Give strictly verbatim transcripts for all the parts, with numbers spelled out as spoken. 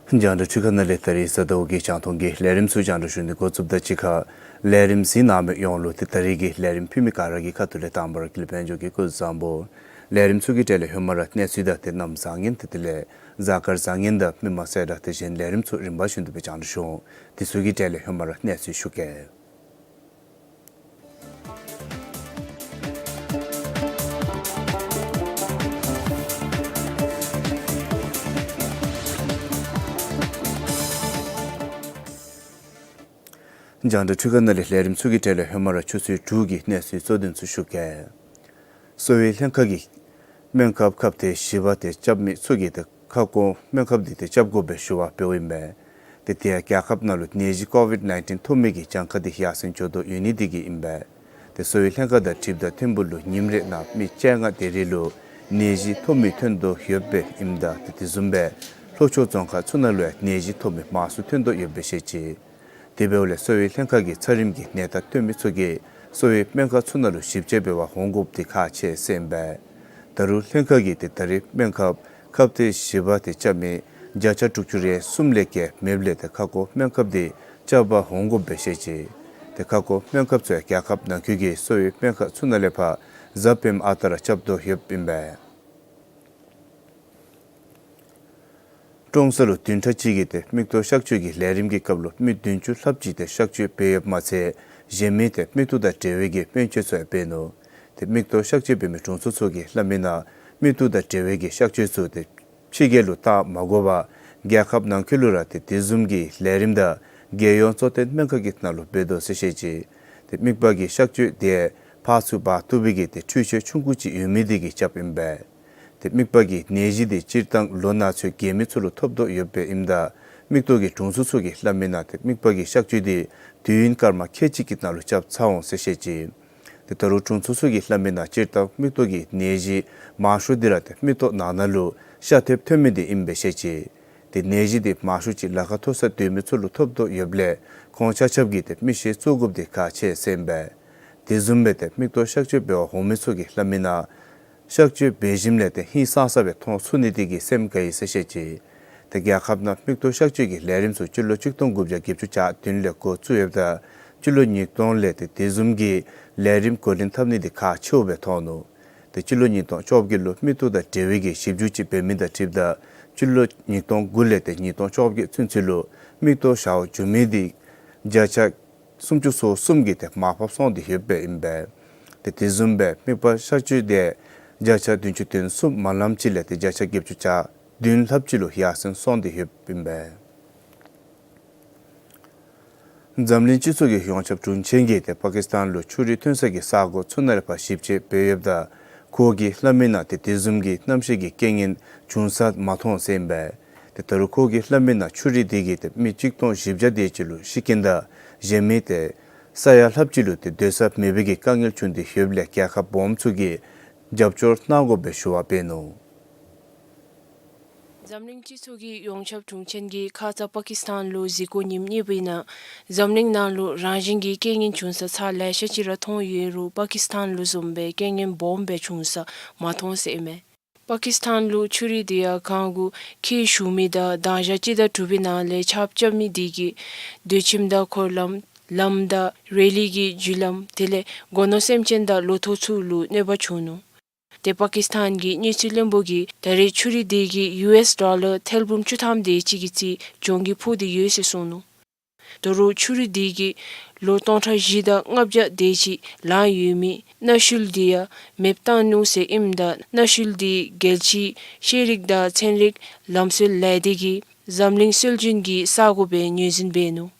རྒྱང་བསྒྲགས་འཕྲུལ་ཁང་ནང་ལས་ད་རིས་གཟའ་ཟླཝ་གི་རྒྱང་མཐོང་གི་ལས་རིམ་ཚུ་རྒྱང་བསྒྲགས་ཞུ་ནི་འགོ་བཙུགསཔ་དང་གཅིག་ཁར་ལས་རིམ་གཟིགས་གནང་མི་ཡོངས་ལུ་ཏེ་ད་རིས་ཀྱི་ལས་རིམ་ཕུལ་མི་ག་ར་གི་ཁ་ཐུག་ལས་དང་པ་ར་ཀུན་ལེགས་དཔལ་འབྱོར་གྱིས་སྐུ་གཟུགས་བཟང་པོ། ལས་རིམ་ཚུ་གི་གྲས་ལས་ཧེ་མ་ར་གནས་ཚུལ་དང་ཏེ་གནམ་བཟང་ངན་ཏེ་དེ་ལས་གཟའ་སྐར་བཟང་ངན་དང་མི་མང་གསལ་བསྒྲགས་དེ་བཞིན་ལས་རིམ་ཚུ་རིམ་པ་བཞིན་དུ་སྦེ་རྒྱང་བསྒྲགས་ཞུ་འོང་། དེ་ཚུ་གི་གྲས་ལས་ཧེ་མ་ར་གནས་ཚུལ་ཞུ་གེ། རྒྱང་བསྒྲགས་འཕྲུལ་ཁང་ནང་ལས་ལས་རིམ་ཚུ་གི་གྲས་ལས་ཧེ་མ་ར་ཆུ་ཚོད་དྲུག་གི་གནས་ཚུལ་གཙོ་དོན་ཚུ་ཞུ་གེ། གསོ་བའི་ལྷན་ཁག་གིས་སྨན་ཁབ་ཁབ་ཏེ་བཞི་པ་དེ་རྐྱབ་མི་ཚུ་གིས་ཏེ་ཁ་སྐོང་སྨན་ཁབ་འདི་ཏེ་རྐྱབ་དགོ་པའི་ཞུ་བ་འབདཝ་ཨིན་པས། ཏེ་དེ་ཡང་རྒྱལ་ཁབ་ནང་ལུ་ནད་གཞི་ཀོ་ཝིཌ་ནའིན་ཊིན་ཐོབ་མི་གི་གྱངས་ཁ་འདི་ཡར་སེང་འགྱོ་དོ་ཡོད་ནི་འདི་གིས་ཨིན་པས། ཏེ་གསོ་བའི་ལྷན་ཁག་དང་འཁྲིལཝ་ད་ཐིམ་ཕུག་ལུ་ཉིནམ་རེ་ནང་མི་བཅོ་ལྔ་དེ་རེ་ལུ་ནད་གཞི་ཐོབ་མི་ཐོན་དོ་ཡོདཔ་ཨིནམ་ད་ཏེ་དེ་བཟུམ་སྦེ་ལྷོ་ཕྱོགས་རྫོང་ཁག་ཚུ་ནང་ལུ་ཡང་ནད་གཞི་ཐོབ་མི་མང་སུ་ཐོན་དོ་ཡོདཔ་སྦེ་བཤད་ཅི། དེ་འབདཝ་ལས་གསོ་བའི་ལྷན་ཁག་གིས་ཚ་རིམས་ཀྱི་ནད་རྟགས་ཐོན་མི་ཚུ་གིས་གསོ་བའི་སྨན་ཁང་ཚུ་ནང་ལུ་ཞིབ་དཔྱད་འབད་བར་འོང་དགོཔ་འདི་ཁག་ཆེ་ཟེར་ཨིན་པས། ད་རུང་ལྷན་ཁག་གིས་ཏེ་ད་རེས་སྨན་ཁབ་ཁབ་ཏེ་བཞི་པ་དེ་རྐྱབ་མི་བརྒྱ་ཆ་དྲུག་ཅུ་རེ་གསུམ་ལས་བརྒལ་མེདཔ་ལས་ཏེ་ཁ་སྐོང་སྨན་ཁབ་འདི་རྐྱབ་པར་འོང་དགོཔ་སྦེ་བཤད་ཅི། ཏེ་ཁ་སྐོང་སྨན་ཁབ་ཚུ་ཡང་རྒྱལ་ཁབ་ནང་འཁོད་ཀྱི་གསོ་བའི་སྨན་ཁང་ཚུ་ནང་ལས་ཕར་གཟའ་སྤེནམ་ཨ་རྟག་ར་རྐྱབ་དོ་ཡོདཔ་ཨིན་པས། ཀྲོང་གསར་ལུ་བདུན་ཕྲག་གཅིག་གི་ཏེ་མིག་ཏོ་གཤག་བཅོས་ཀྱི་ལས་རིམ་གྱི་སྐབས་ལུ་མི་བདུན་ཅུ་ལྷགཔ་ཅིག་ཏེ་གཤག་བཅོས་འབད་ཡོདཔ་མ་ཚད་གཞན་མི་ཏེ་མིག་ཏོ་དང་འབྲེལ་བའི་གི་སྨན་བཅོས་ཚུ་ཡང་འབད་ནུག། ཏེ་མིག་ཏོ་གཤག་བཅོས་འབད་མི་དྲུང་འཚོ་ཚུ་གིས་སླབ་མི་ནང་མིག་ཏོ་དང་འབྲེལ་བའི་གི་གཤག་བཅོས་ཚུ་ཏེ་ཕྱི་རྒྱལ་ལུ་བཏང་མ་དགོ་པར་རྒྱལ་ཁབ་ནང་འཁོད་ལུ་ར་ཏེ་དེ་བཟུམ་གྱི་ལས་རིམ་དང་རྒྱལ་ཡོངས་གཙོ་བསྟེན་སྨན་ཁང་གི་ནང་ལུ་འབད་དོ་ཟེར་བཤད་ཅི། ཏེ་མིག་པ་གི་གཤག་བཅོས་དེ་ཕར་ཚུར་འབག་བཏུབ་པའི་གི་ཏེ་འཕྲུལ་ཆས་ཆུང་ཀུ་ཅིག་ཡོད་མི་དེ་གིས་རྐྱབ་ཨིན་པས། ཏེ་མིག་པ་གི་ནད་གཞི་དེ་སྤྱིར་བཏང་ལོ་ན་ཚོད་རྒས་མི་ཚུ་ལུ་ཐོབ་དོ་ཡོདཔ་སྦེ་ཨིནམ་ད་མིག་ཏོ་གི་དྲུང་འཚོ་ཚུ་གིས་སླབ་མི་ནང་ཏེ་མིག་པ་གི་གཤག་བཅོས་དེ་དུས་ཡུན་སྐར་མ་ཁལ་གཅིག་གི་ནང་ལུ་རྐྱབ་ཚར་འོང་ཟེར་བཤད་ཅི། ཏེ་ད་རུང་དྲུང་འཚོ་ཚུ་གིས་སླབ་མི་ནང་སྤྱིར་བཏང་མིག་ཏོ་གི་ནད་གཞི་མང་ཤོས་དེ་ར་ཏེ་མིག་ཏོ་ནང་ན་ལུ་ཤ་ཐེབས་ཐོན་མི་དེ་ཨིན་པས་བཤད་ཅི། ཏེ་ནད་གཞི་དེ་མང་ཤོས་ཅིག་ལ་ཁ་མཐོ་སར་སྡོད་མི་ཚུ་ལུ་ཐོབ་དོ་ཡོདཔ་ལས་ཁོང་ཆ་ཁྱབ་ཀྱིས་ཏེ་མི་ཤེས་བཙུགས་དགོཔ་དེ་ཁག་ཆེ་ཟེར་ཨིན་པས། དེ་བཟུམ་སྦེ་ཏེ་མིག་ཏོ་གཤག་བཅོས་འབད་བར་འོང་མི་ཚུ་གིས་སླབ་མི་ནང་གཤག་བཅོས་འབད་ཞིནམ་ལས་ཏེ་ཧིང་སངས་ས་སྦེ་མཐོང་ཚུགས་ནི་དེ་གིས་སེམས་དགའ་ཡི་ཟེར་བཤད་ཅི། ཏེ་རྒྱལ་ཁབ་ནང་མིག་ཏོ་གཤག་བཅོས་ཀྱི་ལས་རིམ་ཚུ་སྤྱི་ལོ་གཅིག་སྟོང་དགུ་བརྒྱ་བརྒྱད་ཅུ་གྱ་བདུན་ལས་འགོ་བཙུགས་ཡོདཔ་ད་སྤྱི་ལོ་ཉིས་སྟོང་ལས་ཏེ་དེ་བཟུམ་གྱི་ལས་རིམ་འགོ་འདྲེན་འཐབ་ནི་དེ་ཁག་ཆེཝ་སྦེ་མཐོང་ནུག། ཏེ་སྤྱི་ལོ་ཉིས་སྟོང་བཅོ་བརྒྱད་ལུ་མིག་ཏོ་དང་འབྲེལ་བའི་གི་ཞིབ་འཇུག་ཅིག་འབད་མི་དང་འཁྲིལཝ་ད་སྤྱི་ལོ་ཉིས་སྟོང་དགུ་ལས་ཏེ་ཉིས་སྟོང་བཅོ་བརྒྱད་ཚུན་ཚོད་ལུ་མིག་ཏོ་ཞརཝ་འགྱོ་མི་དེ་བརྒྱ་ཆ་སུམ་ཅུ་སོ་གསུམ་གྱིས་ཏེ་མར་ཕབ་སོང་སྟེ་ཡོདཔ་ཨིན་པས། ཏེ་དེ་བཟུམ་སྦེ་མིག་པ་གཤག་བཅོས་དེ་བརྒྱ་ཆ་བདུན་ཅུ་དོན་གསུམ་མ་ལངམ་ཅིག་ལས་ཏེ་བརྒྱ་ཆ་བརྒྱད་ཅུ་གྱ་བདུན་ལྷགཔ་ཅིག་ལུ་ཡར་སེང་སོང་སྟེ་ཡོདཔ་ཨིན་པས། འཛམ་གླིང་སྤྱི་ཚོགས་ཀྱི་ཡོངས་ཁྱབ་དྲུང་ཆེན་གྱིས་ཏེ་པ་ཀིསི་ཐན་ལུ་ཆུ་རུད་ཐོན་ས་གི་ས་གོ་ཚུ་ནང་ལས་ཕར་ཞིབ་དཔྱད་འབད་ཡོདཔ་ད་ཁོ་གིས་སླབ་མི་ནང་ཏེ་དེ་བཟུམ་གྱི་གནམ་གཤིས་ཀྱི་རྐྱེན་ངན་བྱུང་ས་མ་མཐོང་ཟེར་ཨིན་པས། ཏེ་ད་རུང་ཁོ་གིས་སླབ་མི་ནང་ཆུ་རུད་དེ་གིས་ཏེ་མི་གཅིག་སྟོང་བཞི་བརྒྱ་དེ་ཅིག་ལུ་ཤི་རྐྱེན་དང་གཞན་མི་ཏེ་ས་ཡ་ལྷགཔ་ཅིག་ལུ་ཏེ་སྡོད་ས་མེད་པའི་གི་དཀའ་ངལ་བྱུང་སྟེ་ཡོདཔ་ལས་རྒྱལ་ཁབ་སྦོམ་ཚུ་གིས་རྒྱབ་སྐྱོར་གནང་དགོ་པའི་ཞུ་བ་འབད་ནུག། འཛམ་གླིང་སྤྱི་ཚོགས་ཀྱི་ཡོངས་ཁྱབ་དྲུང་ཆེན་གྱིས་ཁ་ཙ་པ་ཀིསི་ཐན་ལུ་གཟིགས་སྐོར་ཉིནམ་གཉིས་པའི་ནང་འཛམ་གླིང་ནང་ལུ་རང་བཞིན་གྱི་རྐྱེན་ངན་བྱུང་ས་ཚར་ལེ་ཤ་ཅིག་ར་མཐོང་ཡོད་རུང་པ་ཀིསི་ཐན་ལུ་བཟུམ་སྦེ་རྐྱེན་ངན་སྦོམ་སྦེ་བྱུང་ས་མ་མཐོང་ཟེར་ཨིན་མས། པ་ཀིསི་ཐན་ལུ་ཆུ་རུད་དེ་ཡང་གངས་གུ་འཁྱིལ་ཞུགས་མི་དང་གདང་ཞག་སྤྱི་ཟླ་དྲུག་པའི་ནང་ལས་ཆརཔ་རྐྱབ་མི་དེ་གིས་སྡོད་ཁྱིམ་དང་འཁོར་ལམ་ལམ་དང་རེ་ལི་གི་རྒྱུ་ལམ་དེ་ལས་སྒོ་ནོར་སེམས་ཅན་དང་ལོ་ཐོག་ཚུ་ལུ་གནོད་པ་བྱུང་ནུག། ཏེ་པ་ཀིསི་ཐན་གྱི་དངུལ་རྩིས་བློན་པོ་གིས་ད་རེས་ཆུ་རུད་དེ་གིས་ཡུ་ཨེསི་ཌོ་ལར་ཐེར་འབུམ་བཅུ་ཐམ་དེ་ཅིག་གི་རྩིས་གྱོང་གུད་ཕོག་སྟེ་ཡོད་ཟེར་གསུངས་ནུག། དོ་རུང་ཆུ་རུད་དེ་གིས་ལོ་སྟོང་ཕྲག་བཞི་དང་ལྔ་བརྒྱ་དེ་ཅིག་ལང་ཡོད་མི་གནའ་ཤུལ་དེ་ཡང་མེདཔ་བཏང་ནུག་ཟེར་ཨིནམ་ད་གནའ་ཤུལ་དེ་རྒྱལ་སྤྱིའི་ཤེས་རིག་དང་ཚན་རིག་ལམ་སྲོལ་ལས་སྡེ་གིས་འཛམ་གླིང་སྲོལ་རྒྱུན་གྱི་ས་གོ་སྦེ་ངོས་འཛིན་འབད་ནུག།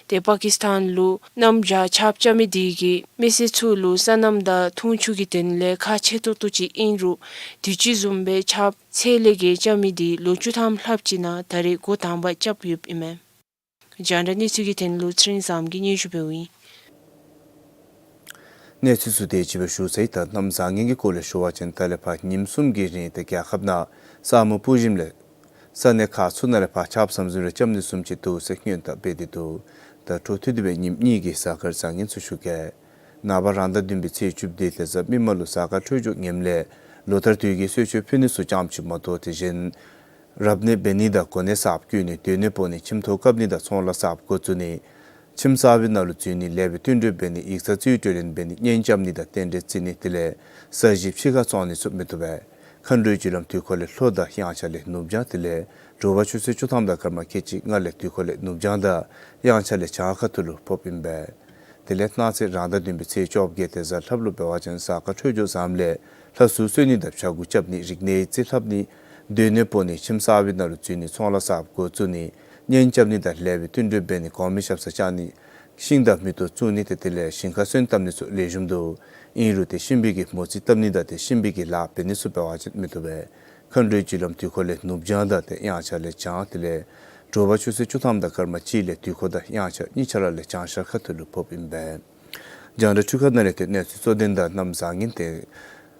ཏེ་པ་ཀིསི་ཐན་ལུ་གནམ་བྱཱར་ཆརཔ་རྐྱབ་མི་དེ་གིས་མི་སེར་ཚུ་ལུ་སོ་ནམ་དང་འཐུང་ཆུ་གི་དོན་ལས་ཁག་ཆེ་ཏོག་ཏོ་ཅིག་ཨིན་རུང་དུས་ཅི་བཟུམ་སྦེ་ཆརཔ་ཚད་ལས་བརྒལ་རྐྱབ་མི་དེ་ལོ་བཅུ་ཐམ་ལྷགཔ་ཅིག་ནང་ད་རེས་འགོ་དང་པ་རྐྱབ་ཡོདཔ་ཨིན་མས། རྒྱང་བསྒྲགས་གནས་ཚུལ་གྱི་དོན་ལུ་ཚེ་རིང་བཟངམོ་གིས་སྙན་ཞུ་འབདཝ་ཨིན། གནས་ཚུལ་ཚུ་དེ་ཅིག་སྦེ་ཞུ་ཚར་ཡི། ད་གནམ་བཟང་ངན་གྱི་སྐོར་ལས་ཞུ་བ་ཅིན་ད་ལས་ཕར་ཉིནམ་གསུམ་གྱི་རིང་ཏེ་རྒྱལ་ཁབ་ནང་ས་སྨུག་སྤུབ་ཞིནམ་ལས་ས་གནས་ཁག་ཚུ་ནང་ལས་ཕར་ཆརཔ་ཟམ་ཟིམ་རེ་རྐྱབ་ནི་བཟུམ་ཅིག་འདུག་ཟེར་སྔོན་བརྡ་འབད་དེ་འདུག། ད་འཕྲོ་མཐུད་དེ་སྦེ་ཉིནམ་གཉིས་ཀྱི་གཟའ་སྐར་བཟང་ངན་ཚུ་ཞུ་གེ། ནངས་པ་རང་ཟླ་བདུན་པའི་ཚེས་བཅུ་བདུན་ཏེ་གཟའ་མིག་དམར་ལུ་གཟའ་སྐར་འཕྲོད་སྦྱོར་ངནམ་ལས་ལོ་ལྟར་དུས་ཀྱི་གསོལ་མཆོད་ཕུལ་ནི་ཚུ་ཙམ་ཅིག་མ་གཏོགས་དེ་བཞིན་ རབ་གནས་འབད་ནི་དང་གོ་གནས་གསརཔ་བསྐོ་ནི། སྡོད་གནས་སྤོ་ནི། ཁྱིམ་ཐོག་བཀབ་ནི་དང་ཚོང་ལཱ་གསརཔ་འགོ་བཙུགས་ནི། ཁྱིམ་གསར་པའི་ནང་ལུ་འཛུལ་ནི། ལེགས་པའི་བསྟུན་གྲོས་འབད་ནི། ཡིག་ཚང་རྩིས་སྤྲོད་ལེན་འབད་ནི། གཉེན་རྐྱབ་ནི་དང་རྟེན་འབྲེལ་བརྩི་ནི། དེ་ལས་ས་གཞི་ཕྱི་ཁར་བཙོང་ནི་ཚུ་མི་བཏུབ་པས། མཁའ་འགྲོའི་རྒྱུ་ལམ་དུས་འཁོར་ལས་ལྷོ་དང་དབྱངས་འཆར་ལས་ནུབ་བྱང་། དེ་ལས་དྲོ་པ་ཆུ་ཚོད་བཅུ་ཐམ་དང་སྐར་མ་ཁལ་གཅིག་ལྔ་ལས་དུས་འཁོར་ལས་ནུབ་བྱང་དང་དབྱངས་འཆར་ལས་བྱང་ཁ་ཐུག་ལུ་ཕོགཔ་ཨིན་པས། དེ་ལས་གནངས་ཚེ་རང་ཟླ་བདུན་པའི་ཚེས་བཅོ་བརྒྱད་དེ་གཟའ་ལྷགཔ་ལུ་འབད་བ་ཅིན་གཟའ་སྐར་འཕྲོད་སྦྱོར་བཟངམ་ལས་ལྷ་ཚོགས་གསོལ་ནི་དང་བྱ་འགུགས་རྐྱབ་ནི། རིག་གནས་རྩིས་ལྷབ་ནི། སྡོད་གནས་སྤོ་ནི། ཁྱིམ་གསར་པའི་ནང་ལུ་འཛུལ་ནི། ཚོང་ལཱ་གསརཔ་འགོ་བཙུགས་ནི། གཉེན་རྐྱབ་ནི་དང་ལེགས་པའི་བསྟུན་གྲོས་འབད་ནི། གོང་མའི་ཞབས་སར་བཅར་ནི། ཤིང་དང་མེ་ཏོག་བཙུགས་ནི་དེ་དེ་ལས་ཞིང་ཁར་སོན་བཏབ་ནི་ཚུ་ལེགས་ཤོམ་འདུག། ཨིན་རུང་ཏེ་གཤིན་པོའི་གི་མོ་རྩིས་བཏབ་ནི་དང་ཏེ་གཤིན་པོའི་གི་ལཱ་འབད་ནི་ཚུ་འབད་བ་ཅིན་མི་བཏུབ་པས། མཁའ་འགྲོའི་རྒྱུ་ལམ་དུས་འཁོར་ལས་ནུབ་བྱང་དང་ཏེ་དབྱངས་འཆར་ལས་བྱང་། དེ་ལས་དྲོ་པ་ཆུ་ཚོད་བཅུ་ཐམ་དང་སྐར་མ་གཅིག་ལས་དུས་འཁོར་དང་དབྱངས་འཆར་གཉིས་ཆ་ར་ལས་བྱང་ཤར་ཁ་ཐུག་ལུ་ཕོགཔ་ཨིན་པས། རྒྱང་བསྒྲགས་འཕྲུལ་ཁང་ནང་ལས་ཏེ་གནས་ཚུལ་གཙོ་དོན་དང་གནམ་བཟང་ངན་ཏེ་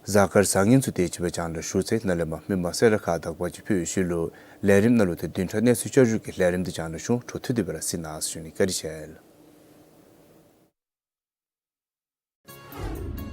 གཟའ་སྐར་བཟང་ངན་ཚུ་དེ་ཅིག་སྦེ་རྒྱང་བསྒྲགས་ཞུ་ཚར། ནཱ་ལས་མར་མི་མང་གསལ་བསྒྲགས་ཁག་དག་པ་ཅིག་ཕུལ་ཞུ་ལུ་ལས་རིམ་ནང་ལུ་ཏེ་བདུན་ཕྲག་གནས་ཚུལ་བསྐྱར་ཞུ་གི་ལས་རིམ་དེ་རྒྱང་བསྒྲགས་ཞུ། འཕྲོ་མཐུད་དེ་སྦེ་ར་གཟིགས་གནང་ཟེར་ཞུ་ནི། བཀའ་དྲིན་ཆེ་ལགས།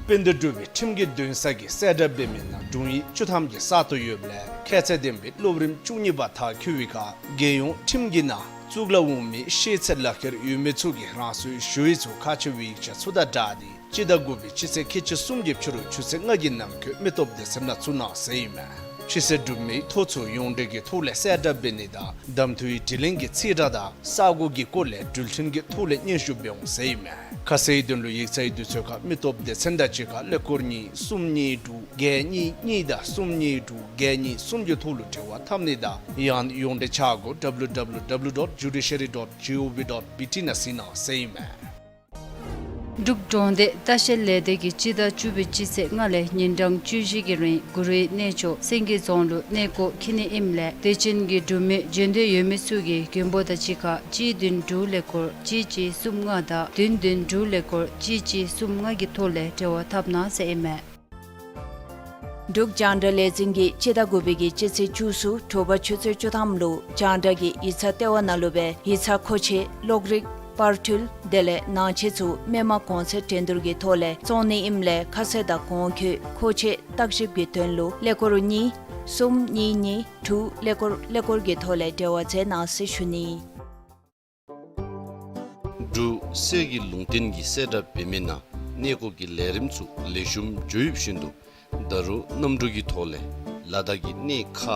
དཔལ་ལྡན་འབྲུག་པའི་ཁྲིམས་ཀྱི་འདུན་ས་གིས་གསལ་བསྒྲགས་འབད་མི་ནང་དྲུང་ཡིག་བཅུ་ཐམ་གྱི་ས་སྟོང་ཡོདཔ་ལས་ཁྱད་ཚད་ལྡན་པའི་སློབ་རིམ་བཅུ་གཉིས་པ་མཐར་འཁྱོལ་བའི་ཁར་རྒྱལ་ཡོངས་ཁྲིམས་ཀྱི་ནང་གཙུག་ལག་འོག་མའི་ཤེས་ཚད་ལག་ཁྱེར་ཡོད་མི་ཚུ་གིས་རང་སོའི་ཞུ་ཡིག་ཚུ་ཁག་ཆེ་བའི་ཡིག་ཆ་ཚུ་དང་སྦྲགས་ཏེ་སྤྱི་ཟླ་དགུ་པའི་སྤྱི་ཚེས་ཁལ་གཅིག་སུམ་བརྒྱད་ཕྱི་རུ་ཆུ་ཚོད་ལྔ་གི་ནང་འཁོད་མི་སྟོབས་སྡེ་ཚན་ནང་བཙུགས་གནང་ཟེར་ཨིན་མས། ཕྱི་སེལ་གྲུབ་མིའི་ཐོ་ཚུ་ཡོངས་འབྲེལ་གྱི་ཐོག་ལས་གསལ་བསྒྲགས་འབད་ནི་དང་གདམ་འཐུའི་དྲི་ལན་གྱི་རྩིས་ཁྲ་དང་ས་གོ་གི་སྐོར་ལས་འགྲུལ་འཕྲིན་གྱི་ཐོག་ལས་སྙན་ཞུ་འབད་འོང་ཟེར་ཨིན་མས། ཁ་གསལ་དོན་ལུ་ཡིག་ཚང་གི་དུས་ཚོད་ཁར་མི་སྟོབས་སྡེ་ཚན་དང་གཅིག་ཁར་ཀླད་ཀོར་གཉིས་གསུམ་གཉིས་དྲུག་བརྒྱད་གཉིས་གཉིས་དང་གསུམ་གཉིས་དྲུག་བརྒྱད་གཉིས་གསུམ་གྱི་ཐོག་ལུ་འབྲེལ་བ་འཐབ་ནི་དང་ཡང་ཡོངས་འབྲེལ་ཆ་སྒོ་W W W dot judiciary dot gov dot B T ནང་གཟིགས་གནང་ཟེར་ཨིན་མས། འབྲུག་གྲོང་སྡེ་ལྟ་བཤལ་ལས་སྡེ་གིས་སྤྱི་ཟླ་བཅུ་པའི་སྤྱི་ཚེས་ལྔ་ལས་ཉིན་གྲངས་བཅུ་བཞི་གི་རིང་གུ་རུའི་གནས་མཆོག་སེང་གེ་རྫོང་ལུ་གནས་སྐོར་འཁྱིད་ནི་ཨིནམ་ལས་དད་ཅན་གྱི་འབྲུག་མི་བྱོན་འདོད་ཡོད་མི་ཚུ་གིས་མགོན་པོ་དང་གཅིག་ཁར་གཅིག་བདུན་དྲུག་ཀླད་ཀོར་གཅིག་གཅིག་གསུམ་ལྔ་དང་བདུན་བདུན་དྲུག་ཀླད་ཀོར་གཅིག་གཅིག་གསུམ་ལྔ་གི་ཐོག་ལས་འབྲེལ་བ་འཐབ་གནང་ཟེར་ཨིན་མས། འབྲུག་རྒྱང་བསྒྲགས་ལས་འཛིན་གྱིས་སྤྱི་ཟླ་དགུ་པའི་གི་སྤྱི་ཚེས་བཅུ་གསུམ་དྲོ་པ་ཆུ་ཚོད་བཅུ་ཐམ་ལུ་རྒྱང་བསྒྲགས་ཀྱི་ཡིག་ཚང་ལྟེ་བ་ནང་ལུ་སྦེ་ཡིག་ཚང་མཁོ་ཆས་གློག་རིག་པར་འཕྲུལ་དེ་ལས་ནང་ཆས་ཚུ་མི་མང་གོང་ཚད་འགྲན་བསྡུར་གྱི་ཐོག་ལས་བཙོང་ནི་ཨིནམ་ལས་ཁ་གསལ་དང་གོང་འཁོད་མཁོ་ཆས་བརྟག་ཞིབ་ཀྱི་དོན་ལུ་ཀླད་ཀོར་གཉིས་གསུམ་གཉིས་གཉིས་དྲུག་ཀླད་ཀོར་ཀླད་ཀོར་གྱི་ཐོག་ལས་འབྲེལ་བ་མཛད་གནང་ཟེར་ཞུ་ནི། འབྲུག་གསེར་གྱི་ལུང་བསྟན་གྱིས་གསལ་བསྒྲགས་འབད་མི་ནང་གནས་སྐོར་གྱི་ལས་རིམ་ཚུ་ལེགས་ཤོམ་འགྱོ་ཡོདཔ་བཞིན་དུ་ད་རུང་གནམ་གྲུ་གི་ཐོག་ལས་ལ་དྭགས་ཀྱི་གནས་ཁག་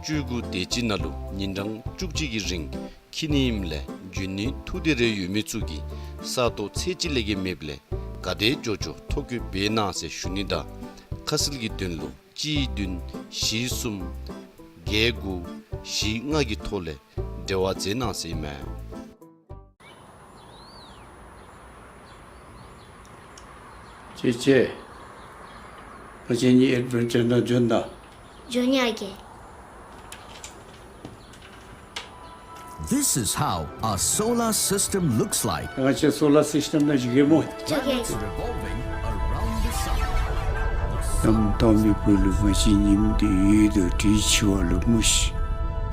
བཅུ་དགུ་དེ་ཅིག་ནང་ལུ་ཉིན་གྲངས་བཅུ་གཅིག་གི་རིང་འཁྱིད་ནི་ཨིནམ་ལས་འབྱོན་ནི་ཐུགས་འདོད་རེ་ཡོད་མི་ཚུ་གིས་ས་སྟོང་ཚད་གཅིག་ལས་བརྒལ་མེདཔ་ལས་ག་དེ་མགྱོགས་མགྱོགས་ཐོ་བཀོད་འབད་གནང་ཟེར་ཞུ་ནི་དང་ཁ་གསལ་གྱི་དོན་ལུ་གཅིག་བདུན་བཞི་གསུམ་བརྒྱད་དགུ་བཞི་ལྔ་གི་ཐོག་ལས་འབྲེལ་བ་མཛད་གནང་ཟེར་ཨིན་མས། ཅེ་ཅེ། ང་བཅས་གཉིས་ཨེཌ་བེན་ཅར་ནང་འབྱོན་ད། འབྱོན་ཡ་གི། This is how our solar system looks like. ང་བཅས་སོ་ལར་སིསི་ཊེམ་ནང་འགྱོ་གེ་སྨོ། འགྱོ་གེ། Revolving around the sun. གནམ་དྭངས་མའི་སྦུག་ལུ་ང་བཅས་ཉིམ་སྟེ་ཡོད་དོ། དྲོད་འཆི་བ་ལུ་མུ་ཤི།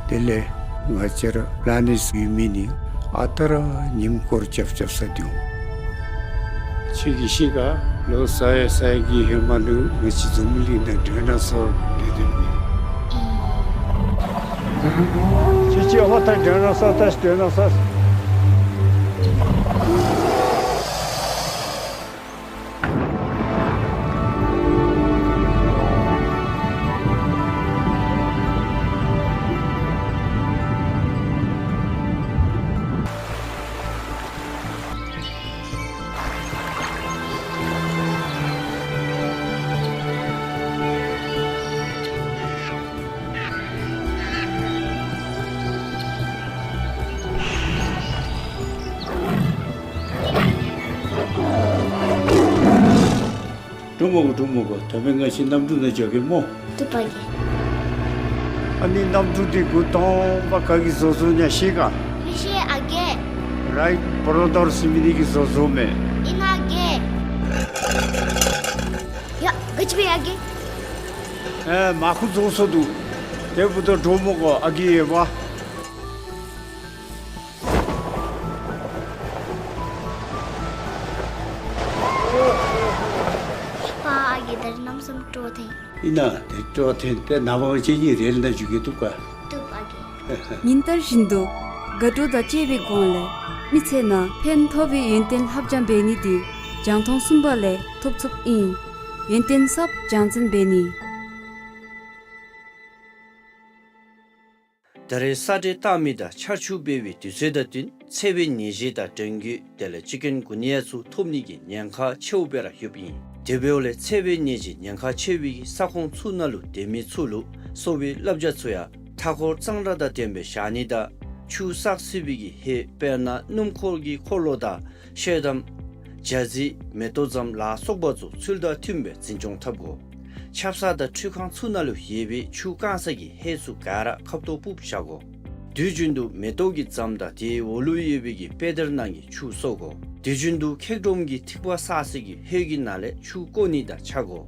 དེ་ལས་ང་བཅས་ར་པི་ལ་ནེཊ་ཡོད་མི་ནི་ཨ་རྟག་ར་ཉིམ་སྐོར་རྐྱབ་རྐྱབ་ས་འདུག། ཁྱོད་ཀྱིས་ཤེས་ག། ལོ་ས་ཡ་ས་ཡ་གི་ཧེ་མ་ལུ་ང་བཅས་འཛམ་བུ་གླིང་ནང་ཌའི་ནོ་སོར་སྡོད་སྡོདཔ་མས། ཁྱོད་ཀྱིས་ཧོ་ད་ཌའི་ནོ་སོར་ད་ཞིནམ་ལས་ཌའི་ནོ་སོར། འགྲོ་མི་དགོ། འགྲོ་མི་དགོ། ད་འབདན་ང་བཅས་གནམ་གྲུ་ནང་འགྱོ་གེ་སྨོ། བཏུབ་པས་གི། ཨ་ནི་གནམ་གྲུ་འདི་འགོ་དང་པ་ག་གིས་བཟོ་བཟོཝ་ཨིན་ན་ཤེས་ག། མི་ཤེས་ཨ་རྒས། རའིཊ་བོརོ་དར་ཟེར་མི་འདི་གིས་བཟོ་བཟོཝ་མས། ཨིན་ན་ཨ་རྒས། ཡ་ག་ཅི་འབད་ཡི་ཨ་རྒས། ཨེ་མར་ཁུ་བཟོ་བཟོཝ་འདུག། དེ་འབདཝ་ད་འགྲོ་མི་དགོ་ཨ་རྒས་ཡོདཔ། ཕ་ཨ་རྒས་ད་རིས་གནམ་མེད་ས་མེད་སྤྲོ་ཐེངས། ཨིན་ན་དེ་སྤྲོ་ཐེངས་ཏེ་ནངས་པ་ང་བཅས་གཉིས་རེལ་ནང་འགྱོ་གེ། བཏུབ་ག། བཏུབ་པས། ཉིན་ལྟར་བཞིན་དུ་དགའ་སྤྲོ་དང་བཅས་པའི་སྒོ་ལས་མི་ཚེ་ནང་ཕན་ཐོགས་པའི་ཡོན་ཏན་ལྷབ་སྦྱང་འབད་ནི་འདི་རྒྱང་མཐོང་གསུམ་པ་ལས་ཐོབ་ཚུགསཔ་ཨིན། ཡོན་ཏན་ཟབ་སྦྱང་ཚན་འབད་ནི། ད་རེས་ས་འདྲེན་བཏང་མི་དང་ཆར་ཆུ་འབེལ་བའི་དུས་ཚོད་དང་བསྟུན་འཚེར་བའི་ནད་གཞི་དང་འབྲེལ་མགུ་དེ་ལས་ཅི་ཀུན་གུན་ཡ་ཚུ་ཐོབ་ནི་གི་ཉེན་ཁ་ཆེཝ་སྦེ་ར་ཡོདཔ་ཨིན། དེ་འབདཝ་ལས་འཚེར་བའི་ནད་གཞི་ཉེན་ཁ་ཆེ་བའི་ས་ཁོངས་ཚུ་ནང་ལུ་སྡོད་མི་ཚུ་ལུ་གསོ་བའི་བསླབ་བྱ་ཚུ་ཡང་མཐའ་འཁོར་གཙང་སྦྲ་དང་ལྡན་པའི་བཞག་ནི་དང་ཆུ་བསགས་སྲིད་པའི་གི་ཧེ་དཔེར་ན་སྣུམ་འཁོར་གྱི་འཁོར་ལོ་དང་ཤེལ་དམ་ཇ་རྩི་མེ་ཏོག་ཙམ་ལ་སོགས་པ་ཚུ་ཚུལ་དང་མཐུན་པའི་འཛིན་སྐྱོང་འཐབ་དགོ། ཆབ་གསང་དང་ཁྲུས་ཁང་ཚུ་ནང་ལུ་ཡོད་པའི་ཆུ་བཀང་ས་གི་ཧེ་ཚུ་ག་ར་ཁབ་ཏོ་སྤུབས་བཞག་དགོ། དུས་རྒྱུན་དུ་མེ་ཏོག་གི་ཙམ་དང་དེའི་འོག་ལུ་ཡོད་པའི་གི་པེ་དར་ནང་གི་ཆུ་གསོ་དགོ། དུས་རྒྱུན་དུ་ཁེག་སྒྲོམ་གྱི་ཐིགས་པ་བསགས་ས་གི་ཧེ་གི་ནང་ལས་ཆུ་བཀོ་ནི་དང་ཆ་དགོ།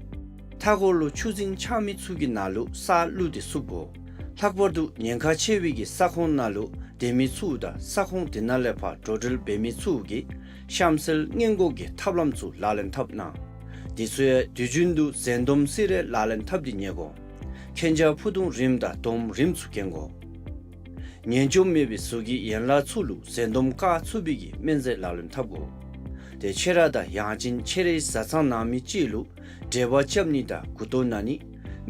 མཐའ་འཁོར་ལུ་ཆུ་རྫིང་ཆགས་མི་ཚུ་གི་ནང་ལུ་ས་བླུགས་ཏེ་བསུབ་དགོ། ལྷག་པར་དུ་ཉེན་ཁ་ཆེ་བའི་གི་ས་ཁོངས་ནང་ལུ་སྡོད་མི་ཚུ་དང་ས་ཁོངས་དེ་ནང་ལས་ཕར་འགྲོ་འགྲུལ་འབད་མི་ཚུ་གིས་གཤམ་གསལ་སྔོན་འགོག་གི་ཐབས་ལམ་ཚུ་ལག་ལེན་འཐབ་གནང་། དེ་ཚུ་ཡང་དུས་རྒྱུན་དུ་འཛེམ་སྡོམ་སི་རེ་ལག་ལེན་འཐབ་སྟེ་ཉལ་དགོ། གན་རྐྱལ་ཕུ་ཐུང་རིངམ་དང་དོམ་རིངམ་ཚུ་གྱོན་དགོ། ངན་སྐྱུགས་མེད་པའི་གཟུགས་ཀྱི་ཡན་ལག་ཚུ་ལུ་འཛེམ་སྡོམ་བཀག་ཚུགས་པའི་གི་སྨན་རྫས་ལག་ལེན་འཐབ་དགོ། ཏེ་ཁྱེད་ར་དང་ཡང་ཅིན་ཁྱེད་རའི་བཟའ་ཚང་ནང་མི་ཅིག་ལུ་འབྲེལ་བ་རྐྱབ་ནི་དང་མགུ་ཏོ་ན་ནི་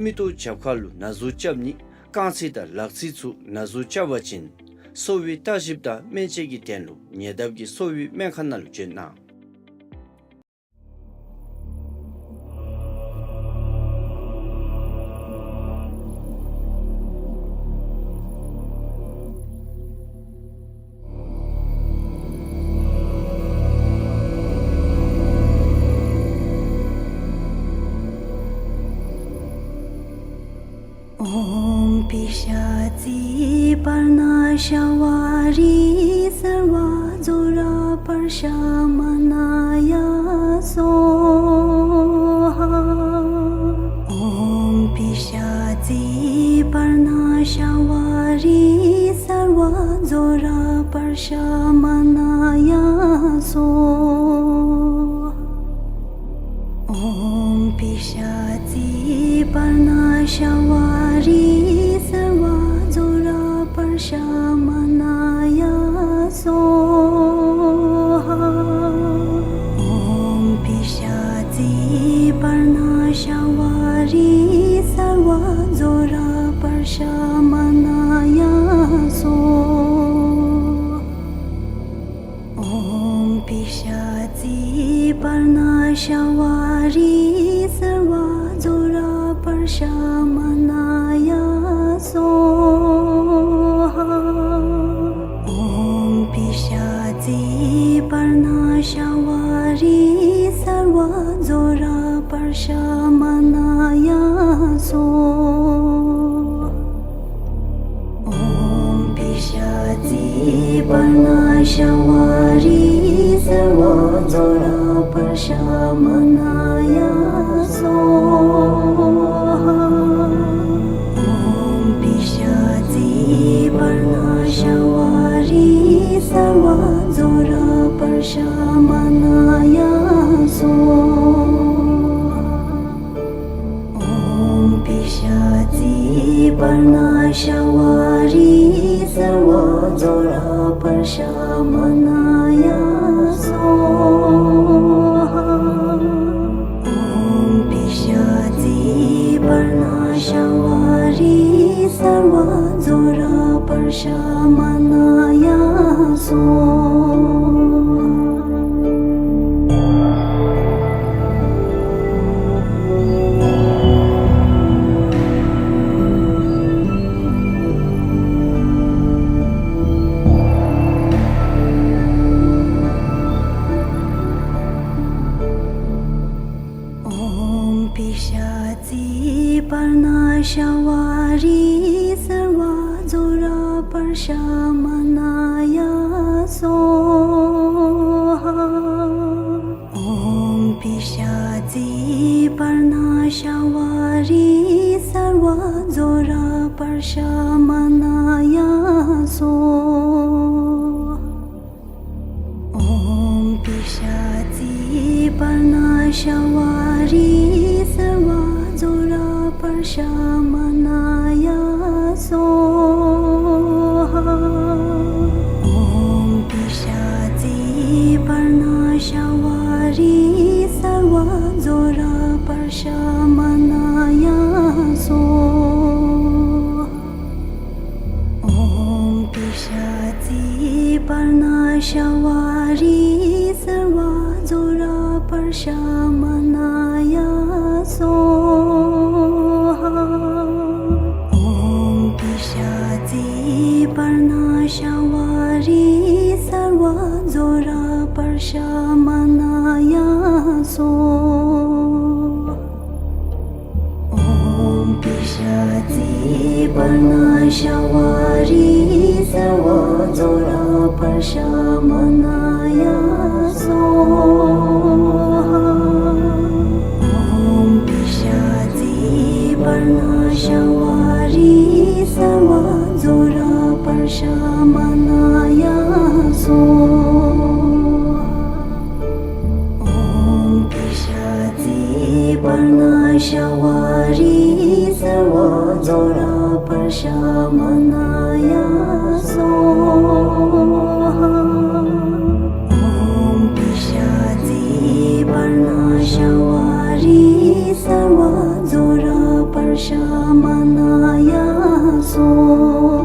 མིག་ཏོ་རྒྱབ་ཁ་ལུ་ན་ཟུག་རྐྱབ་ནི་རྐང་ཚིགས་དང་ལག་ཚིགས་ཚུ་ན་ཟུག་རྐྱབ་པ་ཅིན་གསོ་བའི་བརྟག་ཞིབ་དང་སྨན་དཔྱད་ཀྱི་དོན་ལུ་ཉེ་འདབས་ཀྱི་གསོ་བའི་སྨན་ཁང་ནང་ལུ་བྱོན་གནང་། ཨོཾ་པི་ཤ་ཙི་པརྞ་ཤ་བ་རི་སརྦ་ཛྭ་ར་པརྞ་ཤ་མ་ན་ཡ་སྭཱ་ཧཱ། ཨོཾ་པི་ཤ་ཙི་པརྞ་ཤ་བ་རི་སརྦ་ཛྭ་ར་པརྞ་ཤ་མ་ན་ཡ་སྭཱ་ཧཱ། ཨོཾ་པི་ཤ་ཙི་པརྞ་ཤ་བ་རི་སརྦ་ཛྭ་ར་པརྞ་ཤ་མ་ན་ཡ་སྭཱ་ཧཱ། ཨོཾ་པི་ཤ་ཙི་པརྞ་ཤ་བ་རི་སརྦ་ཛྭ་ར་པརྞ་ཤ་མ་ན་ཡ་སྭཱ་ཧཱ། ཨོཾ་པི་ཤ་ཙི་པརྞ་ཤ་བ་རི་སརྦ་ཛྭ་ར་པརྞ་ཤ་མ་ན་ཡ་སྭཱ་ཧཱ། ཨོཾ་པི་ཤ་ཙི་པརྞ་ཤ་བ་རི་སརྦ་ཛྭ་ར་པརྞ་ཤ་མ་ན་ཡ་སྭཱ་ཧཱ། ཨོཾ་པི་ཤ་ཙི་པརྞ་ཤ་བ་རི་སརྦ་ཛྭ་ར་པརྞ་ཤ་མ་ན་ཡ་སྭཱ་ཧཱ། ཨོཾ་པི་ཤ་ཙི་པརྞ་ཤ་བ་རི་སརྦ་ཛྭ་ར་པརྞ་ཤ་མ་ན་ཡ་སྭཱ་ཧཱ། ཨོཾ་པི་ཤ་ཙི་པརྞ་ཤ་བ་རི་སརྦ་ཛྭ་ར་པརྞ་ཤ་མ་ན་ཡ་སྭཱ་ཧཱ། ཨོཾ་པི་ཤ་ཙི་པརྞ་ཤ་བ་རི་སརྦ་ཛྭ་ར་པརྞ་ཤ་མ་ན་ཡ་སྭཱ་ཧཱ། ཨོཾ་པི་ཤ་ཙི་པརྞ་ཤ་བ་རི་སརྦ་ཛྭ་ར་པརྞ་ཤ་མ་ན་ཡ་སྭཱ་ཧཱ། ཨོཾ་པི་ཤ་ཙི་པརྞ་ཤ་བ་རི་སརྦ་ཛྭ་ར་པརྞ་ཤ་མ་ན་ཡ་སྭཱ་ཧཱ། ཨོཾ་པི་ཤ་ཙི་པརྞ་ཤ་བ་རི་སརྦ་ཛྭ་ར་པརྞ་ཤ་མ་ན་ཡ་སྭཱ་ཧཱ། ཨོཾ་པི་ཤ་ཙི་པར་ཎ་ཤ་ཝ་རི་སརྦ་ཛྭ་ར་པར་ཤ་མ་ཎ་ཡ་སྭཱ་ཧཱ། ཨོཾ་པི་ཤ་ཙི་པར་ཎ་ཤ་ཝ་རི་སརྦ་ཛྭ་ར་པར་ཤ་མ་ཎ་ཡ་སྭཱ་ཧཱ། ཨོཾ་པི་ཤ་ཙི་པར་ཎ་ཤ་ཝ་རི་སརྦ་ཛྭ་ར་པར་ཤ་མ་ཎ་ཡ་སྭཱ་ཧཱ། ཨོཾ་པི་ཤ་ཙི་པར་ཎ་ཤ་ཝ་རི་སརྦ་ཛྭ་ར་པར་ཤ་མ་ཎ་ཡ་སྭཱ་ཧཱ། ཨོཾ་པི་ཤ་ཙི་པར་ཎ་ཤ་ཝ་རི་སརྦ་ཛྭ་ར་པར་ཤ་མ་ཎ་ཡ་སྭཱ་ཧཱ། ཨོཾ་པི་ཤ་ཙི་པར་ཎ་ཤ་ཝ་རི་སརྦ་ཛྭ་ར་པར་ཤ་མ་ཎ་ཡ་སྭཱ་ཧཱ། ཨོཾ་པི་ཤ་ཙི་པར་ཎ་ཤ་ཝ་རི་སརྦ་ཛྭ་ར་པར་ཤ་མ་ཎ་ཡ་སྭཱ་ཧཱ།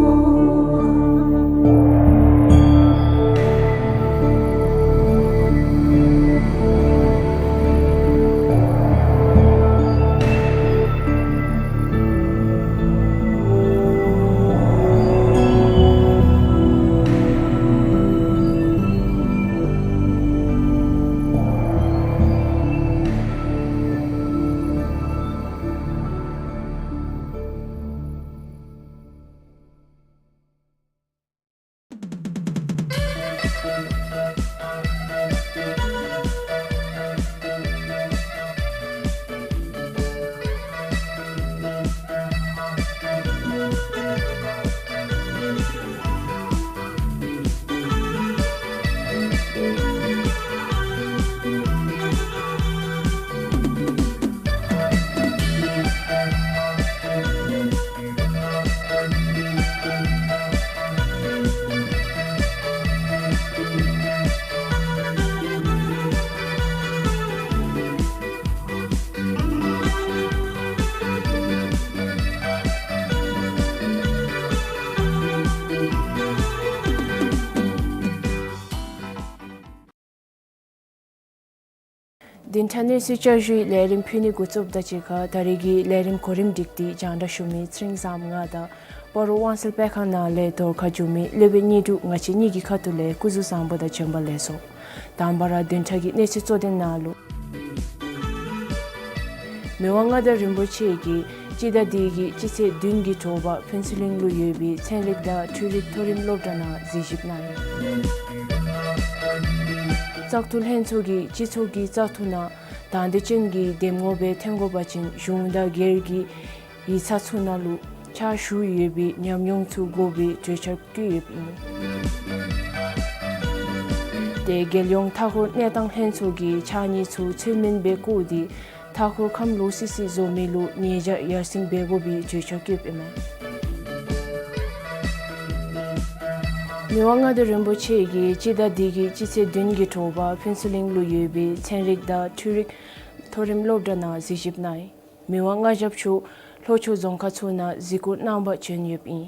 བདུན་ཕྲག་གནས་ཚུལ་བསྐྱར་ཞུའི་ལས་རིམ་ཕུལ་ནི་འགོ་བཙུགསཔ་དང་གཅིག་ཁར་ད་རེས་ཀྱི་ལས་རིམ་གོ་རིམ་སྒྲིག་སྟེ་སྙན་ཞུ་མི་ཚེ་རིང་བཟངམོ་ང་དང་སྤ་རོ་དབང་གསལ་སྤེལ་ཁང་ནང་ལས་གཏོར་ཁ་བསྒྱུར་མི་སློབ་དཔོན་དངོས་གྲུབ་ང་བཅས་གཉིས་ཀྱི་ཁ་ཐུག་ལས་སྐུ་གཟུགས་བཟང་པོ་དང་བྱོན་པ་ལེགས་སོ། དང་པ་ར་བདུན་ཕྲག་གི་གནས་ཚུལ་གཙོ་དོན་ནང་ལུ། མི་དབང་མངའ་བདག་རིན་པོ་ཆེ་གིས་སྤྱི་ཟླ་འདི་གི་སྤྱི་ཚེས་བདུན་གྱི་དྲོ་པ་ཕུན་ཚོགས་གླིང་ལུ་ཡོད་པའི་ཚན་རིག་དང་འཕྲུལ་རིག་མཐོ་རིམ་སློབ་གྲྭ་ནང་གཟིགས་ཞིབ་གནང་ཡི། བཙག་འཐུ་ལྷན་ཚོགས་ཀྱིས་སྤྱི་ཚོགས་ཀྱི་བཙག་འཐུ་ནང་དང་འདོད་ཅན་གྱི་འདེམས་ངོ་སྦེ་ཐོན་དགོ་པ་ཅིན་གཞུང་དང་སྒེར་གྱི་ཡིག་ཚང་ཚུ་ནང་ལུ་ཕྱག་ཞུ་ཡོད་པའི་ཉམས་མྱོང་ཚུ་དགོ་པའི་གྲོས་འཆར་བཀོད་ཡོདཔ་ཨིན། ཏེ་རྒྱལ་ཡོངས་མཐའ་འཁོར་གནས་སྟངས་ལྷན་ཚོགས་ཀྱིས་ཕྱགས་སྙིགས་ཚུ་ཚུལ་མིན་སྦེ་བཀོ་སྟེ་མཐའ་འཁོར་ཁམས་ལོག་སི་སི་བཟོ་མི་ལུ་ཉེས་བྱ་ཡར་སེང་འབད་དགོ་པའི་གྲོས་འཆར་བཀོདཔ་ཨིན་མས། མི་དབང་མངའ་བདག་རིན་པོ་ཆེ་གིས་སྤྱི་ཟླ་འདི་གི་སྤྱི་ཚེས་བདུན་གྱི་དྲོ་པ་ཕུན་ཚོགས་གླིང་ལུ་ཡོད་པའི་ཚན་རིག་དང་འཕྲུལ་རིག་མཐོ་རིམ་སློབ་གྲྭ་ནང་གཟིགས་ཞིབ་གནང་ཡི། མི་དབང་མངའ་ཞབས་མཆོག་ལྷོ་ཕྱོགས་རྫོང་ཁག་ཚུ་ནང་གཟིགས་སྐོར་གནང་པར་བྱོན་ཡོདཔ་ཨིན།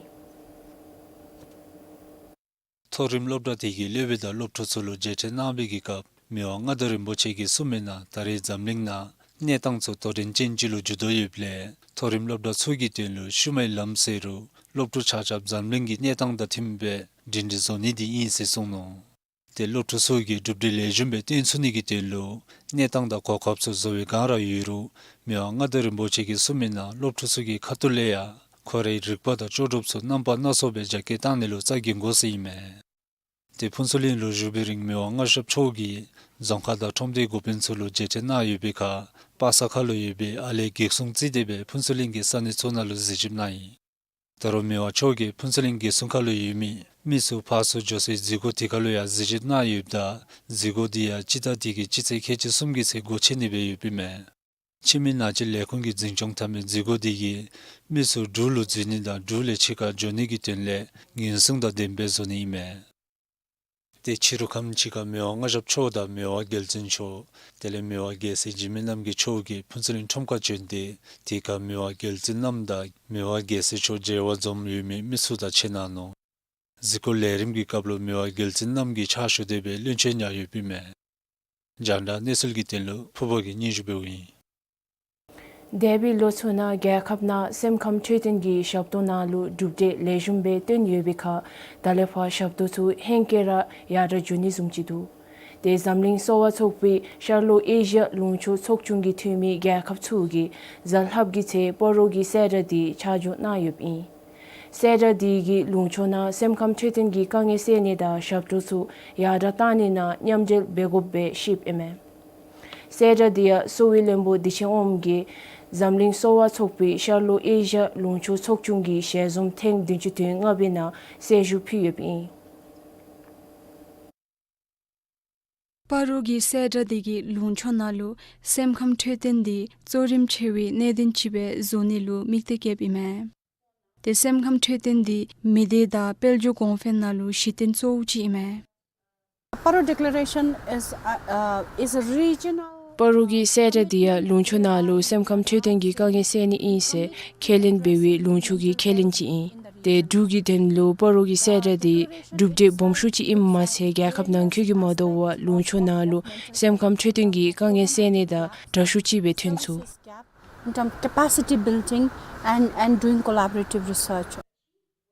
མཐོ་རིམ་སློབ་གྲྭ་དེ་གི་སློབ་དཔོན་དང་སློབ་ཕྲུག་ཚུ་ལུ་མཇལ་འཕྲད་གནང་བའི་གི་སྐབས་མི་དབང་མངའ་བདག་རིན་པོ་ཆེ་གིས་གསུངས་མི་ནང་ད་རེས་འཛམ་གླིང་ནང་གནས་སྟངས་ཚུ་དོ་འགྲན་ཅན་ཅིག་ལུ་འགྱུར་དོ་ཡོདཔ་ལས་མཐོ་རིམ་སློབ་གྲྭ་ཚུ་གི་དོན་ལུ་ཤུལ་མའི་ལམ་ཟེར་རུང་སློབ་ཕྲུག་ཆ་ཁྱབ་འཛམ་གླིང་གི་གནས་སྟངས་དང་མཐུནམ་སྦེ་སྒྲིང་སྒྲིང་བཟོ་ནི་དེ་ཨིན་ཟེར་གསུངས་ནུག། ཏེ་སློབ་ཕྲུག་ཚུ་གིས་གྲུབ་འབྲས་ལེགས་ཤོམ་སྦེ་སྟོན་ཚུགས་ནི་གི་དོན་ལུ་གནས་སྟངས་དང་གོ་སྐབས་ཚུ་བཟོ་བའི་སྒང་ར་ཡོད་རུང་མི་དབང་མངའ་བདག་རིན་པོ་ཆེ་གིས་གསུངས་མི་ནང་སློབ་ཕྲུག་ཚུ་གི་ཁ་ཐུག་ལས་ཡང་ཁོ་རའི་རིག་པ་དང་ལྕོགས་གྲུབ་ཚུ་རྣམ་པ་སྣ་ཚོགས་སྦེ་རྒྱ་སྐྱེད་གཏང་ནི་ལུ་རྩ་འགེངས་དགོ་ཟེར་ཨིན་མས། ཏེ་ཕུན་ཚོགས་གླིང་ལུ་བཞུགས་པའི་རིང་མི་དབང་མངའ་ཞབས་མཆོག་གིས་རྫོང་ཁག་དང་ཁྲོམ་སྡེའི་འགོ་དཔོན་ཚུ་ལུ་མཇལ་འཕྲད་གནང་ཡོད་པའི་ཁར་པ་སངས་ཁ་ལུ་ཡོད་པའི་ཨ་ལེ་གེགས་སྲུང་རྩིས་སྡེ་སྦེ་ཕུན་ཚོགས་གླིང་གི་ས་གནས་ཚུ་ནང་ལུ་གཟིགས་ཞིབ་གནང་ཡི། ད་རུང་མི་དབང་མཆོག་གིས་ཕུན་ཚོགས་གླིང་གེགས་སྲུང་ཁ་ལུ་ཡོད་མི་མི་ཚུ་ཕར་ཚུར་འགྱོ་སའི་འཛུལ་སྒོ་དེ་ཁ་ལུ་ཡང་གཟིགས་ཞིབ་གནང་ཡོདཔ་ད་འཛུལ་སྒོ་དེ་ཡང་སྤྱི་ཟླ་འདི་གི་སྤྱི་ཚེས་ཁལ་གཅིག་གསུམ་གྱི་ཚེ་སྒོ་ཕྱེ་ནི་སྦེ་ཡོདཔ་ཨིན་མས། ཕྱི་མི་ནང་ཆོས་ལས་ཁུངས་ཀྱི་འཛིན་སྐྱོང་འཐབ་མི་འཛུལ་སྒོ་འདི་གིས་མི་ཚུ་འབྲུག་ལུ་འཛུལ་ནི་དང་འབྲུག་ལས་ཕྱི་ཁར་འགྱོ་ནི་གི་དོན་ལས་ཉེན་སྲུང་དང་ལྡནམ་སྦེ་བཟོ་ནི་ཨིན་མས། ཏེ་ཕྱི་རུ་ཁམས་ཅིག་ཁར་མི་དབང་མངའ་ཞབས་མཆོག་དང་མི་དབང་རྒྱལ་བཙུན་མཆོག་དེ་ལས་མི་དབང་རྒྱལ་སྲས་འཇིགས་མེད་རྣམ་རྒྱལ་མཆོག་གིས་ཕུན་ཚོགས་གླིང་ཁྲོམ་ཁར་བྱོན་ཏེ་དེ་ཁར་མི་དབང་རྒྱལ་བཙུན་རྣམ་དང་མི་དབང་རྒྱལ་སྲས་མཆོག་མཇལ་བར་འཛོམས་ཡོད་མི་མི་ཚུ་དང་ཕྱད་གནང་ནུག། གཟིགས་སྐོར་ལས་རིམ་གྱི་སྐབས་ལུ་མི་དབང་རྒྱལ་བཙུན་རྣམ་གྱིས་ཕྱག་ཞུ་སྟེ་སྦེ་བློན་ཆེན་ཡང་ཡོདཔ་ཨིན་མས། རྒྱང་བསྒྲགས་གནས་ཚུལ་གྱི་དོན་ལུ་ཕུར་བུ་གིས་སྙན་ཞུ་འབདཝ་ཨིན། འདས་པའི་ལོ་ཚུ་ནང་རྒྱལ་ཁབ་ནང་སེམས་ཁམས་འཕྲོད་བསྟེན་གྱི་ཞབས་ཏོག་ནང་ལུ་གྲུབ་འབྲས་ལེགས་ཤོམ་སྦེ་བཏོན་ཡོད་པའི་ཁར་ད་ལས་ཕར་ཞབས་ཏོག་ཚུ་ཧེང་སྐལ་ར་ཡར་དྲག་འགྱོ་ནི་བཟུམ་ཅིག་འདུག། ཏེ་འཛམ་གླིང་གསོ་བ་ཚོགས་པའི་ཤར་ལྷོ་ཨེ་ཤི་ཡ་ལུང་ཕྱོགས་ཚོགས་ཆུང་གི་འཐུས་མི་རྒྱལ་ཁབ་ཚུ་གིས་གཟའ་ལྷགཔ་གི་ཚེ་སྤ་རོ་གི་གསལ་བསྒྲགས་འདི་ཆ་འཇོག་གནང་ཡོདཔ་ཨིན། གསལ་བསྒྲགས་འདི་གིས་ལུང་ཕྱོགས་ནང་སེམས་ཁམས་འཕྲོད་བསྟེན་གྱི་དཀའ་ངལ་སེལ་ནི་དང་ཞབས་ཏོག་ཚུ་ཡར་དྲག་གཏང་ནི་ནང་མཉམ་འབྲེལ་འབད་དགོཔ་སྦེ་བཤདཔ་ཨིན་མས། གསལ་བསྒྲགས་འདི་ཡང་གསོ་བའི་བློན་པོ་བདེ་ཆེན་དབངམོ་གིས་འཛམ་གླིང་གསོ་བ་ཚོགས་པའི་ཤར་ལྷོ་ཨེ་ཤི་ཡ་ལུང་ཕྱོགས་ཚོགས་ཆུང་གི་ཞལ་འཛོམས་ཐེངས་བདུན་ཅུ་དོན་ལྔ་པའི་ནང་གསལ་ཞུ་ཕུལ་ཡོདཔ་ཨིན། སྤ་རོ་གི་གསལ་བསྒྲགས་འདི་གིས་ལུང་ཕྱོགས་ནང་ལུ་སེམས་ཁམས་འཕྲོད་བསྟེན་འདི་གཙོ་རིམ་ཆེ་བའི་གནད་དོན་ཅིག་སྦེ་བཟོ་ནི་ལུ་དམིགས་གཏད་བསྐྱེདཔ་ཨིན་མས། ཏེ་སེམས་ཁམས་འཕྲོད་བསྟེན་འདི་མི་སྡེ་དང་དཔལ་འབྱོར་གོང་འཕེལ་ནང་ལུ་གཞི་རྟེན་གཙོ་བོ་ཅིག་ཨིན་མས། Paro Declaration is, uh, uh, is a regional སྤ་རོ་གི་གསལ་བསྒྲགས་འདི་ཡང་ལུང་ཕྱོགས་ནང་ལུ་སེམས་ཁམས་འཕྲོད་བསྟེན་གྱི་དཀའ་ངལ་སེལ་ནི་ཨིན་ཟེར་ཁས་ལེན་འབད་བའི་ལུང་ཕྱོགས་ཀྱི་ཁས་ལེན་ཅིག་ཨིན། ཏེ་འབྲུག་གི་དོན་ལུ་སྤ་རོ་གི་གསལ་བསྒྲགས་འདི་གྲུབ་འབྲས་སྦོམ་ཤོས་ཅིག་ཨིནམ་མ་ཚད་རྒྱལ་ཁབ་ནང་འཁོད་ཀྱི་མ་དོ་བར་ལུང་ཕྱོགས་ནང་ལུ་སེམས་ཁམས་འཕྲོད་བསྟེན་གྱི་དཀའ་ངལ་སེལ་ནི་དང་དྲག་ཤོས་ཅིག་སྦེ་ཐོན་ཚུགས། In terms of capacity building and, and doing collaborative research.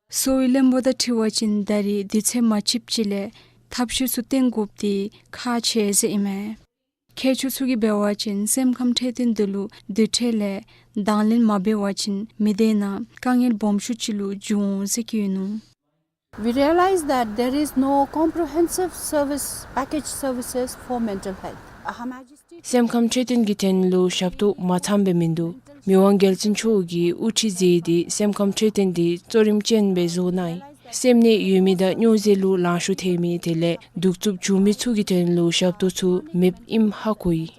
གསོ་བའི་བློན་པོ་དང་འཁྲིལ་བ་ཅིན་ད་རེས་དུས་ཚོད་མ་ཆིབས་ཅིག་ལས་ཐབས་ཤེས་ཚུ་བཏོན་དགོཔ་འདི་ཁག་ཆེ་ཟེར་ཨིན་མས། མཁས་མཆོག་ཚུ་གིས་འབད་བ་ཅིན་སེམས་ཁམས་འཕྲོད་བསྟེན་འདི་ལུ་དུས་ཐོག་ལས་དང་ལེན་མ་འབད་བ་ཅིན་མི་སྡེ་ནང་དཀའ་ངལ་སྦོམ་ཤོས་ཅིག་ལུ་འགྱུར་འོང་ཟེར་བཀོད་ནུག། We realize that there is no comprehensive service, package services for mental health. Her Majesty སེམས་ཁམས་འཕྲོད་བསྟེན་གྱི་དོན་ལུ་ཞབས་ཏོག་མ་ཚངམ་སྦེ་མིན་འདུག། མི་དབང་རྒྱལ་བཙུན་མཆོག་གིས་དབུ་ཁྲིད་མཛད་དེ་སེམས་ཁམས་འཕྲོད་བསྟེན་འདི་གཙོ་རིམ་ཅན་སྦེ་བཟོ་གནང་ཡི། སེམས་ནད་ཡོད་མི་དང་སྨྱོ་རྫས་ལུ་ལང་ཤོར་ཐལ་མི་དེ་ལས་གདུག་རྩུབ་བྱུང་མི་ཚུ་གི་དོན་ལུ་ཞབས་ཏོག་ཚུ་མེདཔ་ཨིནམ་ཧ་གོ་ཡི།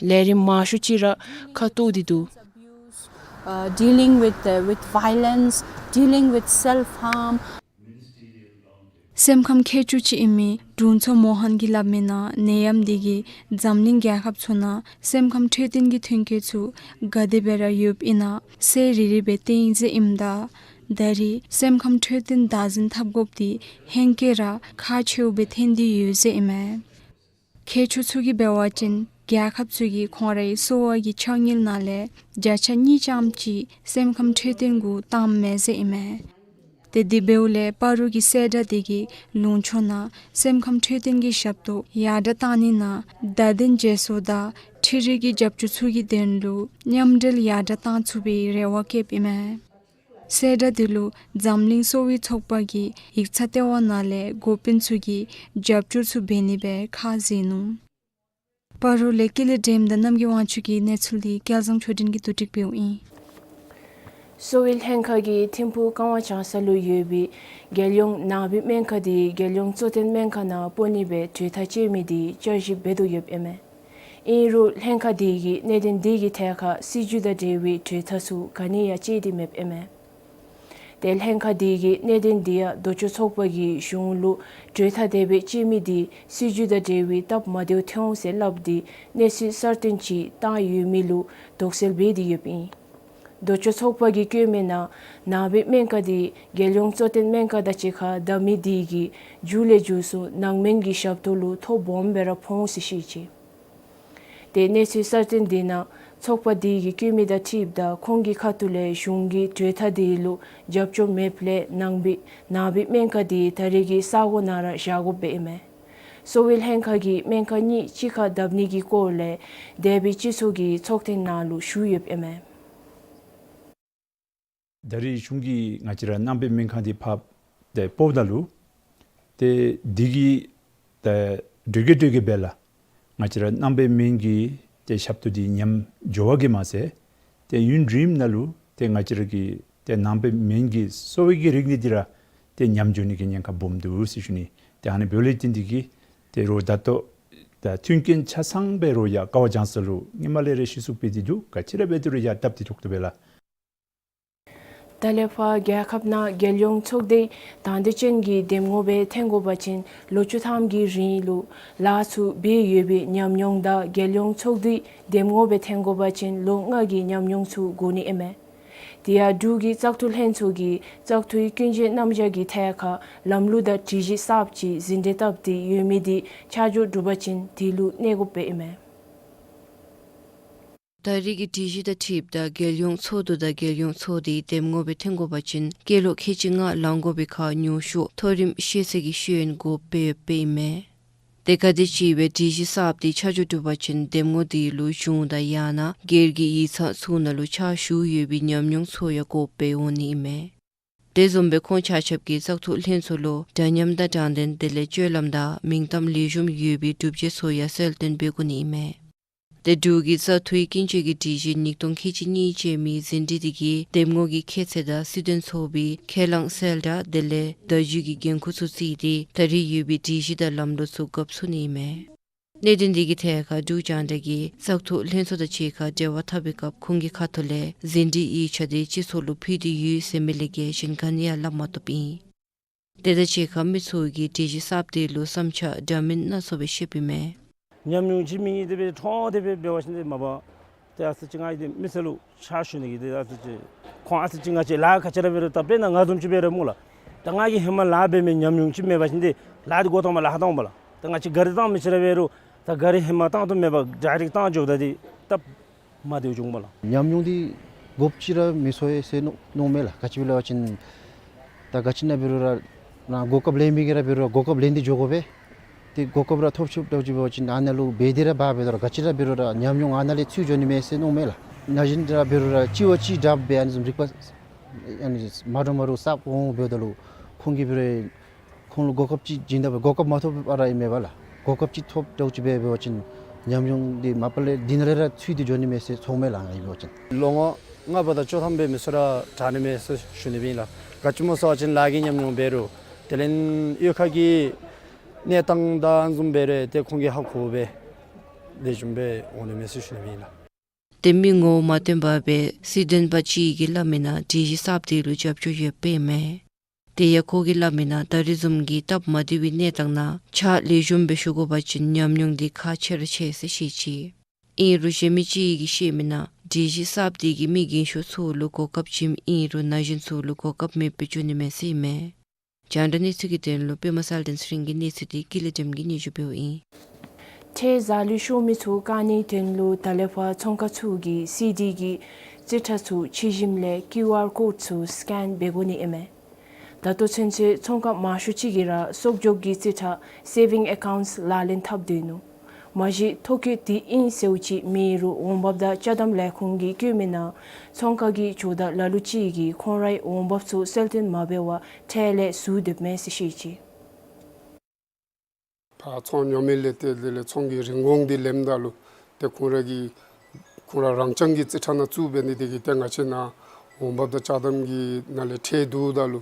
ལས་རིམ་མང་ཤོས་ཅིག་ར་ཁ་གཏོགས་ཏེ་འདུག། Uh, dealing with, uh, with violence, dealing with self-harm. སེམས་ཁམས་མཁས་མཆོག་ཅིག་ཨིན་མི་དྲུང་འཚོ་མོ་ཧན་གྱིས་སླབ་མི་ནང་ནད་ཡམས་འདི་གིས་འཛམ་གླིང་རྒྱལ་ཁབ་ཚུ་ནང་སེམས་ཁམས་འཕྲོད་བསྟེན་གྱི་ཐོན་སྐྱེད་ཚུ་ག་དེ་སྦེ་ར་ཡོདཔ་ཨིན་ན་གསལ་རི་རི་སྦེ་སྟོན་ཡི་ཟེར་ཨིནམ་ད་ད་རེས་སེམས་ཁམས་འཕྲོད་བསྟེན་བདག་འཛིན་འཐབ་དགོཔ་འདི་ཧེང་སྐལ་ར་ཁག་ཆེཝ་སྦེ་ཐོན་ཏེ་ཡོད་ཟེར་ཨིན་མས། མཁས་མཆོག་ཚུ་གིས་འབད་བ་ཅིན་རྒྱལ་ཁབ་ཚུ་གིས་ཁོང་རའི་གསོ་བ་གི་ཕྱགས་སྙིགས་ནང་ལས་བརྒྱ་ཆ་གཉིས་ཙམ་ཅིག་སེམས་ཁམས་འཕྲོད་བསྟེན་གུ་བཏངམ་མས་ཟེར་ཨིན་མས། ཏེ་དེ་འབདཝ་ལས་སྤ་རོ་གི་གསལ་བསྒྲགས་འདི་གིས་ལུང་ཕྱོགས་ནང་སེམས་ཁམས་འཕྲོད་བསྟེན་གྱི་ཞབས་ཏོག་ཡར་དྲག་གཏང་ནི་ནང་བརྡ་དོན་བརྗེ་སོར་དང་འཕྲུལ་རིག་གི་རྒྱབ་སྐྱོར་ཚུ་གི་དོན་ལུ་མཉམ་འབྲེལ་ཡར་དྲག་གཏང་ཚུགས་པའི་རེ་བ་བསྐྱེདཔ་ཨིན་མས། གསལ་བསྒྲགས་འདི་ལུ་འཛམ་གླིང་གསོ་བའི་ཚོགས་པ་གི་ཡིག་ཚང་ལྟེ་བ་ནང་ལས་འགོ་དཔོན་ཚུ་གིས་རྒྱབ་སྐྱོར་ཚུ་འབད་ནི་སྦེ་ཁས་བླངས་ནུག། སྤ་རོ་ལས་ཀུན་ལེགས་སྒྲོལམ་དང་རྣམ་རྒྱལ་དབང་ཕྱུག་གི་གནས་ཚུལ་འདི་སྐལ་བཟང་ཆོས་སྒྲོན་གྱིས་བསྡུ་སྒྲིག་འབདཝ་ཨིན། གསོ་བའི་ལྷན་ཁག་གིས་ཐིམ་ཕུག་ཀ་ཝང་བྱང་ས་ལུ་ཡོད་པའི་རྒྱལ་ཡོངས་ནང་པའི་སྨན་ཁང་འདི་རྒྱལ་ཡོངས་གཙོ་བསྟེན་སྨན་ཁང་ནང་སྤོ་ནི་སྦེ་གྲོས་ཐག་བཅད་མི་འདི་བསྐྱར་ཞིབ་འབད་དོ་ཡོདཔ་ཨིན་མས། ཨིན་རུང་ལྷན་ཁག་འདི་གིས་གནད་དོན་འདི་གི་ཐད་ཁར་སྲིད་བྱུས་དང་འབྲེལ་བའི་གྲོས་ཐག་ཚུ་ག་ནི་ཡང་བཅད་དེ་མེདཔ་ཨིན་མས། ཏེ་ལྷན་ཁག་འདི་གིས་གནད་དོན་འདི་ཡང་ལྡོག་ཕྱོགས་ཚོགས་པ་གིས་གཞུང་ལུ་གྲོས་ཐག་དེ་སྦེ་བཅད་མི་འདི་སྲིད་བྱུས་དང་འབྲེལ་བའི་སྟབས་མ་བདེཝ་ཐོན་འོང་ཟེར་སླབ་སྟེ་གནས་ཚུལ་གསར་བཏོན་ཅིག་བཏང་ཡོད་མི་ལུ་དོགས་སེལ་འབད་དེ་ཡོདཔ་ཨིན། ལྡོག་ཕྱོགས་ཚོགས་པ་གིས་བཀོད་མི་ནང་ནང་པའི་སྨན་ཁང་འདི་རྒྱལ་ཡོངས་གཙོ་བསྟེན་སྨན་ཁང་དང་གཅིག་ཁར་བསྡམ་མི་འདི་གིས་མཇུག་ལས་མཇུག་སུ་ནང་སྨན་གྱི་ཞབས་ཏོག་ལུ་ཐོ་སྦོམ་སྦེ་ར་ཕོག་འོང་ཟེར་བཤད་ཅི། ཏེ་གནས་ཚུལ་གསར་བཏོན་འདི་ནང་ཚོགས་པ་འདི་གིས་བཀོད་མི་དང་འཁྲིལཝ་ད་ཁོང་གི་ཁ་ཐུག་ལས་གཞུང་གི་གྲོས་ཐག་འདི་ལུ་རྒྱབ་སྐྱོར་མེདཔ་ལས་ནང་པའི་ནང་པའི་སྨན་ཁང་འདི་ད་རེས་ཀྱི་ས་གོ་ནང་ར་བཞག་དགོཔ་སྦེ་ཨིན་མས། གསོ་བའི་ལྷན་ཁག་གིས་སྨན་ཁང་གཉིས་གཅིག་ཁར་བསྡམ་ནི་གི་སྐོར་ལས་འདས་པའི་སྤྱི་ཚོགས་ཀྱི་ཚོགས་ཐེངས་ནང་ལུ་ཞུ་ཡོདཔ་ཨིན་མས། ད་རེས་གཞུང་གིས་ང་བཅས་ར་ནང་པའི་སྨན་ཁང་འདི་ཕར་ཏེ་སྤོཝ་ད་ལུ་ཏེ་འདི་གིས་ཏེ་དྲོ་གི་དྲོ་གི་སྦེ་ལགས་ང་བཅས་ར་ནང་པའི་སྨན་གྱི་ཏེ་ཞབས་ཏོག་འདི་ཉམས་འགྱོ་བ་གིས་མ་ཚད་ཏེ་ཡུན་རིངམོ་ནང་ལུ་ཏེ་ང་བཅས་ར་གི་ཏེ་ནང་པའི་སྨན་གྱི་གསོ་བའི་གི་རིག་གནས་འདི་ར་ཏེ་ཉམས་འགྱོ་ནི་གི་ཉེན་ཁ་སྦོམ་འདུག་ཟེར་ཞུ་ནི། ཏེ་ཨ་ནི་འབདཝ་ལས་བརྟེན་འདི་གིས་ཏེ་རོགས་ད་ལྟོ་ ད་མཐུན་རྐྱེན་ཆ་ཚང་འབད་རུང་ཡང་དཀའ་བ་སྦྱང་ས་ལུ་ཧེ་མ་ལས་ར་གཞི་བཙུགས་འབད་དེ་འདུག། ག་ཅི་ར་འབད་དེ་རུང་ཡང་སྟབས་བདེ་ཏོག་ཏོ་སྦེ་ལགས། ད་ལས་ཕར་རྒྱལ་ཁབ་ནང་རྒྱལ་ཡོངས་ཚོགས་སྡེ་དང་འདོད་ཅན་གྱི་འདེམས་ངོ་སྦེ་འཐོན་དགོ་པ་ཅིན་ལོ་བཅུ་ཐམ་གྱི་རིང་ལུ་ལཱ་ཚུ་འབད་ཡོད་པའི་ཉམས་མྱོང་དང་རྒྱལ་ཡོངས་ཚོགས་སྡེ་འདེམས་ངོ་སྦེ་འཐོན་དགོ་པ་ཅིན་ལོ་ལྔ་གི་ཉམས་མྱོང་ཚུ་དགོ་ནི་ཨིན་མས། དེ་ཡང་འབྲུག་གི་བཙག་འཐུ་ལྷན་ཚོགས་ཀྱིས་བཙག་འཐུའི་ཀུན་སྤྱོད་རྣམ་གཞག་གི་ཐད་ཁར་ལམ་ལུགས་དང་སྒྲིག་གཞི་གསརཔ་ཅིག་ཟིན་བྲིས་བཏབ་སྟེ་ཡོད་མི་དེ་ཆ་འཇོག་གྲུབ་པ་ཅིན་དེ་ལུ་གནས་དགོཔ་ཨིན་མས། ད་རེས་ཀྱི་སྒྲིག་གཞི་དང་འཁྲིལཝ་ད་རྒྱལ་ཡོངས་ཚོགས་འདུ་དང་རྒྱལ་ཡོངས་ཚོགས་སྡེའི་འདེམས་ངོ་སྦེ་འཐོན་དགོ་པ་ཅིན་སྐྱེས་ལོ་ཁལ་གཅིག་ལྔ་ལང་དགོ་པའི་ཁར་ཉུང་ཤོས་མཐོ་རིམ་ཤེས་ཚད་ཀྱི་ཤེས་ཡོན་དགོཔ་སྦེ་ཡོདཔ་ཨིན་མས། དེ་ག་དེམ་ཅིག་སྦེ་སྒྲིག་གཞི་གསརཔ་དེ་ཆ་འཇོག་གྲུབ་པ་ཅིན་འདེམས་ངོ་དེ་ལུ་གཞུང་དང་ཡང་ན་སྒེར་གྱི་ཡིག་ཚང་ཚུ་ནང་ལུ་ཕྱག་ཞུ་ཡོད་པའི་ཉམས་མྱོང་ཚུ་ཡང་དགོཔ་སྦེ་འོང་ནི་ཨིན་མས། དེ་བཟུམ་སྦེ་ཁོང་ཆ་ཁྱབ་ཀྱིས་བཙག་འཐུ་ལྷན་ཚོགས་ལུ་འདྲ་མཉམ་དང་དྲང་བདེན་དེ་ལས་སྤྱོད་ལམ་དང་མིང་གཏམ་ལེགས་ཤོམ་ཡོད་པའི་སྒྲུབ་བྱེད་ཚུ་ཡང་གསལ་སྟོན་འབད་དགོ་ནི་ཨིན་མས། དེ་འབྲུག་གི་བཙག་འཐུའི་ཀུན་སྤྱོད་ཀྱི་སྒྲིག་གཞི་ཉིས་སྟོང་ཁལ་གཅིག་གཉིས་ཅན་མའི་ཟིན་བྲིས་དེ་གིས་འདེམས་ངོ་གི་ཁྱད་ཚད་དང་སྲིད་དོན་ཚོགས་པའི་ཁས་བླངས་གསལ་བསྒྲགས་དེ་ལས་བརྡ་བརྒྱུད་ཀྱི་འགན་ཁུར་ཚུ་བརྩིས་ཏེ་ད་རེས་ཡོད་པའི་སྒྲིག་གཞི་དང་ལམ་ལུགས་ཚུ་འགབ་ཚུགས་ནི་ཨིན་མས། གནད་དོན་དེ་གི་ཐད་ཁར་འབྲུག་རྒྱང་བསྒྲགས་ཀྱིས་བཙག་འཐུ་ལྷན་ཚོགས་དང་གཅིག་ཁར་འབྲེལ་བ་འཐབ་པའི་སྐབས་ཁོང་གི་ཁ་ཐུག་ལས་ཟིན་བྲིས་ཡིག་ཆ་དེ་སྤྱི་ཚོགས་ལུ་ཕུལ་ཏེ་ཡོད་ཟེར་མི་ལས་བརྒལ་གཞན་ག་ནི་ཡང་སླབ་མ་བཏུབ་ཨིན། དེ་དང་གཅིག་ཁར་མི་ཚུ་གིས་སྒྲིག་གཞི་གསརཔ་དེ་ལུ་བསམ་འཆར་འདྲ་མིན་སྣ་ཚོགས་སྦེ་བཤདཔ་ཨིན་མས། ཉམས་མྱོང་ཅིག་མེད་ནི་དེ་སྦེ་ཁྲོམ་དེ་སྦེ་འབད་བ་ཅིན་དེ་མ་པ། ཏེ་ཨ་ཙི་ཅིག་ང་གིས་མི་སེར་ལུ་ཕྱག་ཞུ་ནི་གི་ཏེ་ཨ་ཙི་ཅིག་ཁོང་ཨ་ཙི་ཅིག་ང་བཅས་ལཱ་ག་ཅི་ར་འབད་རུང་ད་དཔེར་ན་ང་བཟུམ་ཅིག་འབད་རུང་སྨོ་ལགས། ད་ང་གིས་ཧེ་མ་ལཱ་འབད་མི་ཉམས་མྱོང་ཅིག་མེད་པ་ཅིན་ཏེ་ལཱ་འདི་འགོ་ཐོག་མར་ལཱ་བཏང་འོང་པ་ལགས། ད་ང་བཅས་གཱ་རི་བཏང་མི་ཅིག་ར་འབད་རུང་ད་གཱ་རི་ཧེ་མ་བཏང་དོ་མེད་པར་ཌའི་རེཀཊ་བཏང་འགྱོཝ་ད་འདི་སྟབས་མ་བདེཝ་འབྱུང་འོང་པ་ལགས། ཉམས་མྱོང་འདི་དགོཔ་ཅིག་ར་མི་ཚོར་ཡི་ཟེར་མནོ་མནོཝ་མས་ལགས། ག་ཅི་སྦེ་ལབ་པ་ཅིན་ད་ག་ཅི་ནང་འབད་རུང་ར་ནཱ་གོ་སྐབས་ལེན་མི་གིས་ར་འབད་རུང་ར་གོ་སྐབས་ལེན་ཏེ་འགྱོ་དགོ་པས། ཏེ་གོ་སྐབས་ར་ཐོབ་ཆོགཔ་འདྲཝ་ཅིག་འབད་བ་ཅིན་ཨ་ནཱ་ལུ་འབད་དེ་ར་འབག་འབད་དོ་ར་ག་ཅི་ར་འབད་རུང་ར་ཉམས་མྱོང་ཨ་ནཱ་ལས་ཚུད་འགྱོ་ནི་མས་ཟེར་མནོཝ་མས་ལགས། ན་གཞོན་ར་འབད་རུང་ར་གཅིག་བ་གཅིག་དྲགཔ་སྦེ་ཨ་ནི་བཟུམ་རིག་པ་ཨ་ནི་མ་འདྲཝ་མ་འདྲཝ་བསགས་འོང་འབདཝ་ད་ལུ་ཁོང་གིས་འབད་རུང་ཁོང་ལུ་གོ་སྐབས་ཅིག་བྱིན་ད་སྦེ་གོ་སྐབས་མ་ཐོབ་པར་ར་ཨིན་མས་པ་ལགས། གོ་སྐབས་ཅིག་ཐོབ་འདྲཝ་ཅིག་འབད་འབད་བ་ཅིན་ཉམས་མྱོང་འདི་མ་པ་ལས་འདི་ནང་ལས་ར་ཚུད་དེ་འགྱོ་ནི་མས་ཟེར་ཚོརཝ་མས་ལགས། ང་གིས་འབད་བ་ཅིན་ལོ་ངོ་ལྔ་པ་དང་བཅུ་ཐམ་འབད་མི་ཚུ་ར་དྲག་ནི་མས་ཟེར་ཞུ་ནི་ཨིན་ལགས། ག་ཅི་སྨོ་ཟེར་བ་ཅིན་ལཱ་གི་ཉམས་མྱོང་འབད་རུང་དེ་ལས་གཡུས་ཁ་གི་གནས་སྟངས་དང་བཟུམ་འབད་རུང་ཏེ་ཁོང་གིས་ཧ་གོཝ་སྦེ་ལེགས་ཤོམ་སྦེ་འོང་ནི་མས་ཟེར་ཞུ་ནི་ཨིན་ལགས། ཏེ་མི་ངོ་མ་སྟོན་པར་སྦེ་སྲིད་དོན་པ་ཅིག་གིས་སླབ་མི་ནང་སྒྲིག་གཞི་གསརཔ་དེ་ལུ་རྒྱབ་སྐྱོར་ཡོདཔ་ཨིན་མས། དེ་ཡང་ཁོ་གིས་སླབ་མི་ནང་ད་རེས་བཟུམ་གྱི་སྟབས་མ་བདེ་བའི་གནས་སྟངས་ནང་ཕྱག་ལེགས་ཤོམ་སྦེ་ཞུ་དགོ་པ་ཅིན་ཉམས་མྱོང་འདི་ཁག་ཆེ་ར་ཆེ་ཟེར་བཤད་ཅི། ཨིན་རུང་གཞན་མི་ཅིག་གིས་བཤད་མི་ནང་སྒྲིག་གཞི་གསརཔ་དེ་གིས་མི་རྒན་ཤོས་ཚུ་ལུ་གོ་སྐབས་བྱིནམ་ཨིན་རུང་ན་གཞོན་ཚུ་ལུ་གོ་སྐབས་མེདཔ་སྦེ་འགྱོ་ནི་མས་ཟེར་ཨིན་མས། རྒྱང་བསྒྲགས་གནས་ཚུལ་གྱི་དོན་ལུ་པདྨ་གསལ་སྒྲོན་ཚེ་རིང་གི་གནས་ཚུལ་འདི་ཀུན་ལེགས་སྒྲོལམ་གིས་སྙན་ཞུ་འབདཝ་ཨིན། ཁྲལ་ཟ་ལུགས་ཤོར་མི་ཚུ་བཀག་ནིའི་དོན་ལུ་ད་ལས་ཕར་ཚོང་ཁང་ཚུ་གིས་སི་ཌི་གི་རྩིས་ཁྲ་ཚུ་ཕྱིས་ཞིནམ་ལས་ཀིའུ་ཨར་ཀོཌ་ཚུ་སི་ཀེན་འབད་དགོ་ནི་ཨིན་མས། ད་ལྟོ་ཚུན་ཚོད་ཚོང་ཁང་མང་ཤོས་ཅིག་གིས་ར་གསོག་འཇོག་གི་རྩིས་ཁྲ་སེ་བིང་ཨེ་ཀའུནཊ་ལག་ལེན་འཐབ་སྡོད་ནུག། མ་གཞི་ཐོ་བཀོད་དེ་ཨིན་ཟེརཝ་ཅིག་མེད་རུང་འོང་འབབ་དང་ཅ་དམ་ལས་ཁུངས་ཀྱིས་བཀོད་མི་ནང་ཚོང་ཁང་གི་ཇོ་བདག་ལ་ལུ་ཅིག་གིས་ཁོང་རའི་འོང་འབབ་ཚུ་གསལ་སྟོན་མ་འབད་བར་ཁྲལ་ལས་ཟུར་སྡོདཔ་མས་ཟེར་བཤད་ཅི། ཕར་ཚོང་ཉོ་མི་ལས་ཏེ་དེ་ལས་ཚོང་གི་རིན་གོང་འདི་ལེནམ་ད་ལུ་ཏེ་ཁོང་ར་གི་ཁོང་ར་རང་རྐྱང་གི་རྩིས་ཁྲ་ནང་བཙུགས་འབད་ནི་དེ་གིས་ཏེ་ང་བཅས་ནཱ་འོང་འབབ་དང་ཅ་དམ་གྱི་ནང་ལས་ཁྲལ་བསྡུཝ་ད་ལུ་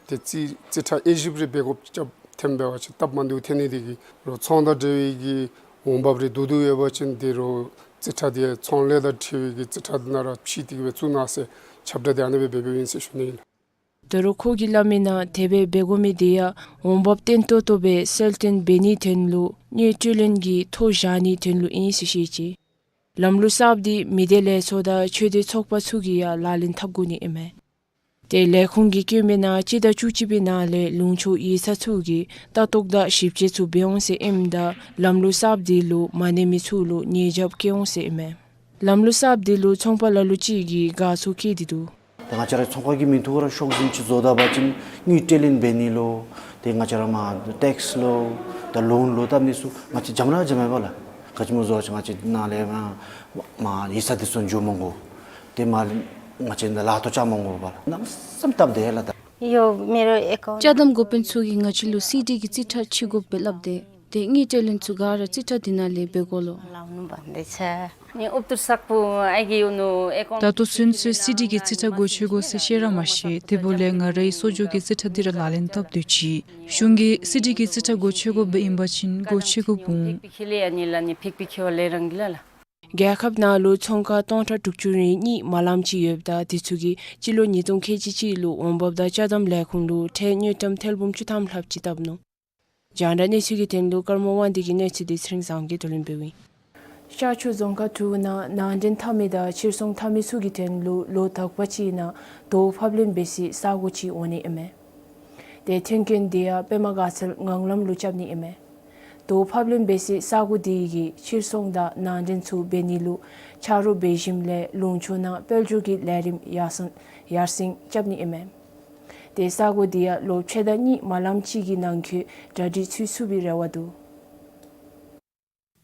ཏེ་རྩིས་རྩིས་ཁྲ་དབྱེ་ཞིབ་རེ་འབད་དགོཔ་རྐྱབ་ཐོནམ་འབད་བ་ཅིན་སྟབས་མ་བདེཝ་ཐོན་ནི་དེ་གིས་རོགས་ཚོང་དང་འབྲེལ་བའི་གི་འོང་འབབ་རེ་བསྡུ་བསྡུཝ་ཡོད་པ་ཅིན་དེ་རོགས་རྩིས་ཁྲ་དེ་ཚོང་ལས་དང་འབྲེལ་བའི་གི་རྩིས་ཁྲ་ནང་ར་ཕྱིས་ཏེ་གི་སྦེ་བཙུགས་གནང་ཟེར་ཁྱབ་བསྒྲགས་དེ་ཨ་ནི་སྦེ་འབད་འབདཝ་ཨིན་ཟེར་ཞུ་ནི་ཨིན། ད་རུང་ཁོ་གིས་སླབ་མི་ནང་དེ་སྦེ་འབད་དགོ་མི་དེ་ཡང་འོང་འབབ་བརྟན་ཏོག་ཏོ་སྦེ་གསལ་སྟོན་འབད་ནིའི་དོན་ལུ་དངུལ་སྤྲོད་ལེན་གྱི་ཐོ་བཞག་ནིའི་དོན་ལུ་ཨིན་ཟེར་བཤད་ཅི། ལམ་ལུགས་གསརཔ་དེ་མི་སྡེ་ལས་ཚོགས་དང་ཆོས་སྡེ་ཚོགས་པ་ཚུ་གིས་ཡང་ལག་ལེན་འཐབ་དགོ་ནི་ཨིན་མས། ཏེ་ལས་ཁུངས་ཀྱིས་བཀོད་མི་ནང་སྤྱི་ཟླ་བཅུ་གཅིག་པའི་ནང་ལས་ལུང་ཕྱོགས་ཡིག་ཚང་ཚུ་གིས་ལྟ་རྟོག་དང་ཞིབ་དཔྱད་ཚུ་འབད་འོང་ཟེར་ཨིནམ་ད་ལམ་ལུགས་གསརཔ་དེ་ལུ་མ་གནས་མི་ཚུ་ལུ་ཉེས་བྱ་བཀལ་འོང་ཟེར་ཨིན་མས། ལམ་ལུགས་གསརཔ་དེ་ལུ་ཚོང་པ་ལ་ལུ་ཅིག་གིས་དགའ་ཚོར་བསྐྱེད་དེ་འདུག། ད་ང་བཅས་ར་ཚོང་ཁང་གི་མིང་ཐོག་ར་ཤོག་འཛིན་ཅིག་བཟོ་ད་པ་ཅིན་དངུལ་སྤྲོད་ལེན་འབད་ནི་ལུ་ཏེ་ང་བཅས་ར་མར་ཊེགསི་ལུ་ད་ལོན་ལུ་བཏབ་ནི་ཚུ་ང་བཅས་འཇམ་ར་འཇམ་མས་པ་ལགས། ག་ཅི་སྨོ་ཟེར་བ་ཅིན་ང་བཅས་ནཱ་ལས་མར་མར་ཡིག་ཚང་དེ་ཚུ་འགྱོ་མ་དགོ། ཏེ་མར་ང་བཅས་ནཱ་ལཱ་ཐོག་བཅར་མ་དགོ་པ་ལགས། གནམ་མེད་ས་མེད་སྟབས་བདེ་ལགས། ད་ཡོད་མེད་རུང་ཨེ་ཀའུནཊ་ཅ་དམ་འགོ་དཔོན་ཚུ་གིས་ང་བཅས་ལུ་སི་ཌི་གི་རྩིས་ཁྲ་ཕྱིས་དགོཔ་སྦེ་སླབ་སྟེ་ ཏེ་ངེའི་སྤྲོད་ལེན་ཚུ་ག་ར་རྩིས་ཁྲ་འདི་ནང་ལས་འབད་དགོ་ལོ། ད་ལྟོ་ཚུན་ཚོད་སི་ཌི་གི་རྩིས་ཁྲ་འགོ་ཆེ་དགོ་ཟེར་ཤེས་ར་མ་ཤེས། དེ་འབདཝ་ལས་ང་རའི་གསོ་བཅོས་ཀྱི་རྩིས་ཁྲ་འདི་ར་ལག་ལེན་འཐབ་སྡོད་ཅི། གཞུང་གིས་སི་ཌི་གི་རྩིས་ཁྲ་འགོ་ཆེ་དགོཔ་ཨིན་པ་ཅིན་འགོ་ཆེ་དགོཔ་འོང་། རྒྱལ་ཁབ་ནང་ལུ་ཚོང་ཁང་སྟོང་ཕྲག་དྲུག་ཅུ་རེ་གཉིས་མ་ལམ་ཅིག་ཡོདཔ་ད་དེ་ཚུ་གིས་སྤྱི་ལོ་ཉིས་སྟོང་ཁལ་གཅིག་གཅིག་ལུ་འོང་འབབ་དང་ཅ་དམ་ལས་ཁུངས་ལུ་ཁྲལ་དངུལ་ཀྲམ་ཐེར་འབུམ་བཅུ་ཐམ་ལྷགཔ་ཅིག་བཏབ་ནུག། རྒྱང་བསྒྲགས་གནས་ཚུལ་གྱི་དོན་ལུ་ཀརྨ་དབང་འདུས་ཀྱི་གནས་ཚུལ་འདི་ཚེ་རིང་བཟང་གིས་བསྡུ་ལེན་འབདཝ་ཨིན། ཤར་ཕྱོགས་རྫོང་ཁག་དྲུག་ནང་ནང་འདྲེན་འཐབ་མི་དང་ཕྱིར་ཚོང་འཐབ་མི་ཚུ་གི་དོན་ལུ་ལོ་དག་པ་ཅིག་ནང་དོ་ཕབ་ལེན་འབད་སའི་ས་སྒོ་ཅིག་འོང་ནི་ཨིན་མས། ཏེ་མཐུན་རྐྱེན་འདི་ཡང་པདྨ་དགའ་ཚལ་ངང་ལམ་ལུ་རྐྱབ་ནི་ཨིན་མས། དོ་ཕབ་ལེན་འབད་སའི་ས་སྒོ་འདི་གིས་ཕྱིར་ཚོང་དང་ནང་འདྲེན་ཚུ་འབད་ནི་ལུ་ཆ་རོགས་འབད་ཞིནམ་ལས་ལུང་ཕྱོགས་ནང་དཔལ་འབྱོར་གྱི་ལས་རིམ་ཡར་སེང་ཡར་སེང་རྐྱབ་ནི་ཨིན་མས། ཏེ་ས་སྒོ་འདི་ཡང་ལོ་ཕྱེད་དང་གཉིས་མ་ལམ་ཅིག་གི་ནང་འཁོད་གྲ་སྒྲིག་ཚུད་ཚུགས་པའི་རེ་བ་འདུག།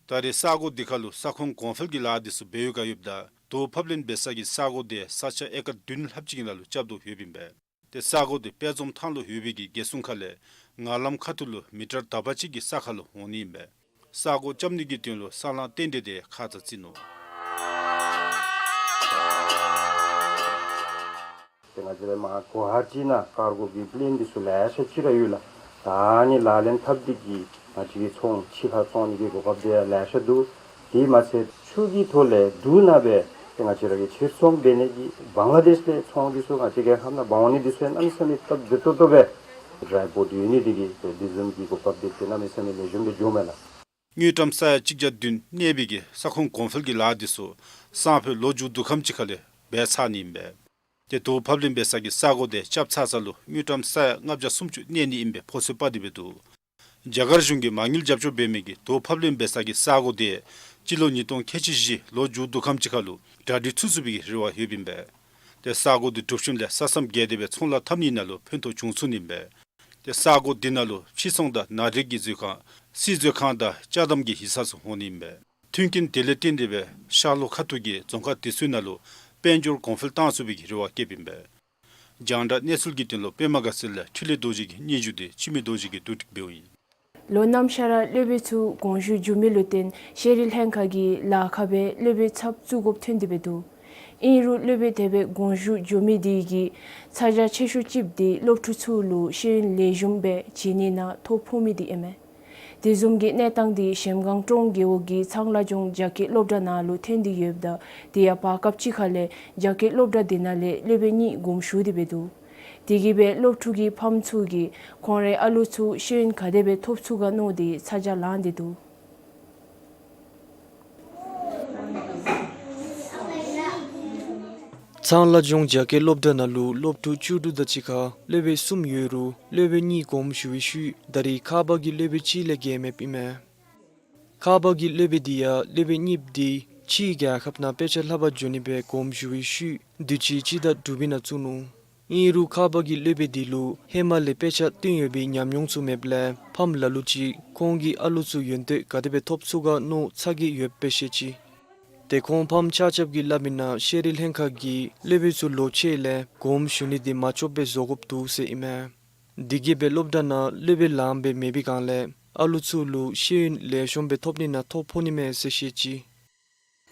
ད་རེས་ས་སྒོ་འདི་ཁར་ལུ་ས་ཁོངས་གོང་འཕེལ་གྱི་ལཱ་འདི་ཚུ་འབད་བའི་བསྒང་ཡོདཔ་ད་དོ་ཕབ་ལེན་འབད་ས་གི་ས་སྒོ་འདི་ས་ཆ་ཨེ་ཀར་བདུན་ལྷགཔ་ཅིག་གི་ནང་ལུ་རྐྱབ་དོ་ཡོདཔ་ཨིན་པས། ཏེ་ས་སྒོ་འདི་དཔལ་འཛོམས་ཐང་ལུ་ཡོད་པའི་གི་རྒྱལ་སྲུང་ཁ་ལས་ངང་ལམ་ཁ་ཐུག་ལུ་མི་ཊར་དག་པ་ཅིག་གི་ས་ཁར་ལུ་འོང་ནི་ཨིན་པས། ས་སྒོ་རྐྱབ་ནི་གི་དོན་ལུ་ས་ལང་རྟེན་འབྲེལ་འདི་ཁ་ཙ་བརྩིས་ནུག། ཏེ་ང་བཅས་ར་མར་གུ་ཝ་ཧ་ཊི་ནང་ཀར་གོ་གི་པི་ལེན་འདི་ཚུ་ལེ་ཤ་ཅིག་ར་ཡོད་ལགས། ད་ཨ་ནི་ལག་ལེན་འཐབ་སྟེ་གིས་ང་བཅས་ཀྱི་ཚོང་ཕྱི་ཁར་བཙོང་ནི་གི་གོ་སྐབས་འདི་ཡང་ལེ་ཤ་འདུག། དེ་མ་ཚད་ཆུ་གི་ཐོག་ལས་འབྲུག་ནང་སྦེ་ཏེ་ང་བཅས་ར་གི་ཕྱིར་ཚོང་འབད་ནི་གི་བང་ལ་དེཤ་ལས་ཚོང་འདི་ཚུ་ང་བཅས་རྒྱལ་ཁབ་ནང་འབག་འོང་ནི་འདི་ཚུ་ཡང་གནམ་མེད་ས་མེད་སྟབས་བདེ་ཏོག་ཏོ་སྦེ་ཌི་རའི་པོརཊ་ཡོད་ནི་འདི་གིས་ཏེ་དེ་བཟུམ་གྱི་གོ་སྐབས་འདི་ཏེ་གནམ་མེད་ས་མེད་ལེགས་ཤོམ་སྦེ་འགྱོཝ་མས་ལགས། དངུལ་ཀྲམ་ས་ཡ་གཅིག་བརྒྱ་བདུན་གནས་པའི་གི་ས་ཁོངས་གོང་འཕེལ་གྱི་ལཱ་འདི་ཚུ་སང་ཕོད་ལོ་མཇུག་བསྡུ་ཁམས་ཅིག་ཁ་ལས་འབད་ཚར་ནི་ཨིན་པས། ཏེ་དོ་ཕབ་ལེན་འབད་ས་གི་ས་སྒོ་འདི་རྐྱབ་ཚར་ས་ལུ་དངུལ་ཀྲམ་ས་ཡ་ལྔ་བརྒྱ་སུམ་ཅུ་གནས་ནི་ཨིན་པའི་ཕོ་ཚོད་དཔག་སྟེ་སྦེ་འདུག། རྒྱ་གར་གཞུང་གིས་མ་དངུལ་རྒྱབ་སྐྱོར་འབད་མི་གི་དོ་ཕབ་ལེན་འབད་ས་གི་ས་སྒོ་འདི་སྤྱི་ལོ་ཉིས་སྟོང་ཁལ་གཅིག་བཞི་ལོ་མཇུག་བསྡུ་ཁམས་ཅིག་ཁ་ལུ་གྲ་སྒྲིག་ཚུད་ཚུགས་པའི་གི་རེ་བ་ཡོདཔ་ཨིན་པས། ཏེ་ས་སྒོ་འདི་གྲུབ་ཞིནམ་ལས་ས་མཚམས་བརྒལ་ཏེ་སྦེ་ཚོང་ལཱ་འཐབ་ནི་ནང་ལུ་ཕན་ཐོགས་བྱུང་ཚུགས་ནི་ཨིན་པས། ཏེ་ས་སྒོ་འདི་ནང་ལུ་ཕྱིར་ཚོང་དང་ནང་འདྲེན་གྱི་མཛོད་ཁང་སིལ་མཛོད་ཁང་དང་ཅ་དམ་གྱི་ཡིག་ཚང་ཚུ་འོང་ནི་ཨིན་པས། མཐུན་རྐྱེན་དེ་ལས་བརྟེན་ཏེ་སྦེ་ཤར་ལྷོ་ཁ་ཐུག་གི་རྫོང་ཁག་དེ་ཚུ་ནང་ལུ་དཔལ་འབྱོར་གོང་འཕེལ་བཏང་ཚུགས་པའི་གི་རེ་བ་བསྐྱེདཔ་ཨིན་པས། རྒྱང་བསྒྲགས་གནས་ཚུལ་གྱི་དོན་ལུ་པདྨ་དགའ་ཚལ་ལས་འཕྲིན་ལས་རྡོ་རྗེ་གི་སྙན་ཞུ་འདི་འཆི་མེད་རྡོ་རྗེ་གིས་བསྡུ་སྒྲིག་འབདཝ་ཨིན། ལོ་གནམ་གཤིས་ར་སློབ་དཔོན་ཚུ་དགོངས་ཞུ་འགྱོ་མི་ལུ་བརྟེན་ཤེས་རིག་ལྷན་ཁག་གིས་ལཱ་ཁག་སྦེ་སློབ་དཔོན་ཚབ་བཙུགས་དགོཔ་ཐོན་ཏེ་སྦེ་འདུག། ཨིན་རུང་སློབ་དཔོན་དེ་སྦེ་དགོངས་ཞུ་འགྱོ་མི་དེ་གིས་ཚ་གྱང་ཆེ་ཤོས་ཅིག་འདི་སློབ་ཕྲུག་ཚུ་ལུ་ཤེས་ཡོན་ལེགས་ཤོམ་སྦེ་བྱིན་ནི་ནང་ཐོ་ཕོག་མི་དེ་ཨིན་མས། དེ་བཟུམ་གྱི་གནས་སྟངས་འདི་གཞལམ་སྒང་ཀྲོང་རྒེད་འོག་གི་ཚང་ལ་ལྗོངས་རྒྱ་སྐྱེད་སློབ་གྲྭ་ནང་ལུ་ཐོན་ཏེ་ཡོདཔ་ད་དེ་ཡང་བར་སྐབས་ཅིག་ཁ་ལས་རྒྱ་སྐྱེད་སློབ་གྲྭ་དེ་ནང་ལས་སློབ་དཔོན་གཉིས་དགོངས་ཞུ་སྟེ་སྦེ་འདུག། དེ་གིས་སྦེ་སློབ་ཕྲུག་གི་ཕམ་ཚུ་གིས་ཁོང་རའི་ཨ་ལུ་ཚུ་ཤེས་ཡོན་ག་དེ་སྦེ་ཐོབ་ཚུགས་ག་མནོ་སྟེ་ཚ་གྱང་ལངས་ཏེ་འདུག། ཚང་ལ་ལྗོངས་རྒྱ་སྐྱེད་སློབ་གྲྭ་ནང་ལུ་སློབ་ཕྲུག་བཅུ་དྲུག་དང་གཅིག་ཁར་སློབ་དཔོན་གསུམ་ཡོད་རུང་སློབ་དཔོན་གཉིས་དགོངས་ཞུ་བའི་ཤུལ་ད་རེས་ཁ་པར་གྱི་སློབ་དཔོན་གཅིག་ལས་བརྒལ་མེདཔ་ཨིན་མས། ཁ་པར་གྱི་སློབ་དཔོན་དེ་ཡང་སློབ་དཔོན་གཉིསཔོ་དེ་ཕྱིའི་རྒྱལ་ཁབ་ནང་དཔེ་ཆ་ལྷབ་པར་འགྱོ་ནི་སྦེ་དགོངས་ཞུ་བའི་ཤུལ་དུས་ཅི་སྤྱི་ཟླ་དྲུག་པའི་ནང་བཙུགས་ནུག། ཨིན་རུང་ཁ་པར་གྱི་སློབ་དཔོན་དེ་ལུ་ཧེ་མ་ལས་དཔེ་ཆ་བཏོན་ཡོད་པའི་ཉམས་མྱོང་ཚུ་མེདཔ་ལས་ཕམ་ལ་ལུ་ཅིག་ཁོང་གི་ཨ་ལུ་ཚུ་ཡོན་ཏན་ག་དེ་སྦེ་ཐོབ་ཚུགས་ག་མནོ་ཚ་གྱང་ཡོདཔ་སྦེ་བཤད་ཅི། ཏེ་ཁོང་ཕམ་ཆ་ཁྱབ་ཀྱིས་སླབ་མི་ནང་ཤེས་རིག་ལྷན་ཁག་གིས་སློབ་དཔོན་ཚུ་ལོ་ཕྱེད་ལས་དགོངས་ཞུ་ནི་དེ་མ་ཆོགཔ་སྦེ་བཟོ་དགོཔ་འདུག་ཟེར་ཨིན་མས། དེ་གིས་སྦེ་སློབ་གྲྭ་ནང་སློབ་དཔོན་ལངམ་སྦེ་མེད་པའི་སྒང་ལས་ཨ་ལུ་ཚུ་ལུ་ཤེས་ཡོན་ལེགས་ཤོམ་སྦེ་ཐོབ་ནི་ནང་ཐོ་ཕོག་ནི་མས་ཟེར་བཤད་ཅི།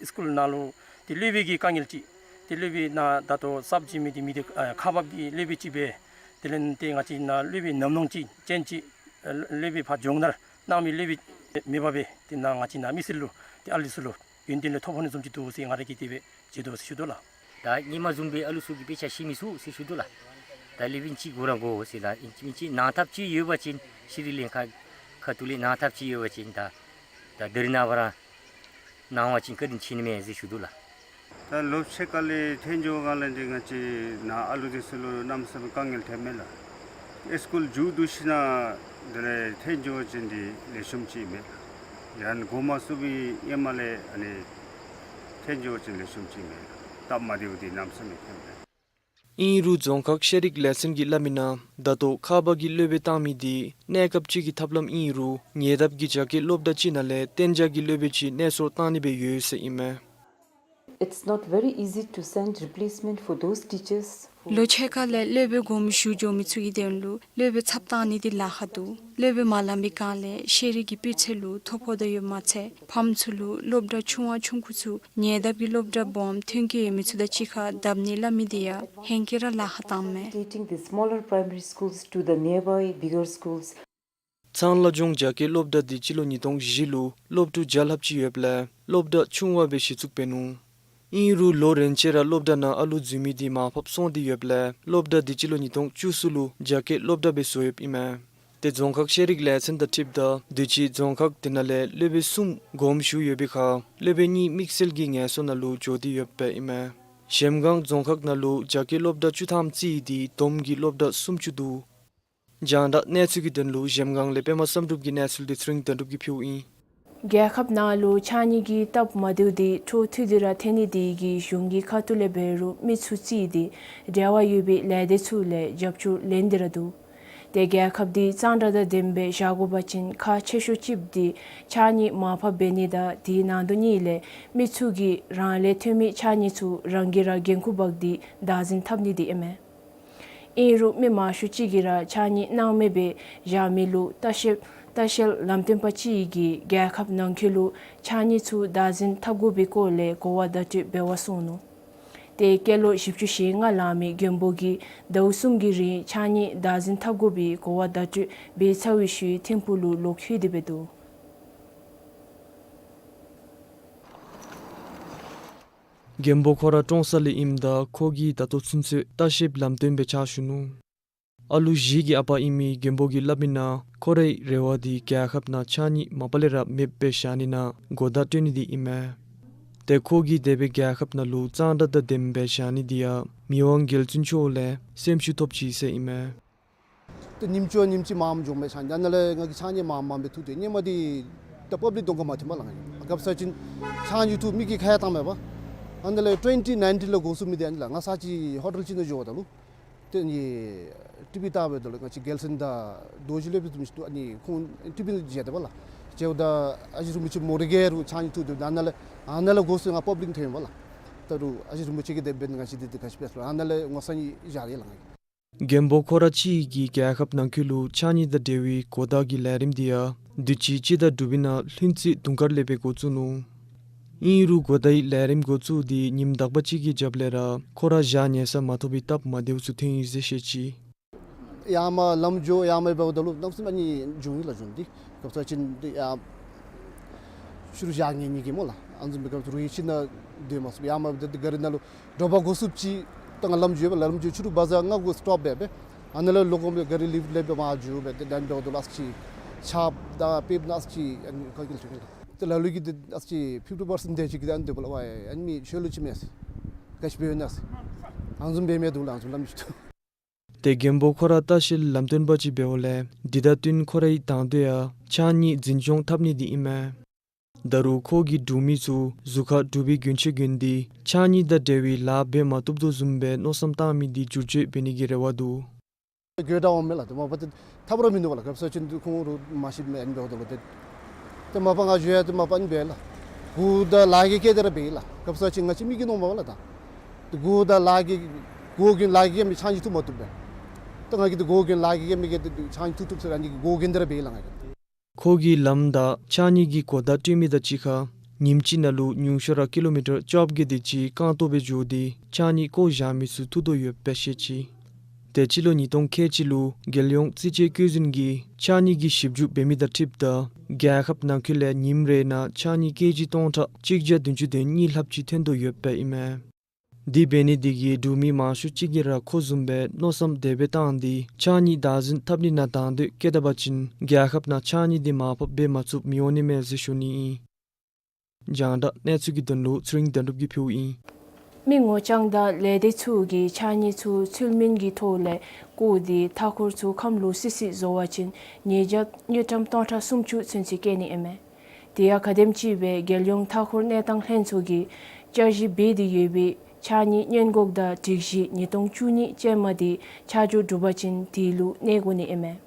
སི་ཀུལ་ནང་ལུ་ཏེ་སློབ་དཔོན་གྱི་དཀའ་ངལ་ཅིག་ཏེ་སློབ་དཔོན་ནང་ད་ལྟོ་གསརཔ་བྱིན་མི་དེ་མི་དེ་ཨ་ཁ་པར་གྱི་སློབ་དཔོན་ཅིག་སྦེ་དེ་ལས་ཏེ་ང་བཅས་ནང་སློབ་དཔོན་ཉམས་མྱོང་ཅན་ཅིག་ཨ་སློབ་དཔོན་ཕར་སྦྱོང་བརྡར་གནང་མི་སློབ་དཔོན་མེད་པར་སྦེ་ཏེ་ནཱ་ང་བཅས་ནཱ་མི་སེར་ལུ་ཏེ་ཨ་ལུ་ཚུ་ལུ་ཡོན་ཏན་ལས་ཐོ་ཕོག་ནི་བཟུམ་ཅིག་འདུག་ཟེར་ང་ར་གིས་དེ་སྦེ་མཇལ་དོ་ཟེར་ཞུ་དོ་ལགས། ད་སྔོན་མ་བཟུམ་སྦེ་ཨ་ལུ་ཚུ་གིས་དཔེ་ཆ་ཤེས་མི་ཚུགས་ཟེར་ཞུ་དོ་ལགས། ད་སློབ་དཔོན་ཅིག་དགོ་ར་དགོ་ཟེར་ད་ཨིན་ཅི་མིན་ཅི་གནང་ཐབས་ཅིག་ཡོད་པ་ཅིན་ཤེས་རིག་ལྷན་ཁག་ཁ་ཐུག་ལས་གནང་ཐབས་ཅིག་ཡོད་པ་ཅིན་ད་ད་ད་རིས་ནངས་པ་ར་གནང་བ་ཅིན་བཀའ་དྲིན་ཆེ་ནི་མས་ཟེར་ཞུ་དོ་ལགས། ད་ལོ་ཕྱེད་ཀ་ལས་ཐོན་འགྱོ་སྒང་ལས་འདི་ང་བཅས་ནཱ་ཨ་ལུ་དེ་ཚུ་ལུ་གནམ་མེད་ས་མེད་དཀའ་ངལ་ཐོན་མས་ལགས། ཨེ་སི་ཀུལ་མཇུག་བསྡུ་ཞིནམ་དེ་ལས་ཐོན་འགྱོ་བ་ཅིན་འདི་ལེགས་ཤོམ་ཅིག་མས་ལགས། ཡང་གོ་མ་ཚུགས་པའི་ཧེ་མ་ལས་ཨ་ནི་ཐོན་འགྱོ་བ་ཅིན་ལེགས་ཤོམ་ཅིག་མས་ལགས། སྟབས་མ་བདེཝ་འདི་གནམ་མེད་ས་མེད་ཐོན་མས། ཨིན་རུང་རྫོང་ཁག་ཤེས་རིག་ལས་ཚན་གྱིས་སླབ་མི་ནང་ད་ལྟོ་ཁ་པར་གྱི་སློབ་དཔོན་བཏང་མི་འདི་གནས་སྐབས་ཅིག་གི་ཐབས་ལམ་ཨིན་རུང་ཉེ་འདབས་ཀྱི་རྒྱ་སྐྱེད་སློབ་གྲྭ་ཅིག་ནང་ལས་གཏན་འཇགས་ཀྱི་སློབ་དཔོན་ཅིག་གནས་སོར་བཏང་ནི་སྦེ་ཡོད་ཟེར་ཨིན་མས། It's not very easy to send replacement for those teachers who ལོ་ཕྱེད་ཀ་ལས་སློབ་དཔོན་དགོངསམ་ཞུ་འགྱོ་མི་ཚུ་གི་དོན་ལུ་སློབ་དཔོན་ཚབ་བཏང་ནི་འདི་ལཱ་ཁག་འདུག། སློབ་དཔོན་མ་ལང་པའི་སྒང་ལས་ཤེས་རིག་གི་སྤུས་ཚད་ལུ་ཐོ་ཕོག་སྟེ་ཡོདཔ་མ་ཚད་ཕམ་ཚུ་ལུ་སློབ་གྲྭ་ཆུང་བ་ཆུང་ཀུ་ཚུ་ཉེ་འདབས་ཀྱི་སློབ་གྲྭ་སྦོམ་མཐུན་རྐྱེན་ཡོད་མི་ཚུ་དང་གཅིག་ཁར་བསྡབ་ནི་སླབ་མི་འདི་ཡང་ཧེང་སྐལ་ར་ལཱ་ཁག་བཏངམ་མས། Taking the smaller primary schools to the nearby bigger schools. ཚང་ལ་ལྗོངས་རྒྱ་སྐྱེད་སློབ་གྲྭ་འདི་སྤྱི་ལོ་ཉིས་སྟོང་བཞི་ལུ་སློབ་ཕྲུག་བརྒྱ་ལྷགཔ་ཅིག་ཡོདཔ་ལས་སློབ་གྲྭ་ཆུང་བ་སྦེ་གཞི་བཙུགས་འབད་ནུག། ཨིན་རུང་ལོ་རེ་ཅིག་ར་སློབ་གྲྭ་ནང་ཨ་ལུ་འཛུལ་མི་འདི་མར་ཕབ་སོང་སྟེ་ཡོདཔ་ལས་སློབ་གྲྭ་འདི་སྤྱི་ལོ་ཉིས་སྟོང་བཅུ་གསུམ་ལུ་རྒྱ་སྐྱེད་སློབ་གྲྭ་སྦེ་བཟོ་ཡོདཔ་ཨིན་མས། ཏེ་རྫོང་ཁག་ཤེས་རིག་ལས་ཚན་དང་འཁྲིལཝ་ད་དུས་ཅི་རྫོང་ཁག་དེ་ནང་ལས་སློབ་དཔོན་གསུམ་དགོངསམ་ཞུ་ཡོད་པའི་ཁར་སློབ་དཔོན་གཉིས་དམིགས་བསལ་གྱི་ངལ་གསོ་ནང་ལུ་འགྱོ་སྟེ་ཡོདཔ་ཨིན་མས། གཞལམ་སྒང་རྫོང་ཁག་ནང་ལུ་རྒྱ་སྐྱེད་སློབ་གྲྭ་བཅུ་ཐམ་རྩིས་ཏེ་བསྡོམས་ཀྱིས་སློབ་གྲྭ་སུམ་ཅུ་འདུག། རྒྱང་བསྒྲགས་གནས་ཚུལ་གྱི་དོན་ལུ་གཞལམ་སྒང་ལས་པདྨ་བསམ་གྲུབ་ཀྱི་གནས་ཚུལ་འདི་ཚེ་རིང་དོན་གྲུབ་ཀྱིས་ཕུལཝ་ཨིན། རྒྱལ་ཁབ་ནང་ལུ་ཕྱགས་སྙིགས་ཀྱི་སྟབས་མ་བདེཝ་འདི་འཕྲོ་མཐུད་དེ་ར་ཐོན་ནི་འདི་གིས་གཞུང་གི་ཁ་ཐུག་ལས་འབད་རུང་མི་ཚུ་རྩིས་ཏེ་འབྲེལ་བ་ཡོད་པའི་ལས་སྡེ་ཚུ་ལས་རྒྱབ་སྐྱོར་ལེན་ཏེ་ར་འདུག། ཏེ་རྒྱལ་ཁབ་འདི་གཙང་སྦྲ་དང་ལྡནམ་སྦེ་བཞག་དགོ་པ་ཅིན་ཁག་ཆེ་ཤོས་ཅིག་འདི་ཕྱགས་སྙིགས་མར་ཕབ་འབད་ནི་དང་དེའི་ནང་དོན་གཉིས་ལས་མི་ཚུ་གིས་རང་ལས་ཐོན་མི་ཕྱགས་སྙིགས་ཚུ་རང་གིས་ར་འགན་ཁུར་འབག་སྟེ་བདག་འཛིན་འཐབ་ནི་འདི་ཨིན་མས། ཨིན་རུང་མི་མང་ཤོས་ཅིག་གིས་ར་ཕྱགས་སྙིགས་སྣང་མེད་སྦེ་བཞག་མི་ལུ་ལྟ་བཤལ་ལྟ་བཤལ་ལམ་སྟོན་པ་ཅིག་གིས་རྒྱལ་ཁབ་ནང་འཁོད་ལུ་ཕྱགས་སྙིགས་ཚུ་བདག་འཛིན་འཐབ་དགོ་པའི་སྐོར་ལས་གོ་བ་བརྡ་སྤྲོད་འབད་བར་སོང་ནུག། ཏེ་སྐྱེས་ལོ་བཞི་བཅུ་ཞེ་ལྔ་ལང་མི་མགོན་པོ་གིས་ཟླཝ་གསུམ་གྱི་རིང་ཕྱགས་སྙིགས་བདག་འཛིན་འཐབ་དགོ་པའི་གོ་བ་བརྡ་སྤྲོད་འབད་ཚར་བའི་ཤུལ་ཐིམ་ཕུག་ལུ་ལོག་ལྷོད་དེ་འབད་འདུག། མགོན་པོ་ཁོ་ར་ཀྲོང་གསར་ལས་ཨིནམ་ད་ཁོ་གིས་ད་ལྟོ་ཚུན་ཚོད་ལྟ་བཤལཔ་ལམ་སྟོན་སྦེ་ཕྱག་ཞུ་ནུག། ཨ་ལུ་བཞི་གི་ཨ་པ་ཨིན་མི་མགོན་པོ་གིས་སླབ་མིའི་ནང་ཁོ་རའི་རེ་བ་འདི་རྒྱལ་ཁབ་ནང་ཕྱགས་སྙིགས་མ་པ་ལས་ར་མེདཔ་སྦེ་བཞག་ནི་ནང་གོ་བརྡ་སྤྲོད་ནི་འདི་ཨིན་མས། ཏེ་ཁོ་གིས་དེ་སྦེ་རྒྱལ་ཁབ་ནང་ལུ་གཙང་སྦྲ་དང་ལྡནམ་སྦེ་བཞག་ནི་འདི་ཡང་མི་དབང་རྒྱལ་བཙུན་མཆོག་ལས་སེམས་ཤུགས་ཐོབ་ཅི་ཟེར་ཨིན་མས། ཏེ་ཉིནམ་ཅིག་ཉིནམ་ཅིག་མངམ་འགྱོཝ་མས་ཕྱགས་སྙིགས། ཨ་ནཱ་ལས་ང་གིས་ཕྱགས་སྙིགས་མངམ་མངམ་སྦེ་འཐུ་སྟེ་ཧེ་མ་འདི་ད་པབ་ལིཀ་གདོང་ཁར་མ་ཐོནམ་ལགས། ང་གིས་སྐབས་སུ་ཅིག་ཕྱགས་སྙིགས་འཐུ་མི་གིས་ཁ་ཡང་བཏངམ་མས་པ། ཨ་ནཱ་ལས་ཊུ་ཝེན་ཊི་ནའིན་ཊིན་ལུ་འགོ་བཙུགས་མི་འདི་ཨ་ནི་ལགས། ང་ས་ཅིག་ཧོ་ཊེལ་ཅིག་ནང་འགྱོཝ་ད་ལུ་ཏེ་ནི་ཊི་བི་བལྟཝ་ད་ལུ་ང་བཅས་རྒྱལ་མཚན་དང་རྡོ་རྗེ་སློབ་དཔོན་བཟུམ་ཅིག་འདུག། ཨ་ནི་ཁོང་ཊི་བི་ནང་མཇལ་དོ་པ་ལགས། མཇལཝ་ད་ཨ་ཞེ་རིན་པོ་ཆེ་མོ་ར་གི་རུང་ཕྱགས་སྙིགས་འཐུ་སྡོདཔ་ཨ་ནཱ་ལས་ཨ་ནཱ་ལས་འགོ་བཙུགས་ང་པབ་ལིཀ་ཐོནམ་མས་པ་ལགས། ད་རུང་ཨ་ཞེ་རིན་པོ་ཆེ་གིས་དེ་འབད་ནི་ང་བཅས་འདི་འདི་ག་ཅི་འབད་ཟེར་ཨ་ནཱ་ལས་ངོ་ཚ་ནི་བཞག་ཡི་ལགས། ང་གིས་མགོན་པོ་ཁོ་ར་གཅིག་གིས་རྒྱལ་ཁབ་ནང་འཁོད་ལུ་ཕྱགས་སྙིགས་དང་འབྲེལ་བའི་གོ་བརྡ་གི་ལས་རིམ་འདི་ཡང་དུས་ཅི་སྤྱི་ཟླ་དྲུག་པའི་ནང་ལྷུན་རྩེ་དུང་དཀར་ལས་སྦེ་འགོ་བཙུགས་ནུག། ཨིན་རུང་གོ་བརྡའི་ལས་རིམ་འགོ་བཙུགས་ཏེ་ཉིནམ་དག་པ་ཅིག་གི་རྒྱབ་ལས་ར་ཁོ་ར་བཞག་ཉལ་ས་མ་ཐོབ་པའི་སྟབས་མ་བདེཝ་ཚུ་ཐོན་ཡི་ཟེར་བཤད་ཅི། ཡར་མར་ལམ་འགྱོ་ཡར་མར་འབདཝ་ད་ལུ་གནམ་མེད་ས་མེད་ཨ་ནི་འབྱུང་ཡི་ལགས། འབྱུང་སྟེ་སྐབས་སུ་ཅིག་འདི་ཡར་ཕྱི་རུ་བཞག་ཉལ་ནི་གི་སྨོ་ལགས། ཨ་ནི་བཟུམ་སྦེ་སྐབས་སུ་རུ་ཡི་ཕྱི་ནང་སྡོད་མ་ཚུགས། ཡར་མར་འབདཝ་ད་ག་རི་ནང་ལུ་དྲོ་པ་འགོ་བཙུགསཔ་ཅིག་ད་ང་ལམ་འགྱོ་བས་ལགས། ལམ་འགྱོ་ཕྱི་རུ་བ་ཛར་ལྔ་གུ་སི་ཊོཔ་འབད་འབད། ཨ་ནཱ་ལས་ལོག་འོང་སྦེ་ག་རི་ལིཕཊ་ལས་འབད་མར་འགྱོ་འབད། ཏེ་ད་ཨ་ནི་འབདཝ་ད་ལུ་ཨ་ཙི་ཅིག་ཆརཔ་དང་དཔེ་འབདན་ཨ་ཙི་ཅིག་ཨ་ནི་ཁ་སྐྱེལ་ཆོག་གེ་ལགས། ཏེ་ལ་ལུ་གིས་ཏེ་ཨ་ཙི་ཅིག་ཕིཕ་ཊི་པར་སེནཊ་དེ་ཅིག་གིས་ཨ་ནི་འདོད་པ་ལགས། ཝའི་ཨ་ནི་མི་ཤོ་ལོ་ཅིག་མས་ཟེར། ག་ཅི་འབད་ནི་ཟེར། ཨ་ནི་བཟུམ་འབད་མི་འདུག་ལགས། ཨ་ནི་བཟུམ་ལམ་ཅིག་འདུག། ཏེ་མགོན་པོ་ཁོ་ར་ལྟ་བཤལ་ལམ་སྟོན་པ་ཅིག་འབདཝ་ལས་འདི་དང་བསྟུན་ཁོ་རའི་དང་འདོད་ཡང་ཕྱགས་སྙིགས་འཛིན་སྐྱོང་འཐབ་ནི་འདི་ཨིན་མས། ད་རུང་ཁོ་གིས་འབྲུག་མི་ཚུ་གཟུགས་ཁར་འབྲུག་པའི་གྱོན་ཆས་གྱོན་ཏེ་ཕྱགས་སྙིགས་དང་འབྲེལ་བའི་ལཱ་འབད་མ་བཏུབ་དོ་བཟུམ་སྦེ་མནོ་བསམ་བཏང་མི་འདི་བསྒྱུར་བཅོས་འབད་ནི་གི་རེ་བ་འདུག། དགོད་བྲ་འོང་མས་ལགས། ཏེ་མ་པ་ཏེ་ཐབས་ར་མིན་འདུག་པ་ལགས། སྐབས་སུ་ཅིག་འདི་ཁོང་ར་མ་ཤེས་མས། ཨ་ནི་འབདཝ་ད་ལུ་ཏེ་ཏེ་མ་པ་ང་བཞུགས་ཡར་ཏེ་མ་པ་ཨ་ནི་སྦེ་ལགས། གུ་དང་ལག་གིས་བཀལ་ཏེ་ར་འབད་ཡི་ལགས། སྐབས་སུ་ཅིག་ང་བཅས་མི་གིས་མནོཝ་མས་པ་ལགས། ད་ཏེ་གུ་དང་ལག་གིས་གོ་གྱོན་ལག་གིས་བཀལ་མི་ཕྱགས་སྙིགས་འཐུ་མ་བཏུབ་པས། ད་ང་གིས་ཏེ་གོ་གྱོན་ལག་གིས་བཀལ་མི་གིས་ཏེ་ཕྱགས་སྙིགས་འཐུ་བཏུབ་ཟེར་ཨ་ནི་གི་གོ་གྱོན་ཏེ་ར་འབད་ཡི་ལགས་ང་གིས། ཁོ་གིས་ལམ་དང་ཕྱགས་སྙིགས་ཀྱི་གོ་བརྡ་སྤྲོད་མི་དང་གཅིག་ཁར་ཉིནམ་གཅིག་ནང་ལུ་ཉུང་ཤོས་ར་ཀི་ལོ་མི་ཊར་བཅོ་བརྒྱད་དེ་ཅིག་རྐང་སྟོང་སྦེ་འགྱོ་སྟེ་ཕྱགས་སྙིགས་བཀོ་བཞག་མི་ཚུ་འཐུ་དོ་ཡོདཔ་སྦེ་བཤད་ཅི། ཏེ་སྤྱི་ལོ་ཉིས་སྟོང་ཁལ་གཅིག་ལུ་རྒྱལ་ཡོངས་རྩིས་དཔྱད་བཀོད་འཛིན་གྱིས་ཕྱགས་སྙིགས་ཀྱི་ཞིབ་འཇུག་འབད་མི་དང་འཁྲིལཝ་ད་རྒྱལ་ཁབ་ནང་འཁོད་ལས་ཉིནམ་རེ་ནང་ཕྱགས་སྙིགས་ཀེ་ཇི་སྟོང་ཕྲག་གཅིག་བརྒྱ་བདུན་ཅུ་དོན་གཉིས་ལྷགཔ་ཅིག་ཐོན་དོ་ཡོདཔ་ཨིན་མས། དེ་འབད་ནི་དེ་གིས་འབྲུག་མི་མང་ཤོས་ཅིག་གིས་ར་ཁོ་བཟུམ་སྦེ་མནོ་བསམ་དེ་སྦེ་བཏང་སྟེ་ཕྱགས་སྙིགས་བདག་འཛིན་འཐབ་ནི་ནང་དང་འདོད་བསྐྱེད་ད་པ་ཅིན་རྒྱལ་ཁབ་ནང་ཕྱགས་སྙིགས་འདི་མར་ཕབ་འབད་མ་ཚུགསཔ་མི་འོང་ནི་མས་ཟེར་ཞུ་ནི་ཨིན། རྒྱང་བསྒྲགས་གནས་ཚུལ་གྱི་དོན་ལུ་ཚེ་རིང་དོན་གྲུབ་ཀྱིས་ཕུལཝ་ཨིན། མི་ངོ་རྐྱང་དང་ལས་སྡེ་ཚུ་གིས་ཕྱགས་སྙིགས་ཚུ་ཚུལ་མིན་གྱི་ཐོག་ལས་བཀོ་སྟེ་མཐའ་འཁོར་ཚུ་ཁམས་ལོག་སི་སི་བཟོ་བ་ཅིན་ཉེས་བྱ་དངུལ་ཀྲམ་སྟོང་ཕྲག་སུམ་ཅུ་ཚུན་ཚོད་བཀལ་ནི་ཨིན་མས། དེ་ཡང་ག་དེམ་ཅིག་སྦེ་རྒྱལ་ཡོངས་མཐའ་འཁོར་གནས་སྟངས་ལྷན་ཚོགས་ཀྱིས་བསྐྱར་ཞིབ་འབད་དེ་ཡོད་པའི་ཕྱགས་སྙིགས་སྔོན་འགོག་དང་སྒྲིག་གཞི་ཉིས་སྟོང་བཅུ་གཉིས་ཅན་མ་དེ་ཆ་འཇོག་གྲུབ་པ་ཅིན་དེ་ལུ་གནས་དགོ་ནི་ཨིན་མས།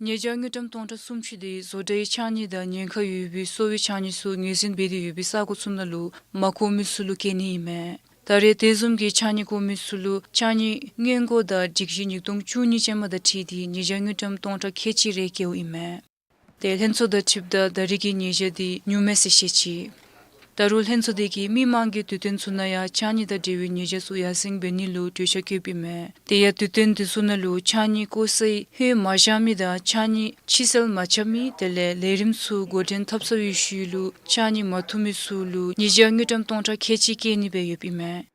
ཉེས་བྱ་དངུལ་ཀྲམ་སྟོང་ཕྲག་སུམ་ཅུ་དེ་བཟོ་གྲྭའི་ཕྱགས་སྙིགས་དང་ཉེན་ཁ་ཡོད་པའི་གསོ་བའི་ཕྱགས་སྙིགས་ཚུ་ངོས་འཛིན་འབད་དེ་ཡོད་པའི་ས་གོ་ཚུ་ནང་ལུ་མ་བཀོ་མི་ཚུ་ལུ་བཀལ་ནི་ཨིན་མས། ད་རེས་དེ་བཟུམ་གྱི་ཕྱགས་སྙིགས་བཀོ་མི་ཚུ་ལུ་ཕྱགས་སྙིགས་སྔོན་འགོག་དང་སྒྲིག་གཞི་ཉིས་སྟོང་བཅུ་གཉིས་ཅན་མ་དང་འཁྲིལ་ཏེ་ཉེས་བྱ་དངུལ་ཀྲམ་སྟོང་ཕྲག་ཁལ་གཅིག་རེ་བཀལཝ་ཨིན་མས། ཏེ་ལྷན་ཚོགས་དང་འཁྲིལཝ་ད་ད་རེས་ཀྱི་ཉེས་བྱ་འདི་ཉུང་མས་ཟེར་བཤད་ཅི། ད་རུང་ལྷན་ཚོགས་དེ་གིས་མི་མང་གི་དུས་སྟོན་ཚུ་ནང་ཡང་ཕྱགས་སྙིགས་དང་འབྲེལ་བའི་ཉེས་བྱ་ཚུ་ཡར་སེང་འབད་ནི་ལུ་གྲོས་འཆར་བཀོདཔ་ཨིན་མས། དེ་ཡང་དུས་སྟོན་དེ་ཚུ་ནང་ལུ་ཕྱགས་སྙིགས་བཀོ་སའི་ཧོད་མ་བཞག་མི་དང་ཕྱགས་སྙིགས་ཕྱིར་སེལ་མ་རྐྱབ་མི་དེ་ལས་ལས་རིམ་ཚུ་འགོ་འདྲེན་འཐབ་ཚར་བའི་ཤུལ་ལུ་ཕྱགས་སྙིགས་མ་འཐུ་མི་ཚུ་ལུ་ཉེས་བྱ་དངུལ་ཀྲམ་སྟོང་ཕྲག་ཁལ་གཅིག་བཀལ་ནི་སྦེ་ཡོདཔ་ཨིན་མས།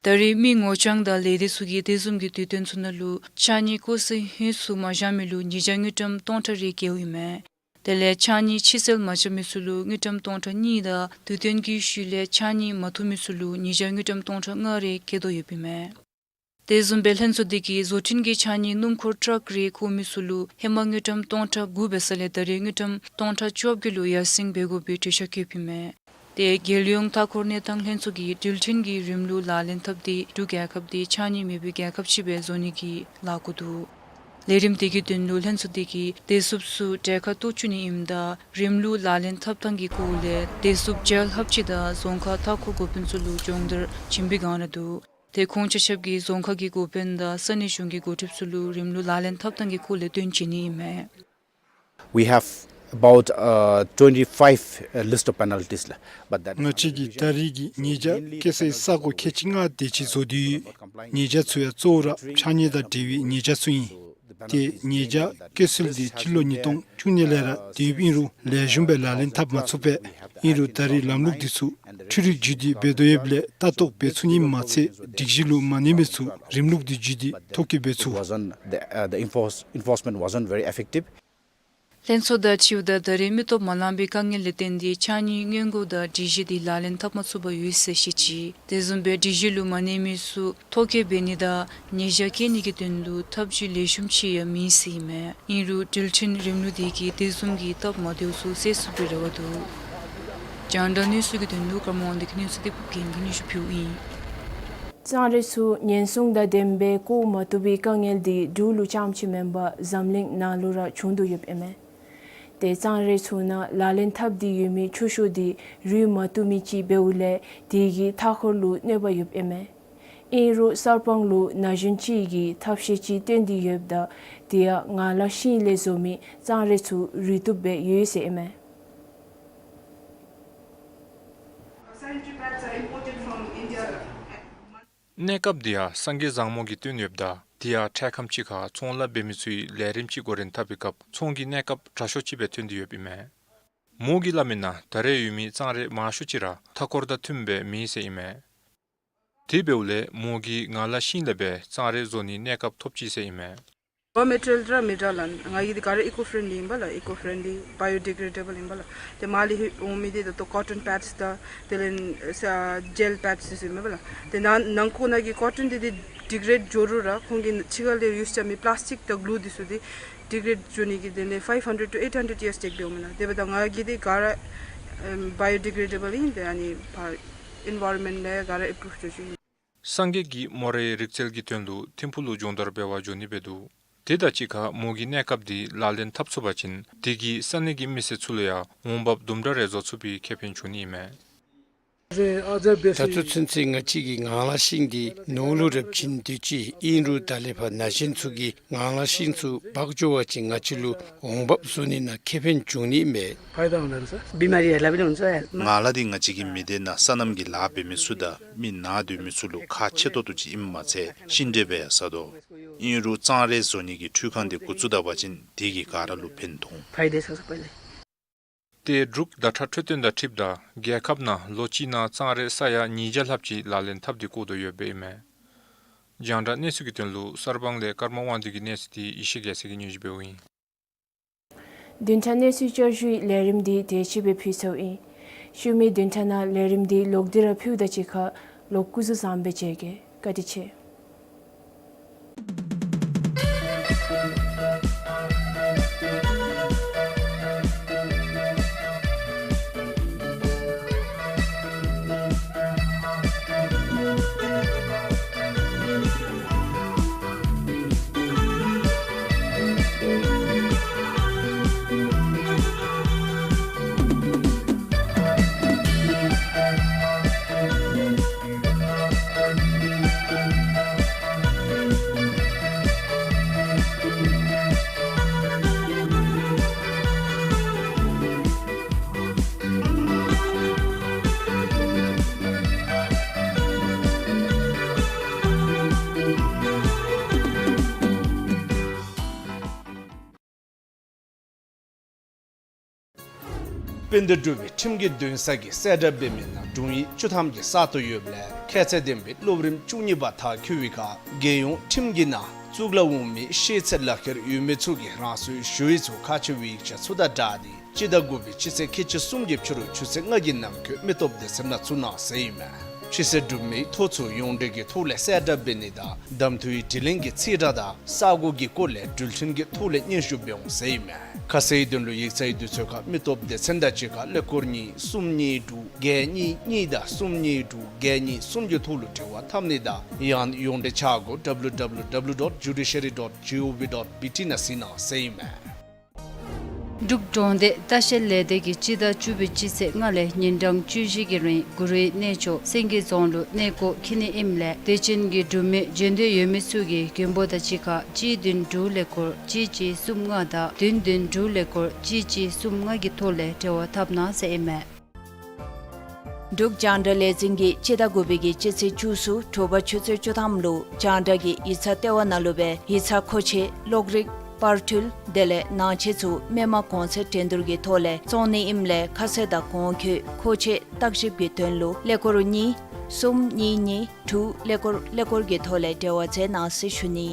ད་རེས་མི་ངོ་རྐྱང་དང་ལས་སྡེ་ཚུ་གིས་དེ་བཟུམ་གྱི་དུས་སྟོན་ཚུ་ནང་ལུ་ཕྱགས་སྙིགས་བཀོ་སའི་ཧོད་ཚུ་མ་བཞག་མི་ལུ་ཉེས་བྱ་དངུལ་ཀྲམ་སྟོང་ཕྲག་རེ་བཀལཝ་ཨིན་མས། དེ་ལས་ཕྱགས་སྙིགས་ཕྱིར་སེལ་མ་རྐྱབ་མི་ཚུ་ལུ་དངུལ་ཀྲམ་སྟོང་ཕྲག་གཉིས་དང་དུས་སྟོན་གྱི་ཤུལ་ལས་ཕྱགས་སྙིགས་མ་འཐུ་མི་ཚུ་ལུ་ཉེས་བྱ་དངུལ་ཀྲམ་སྟོང་ཕྲག་ལྔ་རེ་བཀལ་དོ་ཡོདཔ་ཨིན་མས། དེ་བཟུམ་སྦེ་ལྷན་ཚོགས་དེ་གིས་བཟོ་སྐྲུན་གྱི་ཕྱགས་སྙིགས་སྣུམ་འཁོར་ཊཱག་རེ་བཀོ་མི་ཚུ་ལུ་ཧེ་མ་དངུལ་ཀྲམ་སྟོང་ཕྲག་དགུ་འབད་ས་ལས་ད་རེས་དངུལ་ཀྲམ་སྟོང་ཕྲག་བཅོ་བརྒྱད་ལུ་ཡར་སེང་འབད་དགོ་པའི་གྲོས་འཆར་བཀོདཔ་ཨིན་མས། ཏེ་རྒྱལ་ཡོངས་མཐའ་འཁོར་གནས་སྟངས་ལྷན་ཚོགས་ཀྱིས་འགྲུལ་འཕྲིན་གྱི་རིམ་ལུགས་ལག་ལེན་འཐབ་སྟེ་འབྲུག་རྒྱལ་ཁབ་དེ་ཕྱགས་སྙིགས་མེད་པའི་རྒྱལ་ཁབ་ཅིག་སྦེ་བཟོ་ནི་གི་ལཱ་བཀོད་འདུག། ལས་རིམ་དེ་གི་དོན་ལུ་ལྷན་ཚོགས་དེ་གིས་བདེ་སྲུངཔ་ཚུ་གྲལ་ཁར་གཏོགས་བཅུག་ནི་ཨིནམ་ད་རིམ་ལུགས་ལག་ལེན་འཐབ་ཐངས་ཀྱི་སྐོར་ལས་བདེ་སྲུངཔ་བརྒྱ་ལྷགཔ་ཅིག་དང་རྫོང་ཁག་མཐའ་འཁོར་འགོ་དཔོན་ཚུ་ལུ་སྦྱོང་བརྡར་བྱིན་པའི་བསྒང་ར་འདུག། ཏེ་ཁོང་ཆ་ཁྱབ་ཀྱིས་རྫོང་ཁག་གི་འགོ་དཔོན་དང་ས་གནས་གཞུང་གི་འགོ་ཁྲིདཔ་ཚུ་ལུ་རིམ་ལུགས་ལག་ལེན་འཐབ་ཐངས་ཀྱི་སྐོར་ལས་སྟོན་བྱིན་ནི་ཨིན་མས། We have about, uh, twenty-five, uh, list of penalties, but that is ང་བཅས་ཀྱིས་ད་རེས་ཀྱི་ཉེས་བྱ་བཀལ་སའི་ས་གོ་ཁལ་གཅིག་ལྔ་དེ་ཅིག་བཟོ་སྟེ་ཡོད། ཉེས་བྱ་ཚུ་ཡང་གཙོ་བོ་ར་ཕྱགས་སྙིགས་དང་འབྲེལ་བའི་ཉེས་བྱ་ཚུ་ཨིན། ཏེ་ཉེས་བྱ་བཀལ་སྲོལ་འདི་སྤྱི་ལོ་ཉིས་སྟོང་བཅུ་གཉིས་ལས་ར་ཡོདཔ་ཨིན་རུང་ལེགས་ཤོམ་སྦེ་ལག་ལེན་འཐབ་མ་ཚུགས་པས། ཨིན་རུང་ད་རེས་ལམ་ལུགས་འདི་ཚུ་འཕྲུལ་རིག་བརྒྱུད་དེ་འབད་དོ་ཡོདཔ་ལས་ལྟ་རྟོག་འབད་ཚུགས་ནི་མ་ཚད་སྒྲིག་གཞི་ལུ་མ་གནས་མི་ཚུ་རིམ་ལུགས་འདི་བརྒྱུད་དེ་ཐོ་བཀོད་འབད་ཚུགས། Wasn't the, uh, the enforce, enforcement wasn't very effective. ལྷན་ཚོགས་དང་འཁྲིལཝ་ད་ད་རེས་མི་སྟོབས་མ་ལང་པའི་དཀའ་ངལ་ལས་བརྟེན་ཏེ་ཕྱགས་སྙིགས་སྔོན་འགོག་དང་སྒྲིག་གཞི་འདི་ལག་ལེན་འཐབ་མ་ཚུགས་པར་ཡོད་ཟེར་བཤད་ཅི། དེ་བཟུམ་སྦེ་སྒྲིག་གཞི་ལུ་མ་གནས་མི་ཚུ་ཐོ་བཀོད་འབད་ནི་དང་ཉེས་བྱ་བཀལ་ནི་གི་དོན་ལུ་ཐབས་བྱུས་ལེགས་ཤོམ་ཅིག་ཡང་མེད་ཟེར་ཨིན་མས། ཨིན་རུང་འགྲུལ་འཕྲིན་རིམ་ལུགས་དེ་གིས་དེ་བཟུམ་གྱི་སྟབས་མ་བདེཝ་ཚུ་སེལ་ཚུགས་པའི་རེ་བ་འདུག། རྒྱང་བསྒྲགས་གནས་ཚུལ་གྱི་དོན་ལུ་ཀརྨ་དབང་འདུས་ཀྱི་གནས་ཚུལ་དེ་ཕུརབ་རྒྱན་གྱིས་སྙན་ཞུ་ཕུལཝ་ཨིན། གཙང་རས་ཚུ་ཉེན་སྲུང་དང་ལྡནམ་སྦེ་བཀོ་མ་བཏུབ་པའི་དཀའ་ངལ་འདི་འབྲུག་ལུ་རྐྱངམ་ཅིག་མེན་པར་འཛམ་གླིང་ནང་ལུ་ར་བྱུང་དོ་ཡོདཔ་ཨིན་མས། ཏེ་གཙང་རས་ཚུ་ནང་ལག་ལེན་འཐབ་སྟེ་ཡོད་མི་ཆུ་ཤོག་འདི་རུལ་མ་བཏུབ་མི་ཅིག་འབདཝ་ལས་དེ་གིས་མཐའ་འཁོར་ལུ་གནོད་པ་ཡོདཔ་ཨིན་མས། ཨིན་རུང་གསར་སྤང་ལུ་ན་གཞོན་ཅིག་གིས་ཐབས་ཤེས་ཅིག་བཏོན་ཏེ་ཡོདཔ་ད་དེ་ཡང་ངང་ལག་ཤིང་ལས་བཟོ་མི་གཙང་རས་ཚུ་རུལ་བཏུབ་སྦེ་ཡོད་ཟེར་ཨིན་མས། གནས་སྐབས་འདི་ཡང་སངས་རྒྱས་བཟང་མོ་གིས་བཏོན་ཡོདཔ་ད་དེ་ཡང་འཕྲལ་ཁམས་ཅིག་ཁར་ཚོང་ལཱ་འབད་མི་ཚུའི་ལས་རིམ་ཅིག་འགོ་འདྲེན་འཐབ་པའི་སྐབས་ཚོང་གི་གནས་སྐབས་དྲག་ཤོས་ཅིག་སྦེ་ཐོན་ཏེ་ཡོདཔ་ཨིན་མས། མོ་གིས་སླབ་མིའི་ནང་ད་རེས་ཡོད་མི་གཙང་རས་མང་ཤོས་ཅིག་ར་མཐའ་འཁོར་དང་མཐུནམ་སྦེ་མེད་ཟེར་ཨིན་མས། དེ་འབདཝ་ལས་མོ་གིས་ངང་ལག་ཤིང་ལས་སྦེ་གཙང་རས་བཟོ་ནིའི་གནས་སྐབས་ཐོབ་ཅི་ཟེར་ཨིན་མས། རོ་མེ་ཊི་རི་ཡལ་ར་མི་འདྲ་ལགས། ང་གི་འདི་ག་ར་ཨི་ཀོ་ཕེརེནཌ་ལི་ཨིན་པས་ལགས། ཨི་ཀོ་ཕེརེནཌ་ལི་བའི་ཡོ་ཌི་གྲེ་ཌེ་བཱལ་ཨིན་པས་ལགས། ཏེ་མར་ལས་འོང་མི་འདི་ད་ལྟོ་ཀོ་ཊོན་པེཌསི་དང་དེ་ལས་ཨ་ཇེལ་པེཌསི་འདི་ཚུ་ཨིན་པས་ལགས། ཏེ་ནང་ནང་ཁོག་ནང་གི་ཀོ་ཊོན་འདི་འདི་ཌི་གྲེཌ་འགྱོ་རུང་ར་ཁོང་གིས་ཕྱི་ཁ་ལས་ཡུསི་རྐྱབ་མི་པི་ལཱསི་ཊིཀ་དང་གླུ་འདི་ཚུ་འདི་ཌི་གྲེཌ་འགྱོ་ནི་གི་དེ་ལས་ཕའིབ་ཧན་ཌེཌ་ཊུ་ཨེཊ་ཧན་ཌེཌ་ཡིརསི་ཅིག་འབད་འོང་མས་ལགས། དེ་འབདཝ་ད་ང་གི་འདི་ག་ར་ཨམ་བའི་ཡོ་ཌི་གྲེ་ཌེ་བཱལ་ཨིན། ཏེ་ཨ་ནི་ཕར་ཨེན་བཱའི་རོན་མེནཊ་ལས་ག་ར་ཨེ་པྲུབ་འགྱོ་ཅི་ཨིན། སངས་རྒྱས་ཀྱི་མོ་རའི་རིག་རྩལ་གྱི་དོན་ལུ་ཐིམ་ཕུག་ལུ་སྦྱོང་བརྡར་འབད་བར་འགྱོ་ནི་འབད་དོ། དེ་དང་གཅིག་ཁར་མོ་གི་གནས་སྐབས་འདི་ལག་ལེན་འཐབ་ཚུགས་པ་ཅིན་དེ་གིས་ས་གནས་ཀྱི་མི་སེར་ཚུ་ལུ་ཡང་འོང་འབབ་དུམ་གྲ་རེ་བཟོ་ཚུགས་པའི་ཁེ་ཕན་འབྱུང་ནི་ཨིན་མས། ད་ལྟོ་ཚུན་ཚོད་ང་བཅས་ཀྱིས་ངང་ལག་ཤིང་འདི་ནོར་ལུ་རེགཔ་ཅིན་འདོད་ཅི། ཨིན་རུང་ད་ལས་ཕར་ན་གཞོན་ཚུ་གིས་ངང་ལག་ཤིང་ཚུ་འབག་འགྱོ་བ་ཅིན་ང་བཅས་ལུ་འོང་འབབ་བཟོ་ནི་ནང་ཁེ་ཕན་འབྱུང་ནི་མས། ངང་ལག་འདི་ང་བཅས་ཀྱི་མི་སྡེ་ནང་སོ་ནམ་གྱི་ལཱ་འབད་མི་ཚུ་དང་མི་ནང་སྡོད་མི་ཚུ་ལུ་ཁག་ཆེ་ཏོག་ཏོ་ཅིག་ཨིནམ་མ་ཚད་ཤིང་འབྲས་འབད་ཡང་ཟ་དོ། ཨིན་རུང་གཙང་རས་བཟོ་ནི་གི་འཕྲུལ་ཁང་འདི་འགོ་བཙུགས་ད་པ་ཅིན་དེ་གིས་ག་ར་ལུ་ཕན་ཐོགས། ཏེ་འབྲུག་ཟླ་ཁྲག་འཕྲོད་བསྟེན་དང་འཁྲིལཝ་ད་རྒྱལ་ཁབ་ནང་ལོ་གཅིག་ནང་གཙང་རས་ས་ཡ་ཉིས་བརྒྱ་ལྷགཔ་ཅིག་ལག་ལེན་འཐབ་སྟེ་བཀོ་དོ་ཡོདཔ་ཨིན་མས། རྒྱང་བསྒྲགས་གནས་ཚུལ་གྱི་དོན་ལུ་གསར་སྤང་ལས་ཀརྨ་དབང་འདུས་ཀྱི་གནས་ཚུལ་འདི་ཡེ་ཤེས་རྒྱལ་མཚན་གྱིས་སྙན་ཞུ་འབདཝ་ཨིན། བདུན་ཕྲག་གནས་ཚུལ་བསྐྱར་ཞུའི་ལས་རིམ་འདི་དེ་ཅིག་སྦེ་ཕུལ་ཚརཝ་ཨིན། ཤུལ་མའི་བདུན་ཕྲག་ནང་ལས་རིམ་འདི་ལོག་སྟེ་ར་ཕུལཝ་ད་གཅིག་ཁར་ལོག་སྐུ་གཟུགས་བཟང་པོ་སྦེ་མཇལ་གེ། བཀའ་དྲིན་ཆེ། དཔལ་ལྡན་འབྲུག་པའི་ཁྲིམས་ཀྱི་འདུན་ས་གིས་གསལ་བསྒྲགས་འབད་མི་ནང་དྲུང་ཡིག་བཅུ་ཐམ་གྱི་ས་སྟོང་ཡོདཔ་ལས་ཁྱད་ཚད་ལྡན་པའི་སློབ་རིམ་བཅུ་གཉིས་པ་མཐར་འཁྱོལ་བའི་ཁར་རྒྱལ་ཡོངས་ཁྲིམས་ཀྱི་ནང་བཙུགས་ལ་འོང་མི་ཤེས་ཚད་ལག་ཁྱེར་ཡོད་མི་ཚུ་གིས་རང་སོའི་ཞུ་ཡིག་ཚུ་ཁག་ཆེ་བའི་ཡིག་ཆ་ཚུ་དང་སྦྲགས་ཏེ་སྤྱི་ཟླ་དགུ་པའི་སྤྱི་ཚེས་ཁལ་གཅིག་གསུམ་གྱི་ཕྱི་རུ་ཆུ་ཚོད་ལྔ་གི་ནང་འཁོད་མི་སྟོབས་སྡེ་ཚན་ནང་ཚུད་གནང་ཟེར་ཨིན་མས། ཕྱི་སེལ་གྲུབ་མིའི་ཐོ་ཚུ་ཡོངས་འབྲེལ་གྱི་ཐོག་ལས་གསལ་བསྒྲགས་འབད་ནི་དང་གདམ་འཐུའི་དྲི་ལན་གྱི་རྩིས་ཁྲ་དང་ས་གོ་གི་སྐོར་ལས་འགྲུལ་འཕྲིན་གྱི་ཐོག་ལས་སྙན་ཞུ་འབད་འོང་ཟེར་ཨིན་མས། ཁ་གསལ་དོན་ལུ་ཡིག་ཚང་གི་དུས་ཚོད་ཁར་མི་སྟོབས་སྡེ་ཚན་དང་གཅིག་ཁར་ཀླད་ཀོར་གཉིས་གསུམ་གཉིས་དྲུག་བརྒྱད་གཉིས་གཉིས་དང་གསུམ་གཉིས་དྲུག་བརྒྱད་གཉིས་གསུམ་གྱི་ཐོག་ལུ་འབྲེལ་བ་འཐབ་ནི་དང་ཡང་ཡོངས་འབྲེལ་ཆ་སྒོ་W W W dot judiciary dot G O V dot B T ནང་གཟིགས་གནང་ཟེར་ཨིན་མས། འབྲུག་གྲོང་སྡེ་ལྟ་བཤལ་ལས་སྡེ་གིས་སྤྱི་ཟླ་བཅུ་པའི་སྤྱི་ཚེས་ལྔ་ལས་ཉིན་གྲངས་བཅུ་བཞི་གི་རིང་གུ་རུའི་གནས་མཆོག་སེང་གེ་རྫོང་ལུ་གནས་སྐོར་འཁྱིད་ནི་ཨིནམ་ལས་དད་ཅན་གྱི་འབྲུག་མི་བྱོན་འདོད་ཡོད་མི་ཚུ་གིས་མགོན་པོ་དང་གཅིག་ཁར་གཅིག་བདུན་དྲུག་ཀླད་ཀོར་གཅིག་གཅིག་གསུམ་ལྔ་དང་བདུན་བདུན་དྲུག་ཀླད་ཀོར་གཅིག་གཅིག་གསུམ་ལྔ་གི་ཐོག་ལས་འབྲེལ་བ་འཐབ་གནང་ཟེར་ཨིན་མས། འབྲུག་རྒྱང་བསྒྲགས་ལས་འཛིན་གྱིས་སྤྱི་ཟླ་དགུ་པའི་གི་སྤྱི་ཚེས་བཅུ་གསུམ་དྲོ་པ་ཆུ་ཚོད་བཅུ་ཐམ་ལུ་རྒྱང་བསྒྲགས་ཀྱི་ཡིག་ཚང་ལྟེ་བ་ནང་ལུ་སྦེ་ཡིག་ཚང་མཁོ་ཆས་གློག་རིག་པར་འཕྲུལ་དེ་ལས་ནང་ཆས་ཚུ་མི་མང་གོང་ཚད་འགྲན་བསྡུར་གྱི་ཐོག་ལས་བཙོང་ནི་ཨིནམ་ལས་ཁ་གསལ་དང་གོང་འཁོད་མཁོ་ཆས་བརྟག་ཞིབ་ཀྱི་དོན་ལུ་ཀླད་ཀོར་གཉིས་གསུམ་གཉིས་གཉིས་དྲུག་ཀླད་ཀོར་ཀླད་ཀོར་གྱི་ཐོག་ལས་འབྲེལ་བ་མཛད་གནང་ཟེར་ཞུ་ནི།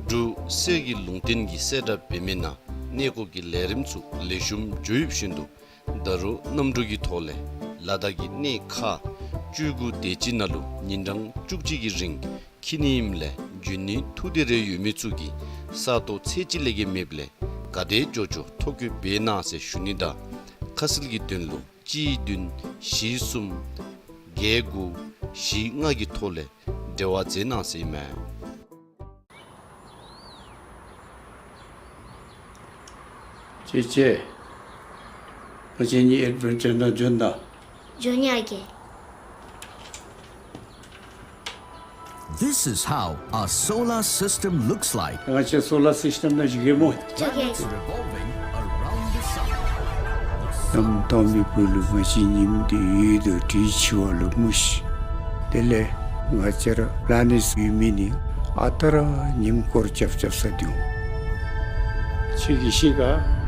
འབྲུག་གསེར་གྱི་ལུང་བསྟན་གྱིས་གསལ་བསྒྲགས་འབད་མི་ནང་གནས་སྐོར་གྱི་ལས་རིམ་ཚུ་ལེགས་ཤོམ་འགྱོ་ཡོདཔ་བཞིན་དུ་ད་རུང་གནམ་གྲུ་གི་ཐོག་ལས་ལ་དྭགས་ཀྱི་གནས་ཁག་བཅུ་དགུ་དེ་ཅིག་ནང་ལུ་ཉིན་གྲངས་བཅུ་གཅིག་གི་རིང་འཁྱིད་ནི་ཨིནམ་ལས་འབྱོན་ནིའི་ཐུགས་འདོད་རེ་ཡོད་མི་ཚུ་གིས་ས་སྟོང་ཚད་གཅིག་ལས་བརྒལ་མེདཔ་ལས་ག་དེ་མགྱོགས་མགྱོགས་ཐོ་བཀོད་འབད་གནང་ཟེར་ཞུ་ནི་དང་ཁ་གསལ་གྱི་དོན་ལུ་གཅིག་བདུན་བཞི་གསུམ་བརྒྱད་དགུ་བཞི་ལྔ་གི་ཐོག་ལས་འབྲེལ་བ་མཛད་གནང་ཟེར་ཨིན་མས། ཅེ་ཅེ། ང་བཅས་གཉིས་ཨེཌ་ཝེན་ཅར་ནང་འབྱོན་ད། འབྱོན་ཡ་གི། This is how a solar system looks like. ང་བཅས་སོ་ལར་སིསི་ཊམ་ནང་འགྱོ་གེ་སྨོ། འགྱོ་གེ། Revolving around the sun. གནམ་སྟོང་པའི་སྦུག་ལུ་ང་བཅས་ཉིམ་དེ་ཡོད་དོ་དེའི་ཕྱི་བ་ལུ་མུ་ཤི། དེ་ལས་ང་བཅས་ར་པི་ལེ་ནེཊ་ཡོད་མི་ནི་ཨ་རྟག་ར་ཉིམ་སྐོར་རྐྱབ་རྐྱབ་ས་འདུག། ཁྱོད་ཀྱིས་ཤེས་ག།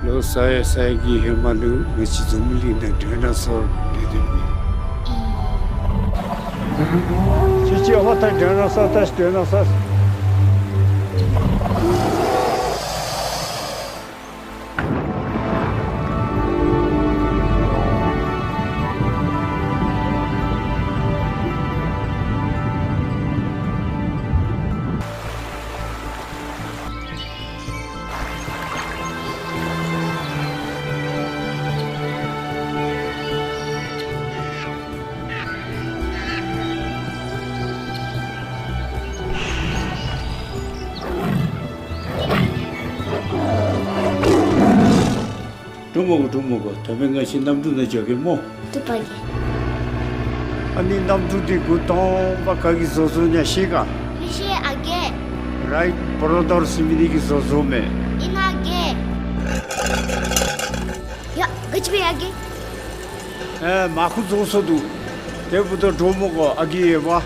ལོ་ས་ཡ་ས་ཡ་གི་ཧེ་མ་ལུ་ང་བཅས་འཛམ་བུ་གླིང་ནང་ཌའི་ནོ་སོར་སྡོད་སྡོདཔ་མས། ཁྱོད་ཀྱིས་ཨ་ཧོ་ད་ཌའི་ནོ་སོར་ད་ཅིག་སྡོད་གནང་ས། འདྲོག་མ་དགོ། འདྲོག་མ་དགོ། ད་འབདན་ང་བཅས་གནམ་གྲུ་ནང་འགྱོ་གེ་སྨོ། བཏུབ་པ་གི། ཨ་ནི་གནམ་གྲུ་འདི་འགོ་དང་པ་ག་གིས་བཟོ་བཟོཝ་ཨིན་ན་ཤེས་ག། མི་ཤེས་ཨ་རྒས། རའིཊ་བརོ་དར་ཟེར་མི་འདི་གིས་བཟོ་བཟོཝ་མས། ཨིན་ན་ཨ་རྒས། ཡ་ག་ཅི་འབད་ཡ་ཨ་རྒས། ཨེ་མར་ཁུ་རྫོགས་སོ་འདུག། དེ་འབདཝ་ད་འདྲོག་མ་དགོ། ཨ་རྒས་ཡོད་པ།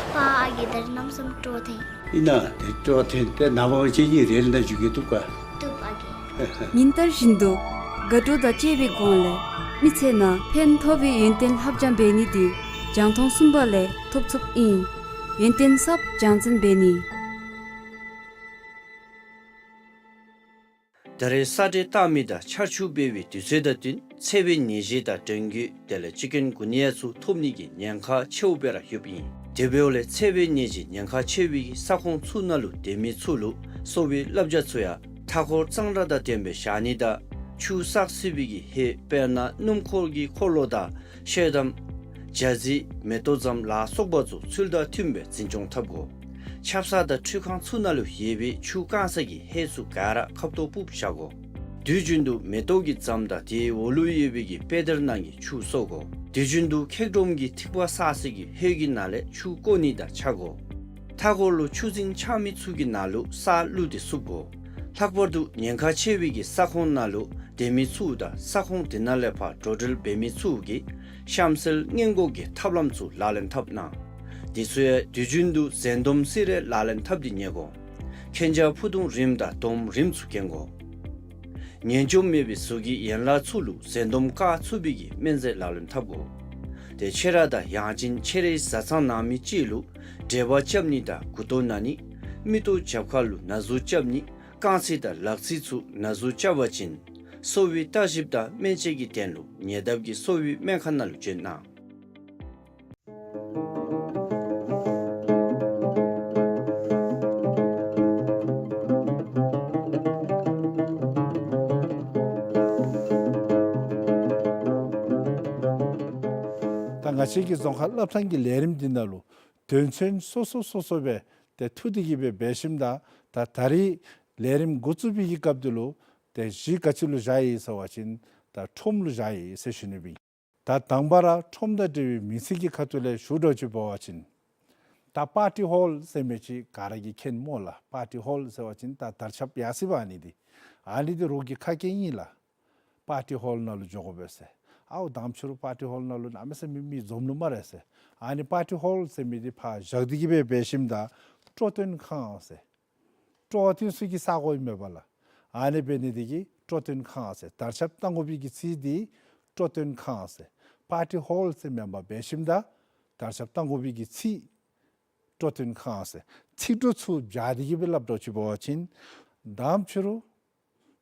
པ་ཨ་རྒས་ད་རིས་གནམ་མེད་ས་མེད་སྤྲོ་ཐོན། ཨིན་ན་དེ་སྤྲོ་ཐོན་ཏེ་ནངས་པ་ང་བཅས་གཉིས་རེལ་ནང་འཛུལ་གེ། བཏུབ་ག། བཏུབ་ཨ་རྒས། ཉིན་ལྟར་བཞིན་དུ་དགའ་སྤྲོ་དང་བཅས་པའི་སྒོ་ལས་མི་ཚེ་ནང་ཕན་ཐོགས་པའི་ཡོན་ཏན་ལྷབ་སྦྱང་འབད་ནི་འདི་རྒྱང་མཐོང་གསུམ་པ་ལས་ཐོབ་ཚུགསཔ་ཨིན། ཡོན་ཏན་ཟབ་སྦྱང་ཚན་འབད་ནི། ད་རེས་ས་འདྲེན་བཏང་མི་དང་ཆར་ཆུ་འབེལ་བའི་དུས་ཚོད་དང་བསྟུན་འཚེ་བའི་ནད་གཞི་དང་གྲོང་རྡལ་དེ་ལས་ཅི་ཀུན་གུ་ནི་ཡ་ཚུ་ཐོབ་ནི་གི་ཉེན་ཁ་ཆེཝ་སྦེ་ར་ཡོདཔ་ཨིན། དེ་འབདཝ་ལས་འཚེ་བའི་ནད་གཞི་ཉེན་ཁ་ཆེ་བའི་ས་ཁོངས་ཚུ་ནང་ལུ་སྡོད་མི་ཚུ་ལུ་གསོ་བའི་བསླབ་བྱ་ཚུ་ཡང་མཐའ་འཁོར་གཙང་སྦྲ་དང་ལྡནམ་སྦེ་བཞག་ནི་དང་ཆུ་བསགས་སྲིད་པའི་གི་ཧེ་དཔེར་ན་སྣུམ་འཁོར་གྱི་འཁོར་ལོ་དང་ཤེལ་དམ་ཇ་རྩི་མེ་ཏོག་ཙམ་ལ་སོགས་པ་ཚུ་ཚུལ་དང་མཐུནམ་སྦེ་འཛིན་སྐྱོང་འཐབ་དགོ། ཆབ་གསང་དང་ཁྲུས་ཁང་ཚུ་ནང་ལུ་ཡོད་པའི་ཆུ་བཀང་ས་གི་ཧེ་ཚུ་ག་ར་ཁབ་ཏོ་སྤུབས་བཞག་དགོ། དུས་རྒྱུན་དུ་མེ་ཏོག་གི་ཛམ་དང་དེའི་འོག་ལུ་ཡོད་པའི་གི་དཔེ་དེབ་ནང་གི་ཆུ་གསོ་དགོ། དུས་རྒྱུན་དུ་ཁེག་སྒྲོམ་གྱི་ཐིགས་པ་བསགས་ས་གི་ཧེ་གི་ནང་ལས་ཆུ་བཀོ་ནི་དང་ཆ་དགོ། མཐའ་འཁོར་ལུ་ཆུ་རྫིང་ཆགས་མི་ཚུ་གི་ནང་ལུ་ས་བླུགས་ཏེ་བསུབ་དགོ། ལྷག་པར་དུ་ཉེན་ཁ་ཆེ་བའི་གི་ས་ཁོངས་ནང་ལུ་སྡོད་མི་ཚུ་དང་ས་ཁོངས་དེ་ནང་ལས་ཕར་འགྲོ་འགྲུལ་འབད་མི་ཚུ་གིས་གཤམ་གསལ་སྔོན་འགོག་གི་ཐབས་ལམ་ཚུ་ལག་ལེན་འཐབ་གནང་། འདི་ཚུ་ཡང་དུས་རྒྱུན་དུ་ཟན་འདོམས་སི་རེ་ལག་ལེན་འཐབ་སྟེ་ཉལ་དགོ། གན་རྐྱལ་ཕུ་ཐུང་རིངམ་དང་དོམ་རིངམ་ཚུ་གྱོན་དགོ། ཉན་འཇོམས་མེད་པའི་གཟུགས་ཀྱི་ཡན་ལག་ཚུ་ལུ་ཟན་འདོམས་བཀག་ཚུགས་པའི་གི་སྨན་རྫས་ལག་ལེན་འཐབ་དགོ། ཏེ་ཁྱེད་ར་དང་ཡང་ཅིན་ཁྱེད་རའི་བཟའ་ཚང་ནང་མི་ཅིག་ལུ་འབྲས་བུ་རྐྱབ་ནི་དང་མགུ་ཏོ་ན་ནི། མིག་ཏོ་རྒྱབ་ཁ་ལུ་ན་ཟུག་རྐྱབ་ནི། རྐང་ཚིགས་དང་ལག་ཚིགས་ཚུ་ན་ཟུག་རྐྱབ་པ་ཅིན་གསོ་བའི་བརྟག་ཞིབ་དང་སྨན་དཔྱད་ཀྱི་དོན་ལུ་ཉེ་འདབས་ཀྱི་གསོ་བའི་སྨན་ཁང་ནང་ལུ་བྱོན་གནང་། ད་ང་བཅས་ཀྱི་རྫོང་ཁ་སློབ་ཐང་གི་ལས་རིམ་འདི་ནང་ལུ་དོན་ཚན་སོ་སོ་སོ་སོ་སྦེ་ཏེ་འཐུ་སྟེ་གི་སྦེ་འབད་ཞིནམ་ད་ད་ད་རིས་ལས་རིམ་འགོ་བཙུགས་པའི་གི་སྐབས་འདི་ལུ་ཏེ་གཞི་ག་ཅི་ལུ་བཞག་ཡི་ཟེར་བ་ཅིན་ད་ཁྲོམ་ལུ་བཞག་ཡི་ཟེར་ཞུ་ནི་ཨིན། ད་དང་པ་ར་ཁྲོམ་དང་འབྲེལ་བའི་མི་ཚིག་གི་ཁ་ཐུག་ལས་ཞུ་དོ་ཅིག་འབད་བ་ཅིན་ད་པར་ཊི་ཧོལ་ཟེར་མི་ཅིག་ག་ར་གིས་མཁྱེན་སྨོ་ལགས། པར་ཊི་ཧོལ་ཟེར་བ་ཅིན་ད་དར་ཁྱབ་ཡར་སི་བ་ཨ་ནི་འདི་ཨ་ནི་འདི་རོགས་ཀྱི་ཁ་སྐད་ཨིན་ལགས། པར་ཊི་ཧོལ་ནང་ལུ་འགྱོ་དགོ་པས་ཟེར། ཨའོ་དང་ཕྱི་རུ་པར་ཊི་ཧོལ་ནང་ལུ་གནམ་མེད་ས་མེད་མི་འཛོམས་ནུག་སྨ་རེ་ཟེར། ཨ་ནི་པར་ཊི་ཧོལ་ཟེར་མི་འདི་ཕར་བཞག་སྟེ་གི་སྦེ་འབད་ཞིནམ་ད་སྤྲོ་སྟོན་ཁང་ཟེར། སྤྲོ་བ་སྟོན་ས་གི་ས་གོ་ཨིན་མས་པ་ལགས། ཨ་ནི་འབད་ནི་འདི་གིས་སྤྲོ་སྟོན་ཁང་ཟེར། དར་ཁྱབ་བཏང་དགོ་པའི་གི་ཚིག་འདི་སྤྲོ་སྟོན་ཁང་ཟེར། པར་ཊི་ཧོལ་ཟེར་མེན་པར་འབད་ཞིནམ་ད་དར་ཁྱབ་བཏང་དགོ་པའི་གི་ཚིག་སྤྲོ་སྟོན་ཁང་ཟེར། ཚིག་གྲོགས་ཚུ་སྦྱར་ཏེ་གི་སྦེ་སླབ་དོ་ཅིག་འབད་བ་ཅིན་དང་ཕྱི་རུ་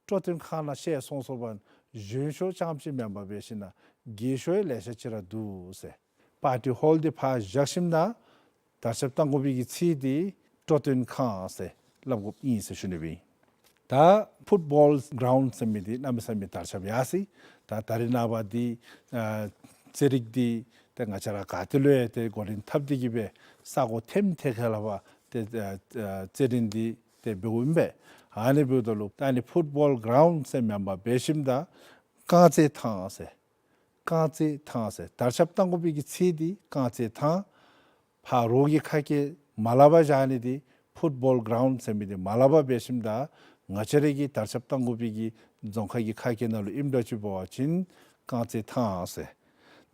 སྤྲོ་སྟོན་ཁང་ནང་བཤལ་སོང་སོངམ་གཞོན་ཤོས་རྐྱངམ་ཅིག་མེན་པར་འབད་ཞིནམ་ན་རྒས་ཤོས་ཡང་ལེ་ཤ་ཅིག་ར་འདུག་ཟེར། པར་ཊི་ཧོལ་འདི་ཕར་བཞག་ཞིནམ་ན་དར་ཁྱབ་བཏང་དགོ་པའི་གི་ཚིག་འདི་སྤྲོ་སྟོན་ཁང་ཟེར་སླབ་དགོཔ་ཨིན་ཟེར་ཞུ་ནི་ཨིན། ད་ཕུཊ་བོལ་གྲའུནཌ་ཟེར་མི་འདི་གནམ་མེད་ས་མེད་དར་ཁྱབ་ཡར་སི། ད་ད་རེས་ནངས་པ་འདི་ཨ་རྩེད་རིགས་འདི་ཏེ་ང་བཅས་ར་ག་ཏེ་ལུ་ཡང་ཏེ་འགོ་འདྲེན་འཐབ་སྟེ་གི་སྦེ་ས་གོ་ཐེམ་ཐེ་ཁ་ལས་ཕར་ཏེ་ཨ་ཨ་རྩེད་འགྲན་འདི་ཏེ་འབདཝ་ཨིན་པས། ཨ་ནི་འབདཝ་ད་ལུ་ད་ཨ་ནི་ཕུཊ་བོལ་གྲའུནཌ་ཟེར་མེན་པར་འབད་ཞིནམ་ད་རྐང་རྩེད་ཐང་ཟེར། རྐང་རྩེད་ཐང་ཟེར། དར་ཁྱབ་བཏང་དགོ་པའི་གི་ཚིག་འདི་རྐང་རྩེད་ཐང་། ཕར་རོགས་ཀྱི་ཁ་སྐད་མ་སླབ་པར་བཞག་ནི་འདི་ཕུཊ་བོལ་གྲའུནཌ་ཟེར་མི་འདི་མ་སླབ་པར་འབད་ཞིནམ་ད་ང་བཅས་ར་གི་དར་ཁྱབ་བཏང་དགོ་པའི་གི་རྫོང་ཁ་གི་ཁ་སྐད་ནང་ལུ་ཨིནམ་འདྲཝ་ཅིག་འབད་བ་ཅིན་རྐང་རྩེད་ཐང་ཟེར།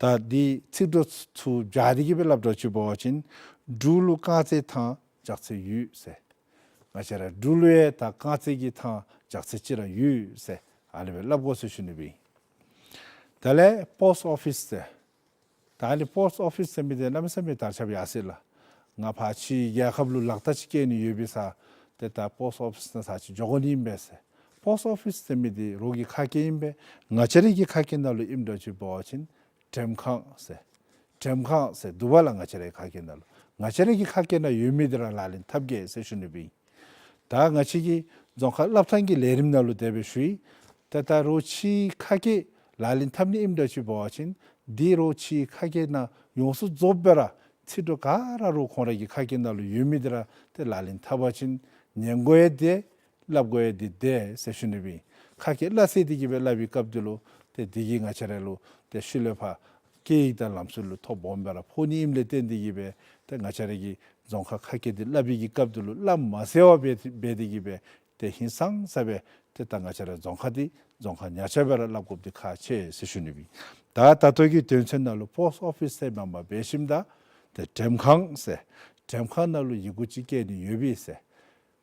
ད་འདི་ཚིག་གྲོགས་ཚུ་སྦྱར་ཏེ་གི་སྦེ་སླབ་དོ་ཅིག་འབད་བ་ཅིན་འབྲུག་ལུ་རྐང་རྩེད་ཐང་ལྕགས་རྩེ་ཡོད་ཟེར། ང་བཅས་ར་འབྲུག་ལུ་ཡང་ད་རྐང་རྩེད་ཀྱི་ཐང་ལྕགས་རྩེ་ཅིག་ར་ཡོད་ཟེར་ཨ་ནི་སྦེ་སླབ་དགོ་ཟེར་ཞུ་ནི་ཨིན། དེ་ལས་པོསཊ་ཨོ་ཕིསི་ཟེར། ད་ཨ་ནི་པོསཊ་ཨོ་ཕིསི་ཟེར་མི་འདི་གནམ་མེད་ས་མེད་དར་ཁྱབ་ཡར་སི་ལགས། ང་ཕར་ཕྱིའི་རྒྱལ་ཁབ་ལུ་ལག་རྟགས་ཅིག་བཀལ་ནི་ཡོད་པའི་ས་ཏེ་ད་པོསཊ་ཨོ་ཕིསི་ནང་ས་ཅིག་འགྱོ་དགོ་ནི་ཨིན་པས་ཟེར། པོསཊ་ཨོ་ཕིསི་ཟེར་མི་འདི་རོགས་ཀྱི་ཁ་སྐད་ཨིན་པས། ང་བཅས་ར་གི་ཁ་སྐད་ནང་ལུ་ཨིནམ་འདྲཝ་ཅིག་འབད་བ་ཅིན་འགྲེམས་ཁང་ཟེར། འགྲེམས་ཁང་ཟེར་འདུག་པ་ལགས། ང་བཅས་རའི་ཁ་སྐད་ནང་ལུ་ང་བཅས་ར་གི་ཁ་སྐད་ནང་ཡོད་མི་འདི་ར་ལག་ལེན་འཐབ་གེ་ཟེར་ཞུ་ནི་ཨིན། ད་ང་བཅས་ཀྱི་རྫོང་ཁ་སློབ་ཐང་གི་ལས་རིམ་ནང་ལུ་དེ་སྦེ་ཞུ་ཡི། ད་ད་རོགས་ཕྱིའི་ཁ་སྐད་ལག་ལེན་འཐབ་ནི་ཨིནམ་འདྲཝ་ཅིག་འབད་བ་ཅིན་འདི་རོགས་ཕྱིའི་ཁ་སྐད་ནང་ཡོངས་སུ་རྫོགསཔ་སྦེ་ར་ཚིག་གྲོགས་ག་ར་རོགས་ཁོང་ར་གི་ཁ་སྐད་ནང་ལུ་ཡོད་མི་འདི་ར་ཏེ་ལག་ལེན་འཐབ་པ་ཅིན་ཉན་དགོ་ཡང་བདེ་སླབ་དགོ་ཡང་བདེ་བདེ་ཟེར་ཞུ་ནི་ཨིན། ཁ་སྐད་སླ་བསྲེ་སྟེ་གི་སྦེ་སླབ་པའི་སྐབས་འདི་ལུ་ཏེ་འདི་གིས་ང་བཅས་ར་ལུ་ཏེ་ཤུལ་ལས་ཕར་སྐད་ཡིག་དང་ལམ་སྲོལ་ལུ་ཐོ་སྦོམ་སྦེ་ར་ཕོག་ནི་ཨིནམ་ལས་བརྟེན་ཏེ་གི་སྦེ་ཏེ་ང་བཅས་ར་གི་རྫོང་ཁ་ཁ་སྐད་འདི་སླབ་པའི་གི་སྐབས་འདི་ལུ་སླབ་མ་ཟེར་བར་འབད་འབད་དེ་གི་སྦེ་ཏེ་ཧིང་སངས་ས་སྦེ་ཏེ་ད་ང་བཅས་ར་རྫོང་ཁ་འདི་རྫོང་ཁ་ཉག་ཆ་སྦེ་ར་སླབ་དགོཔ་འདི་ཁག་ཆེ་ཟེར་ཞུ་ནི་ཨིན། ད་ད་ལྟོ་གི་དོན་ཚན་ནང་ལུ་པོསཊ་ཨོ་ཕིསི་ཟེར་མེན་པར་འབད་ཞིནམ་ད་ཏེ་འགྲེམས་ཁང་ཟེར། འགྲེམས་ཁང་ནང་ལུ་ཡི་གུ་ཅིག་བཀལ་ནི་ཡོད་པས་ཟེར།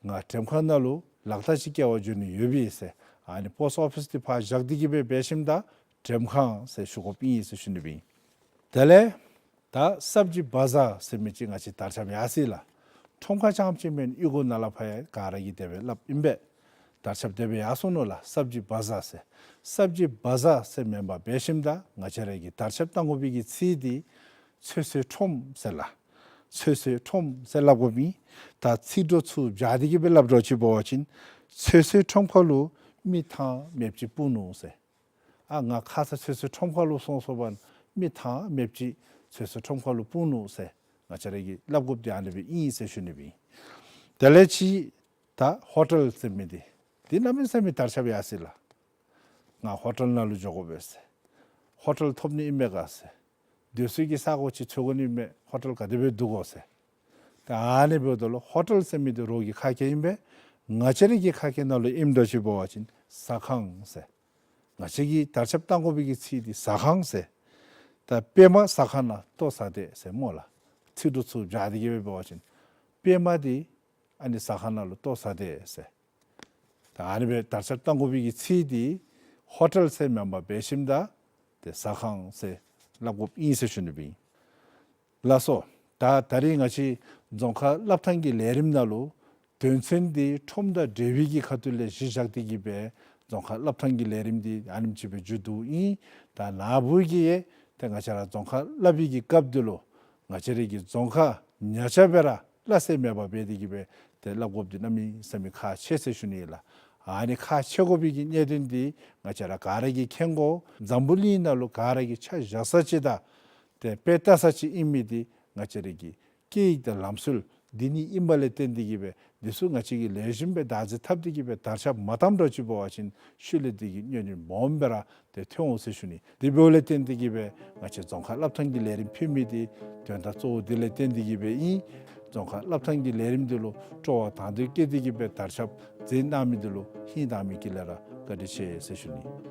ང་འགྲེམས་ཁང་ནང་ལུ་ལག་རྟགས་ཅིག་བཀལ་བར་འགྱོ་ནི་ཡོད་པས་ཟེར། ཨ་ནི་པོསཊ་ཨོ་ཕིསི་འདི་ཕར་བཞག་སྟེ་གི་སྦེ་འབད་ཞིནམ་ད་འགྲེམས་ཁང་ཟེར་ཞུ་དགོཔ་ཨིན་ཟེར་ཞུ་ནི་ཨིན། དེ་ལས་ད་སབ་ཇི་བ་ཛར་ཟེར་མི་ཅིག་ང་བཅས་དར་ཁྱབ་ཡར་སི་ལགས། ཁྲོམ་ཁ་རྐྱངམ་ཅིག་མེན་གཡུས་སྒོ་ནང་ལས་ཕར་ཡང་ག་ར་གིས་དེ་སྦེ་སླབ་ཨིན་པས། དར་ཁྱབ་དེ་སྦེ་ཡར་སོང་ནུག་ལགས། སབ་ཇི་བ་ཛར་ཟེར། སབ་ཇི་བ་ཛར་ཟེར་མེན་པར་འབད་ཞིནམ་ད་ང་བཅས་ར་གིས་དར་ཁྱབ་བཏང་དགོ་པའི་གི་ཚིག་འདི་ཚོད་བསྲེ་ཁྲོམ་ཟེར་ལགས། ཚོད་བསྲེ་ཁྲོམ་ཟེར་སླབ་དགོཔ་ཨིན། ད་ཚིག་གྲོགས་ཚུ་སྦྱར་ཏེ་གི་སྦེ་སླབ་དོ་ཅིག་འབད་བ་ཅིན་ཚོད་བསྲེ་ཁྲོམ་ཁ་ལུ་མི་ཐང་མེདཔ་ཅིག་སྤུངས་ནུག་ཟེར། ཨ་ང་ཁ་ཙ་ཚོད་བསྲེ་ཁྲོམ་ཁ་ལུ་སོང་སོངམ་མི་ཐང་མེདཔ་ཅིག་ཚོད་བསྲེ་ཁྲོམ་ཁ་ལུ་སྤུངས་ནུག་ཟེར་ང་བཅས་ར་གིས་སླབ་དགོཔ་འདི་ཨ་ནི་སྦེ་ཨིན་ཟེར་ཞུ་ནི་ཨིན། དེ་ལས་ཅིག་ད་ཧོ་ཊེལ་ཟེར་མི་འདི་འདི་གནམ་མེད་ས་མེད་དར་ཁྱབ་ཡར་སི་ལགས། ང་ཧོ་ཊེལ་ནང་ལུ་འགྱོ་དགོ་པས་ཟེར། ཧོ་ཊེལ་ཐོབ་ནི་ཨིན་མས་ག་ཟེར། སྡོད་སའི་གི་ས་གོ་ཅིག་འཚོལ་དགོ་ནི་ཨིན་མས། ཧོ་ཊེལ་ག་དེ་སྦེ་འདུག་གོ་ཟེར། ད་ཨ་ནི་འབདཝ་ད་ལུ་ཧོ་ཊེལ་ཟེར་མི་འདི་རོགས་ཀྱི་ཁ་སྐད་ཨིན་པས། ང་བཅས་ར་གི་ཁ་སྐད་ནང་ལུ་ཨིནམ་འདྲཝ་ཅིག་འབད་བ་ཅིན་ཟ་ཁང་ཟེར། ང་བཅས་ཀྱིས་དར་ཁྱབ་བཏང་དགོ་པའི་གི་ཚིག་འདི་ཟ་ཁང་ཟེར། ད་པདྨ་ཟ་ཁང་ནང་ལྟོ་ཟ་སྡོད་ཟེར་སྨོ་ལགས། ཚིག་འབྲུ་ཚུ་སྦྱར་ཏེ་གི་སྦེ་འབད་བ་ཅིན་པདྨ་འདི་ཨ་ནི་ཟ་ཁང་ནང་ལུ་གཏོར་ཟ་དེས་ཟེར། ད་ཨ་ནི་སྦེ་དར་ཁྱབ་བཏང་དགོ་པའི་གི་ཚིག་འདི་ཧོ་ཊེལ་ཟེར་མེན་པར་འབད་ཞིནམ་ད་ཏེ་ཟ་ཁང་ཟེར་སླབ་དགོཔ་ཨིན་ཟེར་ཞུ་ནི་སྦེ་ཨིན། ལགས་སོ། ད་ད་རིས་ང་བཅས་རྫོང་ཁ་སླབ་ཐངས་ཀྱི་ལས་རིམ་ནང་ལུ་དོན་ཚན་འདི་ཁྲོམ་དང་འབྲེལ་བའི་གི་ཁ་ཐུག་ལས་གཞི་བཞག་སྟེ་གི་སྦེ་རྫོང་ཁ་སླབ་ཐངས་ཀྱི་ལས་རིམ་འདི་ཨ་ནེམ་ཅིག་སྦེ་མཇུག་བསྡུཝ་ཨིན། ད་ན་བུ་གིས་ཡང་ཏེ་ང་བཅས་ར་རྫོང་ཁ་སླབ་པའི་གི་སྐབས་འདི་ལུ་ང་བཅས་རའི་གི་རྫོང་ཁ་ཉག་ཆ་སྦེ་ར་སླབ་ས་མེད་པར་འབད་དེ་གི་སྦེ་ཏེ་སླབ་དགོཔ་འདི་གནམ་མེད་ས་མེད་ཁག་ཆེ་ཟེར་ཞུ་ནི་ཨིན་ལགས། ཨ་ནི་ཁག་ཆེ་དགོ་པའི་གི་གནད་དོན་འདི་ང་བཅས་ར་ག་ར་གིས་མཁྱེན་དགོ། འཛམ་བུ་གླིང་ནང་ལུ་ག་ར་གིས་ཆ་བཞག་ས་ཅིག་དང་ཏེ་དཔེ་ལྟ་ས་ཅིག་ཨིན་མི་འདི་ང་བཅས་རའི་གི་སྐད་ཡིག་དང་ལམ་སྲོལ་འདི་གཉིས་ཨིནམ་ལས་བརྟེན་ཏེ་གི་སྦེ་འདི་ཚུ་ང་བཅས་ཀྱིས་ལེགས་ཤོམ་སྦེ་བདག་འཛིན་འཐབ་སྟེ་གི་སྦེ་དར་ཁྱབ་མ་བཏངམ་འདྲཝ་ཅིག་འབད་བ་ཅིན་ཤུལ་ལས་འདི་གི་གནོད་འགྲིབ་སྦོམ་སྦེ་ར་ཏེ་ཐོན་འོང་ཟེར་ཞུ་ནི། དེ་འབདཝ་ལས་བརྟེན་ཏེ་གི་སྦེ་ང་བཅས་རྫོང་ཁ་སླབ་ཐངས་ཀྱི་ལས་རིམ་ཕུལ་མི་འདི་དོན་དག་གཙོ་བོ་འདི་ལས་བརྟེན་ཏེ་གི་སྦེ་ཨིན། རྫོང་ཁ་སླབ་ཐངས་ཀྱི་ལས་རིམ་འདི་ལུ་སྤྲོ་བ་དང་དོད་བསྐྱེད་དེ་གི་སྦེ་དར་ཁྱབ་མཛད་གནང་མི་འདི་ལུ་ཧིང་དྭངས་མའི་དཀྱིལ་ལས་ར་བཀའ་དྲིན་ཆེ་ཟེར་ཞུ་ནི།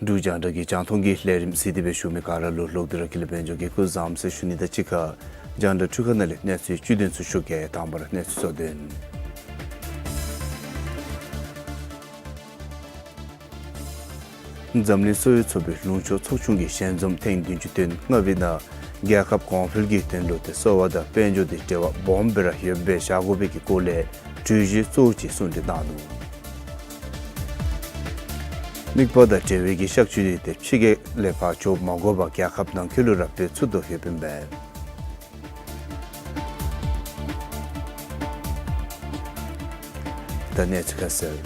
འབྲུག་རྒྱང་བསྒྲགས་ཀྱི་རྒྱང་མཐོང་གི་ལས་རིམ་གཟིགས་ཏེ་སྦེ་བཞུགས་མི་ག་ར་ལུ་ལོག་སྟེ་ར་དགེ་ལེགས་དཔལ་འབྱོར་གྱིས་སྐུ་གཟུགས་བཟང་ཟེར་ཞུ་ནི་དང་གཅིག་ཁར་རྒྱང་བསྒྲགས་འཕྲུལ་ཁང་ནང་ལས་གནས་ཚུལ་བཅུད་དོན་ཚུ་ཞུ་གེ། དང་པ་ར་གནས་ཚུལ་གཙོ་དོན། འཛམ་གླིང་གསོ་བའི་ཚོགས་པའི་ལུང་ཕྱོགས་ཚོགས་ཆུང་གི་ཞལ་འཛོམས་ཐེངས་བདུན་ཅུ་དོན་ལྔ་པའི་ནང་རྒྱལ་ཁབ་གོང་འཕེལ་གྱི་དོན་ལུ་ཏེ་གསོ་བ་དང་དཔལ་འབྱོར་འདི་འབྲེལ་བ་སྦོམ་སྦེ་ར་ཡོདཔ་སྦེ་བཞག་དགོ་པའི་གི་སྐོར་ལས་གྲོས་གཞི་གཙོ་བོ་ཅིག་གསུང་གྲོས་གནང་ནུག། མིག་དཔེ་དང་འབྲེལ་བའི་གི་གཤག་བཅོས་འདི་ཏེ་ཕྱི་རྒྱལ་ལས་ཕར་འགྱོ་མ་དགོ་པར་རྒྱལ་ཁབ་ནང་འཁོད་ལུ་ར་འབད་ཚུགས་དོ་ཡོདཔ་ཨིན་པས། ད་གནས་ཚུལ་ཁ་གསལ།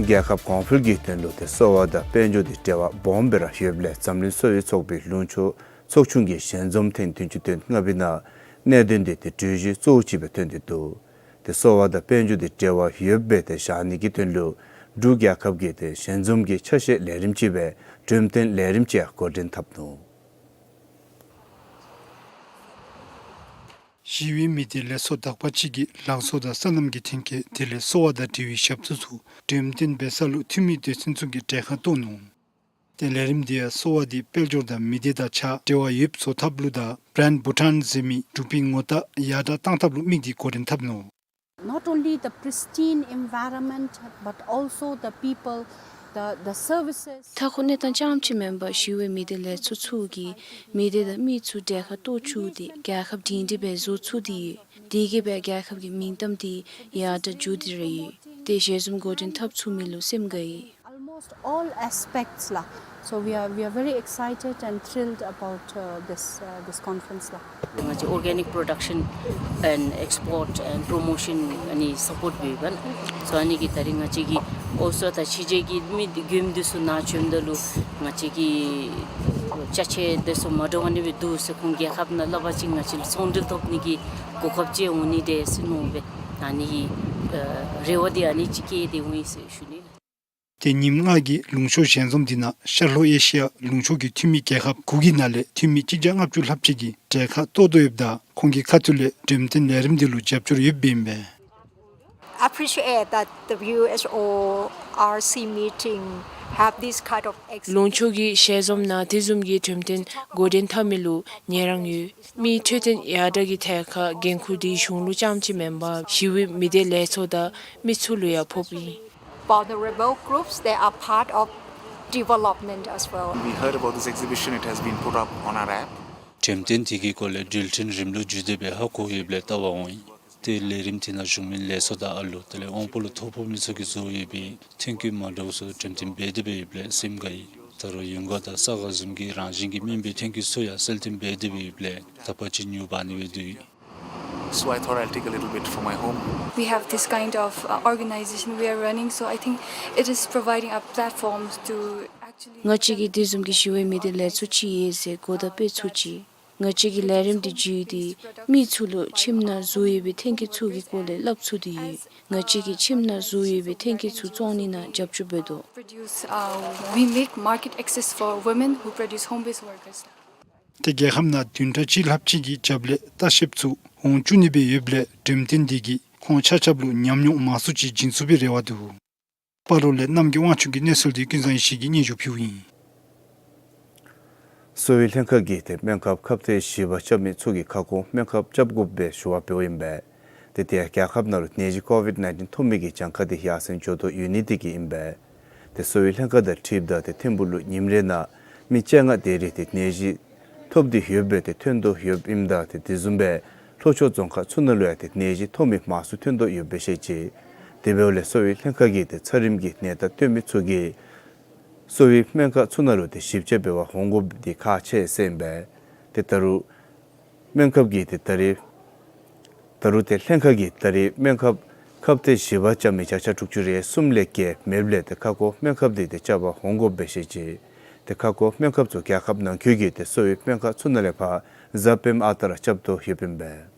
རྒྱལ་ཁབ་གོང་འཕེལ་གྱི་དོན་ལུ་ཏེ་གསོ་བ་དང་དཔལ་འབྱོར་འདི་འབྲེལ་བ་སྦོམ་སྦེ་ར་ཡོདཔ་ལས་འཛམ་གླིང་གསོ་བའི་ཚོགས་པའི་ལུང་ཕྱོགས་ཚོགས་ཆུང་གི་ཞལ་འཛོམས་ཐེངས་བདུན་ཅུ་དོན་ལྔ་པའི་ནང་གནད་དོན་འདི་ཏེ་གྲོས་གཞི་གཙོ་བོ་ཅིག་སྦེ་ཐོན་ཏེ་འདུག། ཏེ་གསོ་བ་དང་དཔལ་འབྱོར་འདི་འབྲེལ་བ་ཡོདཔ་སྦེ་ཏེ་བཞག་ནི་གི་དོན་ལུ་འབྲུག་རྒྱལ་ཁབ་ཀྱི་ཏེ་ཞལ་འཛོམས་ཀྱི་ཆ་ཤས་ལས་རིམ་ཅིག་སྦེ་གྲོས་མཐུན་ལས་རིམ་ཅིག་འགོ་འདྲེན་འཐབ་ནུག། ཞི་བའི་མི་སྡེ་ལས་ཚོགས་དག་པ་ཅིག་གིས་ལང་ཚོ་དང་སོ་ནམ་གྱི་ཐོན་སྐྱེད་དེ་ལས་གསོ་བ་དང་འབྲེལ་བའི་ཞབས་ཏོག་ཚུ་གྲོས་མཐུན་འབད་ས་ལུ་འཐུས་མི་སྡེ་ཚན་ཚུ་གིས་གྲལ་ཁར་གཏོགས་ནུག། ཏེ་ལས་རིམ་འདི་ཡང་གསོ་བ་འདི་དཔལ་འབྱོར་དང་མི་སྡེ་དང་གཅིག་ཁར་འབྲེལ་བ་ཡོདཔ་བཟོ་ཐབས་ལུ་དང་Brand Bhutan ཟེར་མི་འབྲུག་པའི་ངོ་རྟགས་ཡར་དྲག་བཏང་ཐབས་ལུ་དམིགས་ཏེ་འགོ་འདྲེན་འཐབ་ནུག། Not only the pristine environment, but also the people, the, the services. མཐའ་འཁོར་གནས་སྟངས་རྐྱངམ་གཅིག་མེན་པར་ཞི་བའི་མི་སྡེ་ལས་ཚོགས་ཚུ་གིས་མི་སྡེ་དང་མི་ཚུ་གྲལ་ཁར་གཏོགས་བཅུག་སྟེ་རྒྱལ་ཁབ་སྒྲིང་སྒྲི་སྦེ་བཟོ་ཚུགས་ཏེ་ཡོད། དེ་གིས་སྦེ་རྒྱལ་ཁབ་ཀྱི་མིང་གཏམ་འདི་ཡར་དྲག་འགྱོ་སྟེ་ར་ཡོད། ཏེ་ཞལ་འཛོམས་འགོ་འདྲེན་འཐབ་ཚུགས་མི་ལུ་སེམས་དགའ་ཡི། Almost all aspects ལགས། So we are, we are very excited and thrilled about, uh, this, uh, this conference ལགས། ང་བཅས་organic production and export and promotion ཨ་ནི་support འབད་བའི་ཨ་ནི་ཚུ་ཨ་ནི་གི་ད་རིས་ང་བཅས་ཀྱིས་ཨོ་སོ་ད་ཕྱི་རྒྱལ་གྱི་མི་མགྱོནམ་འདི་ཚུ་ནཱ་བྱོནམ་ད་ལུ་ང་བཅས་ཀྱིས་ ཅ་ཆས་དེ་ཚུ་མ་འདྲཝ་ཨ་ནི་སྦེ་འདུག་ཟེར། ཁོང་རྒྱལ་ཁབ་ནང་སླབ་པ་ཅིན་ང་བཅས་ལུ་ཚོང་འབྲེལ་ཐོབ་ནི་གི་གོ་སྐབས་ཅིག་འོང་ནི་འདྲས་ཟེར་མནོ་སྦེ་ཨ་ནི་ཨ་རེ་བ་འདི་ཨ་ནི་ཅིག་བསྐྱེད་དེ་འོང་ཡི་ཟེར་ཞུ་ནི། ཏེ་ཉིནམ་ལྔ་གི་ལུང་ཕྱོགས་ཞལ་འཛོམས་འདི་ནང་ཤར་ལྷོ་ཨེ་ཤི་ཡ་ལུང་ཕྱོགས་ཀྱི་འཐུས་མི་རྒྱལ་ཁབ་དགུ་གི་ནང་ལས་འཐུས་མི་གཅིག་བརྒྱ་ལྔ་བཅུ་ལྷགཔ་ཅིག་གིས་གྲལ་ཁར་གཏོགས་དོ་ཡོདཔ་ད་ཁོང་གི་ཁ་ཐུག་ལས་འགྲེམས་སྟོན་ལས་རིམ་འདི་ལུ་རྒྱབ་སྐྱོར་ཡོདཔ་ཨིན་པས། Appreciate that the W H O R C meeting have this kind of ex- ལུང་ཕྱོགས་ཀྱི་ཞལ་འཛོམས་ནང་དེ་བཟུམ་གྱི་འགྲེམས་སྟོན་འགོ་འདྲེན་འཐབ་མི་ལུ་ངལ་རངས་ཡོད། མི་འཕྲོད་བསྟེན་ཡར་དྲག་གི་ཐད་ཁར་འགན་ཁུར་འདི་གཞུང་ལུ་རྐྱངམ་ཅིག་མེན་པར་ཞི་བའི་མི་སྡེ་ལས་ཚོགས་དང་མི་ཚུ་ལུ་ཡང་ཕོགཔ་ཨིན། Vulnerable groups, they are part of development as well. We heard about this exhibition, it has been put up on our app. འགྲེམས་སྟོན་དེ་གི་སྐོར་ལས་འགྲུལ་འཕྲིན་རིམ་ལུགས་བརྒྱུད་དེ་སྦེ་ཧ་གོ་ཡོདཔ་ལས་བལྟ་བར་འོང་ཡི། ཏེ་ལས་རིམ་དེ་ནང་བཞུགས་མི་ལས་ཚོགས་དང་ཨ་ལུ་དེ་ལས་དབང་པོ་ལུ་ཐོ་ཕོག་མི་ཚུ་གིས་བཟོ་ཡོད་པའི་ཐོན་སྐྱེད་མ་འདྲཝ་ཚུ་འགྲེམས་སྟོན་འབད་དེ་སྦེ་ཡོདཔ་ལས་སེམས་དགའ་ཡི། ད་རུང་ཡུངས་ཀར་དང་ས་ག་ཟིམ་གྱི་རང་བཞིན་གྱི་སྨན་པའི་ཐོན་སྐྱེད་ཚུ་ཡང་གསལ་སྟོན་འབད་དེ་སྦེ་ཡོདཔ་ལས་ད་པ་ཅིག་ཉོ་འབག་ནི་སྦེ་འདུག། So I thought I'll take a little bit for my home. We have this kind of, uh, organization we are running, so I think it is providing a platform to actually ང་བཅས་ཀྱིས་དེ་བཟུམ་གྱི་ཞི་བའི་མི་སྡེ་ལས་ཚོགས་ཅིག་ཡོད་ཟེར་གོ་བརྡ་སྤེལ་ཚུགས་ཅི། ང་བཅས་ཀྱི་ལས་རིམ་འདི་བརྒྱུད་དེ་མི་ཚུ་ལུ་ཁྱིམ་ནང་བཟོ་ཡོད་པའི་ཐོན་སྐྱེད་ཚུ་གི་སྐོར་ལས་སླབ་ཚུགས་ཏེ་ཡོད། ང་བཅས་ཀྱིས་ཁྱིམ་ནང་བཟོ་ཡོད་པའི་ཐོན་སྐྱེད་ཚུ་བཙོང་ནི་ནང་རྒྱབ་སྐྱོར་འབད་དོ། Produce, uh, we make market access for women who produce home-based workers. ཏེ་རྒྱལ་ཁབ་ནང་བདུན་ཕྲག་གཅིག་ལྷགཔ་ཅིག་གི་རྒྱབ་ལས་ལྟ་བཤལཔ་ཚུ་འོང་བཅུག་ནི་སྦེ་ཡོདཔ་ལས་འགྲེམས་སྟོན་འདི་གིས་ཁོང་ཆ་ཁྱབ་ལུ་ཉམས་མྱོང་མང་སུ་ཅིག་བྱིན་ཚུགས་པའི་རེ་བ་འདུག། སྤ་རོ་ལས་གནམ་གྱི་དབང་ཕྱུག་གི་གནས་ཚུལ་འདི་ཀུན་བཟང་ཡེ་ཤེས་ཀྱིས་སྙན་ཞུ་ཕུལཝ་ཨིན། གསོ་བའི་ལྷན་ཁག་གིས་ཏེ་སྨན་ཁབ་ཁབ་ཐེངས་བཞི་པ་རྐྱབ་མི་ཚུ་གིས་ཁ་སྐོང་སྨན་ཁབ་རྐྱབ་དགོཔ་སྦེ་ཞུ་བ་འབདཝ་ཨིན་པས། ཏེ་དེ་ཡང་རྒྱལ་ཁབ་ནང་ལུ་ནད་གཞི་ཀོ་བིཌ་ནའིན་ཊིན་ཐོབ་མི་གི་གྱངས་ཁ་དེ་ཡར་སེང་འགྱོ་དོ་ཡོད་ནི་དེ་གིས་ཨིན་པས། ཏེ་གསོ་བའི་ལྷན་ཁག་དང་འཁྲིལཝ་ད་ཏེ་ཐིམ་ཕུག་ལུ་ཉིནམ་རེ་ནང་མི་བཅོ་ལྔ་དེ་རེ་ཏེ་ནད་གཞི་ཐོབ་སྟེ་ཡོདཔ་སྦེ་ཏེ་ཐོན་དོ་ཡོདཔ་ཨིནམ་ད་ཏེ་དེ་བཟུམ་སྦེ་ལྷོ་ཕྱོགས་རྫོང་ཁག་ཚུ་ནང་ལུ་ཡང་ཏེ་ནད་གཞི་ཐོབ་མི་མང་སུ་ཐོན་དོ་ཡོདཔ་སྦེ་བཤད་ཅི། དེ་འབདཝ་ལས་གསོ་བའི་ལྷན་ཁག་གིས་ཏེ་ཚ་རིམས་ཀྱི་ནད་རྟགས་སྟོན་མི་ཚུ་གིས་གསོ་བའི་སྨན་ཁང་ཚུ་ནང་ལུ་ཏེ་ཞིབ་དཔྱད་འབད་བར་འོང་དགོཔ་འདི་ཁག་ཆེ་ཟེར་ཨིན་པས། ཏེ་ད་རུང་སྨན་ཁབ་ཀྱི་ཏེ་ད་རེས་ད་རུང་ཏེ་ལྷན་ཁག་གིས་ད་རེས་སྨན་ཁབ་ཁབ་ཐེངས་བཞི་པ་རྐྱབ་མི་བརྒྱ་ཆ་དྲུག་ཅུ་རེ་གསུམ་ལས་བརྒལ་མེདཔ་ལས་ཏེ་ཁ་སྐོང་སྨན་ཁབ་འདི་ཏེ་རྐྱབ་པར་འོང་དགོཔ་སྦེ་བཤད་ཅི། ཏེ་ཁ་སྐོང་སྨན་ཁབ་ཚུ་རྒྱལ་ཁབ་ནང་འཁོད་ཀྱི་ཏེ་གསོ་བའི་སྨན་ཁང་ཚུ་ནང་ལས་ཕར་གཟའ་སྤེནམ་ཨ་རྟག་ར་རྐྱབ་དོ་ཡོདཔ་ཨིན་པས།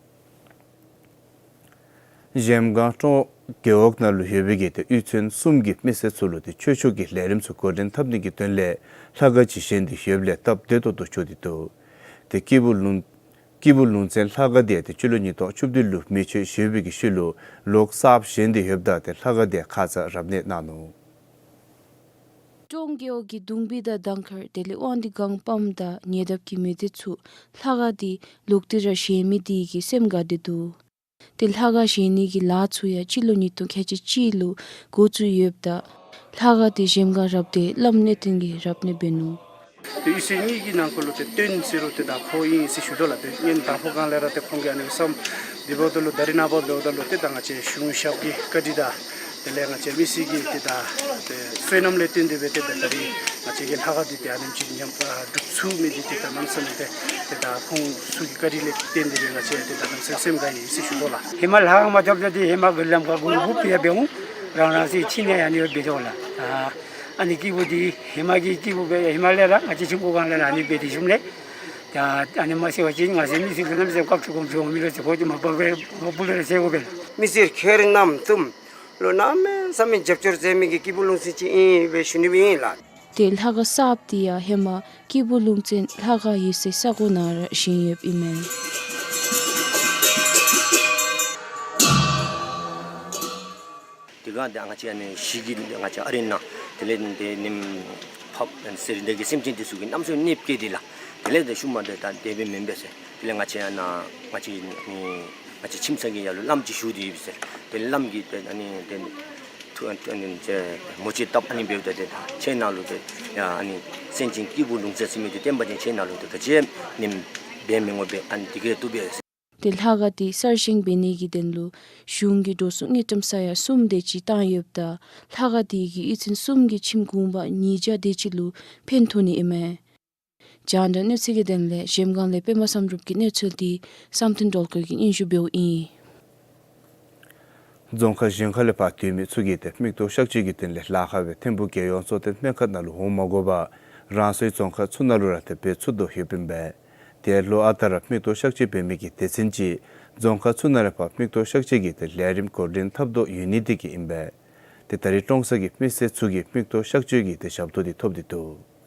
གཞལམ་སྒང་ཀྲོང་རྒེད་འོག་ནང་ལུ་ཡོད་པའི་གི་ཏེ་གཡུས་ཚན་གསུམ་གྱི་མི་སེར་ཚུ་ལུ་ཏེ་ཆོས་ཕྱོགས་ཀྱི་ལས་རིམ་ཚུ་འགོ་འདྲེན་འཐབ་ནི་གི་དོན་ལས་ལྷ་ཁང་ཅིག་བཞེངས་ཏེ་ཡོདཔ་ལས་སྟབས་བདེ་ཏོག་ཏོ་འགྱོ་སྟེ་འདུག། ཏེ་སྐྱེས་བུ་ལུང་སྐྱེས་བུ་ལུང་བཙན་ལྷ་ཁང་འདི་ཏེ་སྤྱི་ལོ་ཉིས་སྟོང་བཅུ་བདུན་ལུ་མེ་མཆོད་ཞུ་བའི་གི་ཤུལ་ལུ་ལོག་གསརཔ་བཞེངས་ཏེ་ཡོདཔ་ད་ཏེ་ལྷ་ཁང་འདི་ཁ་ཙ་རབ་གནས་གནང་ནུག། ཀྲོང་རྒེད་འོག་གི་གདུང་སྦིས་དང་གདང་དཀར་དེ་ལས་དབང་འདུས་སྒང་སྤམ་དང་ཉེ་འདབས་ཀྱི་མི་སྡེ་ཚུ་ལྷ་ཁང་འདི་ལོག་སྟེ་ར་བཞེངས་མི་དེ་གིས་སེམས་དགའ་སྟེ་འདུག། ཏེ་ལྷ་ཁང་བཞེངས་ནི་གི་ལཱ་ཚུ་ཡང་སྤྱི་ལོ་ཉིས་སྟོང་ཁལ་གཅིག་གཅིག་ལུ་འགོ་བཙུགས་ཡོདཔ་ད་ལྷ་ཁང་འདི་གཞལམ་སྒང་རབ་སྡེ་བླམ་གནས་བརྟན་གྱིས་རབ་གནས་འབད་ནུག། ཏེ་གཡུས་ཚན་གཉིས་ཀྱི་ནང་འཁོད་ལུ་ཏེ་སྟོན་ཟེར་རུང་ཏེ་ད་ཁོ་ཨིན་ཟེར་ཞུ་དོ་ལགས། ཏེ་ཨ་ནི་དང་ཕུ་སྒང་ལས་ར་ཏེ་ཁོང་གིས་ཨ་ནི་བསམ་འདི་འབདཝ་ད་ལུ་ད་རེས་ནངས་པ་འབདཝ་ད་ལུ་ཏེ་ད་ང་བཅས་གཞུང་ཞབས་ཀྱི་བཀའ་དྲིན་དང་དེ་ལས་ང་བཅས་མི་སེར་གྱི་ཏེ་ད་ཏེ་བསོད་ནམས་ལས་བརྟེན་ཏེ་སྦེ་ཏེ་ད་ད་རེས་ང་བཅས་ཀྱི་ལྷ་ཁང་འདི་ཏེ་ཨ་ནེམ་ཅིག་ཉམས་ཨ་སྒྲུབ་ཚུགས་མི་འདི་ཏེ་ད་གནམ་མེད་ས་མེད་ཏེ་ཏེ་ད་ཁོང་ཚུ་གི་བཀའ་དྲིན་ལས་བརྟེན་ཏེ་སྦེ་ང་བཅས་ཏེ་ད་གནམ་མེད་ས་མེད་སེམས་དགའ་ཡི་ཟེར་ཞུ་དོ་ལགས། ཧེ་མ་ལྷ་ཁང་མ་རྐྱབ་ད་ཏེ་ཧེ་མ་གི་ལམ་ཁར་གུར་བུ་ཕུད་ཡར་འབད་འོང་རང་རང་སོའི་ཁྱིམ་ནང་ཨ་ནི་སྦེ་འབད་དོ་ལགས། ཨ་ཨ་ནི་སྐྱེས་བུ་འདི་ཧེ་མ་གི་སྐྱེས་བུ་སྦེ་ཧེ་མ་ལས་ར་ང་བཅས་ཆུང་ཀུ་སྒང་ལས་ར་ཨ་ནི་སྦེ་ཏེ་བཞུགསཔ་ལས་ད་ཨ་ནི་མ་ཤེས་པ་ཅིན་ང་བཅས་མི་སེར་ལུ་གནམ་མེད་ས་མེད་བཀག་ཆུ་སྐོམ་ཆུ་འོང་མི་ལོ་ཟེར་ཁོ་གིས་མ་པ་སྦེ་མ་པ་ལས་ར་ཟེར་དགོ་པས་ལགས། མི་སེར་ཁྱེད་རྣམ་གསུམ་ལུ་གནམ་མེད་ས་མེད་རྒྱབ་སྐྱོར་མཛད་མི་གི་སྐྱེས་བུ་ལུང་བཙན་ཅིག་ཨིན་སྦེ་ཞུ་ནི་སྦེ་ཨིན་ལགས། ཏེ་ལྷ་ཁང་གསརཔ་འདི་ཡང་ཧེ་མ་སྐྱེས་བུ་ལུང་བཙན་ལྷ་ཁང་ཡོད་སའི་ས་གོ་ནང་ར་བཞེངས་ཡོདཔ་ཨིན་མས། དེ་སྒང་ཏེ་ང་བཅས་ཨ་ནི་གཞིས་ཀྱི་ང་བཅས་ཨ་རི་ནང་དེ་ལས་ཏེ་ནེམ་ཕབ་ཟེར་འདི་གི་སེམས་ཅན་འདི་ཚུ་གིས་གནམ་མེད་ས་མེད་གནོདཔ་བཀལ་ཏེ་ལགས། དེ་ལས་ཏེ་ཤུལ་མ་ཏེ་ད་དེ་སྦེ་མེན་པས་ཟེར། དེ་ལས་ང་བཅས་ཨ་ནཱ་ང་བཅས་ཨ་ནི་ང་བཅས་ཁྱིམ་ཚང་གི་ཡར་ལུ་བླམ་ཅིག་བཞུགས་ཏེ་ཡོད་ཟེར། ཏེ་བླམ་གིས་ཏེ་ཨ་ནི་ཏེ་ཐུགས་ཨ་ནི་ཏེ་མོ་ཅིག་བཏབ། ཨ་ནི་འབདཝ་ད་ཏེ་ད་ཁྱེད་ནང་ལུ་ཏེ་ཡ་ཨ་ནི་སེམས་ཅན་སྐྱེས་བུ་ལུང་བཙན་ཟེར་མི་འདི་བསྟེན་པ་ཅིན་ཁྱེད་ནང་ལུ་ཏེ་ག་ཅི་ནེམ་འབད་མི་འོང་པས། ཨ་ནི་འདི་གིས་བཏུབ་པས་ཟེར། ཏེ་ལྷ་ཁང་འདི་གསར་བཞེངས་འབད་ནི་གི་དོན་ལུ་གཞུང་གིས་འགྲོ་སོང་དངུལ་ཀྲམ་ས་ཡ་གསུམ་དེ་ཅིག་བཏང་ཡོདཔ་ད་ལྷ་ཁང་འདི་གིས་གཡུས་ཚན་གསུམ་གྱི་ཁྱིམ་གུང་པ་ཉིས་བརྒྱ་དེ་ཅིག་ལུ་ཕན་ཐོགས་ནི་ཨིན་མས། རྒྱང་བསྒྲགས་གནས་ཚུལ་གྱི་དོན་ལས་གཞལམ་སྒང་ལས་པདྨ་བསམ་གྲུབ་ཀྱི་གནས་ཚུལ་འདི་བསམ་གཏན་སྒྲོལ་དཀར་གྱིས་སྙན་ཞུ་འབདཝ་ཨིན། རྫོང་ཁག་གཞན་ཁ་ལས་ཕར་སྡོད་མི་ཚུ་གིས་ཏེ་མིག་ཏོ་གཤག་བཅོས་ཀྱི་དོན་ལས་ལཱ་ཁག་སྦེ་ཐིམ་ཕུག་རྒྱལ་ཡོངས་གཙོ་བསྟེན་སྨན་ཁང་ནང་ལུ་འོང་མ་དགོ་པར་ རང་སོའི་རྫོང་ཁག་ཚུ་ནང་ལུ་ར་ཏེ་འབད་ཚུགས་དོ་ཡོདཔ་ཨིན་པས། དེ་ལོ་ཨ་རྟག་ར་མིག་ཏོ་གཤག་བཅོས་འབད་མི་གི་སྡེ་ཚན་ཅིག་རྫོང་ཁག་ཚུ་ནང་ལས་ཕར་མིག་ཏོ་གཤག་བཅོས་ཀྱི་ཏེ་ལས་རིམ་འགོ་འདྲེན་འཐབ་དོ་ཡོད་ནི་དེ་གིས་ཨིན་པས། ཏེ་ད་རིས་ཀྲོང་གསར་གྱི་མི་སེར་ཚུ་གིས་མིག་ཏོ་གཤག་བཅོས་ཀྱི་ཏེ་ཞབས་ཏོག་དེ་ཐོབ་སྟེ་འདུག།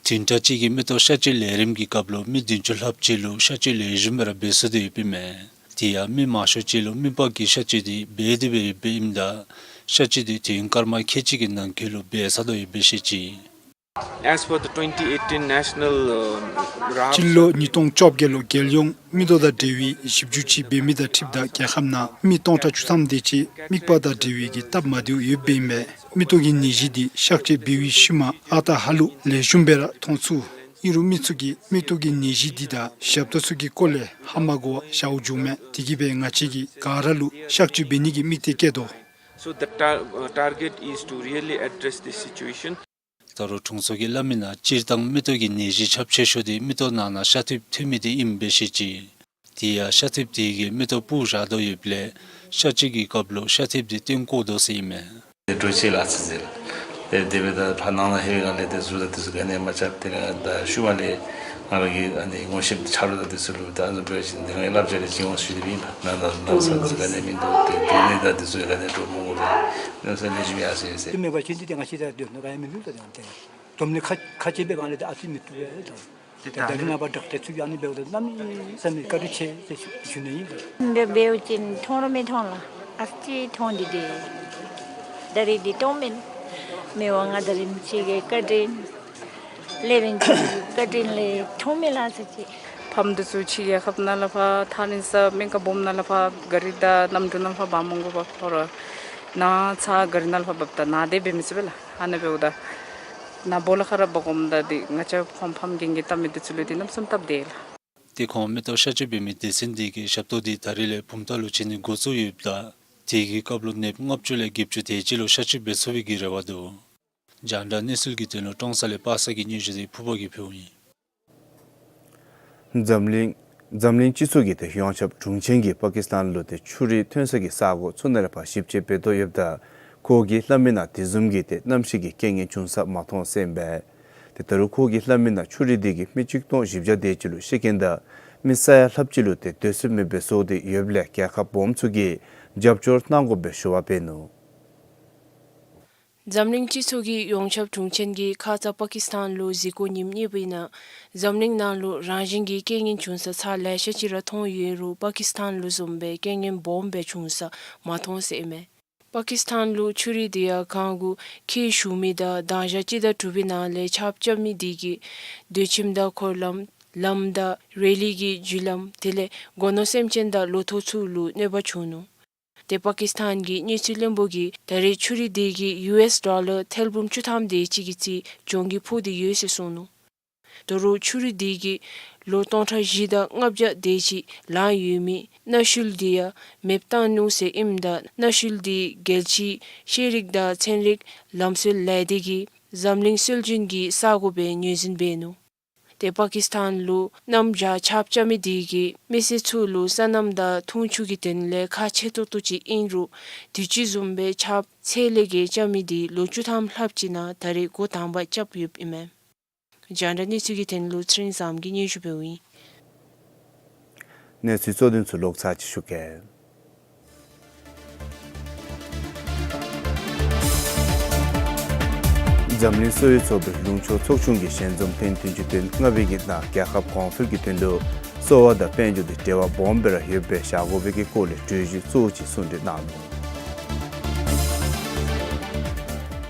བདུན་ཕྲག་གཅིག་གི་མིག་ཏོ་གཤག་བཅོས་ལས་རིམ་གྱི་སྐབས་ལུ་མི་བདུན་ཅུ་ལྷགཔ་ཅིག་ལུ་གཤག་བཅོས་ལེགས་ཤོམ་སྦེ་ར་འབད་ཚུགས་ཏེ་ཡོདཔ་ཨིན་མས། དེ་ཡང་མི་མང་ཤོས་ཅིག་ལུ་མིད་པ་གི་གཤག་བཅོས་དེ་འབད་དེ་འབད་ཡོདཔ་ཨིནམ་ད་གཤག་བཅོས་དེ་དུས་ཡུན་སྐར་མ་ཁལ་གཅིག་གི་ནང་འཁོད་ལུ་འབད་ཚར་དོ་ཡོདཔ་སྦེ་བཤད་ཅི། As per the twenty eighteen national, uh, RAFS སྤྱི་ལོ་ཉིས་སྟོང་བཅོ་བརྒྱད་ལུ་རྒྱལ་ཡོངས་མིག་ཏོ་དང་འབྲེལ་བའི་ཞིབ་འཇུག་ཅིག་འབད་མི་དང་འཁྲིལཝ་ད་རྒྱལ་ཁབ་ནང་མི་སྟོང་ཕྲག་བཅུ་ཐམ་དེ་ཅིག་མིད་པ་དང་འབྲེལ་བའི་གི་སྟབས་མ་བདེཝ་ཡོདཔ་ཨིན་པས། མིག་ཏོ་གི་ནད་གཞི་དེ་གཤག་བཅོས་འབད་བའི་ཤུལ་མ་ཨ་རྟག་ཧ་ལུགས་ལེགས་ཤོམ་སྦེ་ར་མཐོང་ཚུགས། ཨིན་རུང་མི་ཚུ་གིས་མིག་ཏོ་གི་ནད་གཞི་དེ་དང་ཞབས་ཏོག་ཚུ་གི་སྐོར་ལས་ཧ་མ་གོ་བར་བཞག་འགྱོཝ་མས། དེ་གིས་སྦེ་ང་བཅས་ཀྱིས་ག་ར་ལུ་གཤག་བཅོས་འབད་ནི་གི་དམིགས་གཏད་བསྐྱེད་དོ། So the tar- uh, target is to really address this situation. ད་རུང་དྲུང་འཚོ་གིས་སླབ་མི་ནང་སྤྱིར་བཏང་མིག་ཏོ་གི་ནད་གཞི་ཁྱབ་ཆེ་ཤོས་དེ་མིག་ཏོ་ནང་ན་ཤ་ཐིབས་ཐོན་མི་དེ་ཨིནམ་སྦེ་བཤད་ཅི། དེ་ཡང་ཤ་ཐིབས་དེ་གིས་མིག་ཏོ་སྤུར་བཞག་དོ་ཡོདཔ་ལས་གཤག་བཅོས་ཀྱི་སྐབས་ལུ་ཤ་ཐིབས་དེ་བཏོན་བཀོ་དོ་ཟེར་ཨིན་མས། དེ་འགྲོ་ཆེ་ལ་ཚེ་ཟེར། དེ་དེ་སྦེ་ད་ཕར་ནང་ན་ལྷོད་པའི་སྒང་ལས་དེ་གཟུགས་དང་དེ་ཚུ་ག་ནི་མ་ཁྱབ། དེ་ལས་ད་ཤུལ་མ་ལས་ང་ར་གི་ཨ་ནི་ངོ་ཤེས་ཆ་རོགས་དང་དེ་ཚུ་ལུ་ད་ཨ་ནི་འབད་བ་ཅིན་དེ་སྒང་གི་བསླབ་བྱ་ལས་བྱིན་འོང་ཞུ་སྟེ་སྦེ་ཨིན་པས། ནང་ད་ནང་ས་དེ་ཚུ་ག་ནི་མིན་འདུག། དེ་དེ་ནི་ད་དེ་ཚུ་ག་ནི་འགྲོ་མི་འོང་། ནང་ས་དེ་ཚུ་ལེགས་ཤོམ་ཡར་སོང་ཡི་ཟེར། དེ་མེད་པ་ཅིན་དེ་ང་བཅས་ད་སྡོད་ནི་ག་ཡང་མིན་འདུག། ད་དེ་ཡང་དེ་ཡང་འཛོམས་ལས་ཁ་ཁ་ཆེ་སྦེ་གང་ལས་ད་ཨ་ཙི་མི་བཏུབ་པས་ད། དེ་ད་རིས་ནངས་པ་དྲག་དེ་ཚུ་ཡང་ཨ་ནི་འབདཝ་ད་གནམ་མེད་ས་མེད་བཀའ་དྲིན་ཆེ་ཟེར་ཞུ་ནི་ཨིན། འདི་འབདཝ་ཅིན་མཐོང་ར་མི་མཐོང་ལགས། ཨ་ཙི་མཐོང་སྟེ་དེ་ད་རིས་འདི་མཐོང་མེད། མི་དབང་མངའ་བདག་རིན་པོ་ཆེ་གི་བཀའ་དྲིན། ལས་རིམ་གྱི་བཀའ་དྲིན་ལས་མཐོང་མེད་ལགས་ཟེར་ཅི། ཕམ་འདི་ཚུ་ཕྱི་རྒྱལ་ཁབ་ནང་ལས་ཕར་ཐག་རིང་ས་སྨན་ཁང་སྦོམ་ནང་ལས་ཕར་ག་རི་དང་གནམ་གྲུ་ནང་ལས་ཕར་འབག་མི་དགོ་པར་ཁོ་ར་ནཱ་ཚར་ག་རི་ནང་ལས་ཕར་འབགཔ་ད་ནཱ་དེ་འབད་མི་ཚུགས་པས་ལགས། ཨ་ནི་འབདཝ་ད་ནཱ་སྦོ་ལོགས་ཁར་ར་འབག་འོངམ་ད་འདི་ང་བཅས་ཁོང་ཕམ་རྒན་རྒས་བལྟ་མི་འདི་ཚུ་ལུ་འདི་གནམ་མེད་ས་མེད་སྟབས་བདེ་ལགས། ཏེ་ཁོང་མིག་ཏོ་གཤག་བཅོས་འབད་མི་སྡེ་ཚན་དེ་གི་ཞབས་ཏོག་འདི་ད་རིས་ལས་བུམ་ཐང་ལུ་བྱིན་ནི་འགོ་བཙུགས་ཡོདཔ་ད་དེ་གི་སྐབས་ལུ་ནདཔ་ལྔ་བཅུ་ལས་བརྒྱད་ཅུ་དེ་ཅིག་ལུ་གཤག་བཅོས་འབད་ཚུགས་པའི་གི་རེ་བ་འདུག། རྒྱང་བསྒྲགས་གནས་ཚུལ་གྱི་དོན་ལུ་ཀྲོང་གསར་ལས་པ་སངས་ཀྱི་སྙན་ཞུ་དེ་ཕུར་པ་གིས་ཕུལཝ་ཨིན། འཛམ་གླིང་འཛམ་གླིང་སྤྱི་ཚོགས་ཀྱི་ཏེ་ཡོངས་ཁྱབ་དྲུང་ཆེན་གྱིས་པ་ཀིསི་ཐན་ལུ་ཏེ་ཆུ་རུད་ཐོན་ས་གི་ས་གོ་ཚུ་ནང་ལས་ཕར་ཞིབ་དཔྱད་འབད་དོ་ཡོདཔ་ད་ཁོ་གིས་སླབ་མི་ནང་དེ་བཟུམ་གྱི་ཏེ་གནམ་གཤིས་ཀྱི་རྐྱེན་ངན་བྱུང་ས་མ་མཐོང་ཟེར་ཨིན་པས། ཏེ་ད་རུང་ཁོ་གིས་སླབ་མི་ནང་ཆུ་རུད་དེ་གིས་མི་ཆིག་སྟོང་བཞི་བརྒྱ་དེ་ཅིག་ལུ་ཤི་རྐྱེན་དང་མི་ས་ཡ་ལྷགཔ་ཅིག་ལུ་ཏེ་སྡོད་ས་མེདཔ་སྦེ་བཟོ་སྟེ་ཡོདཔ་ལས་རྒྱལ་ཁབ་སྦོམ་ཚུ་གིས་རྒྱབ་སྐྱོར་གནང་དགོ་པའི་ཞུ་བ་འབད་ནུག། འཛམ་གླིང་སྤྱི་ཚོགས་ཀྱི་ཡོངས་ཁྱབ་དྲུང་ཆེན་གྱིས་ཁ་ཙ་པ་ཀིསི་ཐན་ལུ་གཟིགས་སྐོར་ཉིནམ་གཉིས་པའི་ནང་འཛམ་གླིང་ནང་ལུ་རང་བཞིན་གྱི་རྐྱེན་ངན་བྱུང་ས་ཚར་ལེ་ཤ་ཅིག་ར་མཐོང་ཡོད་རུང་པ་ཀིསི་ཐན་ལུ་བཟུམ་སྦེ་རྐྱེན་ངན་སྦོམ་སྦེ་བྱུང་ས་མ་མཐོང་ཟེར་ཨིན་མས། པ་ཀིསི་ཐན་ལུ་ཆུ་རུད་དེ་ཡང་གངས་གུ་འཁྱིལ་བཞུགས་མི་དང་གདང་ཞག་སྤྱི་ཟླ་དྲུག་པའི་ནང་ལས་ཆརཔ་རྐྱབ་མི་དེ་གིས་སྡོད་ཁྱིམ་དང་འཁོར་ལམ་ལམ་དང་རེ་ལི་གི་རྒྱུ་ལམ་དེ་ལས་སྒོ་ནོར་སེམས་ཅན་དང་ལོ་ཐོག་ཚུ་ལུ་གནོད་པ་བྱུང་ནུག། ཏེ་པ་ཀིསི་ཐན་གྱི་དངུལ་རྩིས་བློན་པོ་གིས་ད་རེས་ཆུ་རུད་དེ་གིས་ཡུ་ཨེསི་ཌོ་ལར་ཐེར་འབུམ་བཅུ་ཐམ་དེ་ཅིག་གི་རྩིས་གྱོང་གུད་ཕོག་སྟེ་ཡོད་ཟེར་གསུངས་ནུག། ད་རུང་ཆུ་རུད་དེ་གིས་ལོ་སྟོང་ཕྲག་བཞི་དང་ལྔ་བརྒྱ་དེ་ཅིག་ལང་ཡོད་མི་གནའ་ཤུལ་དེ་ཡང་མེདཔ་བཏང་ནུག་ཟེར་ཨིནམ་ད་གནའ་ཤུལ་དེ་རྒྱལ་སྤྱིའི་ཤེས་རིག་དང་ཚན་རིག་ལམ་སྲོལ་ལས་སྡེ་གིས་འཛམ་གླིང་སྲོལ་རྒྱུན་གྱི་ས་གོ་སྦེ་ངོས་འཛིན་འབད་ནུག། ཏེ་པ་ཀིསི་ཐན་ལུ་གནམ་བྱཱར་ཆརཔ་རྐྱབ་མི་དེ་གིས་མི་སེར་ཚུ་ལུ་སོ་ནམ་དང་འཐུང་ཆུ་གི་དོན་ལས་ཁག་ཆེ་ཏོག་ཏོ་ཅིག་ཨིན་རུང་དུས་ཅི་བཟུམ་སྦེ་ཆརཔ་ཚད་ལས་བརྒལ་རྐྱབ་མི་དེ་ལོ་བཅུ་ཐམ་ལྷགཔ་ཅིག་ནང་ད་རེས་འགོ་དང་པ་རྐྱབ་ཡོདཔ་ཨིན་མས། རྒྱང་བསྒྲགས་གནས་ཚུལ་གྱི་དོན་ལུ་ཚེ་རིང་བཟངམོ་གིས་སྙན་ཞུ་འབདཝ་ཨིན། གནས་ཚུལ་གཙོ་དོན་ཚུ་ལོག་ཚར་ཅིག་ཞུ་གེ། འཛམ་གླིང་གསོ་བའི་ཚོགས་པའི་ལུང་ཕྱོགས་ཚོགས་ཆུང་གིས་ཞལ་འཛོམས་ཐེངས་བདུན་ཅུ་དོན་ལྔ་པའི་ནང་རྒྱལ་ཁབ་གོང་འཕེལ་གྱི་དོན་ལུ་གསོ་བ་དང་དཔལ་འབྱོར་དེ་འབྲེལ་བ་སྦོམ་སྦེ་ར་ཡོད་པའི་བཞག་དགོ་པའི་གི་སྐོར་ལས་གྲོས་གཞི་གཙོ་བོ་ཅིག་གསུང་གྲོས་གནང་ནུག།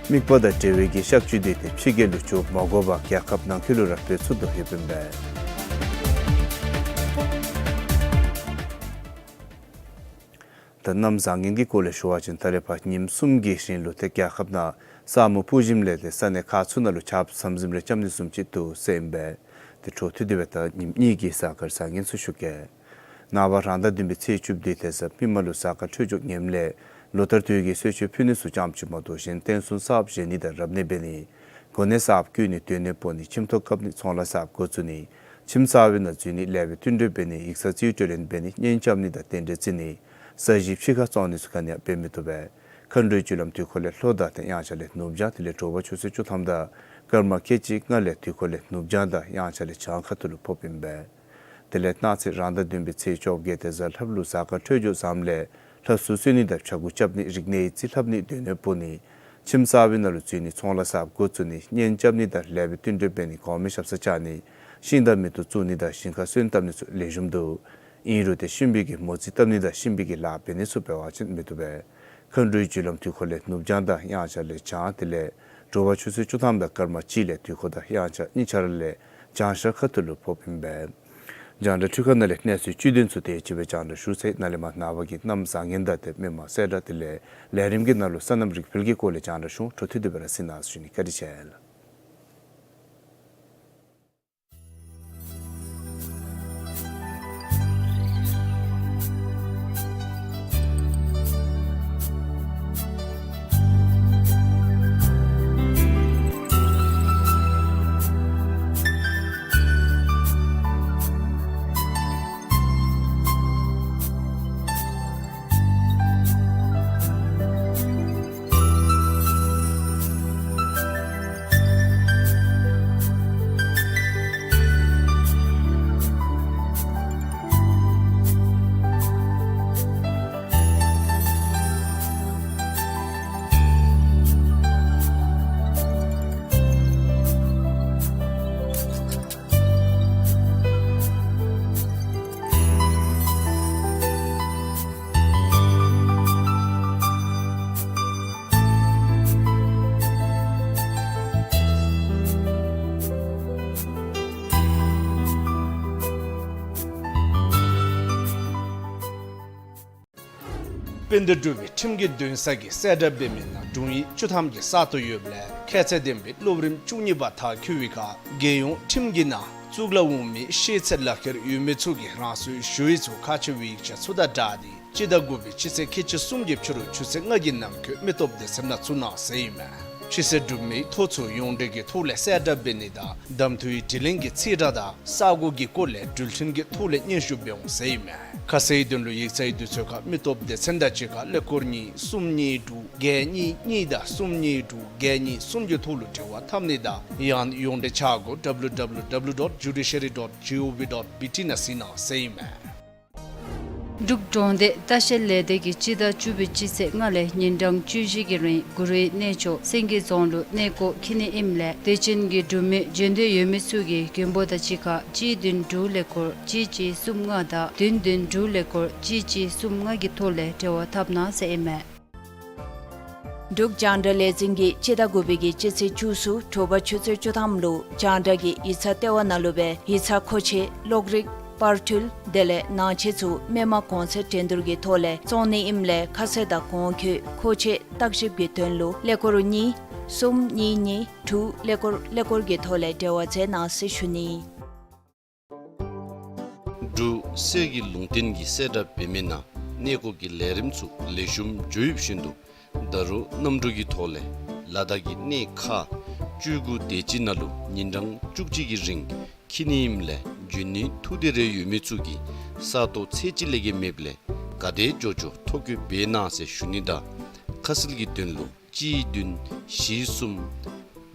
མིད་པ་དང་འབྲེལ་བའི་གི་གཤག་བཅོས་དེ་ཏེ་ཕྱི་རྒྱལ་ལུ་འགྱོ་མ་དགོ་པར་རྒྱལ་ཁབ་ནང་འཁོད་ལུ་ར་འབད་ཚུགས་དོ་ཡོདཔ་ཨིན་པས། ད་གནམ་བཟང་ངན་གྱི་སྐོར་ལས་ཞུ་བ་ཅིན་ད་རེས་ཕར་ཉིནམ་གསུམ་གྱི་རིང་ལུ་ཏེ་རྒྱལ་ཁབ་ནང་ས་སྨུག་སྤུབ་ཞིནམ་ལས་ཏེ་ས་གནས་ཁག་ཚུ་ནང་ལུ་ཆརཔ་ཟམ་ཟིམ་རེ་རྐྱབ་ནི་བཟུམ་ཅིག་འདུག་ཟེར་ཨིན་པས། ཏེ་འཕྲོ་མཐུད་དེ་སྦེ་ད་ཉིནམ་གཉིས་ཀྱི་གཟའ་སྐར་བཟང་ངན་ཚུ་ཞུ་གེ། ནངས་པ་རང་ཟླ་བདུན་པའི་ཚེས་བཅུ་བདུན་དེ་ཟེར་མི་མང་ལུ་གཟའ་སྐར་འཕྲོད་སྦྱོར་ངནམ་ལས་ལོ་ལྟར་དུས་ཀྱི་གསོལ་མཆོད་ཕུལ་ནི་ཚུ་ཙམ་ཅིག་མ་གཏོགས་གཞན་རྟེན་གསུམ་གསརཔ་བཞེངས་ནི་དང་རབ་གནས་འབད་ནི། གོ་གནས་གསརཔ་བསྐོ་ནི་སྡོད་གནས་སྤོ་ནི་ཁྱིམ་ཐོག་བཀབ་ནི་ཚོང་ལཱ་གསརཔ་འགོ་བཙུགས་ནི། ཁྱིམ་གསར་པའི་ནང་འཛུལ་ནི་ལས་པའི་བསྟུན་གྲོས་འབད་ནི་ཡིག་ཚང་རྩིས་སྤྲོད་ལེན་འབད་ནི་གཉེན་རྐྱབ་ནི་དང་རྟེན་འབྲེལ་བརྩི་ནི། ས་གཞི་ཕྱི་ཁར་བཙོང་ནི་ཚུ་ག་ནི་ཡང་འབད་མི་བཏུབ་པས། མཁའ་འགྲོའི་རྒྱུ་ལམ་དུས་འཁོར་ལས་ལྷོ་དང་དེ་དབྱངས་འཆར་ལས་ནུབ་བྱང་དེ་ལས་དྲོ་པ་ཆུ་ཚོད་བཅུ་ཐམ་དང་སྐར་མ་ཁལ་གཅིག་ལྔ་ལས་དུས་འཁོར་ལས་ནུབ་བྱང་དང་དབྱངས་འཆར་ལས་བྱང་ཁ་ཐུག་ལུ་ཕོགཔ་ཨིན་པས། དེ་ལས་གནངས་ཚེ་རང་ཟླ་བདུན་པའི་ཚེས་བཅོ་བརྒྱད་དེ་གཟའ་ལྷགཔ་ལུ་གཟའ་སྐར་འཕྲོད་སྦྱོར་བཟངམ་ལས་ལྷ་བསུ་གསོལ་ནི་དང་ཕྱྭ་འགུགས་རྐྱབ་ནི་རིག་གནས་ཡིག་རྩིས་ལྷབ་ནི་སྡོད་གནས་སྤོ་ནི་ཁྱིམ་གསར་པའི་ནང་ལུ་འཛུལ་ནི་ཚོང་ལཱ་གསརཔ་འགོ་བཙུགས་ནི་གཉེན་རྐྱབ་ནི་དང་ལེགས་པའི་བསྟུན་གྲོས་འབད་ནི་གོང་མའི་ཞབས་སར་བཅར་ནི་ཤིང་དང་མེ་ཏོག་བཙུགས་ནི་དང་ཞིང་ཁར་སོན་བཏབ་ནི་ཚུ་ལེགས་ཤོམ་འདུག། ཨིན་རུང་ཏེ་གཤིན་པོའི་གི་མོ་རྩིས་བཏབ་ནི་དང་གཤིན་པོའི་གི་ལཱ་འབད་ནི་ཚུ་འབད་བ་ཅིན་མི་བཏུབ་པས། མཁའ་འགྲོའི་རྒྱུ་ལམ་དུས་འཁོར་ལས་ནུབ་བྱང་དང་དབྱངས་འཆར་ལས་བྱང་དེ་ལས་དྲོ་པ་ཆུ་ཚོད་བཅུ་ཐམ་དང་སྐར་མ་གཅིག་ལས་དུས་འཁོར་དང་དབྱངས་འཆར་གཉིས་ཆ་ར་ལས་བྱང་ཤར་ཁ་ཐུག་ལུ་ཕོགཔ་ཨིན་པས། རྒྱང་བསྒྲགས་འཕྲུལ་ཁང་ནང་ལས་གནས་ཚུལ་བཅུད་དོན་ཚུ་དེ་ཅིག་སྦེ་རྒྱང་བསྒྲགས་ཞུ་ཚར་ཡི། ནཱ་ལས་མར་ནངས་པ་གི་གནམ་བཟང་ངན་དང་དེ་མི་མང་གསལ་བསྒྲགས་དེ་ལས་ལས་རིམ་གྱི་ནང་ལུ་སོ་ནམ་རིག་འཕེལ་གྱི་སྐོར་ལས་རྒྱང་བསྒྲགས་ཞུ་འོང་། འཕྲོ་མཐུད་དེ་སྦེ་ར་གཟིགས་གནང་ཟེར་ཞུ་ནི། བཀའ་དྲིན་ཆེ་ལགས། དཔལ་ལྡན་འབྲུག་པའི་ཁྲིམས་ཀྱི་འདུན་ས་གི་གསལ་བསྒྲགས་འབད་མི་ནང་དྲུང་ཡིག་བཅུ་ཐམ་གྱི་ས་སྟོང་ཡོདཔ་ལས་ཁྱད་ཚད་ལྡན་པའི་སློབ་རིམ་བཅུ་གཉིས་པ་མཐར་འཁྱོལ་བའི་ཁར་རྒྱལ་ཡོངས་ཁྲིམས་ཀྱི་ནང་གཙུག་ལག་འོག་མའི་ཤེས་ཚད་ལག་ཁྱེར་ཡོད་མི་ཚུ་གིས་རང་སོའི་ཞུ་ཡིག་ཚུ་ཁག་ཆེ་བའི་ཡིག་ཆ་ཚུ་དང་སྦྲགས་ཏེ་སྤྱི་ཟླ་དགུ་པའི་སྤྱི་ཚེས་ཁལ་གཅིག་གསུམ་གྱི་ཕྱི་རུ་ཆུ་ཚོད་ལྔ་གི་ནང་འཁོད་མི་སྟོབས་སྡེ་ཚན་ནང་བཙུགས་གནང་ཟེར་ཨིན་མས། ཕྱི་སེལ་གྲུབ་མིའི་ཐོ་ཚུ་ཡོངས་འབྲེལ་གྱི་ཐོག་ལས་གསལ་བསྒྲགས་འབད་ནི་དང་གདམ་འཐུའི་དྲི་ལན་གྱི་ཚིག་དྲ་དང་ས་གོ་གི་སྐོར་ལས་འགྲུལ་འཕྲིན་གྱི་ཐོག་ལས་སྙན་ཞུ་འབད་འོང་ཟེར་ཨིན་མས། ཁ་གསལ་དོན་ལུ་ཡིག་ཚང་གི་དུས་ཚོད་ཁར་མི་སྟོབས་སྡེ་ཚན་དང་གཅིག་ཁར་ཀླད་ཀོར་གཉིས་གསུམ་གཉིས་དྲུག་བརྒྱད་གཉིས་གཉིས་དང་གསུམ་གཉིས་དྲུག་བརྒྱད་གཉིས་གསུམ་གྱི་ཐོག་ལུ་འབྲེལ་བ་འཐབ་ནི་དང་ཡང་ཡོངས་འབྲེལ་ཆ་སྒོ་W W W dot judiciary dot gov dot B T ནང་གཟིགས་གནང་ཟེར་ཨིན་མས། འབྲུག་གྲོང་སྡེ་ལྟ་བཤལ་ལས་སྡེ་གིས་སྤྱི་ཟླ་བཅུ་པའི་སྤྱི་ཚེས་ལྔ་ལས་ཉིན་གྲངས་བཅུ་བཞི་གི་རིང་གུ་རུའི་གནས་མཆོག་སེང་གེ་རྫོང་ལུ་གནས་སྐོར་འཁྱིད་ནི་ཨིནམ་ལས་དད་ཅན་གྱི་འབྲུག་མི་འབྱོན་འདོད་ཡོད་མི་ཚུ་གིས་མགོན་པོ་དང་གཅིག་ཁར་གཅིག་བདུན་དྲུག་ཀླད་ཀོར་གཅིག་གཅིག་གསུམ་ལྔ་དང་བདུན་བདུན་དྲུག་ཀླད་ཀོར་གཅིག་གཅིག་གསུམ་ལྔ་གི་ཐོག་ལས་འབྲེལ་བ་འཐབ་གནང་ཟེར་ཨིན་མས། འབྲུག་རྒྱང་བསྒྲགས་ལས་འཛིན་གྱིས་སྤྱི་ཟླ་དགུ་པའི་གི་སྤྱི་ཚེས་བཅུ་གསུམ་དྲོ་པ་ཆུ་ཚོད་བཅུ་ཐམ་ལུ་རྒྱང་བསྒྲགས་ཀྱི་ཡིག་ཚང་ལྟེ་བ་ནང་ལུ་སྦེ་ཡིག་ཚང་མཁོ་ཆས་གློག་རིག་པར་འཕྲུལ་དེ་ལས་ནང་ཆས་ཚུ་མི་མང་གོང་ཚད་འགྲན་བསྡུར་གྱི་ཐོག་ལས་བཙོང་ནི་ཨིནམ་ལས་ཁ་གསལ་དང་གོང་འཁོད་མཁོ་ཆས་བརྟག་ཞིབ་ཀྱི་དོན་ལུ་ཀླད་ཀོར་གཉིས་གསུམ་གཉིས་གཉིས་དྲུག་ཀླད་ཀོར་ཀླད་ཀོར་གྱི་ཐོག་ལས་འབྲེལ་བ་མཛད་གནང་ཟེར་ཞུ་ནི། འབྲུག་གསེར་གྱི་ལུང་བསྟན་གྱི་གསལ་བསྒྲགས་འབད་མི་ནང་གནས་སྐོར་གྱི་ལས་རིམ་ཚུ་ལེགས་ཤོམ་འགྱོ་ཡོདཔ་བཞིན་དུ་ད་རུང་གནམ་གྲུ་གི་ཐོག་ལས་ལ་དྭགས་ཀྱི་གནས་ཁག་བཅུ་དགུ་དེ་ཅིག་ནང་ལུ་ཉིན་གྲངས་བཅུ་གཅིག་གི་རིང་འཁྱིད་ནི་ཨིནམ་ལས་འབྱོན་ནི་ཐུགས་འདོད་རེ་ཡོད་མི་ཚུ་གིས་ས་སྟོང་ཚད་གཅིག་ལས་བརྒལ་མེདཔ་ལས་ག་དེ་མགྱོགས་མགྱོགས་ཐོ་བཀོད་འབད་གནང་ཟེར་ཞུ་ནི་དང་ཁ་གསལ་གྱི་དོན་ལུ་གཅིག་བདུན་བཞི་གསུམ་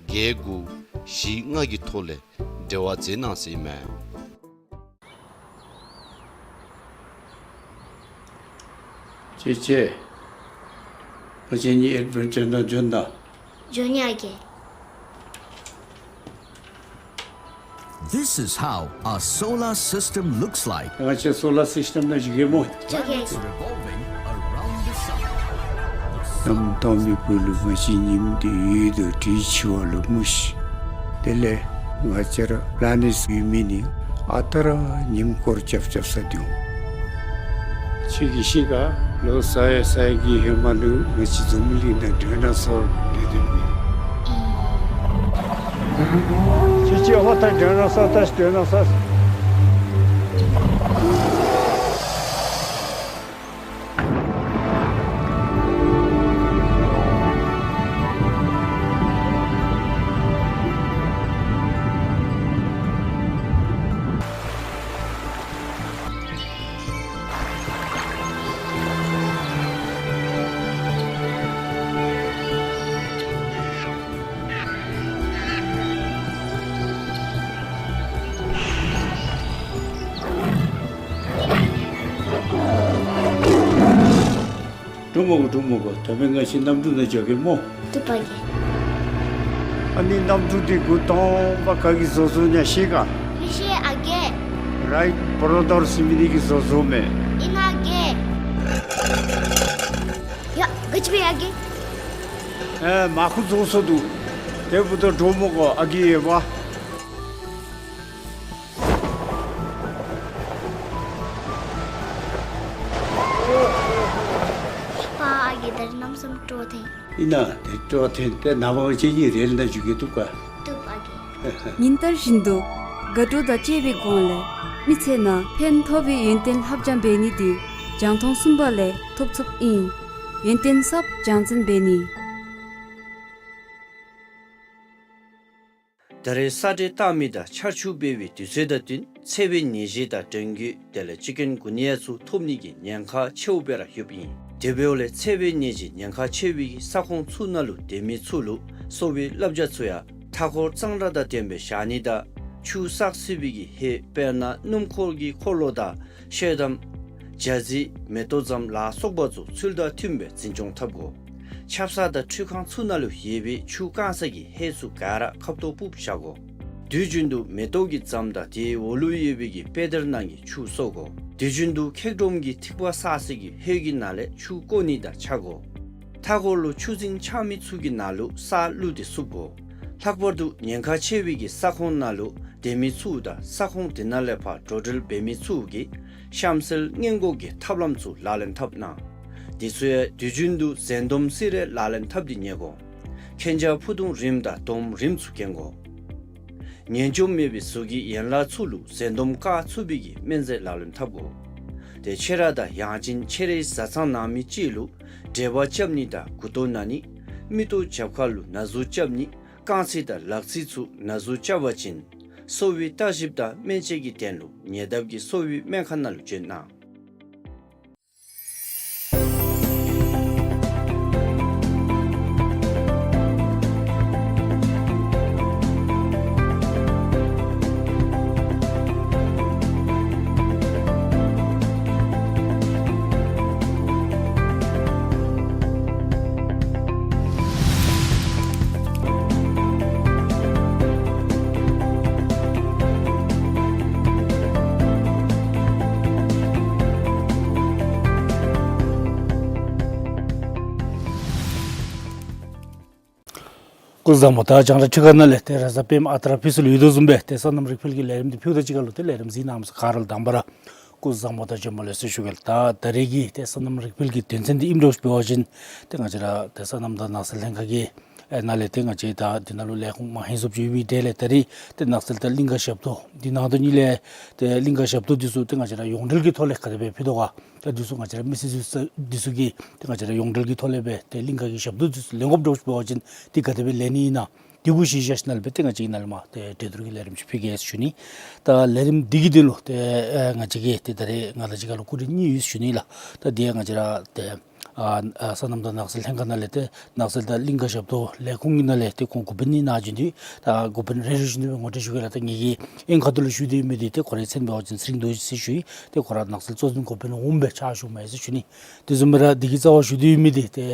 བརྒྱད་དགུ་བཞི་ལྔ་གི་ཐོག་ལས་འབྲེལ་བ་མཛད་གནང་ཟེར་ཨིན་མས། ཅེ་ཅེ། ང་བཅས་གཉིས་ཨེཌ་བེན་ཅར་ནང་འབྱོན་ད། འབྱོན་ཡ་གི། This is how a solar system looks like. ང་བཅས་སོ་ལར་སིསི་ཊེམ་ནང་འགྱོ་གེ་སྨོ། འགྱོ་གེ། Revolving around the sun. གནམ་དྭངས་མའི་སྦུག་ལུ་ང་བཅས་ཉིམ་དེ་ཡོད་དོ་དེ་འཆི་བ་ལུ་སྨོ་ཤིག། དེ་ལས་ང་བཅས་ར་པ་ལེ་ནེཊ་ཡོད་མི་ནི་ཨ་རྟག་ར་ཉིམ་སྐོར་རྐྱབ་རྐྱབ་ས་འདུག། ཁྱོད་ཀྱིས་ཤེས་ག། ལོ་ས་ཡ་ས་ཡ་གི་ཧེ་མ་ལུ་ང་བཅས་འཛམ་བུ་གླིང་ནང་ཌའི་ནོ་སོར་སྡོད་སྡོདཔ་མས། ཁྱོད་ཀྱིས་ཧོ་ད་ཌའི་ནོ་སོར་ད་ཌའི་ནོ་སོར། འགྲོ་མི་དགོ། འགྲོ་མི་དགོ། ད་འབདན་ང་བཅས་གནམ་གྲུ་ནང་འགྱོ་གེ་སྨོ། བཏུབ་པ་གི། ཨ་ནི་གནམ་གྲུ་འདི་འགོ་དང་པ་ག་གིས་བཟོ་བཟོཝ་ཨིན་ན་ཤེས་ག། མི་ཤེས་ཨ་རྒས། རའིཊ་བོརོ་དར་ཟེར་མི་འདི་གིས་བཟོ་བཟོཝ་མས། ཨིན་ན་ཨ་རྒས། ཡ་ག་ཅི་འབད་ཡ་རྒས། ཨེ་མར་ཁུ་རྫོགས་སོ་འདུག། དེ་འབདཝ་ད་འགྲོ་མི་དགོ། ཨ་རྒས་ཡོད་པ། ཕ་ཨ་རྒས། ད་རེས་གནམ་མེད་ས་མེད་སྤྲོ་བ་འཐོན། ཨིན་ན་དེ་སྤྲོ་བ་འཐོན་ཏེ་ནངས་པ་ང་བཅས་གཉིས་རེལ་ནང་འགྱོ་གེ། བཏུབ་ག། བཏུབ་ཨ་རྒས། ཉིན་ལྟར་བཞིན་དུ་དགའ་སྤྲོ་དང་བཅས་པའི་སྒོ་ལས་མི་ཚེ་ནང་ཕན་ཐོགས་པའི་ཡོན་ཏན་ལྷབ་སྦྱང་འབད་ནི་འདི་རྒྱང་མཐོང་གསུམ་པ་ལས་ཐོབ་ཚུགསཔ་ཨིན། ཡོན་ཏན་ཟབ་རྒྱང་འཛིན་འབད་ནི། ད་རེས་ས་འདྲེན་བཏང་མི་དང་ཆར་ཆུ་འབེལ་བའི་དུས་ཚོད་དང་བསྟུན་འཚེར་བའི་ནད་གཞི་དང་འགྲོན་བརྒྱུད་དེ་ལས་ཅི་ཀུན་གུ་ནི་ཡ་ཚུ་ཐོབ་ནི་གི་ཉེན་ཁ་ཆེཝ་སྦེ་ར་ཡོདཔ་ཨིན། དེ་འབདཝ་ལས་འཚེར་བའི་ནད་གཞི་ཉེན་ཁ་ཆེ་བའི་གི་ས་ཁོངས་ཚུ་ནང་ལུ་སྡོད་མི་ཚུ་ལུ་གསོ་བའི་བསླབ་བྱ་ཚུ་ཡང་མཐའ་འཁོར་གཙང་སྦྲ་དང་ལྡནམ་སྦེ་བཞག་ནི་དང་ཆུ་བསགས་སྲིད་པའི་གི་ཧེད་དཔེར་ན་སྣུམ་འཁོར་གྱི་འཁོར་ལོ་དང་ཤེལ་དམ་ཇ་རྩི་མེ་ཏོག་ཙམ་ལ་སོགས་པ་ཚུ་ཚུལ་དང་མཐུནམ་སྦེ་འཛིན་སྐྱོང་འཐབ་དགོ། ཆབ་གསང་དང་ཁྲུས་ཁང་ཚུ་ནང་ལུ་ཡོད་པའི་ཆུ་བཀང་ས་གི་ཧེད་ཚུ་ག་ར་ཁབ་ཏོ་སྦུབ་བཞག་དགོ། དུས་རྒྱུན་དུ་མེ་ཏོག་གི་ཟམ་དང་དེའི་འོག་ལུ་ཡོད་པའི་གི་པེ་དར་ནང་གི་ཆུ་གསོ་དགོ། དུས་རྒྱུན་དུ་ཁེག་སྒྲོམ་གྱི་ཐིགས་པ་བསགས་ས་གི་ཧེད་ཀྱི་ནང་ལས་ཆུ་བཀོ་ནི་དང་ཆ་དགོ། མཐའ་འཁོར་ལུ་ཆུ་རྫིང་ཆགས་མི་ཚུ་གི་ནང་ལུ་ས་བླུགས་ཏེ་བསུབ་དགོ། ལྷག་པར་དུ་ཉེན་ཁ་ཆེ་བའི་གི་ས་ཁོངས་ནང་ལུ་སྡོད་མི་ཚུ་དང་ས་ཁོངས་དེ་ནང་ལས་ཕར་འགྲོ་འགྲུལ་འབད་མི་ཚུ་གིས་གཤམ་གསལ་སྔོན་འགོག་གི་ཐབས་ལམ་ཚུ་ལག་ལེན་འཐབ་གནང་། དེ་ཚུ་ཡང་དུས་རྒྱུན་དུ་ཟན་སྡོམ་སི་རེ་ལག་ལེན་འཐབ་སྟེ་ཉལ་དགོ། མཁྱེན་རྒྱ་ཕུ་ཐུང་རིངམ་དང་དོམ་རིངམ་ཚུ་གྱོན་དགོ། ངན་སྐྱོབ་མེད་པའི་གཟུགས་ཀྱི་ཡན་ལག་ཚུ་ལུ་ཟན་སྡོམ་བཀག་ཚུགས་པའི་གི་སྨན་རྫས་ལག་ལེན་འཐབ་དགོ། དེ་ཁྱེད་ར་དང་ཡང་ཅིན་ཁྱེད་རའི་བཟའ་ཚང་ནང་མི་ཅིག་ལུ་འབྲས་བུ་རྐྱབ་ནི་དང་མགུ་ཏོ་ན་ནི། མིག་ཏོ་རྒྱབ་ཁ་ལུ་ན་ཟུག་རྐྱབ་ནི། རྐང་ཚིགས་དང་ལག་ཚིགས་ཚུ་ན་ཟུག་རྐྱབ་པ་ཅིན་གསོ་བའི་བརྟག་ཞིབ་དང་སྨན་དཔྱད་ཀྱི་དོན་ལུ་ཉེ་འདབས་ཀྱི་གསོ་བའི་སྨན་ཁང་ནང་ལུ་བྱོན་གནང་། སྐུ་གཟུགས་བཟང་པོ། ད་རྒྱང་བསྒྲགས་ཁྲི་ཁ་ནང་ལས་ཏེ་ར་ས་པདྨ་ཨ་ཏྲ་ཕུན་ཚོགས་ལུ་ཡོད་དོ་བཟུམ་སྦེ་ཏེ་སོ་ནམ་རིག་འཕེལ་གྱི་ལས་རིམ་འདི་ཕུལཝ་ད་ཅིག་ཁར་ལུ་ཏེ་ལས་རིམ་གཟིགས་གནང་མི་ཚུ་ག་ར་ལུ་དང་པ་ར་སྐུ་གཟུགས་བཟང་པོ་དང་བྱོན་པ་ལེགས་སོ་ཞུ་གེ་ལགས། ད་ད་རེས་ཀྱི་ཏེ་སོ་ནམ་རིག་འཕེལ་གྱི་དོན་ཚན་འདི་ཨིནམ་འདྲཝ་ཅིག་འབད་བ་ཅིན་ཏེ་ང་བཅས་ར་ཏེ་སོ་ནམ་དང་ནགས་ཚལ་ལྷན་ཁག་གི་ཨེ་ནང་ལས་ཏེ་ང་བཅས་ད་འདི་ནང་ལུ་ལས་ཁུངས་མང་ཧེང་སུ་ཅིག་ཡོད་པའི་གྲས་ལས་ད་རེས་ཏེ་ནགས་ཚལ་དང་གླིང་ག་ཞབས་ཏོག་འདི་ནང་དོན་གཉིས་ལས་ཏེ་གླིང་ག་ཞབས་ཏོག་འདི་ཚུ་ཏེ་ང་བཅས་ར་ཡོངས་འབྲེལ་གྱི་ཐོག་ལས་ག་དེ་སྦེ་ཕུལ་དོ་ག། ད་འདི་ཚུ་ང་བཅས་ར་མི་སེར་འདི་ཚུ་འདི་ཚུ་གིས་ཏེ་ང་བཅས་ར་ཡོངས་འབྲེལ་གྱི་ཐོག་ལས་སྦེ་ཏེ་གླིང་ག་གི་ཞབས་ཏོག་འདི་ཚུ་ལེན་དགོཔ་འདྲཝ་ཅིག་འབད་བ་ཅིན་འདི་ག་དེ་སྦེ་ལེན་ནི་ཨིན་ན། དེ་གུ་གཞི་བཞག་ཞིནམ་ལས་སྦེ་ཏེ་ང་བཅས་ཀྱིས་ནཱ་ལས་མར་ཏེ་གྲོས་བསྡུར་གྱི་ལས་རིམ་ཅིག་ཕུལ་གེ་ཟེར་ཞུ་ནི། ད་ལས་རིམ་འདི་གི་དོན་ལུ་ཏེ་ཨེ་ང་བཅས་ཀྱིས་ཏེ་ད་རེས་ང་དང་གཅིག་ཁར་ལུ་སྐུ་མགྲོན་གཉིས་ཡོད་ཟེར་ཞུ་ནི་ལགས། ད་འདི་ཡང་ང་བཅས་ར་ཏེ་ཨ་ཨ་སོ་ནམ་དང་ནགས་ཚལ་ལྷན་ཁག་ནང་ལས་ཏེ་ནགས་ཚལ་དང་གླིང་ག་ཞབས་ཏོག་ལས་ཁུངས་ཀྱི་ནང་ལས་ཏེ་ཁོང་འགོ་དཔོན་གཉིས་གནང་བྱོན་ཏེ་ད་འགོ་དཔོན་རེ་རེ་བཞིན་དུ་སྦེ་ངོ་སྤྲོད་ཞུ་གེ་ལགས། ད་ངེ་གི་ཨེ་ཁ་ཐུག་ལུ་ཞུ་སྟེ་ཡོད་མི་འདི་ཏེ་ཁོ་རའི་མཚན་འབད་བ་ཅིན་ཚེ་རིང་རྡོ་རྗེ་ཟེར་ཞུ་ཡི། ཏེ་ཁོ་ར་ནགས་ཚལ་གཙོ་འཛིན་འགོ་དཔོན་འོགམ་སྦེ་ཕྱག་ཞུཝ་མས་ཟེར་ཞུ་ནི། དེ་བཟུམ་སྦེ་ར་འདི་གི་རྩ་བར་ཞུ་སྟེ་ཡོད་མི་འདི་ཏེ་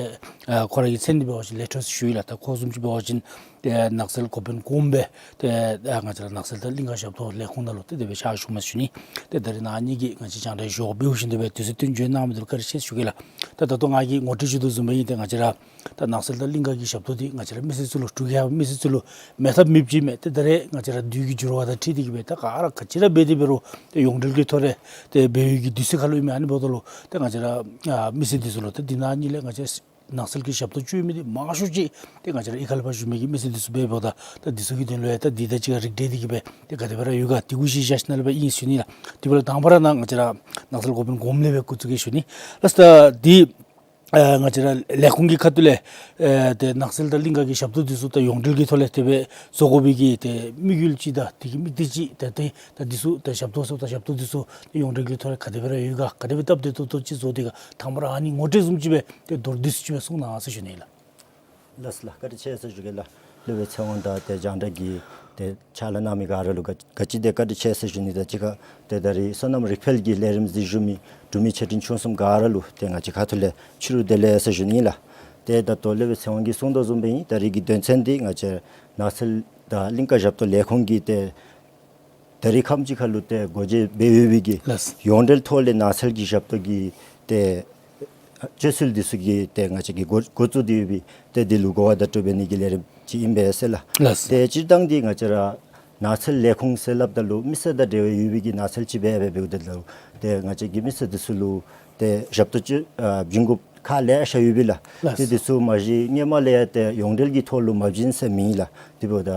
ཨ་ཁོ་ར་གི་མཚན་འདི་འབད་བ་ཅིན་ལེགས་སྒྲོལ་ཟེར་ཞུ་ཡི་ལགས། ད་ཁོ་བཟུམ་ཅིག་འབད་བ་ཅིན་ཏེ་ནགས་ཚལ་འགོ་དཔོན་གོངམ་སྦེ་ཏེ་ཨ་ང་བཅས་ར་ནགས་ཚལ་དང་གླིང་ག་ཞབས་ཏོག་ལས་ཁུངས་ནང་ལུ་ཏེ་དེ་སྦེ་ཕྱག་ཞུཝ་མས་ཟེར་ཞུ་ནི། ཏེ་ད་རེས་ནཱ་ཨ་ནི་གིས་ང་བཅས་རྒྱང་བསྒྲགས་གཞི་བོ་འབདཝ་བཞིན་དུ་སྦེ་དུས་ཚོད་བཏོན་བྱོན་གནང་མི་འདི་བཀའ་དྲིན་ཆེ་ཟེར་ཞུ་གེ་ལགས། ད་ད་ལྟོ་ང་གིས་ངོ་སྤྲོད་ཞུ་དོ་བཟུམ་སྦེ་ཨིན། ཏེ་ང་བཅས་ར་ད་ནགས་ཚལ་དང་གླིང་ག་གི་ཞབས་ཏོག་འདི་ང་བཅས་ར་མི་སེར་ཚུ་ལུ་འབྲུག་རྒྱལ་ཁབ་མི་སེར་ཚུ་ལུ་མེད་ཐབས་མེདཔ་ཅིག་མས། ཏེ་ད་རེས་ང་བཅས་ར་དུས་ཀྱི་འགྱུར་བ་དང་འཁྲིལ་ཏེ་གིས་སྦེ་ད་ག་ར་ག་ཅི་ར་འབད་དེ་འབད་རུང་ཏེ་ཡོངས་འབྲེལ་གྱི་ཐོག་ལས་ཏེ་འབད་བའི་གི་དུས་ཚོད་ཁར་ལུ་ཨིན་མས། ཨ་ནི་འབདཝ་ད་ལུ་ཏེ་ང་བཅས་ར་ཨ་མི་སེར་འདི་ཚུ་ལུ་ཏེ་འདི་ནང་གཉིས་ལས་ང་བཅས་ནགས་ཚལ་གྱི་ཞབས་ཏོག་སྤྱོད་མི་འདི་མང་ཤོས་ཅིག་ཏེ་ང་བཅས་ར་གཡུས་ཁ་ལས་ཕར་བཞུགས་མི་གི་མི་སེར་འདི་ཚུ་འབདཝ་ད་ད་འདི་ཚུ་གི་དོན་ལུ་ཡང་ད་འདི་དང་གཅིག་ཁར་རིགས་བསྒྲེས་ཏེ་གིས་སྦེ་ཏེ་ག་དེ་སྦེ་ར་ཡོད་ག་དེ་གུ་གཞི་བཞག་ཞིནམ་ལས་སྦེ་ཨིན་ཟེར་ཞུ་ནི་ལགས། དེ་འབདཝ་ལས་དང་པ་ར་ནཱ་ང་བཅས་ར་ནགས་ཚལ་འགོ་དཔོན་གོངམ་ལས་སྦེ་འགོ་བཙུགས་གེ་ཞུ་ནི། ལགས་སོ། ད་འདི་ཨ་ང་བཅས་ར་ལས་ཁུངས་ཀྱི་ཁ་ཐུག་ལས་ཨེ་ཏེ་ནགས་ཚལ་དང་གླིང་ག་གི་ཞབས་ཏོག་འདི་ཚུ་ད་ཡོངས་འབྲེལ་གྱི་ཐོག་ལས་དེ་སྦེ་བཟོ་དགོ་པའི་གི་ཏེ་དམིགས་ཡུལ་ཅིག་དང་དེ་གི་དམིགས་གཏད་ཅིག་ད་ཏེ་ད་འདི་ཚུ་ད་ཞབས་ཏོག་ཚུ་ད་ཞབས་ཏོག་འདི་ཚུ་ཏེ་ཡོངས་འབྲེལ་གྱི་ཐོག་ལས་ག་དེ་སྦེ་ར་ཡོད་ག་ག་དེ་སྦེ་སྟབས་བདེ་ཏོག་ཏོ་ཅིག་བཟོ་སྟེ་ག་དང་པ་ར་ཨ་ནི་ངོ་སྤྲོད་བཟུམ་ཅིག་སྦེ་ཏེ་མདོར་བསྡུས་སུ་ཅིག་སྦེ་གསུང་གནང་ཟེར་ཞུ་ནི་ལགས། ལགས་སོ་ལགས། བཀའ་དྲིན་ཆེ་ཟེར་ཞུ་གེ་ལགས། སློབ་དཔོན་ཚེ་དབང་དང་ཏེ་རྒྱང་བསྒྲགས་ཀྱི་ཏེ་ཕྱག་ལཱ་གནང་མི་ག་ར་ལུ་ག་ག་ཅི་དེ་བཀའ་དྲིན་ཆེ་ཟེར་ཞུ་ནི། ད་ཅི་ཁ་ཏེ་ད་རིས་སོ་ནམ་རིག་འཕེལ་གྱི་ལས་རིམ་གཟིགས་བཞུགས་མི་འབྲུག་མི་ཆེ་འབྲིང་ཆུང་གསུམ་ག་ར་ལུ་ཏེ་ང་བཅས་ཁ་ཐུག་ལས་ཕྱི་རུ་བདེ་ལེགས་ཟེར་ཞུ་ནི་ལགས། ཏེ་ད་ལྟོ་སློབ་དཔོན་ཚེ་དབང་གིས་གསུངས་དོ་བཟུམ་སྦེ་ཨིན། ད་རིས་ཀྱི་དོན་ཚན་འདི་ང་བཅས་ནགས་ཚལ་དང་གླིང་ཀ་ཞབས་ཏོག་ལས་ཁུངས་ཀྱི་ཏེ་ད་རིས་ཁམས་ཅིག་ཁ་ལུ་ཏེ་སྒོ་འབྱེད་འབད་ཡོད་པའི་གི་ལགས། ཡོངས་འབྲེལ་ཐོག་ལས་ནགས་ཚལ་གྱི་ཞབས་ཏོག་གི་ཏེ་སྤྱོད་ཚུལ་འདི་ཚུ་གི་ཏེ་ང་བཅས་ཀྱིས་འགོ་འགོ་བཙུགས་ཏེ་ཡོད་པའི་ཏེ་འདི་ལུ་གོ་བ་བརྡ་སྤྲོད་འབད་ནི་གི་ལས་རིམ་ཅིག་ཨིན་པས་ཟེར་ལགས། ལགས། ཏེ་སྤྱིར་བཏང་འདི་ང་བཅས་ར་ནགས་ཚལ་ལས་ཁུངས་ཟེར་སླབ་ད་ལུ་མི་སེར་དང་འབྲེལ་བ་ཡོད་པའི་གི་ནགས་ཚལ་ཅིག་འབད་འབད་འབདཝ་ད་ལུ་ཏེ་ང་བཅས་ཀྱིས་མི་སེར་འདི་ཚུ་ལུ་ཏེ་ཞབས་ཏོག་ཅིག་ཨ་བྱིན་དགོཔ་ཁག་ལེ་ཤ་ཡོད་པས་ལགས། ལགས། ཏེ་འདི་ཚུ་མ་གཞི་སྔོན་མ་ལས་ཏེ་ཡོངས་འབྲེལ་གྱི་ཐོག་ལུ་མ་བྱིན་ཟེར་མེད་ལགས། དེ་འབདཝ་ད་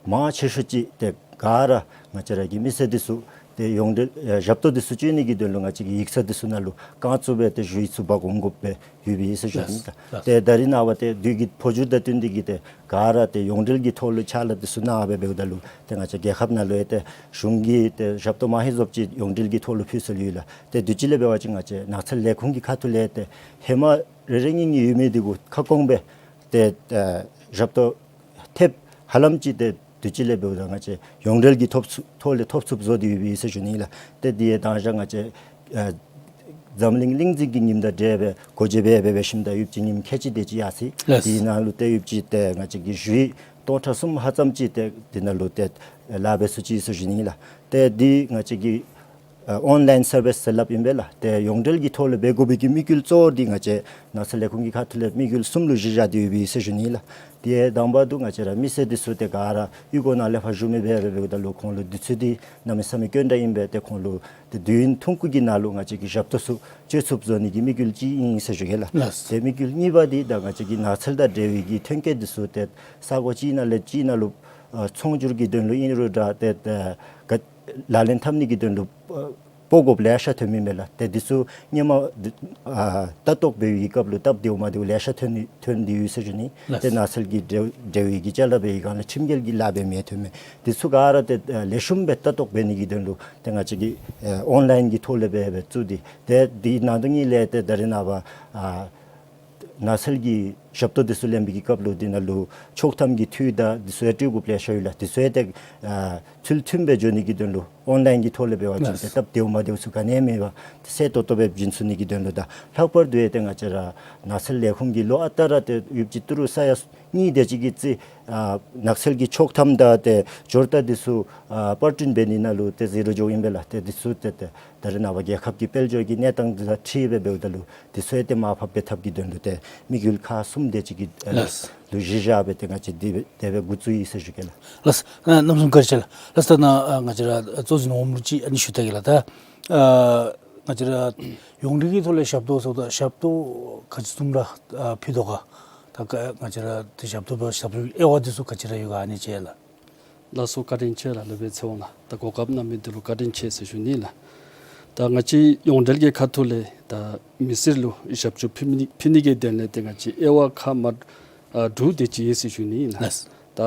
མང་ཆེ་ཤོས་ཅིག་ཏེ་ག་ར་ང་བཅས་ར་གི་མི་སེར་འདི་ཚུ་ཏེ་ཡོངས་འབྲེལ་ཨེ་ཞབས་ཏོག་འདི་ཚུ་སྤྱོད་ནི་གི་དོན་ལུ་ང་བཅས་ཀྱི་ཡིག་ཚང་འདི་ཚུ་ནང་ལུ་རྐང་བཙུགས་སྦེ་ཏེ་ཞུ་ཡིག་ཚུ་འབག་འོང་དགོཔ་སྦེ་ཡོད་པའི་ཟེར་ཞུ་ནི། ལགས། ཏེ་ད་རིས་ནངས་པ་ཏེ་དུས་ཀྱི་འཕོ་འགྱུར་དང་བསྟུན་ཏེ་གིས་ཏེ་ག་ར་ཏེ་ཡོངས་འབྲེལ་གྱི་ཐོག་ལུ་ཕྱག་ལཱ་འདི་ཚུ་གནང་སྦེ་འབདཝ་ད་ལུ་ཏེ་ང་བཅས་རྒྱལ་ཁབ་ནང་ལུ་ཡང་ཏེ་གཞུང་གིས་ཏེ་ཞབས་ཏོག་མང་ཧེང་བཟོཔ་ཅིག་ཡོངས་འབྲེལ་གྱི་ཐོག་ལུ་ཕུལ་སྲོལ་ཡོད་ལགས། ཏེ་དུས་ཅི་ལས་འབད་བ་ཅིན་ང་བཅས་ནགས་ཚལ་ལས་ཁུངས་ཀྱི་ཁ་ཐུག་ལས་ཏེ་ཧེ་མ་རེ་རེ་གཉིས་གཉིས་ཡོད་མི་འདི་གུ་ཁ་སྐོང་སྦེ་ཏེ་ཨ་ཞབས་ཏོག་ཐེབས་ཧ་ལམ་ཅིག་ཏེ་དུས་ཅི་ལས་འབདཝ་ད་ང་བཅས་ཡོངས་འབྲེལ་གྱི་ཐོབ་ཚུགས་ཐོག་ལས་ཐོབ་ཚུགསཔ་བཟོ་སྟེ་ཡོད་པའི་ཟེར་ཞུ་ནི་ལགས། ཏེ་འདི་ཡང་མདང་ཞག་ང་བཅས་ཨ་འཛམ་གླིང་གླིང་འཛིན་གྱི་ཉིནམ་དང་འབྲེལ་སྦེ་སྒོ་འབྱེད་འབད་འབད་འབད་ཞིནམ་ད་ཡོདཔ་ཅིག་ཉིནམ་ཁལ་གཅིག་དེ་ཅིག་ཡར་སོ་ཡི། ལགས། དེའི་ནང་ལུ་ཏེ་ཡོདཔ་ཅིག་ཏེ་ང་བཅས་ཀྱི་ཞུ་ཡིག་སྟོང་ཕྲག་གསུམ་ཧ་ཙམ་ཅིག་ཏེ་འདི་ནང་ལུ་ཏེ་ལཱ་འབད་ཚུགས་ཅི་ཟེར་ཞུ་ནི་ལགས། ཏེ་འདི་ང་བཅས་ཀྱི་ཨ་ཨོན་ལཱའིན་སར་བིསི་ཟེར་སླབ་ཨིན་པས་ལགས། ཏེ་ཡོངས་འབྲེལ་གྱི་ཐོག་ལས་འབད་དགོ་པའི་གི་དམིགས་ཡུལ་གཙོ་བོ་འདི་ང་བཅས་ནགས་ཚལ་ལས་ཁུངས་ཀྱི་ཁ་ཐུག་ལས་དམིགས་ཡུལ་གསུམ་ལུ་གཞི་བཞག་སྟེ་ཡོད་པའི་ཟེར་ཞུ་ནི་ལགས། དེ་དང་པ་འདི་ང་བཅས་ར་མི་སེར་འདི་ཚུ་ཏེ་ག་ར་གཡུས་སྒོ་ནང་ལས་ཕར་བཞུགས་མི་འབད་འབད་འབདཝ་ད་ལུ་ཁོང་ལུ་དུས་ཚོད་འདི་གནམ་མེད་ས་མེད་དཀོན་དྲགས་ཨིན་པས། ཏེ་ཁོང་ལུ་ཏེ་དུས་ཡུན་ཐུང་ཀུ་གི་ནང་ལུ་ང་བཅས་ཀྱིས་ཞབས་ཏོག་ཚུ་སྤྱོད་ཚུགསཔ་བཟོ་ནི་གི་དམིགས་ཡུལ་ཅིག་ཨིན་ཟེར་ཞུ་གེ་ལགས། ལགས། ཏེ་དམིགས་ཡུལ་གཉིས་པ་འདི་ད་ང་བཅས་ཀྱི་ནགས་ཚལ་དང་འབྲེལ་བའི་གི་ཐོན་སྐྱེད་འདི་ཚུ་ཏེ་ས་གོ་གཅིག་ནང་ལས་གཅིག་ནང་ལུ་ཨ་ཚོང་སྒྱུར་གྱི་དོན་ལུ་ཨིན་རུང་འདྲ་ཏེ་ཏེ་ག་ལག་ལེན་འཐབ་ནི་གི་དོན་ལུ་ཨ་སྤོ་དགོཔ་ལེ་ཤ་ཐོནམ་ཨིན་མས་ལགས། ཏེ་འདི་ཚུ་སྔོན་མ་འདི་ཨ་ལྟ་རྟོག་འབད་བའི་གི་སྐབས་ལུ་སྟབས་བདེཝ་མ་བདེཝ་ལེ་ཤ་ཐོན་ནི་ཐོན་ཏེ་ཡོད་ཟེར་ཞུ་ནི། ལགས། ཏེ་ནགས་ཚལ་གྱི་འབྲེལ་འབྲེལ་བའི་གི་ཅ་ལ་འབད་བའི་སྒང་ལས་ཁྲིམས་འགལ་གྱི་ལཱ་འབད་མི་ཐོན་མས། འདི་ཚུ་ག་ར་ཏེ་ཨ་ལེགས་ཤོམ་སྦེ་ལྟ་རྟོག་འབད་ནི་གི་དོན་ལུ་ཏེ་ང་བཅས་ཀྱིས་ཨ་ཨོན་ལཱའིན་གྱི་ཐོག་ལས་འབད་འབད་བཙུགས་ཏེ་ཏེ་འདི་ནང་དོན་གཉིས་ལས་ཏེ་ད་རེས་ནངས་པ་ཨ་ནགས་ཚལ་གྱི་ཞབས་ཏོག་འདི་ཚུ་ལེན་པའི་གི་སྐབས་ལུ་འདི་ནང་ལུ་ཆོག་ཐམ་གྱི་འཐུས་དང་འདི་ཚུ་ཡང་སྤྲོད་དགོཔ་ལེ་ཤ་ཡོད་ལགས། འདི་ཚུ་ཡང་ཏེ་ཨ་ཚུལ་མཐུན་སྦེ་འགྱོ་ནི་གི་དོན་ལུ་ཨོན་ལཱའིན་གྱི་ཐོག་ལས་འབད་བ་ཅིན་ཏེ་ལགས། སྟབས་བདེཝ་མ་བདེཝ་ཚུ་ག་ནི་ཡང་མེད་པར་ཏེ་གསལ་ཏོག་ཏོ་སྦེ་བྱིན་ཚུགས་ནི་གི་དོན་ལུ་དང་ལྷག་པར་དུ་ཡང་ཏེ་ང་བཅས་ར་ནགས་ཚལ་ལས་ཁུངས་ཀྱིས་ལོ་ཨ་རྟག་ར་ཏེ་ཡོདཔ་ཅིག་ཏི་རུ་ས་ཡ་གཉིས་དེ་ཅིག་གི་རྩིས་ཨ་ནགས་ཚལ་གྱི་ཆོག་ཐམ་དང་ཏེ་འབྱོར་རྟགས་འདི་ཚུ་ཨ་པར་སྐྲུན་འབད་ནི་ནང་ལུ་ཏེ་ཟད་འགྲོ་འགྱོཝ་ཨིན་པས་ལགས། ཏེ་འདི་ཚུ་ཏེ་ཏེ་ད་རེས་ནངས་པ་རྒྱལ་ཁབ་ཀྱི་དཔལ་འབྱོར་གྱི་གནས་སྟངས་འདི་དང་འཁྲིལ་སྦེ་འབདཝ་ད་ལུ་འདི་ཚུ་ཡང་ཏེ་མར་ཕབ་འབད་ཐབས་ཀྱི་དོན་ལུ་ཏེ་དམིགས་ཡུལ་ཁག་གསུམ་དེ་ཅིག་གི་ཨ་ལགས། ལུ་གཞི་བཞག་སྦེ་ཏེ་ང་བཅས་འདི་སྦེ་དེ་སྦེ་འགོ་བཙུགས་ཡི་ཟེར་ཞུ་གེ་ལགས། ལགས། ཨ་རྣམ་གསུམ་བཀའ་དྲིན་ཆེ་ལགས། ལགས། ད་ནཱ་ཨ་ང་བཅས་ར་གཙོ་འཛིན་འོགམ་ལུ་ཅིག་ཨ་ནི་ཞུ་ད་གེ་ལགས། ད་ཨ་ང་བཅས་ར་ཡོངས་འབྲེལ་གྱི་ཐོག་ལས་ཞབས་ཏོག་ཟེརཝ་ད་ཞབས་ཏོག་ག་ཅི་བཟུམ་ར་ཨ་ཕུལ་དོ་ག། ད་ག་ང་བཅས་ར་ཏེ་ཞབས་ཏོག་འབད་ཞབས་ཏོག་གི་དབྱེ་བ་འདི་ཚུ་ག་ཅི་ར་ཡོད་ག་ཨ་ནི་ཅིག་ལགས། ལགས་སོ། བཀའ་དྲིན་ཆེ་ལགས། སློབ་དཔོན་ཚེ་དབང་ལགས། ད་གོ་སྐབས་གནང་མི་འདི་ལུ་བཀའ་དྲིན་ཆེ་ཟེར་ཞུ་ནི་ལགས། ད་ང་བཅས་ཡོངས་འབྲེལ་གྱི་ཁ་ཐུག་ལས་ད་མི་སེར་ལུ་ཞབས་ཞུ་ཕུལ་ནི་ཕུལ་ནི་གི་དོན་ལས་ཏེ་ང་བཅས་དབྱེ་བ་ཁག་མ་ཨ་དྲུག་དེ་ཅིག་ཡོད་ཟེར་ཞུ་ནི་ལགས། ལགས། ད་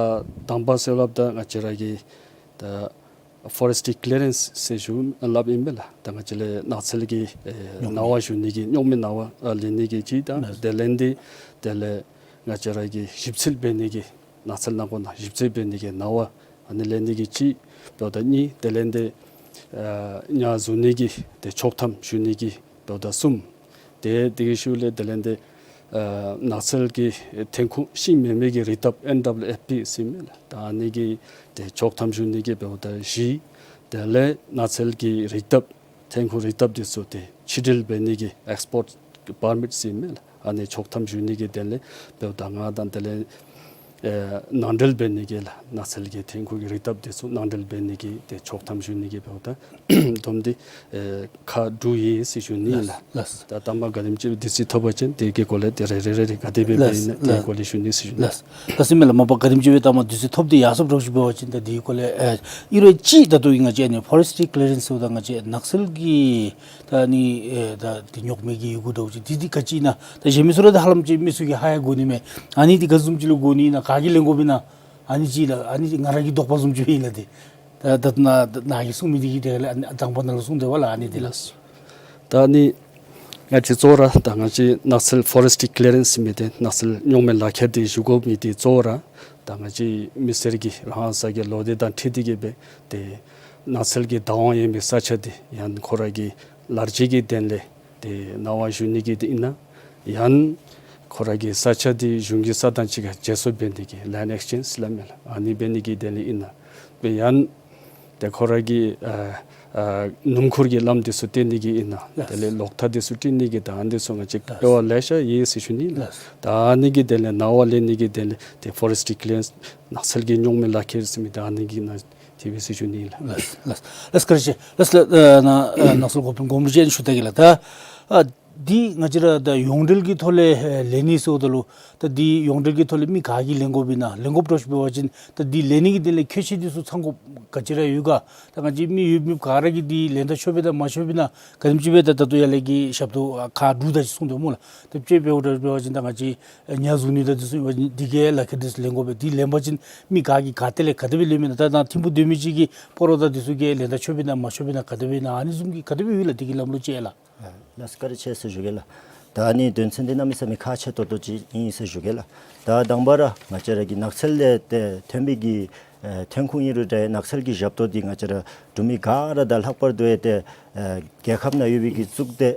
དང་པ་ཟེར་སླབ་ད་ང་བཅས་ར་གི་ད་ཕོ་རེསི་ཊི་ཀི་ལི་ཡ་རེནསི་ཟེར་ཞུ་སླབ་ཨིན་པས་ལགས། ད་ང་བཅས་ལས་ནགས་ཚལ་གྱི་ཨེ་རྙོག་མི་གནང་བ་ཞུ་ནི་གི་རྙོག་མི་གནང་བ་ཨ་ལེན་ནི་གི་ཅིག་དང་ལགས། དེ་ལས་འདི་དེ་ལས་ང་བཅས་ར་གི་ཞིབ་འཚོལ་འབད་ནི་གི་ནགས་ཚལ་ནང་འཁོད་ནང་ཞིབ་འཚོལ་འབད་ནི་གི་གནང་བ་ཨ་ནི་ལེན་ནི་གི་ཅིག་འབདཝ་ད་གཉིས། དེ་ལས་འདི་ཨ་ཉ་བཟུང་ནི་གི་ཏེ་ཆོག་ཐམ་ཞུ་ནི་གི་འབདཝ་ད་གསུམ། ཏེ་དེ་གི་ཤུལ་ལས་དེ་ལས་འདི་ཨ་ནགས་ཚལ་གྱི་ཐོན་ཁུངས་ཤིང་མེན་མི་གི་རིག་ཐབས་ཨེན་ཌབ་ལུ་ཨེཕ་པི་ཟེར་མི་ལགས། ད་ཨ་ནི་གི་ཏེ་ཆོག་ཐམ་ཞུ་ནི་གི་འབདཝ་ད་བཞི། དེ་ལས་ནགས་ཚལ་གྱི་རིག་ཐབས་ཐོན་ཁུངས་རིག་ཐབས་འདི་ཚུ་ཏེ་ཕྱི་འགྲུལ་འབད་ནི་གི་ཨེགསི་པོརཊ་གི་པར་མིཊ་ཟེར་མི་ལགས། ཨ་ནི་ཆོག་ཐམ་ཞུ་ནི་གི་དོན་ལས་འབདཝ་ད་ལྔ་དང་དེ་ལས་ཨེ་ནང་འགྲུལ་འབད་ནི་གི་ལགས་ནགས་ཚལ་གྱི་ཐོན་ཁུངས་ཀྱི་རིག་ཐབས་འདི་ཚུ་ནང་འགྲུལ་འབད་ནི་གི་ཏེ་ཆོག་ཐམ་ཞུ་ནི་གི་འབདཝ་ད་བསྡོམས་ཏེ་ཨེ་ཁག་དྲུག་ཡོད་ཟེར་ཞུ་ནི་ལགས། ལགས། ད་དང་པ་ག་དེམ་ཅིག་དུས་ཚོད་ཐོབ་པ་ཅིན་དེ་གི་སྐོར་ལས་ཏེ་རེ་རེ་རེ་རེ་ག་དེ་སྦེ་འབད་ལགས། ཨིན་ན་དེ་གི་སྐོར་ལས་ཞུ་ནི་ཟེར་ཞུ་ནི། ལགས། ལགས་སོ་མེན་ལགས། མ་པ་ག་དེམ་ཅིག་སྦེ་ད་མ་དུས་ཚོད་ཐོབ་སྟེ་ཡར་སོངམ་འདྲཝ་ཅིག་འབད་བ་ཅིན་ད་དེ་གི་སྐོར་ལས་ཨེ་ཨིན་རུང་ཅིག་ད་ལྟོ་ང་བཅས་ཨ་ནི་ཕོ་རེསི་ཊི་ཀི་ལི་ཡ་རེནསི་ཟེརཝ་ད་ང་བཅས་ནགས་ཚལ་གྱི་ད་ཨ་ནི་ཨེ་ད་དེ་རྙོག་མི་གི་ཡི་གུ་འདྲཝ་ཅིག་འདི་འདི་ག་ཅི་ཨིན་ན། ད་གཞན་མི་ཚུ་ར་ད་ཧ་ལམ་ཅིག་མི་ཚུ་གིས་ཧ་ཡང་གོ་ནི་མས། ཨ་ནི་འདི་ག་བཟུམ་ཅིག་ལུ་གོ་ནི་ཨིན་ན་ག་གིས་ལེན་དགོཔ་ཨིན་ན། ཨ་ནི་ཅིག་ལགས། ཨ་ནི་ང་ར་གི་དོགས་པ་བཟུམ་ཅིག་ཨིན་ལགས་ཏེ། ད་ད་ནཱ་ནཱ་གིས་གསུང་མི་འདི་གི་དེ་ལས་ཨ་ནི་དང་པ་ནཱ་ལུ་གསུང་དེས་པ་ལགས་ཨ་ནི་འདི་ལགས། ད་ཨ་ནི་ ང་བཅས་གཙོ་བོ་ར་ད་ང་བཅས་ནགས་ཚལ་ཕོ་རེསི་ཊི་ཀི་ལི་ཡ་རེནསི་མི་དེ་ནགས་ཚལ་རྙོག་མེད་ལག་ཁྱེར་དེ་ཞུ་དགོ་མི་དེ་གཙོ་བོ་ར་ད་ང་བཅས་མི་སེར་གྱི་རང་ས་གི་ལོ་དེ་དང་འཁྲིལ་ཏེ་གི་སྦེ་ཏེ་ནགས་ཚལ་གྱི་བདག་དབང་ཡོད་མི་ས་ཆ་དེ་ཡང་ཁོ་ར་གི་ལཱ་རྒྱུ་གི་དོན་ལས་ཏེ་གནང་བ་ཞུ་ནི་གི་དེ་ཨིན་ན། ཡང་ཁོ་ར་གི་ས་ཆ་དེ་གཞུང་གི་ས་དང་གཅིག་ཁར་བརྗེ་སོར་འབད་ནི་དེ་གི་ལེནཌ་ཨེགསི་ཅེནཇི་ཟེར་སླབ་མས་ལགས། ཨ་ནི་འབད་ནི་གི་དོན་ལས་ཨིན་ན། སྦེ་ཡང་ཏེ་ཁོ་ར་གི་ཨ་ཨ་སྣུམ་འཁོར་གྱི་ལམ་དེ་ཚུ་བཏོན་ནི་གི་ཨིན་ན། ཡེས། དེ་ལས་གློག་ཐག་དེ་ཚུ་བཏོན་ནི་གི་ད་ཨ་ནི་ཚུ་ང་བཅས་ཡེས་དབྱེ་བ་ལེ་ཤ་ཡོད་ཟེར་ཞུ་ནི་ལགས། ཡེས། ད་ཨ་ནི་གི་དོན་ལས་གནང་བ་ལེན་ནི་གི་དོན་ལས་ཏེ་ཕོ་རེསི་ཊི་ཀི་ལི་ཡ་རེནསི་ནགས་ཚལ་གྱི་རྙོག་མེད་ལག་ཁྱེར་ཟེར་མི་ད་ཨ་ནི་གི་ནང་དེ་སྦེ་ཟེར་ཞུ་ནི་ལགས། ལགས་ལགས་ལགས། བཀའ་དྲིན་ཆེ་ལགས། ལགས་ལགས། ཨ་ནཱ་ཨ་ནགས་ཚལ་འགོ་དཔོན་མགོན་པོ་རིན་ཆེན་ཞུ་ད་གེ་ལགས། ད་ཨ་འདི་ང་བཅས་ར་ད་ཡོངས་འབྲེལ་གྱི་ཐོག་ལས་ཨེ་ལེན་ནི་ཟེརཝ་ད་ལུ་ད་འདི་ཡོངས་འབྲེལ་གྱི་ཐོག་ལས་མི་ག་གིས་ལེན་དགོཔ་ཨིན་ན། ལེན་དགོཔ་འདྲཝ་ཅིག་འབད་བ་ཅིན་ད་འདི་ལེན་ནི་གི་དོན་ལས་ཁྱད་ཆོས་འདི་ཚུ་ཚང་དགོཔ་ག་ཅི་ར་ཡོད་ག། ད་ང་བཅས་མི་ཡོད་མི་ག་ར་གིས་འདི་ལེན་ད་ཆོགཔ་ཨིན་ན་མ་ཆོགཔ་ཨིན་ན་ག་དེམ་ཅིག་སྦེ་ད་ད་ལྟོ་ཡར་ལས་ཀྱི་ཞབས་ཏོག་ཁག་དྲུག་དེ་ཅིག་གསུངས་དོ་སྨོ་ལགས། ད་དཔྱེ་འབདཝ་ད་འབད་བ་ཅིན་ད་ང་བཅས་ཉ་བཟུང་ནི་དང་འདི་ཚུ་འབད་བ་ཅིན་འདི་གི་ལག་ཁྱེར་འདི་ཚུ་ལེན་དགོ་པས། འདི་ལེན་པ་ཅིན་མི་ག་གིས་ག་ཏེ་ལས་ག་དེ་སྦེ་ལེནམ་ཨིན་ན། ད་ད་ཐིམ་ཕུག་སྡོད་མི་ཅིག་གིས་སྤ་རོ་དང་འདི་ཚུ་གིས་ལེན་ད་ཆོགཔ་ཨིན་ན་མ་ཆོགཔ་ཨིན་ན་ག་དེ་སྦེ་ཨིན་ན་ཨ་ནི་བཟུམ་གྱི་ག་དེ་སྦེ་ཡོད་ལགས། འདི་གི་ལམ་ལུགས་ཅིག་ལགས། ཨ་ལགས་བཀའ་དྲིན་ཆེ་ཟེར་ཞུ་གེ་ལགས། ད་ཨ་ནི་དོན་ཚན་འདི་གནམ་མེད་ས་མེད་ཁག་ཆེ་ཏོག་ཏོ་ཅིག་ཨིན་ཟེར་ཞུ་གེ་ལགས། ད་དང་པ་ར་ང་བཅས་ར་གི་ནགས་ཚལ་ལས་ཏེ་ཐོན་པའི་གི་ཨེ་ཐོན་ཁུངས་ཨིན་རུང་འདྲ་ནགས་ཚལ་གྱི་ཞབས་ཏོག་འདི་ང་བཅས་ར་འབྲུག་མི་ག་ར་དང་ལྷག་པར་དུ་ཡང་ཏེ་ཨེ་རྒྱལ་ཁབ་ནང་ཡོད་པའི་གི་གཙུག་སྡེ་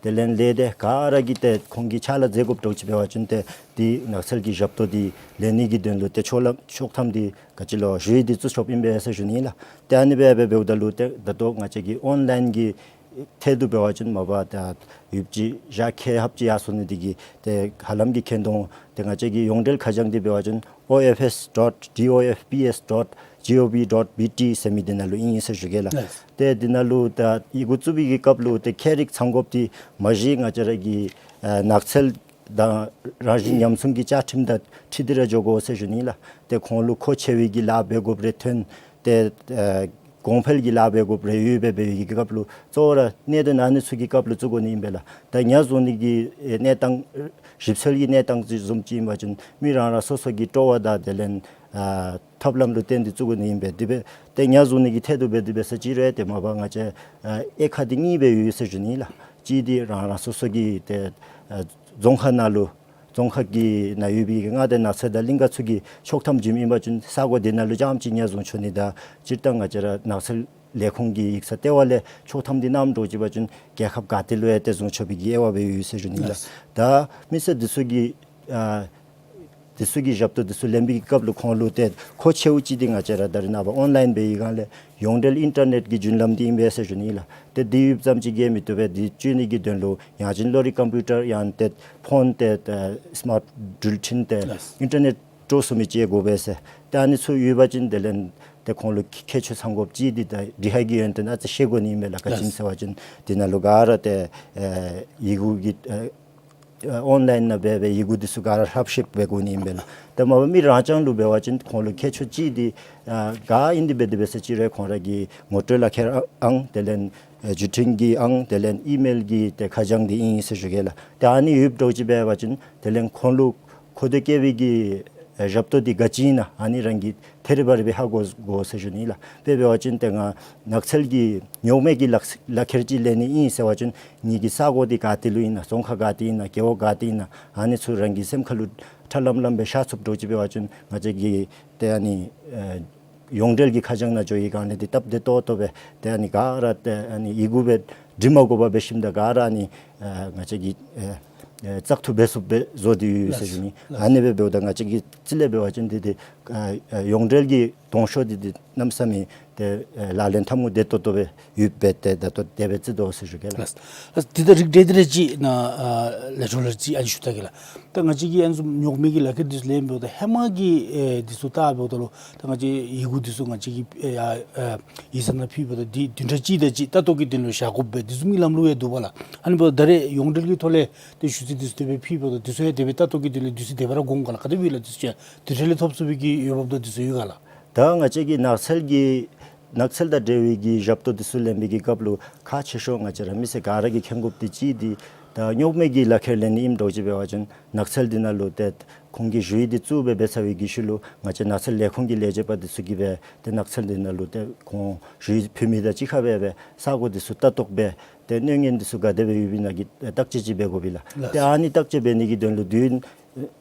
དེ་ལས་ལས་སྡེ་ག་ར་གིས་ཏེ་ཁོང་གིས་ཕྱག་ལཱ་མཛད་དགོཔ་འདྲཝ་ཅིག་འབད་བ་ཅིན་ཏེ་འདི་ནགས་ཚལ་གྱི་ཞབས་ཏོག་འདི་ལེན་ནི་གི་དོན་ལུ་ཏེ་ཆོག་ལམ་ཆོག་ཐམ་འདི་ག་ཅི་ལོ་ཞུ་ཡིག་འདི་བཙུགས་ཆོགཔ་ཨིན་པས་ཟེར་ཞུ་ནི་ལགས། ཏེ་ཨ་ནི་སྦེ་འབད་འབདཝ་ད་ལུ་ཏེ་ད་ལྟོ་ང་བཅས་ཀྱི་ཨོན་ལཱའིན་གྱི་ཐད་དུ་འབད་བ་ཅིན་མ་པ་ད་ཡོདཔ་ཅིག་བཞག་ཁེ་ཧབ་ཅིག་ཡར་སོང་ནི་འདི་གིས་ཏེ་ཧ་ལམ་གྱི་མཁྱེན་དོ། ཏེ་ང་བཅས་ཀྱི་ཡོངས་འབྲེལ་ཁ་བྱང་འདི་འབད་བ་ཅིན་O F S dot D O F P S dot G O V dot B T ཟེར་མི་འདི་ནང་ལུ་ཨིན་ཟེར་ཞུ་གེ་ལགས། ལགས། ཏེ་འདི་ནང་ལུ་ད་ཡི་གུ་བཙུགས་པའི་གི་སྐབས་ལུ་ཏེ་ཁྱད་རིག་ཚང་དགོཔ་འདི་མ་གཞི་ང་བཅས་ར་གི་ཨ་ནགས་ཚལ་དང་རང་བཞིན་ཉམས་སྲུང་གི་བཅའ་ཁྲིམས་དང་འཁྲིལ་ཏེ་ར་འགྱོ་དགོ་ཟེར་ཞུ་ནི་ལགས། ཏེ་ཁོང་ལུ་མཁོ་ཆེ་བའི་གི་ལཱ་འབད་དགོཔ་རེ་ཐོན་ཏེ་ཨ་གོང་འཕེལ་གྱི་ལཱ་འབད་དགོཔ་རེ་ཡོད་པའི་འབད་བའི་གི་སྐབས་ལུ་གཙོ་བོ་ར་གནད་དོན་ཨ་ནི་ཚུ་གི་སྐབས་ལུ་བཙུགས་དགོ་ནི་ཨིན་པས་ལགས། ད་ཉ་བཟུང་ནི་གི་ཨེ་གནས་སྟངས་ཞིབ་འཚོལ་གྱི་གནས་སྟངས་ཅིག་བཟུམ་ཅིག་ཨིན་པ་ཅིན་མི་རང་རང་སོ་སོ་གི་སྤྲོ་བ་དང་དེ་ལས་ཨ་ཐབས་ལམ་ལུ་བརྟེན་ཏེ་བཙུགས་དགོ་ནི་ཨིན་པས། དེ་སྦེ་ཏེ་ཉ་བཟུང་ནི་གི་ཐད་དུ་འབད་དེ་འབད་ས་ཅིག་རུང་ཏེ་མ་པ་ང་བཅས་ཨ་དབྱེ་ཁག་འདི་གཉིས་སྦེ་ཡོད་ཟེར་ཞུ་ནི་ལགས། གཅིག་འདི་རང་རང་སོ་སོ་གི་ཏེ་ཨ་རྫོང་ཁག་ནང་ལུ་རྫོང་ཁག་གི་ནང་ཡོད་པའི་མངའ་སྡེ་ནགས་ཚལ་དང་གླིང་ཁ་ཚུ་གི་ཆོག་ཐམ་བྱིནམ་ཨིན་པ་ཅིན་ས་གོ་དེ་ནང་ལུ་རྐྱངམ་ཅིག་ཉ་བཟུང་ཆོག་ནི་དང་སྤྱིར་བཏང་ང་བཅས་ར་ནགས་ཚལ་ལས་ཁུངས་ཀྱི་ཡིག་ཚང་ལྟེ་བ་ལས་ཆོག་ཐམ་འདི་གནངམ་འདྲཝ་ཅིག་འབད་བ་ཅིན་རྒྱལ་ཁབ་ག་ཏེ་ལུ་ཡང་ཏེ་བཟུང་ཆོག་པའི་གི་དབྱེ་བ་སྦེ་ཡོད་ཟེར་ཞུ་ནི་ལགས། ལགས། ད་མི་སེར་འདི་ཚུ་གིས་ཨ་འདི་ཚུ་གི་ཞབས་ཏོག་འདི་ཚུ་ལེན་པའི་གི་སྐབས་ལུ་ཁོང་ལུ་ཏེ་མཁོ་ཆེཝ་ཅིག་འདི་ང་བཅས་ར་ད་རེས་ནངས་པ་ཨོན་ལཱའིན་འབད་བའི་སྒང་ལས་ཡོངས་འབྲེལ་ཨིན་ཊར་ནེཊ་གི་བརྒྱུད་ལམ་འདི་ཨིན་པས་ཟེར་ཞུ་ནི་ལགས། ཏེ་འདི་ཡོདཔ་ཙམ་ཅིག་གིས་མི་བཏུབ་པས། འདི་སྤྱོད་ནི་གི་དོན་ལུ་ཡང་ཅིན་གློག་རིག་ཀམ་པིའུ་ཊར་ཡང་ཏེ་ཕོན་ཏེ་ཨ་སི་མཱཊ་འགྲུལ་འཕྲིན་ཏེ་ལགས། ཨིན་ཊར་ནེཊ་སྤྲོ་ཚུགས་མི་ཅིག་དགོ་པས་ཟེར། ཏེ་ཨ་ནི་ཚུ་ཡོད་པ་ཅིན་དེ་ལས་ཏེ་ཁོང་ལུ་ཁྱད་ཆོས་ཚང་དགོཔ་ཅིག་འདི་ད་འདི་ཧ་གི་ཡོན་ཏན་ཨ་ཙི་ཤེས་དགོ་ནི་ཨིན་པས་ལགས། ག་ཅི་ཨིན་ཟེར་བ་ཅིན་འདི་ནང་ལུ་ག་ར་ཏེ་ཨེ་ཡི་གུ་གི་ཨེ་ཨོན་ལཱའིན་ནང་འབད་བའི་ཡི་གུ་འདི་ཚུ་ག་ར་ཧྲབ་ཤེསཔ་འབད་དགོ་ནི་ཨིན་པས་ལགས། ཏེ་མ་པ་མི་རང་རྐྱང་ལུ་འབད་བ་ཅིན་ཁོང་ལུ་ཁྱད་ཆོས་ཅིག་འདི་ཨ་ག་ཨིན་འདི་འབད་དེ་འབད་ས་ཅིག་རུང་ཁོང་ར་གི་ངོ་སྤྲོད་ལག་ཁྱེར་ཨང་དེ་ལས་ཨེ་བརྒྱུད་འཕྲིན་གྱི་ཨང་དེ་ལས་ཨི་མེལ་གྱི་ཏེ་ཁ་བྱང་འདི་ཨིན་ཟེར་ཞུ་གེ་ལགས། ཏེ་ཨ་ནི་ཡོདཔ་འདྲཝ་ཅིག་འབད་བ་ཅིན་དེ་ལས་ཁོང་ལུ་མཁོ་འདོད་བསྐྱེད་པའི་གི་ཨེ་ཞབས་ཏོག་འདི་ག་ཅི་ཨིན་ན་ཨ་ནི་རང་གིས་ཐད་རི་བ་རི་སྦེ་ཧ་གོ་དགོ་ཟེར་ཞུ་ནི་ལགས། དཔེ་འབད་བ་ཅིན་ཏེ་ང་ནགས་ཚལ་གྱི་རྙོག་མེད་ཀྱི་ལག་ལག་ཁྱེར་ཅིག་ལེན་ནི་ཨིན་ཟེར་བ་ཅིན་ངེ་གི་ས་གོ་འདི་ག་ཏེ་ལུ་ཨིན་ན་རྫོང་ཁག་ག་ཏེ་ཨིན་ན་རྒེད་འོག་ག་ཏེ་ཨིན་ན་ཨ་ནི་ཚུ་རང་གི་སེམས་ཁ་ལུ་ཁྲ་ལམ་ལམ་སྦེ་ཤར་ཚུགསཔ་འདྲཝ་ཅིག་འབད་བ་ཅིན་ང་བཅས་ཀྱི་ཏེ་ཨ་ནི་ཨེ་ཡོངས་འབྲེལ་གྱི་ཁ་བྱང་ནང་འགྱོ་བའི་སྒང་ལས་འདི་སྟབས་བདེ་ཏོག་ཏོ་སྦེ་ཏེ་ཨ་ནི་ག་ར་ཏེ་ཨ་ནི་ཡི་གུ་སྦེ་འབྲི་མ་དགོ་པར་འབད་ཞིནམ་ད་ག་ར་ཨ་ནི་ཨ་ང་བཅས་ཀྱིས་ཨེ་ཨེ་བཙག་འཐུ་འབད་ཚུགསཔ་སྦེ་བཟོ་སྟེ་ཡོད་ཟེར་ཞུ་ནི། ལགས། ཨ་ནི་སྦེ་འབདཝ་ད་ང་བཅས་ཀྱིས་རྩིས་ལས་འབད་བ་ཅིན་འདི་འདི་ཨ་ཨ་ཡོངས་འབྲེལ་གྱི་གཏོང་ཤོག་འདི་འདི་གནམ་མེད་ས་མེད་ཏེ་ཨེ་ལག་ལེན་འཐབ་ནི་བདེ་ཏོག་ཏོ་སྦེ་ཡོདཔ་སྦེ་ཏེ་ད་ལྟོ་དེ་སྦེ་རྩིས་དོ་ཟེར་ཞུ་གེ་ལགས། ལགས། ལགས། འདི་ད་རིགས་འགྲེ་འདི་རེ་ཅིག་ནཱ་ཨ་ལས་ཆོ་ལས་ཅིག་ཨ་ནི་ཞུ་ད་གེ་ལགས། ད་ང་བཅས་ཀྱིས་ཨ་ནི་བཟུམ་རྙོག་མེད་ཀྱི་ལག་ཁྱེར་འདི་ཚུ་ལེན་འབདཝ་ད་ཧེ་མ་གི་ཨེ་འདི་ཚུ་བལྟ་འབདཝ་ད་ལུ་ད་ང་བཅས་ཡི་གུ་འདི་ཚུ་ང་བཅས་ཀྱིས་ཨེ་ཡ་ཨེ་ཡིག་ཚང་ནང་ཕུལ་འབདཝ་ད་འདི་བདུན་ཕྲག་གཅིག་དེ་ཅིག་ལྟ་རྟོག་གི་དོན་ལུ་བཞག་དགོ་པས་འདི་བཟུམ་གྱི་ལམ་ལུགས་ཡང་འདུག་པ་ལགས། ཨ་ནི་འབདཝ་ད་ད་རེས་ཡོངས་འབྲེལ་གྱི་ཐོག་ལས་ཏེ་ཞུ་ཚིག་འདི་ཚུ་དེ་སྦེ་ཕུལ་འབདཝ་ད་འདི་ཚུ་ཡང་དེ་སྦེ་ལྟ་རྟོག་གི་དོན་ལས་འདི་ཚུ་དེ་སྦེ་ར་དགོ་ག་ལགས། ག་དེ་སྦེ་ལགས་འདི་ཚུ་ཡང་དེ་འཕྲལ་ལས་ཐོབ་ཚུགས་པའི་གི་འོས་འབབ་དང་འདི་ཚུ་ཡོད་ག་ལགས། ད་ང་བཅས་ཀྱི་ནགས་ཚལ་གྱི་ནགས་ཚལ་དང་འབྲེལ་བའི་གི་ཞབས་ཏོག་འདི་ཚུ་ལེན་པའི་གི་སྐབས་ལུ་ཁག་ཆེ་ཤོས་ང་བཅས་ར་མི་སེར་ག་ར་གིས་མཁྱེན་དགོཔ་འདི་གཅིག་འདི་ ད་རྙོག་མེད་ཀྱི་ལག་ཁྱེར་ལེན་ནི་ཨིནམ་འདྲཝ་ཅིག་འབད་བ་ཅིན་ནགས་ཚལ་འདི་ནང་ལུ་ཏེ་ཁོང་གིས་ཞུ་ཡིག་འདི་བཙུགས་སྦེ་འབད་ཚར་བའི་གི་ཤུལ་ལུ་ང་བཅས་ནགས་ཚལ་ལས་ཁུངས་ཀྱི་ལས་བྱེདཔ་འདི་ཚུ་གིས་སྦེ་ཏེ་ནགས་ཚལ་འདི་ནང་ལུ་ཏེ་ཁོང་ཞུ་ཡིག་ཕུལ་མི་དང་གཅིག་ཁར་སྦེ་སྦེ་ས་གོ་འདི་ཚུ་ལྟ་རྟོག་འབད་ཏེ་གནོད་ངན་འདི་ཚུ་ག་དེ་སྦེ་ཡོདཔ་ཨིན་ན་གི་བརྟག་དཔྱད་ཅིག་འབད་དགོ་པས་ལགས། ཏེ་ཨ་ནི་བརྟག་དཔྱད་འབད་ནི་གི་དོན་ལུ་དུས་ཡུན་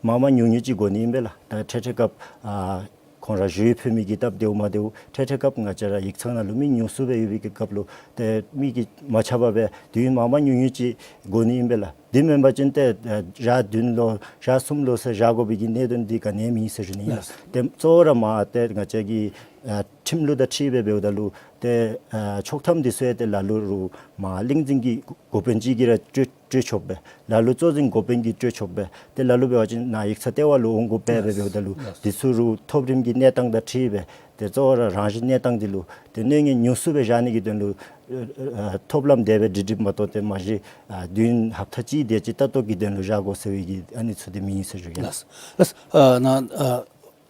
མང་མང་ཉུང་ཉུང་ཅིག་འགོར་ནི་ཨིན་པས་ལགས། ད་འཕྲལ་འཕྲལ་སྐབས་ཨ་ཁོང་ར་ཞུ་ཡིག་ཕུལ་མི་གི་སྟབས་བདེཝ་མ་བདེཝ་འཕྲལ་འཕྲལ་སྐབས་ང་བཅས་ར་ཡིག་ཚང་ནང་ལུ་མི་ཉུང་སུ་སྦེ་ཡོད་པའི་གི་སྐབས་ལུ་ཏེ་མི་གིས་མ་ཁྱབ་པར་སྦེ་དུས་ཡུན་མང་མང་ཉུང་ཉུང་ཅིག་འགོར་ནི་ཨིན་པས་ལགས། དེ་མེན་པ་ཅིན་ཏེ་ཨ་ཞག་བདུན་ལུ་ཞག་གསུམ་ལུ་ཟེར་བཞག་དགོ་པའི་གི་གནད་དོན་འདི་ག་ནི་ཡང་མེད་ཟེར་ཞུ་ནི་ཨིན་ལགས། ཏེ་གཙོ་བོ་ར་མ་ཏེ་ང་བཅས་ཀྱི་ཨ་ཁྲིམས་ལུགས་དང་འཁྲིལ་སྦེ་འབདཝ་ད་ལུ་ཏེ་ཨ་ཆོག་ཐམ་འདི་ཚུ་ཡང་ཏེ་ལ་ལུ་རུང་མ་གླིང་རྫོང་གི་འགོ་དཔོན་ཅིག་གིས་ར་སྤྲོད་སྤྲོད་ཆོགཔ་སྦེ་ལ་ལུ་གཙོ་འཛིན་འགོ་དཔོན་གྱིས་སྤྲོད་ཆོགཔ་སྦེ་ཏེ་ལ་ལུ་འབད་བ་ཅིན་ནཱ་ཡིག་ཚང་ལྟེ་བ་ལུ་འོང་དགོཔ་སྦེ་ལགས། འབདཝ་ད་ལུ་ལགས། འདི་ཚུ་རུང་ཐོབ་རིམ་གྱི་གནས་སྟངས་དང་འཁྲིལ་སྦེ་ཏེ་གཙོ་བོ་ར་རང་བཞིན་གནས་སྟངས་འདི་ལུ་ཏེ་གནོད་ངན་ཉུང་སུ་སྦེ་བཞག་ནི་གི་དོན་ལུ་ཨ་ཨ་ཐོབ་ལམ་དེ་སྦེ་སྒྲིག་སྒྲིགཔ་མ་གཏོགས་ཏེ་མ་གཞི་ཨ་དུས་ཡུན་ཧབ་ཏ་གཅིག་དེ་ཅིག་ལྟ་རྟོག་གི་དོན་ལུ་བཞག་དགོ་ཟེར་བའི་གི་ཨ་ནི་ཚུ་འདི་མེད་ཟེར་ཞུ་གེ་ལགས། ལགས། ལགས། ཨ་ནཱ་ཨ་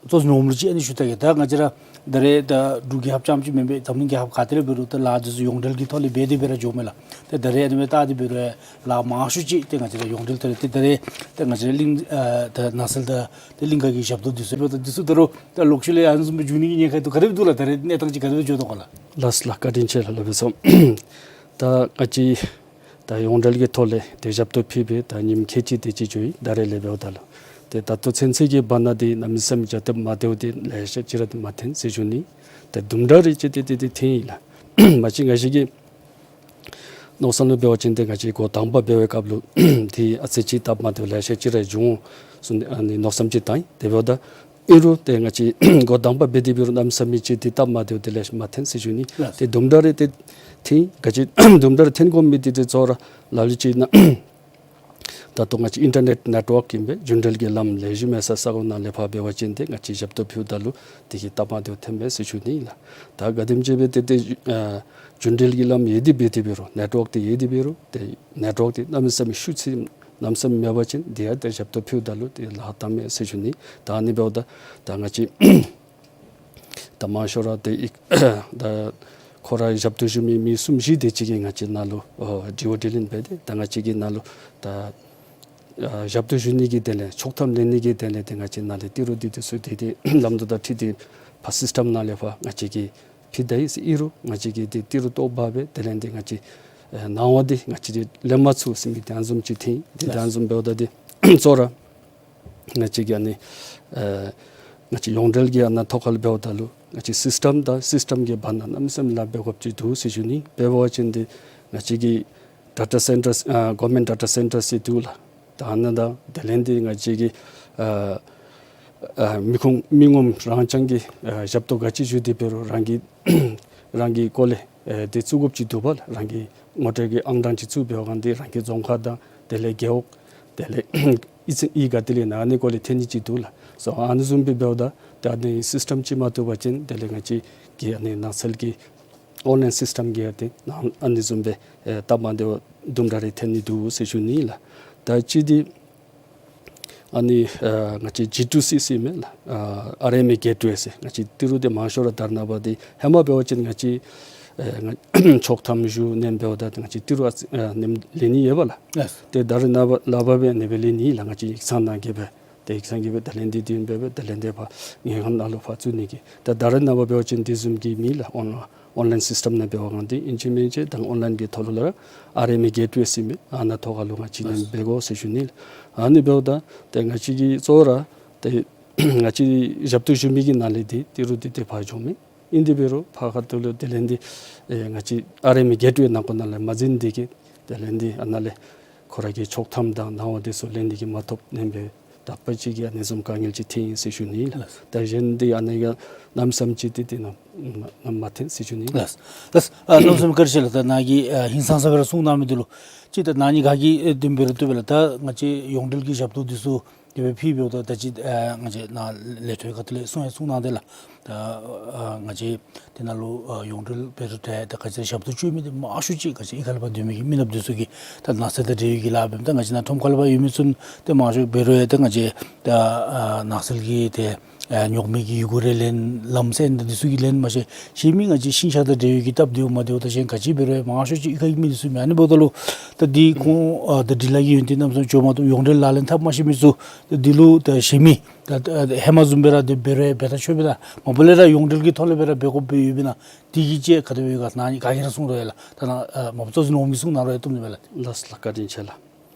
གཙོ་འཛིན་འོགམ་ལུ་ཅིག་ཨ་ནི་ཞུ་ད་གེ། ད་ང་བཅས་ར་ད་རེས་ད་འབྲུག་རྒྱལ་ཁབ་རྐྱངམ་ཅིག་མེན་པར་འཛམ་གླིང་རྒྱལ་ཁབ་ག་ཏེ་ར་འབད་རུང་ད་ལཱ་འདི་ཚུ་ཡོངས་འབྲེལ་གྱི་ཐོག་ལས་འབད་དེ་འབད་ར་འགྱོཝ་མས་ལགས། ད་ད་རེས་ཨ་ནི་སྦེ་བལྟ་སྟེ་འབད་རུང་ལཱ་མང་ཤོས་ཅིག་ཏེ་ང་བཅས་ར་ཡོངས་འབྲེལ་ཐོག་ལས་ཏེ་ད་རེས་ད་ང་བཅས་ར་གླིང་ཨ་ད་ནགས་ཚལ་དང་ཏེ་གླིང་ག་གི་ཞབས་ཏོག་འདི་ཚུ་འབདཝ་ད་འདི་ཚུ་ད་རུང་ད་ལོག་ཤུལ་ལས་ཨ་ནི་བཟུམ་སྦེ་འགྱོ་ནི་གི་ཉེན་ཁ་འདུག། ག་དེ་སྦེ་འདུག་ལགས། ད་རེས་གནས་སྟངས་ཅིག་ག་དེ་སྦེ་འགྱོ་དོ་ག་ལགས། ལགས་ལགས། བཀའ་དྲིན་ཆེ་ལགས། སླབ་པའི་སོ། ད་ང་བཅས་ད་ཡོངས་འབྲེལ་གྱི་ཐོག་ལས་ཏེ་ཞབས་ཏོག་ཕུལ་སྦེ་ད་ཉིནམ་ཁལ་གཅིག་དེ་ཅིག་འགྱོ་ཡི། ད་རེས་ལས་འབདཝ་ད་ལུ་ཏེ་ད་ལྟོ་ཚུན་ཚོད་ཀྱི་བར་ན་འདི་གནམ་མེད་ས་མེད་ཅིག་སྟབས་མ་བདེཝ་འདི་ལེ་ཤ་ཅིག་ར་འདི་མ་ཐོན་ཟེར་ཞུ་ནི། ཏེ་དུམ་གྲ་རེ་ཅིག་འདི་འདི་འདི་ཐོན་ཡི་ལགས། མ་གཞི་ང་བཅས་ཀྱི་མནོ་བསམ་ལུ་འབད་བ་ཅིན་ཏེ་ང་བཅས་འགོ་དང་པ་འབད་བའི་སྐབས་ལུ་ཏེ་ཨ་ཙི་ཅིག་སྟབས་མ་བདེཝ་ལེ་ཤ་ཅིག་ར་འབྱུང་འོང་ཟེར་ཨ་ནི་མནོ་བསམ་ཅིག་བཏང་ཡི། དེ་འབདཝ་ད་ཨིན་རུང་ཏེ་ང་བཅས་འགོ་དང་པ་འབད་དེ་འབད་རུང་གནམ་མེད་ས་མེད་ཅིག་ཏེ་སྟབས་མ་བདེཝ་དེ་ལེ་ཤ་མ་ཐོན་ཟེར་ཞུ་ནི། ལགས། ཏེ་དུམ་གྲ་རེ་ཏེ་ཐོན་ག་ཅི་དུམ་གྲ་རེ་ཐོན་དགོ་མི་འདི་ཏེ་གཙོ་བོ་ར་ལ་ལུ་ཅིག་ནང་ད་ལྟོ་ང་བཅས་ཨིན་ཊར་ནེཊ་ནེཊ་ཝརཀ་ཨིན་པས། རྒྱུན་འབྲེལ་གྱི་ལམ་ལེགས་ཤོམ་མེད་ས་ས་གོ་ནང་ལས་ཕར་འབད་བ་ཅིན་ཏེ་ང་བཅས་ཞབས་ཏོག་ཕུལཝ་ད་ལུ་དེ་གིས་སྟབས་མ་བདེཝ་ཐོན་པས་ཟེར་ཞུ་ནི་ལགས། ད་ག་དེམ་ཅིག་སྦེ་ཏེ་ཏེ་ཨ་རྒྱུན་འབྲེལ་གྱི་ལམ་ཡོད་དེ་འབད་དེ་འབད་རུང་ནེཊ་ཝརཀ་དེ་ཡོད་དེ་འབད་རུང་ཏེ་ནེཊ་ཝརཀ་དེ་གནམ་མེད་ས་མེད་ཤུགས་ཆེ་གནམ་མེད་ས་མེད་མེད་པ་ཅིན་དེ་ཡང་ཏེ་ཞབས་ཏོག་ཕུལཝ་ད་ལུ་ཏེ་ལཱ་བཏངམ་མས་ཟེར་ཞུ་ནི། ད་ཨ་ནི་འབདཝ་ད་ད་ང་བཅས་ད་མང་ཤོས་ར་ཏེ་ཨི་ད་ཁོ་ར་ཞབས་ཏོག་ཞུ་མི་མི་གསུམ་བཞི་དེ་ཅིག་གིས་ང་བཅས་ནང་ལུ་ཨོ་དྲི་བ་དྲིས་ལན་འབད་དེ་ད་ང་བཅས་ཀྱི་ནང་ལུ་ད་ཨ་ཞབས་ཏོག་ཞུ་ནི་གི་དོན་ལས་ཆོག་ཐམ་ལེན་ནི་གི་དོན་ལས་ཏེ་ང་བཅས་ནང་ལས་ཏི་རུ་འདི་འདི་ཚུ་ཏེ་ཏེ་ལམ་ལུགས་དང་འཁྲིལ་ཏེ་ཕར་སིསི་ཊམ་ནང་ལས་ཕར་ང་བཅས་ཀྱིས་ཕུལ་ད་ཡི་ཟེར་ཨིན་རུང་ང་བཅས་ཀྱིས་ཏེ་ཏི་རུ་བཏོག་འབག་སྦེ་དེ་ལས་ཏེ་ང་བཅས་ཨེ་ནང་པ་འདི་ང་བཅས་ལེན་མ་ཚུགས་ཟེར་མི་དེ་ཨ་ནི་བཟུམ་ཅིག་ཐོན་ཡི། ཏེ་ད་ཨ་ནི་བཟུམ་འབདཝ་ད་ཏེ་གཙོ་བོ་ར་ང་བཅས་ཀྱི་ཨ་ནི་ཨེ་ང་བཅས་ཡོངས་འབྲེལ་གྱི་ཨ་ནཱ་ཐོག་ཁར་འབདཝ་ད་ལུ་ང་བཅས་སིསི་ཊམ་དང་སིསི་ཊམ་གྱི་བར་ན་གནམ་མེད་ས་མེད་ལཱ་འབད་དགོཔ་ཅིག་འདུག་ཟེར་ཞུ་ནི། དཔེ་འབད་བ་ཅིན་ཏེ་ང་བཅས་ཀྱི་ཌེ་ཊ་སེན་ཊར་ཨ་གོ་ཝརནམེནཊ་ཌེ་ཊ་སེན་ཊར་ཟེར་འདུག་ལགས། ད་ཨ་ནཱ་དང་དེ་ལས་ཏེ་ང་བཅས་ཀྱི་ཨ་ཨ་མི་ཁུངས་མི་ངོམ་རང་རྐྱང་གི་ཨ་ཞབས་ཏོག་ག་ཅི་ཞུ་སྟེ་འབད་རུང་རང་གི་རང་གི་སྐོར་ལས་ཨེ་ཏེ་བཙུགས་དགོཔ་ཅིག་འདུག་པ་ལགས། རང་གི་ངོ་སྤྲོད་ཀྱི་ཨང་གྲངས་ཅིག་བཙུགས་འབད་བའི་སྒང་འདི་རང་གི་རྫོང་ཁག་དང་དེ་ལས་རྒེད་འོག་དེ་ལས་ཨི་ཙི་ཨི་ག་དེ་ལས་ནང་ཨ་ནི་སྐོར་ལས་ཐོན་ནི་ཅིག་འདུག་ལགས། སོ་ཨ་ནི་བཟུམ་སྦེ་འབདཝ་ད་ཏེ་ཨ་ནི་སིསི་ཊམ་ཅིག་མ་བཏུབ་པ་ཅིན་དེ་ལས་ང་བཅས་ཀྱི་ཨ་ནི་ནགས་ཚལ་གྱི་ཨོན་ལཱའིན་སིསི་ཊམ་གྱི་ཨ་ཏེ་ནང་ཨ་ནི་བཟུམ་སྦེ་ཨེ་སྟབས་མ་བདེཝ་དུམ་གྲ་རེ་ཐོན་ནི་འདུག་ཟེར་ཞུ་ནི་ལགས། ད་ཅི་འདི་ཨ་ནི་ཨ་ང་བཅས་ཇི་ཊུ་སི་ཟེར་མས་ལགས། ཨ་ཨར་ཨེམ་ཨེ་གེཊ་ཝེ་ཟེར་ང་བཅས་ཏི་རུ་འདི་མང་ཤོས་ར་ད་རེས་ནངས་པ་འདི་ཧེ་མ་འབད་བ་ཅིན་ང་བཅས་ཨེ་ང་ཆོག་ཐམ་ཞུ་ནི་འབདཝ་ད་ང་བཅས་ཏི་རུ་ཨ་ཨ་ནེམ་ལེན་ནི་ཡོད་པ་ལགས། ལགས། ཏེ་ད་རེས་ནངས་པ་ལགས་པ་སྦེ་ཨ་ནི་སྦེ་ལེན་ནི་ལགས། ང་བཅས་ཡིག་ཚང་ནང་གི་སྦེ་ཏེ་ཡིག་ཚང་གི་སྦེ་དེ་ལས་འདི་འདི་འབད་སྦེ་དེ་ལས་འདི་ཕར་ངེའི་ཁ་ནང་ལུ་ཕར་བཙུགས་ནི་གི་ད་ད་རེས་ནངས་པ་འབད་བ་ཅིན་འདི་བཟུམ་གྱི་མེད་ལགས། ཨོན་ཨོན་ལཱའིན་སིསི་ཊམ་ནང་འབད་བའི་སྒང་འདི་ཨིན་ཅི་མིན་ཅི་ད་ཨོན་ལཱའིན་གྱི་ཐོག་ལུ་ར་ཨར་ཨེམ་ཨེ་གེཊ་ཝེ་ཟེར་མས། ཨ་ནཱ་ཐོག་ཁར་ལུ་ང་བཅས་ནེམ་འབད་དགོ་ཟེར་ཞུ་ནི་ལགས། ཨ་ནི་འབདཝ་ད་ཏེ་ང་བཅས་ཀྱི་གཙོ་བོ་ར་ཏེ་ང་བཅས་ཞབས་ཏོག་ཞུ་མི་གི་ནང་ལས་འདི་ཏི་རུ་འདི་ཏེ་ཕར་འགྱོཝ་མས། ཨིན་དེ་འབད་རུང་ཕར་ཁ་ཐུག་ལུ་དེ་ལས་འདི་ཨེ་ང་བཅས་ཨར་ཨེམ་ཨེ་གེཊ་ཝེ་ནང་འཁོད་ནང་ལས་མ་འཛུལ་ནི་དེ་གིས་དེ་ལས་འདི་ཨ་ནཱ་ལས་ཁོ་ར་གི་ཆོག་ཐམ་དང་ནང་པ་འདི་ཚུ་ལེན་ནི་གི་མ་ཐོབ་ནེམ་སྦེ་དག་པ་ཅིག་གིས་ཨ་ནི་བཟུམ་དཀའ་ངལ་ཅིག་ཐོན་ཡི་ཟེར་ཞུ་ནི་ལགས། ད་གཞན་འདི་ཨ་ནི་ག་གནམ་མེད་ས་མེད་ཅིག་འདི་འདི་ནམ་ནམ་མ་ཐོན་ཟེར་ཞུ་ནི་ལགས། ལགས། ཨ་གནམ་མེད་ས་མེད་བཀའ་དྲིན་ཆེ་ལགས། ད་ནཱ་གིས་ཨ་ཧིང་སངས་ས་སྦེ་ར་གསུངས་གནང་མི་འདི་ལུ་ཅིག་ད་ནཱ་ནི་ག་གི་ཨེ་དོན་འབད་རུང་བཏུབ་པས་ལགས། ད་ང་བཅས་ཡོངས་འབྲེལ་གྱི་ཞབས་ཏོག་འདི་ཚུ་དེ་སྦེ་ཕུལ་འབདཝ་ད་ད་ཅི་ཨ་ང་བཅས་ནཱ་ལས་ཐོག་ཁ་ཐུག་ལས་གསུང་ཡང་གསུངས་གནང་སྟེ་ལགས། ད་ཨ་ང་བཅས་དེ་ནང་ལུ་ཨ་ཡོངས་འབྲེལ་འབད་རུང་ཏེ་ད་ག་ཅི་ར་ཞབས་ཏོག་སྤྱོད་མི་འདི་མང་ཤོས་ཅིག་ག་ཅི་ཨི་ཁ་ལས་ཕར་སྡོད་མི་གི་མི་ནགཔ་འདི་ཚུ་གིས་ད་ནགས་ཚལ་དང་འབྲེལ་བའི་གི་ལཱ་འབདཝ་ད་ང་བཅས་ནཱ་ཁྲོམ་ཁ་ལས་ཕར་ཡོད་མི་ཚུ་དེ་མང་ཤོས་འབད་རུང་ཡང་ད་ང་བཅས་ད་ཨ་ནགས་ཚལ་གྱི་ཏེ་ ཨ་ཉོག་མེད་ཀྱི་ཡི་གུ་རེ་ལེན་ལམ་སེང་འདི་ཚུ་གི་ལེན་མ་ཤེས། གཞན་མི་ང་བཅས་ཤིང་ཤ་དང་འབྲེལ་བའི་གི་སྟབས་བདེཝ་མ་བདེཝ་དང་གཞན་ག་ཅི་འབད་རུང་མང་ཤོས་ཅིག་གཡུས་ཁ་གི་མི་འདི་ཚུ་མེན། ཨ་ནི་འབདཝ་ད་ལུ་ད་འདི་ཁོང་ཨ་ད་འབྲི་ལྷག་གི་ཡོན་ཏན་རྣམ་གསུམ་འབྱོན་མ་བཏུབ། ཡོངས་འབྲེལ་ལག་ལེན་འཐབ་མ་ཤེས་མི་ཚུ་ད་འདི་ལུ་ད་གཞན་མི་ད་ད་ཧེ་མ་བཟུམ་སྦེ་ར་འདི་འབད་རུང་འབད་ད་ཆོག་པས་ན། མ་པ་ལས་ར་ཡོངས་འབྲེལ་གྱི་ཐོག་ལས་འབད་ར་འབད་དགོཔ་སྦེ་ཡོད་པས་ན་འདི་གི་ཅིག་ག་དེ་སྦེ་ཡོད་ག་ན་ཨ་ནི་ག་གིས་ར་གསུང་རུང་ཡོད་ལགས། ད་ནཱ་ཨ་མ་པ་གཙོ་འཛིན་འོགམ་གིས་གསུང་གནང་རུང་ཡང་བཏུབ་ནི་མས་ལགས། ལགས་ལགས། བཀའ་དྲིན་ཆེ་ལགས།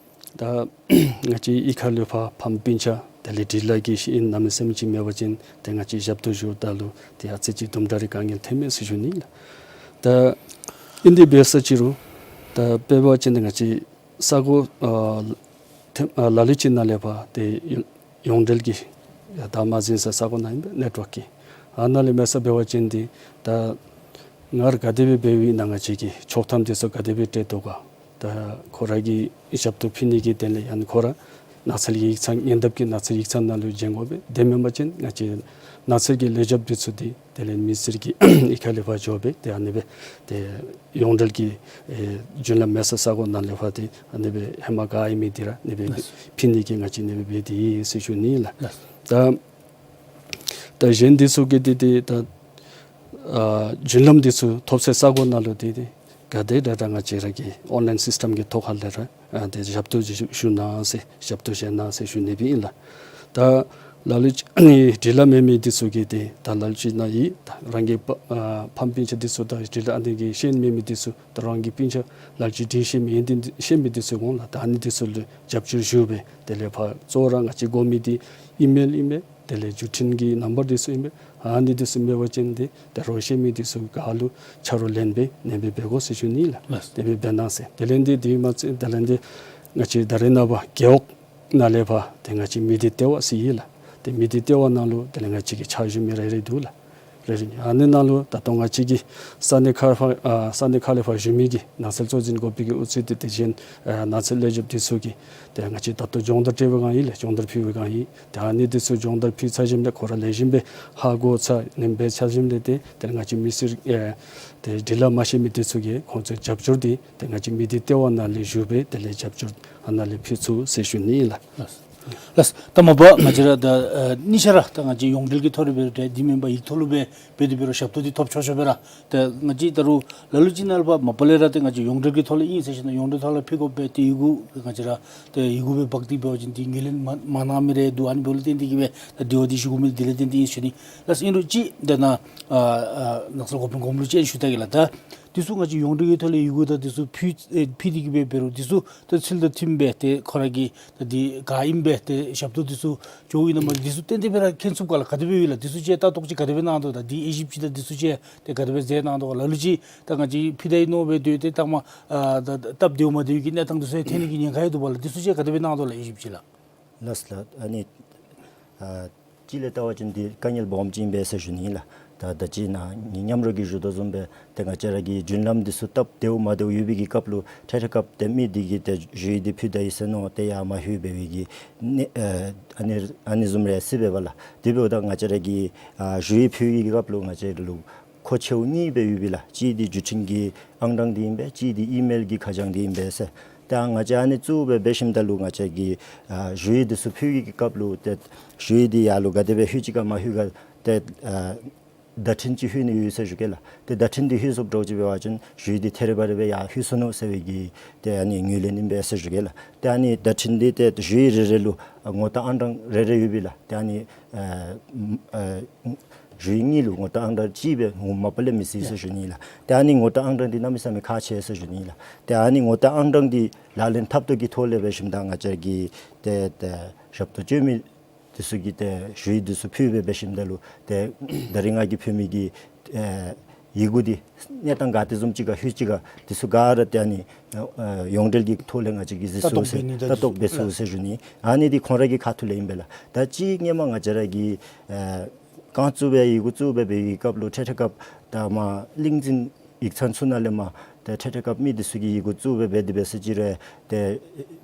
ད་ང་བཅས་གཡུས་ཁ་ལས་ཕར་ཕམ་སྤུན་ཆ་དེ་ལས་འབྲི་ལྷག་གི་ཤེས་ཡོན་གནམ་མེད་ས་མེད་ཅིག་མེད་པ་ཅིན་ཏེ་ང་བཅས་ཞབས་ཏོག་ཞུཝ་ད་ལུ་ཏེ་ཨ་ཙི་ཅིག་དུམ་གྲ་རེ་དཀའ་ངལ་ཐོནམ་མས་ཟེར་ཞུ་ནི་ལགས། ད་ཨིན་དེ་འབད་ས་ཅིག་རུང་ད་དཔེ་འབད་བ་ཅིན་ཏེ་ང་བཅས་ས་གོ་ཨ་ཐེམ་ཨ་ལ་ལུ་ཅིག་ནང་ལས་ཕར་ཏེ་ཡོངས་འབྲེལ་གྱི་ད་མ་འཛིན་ས་ས་གོ་ནང་ཨིན་པས་ནེཊ་ཝརཀ་གི། ཨ་ནཱ་ལས་མེད་ས་འབད་བ་ཅིན་ཏེ་ད་སྔར་ག་དེ་སྦེ་འབད་བའི་ནང་ང་བཅས་ཀྱི་ཆོག་ཐམ་དེ་ཚུ་ག་དེ་སྦེ་སྤྲོད་དོ་ག། ད་ཁོ་ར་གི་ཞབས་ཏོག་ཕུལ་ནི་གི་དོན་ལས་ཡང་ཁོ་ར་ནགས་ཚལ་གྱི་ཡིག་ཚང་ཉེ་འདབས་ཀྱི་ནགས་ཚལ་ཡིག་ཚང་ནང་ལུ་བྱོན་དགོ་པས། དེ་མེན་པ་ཅིན་ང་བཅས་ནགས་ཚལ་གྱི་ལས་བྱེདཔ་དེ་ཚུ་ཏེ་དེ་ལས་མི་སེར་གྱི་གཡུས་ཁ་ལས་ཕར་འགྱོ་སྦེ་ཏེ་ཨ་ནི་སྦེ་ཏེ་ཡོངས་འབྲེལ་གྱི་ཨེ་རྒྱུན་ལམ་མེད་ས་ས་གོ་ནང་ལས་ཕར་ཏེ་ཨ་ནི་སྦེ་ཧེ་མ་ག་ཨིན་མི་འདི་ར་ཨ་ནི་སྦེ་ལགས། ཕུལ་ནི་གི་ང་བཅས་ཨ་ནི་སྦེ་འབད་དེ་ཡོད་ཟེར་ཞུ་ནི་ལགས། ལགས། ད་ད་གཞན་འདི་ཚུ་གིས་ཏེ་ཏེ་ད་ཨ་རྒྱུན་ལམ་འདི་ཚུ་ཐོབ་སའི་ས་གོ་ནང་ལུ་ཏེ་ཏེ་ག་དེ་དྲག་དྲག་ང་བཅས་ར་གི་ཨོན་ལཱའིན་སིསི་ཊམ་གི་ཐོག་ཁ་ལས་ར་ཨ་ཏེ་ཞབས་ཏོག་ཞུ་ཞུ་གནང་ཟེར་ཞབས་ཏོག་བཞེས་གནང་ཟེར་ཞུ་ནི་སྦེ་ཨིན་ལགས། ད་ལ་ལུ་ཅིག་ནི་འབྲི་ལྷག་མེད་མི་འདི་ཚུ་གིས་ཏེ་ད་ལ་ལུ་ཅིག་ནང་ཡོད་ད་རང་གི་ཕ་ཨ་ཕམ་སྤུན་ཆ་འདི་ཚུ་ད་འབྲི་ལྷག་ཨ་ནི་གི་ཤེས་ཡོན་མེད་མི་འདི་ཚུ་ད་རང་གི་སྤུན་ཆ་ལ་ལུ་ཅིག་འབྲི་ཤེས་མི་ཡོན་ཏན་ཤེས་མི་འདི་ཚུ་འོང་ལགས། ད་ཨ་ནི་འདི་ཚུ་ལུ་རྒྱབ་སྐྱོར་ཞུ་སྦེ་དེ་ལས་ཕར་གཙོ་བོ་ར་ང་བཅས་དགོ་མི་འདི་ཨི་མེལ་ཨིན་པས། དེ་ལས་བརྒྱུད་འཕྲིན་གྱི་ནམ་བར་འདི་ཚུ་ཨིན་པས། ཨ་ནི་འདི་ཚུ་མེད་པ་ཅིན་ཏེ་ད་རོགས་ཤེས་མི་འདི་ཚུ་ག་ལུ་ཆ་རོགས་ལེན་སྦེ་ཨ་ནི་སྦེ་འབད་དགོ་ཟེར་ཞུ་ནི་ལགས། ལགས། དེ་སྦེ་འབད་གནང་ཟེར། དེ་ལས་ཏེ་དེ་མ་ཚད་དེ་ལས་ཏེ་ང་བཅས་ད་རེས་ནངས་པ་རྒེད་འོག་ནང་ལས་ཕར་ཏེ་ང་བཅས་མི་སྡེ་ལྟེ་བ་ཟེར་ཡོད་ལགས། ཏེ་མི་སྡེ་ལྟེ་བ་ནང་ལུ་དེ་ལས་ང་བཅས་ཀྱི་ཕྱག་ཞུ་མི་རེ་རེ་འདུག་ལགས། རེ་རེ་ཨ་ནི་ནང་ལུ་ད་ལྟོ་ང་བཅས་ཀྱི་ས་གནས་ཁག་ཕར་ཨ་ས་གནས་ཁག་ལས་ཕར་བཞུགས་མི་གི་ནགས་ཚལ་གཙོ་འཛིན་འགོ་དཔོན་གྱི་དབུ་ཁྲིད་དེ་དེ་བཞིན་ཨ་ནགས་ཚལ་ལས་བྱེདཔ་འདི་ཚུ་གིས་ཏེ་ང་བཅས་ད་ལྟོ་སྦྱོང་བརྡར་སྤྲོད་པའི་སྒང་ཨིན་ལགས། སྦྱོང་བརྡར་ཕུལ་བའི་སྒང་ཨིན། ཏེ་ཨ་ནི་འདི་ཚུ་སྦྱོང་བརྡར་ཕུལ་ཚར་ཞིནམ་ལས་ཁོ་ར་ལེགས་ཤོམ་སྦེ་ཧ་གོ་ཚར་ནི་སྦེ་ཚར་ཞིནམ་ལས་ཏེ་ཏེ་ང་བཅས་མི་སེར་ཨེ་ཏེ་འབྲི་ལྷག་མ་ཤེས་མི་འདི་ཚུ་གིས་ཁོང་ཚུ་རྒྱབ་སྐྱོར་འདི་ཏེ་ང་བཅས་མི་སྡེ་ལྟེ་བ་ནང་ལས་ཞུ་སྦེ་དེ་ལས་རྒྱབ་སྐྱོར་ཨ་ནཱ་ལས་ཕུལ་ཚུགས་ཟེར་ཞུ་ནི་ཨིན་ལགས། ལགས། ལགས། ད་མ་པ་ང་བཅས་ར་ད་ཨ་གཉིས་ཆ་ར་ད་ང་བཅས་ཡོངས་འབྲེལ་གྱི་ཐོག་ལས་འབད་རུང་འདི་མེན་པར་ཡིག་ཐོག་ལུ་སྦེ་འབད་དེ་འབད་རུང་ཞབས་ཏོག་འདི་ཐོབ་ཆོག་ཆོག་པས་ར། ཏེ་ང་བཅས་ད་རུང་ལ་ལུ་ཅིག་ནང་ལས་ཕར་མ་པ་ལས་ར་ཏེ་ང་བཅས་ཡོངས་འབྲེལ་གྱི་ཐོག་ལས་ཨིན་ཟེར་ཞིནམ་ལས་ཡོངས་འབྲེལ་ཐོག་ལས་ཕུལ་དགོ་པས། ཏེ་ཡི་གུ་ང་བཅས་ར་ཏེ་ཡི་གུ་སྦེ་འབག་སྟེ་འབད་བ་ཅིན་ཏེ་ངོས་ལེན་མ་མ་གནང་མི་རེ་འདུག། ཨ་ནི་འབདཝ་ལས་བརྟེན་ཏེ་གིས་སྦེ་ད་དེ་བ་འདི་ཞུ་དགོ་མི་འདི་ལས་བརྟེན་ཏེ་ཨིན་ཟེར་ཞུ་ནི། ལགས། ཨིན་རུང་ཅིག་ད་ནཱ་ཨ་ཨ་ནགས་ཚལ་འགོ་དཔོན་མགོནམ་ལུ་ཅིག་ཞུ་ད་གེ་ལགས། ད་འདི་ཚུ་ང་བཅས་ཡོངས་འབྲེལ་གྱི་ཐོག་ལས་ཡི་གུ་དང་འདི་ཚུ་ཕུལ་ཨེ་ཕུལ་ཏེ་གིས་སྦེ་འབད་རུང་འདི་ཚུ་ད་ཚུལ་དང་མཐུནམ་སྦེ་ཏེ་ཁོ་ར་གི་ད་འདི་ག་ཨིནམ་སྦེ་ཏེ་ཞབས་ཏོག་འདི་ཚུ་འགྱོཝ་ཨིན་ན་མེན་ན་འདི་ཚུ་ཏན་ཏན་སྦེ་ར་མཁྱེན་ཚུགས་ག་ལགས། ག་དེ་སྦེ་ཡོད་ལགས། འདི་ཚུ་ཅིག་ལྟ་རྟོག་ཅིག་ག་དེ་སྦེ་གནང་དོ། ད་འདི་དབྱེ་ཞིབ་ཅིག་ད་འདི་ཚུ་ཅིག་ཏེ་ག་དེ་སྦེ་མཛད་གནང་དོ་ག། ལ་ལུ་ཅིག་ད་ང་བཅས་ཕུལ་ད་ཡི་མནོ་སྦེ་སྡོད་དེ་ད་མ་ཨ་ད་ད་སྟབས་བདེཝ་མ་བདེཝ་གི་གནས་སྟངས་འདི་ཚུ་ཡང་ཐོན་ནི་གི་ཉེན་ཁ་ཡང་འདུག་པ་ལགས། འདི་ཚུ་ཅིག་ག་དེ་སྦེ་གནང་དོ་ལགས། དབྱེ་ཞིབ་ཅིག་ལགས། ལགས་ལགས། ཨ་ནི་ཨ་གཅིག་ལས་བལྟ་བ་ཅིན་འདི་དཀའ་ངལ་སྦོམ་ཅིག་ཨིན་པས་ཟེར་ཞུ་ནི་ཨིན་ལགས། ད་ད་ཅི་ནཱ་ངེའི་མཉམ་རོགས་ཀྱིས་ཞུ་དོ་བཟུམ་སྦེ་ཏེ་ང་བཅས་ར་གི་རྒྱུན་ལམ་འདི་ཚུ་སྟབས་བདེཝ་མ་བདེཝ་ཡོད་པའི་གི་སྐབས་ལུ་འཕྲལ་འཕྲལ་སྐབས་ཏེ་མི་འདི་གིས་ཏེ་ཞུ་ཡིག་འདི་ཕུལ་ད་ཡི་ཟེར་མནོ་སྟེ་ཡར་མ་ལྷོད་པའི་གི་ནི་ཨ་ཨ་ནི་ཨ་ནི་བཟུམ་རེ་སྲིད་པས་པ་ལགས། དེ་འབདཝ་ད་ང་བཅས་ར་གིས་ཨ་ཞུ་ཡིག་ཕུལ་བའི་གི་སྐབས་ལུ་ང་བཅས་ལུ་མཁོ་ཆེཝ་གཉིས་སྦེ་ཡོད་པས་ལགས། གཅིག་འདི་བརྒྱུད་འཕྲིན་གྱི་ཨང་གྲངས་འདི་ཨིན་པས། གཅིག་འདི་ཨི་མེལ་གྱི་ཁ་བྱང་འདི་ཨིན་པས་ཟེར། ཏེ་ང་བཅས་ཨ་ནི་གཙོ་བོ་འབད་ཞིནམ་ད་ལུ་ང་བཅས་ཀྱིས་ཨ་ཞུ་ཡིག་འདི་ཚུ་ཕུལ་བའི་གི་སྐབས་ལུ་ཏེ་ཞུ་ཡིག་འདི་ཡར་ལུ་ག་དེ་སྦེ་ལྷོད་ཅི་ག་མ་ལྷོད་ག་ཏེ་ཨ་བརྡ་འཕྲིན་ཅིག་ལྷོད་ནི་ཡོད་ཟེར་ཞུ་གེ་ལགས། ཏེ་བརྡ་འཕྲིན་འདི་ལྷོད་སོངམ་འདྲཝ་ཅིག་འབད་བ་ཅིན་ཞུ་ཡིག་འདི་ཐད་རི་བ་རི་སྦེ་ཡར་ལྷོད་སོ་ནུག་ཟེར་བའི་གི་ཏེ་ཨ་ནི་ངོས་ལེན་ཨིན་པས་ཟེར་ཞུ་གེ་ལགས། ཏེ་ཨ་ནི་བརྡ་འཕྲིན་འདི་ཏེ་ཞུ་ཡིག་རེ་རེ་ལུ་ཨ་ངོ་རྟགས་ཨང་གྲངས་རེ་རེ་ཡོད་པས་ལགས། ཏེ་ཨ་ནི་ཨ་ཨ་ཞུ་ཡིག་གཉིས་ལུ་ངོ་རྟགས་ཨང་གྲངས་གཅིག་སྦེ་ངོ་མ་པ་ལས་མི་སྲིད་ཟེར་ཞུ་ནི་ལགས། ཏེ་ཨ་ནི་ངོ་རྟགས་ཨང་གྲངས་འདི་གནམ་མེད་ས་མེད་ཁག་ཆེ་ཟེར་ཞུ་ནི་ལགས། ཏེ་ཨ་ནི་ངོ་རྟགས་ཨང་གྲངས་འདི་ལག་ལེན་འཐབ་ཐོག་གི་ཐོག་ལས་འབད་ཞིནམ་ད་ང་བཅས་ཀྱི་ཏེ་ཏེ་ཞབས་ཏོག་སྤྱོད་མི་འདི་ཚུ་གིས་ཏེ་ཞུ་ཡིག་འདི་ཚུ་ཕུལ་སྦེ་འབད་ཞིནམ་ད་ལུ་ཏེ་ད་རིས་ང་གིས་ཕུལ་མི་གི་ཨེ་ཡི་གུ་འདི་གནས་སྟངས་ག་དེ་བཟུམ་ཅིག་ག་ལྷོད་ཅི་ག་འདི་ཚུ་ག་ར་ཏེ་ཨ་ནི་ཨ་ཡོངས་འབྲེལ་གྱི་ཐོག་ལས་ང་བཅས་ཀྱིས་གཟིགས་ཚུགས་ཟེར་ལྟ་རྟོག་འབད་ཚུགས་ཟེར་ཞུ་ནི། ཨ་ནི་འདི་ཁོང་ར་གི་ཁ་ཐུག་ལས་ཨིན་པས་ལགས། ད་ཅི་སྔོན་མ་ང་བཅས་ར་གི་ཨེ་རྐང་བཙུགས་སྦེ་ཡི་གུ་བཙུགས་སྦེ་འབད་བའི་སྐབས་ལུ་འཕྲལ་འཕྲལ་སྐབས་ད་མར་གླིང་འཛིན་ཡིག་ཚང་ཚུ་ནང་ལས་མར་ཏེ་འཕྲལ་འཕྲལ་སྐབས་མི་འདི་ཚུ་གིས་ཡི་གུ་བཙུགས་སྦེ་འབད་དེ་འབད་ས་ཅིག་རུང་ཏེ་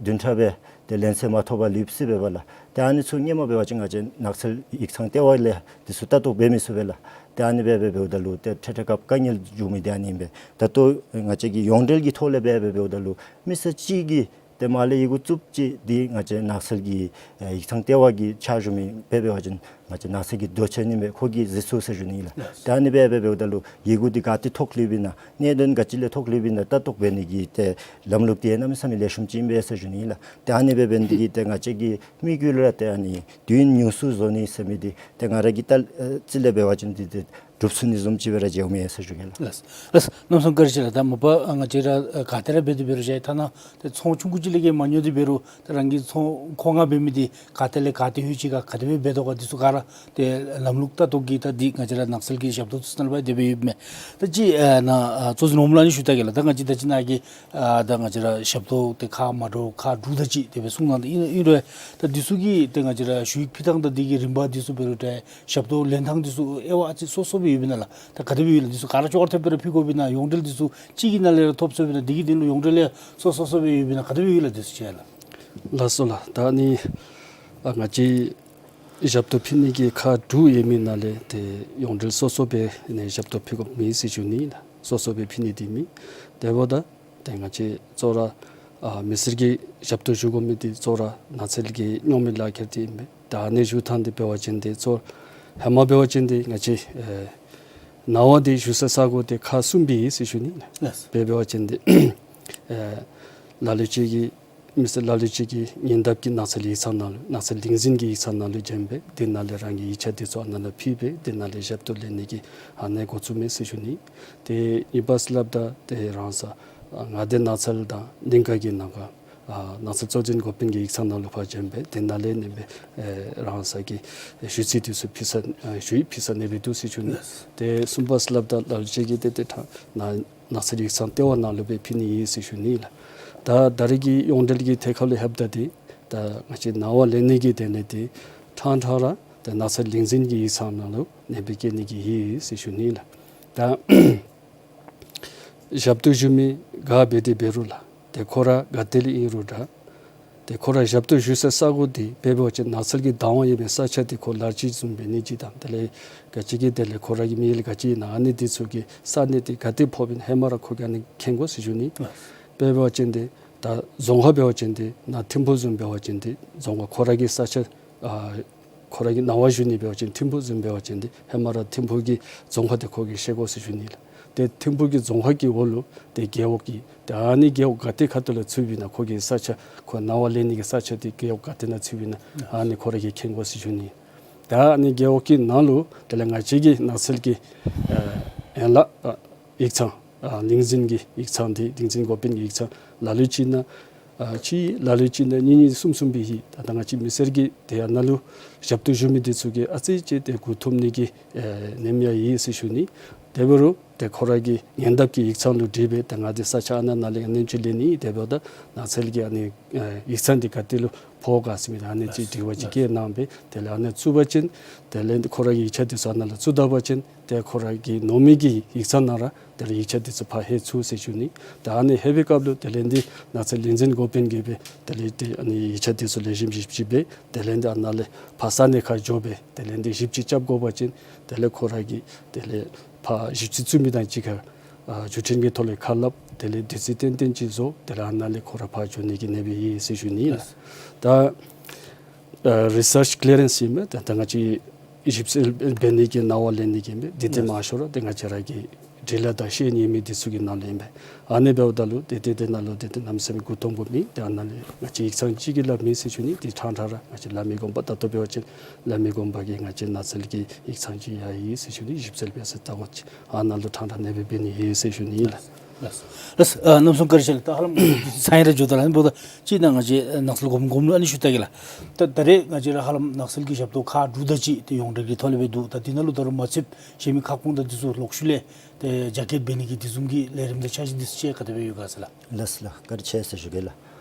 བདུན་ཕྲག་སྦེ་ཏེ་ལན་གསལ་མ་ཐོབ་པར་ལུས་སྲིད་པས་པ་ལགས། ཏེ་ཨ་ནི་ཚུ་སྔོན་མ་འབད་བ་ཅིན་ང་བཅས་ནགས་ཚལ་ཡིག་ཚང་ལྟེ་བ་ལས་འདི་ཚུ་ལྟ་རྟོག་འབད་མི་ཚུགས་པས་ལགས། ཏེ་ཨ་ནི་སྦེ་འབད་འབདཝ་ད་ལུ་ཏེ་འཕྲལ་འཕྲལ་སྐབས་དཀའ་ངལ་འབྱུང་མི་འདི་ཨ་ནི་ཨིན་པས། ད་ལྟོ་ང་བཅས་ཀྱིས་ཡོངས་འབྲེལ་གྱི་ཐོག་ལས་འབད་འབད་འབདཝ་ད་ལུ་མི་སེར་གཅིག་གིས་ ཏེ་མར་ལས་ཡི་གུ་བཙུགསཔ་ཅིག་འདི་ང་བཅས་ནགས་ཚལ་གྱི་ཨེ་ཡིག་ཚང་ལྟེ་བ་གིས་ཕྱག་ཞུ་མི་འབད་འབད་བ་ཅིན་ང་བཅས་ནགས་ཚལ་གྱི་རྡོ་ཆས་ཨིན་པས། ཁོ་གིས་གཟིགས་ཚུགས་ཟེར་ཞུ་ནི་ཨིན་ལགས། ལགས། ཏེ་ཨ་ནི་སྦེ་འབད་འབདཝ་ད་ལུ་ཡི་གུ་འདི་ག་ཏེ་ཐོགས་ལྷོདཔ་ཨིན་ན་གནད་དོན་ག་ཅི་ལས་ཐོགས་ལྷོདཔ་ཨིན་ན་ལྟ་རྟོག་འབད་ནི་གི་ཏེ་ལམ་ལུགས་འདི་གནམ་མེད་ས་མེད་ལེགས་ཤོམ་ཅིག་ཨིན་པས་ཟེར་ཞུ་ནི་ཨིན་ལགས། ཏེ་ཨ་ནི་སྦེ་འབད་ནི་དེ་གིས་ཏེ་ང་བཅས་ཀྱི་དམིགས་ཡུལ་ར་ཏེ་ཨ་ནི་དུས་ཡུན་ཉུང་སུ་བཟོ་ནི་ཟེར་མི་འདི་ཏེ་ང་ར་གིས་ལྟ་ཨེ་རྩིས་ལས་འབད་བ་ཅིན་འདི་ཏེ་འགྲུབ་ཚུགས་ནི་བཟུམ་ཅིག་སྦེ་ར་མཇལཝ་མས་ཟེར་ཞུ་གེ་ལགས། ལགས། ལགས། གནམ་མེད་ས་མེད་བཀའ་དྲིན་ཆེ་ལགས། ད་མ་པ་ང་བཅས་ར་ཨ་ག་ཏེ་ར་འབད་དེ་འབད་རུང་ཞུ་ཡི། ཐ་ན་ཏེ་ཚོང་ཆུང་ཀུ་ཅིག་ལས་ཀྱི་མ་ཉོ་སྟེ་འབད་རུང་ད་རང་གི་ཚོང་མཁོ་མངགས་འབད་མི་འདི་ག་ཏེ་ལས་ག་ཏེ་ལྷོད་ཅི་ག་ག་དེ་སྦེ་འབད་དོ་ག་འདི་ཚུ་ག་ར་ཏེ་ལམ་ལུགས་ལྟ་རྟོག་གི་ད་འདི་ང་བཅས་ར་ནགས་ཚལ་གྱི་ཞབས་ཏོག་ཚུ་ནང་ལུ་འབད་དེ་འབད་ཡོདཔ་མས། ད་ཅི་ཨ་ནཱ་ཨ་གཙོ་འཛིན་འོགམ་ལུ་ཨ་ནི་ཞུ་ད་གེ་ལགས། ད་ང་བཅས་ད་ཅི་ནཱ་གི་ཨ་ད་ང་བཅས་ར་ཞབས་ཏོག་ཏེ་ཁག་མ་འདྲཝ་ཁག་དྲུག་དེ་ཅིག་དེ་སྦེ་གསུངས་གནང་ད་ཨིན་ཨིན་རུང་ད་འདི་ཚུ་གི་ཏེ་ང་བཅས་ར་ཞུ་ཡིག་ཕུལ་ཐངས་དང་འདི་གི་རིམ་པ་འདི་ཚུ་འབད་རུང་ད་ཞབས་ཏོག་ལེན་ཐངས་འདི་ཚུ་དབྱེ་བ་ཨ་ཙི་སོ་སོ་སྦེ་ཡོདཔ་ཨིན་ན་ལགས། ད་ག་དེ་སྦེ་ཡོད་ལགས། འདི་ཚུ་ག་ར་ཅོག་ར་འཐདཔ་སྦེ་ར་ཕུལ་དགོཔ་ཨིན་ན་ཡོངས་འབྲེལ་འདི་ཚུ་གཅིག་གི་ནང་ལས་ར་ཐོབ་ཚུགསཔ་ཨིན་ན་འདི་གི་དོན་ལུ་ཡོངས་འབྲེལ་ལས་སོ་སོ་སོ་སྦེ་ཡོདཔ་ཨིན་ན་ག་དེ་སྦེ་ཡོད་ལགས། འདི་ཚུ་ཅིག་ལགས། ལགས་སོ་ལགས། ད་ཨ་ནི་ཨ་ང་བཅས་ཞབས་ཏོག་ཕུལ་ནི་གི་ཁག་དྲུག་ཡོད་མི་ནང་ལས་ཏེ་ཡོངས་འབྲེལ་སོ་སོ་སྦེ་ནི་ཞབས་ཏོག་ཕུལ་དགོཔ་མེད་ཟེར་ཞུ་ནི་ལགས། སོ་སོ་སྦེ་ཕུལ་ནི་འདི་མེད། དེ་འབདཝ་ད་ཏེ་ང་བཅས་གཙོ་བོ་ར་ཨ་མི་སེར་གྱི་ཞབས་ཏོག་ཞུ་དགོ་མི་འདི་གཙོ་བོ་ར་ནགས་ཚལ་གྱི་རྙོག་མེད་ལག་ཁྱེར་འདི་ཨིན་པས། ད་ཨ་ནི་ཞུ་ཐངས་འདི་འབད་བ་ཅིན་འདི་གཙོ་བོ་ཧེ་མ་འབད་བ་ཅིན་འདི་ང་བཅས་ཨེ་ནང་པ་འདི་བཞུགས་ས་ས་གོ་འདི་ཁག་གསུམ་སྦེ་ཨིན་ཟེར་ཞུ་ནི་ལགས། ལགས། དཔེ་འབད་བ་ཅིན་འདི་ཨེ་ལ་ལུ་ཅིག་གིས་མི་སེར་ལ་ལུ་ཅིག་གིས་ཉེ་འདབས་ཀྱི་ནགས་ཚལ་ཡིག་ཚང་ནང་ལུ་ནགས་ཚལ་ལས་འཛིན་གྱི་ཡིག་ཚང་ནང་ལུ་བྱོན་སྦེ་དེ་ནང་ལས་རང་གི་ཡིག་ཆ་འདི་ཚུ་ཨ་ནཱ་ལུ་ཕུལ་སྦེ་དེ་ནང་ལས་ཞབས་ཏོག་ལེན་ནི་གི་ཨ་ནི་འགོ་བཙུགས་མས་ཟེར་ཞུ་ནི། ཏེ་ཨིན་པས་ལགས། ད་ཏེ་རང་ས་ཨ་མངའ་སྡེ་ནགས་ཚལ་དང་གླིང་ཁ་གི་ནང་ག་ཨ་ནགས་ཚལ་གཙོ་འཛིན་འགོ་དཔོན་གྱི་ཡིག་ཚང་ནང་ལུ་ཕར་བྱོན་སྦེ་དེ་ནང་ལས་ཨ་ནི་སྦེ་ཨེ་རང་ས་གི་ཞུ་ཚིག་འདི་ཚུ་ཕུལ་ས་ཨ་ཞུ་ཡིག་ཕུལ་ས་ཨ་ནི་སྦེ་འདུག་ཟེར་ཞུ་ནི། ལགས། ཏེ་གསུམ་པ་ལགས། ད་ལ་ལུ་ཅིག་གིས་ཏེ་ཏེ་ཐ་ན་ནགས་ཚལ་ཡིག་ཚང་ལྟེ་བ་ནང་ལུ་སྦེ་ཕུལ་ནི་ཨིན་ཟེར་ཞུ་ནི་ལགས། ད་ད་རེས་ཀྱི་ཡོངས་འབྲེལ་གྱི་ཐད་ཁར་ལུ་ལྷོདཔ་ད་འདི་ད་ང་བཅས་ནང་པ་ལེན་ནི་གི་དོན་ལས་འདི་ཕྲང་ཕྲང་ར་ད་ནགས་ཚལ་ལས་འཛིན་གྱི་ཡིག་ཚང་ནང་ལུ་ཨ་ནི་སྦེ་བསྐྱལ་ནི་གི་ཨིན་ཟེར་ཞུ་ནི་ལགས། ད་ཞབས་ཏོག་ཞུ་མི་ག་འབད་དེ་འབད་རུང་ལགས། ཏེ་ཁོ་ར་ག་ཏེ་ལས་ཨིན་རུང་འདྲ། ཏེ་ཁོ་ར་ཞབས་ཏོག་ཞུ་ས་ས་གོ་འདི་དཔེ་འབད་བ་ཅིན་ནགས་ཚལ་གྱི་བདག་དབང་ཡོད་པའི་ས་ཆ་འདི་ཁོ་ལཱ་ཅིག་བཟུམ་འབད་ནི་ཅིག་དང་དེ་ལས་ག་ཅི་གི་དེ་ལས་ཁོ་ར་གི་མི་ཡུལ་ག་ཅི་ཨིན་ན་ཨ་ནི་འདི་ཚུ་གི་ས་གནས་འདི་ག་ཏེ་ཕོགཔ་ཨིན་ན་ཧེ་མ་ར་ཁོ་གིས་ཨ་ནི་མཁྱེན་དགོ་ཟེར་ཞུ་ནི། དཔེ་འབད་བ་ཅིན་འདི་ད་རྫོང་ཁག་འབད་བ་ཅིན་འདི་ནཱ་ཐིམ་ཕུག་བཟུམ་འབད་བ་ཅིན་འདི་རྫོང་ཁག་ཁོ་ར་གི་ས་ཆ་ཨ་ཁོ་ར་གི་ནང་པ་བཞུགས་ནི་འབད་བ་ཅིན་ཐིམ་ཕུག་བཟུམ་འབད་བ་ཅིན་འདི་ཧེ་མ་ར་ཐིམ་ཕུག་གི་རྫོང་ཁག་འདི་ཁོ་གིས་ཤེས་དགོ་ཟེར་ཞུ་ནི་ལགས། ཏེ་ཐིམ་ཕུག་གི་རྫོང་ཁག་གི་འོག་ལུ་ཏེ་རྒེད་འོག་གི་ཏེ་ཨ་ནི་རྒེད་འོག་ག་ཏེ་ཁ་ཐུག་ལུ་ཚུདཔ་ཨིན་ན་ཁོ་གི་ས་ཆ་ཁོ་ནང་པ་ལེན་ནི་གི་ས་ཆ་འདི་རྒེད་འོག་ག་ཏེ་ནང་ཚུདཔ་ཨིན་ན་ཨ་ནི་ཁོ་ར་གིས་མཁྱེན་དགོ་ཟེར་ཞུ་ནི། ད་ཨ་ནི་རྒེད་འོག་གི་ནང་ལུ་དེ་ལས་ང་བཅས་ཀྱི་ནགས་ཚལ་གྱི་ཨེ་ཡན་ལག་ཨ་ཡིག་ཚང་ཨ་ལས་འཛིན་གྱི་ཡིག་ཚང་འདི་ལས་འཛིན་འགོ་དཔོན་གྱི་ཡིག་ཚང་ལ་ལུ་ཅིག་ཨིན་ན་ཨ་གཅིག་ལ་ལུ་ཅིག་ཨིན་ན་གཉིས་གཉིས་གསུམ་གསུམ་སྦེ་ཨིན། ད་ད་ང་བཅས་མི་སེར་གྱི་ཏེ་ཨ་ནཱ་ལུ་ཞབས་ཏོག་ཞུ་མི་འདི་ཚུ་གིས་ཨ་ཙི་ཅིག་ཏེ་མགུ་འཐོམ་ནི་གི་ཨེ་ཉེན་ཡང་ཡོད་ཟེར་ཞུ་ནི། དེ་འབད་རུང་ཏེ་ཁོ་ར་གི་ཉེ་འདབས་ཀྱི་ཡིག་ཚང་ལུ་དྲིས་སྦེ་ཏེ་ང་འདི་ས་ཆ་ཨ་ནཱ་ནཱ་ལས་ཨ་ནེམ་ཅིག་ལེན་ནི་དེ་འབདཝ་ད་ནགས་ཚལ་གྱི་ཨ་ནི་ཨེ་ཡིག་ཚང་འདི་ག་ཏེ་ལུ་ཕོག་ག་ཟེར་མི་ཨ་ནི་ཅིག་དྲི་བ་ཅིག་བཀོད་གནང་སྦེ་དེ་ལས་ཨ་ནི་བཙུགས་པ་ཅིན་དེ་ལས་ཁོ་ར་གི་ཡིག་ཆ་འདི་ཚུ་ཨ་ནཱ་ལུ་བཙུགས་ད་པ་ཅིན་ཏེ་ཁོ་ར་གི་ནང་མི་གི་ཡིག་ཚང་ནང་ར་དེ་ལས་ཡིག་ཆ་འདི་ཚུ་ཕར་ལྷོད་ཚུགས་ཟེར་ཞུ་ནི། ད་ཨ་ནི་ལྷོད་པའི་སྐབས་ལུ་དེ་ལས་འདི་ནགས་ཚལ་ལས་འཛིན་འགོ་དཔོན་གྱིས་སྦེ་དེ་ལས་འདི་ཨ་ནི་ཡིག་ཆ་འདི་ཚུ་ལེགས་ཤོམ་ཞིབ་ཅིག་འབད་དེ་ལས་འདི་ཨ་ནཱ་ལས་ཕར་ས་གནས་ཁར་འགྱོ་སྦེ་དེ་ལས་འདི་ཞིབ་ཅིག་རྐྱབ་དགོ་པ་ཅིན་དེ་ལས་ཁོ་ར་གིས་དེ་ལས་ཕར་ཞིབ་དཔྱད་བཙུགས་མི་དང་གཅིག་ཁར་ཨ་བརྒྱུད་འཕྲིན་གྱི་ཐོག་ལས་ཁ་སླབ་དེ་ལས་དུས་ཚོད་ཏན་ཏན་ཅིག་བཟོ་དེ་ལས་ཨ་ནཱ་ལས་ཁོ་ར་ཕར་འགྱོ་ནི་གི་ཉེན་ཡོད་ཟེར་ཞུ་ནི་ལགས། ད་ཨ་རི་སརཆ་ཀི་ལི་ཡར་རེནསི་ཨིན་མས། ད་ད་ང་བཅས་ཞིབ་འཚོལ་འབད་ནི་གི་ནང་པ་ལེན་ནི་གི་ཨིན་མས། འདི་ཏེ་མང་ཤོས་ར་ཏེ་ང་བཅས་ར་གི་འབྲི་ལྷག་དང་ཤེས་ཡོན་ཡོད་མི་འདི་ཚུ་གི་ནང་ལུ་ཨིན་པས། ཨ་ནི་འབདཝ་ད་ལུ་ཏེ་ཏེ་ཏེ་ནཱ་ལུ་ཏེ་ཏེ་གནམ་མེད་ས་མེད་མགུ་འཐོམ་དགོཔ་མེད། ཏེ་ཨ་ནཱ་ལས་ང་བཅས་ཡིག་ཚང་གཅིག་གིས་ར་མེད་ཟེར་ཞུ་ནི། ཏེ་ཕྲང་ཕྲང་ར་ང་བཅས་བླ་མའི་དགོན་པ་ད་ལྟོ་འབད་བ་ཅིན་བླ་མའི་དགོན་པ་གི་ང་བཅས་ནགས་ཚལ་གྱི་ཡིག་ཚང་ཅིག་ཡང་ཡོད་ཟེར་ཞུ་ནི། ཞིབ་འཚོལ་འབད་ས་ལྟ་སྒོ་ཅིག་ཨ་ནཱ་ལུ་ཕྲང་ཕྲང་ཨ་ནི་སྦེ་འབད་ནི་ཡོད་ཟེར་ཞུ་ནི་ལགས། ལགས། ལགས། ཨ་གནམ་མེད་ས་མེད་བཀའ་དྲིན་ཆེ་ལགས། ད་ཧ་ལམ་ཚང་ཡང་ར་འགྱོ་དོ་ལགས། ཨ་ནི་འབདཝ་ད་ཅིག་ནཱ་ང་བཅས་ནགས་ཚལ་སྒོམ་སྒོམ་ལུ་ཨ་ནི་ཞུ་ད་གེ་ལགས། ད་ད་རེས་ང་བཅས་ར་ཧ་ལམ་ནགས་ཚལ་གྱི་ཞབས་ཏོག་ཁག་དྲུག་དེ་ཅིག་ཏེ་ཡོངས་འབྲེལ་གྱི་ཐོག་ལས་སྦེ་འདུག། ད་འདི་ནང་ལུ་ད་རུང་མ་ཚུདཔ་གཞན་མི་ཁག་ཁོངས་དང་འདི་ཚུ་ལོག་ཤུལ་ལས་ཏེ་རྒྱ་སྐྱེད་འབད་ནི་གི་དེ་བཟུམ་གྱི་ལས་རིམ་དང་འཆར་གཞི་འདི་ཚུ་ཅིག་ག་དེ་སྦེ་ཡོད་ག་ཟེར་ལགས། ལགས་ལགས། བཀའ་དྲིན་ཆེ་ཟེར་ཞུ་གེ་ལགས།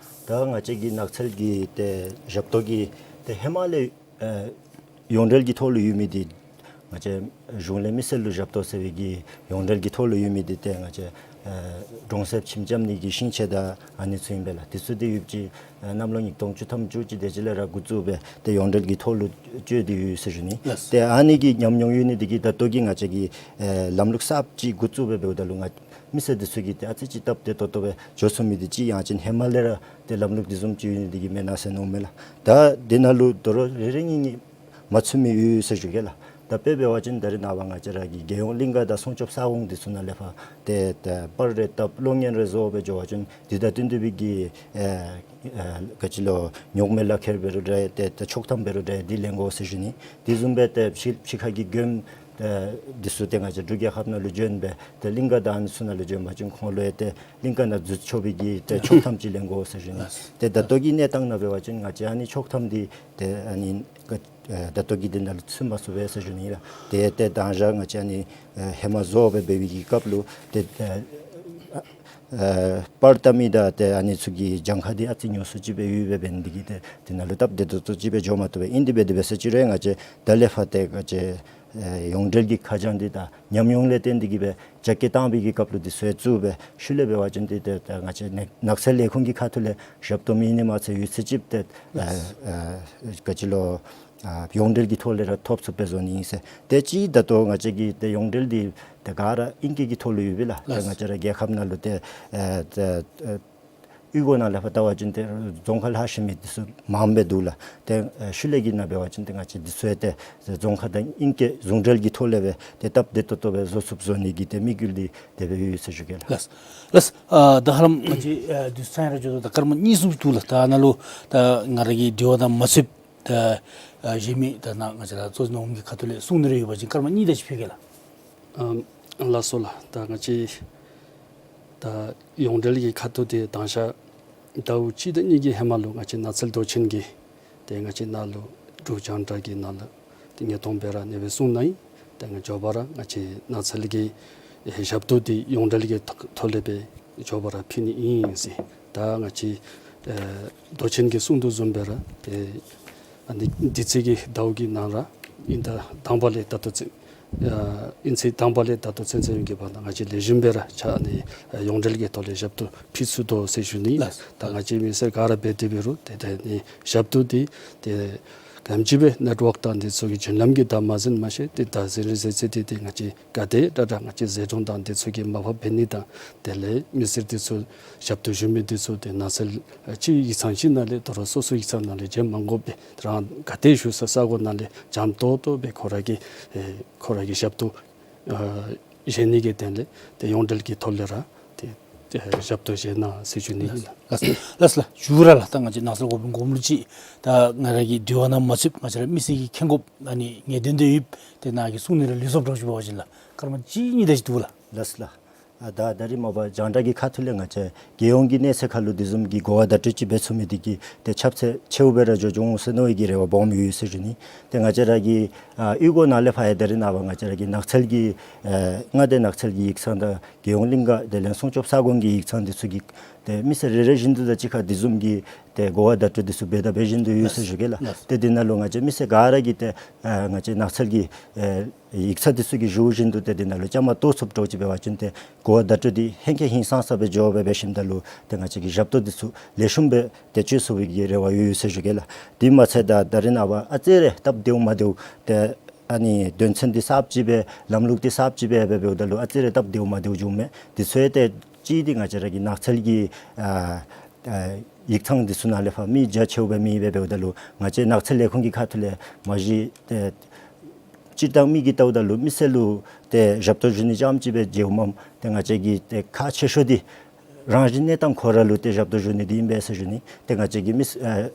ད་ང་བཅས་ཀྱི་ནགས་ཚལ་གྱི་ཏེ་ཞབས་ཏོག་གི་ཏེ་ཧེ་མ་ལས་ཨེ་ཡོངས་འབྲེལ་གྱི་ཐོག་ལུ་ཡོད་མི་འདི་ང་བཅས་གཞུང་ལས་མི་སེར་ལུ་ཞབས་ཏོག་ཟེར་བའི་གི་ཡོངས་འབྲེལ་གྱི་ཐོག་ལུ་ཡོད་མི་འདི་ཏེ་ང་བཅས་ ཨ་གྲོང་གསེབ་ཁྱིམ་རྐྱབ་ནི་གི་ཤིང་ཆས་དང་ཨ་ནི་ཚུ་ཨིན་པས་ལགས། དེ་ཚུ་དེ་ཡོདཔ་ཅིག་ཨ་གནམ་ལོ་ཉིས་སྟོང་བཅུ་ཐམ་བཅུ་གཅིག་དེ་ཅིག་ལས་ར་འགོ་བཙུགས་སྦེ་ཏེ་ཡོངས་འབྲེལ་གྱི་ཐོག་ལུ་སྤྱོད་དེ་ཡོད་ཟེར་ཞུ་ནི། ལགས། ཏེ་ཨ་ནི་གི་ཉམས་མྱོང་ཡོད་ནི་དེ་གིས་ད་ལྟོ་གི་ང་བཅས་ཀྱིས་ཨེ་ལམ་ལུགས་གསརཔ་ཅིག་འགོ་བཙུགས་སྦེ་འབདཝ་ད་ལུ་ང་མི་སེར་དེ་ཚུ་གིས་ཏེ་ཨ་ཙི་ཅིག་སྟབས་བདེ་ཏོག་ཏོ་སྦེ་འགྱོ་ཚུགས་མི་དེ་ཅིག་ཡང་ཅིན་ཧེ་མ་ལས་ར་ཏེ་ལམ་ལུགས་དེ་བཟུམ་ཅིག་ཡོད་ནི་དེ་གིས་མེན་ན་ཟེར་མནོཝ་མས་ལགས། ད་དེ་ནང་ལུ་དོ་རུང་རེ་རེ་གཉིས་གཉིས་མ་ཚུད་མི་ཡོད་ཟེར་ཞུ་གེ་ལགས། ད་དཔེ་འབད་བ་ཅིན་ད་རེས་ནངས་པ་ང་བཅས་ར་གི་རྒྱལ་ཡོངས་གླིང་ག་དང་སྲུང་སྐྱོབ་ས་ཁོངས་འདི་ཚུ་ནང་ལས་ཕར་ཏེ་ཏེ་པར་རེ་བཏབ་གློག་བརྙན་རེ་བཟོ་སྦེ་འགྱོ་བ་ཅིན་འདི་དང་བསྟུན་ཏེ་སྦེ་གི་ཨེ་ཨེ་ག་ཅི་ལོ་རྙོག་མེ་ལག་ཁྱེར་འབད་རུང་འདྲ་ཏེ་ཏེ་ཆོག་ཐམ་འབད་རུང་འདྲ་འདི་ལེན་དགོ་ཟེར་ཞུ་ནི། དེ་བཟུམ་སྦེ་ཏེ་ཕྱི་ཕྱི་ཁ་གི་མགྱོནམ་ཏེ་འདི་ཚུ་ཏེ་ང་བཅས་འབྲུག་རྒྱལ་ཁབ་ནང་ལུ་བྱོན་སྦེ་ཏེ་གླིང་ག་དང་ཨ་ནི་ཚུ་ནང་ལུ་བྱོན་པ་ཅིན་ཁོང་ལུ་ཡང་ཏེ་གླིང་ག་ནང་འཛུལ་ཆོག་པའི་གི་ཏེ་ཆོག་ཐམ་ཅིག་ལེན་དགོ་ཟེར་ཞུ་ནི། ཏེ་ད་ལྟོ་གི་གནས་སྟངས་ནང་འབད་བ་ཅིན་ང་བཅས་ཨ་ནི་ཆོག་ཐམ་འདི་ཏེ་ཨ་ནི་ག་ཨེ་ད་ལྟོ་གི་འདི་ནང་ལུ་ཚུད་མ་ཚུགས་པས་ཟེར་ཞུ་ནི་ལགས། ཏེ་ཏེ་དང་ཞག་ང་བཅས་ཨ་ནི་ཨེ་ཧེ་མ་བཟོ་སྦེ་འབད་བའི་གི་སྐབས་ལུ་ཏེ་ཨེ་ཨེ་པར་བཏབ་མི་དང་ཏེ་ཨ་ནི་ཚུ་གི་གྱངས་ཁ་འདི་ཨ་ཙི་ཉུང་སུ་ཅིག་སྦེ་ཡོདཔ་འབད་ནི་དེ་གིས་ཏེ་དེ་ནང་ལུ་སྟབས་བདེ་ཏོག་ཏོ་ཅིག་སྦེ་འགྱོ་མ་བཏུབ་པས། ཨིན་དེ་སྦེ་དེ་སྦེ་ཟེར་ཅི་རུང་ང་བཅས་ད་ལས་ཕར་ཏེ་ང་བཅས་ཨེ་ཡོངས་འབྲེལ་གྱི་ཁ་བྱང་འདི་དང་ཉམས་མྱོང་ལས་བརྟེན་ཏེ་གིས་སྦེ་རྒྱ་སྐྱེད་བཏང་བའི་གི་སྐབས་ལུ་འདི་ཚུ་ཡང་བཙུགས་སྦེ་ཤུལ་ལས་འབད་བ་ཅིན་ཏེ་ཏེ་ད་ང་བཅས་ནགས་ནགས་ཚལ་ལས་ཁུངས་ཀྱི་ཁ་ཐུག་ལས་ཞབས་ཏོག་མེད་ནི་མ་ཚད་ཡོད་ཚད་ཅིག་ཏེ་ཨ་ཨ་ག་ཅི་ལོ་ཨ་ཡོངས་འབྲེལ་གྱི་ཐོག་ལས་ར་ཐོབ་ཚུགསཔ་སྦེ་བཟོ་ནི་ཨིན་ཟེར། ཏེ་ཅིག་ད་ལྟོ་ང་བཅས་ཀྱི་ཏེ་ཡོངས་འབྲེལ་འདི་ཏེ་ག་ར་ཨིང་སྐད་ཀྱི་ཐོག་ལུ་ཡོད་པས་ལགས། ཏེ་ལགས། ང་བཅས་ར་རྒྱལ་ཁབ་ནང་ལུ་ཏེ་ཨ་ཏེ་ཨ་གཡུས་སྒོ་ནང་ལས་ཕར་བལྟ་བ་ཅིན་ཏེ་རྫོང་ཁ་ལྷག་ཤེས་མི་འདི་ཚུ་མངམ་སྦེ་འདུག་ལགས། ཏེ་ཨེ་ཤུལ་ལས་ཀྱི་ནང་འབད་བ་ཅིན་ཏེ་ང་བཅས་འདི་ཚུ་ཡང་ཏེ་རྫོང་ཁ་དང་ཨིང་སྐད་ཟུང་འབྲེལ་གྱི་ཐོག་ལས་སྦེ་ཏེ་སྟབས་བདེ་ཏོག་ཏོ་སྦེ་བཟོ་ཚུགསཔ་བཟོ་ནི་གི་ཏེ་དམིགས་ཡུལ་འདི་དེ་སྦེ་ཡོད་ཟེར་ཞུ་གེ་ལགས། ལགས་ལགས། ཨ་ད་ཧ་ལམ་ང་བཅས་ཨ་དུས་ཚོད་ར་འགྱོ་དོ། ད་སྐར་མ་གཉིས་གསུམ་འདུག་ལགས། ད་ནཱ་ལུ་ད་ང་ར་གི་དྲི་བ་དང་མ་ཚུདཔ་ད་ཨ་གཞན་མི་ད་ནཱ་ང་བཅས་ར་གཙོ་འཛིན་འོགམ་གི་ཁ་ཐུག་ལས་གསུང་ནི་རེ་ཡོད་པ་ཅིན་སྐར་མ་གཉིས་དེ་ཅིག་ཕུལ་གེ་ལགས། ཨམ་ལགས་སོ་ལགས། ད་ང་བཅས་ད་ཡོངས་འབྲེལ་གྱི་ཁ་ཐུག་དེ་དང་ཞག་ཟླཝ་གཅིག་དང་གཉིས་ཀྱི་ཧེ་མ་ལུ་ང་བཅས་ནགས་ཚལ་མདོ་ཆེན་གྱི་ཏེ་ང་བཅས་ནཱ་ལུ་འབྲུག་རྒྱང་བསྒྲགས་ཀྱི་ནང་ལུ་ཏེ་ཉིས་སྟོང་སྦེ་ར་ཨ་ནི་སྦེ་གསུངས་གནང་ཡི། ཏེ་ང་མགྱོགས་པ་ར་ང་བཅས་ནགས་ཚལ་གྱི་ཨེ་ཞབས་ཏོག་འདི་ཡོངས་འབྲེལ་གྱི་ཐོག་ཐོག་ལས་སྦེ་མགྱོགས་པ་ར་ཕུལ་ནི་ཨིན་ཟེར། ད་ང་བཅས་ཨེ་མདོ་ཆེན་གྱིས་གསུང་དོ་བཟུམ་སྦེ་ར་ཏེ་ཨ་ནི་འདི་ཚེས་ཀྱི་ཟླཝ་གི་ནང་ར་ཨིན་ཟླ་དང་པ་ལས་ད་ལྟོ་ཚུན་ཨ་ཨིན་ཚེས་དང་པ་ལས་ད་ལྟོ་ཚུན་ཚོད་ཡོད་པའི་བར་ན་ང་བཅས་ལེགས་ཤོམ་སྦེ་ར་ཕྱག་ཨ་ནི་ཨ་ཡོངས་འབྲེལ་གྱི་ཐོག་ལས་ཞབས་ཏོག་ཕུལ་ཚུགས་དོ་ཟེར་ཞུ་ནི། ལགས། ད་ང་བཅས་མི་སེར་ག་ར་འབད་དེ་འབད་རུང་ཏེ་ད་ཨ་ནི་ཞབས་ཏོག་འདི་ཏེ་ག་དེམ་ཅིག་སྦེ་ནེཊ་ཝརཀ་དང་འདི་ཚུ་གི་བརྒྱུད་ལམ་གྱིས་ད་མ་ཟིན་མ་ཤེས། ཏེ་ད་ཟིན་རུང་ཟེར་ཚེ་འདི་ཏེ་ང་བཅས་ག་དེ་དྲག་དྲག་ང་བཅས་ཟད་འགྲོ་དང་འདི་ཚུ་གིས་མར་ཕབ་འབད་ནི་དང་དེ་ལས་མི་སེར་འདི་ཚུ་ཞབས་ཏོག་ཞུ་མི་འདི་ཚུ་ཏེ་ནགས་ཚལ་ཨ་གཅིག་ཡིག་ཚང་གཅིག་ནང་ལས་དོ་རུང་སོ་སོ་ཡིག་ཚང་ནང་ལས་བྱིན་མ་དགོ་པར་རང་ག་དེ་བཞུགས་ས་ས་གོ་ནང་ལས་འཇམ་ཏོང་ཏོ་སྦེ་ཁོ་ར་གི་ཨེ་ཁོ་ར་གི་ཞབས་ཏོག་ཨ་བཞེས་ནི་གི་དོན་ལས་ཏེ་ཡོངས་འབྲེལ་གྱི་ཐོག་ལས་ར་ཏེ་ཏེ་ཞབས་ཏོག་བཞེས་གནང་ཟེར་ཞུ་ནི་ཨིན་ལགས། ལགས་ལགས་ལགས། མཇུག་ར་ལགས། ད་ང་བཅས་ནགས་ཚལ་འགོ་དཔོན་མགོན་པོ་ལུ་ཅིག་ད་ང་ར་གི་དྲི་བ་ནང་མ་ཚུདཔ་ང་བཅས་ར་མི་སེར་གྱིས་མཁྱེན་དགོཔ་ཨ་ནི་ངེས་བདེན་དོ་ཡོདཔ་ཏེ་ནཱ་གིས་གསུང་ནི་ར་ལུས་སོཔ་འདྲཝ་ཅིག་འབད་བ་ཅིན་ལགས་སྐར་མ་གཅིག་གཉིས་དེ་ཅིག་འདུག་ལགས། ལགས་ལགས། ཨ་ད་ད་རིས་མ་པ་རྒྱང་བསྒྲགས་ཀྱི་ཁ་ཐུག་ལས་ང་བཅས་རྒྱལ་ཡོངས་ཀྱི་གནས་ཚད་ཁར་ལུ་དེ་བཟུམ་གྱི་གོ་བ་བརྡ་སྤྲོད་ཅིག་འབད་ཚུགས་མི་དེ་གིས་ཏེ་ཁྱབ་ཚད་ཆེཝ་སྦེ་ར་འགྱོ་འོང་ཟེར་མནོ་བའི་གི་རེ་བ་སྦོམ་ཡོད་ཟེར་ཞུ་ནི། ཏེ་ང་བཅས་ར་གི་ཨ་གཡུས་སྒོ་ནང་ལས་ཕར་ཡང་ད་རིས་ནངས་པ་ང་བཅས་ར་གི་ནགས་ཚལ་གྱི་ཨ་མངའ་སྡེ་ནགས་ཚལ་གྱི་ཡིག་ཚང་དང་རྒྱལ་ཡོངས་གླིང་ག་དེ་ལས་སྲུང་སྐྱོབ་ས་ཁོངས་ཀྱི་ཡིག་ཚང་འདི་ཚུ་གིས་ཏེ་མི་སེར་རེ་རེ་བཞིན་དུ་དང་གཅིག་ཁར་དེ་བཟུམ་གྱི་ཏེ་གོ་བ་བརྡ་སྤྲོད་འདི་ཚུ་འབད་དང་འབད་བཞིན་དུ་ཡོད་ཟེར་ཞུ་གེ་ལགས། ལགས། ཏེ་འདི་ནང་ལུ་ང་བཅས་མི་སེར་ག་ར་གིས་ཏེ་ཨ་ང་བཅས་ནགས་ཚལ་གྱི་ཨེ་ཡིག་ཚང་འདི་ཚུ་གི་བཞུགས་བཞིན་དུ་ཏེ་འདི་ནང་ལུ་བཅའ་མར་གཏོགས་ཚུགསཔ་འདྲཝ་ཅིག་འབད་བ་ཅིན་ཏེ་གོ་བ་བརྡ་སྤྲོད་འདི་ཧེང་སྐལ་ཧིང་སངས་ས་སྦེ་འགྱོ་སྦེ་འབད་ཞིནམ་ད་ལུ་ཏེ་ང་བཅས་ཀྱི་ཞབས་ཏོག་འདི་ཚུ་ལེགས་ཤོམ་སྦེ་ཏེ་སྤྱོད་ཚུགས་པའི་གི་རེ་བ་ཡོད་ཟེར་ཞུ་གེ་ལགས། དེ་མ་ཚད་ད་ད་རིས་ནངས་པ་ཨ་ཙི་རེ་སྟབས་བདེཝ་མ་བདེཝ་ཏེ་ཨ་ནི་དོན་ཚན་འདི་གསརཔ་ཅིག་སྦེ་ལམ་ལུགས་འདི་གསརཔ་ཅིག་སྦེ་འབད་འབདཝ་ད་ལུ་ཨ་ཙི་རེ་སྟབས་བདེཝ་མ་བདེཝ་བྱུངམ་མས། དེ་ཚུ་ཡང་ཏེ་གཅིག་འདི་ང་བཅས་ར་གི་ནགས་ཚལ་གྱི་ཨ་ཨ་ཡིག་ཚང་འདི་ཚུ་ནང་ལས་ཕར་མི་རྒྱ་ཆེཝ་སྦེ་མེད་པར་འབདཝ་ད་ལུ་ང་བཅས་ནགས་ཚལ་ལས་ཁུངས་ཀྱི་ཁ་ཐུག་ལས་མ་གཞི་ཏེ་སྤྱིར་བཏང་མི་གིས་བལྟཝ་ད་ལུ་མི་སེར་ལུ་ཏེ་ཞབས་ཏོག་ཞུ་ནི་རྐྱངམ་ཅིག་སྦེ་མཇལཝ་མས། ཏེ་ང་བཅས་ཀྱི་ཏེ་ཁག་ཆེ་ཤོས་འདི་རང་བཞིན་གནས་སྟངས་ཁོ་ར་ལུ་ཏེ་ཞབས་ཏོག་ཞུ་ནི་འདི་ཨིན་པས་ཟེར་ཞུ་ནི། ཏེ་ང་བཅས་ཀྱི་མི་ཨ་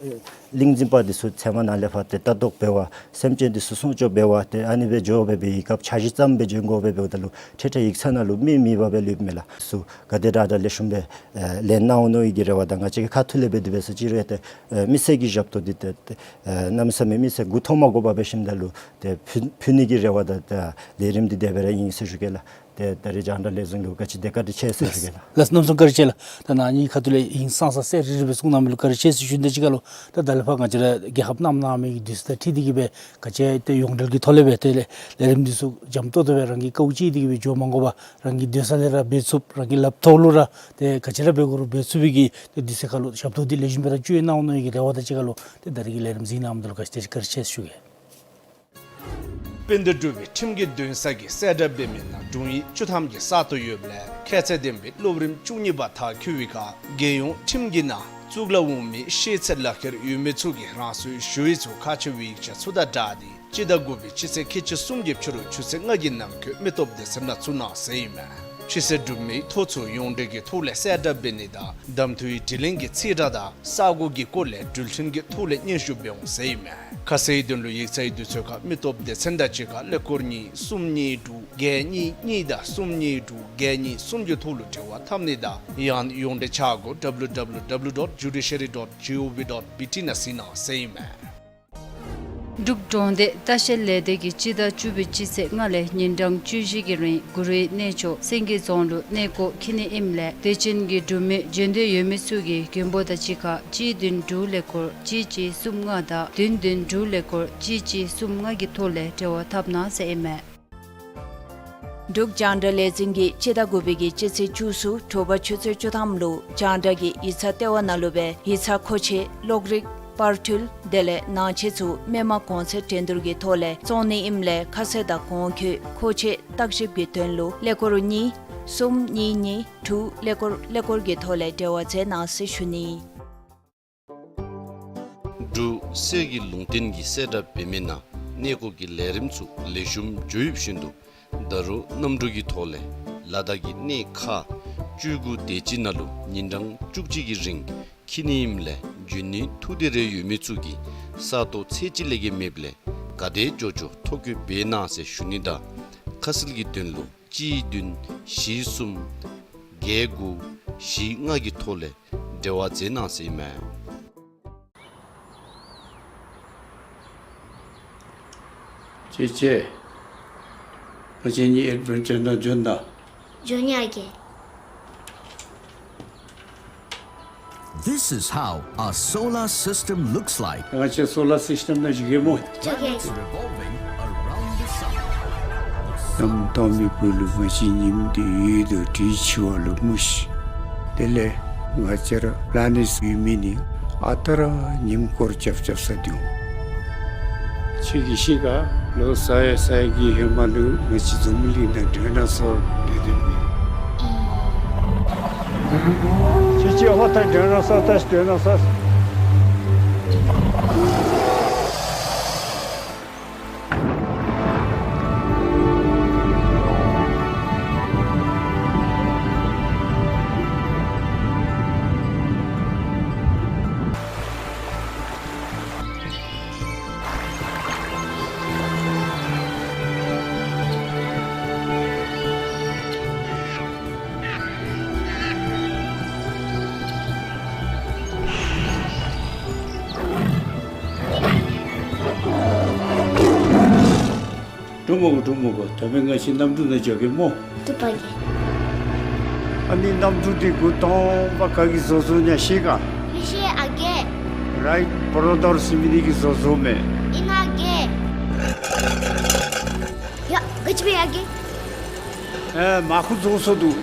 གླིང་འཛིན་པ་འདི་ཚུ་ཚལ་མ་ནང་ལས་ཕར་ཏེ་ལྟ་རྟོག་འབད་བར་སེམས་ཅན་འདི་ཚུ་སྲུང་སྐྱོབ་འབད་བར་ཏེ་ཨ་ནི་སྦེ་འགྱོ་སྦེ་འབད་བའི་སྐབས་འཆར་གཞི་བརྩམས་སྦེ་འགྱོ་དགོ་པས། འབདཝ་ད་ལུ་འཕྲལ་འཕྲལ་ཡིག་ཚང་ནང་ལུ་མི་མེད་པར་སྦེ་ལུསཔ་མས་ལགས། ཚུ་ག་དེ་དྲག་དྲག་ལེགས་ཤོམ་སྦེ་ཨེ་ལེན་གནང་འོང་མནོ་བའི་གི་རེ་བ་དང་ང་བཅས་ཀྱི་ཁ་ཐུག་ལས་འབད་དེ་འབད་ས་ཅིག་རུང་ཏེ་ཨེ་མི་སེར་གྱི་ཞབས་ཏོག་འདི་ཏེ་ཏེ་ཨེ་གནམ་མེད་ས་མེད་མི་སེར་མགུ་འཐོམ་མ་དགོ་པར་འབད་ཞིནམ་ད་ལུ་ཏེ་ཕུལ་ཕུལ་ནི་གི་རེ་བ་དང་ཏེ་ལས་རིམ་འདི་དེ་སྦེ་ར་ཨིན་ཟེར་ཞུ་གེ་ལགས། ཏེ་ད་རིས་རྒྱང་བསྒྲགས་ལས་འཛིན་ལུ་ག་ཅི་དེ་བཀའ་དྲིན་ཆེ་ཟེར་ཞུ་གེ་ལགས། ལགས་སོ། གནམ་མེད་ས་མེད་བཀའ་དྲིན་ཆེ་ལགས། ད་ནཱ་ངེའི་ཁ་ཐུག་ལས་ཧིང་སངས་ས་གསལ་རི་རི་སྦེ་གསུང་གནང་མི་ལུ་བཀའ་དྲིན་ཆེ་ཟེར་ཞུ་ནི། དེ་ཅིག་ཁར་ལུ་ད་ད་ལས་ཕར་ང་བཅས་ར་རྒྱལ་ཁབ་གནམ་ནང་མི་གི་དུས་ཚོད་དང་འཁྲིལ་ཏེ་གིས་སྦེ་ག་ཅི་ཡང་ཏེ་ཡོངས་འབྲེལ་གྱི་ཐོག་ལས་སྦེ་ཏེ་ལས་ལས་རིམ་འདི་ཚུ་འཇམ་ཏོང་ཏོ་སྦེ་རང་གིས་དཀའཝ་སྤྱད་དེ་གིས་སྦེ་འགྱོ་མ་དགོ་པར་རང་གི་སྡོད་ས་ལས་ར་འབད་ཚུགསཔ། རང་གི་ལེབ་ཊོབ་ལུ་ར་ཏེ་ག་ཅི་ར་འབད་དགོ་རུང་འབད་ཚུགས་པའི་གི་ཏེ་དུས་ཚོད་ཁར་ལུ་ཞབས་ཏོག་འདི་ལེགས་ཤོམ་སྦེ་ར་སྤྱོད་གནང་ནི་གི་རེ་བ་དང་གཅིག་ཁར་ལུ་ཏེ་ད་རིས་ཀྱི་ལས་རིམ་གཟིགས་གནང་མི་འདི་ལུ་ག་ཅི་དེ་ཅིག་བཀའ་དྲིན་ཆེ་ཟེར་ཞུ་གེ། དཔལ་ལྡན་འབྲུག་པའི་ཁྲིམས་ཀྱི་འདུན་ས་གིས་གསལ་བསྒྲགས་འབད་མི་ནང་དྲུང་ཡིག་བཅུ་ཐམ་གྱི་ས་སྟོང་ཡོདཔ་ལས་ཁྱད་ཚད་ལྡན་པའི་སློབ་རིམ་བཅུ་གཉིས་པ་མཐར་འཁྱོལ་བའི་ཁར་རྒྱལ་ཡོངས་ཁྲིམས་ཀྱི་ནང་གཙུག་ལག་འོག་མའི་ཤེས་ཚད་ལག་ཁྱེར་ཡོད་མི་ཚུ་གིས་རང་སོའི་ཞུ་ཡིག་ཚུ་ཁག་ཆེ་བའི་ཡིག་ཆ་ཚུ་དང་སྦྲགས་ཏེ་སྤྱི་ཟླ་དགུ་པའི་སྤྱི་ཚེས་ཁལ་གཅིག་གསུམ་གྱི་ཕྱི་རུ་ཆུ་ཚོད་ལྔ་གི་ནང་འཁོད་མི་སྟོབས་སྡེ་ཚན་ནང་ཚུད་གནང་ཟེར་ཨིན་མས། ཆུ་ཚོད་གྲུབ་མིའི་ཐོ་ཚུ་ཡོངས་འབྲེལ་གྱི་ཐོག་ལས་གསལ་བསྒྲགས་འབད་ནི་དང་གདམ་འཐུའི་དྲི་ལན་གྱི་རྩིས་ཁྲ་དང་ས་གོ་གི་སྐོར་ལས་འགྲུལ་འཕྲིན་གྱི་ཐོག་ལས་སྙན་ཞུ་འབད་འོང་ཟེར་ཨིན་མས། ཁ་གསལ་དོན་ལུ་ཡིག་ཚང་གི་དུས་ཚོད་ཁར་མི་སྟོབས་སྡེ་ཚན་དང་གཅིག་ཁར་ཀླད་ཀོར་གཉིས་གསུམ་གཉིས་དྲུག་བརྒྱད་གཉིས་གཉིས་དང་གསུམ་གཉིས་དྲུག་བརྒྱད་གཉིས་གསུམ་གྱི་ཐོག་ལུ་འབྲེལ་བ་འཐབ་ནི་དང་ཡང་ན་ཡོངས་འབྲེལ་ཆ་སྒོ་W W W dot judiciary dot gov dot B T ནང་གཟིགས་གནང་ཟེར་ཨིན་མས། འབྲུག་གྲོང་སྡེ་ལྟ་བཤལ་ལས་སྡེ་གིས་སྤྱི་ཟླ་བཅུ་པའི་སྤྱི་ཚེས་ལྔ་ལས་ཉིན་གྲངས་བཅུ་བཞི་གི་རིང་གུ་རུའི་གནས་མཆོག་སེང་གེ་རྫོང་ལུ་གནས་སྐོར་འཁྱིད་ནི་ཨིནམ་ལས་དད་ཅན་གྱི་འབྲུག་མི་འབྱོན་འདོད་ཡོད་མི་ཚུ་གིས་མགོན་པོ་དང་གཅིག་ཁར་གཅིག་བདུན་དྲུག་ཀླད་ཀོར་གཅིག་གཅིག་གསུམ་ལྔ་དང་བདུན་བདུན་དྲུག་ཀླད་ཀོར་གཅིག་གཅིག་གསུམ་ལྔ་གི་ཐོག་ལས་འབྲེལ་བ་འཐབ་གནང་ཟེར་ཨིན་མས། འབྲུག་རྒྱང་བསྒྲགས་ལས་འཛིན་གྱིས་སྤྱི་ཟླ་དགུ་པའི་གི་སྤྱི་ཚེས་བཅུ་གསུམ་དྲོ་པ་ཆུ་ཚོད་བཅུ་ཐམ་ལུ་རྒྱང་བསྒྲགས་ཀྱི་ཡིག་ཚང་ལྟེ་བ་ནང་ལུ་སྦེ་ཡིག་ཚང་མཁོ་ཆས་གློག་རིག་པར་འཕྲུལ་དེ་ལས་ནང་ཆས་ཚུ་མི་མང་གོང་ཚད་འགྲན་བསྡུར་གྱི་ཐོག་ལས་བཙོང་ནི་ཨིནམ་ལས་ཁ་གསལ་དང་གོང་འཁོད་མཁོ་ཆས་བརྟག་ཞིབ་ཀྱི་དོན་ལུ་ཀླད་ཀོར་གཉིས་གསུམ་གཉིས་གཉིས་དྲུག་ཀླད་ཀོར་ཀླད་ཀོར་གྱི་ཐོག་ལས་འབྲེལ་བ་མཛད་གནང་ཟེར་ཞུ་ནི། འབྲུག་གསེར་གྱི་ལུང་བསྟན་གྱིས་གསལ་བསྒྲགས་འབད་མི་ནང་གནས་སྐོར་གྱི་ལས་རིམ་ཚུ་ལེགས་ཤོམ་འགྱོ་ཡོདཔ་བཞིན་དུ་ད་རུང་གནམ་གྲུ་གི་ཐོག་ལས་ལ་དྭགས་ཀྱི་གནས་ཁག་བཅུ་དགུ་དེ་ཅིག་ནང་ལུ་ཉིན་གྲངས་བཅུ་གཅིག་གི་རིང་འཁྱིད་ནི་ཨིནམ་ལས་འབྱོན་ནིའི་ཐུགས་འདོད་རེ་ཡོད་མི་ཚུ་གིས་ས་སྟོང་ཚད་གཅིག་ལས་བརྒལ་མེདཔ་ལས་ག་དེ་མགྱོགས་མགྱོགས་ཐོ་བཀོད་འབད་གནང་ཟེར་ཞུ་ནི་དང་ཁ་གསལ་གྱི་དོན་ལུ་གཅིག་བདུན་བཞི་གསུམ་བརྒྱད་དགུ་བཞི་ལྔ་གི་ཐོག་ལས་འབྲེལ་བ་མཛད་གནང་ཟེར་ཨིན་མས། ཅེ་ཅེ། ང་བཅས་གཉིས་ཨེཌ་བེན་ཅར་ནང་འབྱོན་ད། འབྱོན་ཡི་ཨ་རྒས། This is how a solar system looks like. ང་བཅས་སོ་ལར་སིསི་ཊེམ་ནང་བཞུགས་གེ་སྨོ། འགྱོ་གེ། Revolving around the sun. གནམ་དྭངས་མའི་སྦུག་ལུ་ང་བཅས་ཉིམ་འདི་འོད་དང་དྲོད་འཆར་བ་ལུ་མུ་ཤི། དེ་ལས་ང་བཅས་ར་པི་ལེ་ནེཊ་ཡོད་མི་ནི་ཨ་རྟག་ར་ཉིམ་སྐོར་རྐྱབ་རྐྱབ་ས་འདི་འོང་། ཁྱོད་ཀྱིས་ཤེས་ག། ལོ་ས་ཡ་ས་ཡ་གི་ཧེ་མ་ལུ་ང་བཅས་འཛམ་བུ་གླིང་ནང་ཌའི་ནོ་སོར་སྡོད་དེ་མེད། ཅི་ཅི་ཧོ་ད་ཌའི་ནོ་སོར་ད་ཌའི་ནོ་སོར། འགྲོ་མི་གུ་འགྲོ་མི་གུ་ད་མི་ང་བཅས་གནམ་གྲུ་ནང་འགྱོ་གེ་སྨོ། བཏུབ་པ་གི། ཨ་ནི་གནམ་གྲུ་འདི་འགོ་དང་པ་ག་གིས་བཟོ་བཟོཝ་ཨིན་ན་ཤེས་ག། མི་ཤེས་ཨ་རྒས། རའིཊ་བོརོ་དར་ཟེར་མི་འདི་གིས་བཟོ་བཟོཝ་མས། ཨིན་ན་ཨ་རྒས། ཡ་ག་ཅི་སྦེ་ཨ་རྒས། ཨེ་མར་ཁུ་བཟོ་བཟོཝ་འདུག།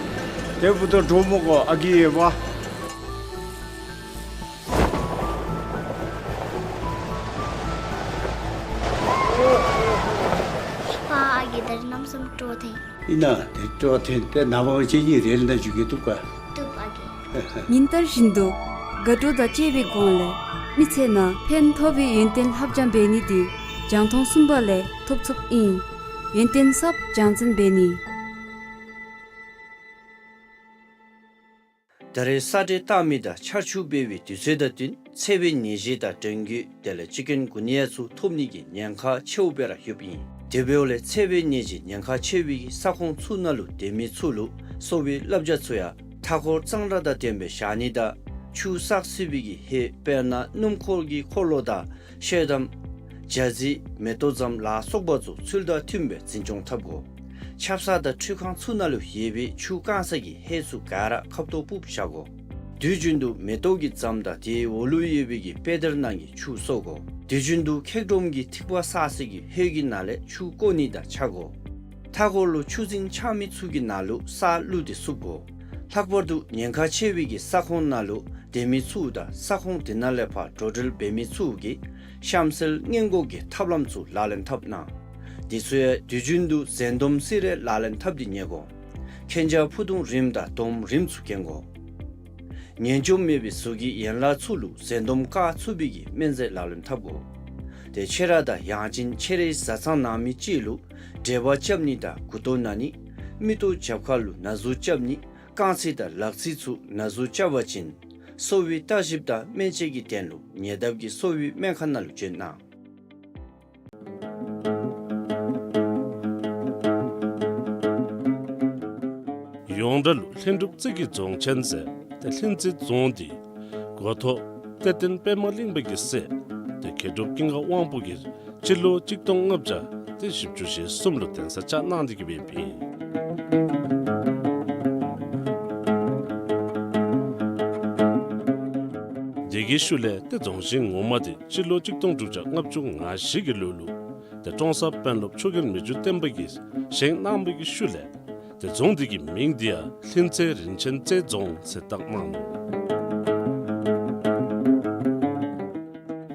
དེ་འབདཝ་ད་འགྲོ་མི་གུ་ཨ་རྒས་ཡོད་པ། ཕ་ཨ་རྒས་ད་རིས་གནམ་མེད་ས་མེད་སྤྲོ་ཐོན། ཨིན་ན་དེ་སྤྲོ་ཐོན་ཏེ་ནངས་པ་ང་བཅས་གཉིས་རེལ་ནང་འཛུལ་གེ། བཏུབ་ག། བཏུབ་ཨ་རྒས། ཉིན་ལྟར་བཞིན་དུ་དགའ་སྤྲོ་དང་བཅས་པའི་སྒོ་ལས་མི་ཚེ་ནང་ཕན་ཐོགས་པའི་ཡོན་ཏན་ལྷབ་སྦྱང་འབད་ནི་འདི་རྒྱང་མཐོང་གསུམ་པ་ལས་ཐོབ་ཚུགསཔ་ཨིན། ཡོན་ཏན་ཟབ་སྦྱང་འཛིན་འབད་ནི། ད་རེས་ས་འདྲེན་བཏང་མི་དང་ཆར་ཆུ་འབེལ་བའི་དུས་ཚོད་དང་བསྟུན་འཚེར་བའི་ནད་གཞི་དང་ཌེང་གུ་དེ་ལས་ཅིཀ་ཀུན་གུ་ནི་ཡ་ཚུ་ཐོབ་ནི་གི་ཉེན་ཁ་ཆེཝ་སྦེ་ར་ཡོདཔ་ཨིན། དེ་འབདཝ་ལས་འཚེར་བའི་ནད་གཞི་ཉེན་ཁ་ཆེ་བའི་ས་ཁོངས་ཚུ་ནང་ལུ་སྡོད་མི་ཚུ་ལུ་གསོ་བའི་བསླབ་བྱ་ཚུ་ཡང་མཐའ་འཁོར་གཙང་སྦྲ་དང་ལྡནམ་སྦེ་བཞག་ནི་དང་ཆུ་བསགས་སྲིད་པའི་གི་ཧེ་དཔེར་ན་སྣུམ་འཁོར་གྱི་འཁོར་ལོ་དང་ཤེལ་དམ་ཇ་རྩི་མེ་ཏོག་ཙམ་ལ་སོགས་པ་ཚུ་ཚུལ་དང་མཐུནམ་སྦེ་འཛིན་སྐྱོང་འཐབ་དགོ། ཆབ་གསང་དང་ཁྲུས་ཁང་ཚུ་ནང་ལུ་ཡོད་པའི་ཆུ་བཀང་ས་གི་ཧེ་ཚུ་ག་ར་ཁབ་ཏོ་སྤུབས་བཞག་དགོ། དུས་རྒྱུན་དུ་མེ་ཏོག་གི་རྫམ་དང་དེའི་འོག་ལུ་ཡོད་པའི་གི་པེ་དར་ནང་གི་ཆུ་གསོ་དགོ། དུས་རྒྱུན་དུ་ཁེག་སྒྲོམ་གྱི་ཐིགས་པ་བསགས་ས་གི་ཧེ་གི་ནང་ལས་ཆུ་བཀོ་ནི་དང་ཆ་དགོ། མཐའ་འཁོར་ལུ་ཆུ་རྫིང་ཆགས་མི་ཚུ་གི་ནང་ལུ་ས་བླུགས་ཏེ་བསུབ་དགོ། ལྷག་པར་དུ་ཉེན་ཁ་ཆེ་བའི་གི་ས་ཁོངས་ནང་ལུ་སྡོད་མི་ཚུ་དང་ས་ཁོངས་དེ་ནང་ལས་ཕར་འགྲོ་འགྲུལ་འབད་མི་ཚུ་གིས་གཤམ་གསལ་སྔོན་འགོག་གི་ཐབས་ལམ་ཚུ་ལག་ལེན་འཐབ་གནང་། དེ་ཚུ་ཡང་དུས་རྒྱུན་དུ་ཟན་དོམ་སི་རེ་ལག་ལེན་འཐབ་སྟེ་ཉལ་དགོ། མཁྱེན་རྒྱ་ཕུ་ཐུང་རིམས་དང་དོམ་རིམས་ཚུ་གྱོན་དགོ། ངན་སྐྱུག་མེད་པའི་གཟུགས་ཀྱི་ཡན་ལག་ཚུ་ལུ་ཟན་དོམ་བཀག་ཚུགས་པའི་གི་སྨན་རྫས་ལག་ལེན་འཐབ་དགོ། ཏེ་ཁྱེད་ར་དང་ཡང་ཅིན་ཁྱེད་རའི་བཟའ་ཚང་ནང་མི་ཅིག་ལུ་འབྲེལ་བ་རྐྱབ་ནི་དང་མགུ་ཏོ་ན་ནི། མིག་ཏོ་རྒྱབ་ཁ་ལུ་ན་ཟུག་རྐྱབ་ནི། རྐང་རྩེ་དང་ལག་རྩེ་ཚུ་ན་ཟུག་རྐྱབ་པ་ཅིན་གསོ་བའི་བརྟག་ཞིབ་དང་སྨན་དཔྱད་ཀྱི་དོན་ལུ་ཉེ་འདབས་ཀྱི་གསོ་བའི་སྨན་ཁང་ནང་ལུ་བྱོན་གནང་། ཡོངས་གྲགས་ལུ་ལྷུན་གྲུབ་རྩེ་གི་རྫོང་ཆེན་ཟེར་ཏེ་ལྷུན་རྩེ་རྫོང་འདི་འགོ་ཐོག་གཏེར་སྟོན་པདྨ་གླིང་པ་གི་སྲས་ཏེ་མཁས་གྲུབ་ཀུན་དགའ་དབང་པོ་གིས་སྤྱི་ལོ་གཅིག་སྟོང་ལྔ་བརྒྱ་ཏེ་བཞི་བཅུ་ཞེ་གསུམ་ལུ་གདན་ས་བཅགས་གནང་སྟེ་གི་སྦེ་ཨིན། དེ་གི་ཤུལ་ལས་ཏེ་རྫོང་ཆེན་ངོ་མ་འདི་སྤྱི་ལོ་གཅིག་སྟོང་དྲུག་བརྒྱ་ལྔ་བཅུ་ང་བཞི་གི་ལོ་ལུ་ཏེ་ཀྲོང་གསར་དཔོན་སློབ་ཆོས་རྒྱལ་མི་འགྱུར་བརྟན་པ་གིས་བཞེངས་གནང་བའི་གི་ཤུལ་ལས་ཏེ་རྫོང་འདི་གི་མིང་འདི་ཡང་ལྷུན་རྩེ་རིན་ཆེན་རྩེ་རྫོང་ཟེར་བཏགས་གནང་ནུག།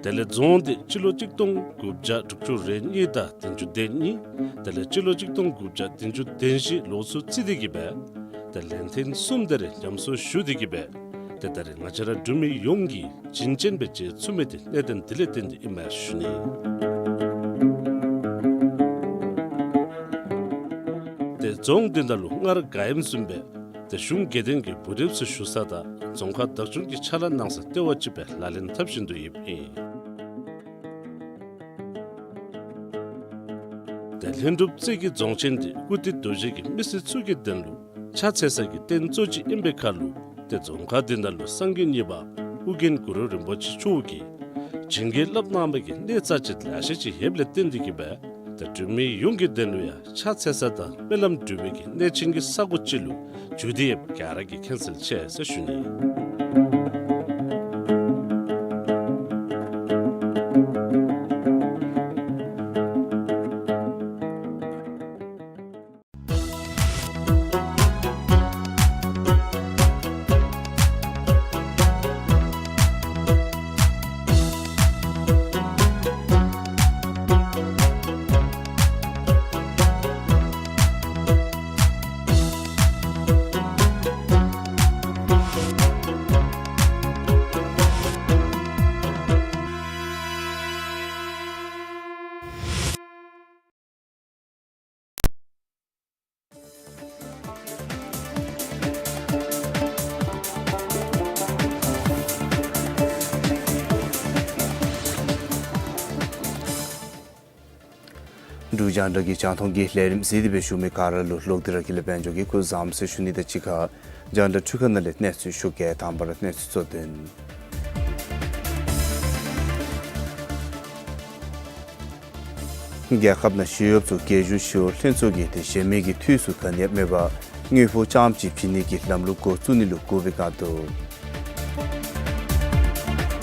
དེ་ལས་རྫོང་འདི་སྤྱི་ལོ་གཅིག་སྟོང་དགུ་བརྒྱ་དྲུག་ཅུ་རེ་གཉིས་དང་བདུན་ཅུ་དོན་གཉིས། དེ་ལས་སྤྱི་ལོ་གཅིག་སྟོང་དགུ་བརྒྱ་བདུན་ཅུ་དོན་བཞི་ལོ་ཚུ་རྩིས་ཏེ་གི་སྦེ་ཏེ་ལན་ཐེངས་གསུམ་དེ་རེ་ཉམས་གསོ་ཞུ་སྟེ་གི་སྦེ་ཏེ་ད་རེས་ང་བཅས་ར་འབྲུག་མི་ཡོངས་ཀྱིས་བྱིན་ཅན་སྦེ་མཇལ་ཚུགས་མི་འདི་གནད་དོན་འདི་ལས་བརྟེན་ཏེ་ཨིན་མས་ཞུ་ནི། ཏེ་རྫོང་འདི་ནང་ལུ་སྔར་ག་ཨིནམ་བཟུམ་སྦེ་ཏེ་གཞུང་དགེ་འདུན་གྱི་བུ་རིམ་ཚུ་བཞུགས་ས་དང་རྫོང་ཁག་བདག་སྐྱོང་གི་ཕྱག་ལཱ་གནང་ས་ལྟེ་བ་ཅིག་སྦེ་ལག་ལེན་འཐབ་བཞིན་དུ་ཡོདཔ་ཨིན། ཏེ་ལྷུན་གྲུབ་རྩེ་གི་རྫོང་ཆེན་འདི་ཀུར་སྟོད་རྡོ་རྗེ་གི་མི་སེར་ཚུ་གི་དོན་ལུ་ཕྱག་འཚལ་ས་གི་རྟེན་གཙོ་ཅིག་ཨིན་པའི་ཁར་ལུ་ཏེ་རྫོང་ཁག་འདི་ནང་ལུ་སངས་རྒྱས་གཉིས་པ་ཨོ་རྒྱན་གུ་རུ་རིན་པོ་ཆེ་མཆོག་གིས་བྱིན་གྱིས་བརླབས་གནང་བའི་གི་གནས་རྩ་ཆེ་ལེ་ཤ་ཅིག་ཡོདཔ་ལས་བརྟེན་ཏེ་གི་སྦེ་ཏེ་འབྲུག་མི་ཡོངས་ཀྱི་དོན་ལུ་ཡང་ཕྱག་འཚལ་ས་དང་སྨོན་ལམ་འབུལ་བའི་གི་གནས་ཆེན་གྱི་ས་གོ་ཅིག་ལུ་གྱུར་ཏེ་ཡོདཔ་ག་ར་གིས་མཁྱེན་གསལ་ཆེ་ཟེར་ཞུ་ནི། འབྲུག་རྒྱང་བསྒྲགས་ཀྱི་རྒྱང་མཐོང་གི་ལས་རིམ་གཟིགས་ཏེ་སྦེ་བཞུགས་མི་ག་ར་ལུ་ལོག་སྟེ་ར་དགེ་ལེགས་དཔལ་འབྱོར་གྱིས་སྐུ་གཟུགས་བཟང་ཟེར་ཞུ་ནི་དང་གཅིག་ཁར་རྒྱང་བསྒྲགས་འཕྲུལ་ཁང་ནང་ལས་གནས་ཚུལ་ཞུ་གེ། དང་པ་ར་གནས་ཚུལ་གཙོ་དོན། རྒྱལ་ཁབ་ནང་ཞི་གཡོགཔ་ཚུ་རྒྱལ་གཞུང་ཞི་གཡོག་ལྷན་ཚོགས་ཀྱིས་ཏེ་གཞན་མི་གི་འཐུས་ཚུ་ག་ནི་ཡང་མེད་པར་དངུལ་ཕོགས་རྐྱངམ་ཅིག་བྱིན་ནི་གི་ལམ་ལུགས་འགོ་བཙུགས་ནི་ལུ་བསྒུགས་པའི་སྒང་དུ།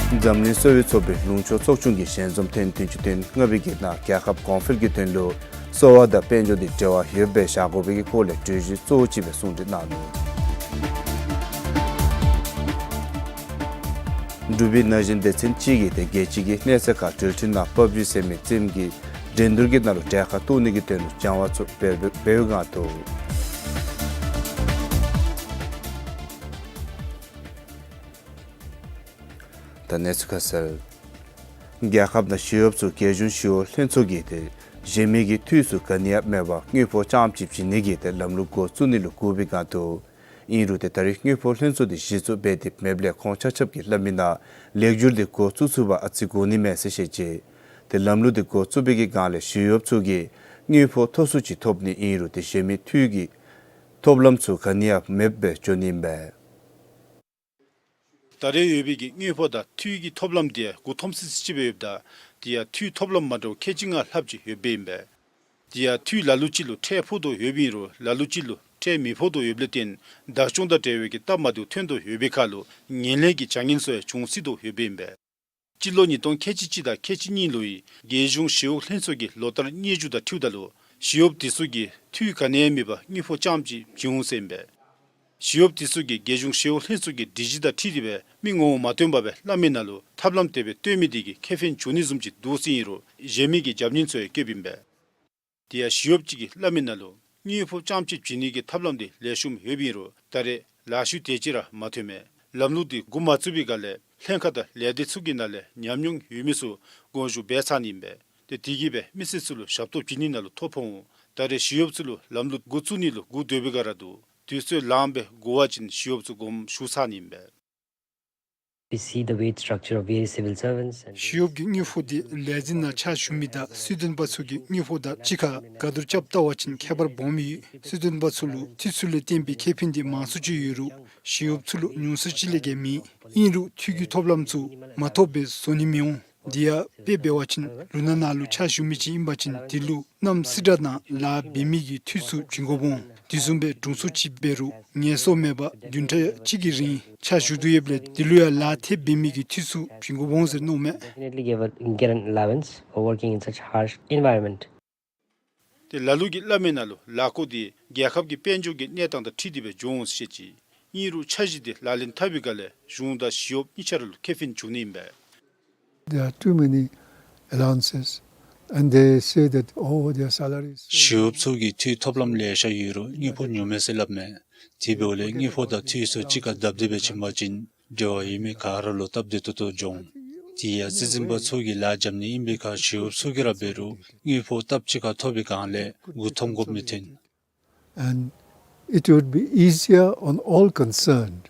འཛམ་གླིང་གསོ་བའི་ཚོགས་པའི་ལུང་ཕྱོགས་ཚོགས་ཆུང་གིས་ཞལ་འཛོམས་ཐེངས་བདུན་ཅུ་དོན་ལྔ་པའི་གི་ནང་རྒྱལ་ཁབ་གོང་འཕེལ་གྱི་དོན་ལུ་གསོ་བ་དང་དཔལ་འབྱོར་འདི་འབྲེལ་བ་ཡོད་པའི་བཞག་དགོ་པའི་གི་སྐོར་ལས་གྲོས་གཞི་གཙོ་བོ་ཅིག་སྦེ་གསུང་གྲོས་གནང་ནུག། འབྲུག་པའི་ན་གཞོན་སྡེ་ཚན་ཅིག་གིས་ཏེ་རྒྱལ་སྤྱི་གི་གནས་ཚད་ཁར་གྲོས་འཕྲིན་ནང་པབ་ཇི་ཟེར་མི་རྩེདམོ་གི་འགྲན་བསྡུར་གྱི་ནང་ལུ་གྲལ་ཁར་གཏོགས་ནི་གི་དོན་ལུ་སྦྱང་བ་ཚུ་འབད་འབད་བའི་སྒང་དུ། ད་གནས་ཚུལ་ཁ་གསལ། རྒྱལ་ཁབ་ནང་ཞི་གཡོགཔ་ཚུ་རྒྱལ་གཞུང་ཞི་གཡོག་ལྷན་ཚོགས་ཀྱིས་ཏེ་གཞན་མི་གི་འཐུས་ཚུ་ག་ནི་ཡང་མེད་པར་དངུལ་ཕོགས་རྐྱངམ་ཅིག་བྱིན་ནི་གི་ཏེ་ལམ་ལུགས་འགོ་བཙུགས་ནི་ལུ་བསྒུགས་པའི་སྒང་དུ། ཨིན་རུང་ཏེ་ད་རེས་དངུལ་ཕོགས་ལྷན་ཚོགས་འདི་གཞི་བཙུགས་འབད་དེ་མེདཔ་ལས་ཁོང་ཆ་ཁྱབ་ཀྱིས་སླབ་མི་ནང་ལེགས་བསྒྱུར་འདི་འགོ་བཙུགས་ཚུགས་པར་ཨ་ཙི་དགོ་ནི་མས་ཟེར་བཤད་ཅི། ཏེ་ལམ་ལུགས་འདི་འགོ་བཙུགས་པའི་གི་སྒང་ལས་ཞི་གཡོགཔ་ཚུ་གིས་དངུལ་ཕོགས་མཐོ་སུ་ཅིག་ཐོབ་ནི་ཨིན་རུང་ཏེ་གཞན་མི་འཐུས་ཀྱི་ཐོབ་ལམ་ཚུ་ག་ནི་ཡང་མེདཔ་སྦེ་འགྱོ་ནི་ཨིན་པས། ད་རེས་ཡོད་པའི་གི་དངུལ་ཕོགས་དང་འཐུས་ཀྱི་ཐོབ་ལམ་འདི་མགུ་འཐོམ་སི་སི་ཅིག་སྦེ་ཡོདཔ་ད་དེ་ཡང་འཐུས་ཐོབ་ལམ་མ་འདྲཝ་ཁལ་གཅིག་ལྔ་ལྷགཔ་ཅིག་ཡོདཔ་ཨིན་པས། དེ་ཡང་འཐུས་ལ་ལུ་ཅིག་ལུ་ཁྲལ་ཕོག་དོ་ཡོདཔ་ཨིན་རུང་ལ་ལུ་ཅིག་ལུ་ཁྲལ་མི་ཕོག་དོ་ཡོདཔ་ལས་བརྟེན་བདག་སྐྱོང་དང་འབྲེལ་བའི་གི་སྟབས་མ་བདེཝ་ཐོན་དོ་ཡོད་པའི་ཁར་ལུ་ངན་ལྷད་ཀྱི་བྱ་ངན་ཚུ་ཡང་འབྱུང་སྲིད་དོ་ཡོདཔ་ཨིན་པས། སྤྱི་ལོ་ཉིས་སྟོང་ཁལ་གཅིག་གཅིག་དང་ཁལ་གཅིག་གཉིས་ལོའི་རྒྱལ་གཞུང་ཞི་གཡོག་ལྷན་ཚོགས་ཀྱི་ལོ་ལྟར་སྙན་ཞུ་དང་འཁྲིལཝ་ད་ལུ་ཞི་གཡོགཔ་དེ་ཚུ་གིས་འཐུས་ག་ནི་ཡང་མེད་པར་དངུལ་ཕོགས་རྐྱངམ་ཅིག་བྱིན་འོང་ཟེར་ཨིན་པས། ཞི་གཡོགཔ་དེ་ཚུ་གིས་རྒྱལ་གཞུང་ཞི་གཡོག་ལྷན་ཚོགས་ཀྱི་སྒྲིག་གཞི་དང་འཁྲིལ་ཏེ་སྦེ་མི་ངོ་མ་སྟོན་པར་སྦེ་སླབ་མི་ནང་ལུ་ཐབས་ལམ་དེ་སྦེ་སྟོན་མི་དེ་གིས་ཁེ་ཕན་འབྱུང་ནི་བཟུམ་ཅིག་འདུག་ཟེར་ཨིན་རུང་གཞན་མི་གི་རྒྱབ་མཉེན་ཚུ་ཡང་བཀོདཔ་ཨིན་པས། དེ་ཡང་ཞི་གཡོགཔ་ཅིག་གིས་སླབ་མི་ནང་ལུ་དངུལ་ཕོགས་རྐྱངམ་ཅིག་བྱིན་ནི་གི་ཐབས་ལམ་དེ་ལེགས་ཤོམ་ཡོདཔ་ཨིན་རུང་ད་རེས་ལཱ་ཤུལ་དེ་ཅིག་ར་མ་ཐོན་མས། ལམ་ལུགས་དེ་འགོ་མ་བཙུགས་པའི་སྒང་ལས་ལྷན་ཁག་དང་ལས་སྡེ་ཚུ་གི་ནང་ལས་ཉམས་མྱོང་ཡོད་མི་ཚུ་དགོངས་ཞུ་འབད་ཚར་ནི་ཨིན་པས། ཏེ་དེ་གིས་སྦེ་མི་སེར་ཚུ་ལུ་ཞབས་ཏོག་བྱིན་ནི་ནང་ལུ་ཐོ་ཕོག་འོང་། ད་རེས་ཞི་གཡོགཔ་ཚུ་ལུ་ལམ་ལུགས་འགོ་བཙུགས་ནི་ལུ་སྒུག་སྡོད་པའི་སྒང་ར་འདུག། དུས་ཚོད་ལངམ་སྦེ་འགོར་བ་ཅིན་ཞི་གཡོགཔ་ཚུ་དགོངསམ་ཞུ་ཚར་ནི་ཨིན་པས། We see the wage structure of various civil servants and ཞི་གཡོགཔ་གི་དངུལ་ཕོགས་དེ་ལས་འཛིན་ནང་ཕྱག་ཞུ་མི་དང་སྲིད་དོན་པ་ཚུ་གི་དངུལ་ཕོགས་དང་གཅིག་ཁར་དགག་བསྡུར་རྐྱབ་བལྟ་བ་ཅིན་ཁྱད་པར་སྦོམ་ཡོད། སྲིད་དོན་པ་ཚུ་ལུ་འཐུས་ཚུ་ལས་བརྟེན་པའི་ཁེ་ཕན་དེ་མང་སུ་ཅིག་ཡོད་རུང་ཞི་གཡོགཔ་ཚུ་ལུ་ཉུང་སུ་ཅིག་ལས་བརྒལ་མེད། ཨིན་རུང་འཐུས་ཀྱི་ཐོབ་ལམ་ཚུ་མ་ཐོབ་པའི་བཟོ་ནི་མི་འོང་། དེ་ཡང་དཔེ་འབད་བ་ཅིན་ལུང་ནག་ནང་ལུ་ཕྱག་ཞུ་མི་ཅིག་ཨིན་པ་ཅིན་དེ་ལུ་གནམ་སེར་ཁྲ་ནང་ལཱ་འབད་མི་གི་འཐུས་ཚུ་བྱིན་དགོཔ་འོང་། དེ་བཟུམ་སྦེ་དྲུང་འཚོ་ཅིག་འབད་རུང་ངལ་གསོ་མེད་པར་བདུན་ཕྲག་གཅིག་གི་རིང་ཕྱག་ཞུ་དོ་ཡོདཔ་ལས་དེ་ལུ་ཡང་ལཱ་ཐེབས་འབད་མི་གི་འཐུས་ཚུ་བྱིན་དགོཔ་འོང་ཟེར་མནོཝ་མས། Definitely give a, get an allowance for working in such harsh environment. ཏེ་ལ་ལུ་གིས་སླབ་མི་ནང་ལུ་ལཱ་སྐོར་དེ་རྒྱལ་ཁབ་ཀྱི་དཔལ་འབྱོར་གྱི་གནས་སྟངས་དང་འཁྲིལ་ཏེ་སྦེ་འགྱོ་འོང་ཟེར་བཤད་ཅི། ཨིན་རུང་འཆར་གཞི་དེ་ལག་ལེན་འཐབ་པའི་སྒང་ལས་གཞུང་དང་ཞི་གཡོགཔ་གཉིས་ཆ་ར་ལུ་ཁེ་ཕན་འབྱུང་ནི་ཨིན་པས། There are too many allowances and they say that, oh, their salaries. ཞི་གཡོགཔ་ཚུ་གི་འཐུས་ཐོབ་ལམ་ལེ་ཤ་ཡོད་རུང་དངུལ་ཕོགས་ཉུང་མས་ཟེར་སླབ་མས། དེ་འབདཝ་ལས་དངུལ་ཕོགས་དང་འཐུས་ཚུ་གཅིག་ཁར་སྡབ་སྟེ་སྦེ་བྱིན་པ་ཅིན་འབྲེལ་བ་ཡོད་མི་ག་ར་ལུ་སྟབས་བདེ་ཏོག་ཏོ་འགྱོ་འོང་། དེ་ཡང་སྲིད་འཛིན་པ་ཚུ་གིས་ལཱ་རྐྱབ་ནི་ཨིན་པའི་ཁར་ཞི་གཡོགཔ་ཚུ་གིས་ར་འབད་རུང་དངུལ་ཕོགས་སྟབས་གཅིག་ཁར་ཐོབ་པའི་སྒང་ལས་མགུ་འཐོམ་དགོཔ་མི་འཐོན། And it would be easier on all concerned.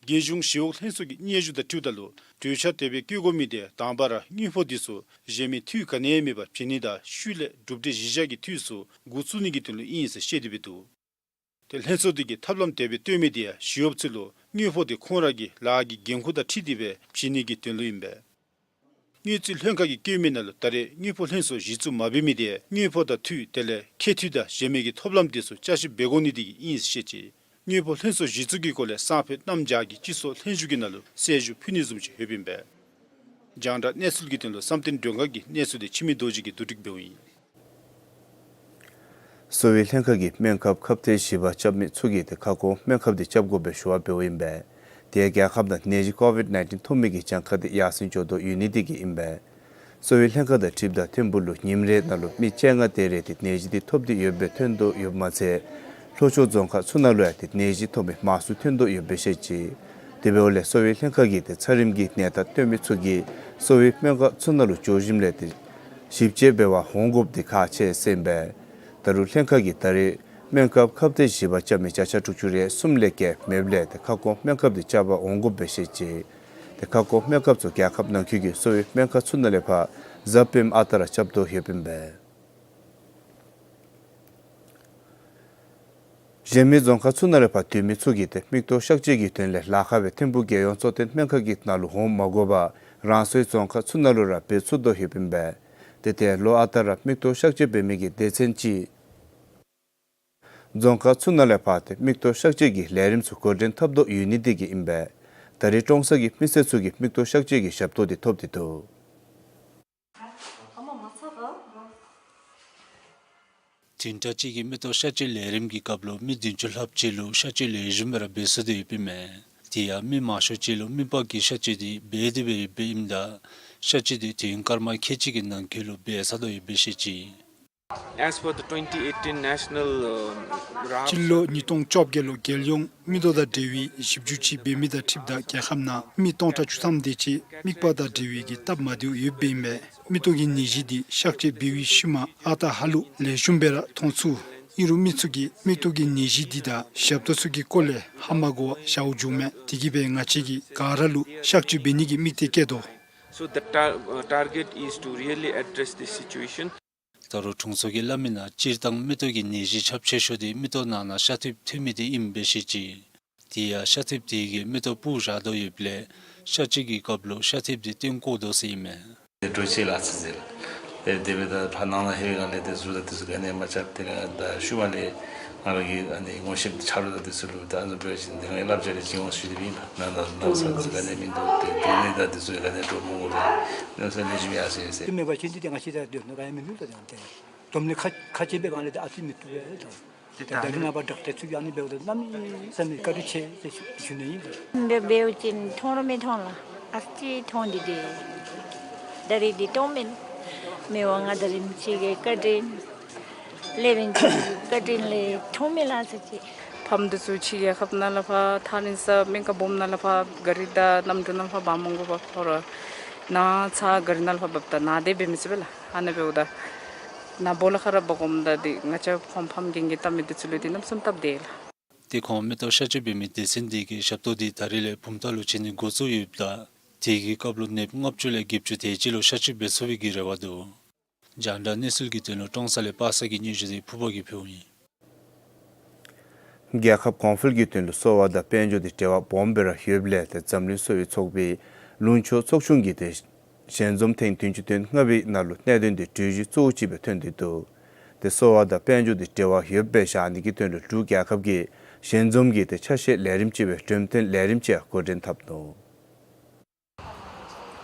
རྒྱལ་གཞུང་ཞི་གཡོག་ལྷན་ཚོགས་ཀྱི་སྙན་ཞུ་དང་འཁྲིལཝ་ད་ལུ་གྲོས་འཆར་དེ་སྦེ་བཀོད་དགོ་མི་དེ་དང་པ་ར་དངུལ་ཕོགས་དེ་ཚུ་གཞན་མི་འཐུས་ག་ནི་ཡང་མེད་པར་བྱིན་ནི་དང་ཤུལ་ལས་གྲུབ་འབྲས་གཞི་བཞག་གི་འཐུས་ཚུ་འགོ་བཙུགས་ནི་གི་དོན་ལུ་ཨིན་ཟེར་བཤད་དེ་སྦེ་འདུག། ཏེ་ལྷན་ཚོགས་དེ་གིས་ཐབས་ལམ་དེ་སྦེ་སྟོན་མི་དེ་ཡང་ཞི་གཡོགཔ་ཚུ་ལུ་དངུལ་ཕོགས་དེ་ཁོང་ར་གི་ལཱ་གི་འགན་ཁུར་དང་འཁྲིལ་ཏེ་སྦེ་བྱིན་ནི་གི་དོན་ལུ་ཨིན་པས། དངུལ་རྩིས་ལྷན་ཁག་གིས་བཀོད་མི་ནང་ལུ་ད་རེས་དངུལ་ཕོགས་ལྷན་ཚོགས་གཞི་བཙུགས་མ་འབད་མི་དེ་དངུལ་ཕོགས་དང་འཐུས་དེ་ལས་ཁྱད་འཐུས་དང་གཞན་མི་གི་ཐོབ་ལམ་དེ་ཚུ་བསྐྱར་ཞིབ་འབད་དགོ་ནི་དེ་གིས་ཨིན་ཟེར་བཤད་ཅི། དངུལ་ཕོགས་ལྷན་ཚོགས་གཞི་བཙུགས་ཀྱི་སྐོར་ལས་སང་ཕོད་གནམ་བྱཱར་གྱི་སྤྱི་ཚོགས་ལྷན་བཞུགས་ཀྱི་ནང་ལུ་གསལ་ཞུ་ཕུལ་ནི་བཟུམ་ཅིག་ཡོདཔ་ཨིན་པས། རྒྱང་བསྒྲགས་གནས་ཚུལ་གྱི་དོན་ལུ་བསམ་གཏན་སྒྲོལ་དཀར་གྱི་གནས་ཚུལ་དེ་འཆི་མེད་རྡོ་རྗེ་གིས་བསྡུ་སྒྲིག་འབདཝ་ཨིན། གསོ་བའི་ལྷན་ཁག་གིས་སྨན་ཁབ་ཁབ་ཐེར་བཞི་པ་རྐྱབ་མི་ཚུ་གིས་ཏེ་ཁ་སྐོང་སྨན་ཁབ་དེ་རྐྱབ་དགོ་པའི་ཞུ་བ་འབདཝ་ཨིན་པས། དེ་ཡང་རྒྱལ་ཁབ་ནང་ནད་གཞི་ཀོ་ཝིཌ་ནའིན་ཊིན་ཐོབ་མི་གི་གྱངས་ཁ་དེ་ཡར་སེང་འགྱོ་དོ་ཡོད་ནི་དེ་གིས་ཨིན་པས། གསོ་བའི་ལྷན་ཁག་དང་འཁྲིལཝ་ད་ཐིམ་ཕུག་ལུ་ཉིནམ་རེ་ནང་ལུ་མི་བཅོ་ལྔ་དེ་རེ་ཏེ་ནད་གཞི་དེ་ཐོབ་སྟེ་ཡོདཔ་སྦེ་ཐོན་དོ་ཡོདཔ་མ་ཚད་ལྷོ་ཕྱོགས་རྫོང་ཁག་ཚུ་ནང་ལུ་ཡང་ཏེ་ནད་གཞི་ཐོབ་མི་མང་སུ་ཐོན་དོ་ཡོདཔ་སྦེ་བཤད་ཅི། དེ་འབདཝ་ལས་གསོ་བའི་ལྷན་ཁག་གིས་ཏེ་ཚ་རིམས་ཀྱི་ནད་རྟགས་སྟོན་མི་ཚུ་གིས་གསོ་བའི་སྨན་ཁང་ཚུ་ནང་ལུ་འགྱོ་ཞིནམ་ལས་ཏེ་ཞིབ་དཔྱད་འབད་བར་འོང་དགོཔ་དེ་ཁག་ཆེ་ཟེར་ཨིན་པས། ད་རུང་ལྷན་ཁག་གིས་ད་རེས་སྨན་ཁབ་ཁབ་ཐེར་བཞི་པ་རྐྱབ་མི་བརྒྱ་ཆ་དྲུག་ཅུ་རེ་གསུམ་ལས་བརྒལ་མེདཔ་ལས་ཏེ་ཁ་སྐོང་སྨན་ཁབ་དེ་རྐྱབ་པར་འོང་དགོཔ་སྦེ་བཤད་ཅི། ཏེ་ཁ་སྐོང་སྨན་ཁབ་ཚུ་རྒྱལ་ཁབ་ནང་འཁོད་ཀྱི་གསོ་བའི་སྨན་ཁང་ཚུ་ནང་ལས་ཕར་གཟའ་སྤེནམ་ཨ་རྟག་ར་རྐྱབ་དོ་ཡོདཔ་ཨིན་པས། གཞན་མི་རྫོང་ཁག་ཚུ་ནང་ལས་ཕར་སྡོད་མི་ཚུ་གིས་ཏེ་མིག་ཏོ་གཤག་བཅོས་ཀྱི་དོན་ལས་ལཱ་ཁག་སྦེ་ཐིམ་ཕུག་རྒྱལ་ཡོངས་གཙོ་བསྟེན་སྨན་ཁང་གི་ནང་ལུ་འོང་མ་དགོ་པར་རང་སོའི་རྫོང་ཁག་ཚུ་ནང་ལུ་ར་འབད་ཚུགས་དོ་ཡོདཔ་ཨིན་པས། ཏེ་ཏེ་ལོ་ཨ་རྟག་ར་མིག་ཏོ་གཤག་བཅོས་འབད་མི་གི་སྡེ་ཚན་ཅིག་རྫོང་ཁག་ཚུ་ནང་ལས་ཕར་ཏེ་མིག་ཏོ་གཤག་བཅོས་ཀྱི་ལས་རིམ་ཚུ་འགོ་འདྲེན་འཐབ་དོ་ཡོད་ནི་དེ་གིས་ཨིན་པས། ད་རེས་ཀྲོང་གསར་གྱི་མི་སེར་ཚུ་གིས་མིག་ཏོ་གཤག་བཅོས་ཀྱི་ཞབས་ཏོག་དེ་ཐོབ་སྟེ་འདུག། བདུན་ཕྲག་གཅིག་གི་མིག་ཏོ་གཤག་བཅོས་ལས་རིམ་གྱི་སྐབས་ལུ་མི་བདུན་ཅུ་ལྷགཔ་ཅིག་ལུ་གཤག་བཅོས་ལེགས་ཤོམ་སྦེ་ར་འབད་ཚུགས་ཏེ་ཡོདཔ་ཨིན་མས། དེ་ཡང་མི་མང་ཤོས་ཅིག་ལུ་མིག་པར་གྱི་གཤག་བཅོས་དེ་འབད་དེ་སྦེ་ཡོདཔ་ཨིནམ་ད་གཤག་བཅོས་དེ་དུས་ཡུན་སྐར་མ་ཁལ་གཅིག་གི་ནང་འཁོད་ལུ་འབད་ཚར་དོ་ཡོདཔ་སྦེ་བཤད་ཅི། As per the twenty eighteen national, um, RAAMS སྤྱི་ལོ་ཉིས་སྟོང་བཅོ་བརྒྱད་ལུ་རྒྱལ་ཡོངས་མིག་ཏོ་དང་འབྲེལ་བའི་ཞིབ་འཇུག་ཅིག་འབད་མི་དང་འཁྲིལཝ་ད་རྒྱལ་ཁབ་ནང་མི་སྟོང་ཕྲག་བཅུ་ཐམ་དེ་ཅིག་མིག་པར་དང་འབྲེལ་བའི་གི་སྟབས་མ་བདེཝ་ཡོདཔ་ཨིན་པས། མིག་ཏོ་གི་ནད་གཞི་དེ་གཤག་བཅོས་འབད་བའི་ཤུལ་མ་ཨ་རྟག་ཧ་ལུགས་ལེགས་ཤོམ་སྦེ་ར་མཐོང་ཚུགས། ཨིན་རུང་མི་ཚུ་གིས་མིག་ཏོ་གི་ནད་གཞི་དེ་དང་ཞབས་ཏོག་ཚུ་གི་སྐོར་ལས་ཧ་མ་གོ་བར་བཞག་འགྱོཝ་མས། དེ་གིས་སྦེ་ང་བཅས་ཀྱིས་ག་ར་ལུ་གཤག་བཅོས་འབད་ནི་གི་དམིགས་གཏད་བསྐྱེད་དོ། So the tar- uh, target is to really address this situation. ད་རུང་དྲུང་འཚོ་གིས་སླབ་མི་ནང་སྤྱིར་བཏང་མིག་ཏོ་གི་ནད་གཞི་ཁྱབ་ཆེ་ཤོས་དེ་མིག་ཏོ་ནང་ན་ཤ་ཐིབས་ཐོན་མི་དེ་ཨིནམ་སྦེ་བཤད་ཅི། དེ་ཡང་ཤ་ཐིབས་དེ་གིས་མིག་ཏོ་སྤུབས་བཞག་དོ་ཡོདཔ་ལས་གཤག་བཅོས་ཀྱི་སྐབས་ལུ་ཤ་ཐིབས་དེ་བཏོན་བཀོ་དོ་ཟེར་ཨིན་མས། འགྲོ་ཆེ་ལ་ཚ་ཟེར། དེ་སྦེ་ད་ཕར་ནང་ལུ་ལྷོད་པའི་སྒང་ལས་ཏེ་གཟུགས་དང་དེ་ཚུ་ག་ནི་མ་འཆབ། དེ་ལས་ད་ཤུལ་མ་ལས་ང་ར་གི་ཨ་ནི་ངོ་ཤེས་ཆ་རོགས་དང་དེ་ཚུ་ལུ་ད་ཨ་ནི་འབད་བ་ཅིན་ཏེ་ང་གིས་བསླབ་བྱ་རེ་བྱིན་འོང་ཟེར་ཞུ་ནི་ཨིན་ལགས། ནང་ན་ཚ་དེ་ཚུ་ག་ནི་མིན་འདུག། ཏེ་འབྲུག་ནད་དང་དེ་ཚུ་ག་ནི་འདྲོག་མི་འོང་ཟེར། ཨ་ནི་ཚུ་ལེགས་ཤོམ་ཡར་སོང་ཡི་ཟེར། དེ་མེད་པ་ཅིན་ཏེ་ང་བཅས་ད་སྡོད་ནི་ག་ཡང་མིན་འདུག། ད་ཡང་ཏེ་དོམ་ལས་ཁ་ཁ་ཆེ་བའི་སྒང་ལས་ཏེ་ཨ་ཙི་མི་བཏུབ་པས་ད། ཏེ་ད་རེས་ནངས་པ་དྲག་ཏེ་ཚུ་གིས་ཨ་ནི་འབདཝ་ད་གནམ་མེད་ས་མེད་བཀའ་དྲིན་ཆེ་ཟེར་ཞུ་ཞུ་ནི་ཨིན། འབད་འབདཝ་ཅིན་མཐོང་ར་མི་མཐོང་ལགས། ཨ་ཙི་མཐོང་སྟེ་ཏེ་ད་རིས་འདི་མཐོང་མེད། མི་དབང་མངའ་བདག་རིན་པོ་ཆེ་གི་བཀའ་དྲིན་ལས་རིན་ཆེ་བཀའ་དྲིན་ལས་མཐོང་མེད་ལགས་ཟེར་ཅི། ཕམ་འདི་ཚུ་ཕྱི་རྒྱལ་ཁབ་ནང་ལས་ཕར་ཐག་རིང་ས་སྨན་ཁང་སྦོམ་ནང་ལས་ཕར་ག་རི་དང་གནམ་གྲུ་ནང་ལས་ཕར་འབག་མ་དགོ་པར་ཁོ་ར་ན་ཚ་ག་རི་ནང་ལས་ཕར་འབགཔ་ད་ནཱ་དེ་འབད་མི་ཚུགས་པས་ལགས། ཨ་ནི་འབདཝ་ད་ནཱ་སྦོ་ལོགས་ཁར་ར་འབག་འོངམ་ད་འདི་ང་བཅས་ཕམ་ཕམ་རྒན་རྒས་ལྟ་མི་འདི་ཚུ་ལུ་འདི་གནམ་མེད་ས་མེད་སྟབས་བདེ་ལགས། ཏེ་ཁོང་མེ་ཏོག་གཤག་བཅོས་འབད་མི་སྡེ་ཚན་འདི་གིས་ཞབས་ཏོག་འདི་ད་རིས་ལས་བུམ་ཐང་ལུ་བྱིན་ནི་འགོ་བཙུགས་ཡོདཔ་ད་དེ་གི་སྐབས་ལུ་ནདཔ་ལྔ་བཅུ་ལས་བརྒྱད་ཅུ་དེ་ཅིག་ལུ་གཤག་བཅོས་འབད་ཚུགས་པའི་གི་རེ་བ་འདུག། རྒྱང་བསྒྲགས་གནས་ཚུལ་གྱི་དོན་ལུ་ཀྲོང་གསར་ལས་པ་སངས་ཀྱི་སྙན་ཞུ་འདི་ཕུར་པ་གིས་ཕུལཝ་ཨིན། རྒྱལ་ཁབ་གོང་འཕེལ་གྱི་དོན་ལུ་གསོ་བ་དང་དཔལ་འབྱོར་འདི་འབྲེལ་བ་སྦོམ་སྦེ་ར་ཡོདཔ་ལས་ཏེ་འཛམ་གླིང་གསོ་བའི་ཚོགས་པའི་ལུང་ཕྱོགས་ཚོགས་ཆུང་གི་ཏེ་ཞལ་འཛོམས་ཐེངས་བདུན་ཅུ་དོན་ལྔ་པའི་ནང་ལུ་གནད་དོན་འདི་གྲོས་གཞི་གཙོ་བོ་ཅིག་སྦེ་ཐོན་ཏེ་འདུག། ཏེ་གསོ་བ་དང་དཔལ་འབྱོར་འདི་འབྲེལ་བ་ཡོདཔ་སྦེ་བཞག་ནི་གི་དོན་ལུ་འབྲུག་རྒྱལ་ཁབ་ཀྱིས་ཞལ་འཛོམས་ཀྱི་ཏེ་ཆ་ཤས་ལས་རིམ་ཅིག་སྦེ་འགྲེམས་སྟོན་ལས་རིམ་ཅིག་འགོ་འདྲེན་འཐབ་ནུག།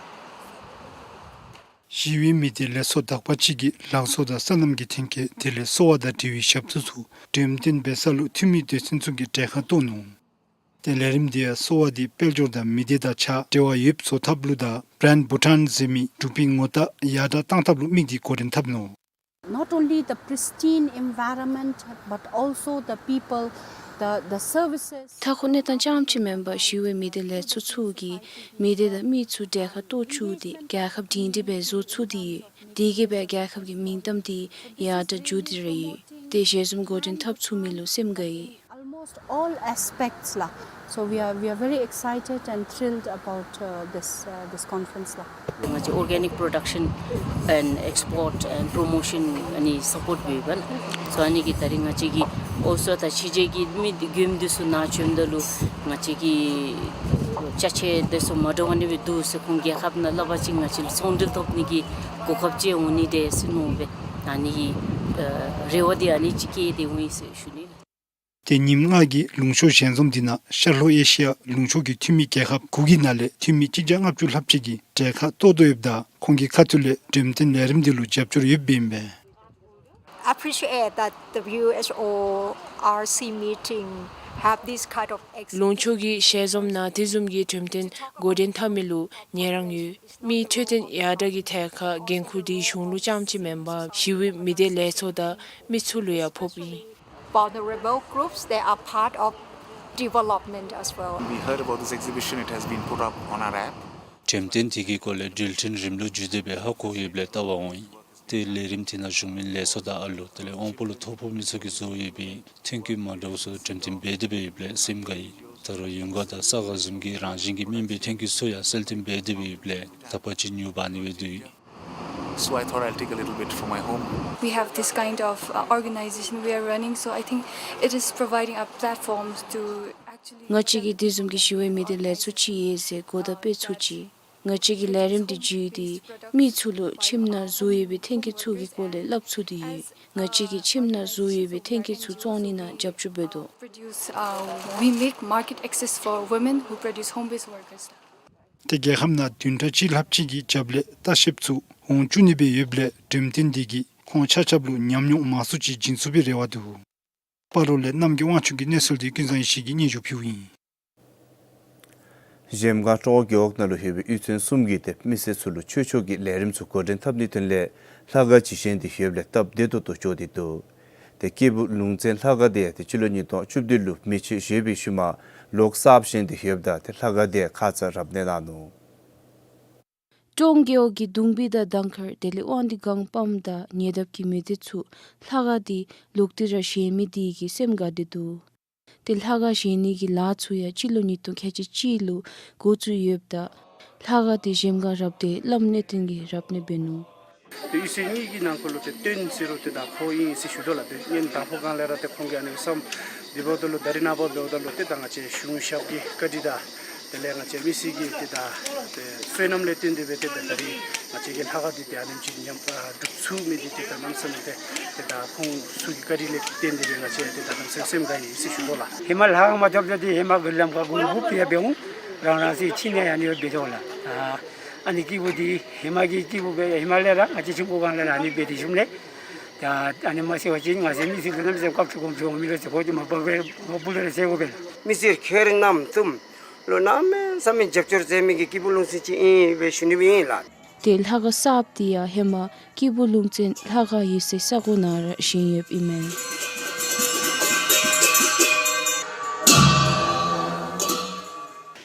ཞི་བའི་མི་སྡེ་ལས་ཚོགས་དག་པ་ཅིག་གིས་ལང་ཚོ་དང་སོ་ནམ་གྱི་ཐོན་སྐྱེད་དེ་ལས་གསོ་བ་དང་འབྲེལ་བའི་ཞབས་ཏོག་ཚུ་འགྲེམས་སྟོན་འབད་ས་ལུ་འཐུས་མི་སྡེ་ཚན་ཚུ་གིས་གྲལ་ཁར་གཏོགས་ནུག། ཏེ་ལས་རིམ་འདི་ཡང་གསོ་བ་འདི་དཔལ་འབྱོར་དང་མི་སྡེ་དང་གཅིག་ཁར་འབྲེལ་བ་ཡོདཔ་བཟོ་ཐབས་ལུ་དང་Brand Bhutan ཟེར་མི་འབྲུག་པའི་ངོ་རྟགས་ཡར་དྲག་གཏང་ཐབས་ལུ་དམིགས་ཏེ་འགོ་འདྲེན་འཐབ་ནུག། Not only the pristine environment, but also the people, the, the services. མཐའ་འཁོར་གནས་སྟངས་རྐྱངམ་ཅིག་མེན་པར་ཞི་བའི་མི་སྡེ་ལས་ཚོགས་ཚུ་གིས་མི་སྡེ་དང་མི་ཚུ་གྲལ་ཁར་གཏོགས་བཅུག་སྟེ་རྒྱལ་ཁབ་སྒྲིང་སྒྲིང་སྦེ་བཟོ་ཚུགས་ཏེ་ཡོད། དེ་གིས་སྦེ་རྒྱལ་ཁབ་ཀྱི་མིང་གཏམ་འདི་ཡར་དྲག་འགྱོ་སྟེ་ར་ཡོད། ཏེ་ཞལ་འཛོམས་འགོ་འདྲེན་འཐབ་ཚུགས་མི་ལུ་སེམས་དགའ་ཡི། Almost all aspects ལགས། So we are, we are very excited and thrilled about, uh, this, uh, this conference ལགས། ང་བཅས་organic production and export and promotion ཨ་ནི་support འབདཝ་ལགས། So ཨ་ནི་གིས་ད་རིས་ང་བཅས་ཀྱིས་ཨོ་སོ་དང་ཕྱི་རྒྱལ་གྱི་མི་མགྱོནམ་འདི་ཚུ་ནཱ་བྱོནམ་ད་ལུ་ང་བཅས་ཀྱི་ཅ་ཆས་འདི་ཚུ་མ་འདྲཝ་ཨ་ནི་སྦེ་འདུག་ཟེར་ཁོང་རྒྱལ་ཁབ་ནང་སླབ་པ་ཅིན་ང་བཅས་ལུ་ཚོང་འབྲེལ་ཐོབ་ནི་གི་གོ་སྐབས་ཅིག་འོང་ནི་འདྲས་ཟེར་མནོ་སྦེ་ཨ་ནི་གི་ཨ་རེ་བ་འདི་ཨ་ནི་ཅིག་བསྐྱེད་དེ་འོང་ཡི་ཟེར་ཞུ་ནི་ལགས། ཏེ་ཉིནམ་ལྔ་གི་ལུང་ཕྱོགས་ཞལ་འཛོམས་འདི་ནང་ཤར་ལྷོ་ཨེ་ཤི་ཡ་ལུང་ཕྱོགས་ཀྱི་འཐུས་མི་རྒྱལ་ཁབ་དགུ་གི་ནང་ལས་འཐུས་མི་གཅིག་བརྒྱ་ལྔ་བཅུ་ལྷགཔ་ཅིག་གིས་གྲལ་ཁར་གཏོགས་དོ་ཡོདཔ་ད་ཁོང་གི་ཁ་ཐུག་ལས་འགྲེམས་སྟོན་ལས་རིམ་འདི་ལུ་རྒྱབ་སྐྱོར་ཡོདཔ་ཨིན་པས། Appreciate that the W H O R C meeting have this kind of ex- ལུང་ཕྱོགས་ཀྱི་ཞལ་འཛོམས་ནང་དེ་བཟུམ་གྱི་འགྲེམས་སྟོན་འགོ་འདྲེན་འཐབ་མི་ལུ་ངལ་རངས་ཡོད། མི་འཕྲོད་བསྟེན་ཡར་དྲག་གི་ཐད་ཁར་འགན་ཁུར་འདི་གཞུང་ལུ་རྐྱངམ་ཅིག་མེན་པར་ཞི་བའི་མི་སྡེ་ལས་ཚོགས་དང་མི་ཚུ་ལུ་ཡང་ཕོགཔ་ཨིན། Vulnerable groups, they are part of development as well. We heard about this exhibition, it has been put up on our app. འགྲེམས་སྟོན་དེ་གི་སྐོར་ལས་འགྲུལ་འཕྲིན་རིམ་ལུགས་བརྒྱུད་དེ་སྦེ་ཧ་གོ་ཡོདཔ་ལས་བལྟ་བར་འོང་ཡི། ཏེ་ལས་རིམ་དེ་ནང་བཞུགས་མི་ལས་ཚོགས་དང་ཨ་ལོ་དེ་ལས་དབང་པོ་ལུ་ཐོ་ཕོག་མི་ཚུ་གིས་བཟོ་ཡོད་པའི་ཐོན་སྐྱེད་མ་འདྲཝ་ཚུ་འགྲེམས་སྟོན་འབད་དེ་སྦེ་ཡོདཔ་ལས་སེམས་དགའ་ཡི། ད་རུང་ཡུངས་དཀར་དང་ས་དཀར་བཟུམ་གྱི་རང་བཞིན་གྱི་སྨན་པའི་ཐོན་སྐྱེད་ཚུ་ཡང་གསལ་སྟོན་འབད་དེ་སྦེ་ཡོདཔ་ལས་དག་པ་ཅིག་མྱོང་འབག་ནི་སྦེ་འདུག། So I thought I'll take a little bit for my home. We have this kind of, uh, organization we are running, so I think it is providing a platform to actually ང་བཅས་ཀྱིས་དེ་བཟུམ་གྱི་ཞི་བའི་མི་སྡེ་ལས་ཚོགས་ཅིག་ཡོད་ཟེར་གོ་བརྡ་སྤེལ་ཚུགས་ཅི། ང་བཅས་ཀྱིས་ལས་རིམ་འདི་བརྒྱུད་དེ་མི་ཚུ་ལུ་ཁྱིམ་ནང་བཟོ་ཡོད་པའི་ཐོན་སྐྱེད་ཚུ་གི་སྐོར་ལས་སླབ་ཚུགས་ཏེ་ཡོད། ང་བཅས་ཀྱིས་ཁྱིམ་ནང་བཟོ་ཡོད་པའི་ཐོན་སྐྱེད་ཚུ་བཙོང་ནི་ནང་རྒྱབ་སྐྱོར་འབད་དོ། Produce, uh, we make market access for women who produce home-based workers. ཏེ་རྒྱལ་ཁབ་ནང་བདུན་ཕྲག་གཅིག་ལྷགཔ་ཅིག་གི་རྒྱབ་ལས་ལྟ་བཤལཔ་ཚུ་འོང་བཅུག་ནི་སྦེ་ཡོདཔ་ལས་འགྲེམས་སྟོན་འདི་གིས་ཁོང་ཆ་ཁྱབ་ལུ་ཉམས་མྱོང་མང་སུ་ཅིག་བྱིན་ཚུགས་པའི་རེ་བ་འདུག། སྤ་རོ་ལས་གནམ་གྱི་དབང་ཕྱུག་གི་གནས་ཚུལ་འདི་ཀུན་བཟང་ཡེ་ཤེས་ཀྱིས་སྙན་ཞུ་ཕུལཝ་ཨིན། གཞལམ་སྒང་ཀྲོའུ་རྒེད་འོག་ནང་ལུ་ཡོད་པའི་གཡུས་ཚན་གསུམ་གྱི་ཏེ་མི་སེར་ཚུ་ལུ་ཆོས་ཕྱོགས་ཀྱི་ལས་རིམ་ཚུ་འགོ་འདྲེན་འཐབ་ནིའི་དོན་ལས་ལྷ་ཁང་ཅིག་བཞེངས་ཏེ་ཡོདཔ་ལས་སྟབས་བདེ་ཏོག་ཏོ་ལྕོགས་ཏེ་འདུག། ཏེ་སྐྱེས་བུ་ལུང་བཙན་ལྷ་ཁང་འདི་ཡང་ཏེ་སྤྱི་ལོ་ཉིས་སྟོང་བཅུ་བདུན་ལུ་མེ་མཆོད་བཞེས་པའི་ཤུལ་མ་ལོག་གསརཔ་བཞེངས་ཏེ་ཡོདཔ་ད་ཏེ་ལྷ་ཁང་འདི་ཡང་ཁ་ཙ་རབ་གནས་གནང་ནུག། ཀྲོའུ་རྒེད་འོག་གི་གདུང་སྦིས་དང་གདང་དཀར་དེ་ལས་དབང་འདུས་སྒང་སྤམ་དང་ཉེ་འདབས་ཀྱི་མི་སྡེ་ཚུ་ལྷ་ཁང་འདི་ལོག་སྟེ་ར་བཞེངས་མི་དེ་གིས་སེམས་དགའ་སྟེ་འདུག། ཏེ་ལྷ་ཁང་བཞེངས་ནི་གི་ལཱ་ཚུ་ཡང་སྤྱི་ལོ་ཉིས་སྟོང་ཁལ་གཅིག་གཅིག་ལུ་འགོ་བཙུགས་ཡོདཔ་ད་ལྷ་ཁང་འདི་གཞལམ་སྒང་རབ་སྡེ་བླམ་གནས་བརྟན་གྱིས་རབ་གནས་འབད་ནུག། ཏེ་གཡུས་ཚན་གཉིས་ཀྱི་ནང་འཁོད་ལུ་ཏེ་སྟོན་ཟེར་རུང་ཏེ་ད་ཁོ་ཨིན་ཟེར་ཞུ་དོ་ལགས། ཏེ་ཨ་ནི་དང་ཕུ་སྒང་ལས་ར་ཏེ་ཁོང་གིས་ཨ་ནི་བསམ་འདི་འབདཝ་ད་ལུ་ད་རིས་ནངས་པ་འབདཝ་ད་ལུ་ཏེ་ད་ང་བཅས་གཞུང་ཞབས་ཀྱི་བཀའ་དྲིན་དང་ དེ་ལས་ང་བཅས་མི་སེར་གྱི་ཏེ་ད་ཏེ་བསོད་ནམས་ལས་བརྟེན་ཏེ་སྦེ་ཏེ་ད་ད་རིས་ང་བཅས་ཀྱི་ལྷ་ཁང་འདི་ཏེ་ཨ་ནེམ་ཅིག་ཉམས་ཨ་གྲུབ་ཚུགས་མི་འདི་ཏེ་ད་གནམ་མེད་ས་མེད་ཏེ་ཏེ་ད་ཁོང་ཚུ་གི་བཀའ་དྲིན་ལས་བརྟེན་ཏེ་སྦེ་ང་བཅས་ཏེ་ད་གནམ་མེད་ས་མེད་སེམས་དགའ་ཡི་ཟེར་ཞུ་དོ་ལགས། ཧེ་མ་ལྷ་ཁང་མ་བཏབ་ད་ཏེ་ཧེ་མ་གི་ལམ་ཁར་གུར་སྦུབ་ཏེ་ཡར་འབད་འོང་། རང་རང་སོའི་ཁྱིམ་ནང་ཡང་ཨ་ནི་སྦེ་འབད་དོ་ལགས། ཨ་ཨ་ནི་སྐྱེས་བུ་འདི་ཧེ་མ་གི་སྐྱེས་བུ་སྦེ་ཧེ་མ་ལས་ར་ང་བཅས་ཁྱིམ་གུང་ཁང་ལས་ར་ཨ་ནི་སྦེ་ཏེ་བཞུགས་ལས། ད་ཨ་ནི་མ་ཟེར་བ་ཅིན་ང་བཅས་མི་སེར་ལུ་གནམ་མེད་ས་མེད་སྐབས་ཅིག་གོམས་ཤིག་འོང་མི་ལོ་ཟེར་ཁོ་ཅིག་མ་པ་སྦེ་མ་བུ་ལས་ར་ཟེར་དགོ་པས་ལགས། མི་སེར་ཁྱེད་རྣམས་ཚུ་ལུ་གནམ་མེད་ས་མེད་རྒྱབ་སྐྱོར་མཛད་མི་གི་སྐྱེས་བུ་ལུང་བཙན་ཅིག་ཨིན་སྦེ་ཞུ་ནི་སྦེ་ཨིན་ལགས། ཏེ་ལྷ་ཁང་གསརཔ་འདི་ཡང་ཧེ་མ་སྐྱེས་བུ་ལུང་བཙན་ལྷ་ཁང་ཡོད་སའི་ས་གོ་ནང་ར་བཞེངས་ཡོདཔ་ཨིན་མས།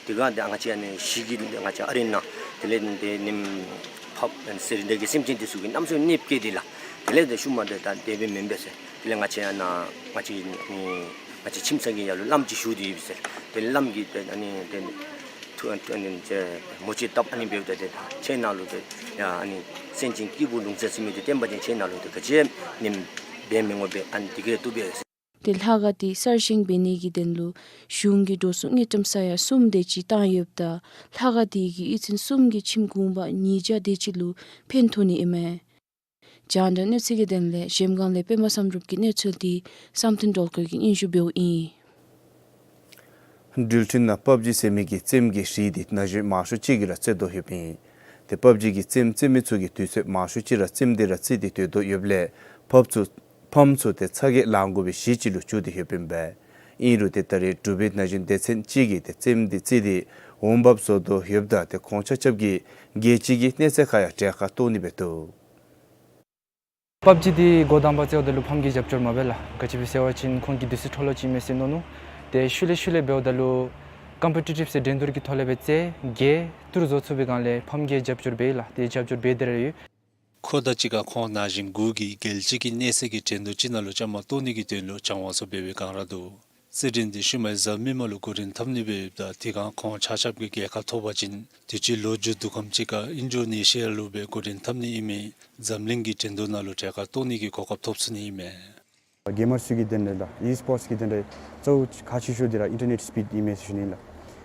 དེ་སྒང་འདི་ང་བཅས་ཨ་ནི་གཞིས་ཀྱི་ང་བཅས་ཨ་རི་ནང་དེ་ལས་འདི་ནེམ་ཕབ་ཨ་ནི་སེར་འདི་གི་སེམས་ཅན་འདི་ཚུ་གི་གནམ་མེད་ས་མེད་གནོདཔ་བཀལ་ཏེ་ལགས། དེ་ལས་འདི་ཤུལ་མ་འདི་ད་དེ་སྦེ་མེན་པས་ཟེར། དེ་ལས་ང་བཅས་ཨ་ནཱ་ང་བཅས་ཨ་ནི་ང་བཅས་ཁྱིམ་ཚང་གི་ཡར་ལུ་བླམ་ཅིག་བཞུགས་ཏེ་ཡོད་པས་ཟེར། དེ་བླམ་གིས་ཏེ་ཨ་ནི་ཏེ་ཐུགས་ཨ་ནི་ཏེ་མོ་ཅིག་བཏབ། ཨ་ནི་འབདཝ་ད་ཏེ་ད་ཁྱེད་ནང་ལུ་ཏེ་ཡ་ཨ་ནི་སེམས་ཅན་སྐྱེས་བུ་ལུང་བཙན་ཟེར་མི་འདི་བསྟན་པ་ཅིན་ཁྱེད་ནང་ལུ་ཏེ་ག་ཅི་ནེམ་འབད་མི་འོང་པས། ཨ་ནི་འདི་གིས་བཏུབ་པས་ཟེར། ཏེ་ལྷ་ཁང་འདི་གསར་བཞེངས་འབད་ནི་གི་དོན་ལུ་གཞུང་གིས་འགྲོ་སོང་དངུལ་ཀྲམ་ས་ཡ་གསུམ་དེ་ཅིག་བཏང་ཡོདཔ་ད་ལྷ་ཁང་འདི་གིས་གཡུས་ཚན་གསུམ་གྱི་ཁྱིམ་གུང་པ་ཉིས་བརྒྱ་དེ་ཅིག་ལུ་ཕན་ཐོགས་ནི་ཨིན་མས། རྒྱང་བསྒྲགས་གནས་ཚུལ་གྱི་དོན་ལས་གཞལམ་སྒང་ལས་པདྨ་བསམ་གྲུབ་ཀྱི་གནས་ཚུལ་འདི་བསམ་གཏན་སྒྲོལ་དཀར་གྱིས་སྙན་ཞུ་འབདཝ་ཨིན། འགྲུལ་འཕྲིན་ནང་པབ་ཇི་ཟེར་མི་གི་རྩེདམོ་གི་རིགས་འདི་ན་གཞོན་མང་ཤོས་ཅིག་གིས་ར་རྩེད་དོ་ཡོདཔ་ཨིན། ཏེ་པབ་ཇི་གི་རྩེདམོ་རྩེད་མི་ཚུ་གིས་དུས་ཚོད་མང་ཤོས་ཅིག་ར་རྩེདམོ་འདི་ར་རྩེད་དེ་སྡོད་དོ་ཡོདཔ་ལས་ཕམ་ཚུ་ཕམ་ཚུ་ཏེ་ཚ་གྱང་ལང་དགོ་པའི་གཞི་ཅིག་ལུ་གྱུར་ཏེ་ཡོདཔ་ཨིན་པས། ཨིན་རུང་ཏེ་ད་རེས་འབྲུག་པའི་ན་གཞོན་སྡེ་ཚན་ཅིག་གིས་ཏེ་རྩེདམོ་འདི་རྩེད་དེ་འོང་འབབ་བཟོ་དོ་ཡོདཔ་ད་ཏེ་ཁོང་ཆ་ཁྱབ་ཀྱིས་རྒྱལ་སྤྱི་གི་གནས་ཚད་ཁར་ཡང་གྲལ་ཁར་གཏོགས་ནི་འབད་དོ། པབ་ཇི་འདི་འགོ་དང་པ་རྩེཝ་ད་ལུ་ཕམ་གྱི་རྒྱབ་སྐྱོར་མ་འབད་ལགས། ག་ཅི་སྦེ་ཟེར་བ་ཅིན་ཁོང་གིས་དུས་ཚོད་འཕྲོ་བརླག་ཅིག་མས་ཟེར་མནོ་ནུག། ཏེ་ཤུལ་ལས་ཤུལ་ལས་འབདཝ་ད་ལུ་ཀམ་པི་ཊི་ཊིབ་ཟེར་འགྲན་བསྡུར་གྱི་ཐོག་ལས་སྦེ་རྩེད་རྒྱལ་ཏུར་བཟོ་ཚུགས་པའི་སྒང་ལས་ཕམ་གྱིས་རྒྱབ་སྐྱོར་འབད་ལགས། ཏེ་རྒྱབ་སྐྱོར་འབད་དེ་ར་ཡོད། ཁོ་དང་གཅིག་ཁར་ཁོང་ན་གཞོན་དགུ་གིས་རྒྱལ་སྤྱི་གི་གནས་ཚད་ཀྱི་འགྲན་བསྡུར་ཅིག་ནང་ལུ་བཅའ་མར་གཏོགས་ནི་གི་དོན་ལུ་སྦྱང་བ་ཚུ་འབད་བའི་སྒང་ར་འདུག། རྩེད་འགྲན་འདི་ཤུལ་མའི་འཛམ་གླིང་མ་ལུ་འགོ་འདྲེན་འཐབ་ནི་སྦེ་ཡོདཔ་ད་དེ་སྒང་ཁོང་ཆ་ཁྱབ་ཀྱིས་རྒྱལ་ཁ་ཐོབ་པ་ཅིན་དུས་ཅི་ལོ་མཇུག་དུས་ཁམས་ཅིག་ཁར་ཨིན་ཌོ་ནེ་ཤི་ཡ་ལུ་སྦེ་འགོ་འདྲེན་འཐབ་ནི་ཨིན་མི་འཛམ་གླིང་གི་འགྲན་བསྡུར་ནང་ལུ་གྲལ་ཁར་གཏོགས་ནི་གི་གོ་སྐབས་ཐོབ་ཚུགས་ནི་ཨིན་མས། གེམ་མར་ཚུ་གི་དོན་ལས་ལགས་ཨི་སི་པོརཊ་གི་དོན་ལས་གཙོ་བོ་ཁག་ཆེ་ཤོས་འདི་ར་ཨིན་ཊར་ནེཊ་སི་པིཌ་ཨིན་མས་ཟེར་ཞུ་ནི་ལགས།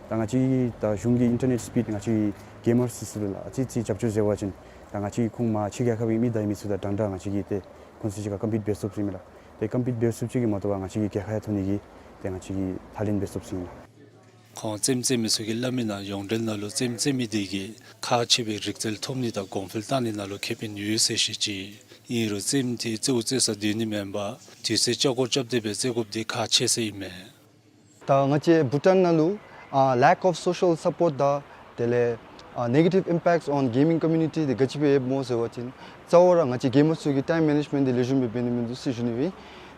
ད་ང་བཅས་ད་གཞུང་གིས་ཨིན་ཊར་ནེཊ་སི་པིཌ་ང་བཅས་གེམ་མར་ཚུ་ཚུ་ལུ་ལགས་ཨ་ཙི་ཙི་རྒྱབ་སྐྱོར་མཛད་པ་ཅིན་ད་ང་བཅས་ཁོང་མར་ཕྱི་རྒྱལ་ཁབ་ཀྱི་མི་དང་མི་ཚུ་དང་འདྲན་འདྲ་ང་བཅས་ཀྱིས་ཏེ་ཁོང་ཚུ་གཅིག་ཁར་ཀམ་པིཊ་འབད་ཚུགསཔ་ཨིན་མས་ལགས། ཏེ་ཀམ་པིཊ་འབད་ཚུགསཔ་ཅིག་གིས་མ་གཏོགས་པར་ང་བཅས་ཀྱིས་རྒྱལ་ཁ་ཡང་ཐོབ་ནི་གི་ཏེ་ང་བཅས་ཀྱིས་ཐག་ལེན་འབད་ཚུགསཔ་ཨིན་ལགས། ཁོང་རྩེདམོ་རྩེད་མི་ཚུ་གིས་སླབ་མི་ནང་ཡོངས་འབྲེལ་ནང་ལུ་རྩེདམོ་རྩེད་མི་འདི་གིས་ཁག་ཆེ་བའི་རིག་རྩལ་ཐོབ་ནི་དང་གོང་འཕེལ་བཏང་ནི་ནང་ལུ་ཁེ་ཕན་ཡོད་ཟེར་བཤད་ཅི། ཨིན་རུང་རྩེདམོ་འདི་རྩེདཝ་རྩེ་ས་སྡོད་ནི་མེན་པར་དུས་ཚོད་ལྕགས་སྒོར་རྐྱབ་སྟེ་སྦེ་རྩེ་དགོཔ་འདི་ཁག་ཆེ་ཟེར་ཨིན་མས། ད་ང་བཅས་བྷུ་ཊཱན་ནང་ལུ་ཨ་lack of social support དང་དེ་ལས་ཨ་negative impacts on gaming community འདི་ག་ཅི་སྦེ་ཡོདཔ་སྨོ་ཟེར་བ་ཅིན་གཙོ་བོ་ར་ང་བཅས་གེམ་མར་ཚུ་གིས་ཊའིམ་མེ་ནེཇ་མེནཊ་འདི་ལེགས་ཤོམ་སྦེ་འབད་ནི་མིན་འདུག་ཟེར་ཞུ་ནི་སྦེ་ཨིན།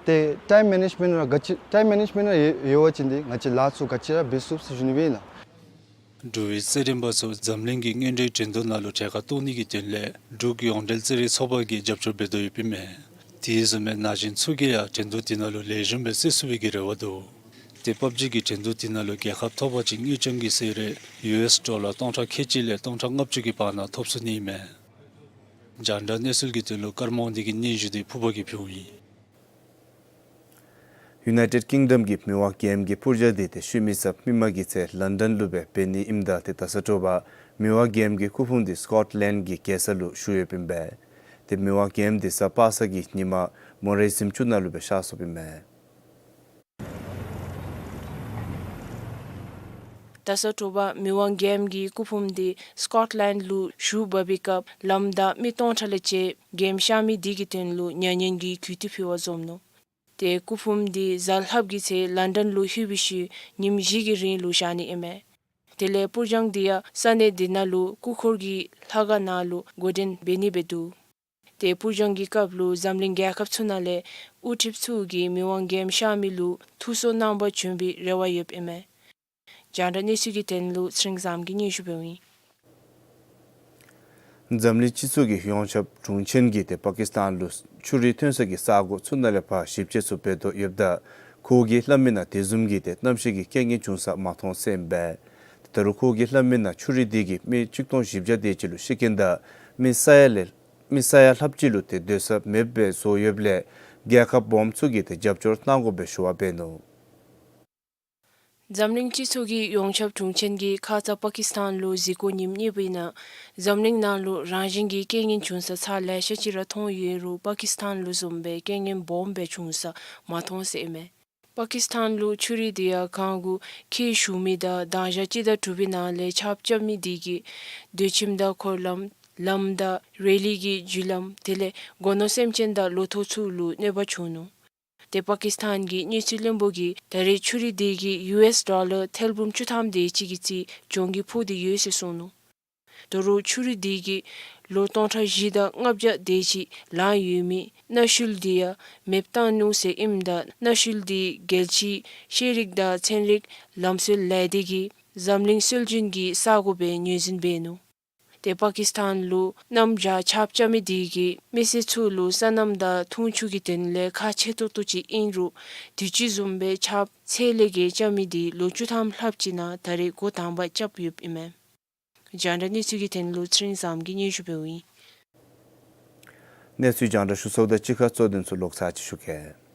ཏེ་ཊའིམ་མེ་ནེཇ་མེནཊ་ར་ག་ཅི་ཊའིམ་མེ་ནེཇ་མེནཊ་ར་ཡོད་ཡོད་པ་ཅིན་འདི་ང་བཅས་ལཱ་ཚུ་ག་ཅི་ར་འབད་ཚུགས་ཟེར་ཞུ་ནི་སྦེ་ཨིན་ལགས། འབྲུག་པའི་རྩེད་འགྲན་པ་ཚུ་འཛམ་གླིང་གི་དངོས་འབྲེལ་འགྲན་བསྡུར་ནང་ལུ་གྲལ་ཁར་གཏོགས་ནི་གི་དོན་ལས་འབྲུག་ཡོངས་འབྲེལ་རྩེད་རིགས་ཚོགས་པ་གིས་རྒྱབ་སྐྱོར་འབད་དོ་ཡོདཔ་ཨིན་མས། དེ་བཟུམ་སྦེ་ན་གཞོན་ཚུ་གིས་ཡང་འགྲན་བསྡུར་འདི་ནང་ལུ་ལེགས་ཤོམ་སྦེ་རྩེད་ཚུགས་པའི་གི་རེ་བ་འདུག། ཏེ་པབ་ཇི་གི་འགྲན་བསྡུར་འདི་ནང་ལུ་རྒྱལ་ཁ་ཐོབ་པ་ཅིན་དངུལ་རྐྱང་གི་གསོལ་རས་ཡུ་ཨེསི་ཌོ་ལར་སྟོང་ཕྲག་ཁལ་གཅིག་ལས་སྟོང་ཕྲག་ལྔ་བཅུ་གི་བར་ན་ཐོབ་ཚུགས་ནི་ཨིན་མས། རྒྱང་བསྒྲགས་གནས་ཚུལ་གྱི་དོན་ལུ་ཀརྨ་དབང་འདུས་ཀྱི་སྙན་ཞུ་འདི་ཕུར་པ་གིས་ཕུལཝ་ཨིན། ཡུ་ནའི་ཊེཌ་ཀིང་ཌམ་གྱི་མི་དབང་རྒྱལམོ་གི་སྤུར་རྒྱག་འདི་ཏེ་ཤུལ་མའི་གཟའ་མིག་དམར་གྱི་ཚེ་ལན་ཌན་ལུ་སྦེ་འབད་ནི་ཨིནམ་ད་ཏེ་ད་ས་དྲོ་པ་མི་དབང་རྒྱལམོ་གི་སྐུ་ཕུང་འདི་སི་ཀོཊ་ལེནཌ་གི་རྒྱལ་ས་ལུ་བཞུགས་ཡོདཔ་ཨིན་པས། ཏེ་མི་དབང་རྒྱལམོ་འདི་གཟའ་པ་སངས་ཀྱི་ཉིནམ་མོ་རའི་གཟིམ་ཅུང་ནང་ལུ་སྦེ་གཤགས་སོཔ་ཨིན་པས། ད་ས་དྲོ་པ་མི་དབང་རྒྱལམོ་གི་སྐུ་ཕུང་འདི་སི་ཀོཊ་ལེནཌ་ལུ་བཞུགས་འབབ་པའི་སྐབས་ལམ་བདའ་མི་སྟོང་ཕྲག་ལས་བཅད་རྒྱལམོ་གཤགས་མི་འདི་གི་དོན་ལུ་མྱ་ངན་གྱི་གུས་བཏུད་ཕུལ་བར་འཛོམས་ནུག། ཏེ་སྐུ་ཕུང་འདི་གཟའ་ལྷགཔ་གི་ཚེ་ལན་ཌན་ལུ་ལྷོད་པའི་ཤུལ་ཉིནམ་བཞི་གི་རིང་ལུ་བཞག་ནི་ཨིན་མས། དེ་ལས་སྤུར་སྦྱང་འདི་ཡང་ས་གནས་འདི་ནང་ལུ་སྐུ་འཁོར་གྱི་ལྷ་ཁང་ནང་ལུ་འགོ་འདྲེན་འབད་ནི་སྦེ་འདུག། ཏེ་སྤུར་སྦྱང་གི་སྐབས་ལུ་འཛམ་གླིང་རྒྱལ་ཁབ་ཚུ་ནང་ལས་དབུ་ཁྲིདཔ་ཚུ་གིས་མི་དབང་རྒྱལམོ་གཤགས་མི་ལུ་ཐུགས་གསོ་གནང་པར་བྱོན་པའི་རེ་བ་ཡོདཔ་ཨིན་མས། རྒྱང་བསྒྲགས་གནས་ཚུལ་གྱི་དོན་ལུ་ཚེ་རིང་བཟངམོ་གིས་སྙན་ཞུ་འབདཝ་ཨིན། འཛམ་གླིང་སྤྱི་ཚོགས་ཀྱི་ཡོངས་ཁྱབ་དྲུང་ཆེན་གྱིས་ཏེ་པ་ཀིསི་ཏཱན་ལུ་ཆུ་རུད་ཐོན་ས་གི་ས་གོ་ཚུ་ནང་ལས་ཕར་ཞིབ་དཔྱད་ཚུ་འབད་དོ་ཡོདཔ་ད་ཁོ་གིས་སླབ་མི་ནང་དེ་བཟུམ་གྱི་ཏེ་གནམ་གཤིས་ཀྱི་རྐྱེན་ངན་བྱུང་ས་མ་མཐོང་ཟེར་ཨིན་པས། ཏེ་ད་རུང་ཁོ་གིས་སླབ་མི་ནང་ཆུ་རུད་འདི་གིས་མི་ཆིག་སྟོང་བཞི་བརྒྱ་དེ་ཅིག་ལུ་ཤི་རྐྱེན་དང་མི་ས་ཡ་ལས་མི་ས་ཡ་ལྷགཔ་ཅིག་ལུ་ཏེ་སྡོད་ས་མེདཔ་སྦེ་བཟོ་ཡོདཔ་ལས་རྒྱལ་ཁབ་སྦོམ་ཚུ་གིས་ཏེ་རྒྱབ་སྐྱོར་གནང་དགོ་པའི་ཞུ་བ་འབད་ནུག། འཛམ་གླིང་སྤྱི་ཚོགས་ཀྱི་ཡོངས་ཁྱབ་དྲུང་ཆེན་གྱིས་ཁ་ཙ་པ་ཀིས་ཐན་ལུ་གཟིགས་སྐོར་ཉིནམ་གཉིས་པའི་ནང་འཛམ་གླིང་ནང་ལུ་རང་བཞིན་གྱི་རྐྱེན་ངན་བྱུང་ས་ཚར་ལེ་ཤ་ཅིག་ར་མཐོང་ཡོད་རུང་པ་ཀིས་ཐན་ལུ་བཟུམ་སྦེ་རྐྱེན་ངན་སྦོམ་སྦེ་བྱུང་ས་མ་མཐོང་ཟེར་ཨིན་མས། པ་ཀིས་ཐན་ལུ་ཆུ་རུད་དེ་ཡང་གངས་གུ་ཁྱེགས་ཞུགས་མི་དང་གདང་ཞག་སྤྱི་ཟླ་དྲུག་པའི་ནང་ལས་ཆརཔ་རྐྱབ་མི་དེ་གིས་སྡོད་ཁྱིམ་དང་འཁོར་ལམ་ལམ་དང་རེ་ལི་གི་རྒྱུ་ལམ་དེ་ལས་སྒོ་ནོར་སེམས་ཅན་དང་ལོ་ཐོག་ཚུ་ལུ་གནོད་པ་བྱུང་ནུག། ཏེ་པ་ཀིས་ཐན་གྱི་གནས་ཚུལ་བློན་པོ་གིས་ད་རེས་ཆུ་རུད་དེ་གིས་ཡུ་ཨེསི་ཌོ་ལར་ཐེར་འབུམ་བཅུ་ཐམ་དེ་ཅིག་གི་རྩིས་གྱོང་གུད་ཕོག་སྟེ་ཡོད་ཟེར་གསུངས་ནུག། ད་རུང་ཆུ་རུད་དེ་གིས་ལོ་སྟོང་ཕྲག་བཞི་དང་ལྔ་བརྒྱ་དེ་ཅིག་ལང་ཡོད་མི་གནའ་ཤུལ་དེ་ཡང་མེདཔ་བཏང་ནུག་ཟེར་ཨིནམ་ད་གནའ་ཤུལ་དེ་རྒྱལ་སྤྱིའི་ཤེས་རིག་དང་ཚན་རིག་ལམ་སྲོལ་ལས་སྡེ་གིས་འཛམ་གླིང་སྲོལ་རྒྱུན་གྱི་ས་གོ་སྦེ་ངོས་འཛིན་འབད་ནུག། ཏེ་པ་ཀིས་ཐན་ལུ་གནམ་བྱཱར་ཆརཔ་རྐྱབ་མི་དེ་གིས་མི་སེར་ཚུ་ལུ་སོ་ནམ་དང་འཐུང་ཆུ་གི་དོན་ལས་ཁག་ཆེ་ཏོག་ཏོ་ཅིག་ཨིན་རུང་དུས་ཅི་བཟུམ་སྦེ་ཆརཔ་ཚད་ལས་བརྒལ་རྐྱབ་མི་དེ་ལོ་བཅུ་ཐམ་ལྷགཔ་ཅིག་ནང་ད་རེས་འགོ་དང་པ་རྐྱབ་ཡོདཔ་ཨིན་མས། རྒྱང་བསྒྲགས་གནས་ཚུལ་གྱི་དོན་ལུ་ཚེ་རིང་བཟངམོ་གིས་སྙན་ཞུ་འབདཝ་ཨིན། གནས་ཚུལ་རྒྱང་བསྒྲགས་ཞུ་ཚརཝ་དང་གཅིག་ཁར་གཙོ་དོན་ཚུ་ལོག་ཚར་ཅིག་ཞུ་གེ།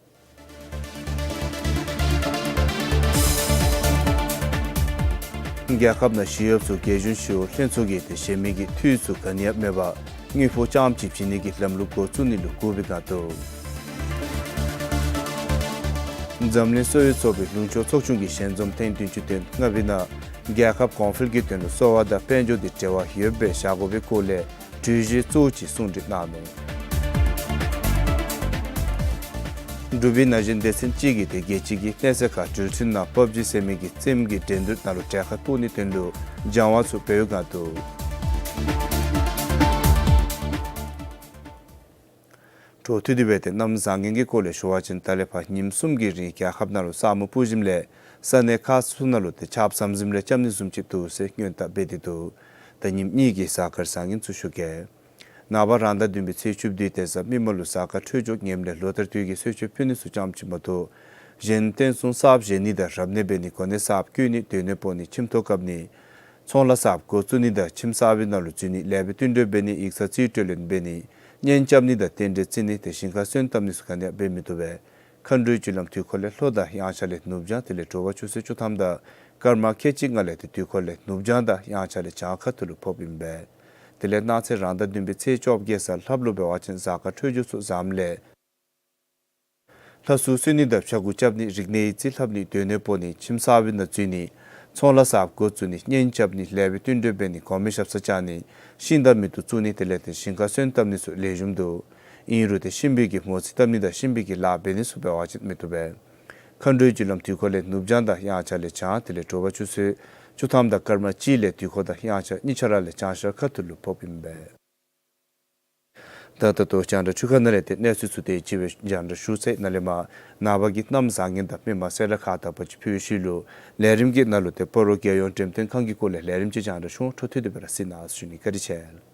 རྒྱལ་ཁབ་ནང་ཞི་གཡོགཔ་ཚུ་རྒྱལ་གཞུང་ཞི་གཡོག་ལྷན་ཚོགས་ཀྱིས་ཏེ་གཞན་མི་གི་འཐུས་ཚུ་ག་ནི་ཡང་མེད་པར་དངུལ་ཕོགས་རྐྱངམ་ཅིག་བྱིན་ནི་གི་ལམ་ལུགས་འགོ་བཙུགས་ནི་ལུ་བསྒུགས་པའི་སྒང་དུ། འཛམ་གླིང་གསོ་བའི་ཚོགས་པའི་ལུང་ཕྱོགས་ཚོགས་ཆུང་གིས་ཞལ་འཛོམས་ཐེངས་བདུན་ཅུ་དོན་ལྔ་པའི་ནང་རྒྱལ་ཁབ་གོང་འཕེལ་གྱི་དོན་ལུ་གསོ་བ་དང་དཔལ་འབྱོར་དེ་འབྲེལ་བ་ཡོདཔ་སྦེ་བཞག་དགོ་པའི་སྐོར་ལས་གྲོས་གཞི་གཙོ་བོ་ཅིག་གསུང་གྲོས་གནང་ནུག། འབྲུག་པའི་ན་གཞོན་སྡེ་ཚན་ཅིག་གིས་ཏེ་རྒྱལ་སྤྱི་གི་གནས་ཚད་ཁར་འགྲུལ་འཕྲིན་ནང་པབ་ཇི་ཟེར་མི་གི་རྩེདམོ་གི་འགྲན་བསྡུར་ནང་ལུ་གྲལ་ཁར་གཏོགས་ནིའི་དོན་ལུ་སྦྱང་བ་ཚུ་འབད་བའི་སྒང་དུ། འཕྲོ་མཐུད་དེ་སྦེ་ཏེ་གནམ་བཟང་ངན་གྱི་སྐོར་ལས་ཞུ་བ་ཅིན་ད་ལས་ཕར་ཉིནམ་གསུམ་གྱི་རིང་རྒྱལ་ཁབ་ནང་ལུ་ས་སྨུག་སྤུབས་ཞིནམ་ལས་ས་གནས་ཁག་ཚུ་ནང་ལུ་ཏེ་ཆརཔ་ཟམ་ཟིམ་རེ་རྐྱབ་ནི་བཟུམ་ཅིག་འདུག་ཟེར་སྔོན་བརྡ་འབད་དེ་འདུག། ད་ཉིནམ་གཉིས་ཀྱི་གཟའ་སྐར་བཟང་ངན་ཚུ་ཞུ་གེ། ནངས་པ་རང་ཟླ་བདུན་པའི་ཚེས་བཅུ་བདུན་དེ་གཟའ་མིག་དམར་ལུ་གཟའ་སྐར་འཕྲོད་སྦྱོར་ངནམ་ལས་ལོ་ལྟར་དུས་ཀྱི་གསོལ་མཆོད་ཕུལ་ནི་ཚུ་རྐྱངམ་ཅིག་མ་གཏོགས་གཞན་རྟེན་གསུམ་གསརཔ་བཞེངས་ནི་དང་རབ་གནས་འབད་ནི་གོ་གནས་གསརཔ་བསྐོ་ནི་སྡོད་གནས་སྤོ་ནི་ཁྱིམ་ཐོག་བཀབ་ནི་ཚོང་ལཱ་གསརཔ་འགོ་བཙུགས་ནི་དང་ཁྱིམ་གསར་པའི་ནང་ལུ་འཛུལ་ནི་ལེགས་པའི་བསྟུན་གྲོས་འབད་ནི་ཡིག་ཚང་རྩིས་སྤྲོད་ལེན་འབད་ནི་གཉེན་རྐྱབ་ནི་དང་རྟེན་འབྲེལ་བརྩི་ནི་ཏེ་ཞིང་ཁར་སོན་བཏབ་ནི་ཚུ་ག་ནི་ཡང་འབད་མི་བཏུབ་པས། མཁའ་འགྲོའི་རྒྱུ་ལམ་དུས་འཁོར་ལས་ལྷོ་དང་དབྱངས་འཆར་ལས་ནུབ་བྱང་དེ་ལས་དྲོ་པ་ཆུ་ཚོད་བཅུ་ཐམ་དང་སྐར་མ་ཁལ་གཅིག་ལྔ་ལས་ཏེ་དུས་འཁོར་ལས་ནུབ་བྱང་དང་དབྱངས་འཆར་ལས་བྱང་ཁ་ཐུག་ལུ་ཕོགཔ་ཨིན་པས། དེ་ལས་གནངས་ཚེ་རང་ཟླ་བདུན་པའི་ཚེས་བཅོ་བརྒྱད་གཟའ་ལྷགཔ་ལུ་འབད་བ་ཅིན་གཟའ་སྐར་འཕྲོད་སྦྱོར་ཚུ་བཟངམ་ལས་ལྷ་སྲུང་གསོལ་ནི་དང་ཕྱྭ་འགུགས་རྐྱབ་ནི་རིག་གནས་ཡིག་རྩིས་ལྷབ་ནི་སྡོད་གནས་སྤོ་ནི་ཁྱིམ་གསར་པའི་ནང་འཛུལ་ནི་ཚོང་ལཱ་གསརཔ་འགོ་བཙུགས་ནི་གཉེན་རྐྱབ་ནི་ལེགས་པའི་བསྟུན་གྲོས་འབད་ནི་གོང་མའི་ཞབས་སར་བཅར་ནི་ཤིང་དང་མེ་ཏོག་བཙུགས་ནི་དེ་ལས་ཏེ་ཞིང་ཁར་སོན་བཏབ་ནི་ཚུ་ལེགས་ཤོམ་འདུག། ཨིན་རུང་ཏེ་གཤིན་པོའི་གི་མོ་རྩིས་བཏབ་ནི་དང་གཤིན་པོའི་གི་ལཱ་འབད་ནི་ཚུ་འབད་བ་ཅིན་མི་བཏུབ་པས། མཁའ་འགྲོའི་རྒྱུ་ལམ་དུས་འཁོར་ལས་ནུབ་བྱང་དང་དབྱངས་འཆར་ལས་བྱང་དེ་ལས་དྲོ་པ་ཆུ་ཚོད་བཅུ་ཐམ་དང་སྐར་མ་གཅིག་ལས་དུས་འཁོར་དང་དབྱངས་འཆར་གཉིས་ཆ་ར་ལས་བྱང་ཤར་ཁ་ཐུག་ལུ་ཕོགཔ་ཨིན་པས། ད་ད་ལྟོ་རྒྱང་བསྒྲགས་ཚུ་ག་ནི་ལས་ཏེ་གནས་ཚུལ་ཚུ་དེ་ཅིག་སྦེ་རྒྱང་བསྒྲགས་ཞུ་ཚར་ཡི། ནཱ་ལས་མར་ནངས་པ་གི་གནམ་བཟང་ངན་དང་མི་མང་གསལ་བསྒྲགས་ཁག་དག་པ་ཅིག་ཕུལ་ཞིནམ་ལས་ལས་རིམ་གྱི་ནང་ལུ་ཏེ་སྤ་རོ་རྒྱལ་ཡོངས་འགྲེམས་སྟོན་ཁང་གི་སྐོར་ལས་ལས་རིམ་ཅིག་རྒྱང་བསྒྲགས་ཞུ་འོང་། འཕྲོ་མཐུད་དེ་སྦེ་ར་གཟིགས་གནང་ཟེར་ཞུ་ནི། བཀའ་དྲིན་ཆེ།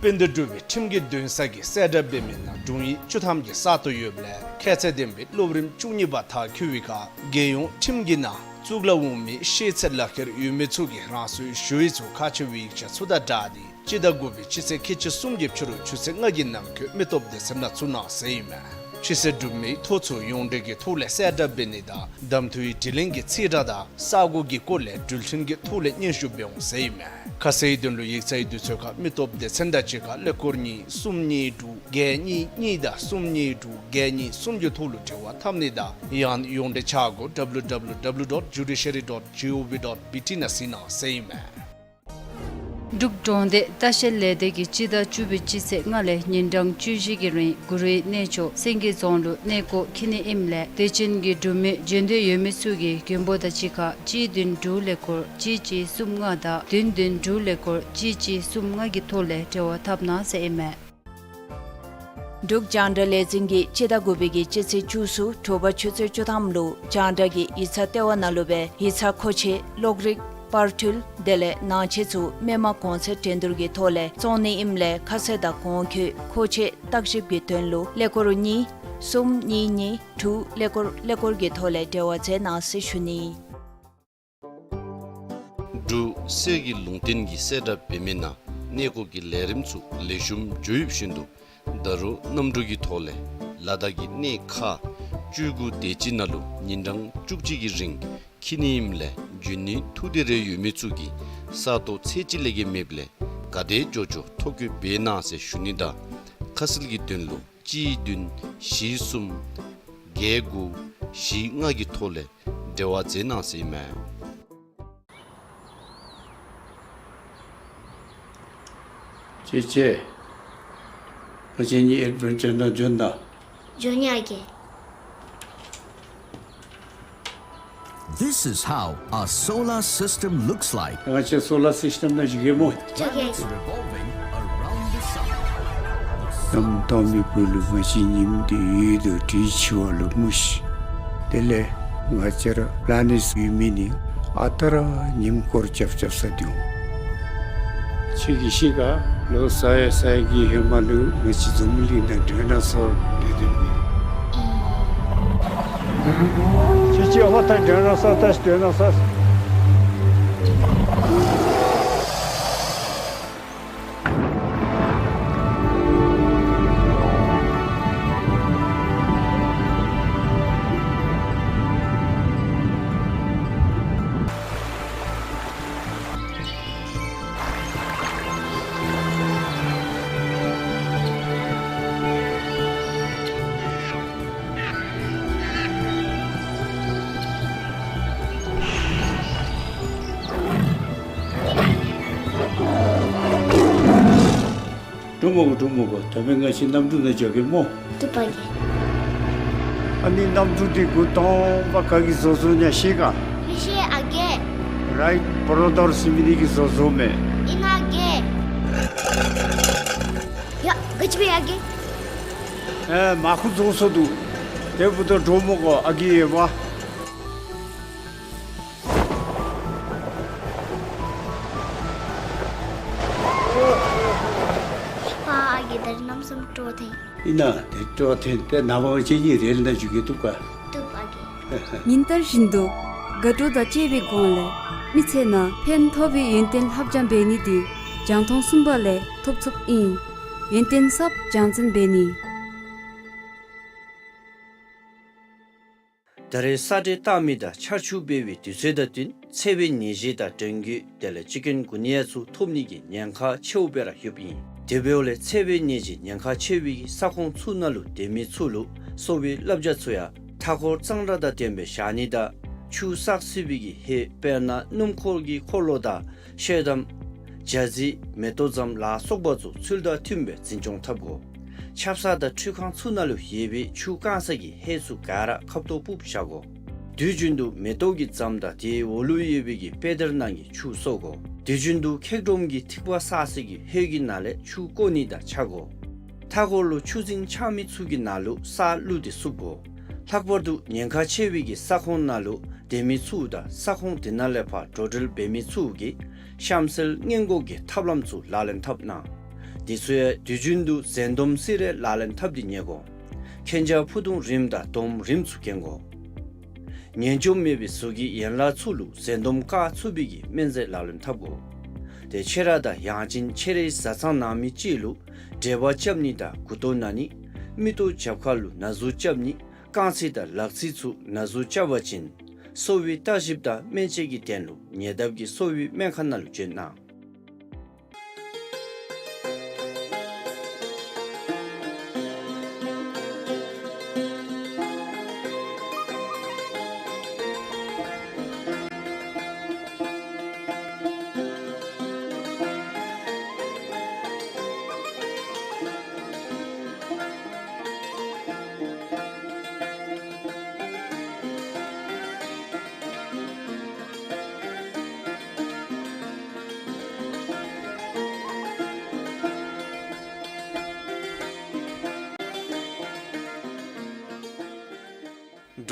དཔལ་ལྡན་འབྲུག་པའི་ཁྲིམས་ཀྱི་འདུན་ས་གི་གསལ་བསྒྲགས་འབད་མི་ནང་དྲུང་ཡིག་བཅུ་ཐམ་གྱི་ས་སྟོང་ཡོདཔ་ལས་ཁྱད་ཚད་ལྡན་པའི་སློབ་རིམ་བཅུ་གཉིས་པ་མཐར་འཁྱོལ་བའི་ཁར་རྒྱལ་ཡོངས་ཁྲིམས་ཀྱི་ནང་གཙུག་ལག་འོག་མའི་ཤེས་ཚད་ལག་ཁྱེར་ཡོད་མི་ཚུ་གིས་རང་སོའི་ཞུ་ཡིག་ཚུ་ཁག་ཆེ་བའི་ཡིག་ཆ་ཚུ་དང་སྦྲགས་ཏེ་སྤྱི་ཟླ་དགུ་པའི་སྤྱི་ཚེས་ཁལ་གཅིག་གསུམ་གྱི་ཕྱི་རུ་ཆུ་ཚོད་ལྔ་གི་ནང་འཁོད་མི་སྟོབས་སྡེ་ཚན་ནང་བཙུགས་གནང་ཟེར་ཨིན་མས། ཕྱི་སེལ་གྲུབ་མིའི་ཐོ་ཚུ་ཡོངས་འབྲེལ་གྱི་ཐོག་ལས་གསལ་བསྒྲགས་འབད་ནི་དང་གདམ་འཐུའི་དྲི་ལན་གྱི་ཚིག་ར་དང་ས་གོ་གི་སྐོར་ལས་འགྲུལ་འཕྲིན་གྱི་ཐོག་ལས་སྙན་ཞུ་འབད་འོང་ཟེར་ཨིན་མས། ཁ་གསལ་དོན་ལུ་ཡིག་ཚང་གི་དུས་ཚོད་ཁར་མི་སྟོབས་སྡེ་ཚན་དང་གཅིག་ཁར་ཀླད་ཀོར་གཉིས་གསུམ་གཉིས་དྲུག་བརྒྱད་གཉིས་གཉིས་དང་གསུམ་གཉིས་དྲུག་བརྒྱད་གཉིས་གསུམ་གྱི་ཐོག་ལུ་འབྲེལ་བ་འཐབ་ནི་དང་ཡང་ཡོངས་འབྲེལ་ཆ་སྒོ་W W W dot judiciary dot G O V dot B T ནང་གཟིགས་གནང་ཟེར་ཨིན་མས། འབྲུག་འབྲོག་སྡེ་ལྟ་བཤལ་ལས་སྡེ་གིས་སྤྱི་ཟླ་བཅུ་པའི་སྤྱི་ཚེས་ལྔ་ལས་ཉིན་གྲངས་བཅུ་བཞི་གི་རིང་གུ་རུའི་གནས་མཆོག་སེང་གེ་རྫོང་ལུ་གནས་སྐོར་འཁྱིད་ནི་ཨིནམ་ལས་དད་ཅན་གྱི་འབྲུག་མི་འབྱོན་འདོད་ཡོད་མི་ཚུ་གིས་མགོན་པོ་དང་གཅིག་ཁར་གཅིག་བདུན་དྲུག་ཀླད་ཀོར་གཅིག་གཅིག་གསུམ་ལྔ་དང་བདུན་བདུན་དྲུག་ཀླད་ཀོར་གཅིག་གཅིག་གསུམ་ལྔ་གི་ཐོག་ལས་འབྲེལ་བ་འཐབ་གནང་ཟེར་ཨིན་མས། འབྲུག་རྒྱང་བསྒྲགས་ལས་འཛིན་གྱིས་སྤྱི་ཟླ་དགུ་པའི་གི་སྤྱི་ཚེས་བཅུ་གསུམ་དྲོ་པ་ཆུ་ཚོད་བཅུ་ཐམ་ལུ་རྒྱང་བསྒྲགས་ཀྱི་ཡིག་ཚང་ལྟེ་བ་ནང་ལུ་སྦེ་ཡིག་ཚང་མཁོ་ཆས་གློག་རིག་པར་འཕྲུལ་དེ་ལས་ནང་ཆས་ཚུ་མི་མང་གོང་ཚད་འགྲན་བསྡུར་གྱི་ཐོག་ལས་བཙོང་ནི་ཨིནམ་ལས་ཁ་གསལ་དང་གོང་འཁོད་མཁོ་ཆས་བརྟག་ཞིབ་ཀྱི་དོན་ལུ་ཀླད་ཀོར་གཉིས་གསུམ་གཉིས་གཉིས་དྲུག་ཀླད་ཀོར་ཀླད་ཀོར་གྱི་ཐོག་ལས་འབྲེལ་བ་མཛད་གནང་ཟེར་ཞུ་ནི། འབྲུག་གསེར་གྱི་ལུང་བསྟན་གྱི་གསལ་བསྒྲགས་འབད་མི་ནང་གནས་སྐོར་གྱི་ལས་རིམ་ཚུ་ལེགས་ཤོམ་འགྱོ་ཡོདཔ་བཞིན་དུ་ད་རུང་གནམ་གྲུ་གི་ཐོག་ལས་ལ་དྭགས་ཀྱི་གནས་ཁག་བཅུ་དགུ་དེ་ཅིག་ནང་ལུ་ཉིན་གྲངས་བཅུ་གཅིག་གི་རིང་འཁྱིད་ནི་ཨིནམ་ལས་འབྱོན་ནིའི་ཐུགས་འདོད་རེ་ཡོད་མི་ཚུ་གིས་ས་སྟོང་ཚད་གཅིག་ལས་བརྒལ་མེདཔ་ལས་ག་དེ་མགྱོགས་མགྱོགས་ཐོ་བཀོད་འབད་གནང་ཟེར་ཞུ་ནི་དང་ཁ་གསལ་གྱི་དོན་ལུ་གཅིག་བདུན་བཞི་གསུམ་བརྒྱད་དགུ་བཞི་ལྔ་གི་ཐོག་ལས་འབྲེལ་བ་མཛད་གནང་ཟེར་ཨིན་མས། ཅེ་ཅེ། ང་བཅས་གཉིས་ཨེཌ་བེན་ཅར་ནང་འབྱོན་ད། འབྱོན་ཡི་ཨ་རྒས། This is how a solar system looks like. ང་བཅས་སོ་ལར་སིསི་ཊེམ་ནང་བཞུགས་གེ་སྨོ། འགྱོ་གེ། Revolving around the sun. གནམ་སྟོང་མི་བུ་ལུ་ང་བཅས་ཉིམ་འདི་ཡོད་དོ་དྲི་ཆུ་བ་ལུ་མུ་ཤི། དེ་ལས་ང་བཅས་ར་པ་ལེ་ནེཊ་ཡོད་མི་ནི་ཨ་རྟག་ར་ཉིམ་སྐོར་རྐྱབ་རྐྱབ་ས་འདུག། ཁྱོད་ཀྱིས་ཤེས་ག། ལོ་ས་ཡ་ས་ཡ་གི་ཧེ་མ་ལུ་ང་བཅས་འཛམ་གླིང་ནང་ཌའི་ནོ་སོར་སྡོད་དོ་མས། ཁྱོད་ཀྱིས་ཧོ་ད་ཌའི་ནོ་སོར་ད་ཌའི་ནོ་སོར། འགྲོ་མི་དགོ། འགྲོ་མི་དགོ། ད་འབདན་ང་བཅས་གནམ་གྲུ་ནང་འགྱོ་གེ་སྨོ། བཏུབ་པ་གེ། ཨ་ནི་གནམ་གྲུ་འདི་འགོ་དང་པ་ག་གིས་བཟོ་བཟོཝ་ཨིན་ན་ཤེས་ག། མི་ཤེས་ཨ་རྒས། རའིཊ་བོརོ་དར་ཟེར་མི་འདི་གིས་བཟོ་བཟོཝ་མས། ཨིན་ན་ཨ་རྒས། ཡ་ག་ཅི་འབད་ཡི་ཨ་རྒས། ཨེ་མར་ཁུ་རྫོགས་སོ་འདུག། དེ་འབདཝ་ད་འགྲོ་མི་དགོ་ཨ་རྒས་ཡོདཔ། ཕ་ཨ་རྒས་ད་རིས་གནམ་མེད་ས་མེད་སྤྲོ་ཐོན། ཨིན་ན་དེ་སྤྲོ་ཐོན་ཏེ་ནངས་པ་ང་བཅས་གཉིས་རེལ་ནང་འཛུལ་གེ། བཏུབ་ག། བཏུབ་ཨ་རྒས། ཉིན་ལྟར་བཞིན་དུ་དགའ་སྤྲོ་དང་བཅས་པའི་སྒོ་ལས་མི་ཚེ་ནང་ཕན་ཐོགས་པའི་ཡོན་ཏན་ལྷབ་སྦྱང་འབད་ནི་འདི་རྒྱང་མཐོང་གསུམ་པ་ལས་ཐོབ་ཚུགསཔ་ཨིན། ཡོན་ཏན་གསརཔ་སྦྱང་འཛིན་འབད་ནི། ད་རེས་ས་འདྲེན་བཏང་མི་དང་ཆར་ཆུ་འབེལ་བའི་དུས་ཚོད་དང་བསྟུན་འཚེར་བའི་ནད་གཞི་དང་འབྲང་རྒོད་དེ་ལས་ཅིཀ་ཀུན་གུ་ནི་ཡ་ཚུ་ཐོབ་ནི་གི་ཉེན་ཁ་ཆེཝ་སྦེ་ར་ཡོདཔ་ཨིན། དེ་འབདཝ་ལས་འཚེར་བའི་ནད་གཞི་ཉེན་ཁ་ཆེ་བའི་ས་ཁོངས་ཚུ་ནང་ལུ་སྡོད་མི་ཚུ་ལུ་གསོ་བའི་བསླབ་བྱ་ཚུ་ཡང་མཐའ་འཁོར་གཙང་སྦྲ་དང་ལྡནམ་སྦེ་བཞག་ནི་དང་ཆུ་བསགས་སྲིད་པའི་གི་ཧེ་དཔེར་ན་སྣུམ་འཁོར་གྱི་འཁོར་ལོ་དང་ཤེལ་དམ་ཇ་རྩི་མེ་ཏོག་ཙམ་ལ་སོགས་པ་ཚུ་ཚུལ་དང་མཐུནམ་སྦེ་འཛིན་སྐྱོང་འཐབ་དགོ། ཆབ་གསང་དང་འཕྲུལ་ཁང་ཚུ་ནང་ལུ་ཡོད་པའི་ཆུ་བཀང་ས་གི་ཧེ་ཚུ་ག་ར་ཁབ་ཏོ་སྤུབས་བཞག་དགོ། དུས་རྒྱུན་དུ་མེ་ཏོག་གི་རྫམ་དང་དེའི་འོག་ལུ་ཡོད་པའི་གི་དཔེ་དེབ་ནང་གི་ཆུ་གསོ་དགོ། དུས་རྒྱུན་དུ་འཁྱག་སྒྲོམ་གྱི་ཐིགས་པ་བསགས་ས་གི་ཧེ་གི་ནང་ལས་ཆུ་བཀོ་ནི་དང་ཆ་དགོ། མཐའ་འཁོར་ལུ་ཆུ་རྫིང་ཆགས་མི་ཚུ་གི་ནང་ལུ་ས་བླུགས་ཏེ་བསུབ་དགོ། ལྷག་པར་དུ་ཉེན་ཁ་ཆེ་བའི་གི་ས་ཁོངས་ནང་ལུ་སྡོད་མི་ཚུ་དང་ས་ཁོངས་དེ་ནང་ལས་ཕར་འགྲོ་འགྲུལ་འབད་མི་ཚུ་གིས་གཤམ་གསལ་སྔོན་འགོག་གི་ཐབས་ལམ་ཚུ་ལག་ལེན་འཐབ་གནང་། དེ་ཚུ་ཡང་དུས་རྒྱུན་དུ་འཛིན་སྡོམ་སི་རེ་ལག་ལེན་འཐབ་སྟེ་ཉལ་དགོ། མཁྱེན་རྒྱ་ཕུ་ཐུང་རིངམ་དང་སྡོམ་རིངམ་ཚུ་གྱོན་དགོ། ངན་འཇོམས་མེད་པའི་གཟུགས་ཀྱི་ཡན་ལག་ཚུ་ལུ་འཛིན་སྡོམ་བཀག་ཚུགས་པའི་གི་སྨན་རྫས་ལག་ལེན་འཐབ་དགོ། ཏེ་ཁྱོད་ར་དང་ཡང་ཅིན་ཁྱོད་རའི་བཟའ་ཚང་ནང་མི་ཅིག་ལུ་འབྲེལ་བ་རྐྱབ་ནི་དང་མགུ་ཏོ་ན་ནི་ མིག་ཏོ་རྒྱབ་ཁ་ལུ་ན་ཟུག་རྐྱབ་ནི་རྐང་ཚིགས་དང་ལག་ཚིགས་ཚུ་ན་ཟུག་རྐྱབ་པ་ཅིན་གསོ་བའི་བརྟག་ཞིབ་དང་སྨན་དཔྱད་ཀྱི་དོན་ལུ་ཉེ་འདབས་ཀྱི་གསོ་བའི་སྨན་ཁང་ནང་ལུ་བྱོན་གནང་།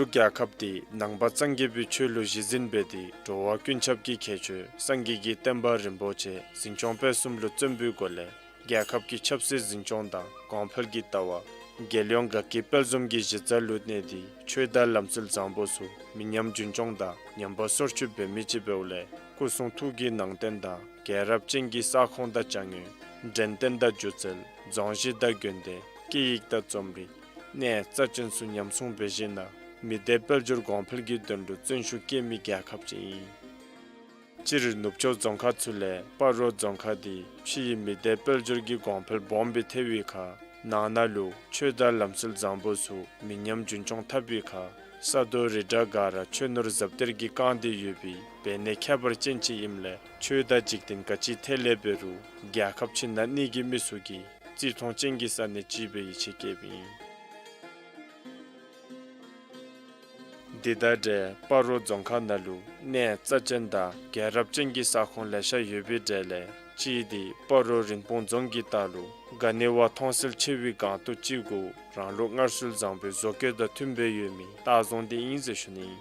འབྲུག་རྒྱལ་ཁབ་འདི་ནང་པ་སངས་རྒྱས་པའི་ཆོས་ལུ་གཞི་འཛིན་འབད་དེ་འགྲོ་བ་ཀུན་ཁྱབ་ཀྱི་ཁྱད་ཆོས་སངས་རྒྱས་ཀྱི་བསྟན་པ་རིན་པོ་ཆེ་འཛིན་སྐྱོང་སྤེལ་གསུམ་ལུ་བརྩོན་པའི་སྒོ་ལས་རྒྱལ་ཁབ་ཀྱི་ཆབ་སྲིད་འཛིན་སྐྱོང་དང་གོང་འཕེལ་གྱི་ལྟ་བ་རྒྱལ་ཡོངས་དགའ་སྐྱིད་དཔལ་འཛོམས་ཀྱི་གཞི་རྩ་ལུ་གནས་ཏེ་ཆོས་དང་ལམ་སྲོལ་བཟང་པོ་ཚུ་མི་ཉམས་རྒྱུན་སྐྱོང་དང་ཉམས་པ་སོར་ཆུད་འབད་མི་ཅིག་འབདཝ་ལས་སྐུ་གསུང་ཐུགས་ཀྱི་ནང་རྟེན་དང་རྒྱལ་རབས་ཅན་གྱི་ས་ཁོངས་དང་ཅ་དངོས་འགྲེམས་སྟོན་དང་སྒྱུ་རྩལ་རྫོང་གཞི་དང་དགོན་སྡེ་སྐད་ཡིག་དང་རྩོམ་རིག་གནས་རྩ་ཅན་ཚུ་ཉམས་སྲུང་འབད་ཞིནམ་ལས་མི་སྡེ་དཔལ་འབྱོར་གོང་འཕེལ་གྱི་དོན་ལུ་བརྩོན་ཤུགས་བསྐྱེད་མི་རྒྱལ་ཁབ་ཅིག་ཨིན། སྤྱིར་ནུབ་ཕྱོགས་རྫོང་ཁག་ཚུ་ལས་སྤ་རོ་རྫོང་ཁག་འདི་ཕྱི་ཡི་མི་སྡེ་དཔལ་འབྱོར་གྱི་གོང་འཕེལ་སྦོམ་སྦེ་ཐལ་བའི་ཁར་ནང་ན་ལུ་ཆོས་དང་ལམ་སྲོལ་བཟང་པོ་ཚུ་མི་ཉམས་རྒྱུན་སྐྱོང་འཐབ་པའི་ཁར་ས་རྡོ་རི་བྲག་ག་ར་ཆོས་ནོར་ཟབ་གཏེར་གྱིས་བཀང་སྟེ་ཡོད་པའི་འབད་ནི་ཁྱད་པར་ཅན་ཅིག་ཨིནམ་ལས་ཆོས་དང་འཇིག་རྟེན་ག་ཅི་ཐད་ལས་འབད་རུང་རྒྱལ་ཁབ་ཕྱི་ནང་གཉིས་ཀྱི་མི་ཚུ་གིས་བརྩི་མཐོང་ཅན་གྱི་ས་གནས་ཅིག་སྦེ་ཡིད་ཆེས་བསྐྱེདཔ་ཨིན། འདི་དང་འབྲེལ་སྤ་རོ་རྫོང་ཁག་ནང་ལུ་གནས་རྩ་ཅན་དང་རྒྱལ་རབས་ཅན་གྱི་ས་ཁོངས་ལེ་ཤ་ཡོད་པའི་གྲས་ལས་གཅིག་འདི་སྤ་རོ་རིན་སྤུངས་རྫོང་གི་ལྟག་ལུ་ག་ནི་བ་མཐོང་གསལ་ཆེ་བའི་སྒང་ཏོག་ཅིག་གུ་རང་ལུགས་སྔར་སྲོལ་བཟང་པོའི་བཟོ་བཀོད་དང་མཐུན་པའི་ཡོད་མི་སྟག་རྫོང་འདི་ཨིན་ཟེར་ཞུ་ནི་ཨིན།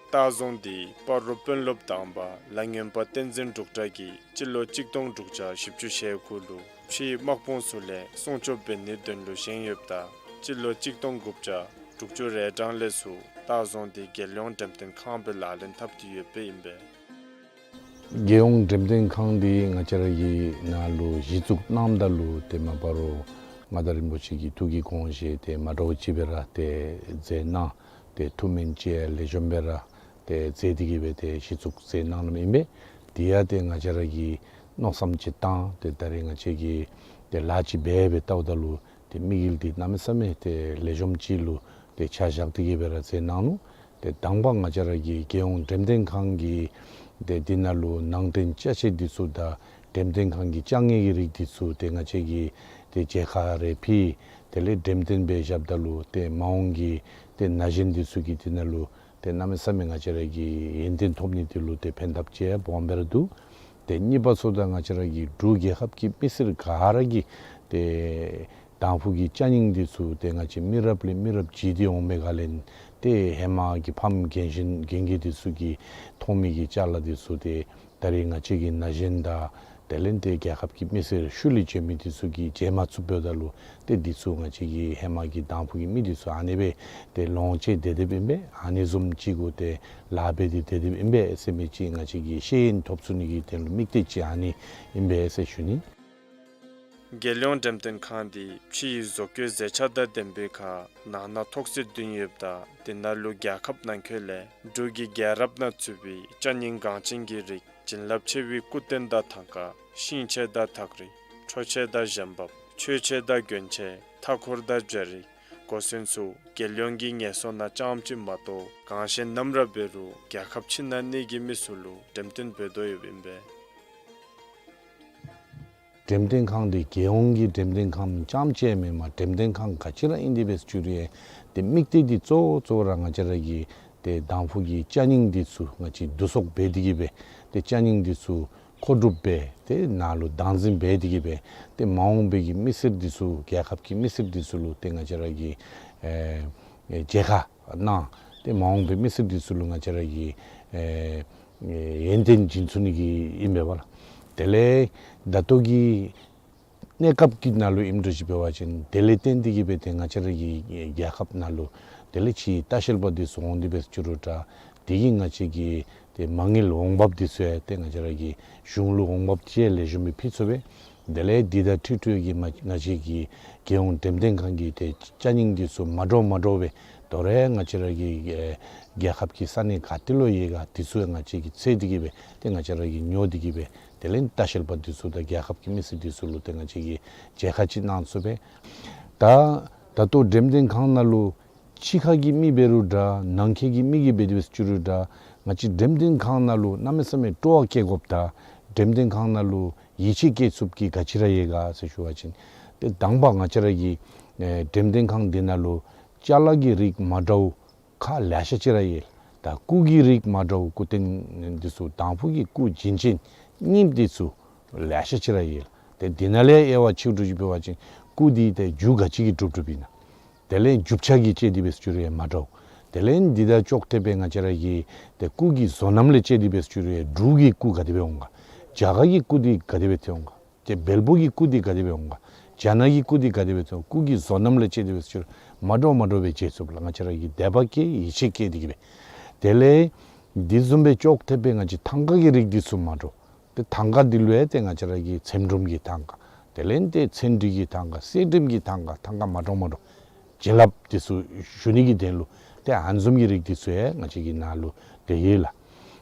སྟག་རྫོང་འདི་སྤ་རོ་དཔོན་སློབ་དང་པ་ལ་སྔོན་པ་བསྟན་འཛིན་འབྲུག་གྲགས་ཀྱིས་སྤྱི་ལོ་གཅིག་སྟོང་དྲུག་བརྒྱ་བཞི་བཅུ་ཞེ་དགུ་ལུ་ཕྱིའི་དམག་དཔུང་ཚུ་ལས་སྲུང་སྐྱོབ་འབད་ནིའི་དོན་ལུ་བཞེངས་ཡོདཔ་ད་སྤྱི་ལོ་གཅིག་སྟོང་དགུ་བརྒྱ་དྲུག་ཅུ་རེ་གྲངས་ལས་ཚུར་སྟག་རྫོང་འདི་རྒྱལ་ཡོངས་འགྲེམས་སྟོན་ཁང་སྦེ་ལག་ལེན་འཐབ་སྟེ་ཡོདཔ་ཨིན་པས། རྒྱལ་ཡོངས་འགྲེམས་སྟོན་ཁང་འདི་ང་བཅས་ར་གི་ནང་ལུ་གཞི་བཙུགས་གནངམ་ད་ལུ་ཏེ་མ་པ་རོ་མངའ་བདག་རིན་པོ་ཆེ་གི་ཐུགས་ཀྱི་དགོངས་བཞེད་དེ་མ་འདྲཝ་ཅིག་སྦེ་ར་ཏེ་མཛད་གནང་། ཏེ་ཐུགས་སྨོན་བཅས་ལེགས་ཤོམ་སྦེ་ར་ཏེ་མཛད་དེ་གི་སྦེ་ཏེ་གཞི་བཙུགས་མཛད་གནང་གནངམ་ཨིན་པས། དེ་ཡང་ཏེ་ང་བཅས་ར་གིས་མནོ་བསམ་ཅིག་བཏང་ཏེ་ད་རེས་ང་བཅས་ཀྱིས་ཏེ་ལཱ་ཅིག་འབད་སྦེ་བལྟཝ་ད་ལུ་ཏེ་དམིགས་ཡུལ་འདི་གནམ་མེད་ས་མེད་ཏེ་ལེགས་ཤོམ་ཅིག་ལུ་ཏེ་ཆ་བཞག་སྟེ་གི་སྦེ་ར་མཛད་གནང་ནུག། ཏེ་དང་པ་ང་བཅས་ར་གི་རྒྱལ་ཡོངས་འགྲེམས་སྟོན་ཁང་གི་ཏེ་འདི་ནང་ལུ་ནང་རྟེན་ཅ་ཆས་འདི་ཚུ་དང་འགྲེམས་སྟོན་ཁང་གི་ཅ་དངོས་ཀྱི་རིགས་འདི་ཚུ་ཏེ་ང་བཅས་ཀྱིས་ཏེ་མཇལ་ཁ་རེ་ཕུལ། དེ་ལས་འགྲེམས་སྟོན་འབད་བཞགཔ་ད་ལུ་ཏེ་མ་འོངས་ཀྱི་ཏེ་ན་གཞོན་འདི་ཚུ་གིས་འདི་ནང་ལུ་ཏེ་གནམ་མེད་ས་མེད་ང་བཅས་ར་གིས་ཡོན་ཏན་ཐོབ་ནི་འདི་ལུ་ཏེ་ཕན་ཐབས་ཅིག་སྦོམ་སྦེ་ར་འདུག། ཏེ་གཉིས་པ་ཚུ་ད་ང་བཅས་ར་གི་འབྲུག་རྒྱལ་ཁབ་ཀྱི་མི་སེར་ག་ར་གིས་ཏེ་དང་ཕུ་གི་ཅ་རྙིང་འདི་ཚུ་ཏེ་ང་བཅས་མི་རབས་ལས་མི་རབས་བརྗེ་སྟེ་འོང་མི་ག་ལས་ཏེ་ཧེ་མ་གི་ཕམ་རྒན་གཞོན་རྒན་རྒས་འདི་ཚུ་གིས་མཐོང་མི་གི་ཅ་ལ་འདི་ཚུ་ཏེ་ད་རེས་ང་བཅས་ཀྱི་ན་གཞོན་དང་དེ་ལས་ཏེ་རྒྱལ་ཁབ་ཀྱི་མི་སེར་ཤུལ་ལས་བྱོན་མི་འདི་ཚུ་གིས་མཇལ་མ་ཚུགསཔ་ད་ལུ་ཏེ་འདི་ཚུ་ང་བཅས་ཀྱི་ཧེ་མ་གི་དང་ཕུ་གི་མི་འདི་ཚུ་ཨ་ནི་སྦེ་ཏེ་ལོངས་སྤྱོད་དེ་དེ་སྦེ་ཨིན་པས། ཨ་ནི་བཟུམ་ཅིག་གུ་ཏེ་ལཱ་འབད་དེ་དེ་དེ་སྦེ་ཨིན་པས་ཟེར་མི་ཅིག་ང་བཅས་ཀྱིས་ཤེས་ཡོན་ཐོབ་ཚུགས་ནི་གི་དོན་ལུ་དམིགས་གཏད་ཅིག་ཨ་ནི་ཨིན་པས་ཟེར་ཞུ་ནི། རྒྱལ་ཡོངས་འགྲེམས་སྟོན་ཁང་འདི་ཕྱི་ཡི་བཟོ་བཀོད་མཛེས་ཆ་དང་ལྡན་པའི་ཁར་ནང་ན་ཐོག་ཚད་བདུན་ཡོདཔ་ད་འདི་ནང་ལུ་རྒྱལ་ཁབ་ནང་འཁོད་ལས་འབྲུག་གི་རྒྱལ་རབས་ནང་ཚུད་པའི་ཅ་རྙིང་འགངས་ཅན་གྱི་རིགས་བྱིན་རླབས་ཆེ་བའི་སྐུ་རྟེན་དང་ཐང་ཀ་ཤིང་ཆས་དང་ཐགས་རིས་འཕྲོ་ཆས་དང་གཞན་འབབ་མཆོད་ཆས་དང་གྱོན་ཆས་མཐའ་འཁོར་དང་སྦྱར་རིགས་གོ་མཚོན་ཚུ་རྒྱལ་ཡོངས་ཀྱི་ངལ་གསོ་ནང་རྐྱངམ་ཅིག་མ་གཏོགས་གང་ཞིག་ནམ་ར་འབད་རུང་རྒྱལ་ཁབ་ཕྱི་ནང་གཉིས་ཀྱི་མི་ཚུ་ལུ་འགྲེམས་སྟོན་འབད་དོ་ཡོདཔ་ཨིན་པས། འགྲེམས་སྟོན་ཁང་འདི་རྒྱལ་ཡོངས་ཀྱི་འགྲེམས་སྟོན་ཁང་རྐྱངམ་ཅིག་མེན་པར་འགྲེམས་སྟོན་ཁང་ག་ཅི་ར་ཨིན་དེ་སྦེ་བཅུག་རུང་ཏེ་དམིགས་གཏད་འདི་གཙོ་བོ་གཙོ་བོ་ར་ང་བཅས་ར་གི་ཏེ་དང་ཕུ་གི་ཅ་རྙིང་འདི་ཚུ་ང་བཅས་བསྡུ་གསོག་འབད་དེ་གི་སྦེ་ཏེ་ཅ་རྙིང་འདི་ཚུ་མཁོ་སྒྲུབ་འབད་དེ་ནང་ལུ་བདག་འཛིན་འབད་དེ་གི་སྦེ་ཏེ་མ་འོངས་པའི་གི་མི་སེར་འདི་ཚུ་རྒྱལ་ཁབ་ཀྱི་མི་སེར་འདི་ཚུ་ལུ་ཏེ་ང་བཅས་ར་གིས་ཨེ་ཨེ་མཇལ་ཁ་གནང་། ཏེ་མ་འོངས་པའི་མི་སེར་འདི་ཚུ་ལུ་ང་བཅས་ར་གིས་ཨེ་ཨེ་ཡོན་ཏན་སྦྱིན་ཚུགས་ནི་གི་ཨིན་པས་པ་ལགས། དེ་ལས་ད་ལྟོ་གི་གནས་སྐབས་ཀྱི་ནང་ལུ་ཨིནམ་འདྲཝ་ཅིག་འབད་བ་ཅིན་དེ་ལས་བརྟེན་ཏེ་གི་སྦེ་ཏེ་ང་བཅས་ར་གི་རྒྱལ་ཁབ་ནང་ལུ་དེ་ལས་ཕྱིའི་ལྟ་བཤལ་པ་འདི་ཚུ་འོང་སྟེ་སྦེ་བཅུག་རུང་ད་དེ་གིས་ང་བཅས་ཀྱི་ ཏེ་མ་དངུལ་འོང་འབབ་འདི་ཚུ་ཡང་ཏེ་ང་བཅས་ར་གི་གཞུང་ལུ་འོང་འབབ་ཅིག་ལེགས་ཤོམ་སྦེ་ཕུལ་ཚུགས་པས། དེ་ལས་འདི་དང་འཁྲིལ་འཁྲིལ་གྱི་མ་ང་བཅས་ཀྱི་རྒྱལ་ཡོངས་འགྲེམས་སྟོན་ཁང་གི་ཏེ་ཅ་རྙིང་འདི་ཚུ་མ་འདྲཝ་མ་འདྲཝ་སྦེ་དོ་རུང་ང་བཅས་ར་གི་ཨེ་རྒྱལ་ཁབ་ཀྱི་ས་གནས་ག་ཏེ་ལུ་ཡོད་ག་འདི་ཚུ་ཡང་ང་བཅས་ཀྱིས་འཚོལ་ཏེ་གི་སྦེ་ཏེ་ང་བཅས་ར་གིས་ཉོ་སྟེ་གི་སྦེ་དེ་ལས་ལྟ་བཤལ་པ་འདི་ཚུ་དང་རྒྱལ་ཁབ་ཀྱི་མི་སེར་འདི་ཚུ་ལུ་ཏེ་ང་བཅས་ཀྱིས་མཇལ་ཁ་ཅིག་གནང་ཚུགས་པས། ད་ད་ལྟོ་འགྲེམས་སྟོན་ཁང་ནང་ལུ་ཕྱི་ཁ་གི་མི་འབད་རུང་འདྲ་ནང་འཁོད་ཀྱི་མི་གིས་འབད་དེ་འབད་ཅི་རུང་འདྲ་ང་བཅས་འགྲེམས་སྟོན་ཁང་ནང་ལུ་གནམ་མེད་ས་མེད་སྤྲོ་བ་བསྐྱེད་དགོཔ་དང་འགྲེམས་སྟོན་ཁང་ནང་ལུ་ཡིད་ཆེས་བསྐྱེད་ཚུགསཔ་གི་ག་ཅི་ར་ཡོད་ག་ཟེར་ཞུ་བ་ཅིན་ཏེ་དང་པ་ང་བཅས་ར་གི་ཨེ་འགྲེམས་སྟོན་ཁང་འདི་ནང་ལུ་ཅ་ལ་གི་རིགས་མ་འདྲཝ་ཁག་ལེ་ཤ་ཅིག་ར་ཡོད། ད་སྐུ་གི་རིགས་མ་འདྲཝ་སྐུ་རྟེན་འདི་ཚུ་དང་ཕུ་གི་སྐུ་བྱིན་ཅན་རྙིངམ་འདི་ཚུ་ལེ་ཤ་ཅིག་ར་ཡོད། ཏེ་འདི་ནང་ལས་དབྱེ་བ་ཕྱེ་འགྱོ་འགྱོ་བ་ཅིན་སྐུ་འདི་ཏེ་རྒྱུ་ག་ཅི་གིས་གྲུབ་གྲུབཔ་ཨིན་ན། དེ་ལས་རྒྱུ་ཆ་གིས་བཅད་དེ་འབད་ཅི་རུང་ཡང་མ་འདྲཝ། དེ་ལས་འདི་དང་ཅོག་འཐདཔ་སྦེ་ང་བཅས་ར་གི་ཏེ་སྐུ་གི་བཟོ་རྣམ་ལས་བཅད་དེ་འབད་ཅི་རུང་ཡང་འབྲུག་གི་སྐུ་ག་དེ་སྦེ་འོང་ག། རྒྱ་གར་གྱི་སྐུ་འདི་ག་དེ་སྦེ་འོང་ག། ཏེ་བལ་པོ་གི་སྐུ་འདི་ག་དེ་སྦེ་འོང་ག། རྒྱ་ནག་གི་སྐུ་འདི་ག་དེ་སྦེ་འོང་ག། སྐུ་གི་བཟོ་རྣམ་ལས་བཅད་དེ་འབད་ཅི་རུང་མ་འདྲཝ་མ་འདྲཝ་སྦེ་མཇལ་ཚུགསཔ་ལགས། ང་བཅས་ར་གིས་དད་པ་བསྐྱེད་ཡིད་ཆེས་བསྐྱེད་དེ་གི་སྦེ། དེ་ལས་འདི་བཟུམ་སྦེ་ཅོག་འཐདཔ་སྦེ་ང་བཅས་ཐང་ག་གི་རིགས་འདི་ཚུ་མ་འདྲཝ། ཏེ་ཐང་ག་འདི་ལུ་ཡང་ཏེ་ང་བཅས་ར་གི་ཚེམ་དྲུབ་ཀྱི་ཐང་ག། དེ་ལས་ཏེ་ཚེམ་དྲུབ་ཀྱི་ཐང་ག། གསེར་དྲིམ་གྱི་ཐང་ག། ཐང་ག་མ་འདྲཝ་མ་འདྲཝ། བྱིན་རླབས་འདི་ཚུ་ཞུ་ནི་གི་དོན་ལུ་ཏེ་ཨ་ནི་བཟུམ་གྱི་རིགས་འདི་ཚུ་ཡང་ང་བཅས་ཀྱི་ནང་ལུ་ཏེ་ཡོད་ལགས།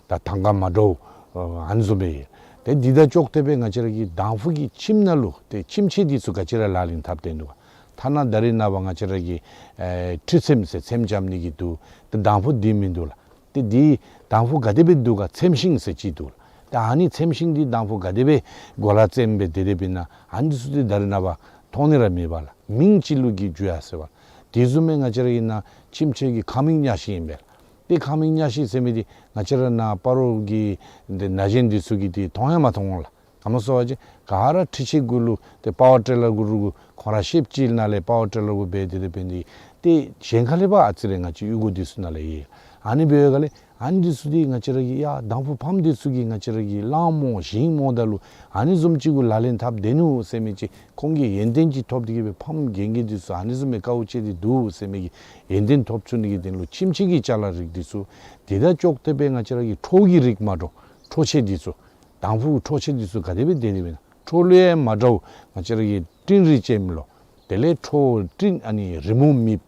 ད་ཐང་ག་མ་འདྲཝ་ཨ་ནི་བཟུམ་སྦེ་ཡོད། ཏེ་འདི་དང་ཅོག་འཐདཔ་སྦེ་ང་བཅས་ར་གི་དང་ཕུ་གི་ཁྱིམ་ནང་ལུ་ཏེ་ཁྱིམ་ཆས་འདི་ཚུ་ག་ཅི་ར་ལག་ལེན་འཐབ་སྡོད་ནུག་ག། ཐ་ན་ད་རེས་ནངས་པ་ང་བཅས་ར་གི་ཨེ་ཁྲུས་ཚེམ་ཟེར་ཚེམ་རྐྱབ་ནི་གི་འདུག། ཏེ་དང་ཕུ་འདི་མིན་འདུག་ལགས། ཏེ་འདི་དང་ཕུ་ག་དེ་སྦེ་འདུག་ག། ཚེམ་ཤིང་ཟེར་ཅིག་འདུག་ལགས། ཏེ་ཨ་ནི་ཚེམ་ཤིང་འདི་དང་ཕུ་ག་དེ་སྦེ་གོ་ལ་བཙེམ་སྦེ་དེ་དེ་སྦེ་ཨིན་ན་ཨ་ནི་ཚུ་འདི་ད་རེས་ནངས་པ་མཐོང་ནི་ར་མེད་པ་ལགས། མིང་ཅིག་ལུ་གིས་བརྗོད་ཡར་སོང་བ། དེ་བཟུམ་སྦེ་ང་བཅས་ར་གི་ནང་ཁྱིམ་ཆས་ཀྱི་ཁང་མིག་གཉའ་ཤིང་ཨིན་པས་ལགས། ཏེ་ཁང་མིག་གཉའ་ཤིང་ཟེར་མི་འདི་ང་བཅས་ར་ནཱ་སྤ་རོ་གི་འདི་ན་གཞོན་འདི་ཚུ་གིས་འདི་མཐོང་ཡང་མ་མཐོང་འོང་ལགས། ག་མོ་ཟེར་བ་ཅིན་ག་ར་འཕྲུལ་ཆས་གུ་ལུ་ཏེ་པ་ཝར་ཊི་ལར་གུ་ལུ་ཁོང་ར་ཤེབ་ཅིག་ནང་ལས་པ་ཝར་ཊི་ལར་གུ་འབད་དེ་དེ་སྦེ་འདི་ཏེ་གཞན་ཁ་ལས་ཕར་ཨ་ཙི་རེ་ང་བཅས་གཡུས་སྒོ་འདི་ཚུ་ནང་ལས་ཡོད། ཨ་ནི་འབདཝ་ལས་ཨ་ནི་འདི་ཚུ་འདི་ང་བཅས་ར་གི་ཡ་དང་ཕུ་ཕམ་འདི་ཚུ་གིས་ང་བཅས་ར་གི་གླང་རྨོ་ཞིང་རྨོ་ད་ལུ་ཨ་ནི་བཟུམ་ཅིག་གུ་ལག་ལེན་འཐབ་སྡོད་ནུག་ཟེར་མི་ཅིག་ཁོང་གིས་ཡོན་ཏན་ཅིག་ཐོབ་སྟེ་གི་སྦེ་ཕམ་རྒན་རྒས་འདི་ཚུ་ཨ་ནི་བཟུམ་སྦེ་དཀའཝ་སྤྱད་དེ་འདུག་ཟེར་མི་གི་ཡོན་ཏན་ཐོབ་ཚུགས་ནི་གི་དོན་ལུ་ཁྱིམ་ཆས་ཀྱི་ཅ་ལ་རིགས་འདི་ཚུ། དེ་དང་ཅོག་འཐདཔ་སྦེ་ང་བཅས་ར་གི་ཁྲོ་གི་རིགས་མ་འདྲཝ་ཁྲོ་ཆས་འདི་ཚུ། དང་ཕུ་ཁྲོ་ཆས་འདི་ཚུ་ག་དེ་སྦེ་དེ་དེ་སྦེ་ན་ཁྲོ་ལུ་ཡང་མ་འདྲཝ་ང་བཅས་ར་གི་སྤྲིན་རིས་ཅན་ལོ། དེ་ལས་ཁྲོ་སྤྲིན་ཨ་ནི་རི་མོ་མེདཔ།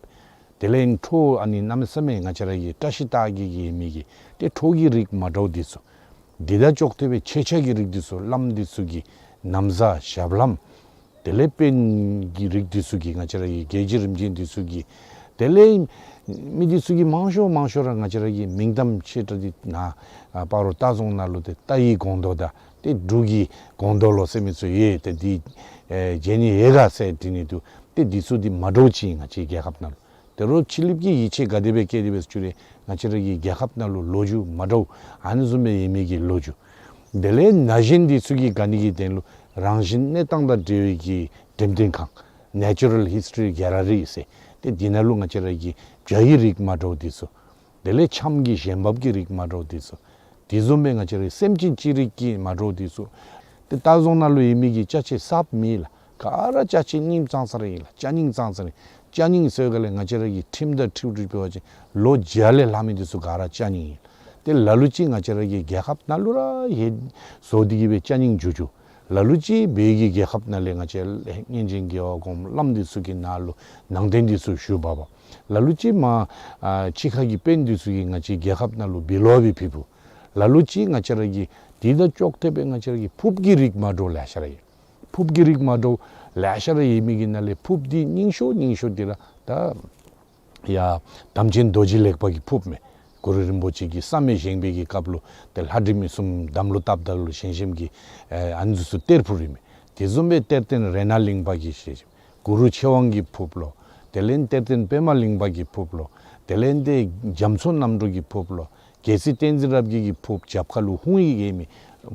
དེ་ལས་ཁྲོ་ཨ་ནི་གནམ་མེད་ས་མེད་ང་བཅས་ར་གི་བཀྲ་ཤིས་རྟགས་བརྒྱད་ཀྱི་ཡོད་མི་གི་ཏེ་ཁྲོ་གི་རིགས་མ་འདྲཝ་འདི་ཚུ། འདི་དང་ཅོག་འཐདཔ་སྦེ་མཆོད་ཆས་ཀྱི་རིགས་འདི་ཚུ་བླམ་འདི་ཚུ་གི་ན་བཟའ་ཞབས་ལྷམ། དེ་ལས་དཔོན་གྱི་རིགས་འདི་ཚུ་གི་ང་བཅས་ར་གི་རྒྱལ་སྤྱི་རིམ་བྱོན་འདི་ཚུ་གི། དེ་ལས་མི་འདི་ཚུ་གི་མང་ཤོས་མང་ཤོས་ར་ང་བཅས་ར་གི་མིང་གཏམ་ཆེ་དྲགས་འདི་ནཱ་ཨ་སྤ་རོ་ལྟ་རྫོང་ནང་ལུ་ཏེ་རྟ་ཡི་སྒོང་རྡོག་དང་ཏེ་འབྲུག་གི་སྒོང་རྡོག་ལོ་ཟེར་མི་ཚུ་ཡོད། ཏེ་འདི་ཨེ་མཇལ་ནི་ཡོད་ག་ཟེར་དྲི་ནི་འདུག། ཏེ་འདི་ཚུ་འདི་མ་འདྲཝ་ཅིག་ང་བཅས་རྒྱལ་ཁབ་ནང་ལུ། དོ་རུང་ཕྱི་གླིངཔ་གིས་ཡིད་ཆེས་ག་དེ་སྦེ་བསྐྱེད་དེ་འབད་ཅི་རུང་ང་བཅས་ར་གི་རྒྱལ་ཁབ་ནང་ལུ་ལོ་རྒྱུས་མ་འདྲཝ་ཨ་ནི་བཟུམ་སྦེ་ཡོད་མི་གི་ལོ་རྒྱུས། དེ་ལས་ན་གཞོན་འདི་ཚུ་གིས་དགའ་ནི་གི་དོན་ལུ་རང་བཞིན་གནས་སྟངས་དང་འབྲེལ་བའི་གི་འགྲེམས་སྟོན་ཁང་Natural History Gallery ཟེར་ཏེ་འདི་ནང་ལུ་ང་བཅས་ར་གི་བྱ་ཡི་རིགས་མ་འདྲཝ་འདི་ཚུ། དེ་ལས་འཆམ་གྱི་ཞལ་འབབ་ཀྱི་རིགས་མ་འདྲཝ་འདི་ཚུ། དེ་བཟུམ་སྦེ་ང་བཅས་ར་སེམས་ཅན་ཅི་རིགས་ཀྱི་མ་འདྲཝ་འདི་ཚུ། ཏེ་ལྟ་རྫོང་ནང་ལུ་ཡོད་མི་གི་ཅ་ཆས་གསརཔ་མེད་ལགས། ག་ར་ཅ་ཆས་རྙིངམ་ཙང་ཙང་ར་ཨིན་ལགས། ཅ་རྙིང་ཙང་ཙང་ར་ཨིན། ཅ་རྙིང་ཟེརཝ་ད་ལུ་ང་བཅས་ར་གི་ཁྲིམས་དང་འཁྲིལ་འཁྲིལ་འབད་བ་ཅིན་ལོ་བརྒྱ་ལས་ལྷག་མི་འདི་ཚུ་ག་ར་ཅ་རྙིང་ཨིན། ཏེ་ལ་ལུ་ཅིག་ང་བཅས་ར་གི་རྒྱལ་ཁབ་ནང་ལུ་ར་ཡོད་བཟོ་སྟེ་གི་སྦེ་ཅ་རྙིང་བསྒྱུར་བསྒྱུར། ལ་ལུ་ཅིག་བོད་ཀྱི་རྒྱལ་ཁབ་ནང་ལས་ང་བཅས་སྔོན་བྱོན་རྒྱལ་བ་གོངམ་བླམ་འདི་ཚུ་གི་ནང་ལུ་ནང་རྟེན་འདི་ཚུ་བཞུགས་འབག་འབག། ལ་ལུ་ཅིག་མར་ཨ་ཕྱི་ཁ་གི་དཔོན་འདི་ཚུ་གིས་ང་བཅས་རྒྱལ་ཁབ་ནང་ལུ་འབུལ་བ་སྦེ་ཕུལ་ཕུལ། ལ་ལུ་ཅིག་ང་བཅས་ར་གི་འདི་དང་ཅོག་འཐདཔ་སྦེ་ང་བཅས་ར་གི་ཕུརཔ་གི་རིགས་མ་འདྲཝ་ལེ་ཤ་ར་ཡོད། ཕུརཔ་གི་རིགས་མ་འདྲཝ་ལེ་ཤ་ར་ཡོད་མི་གི་ནང་ལས་ཕུརཔ་འདི་རྙིང་ཤོས་རྙིང་ཤོས་འདི་ར་ད་ཡ་དམ་ཅན་རྡོ་རྗེ་ལེགས་པ་གི་ཕུརཔ་མས། གུ་རུ་རིན་པོ་ཆེ་གིས་བསམ་ཡས་བཞེངས་པའི་གི་སྐབས་ལུ་ཏེ་ལྷ་འདྲེ་མི་གསུམ་དམ་ལུ་བཏགས་ད་ལུ་ཞལ་ཆེམས་ཀྱི་ཨ་ཨ་ནི་ཚུ་གཏེར་ཕུར་ཨིན་མས། དེ་བཟུམ་སྦེ་གཏེར་སྟོན་རཏྣ་གླིང་པ་གི་ཞལ་ཆེམས། གུ་རུ་ཆོས་དབང་གི་ཕུརཔ་ལོ། དེ་ལས་གཏེར་སྟོན་པདྨ་གླིང་པ་གི་ཕུརཔ་ལོ། དེ་ལས་ཏེ་རྒྱ་མཚོ་རྣམ་གྲོལ་གྱི་ཕུརཔ་ལོ། རྒྱལ་སྲས་བསྟན་འཛིན་རབ་རྒྱས་ཀྱི་ཕུརཔ་རྒྱབ་ཁ་ལུ་ཧཱུྃ་ཡིག་ཡོད་མི་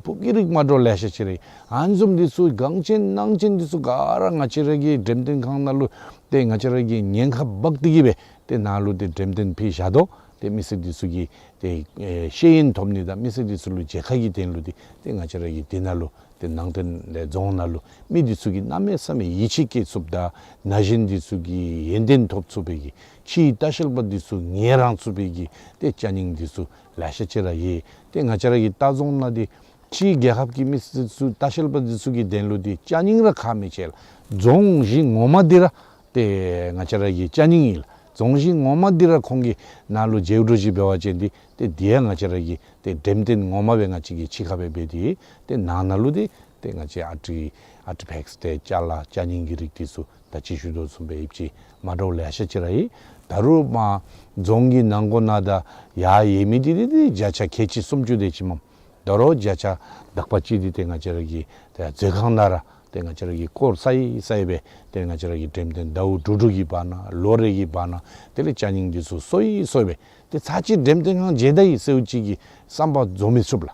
ཕུརཔ་གི་རིགས་མ་འདྲཝ་ལེ་ཤ་ཅིག་ར་ཡོད། ཨ་ནི་བཟུམ་འདི་ཚུ་འགངས་ཅན་གནང་ཅན་འདི་ཚུ་ག་ར་ང་བཅས་ར་གི་འགྲེམས་སྟོན་ཁང་ནང་ལུ་ཏེ་ང་བཅས་ར་གིས་ཉེན་ཁ་འབག་སྟེ་གི་སྦེ་ཏེ་ནཱ་ལུ་ཏེ་འགྲེམས་སྟོན་ཕུལ་བཞག་དོ། ཏེ་མི་སེར་འདི་ཚུ་གིས་ཏེ་ཨེ་ཤེས་ཡོན་ཐོབ་ནི་དང་མི་སེར་འདི་ཚུ་ལུ་མཇལ་ཁ་གི་དོན་ལུ་ཏེ་ཏེ་ང་བཅས་ར་གིས་འདི་ནང་ལུ་ ཏེ་ནང་རྟེན་ལས་རྫོང་ནང་ལུ་མི་འདི་ཚུ་གིས་གནམ་མེད་ས་མེད་ཡིད་ཆེས་བསྐྱེད་ཚུགསཔ་དང་ན་གཞོན་འདི་ཚུ་གིས་ཡོན་ཏན་ཐོབ་ཚུགས་པའི་གི་ཕྱིའི་ལྟ་བཤལ་པ་འདི་ཚུ་ངལ་རངས་ཚུགས་པའི་གི་ཏེ་ཅ་རྙིང་འདི་ཚུ་ལེ་ཤ་ཅིག་ར་ཡོད། ཏེ་ང་བཅས་ར་གི་ལྟ་རྫོང་ནང་འདི་ཕྱིའི་རྒྱལ་ཁབ་ཀྱི་མི་སེར་ཚུ་ལྟ་བཤལ་པ་འདི་ཚུ་གི་དོན་ལུ་འདི་ཅ་རྙིང་ར་ཁག་མི་ཆེ་ལགས། རྫོང་གཞི་ངོ་མ་འདི་ར་ཏེ་ང་བཅས་ར་གི་ཅ་རྙིང་ཨིན་ལགས། རྫོང་གཞི་ངོ་མ་འདི་ར་ཁོང་གིས་ནཱ་ལུ་བརྗེ་བོ་འདྲཝ་ཅིག་འབད་བ་ཅིན་འདི་ཏེ་འདི་ཡང་ང་བཅས་ར་གི་ཏེ་འགྲེམས་སྟོན་ངོ་མ་སྦེ་ང་བཅས་ཀྱིས་ཕྱི་ཁར་སྦེ་འབད་དེ་ཏེ་ནང་ན་ལུ་འདི་ཏེ་ང་བཅས་ཨ་ཊི་ཨ་ཊི་ཕེཀསི་ཏེ་ཅ་ལ་ཅ་རྙིང་གི་རིགས་འདི་ཚུ་ད་ཅི་ཞུ་དོ་བཟུམ་སྦེ་ཡོདཔ་ཅིག་མ་འདྲཝ་ལེ་ཤ་ཅིག་ར་ཡོད། ད་རུང་མར་རྫོང་གི་ནང་སྒོ་ནང་དང་ཡར་ཡོད་མི་འདི་འདི་འདི་བརྒྱ་ཆ་ཁལ་གཅིག་སུམ་ཅུ་དེ་ཅིག་མས། ད་རུང་བརྒྱ་ཆ་དག་པ་ཅིག་འདི་ཏེ་ང་བཅས་ར་གི་ཏེ་མཛོད་ཁང་ནང་ར་ཏེ་ང་བཅས་ར་གིས་སྐོར་སོ་ཡི་སོ་ཡི་སྦེ་ཏེ་ང་བཅས་ར་གིས་འགྲེམས་སྟོན་ཟླཝ་དྲུག་དྲུག་གི་བར་ན་ལོ་རེ་གི་བར་ན་དེ་ལས་ཅ་རྙིང་འདི་ཚུ་སོ་ཡི་སོ་ཡི་སྦེ་ཏེ་ཚར་གཅིག་འགྲེམས་སྟོན་ཁང་མཇལ་ད་ཡི་ཟེར་བ་ཅིག་གི་བསམ་པ་རྫོགས་མི་ཚུགས་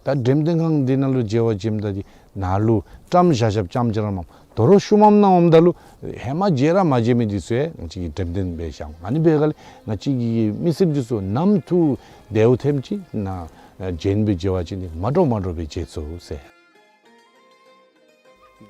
ལགས། ད་འགྲེམས་སྟོན་ཁང་འདི་ནང་ལུ་མཇལ་བར་འགྱོཝ་ད་འདི་ནང་ལུ་བཀྲམ་བཞག་བཞགཔ་ཙམ་ཅིག་ར་མས། ད་རུང་ཤུལ་མམ་ནང་འོངམ་ད་ལུ་ཧེ་མ་མཇལ་ར་མ་མཇལ་མི་འདི་ཚུ་ཡང་ང་བཅས་ཀྱིས་འགྲེམས་སྟོན་འབད་བཞག། ཨ་ནི་འབད་སྒང་ལས་ང་བཅས་ཀྱི་མི་སེར་འདི་ཚུ་ནམ་ཐུག་དེ་བ་ཐེངས་ཅིག་ནཱ་བྱོན་སྦེ་མཇལ་བ་ཅིན་འདི་མ་འདྲཝ་མ་འདྲཝ་སྦེ་མཇལ་ཚུགས་ཟེར།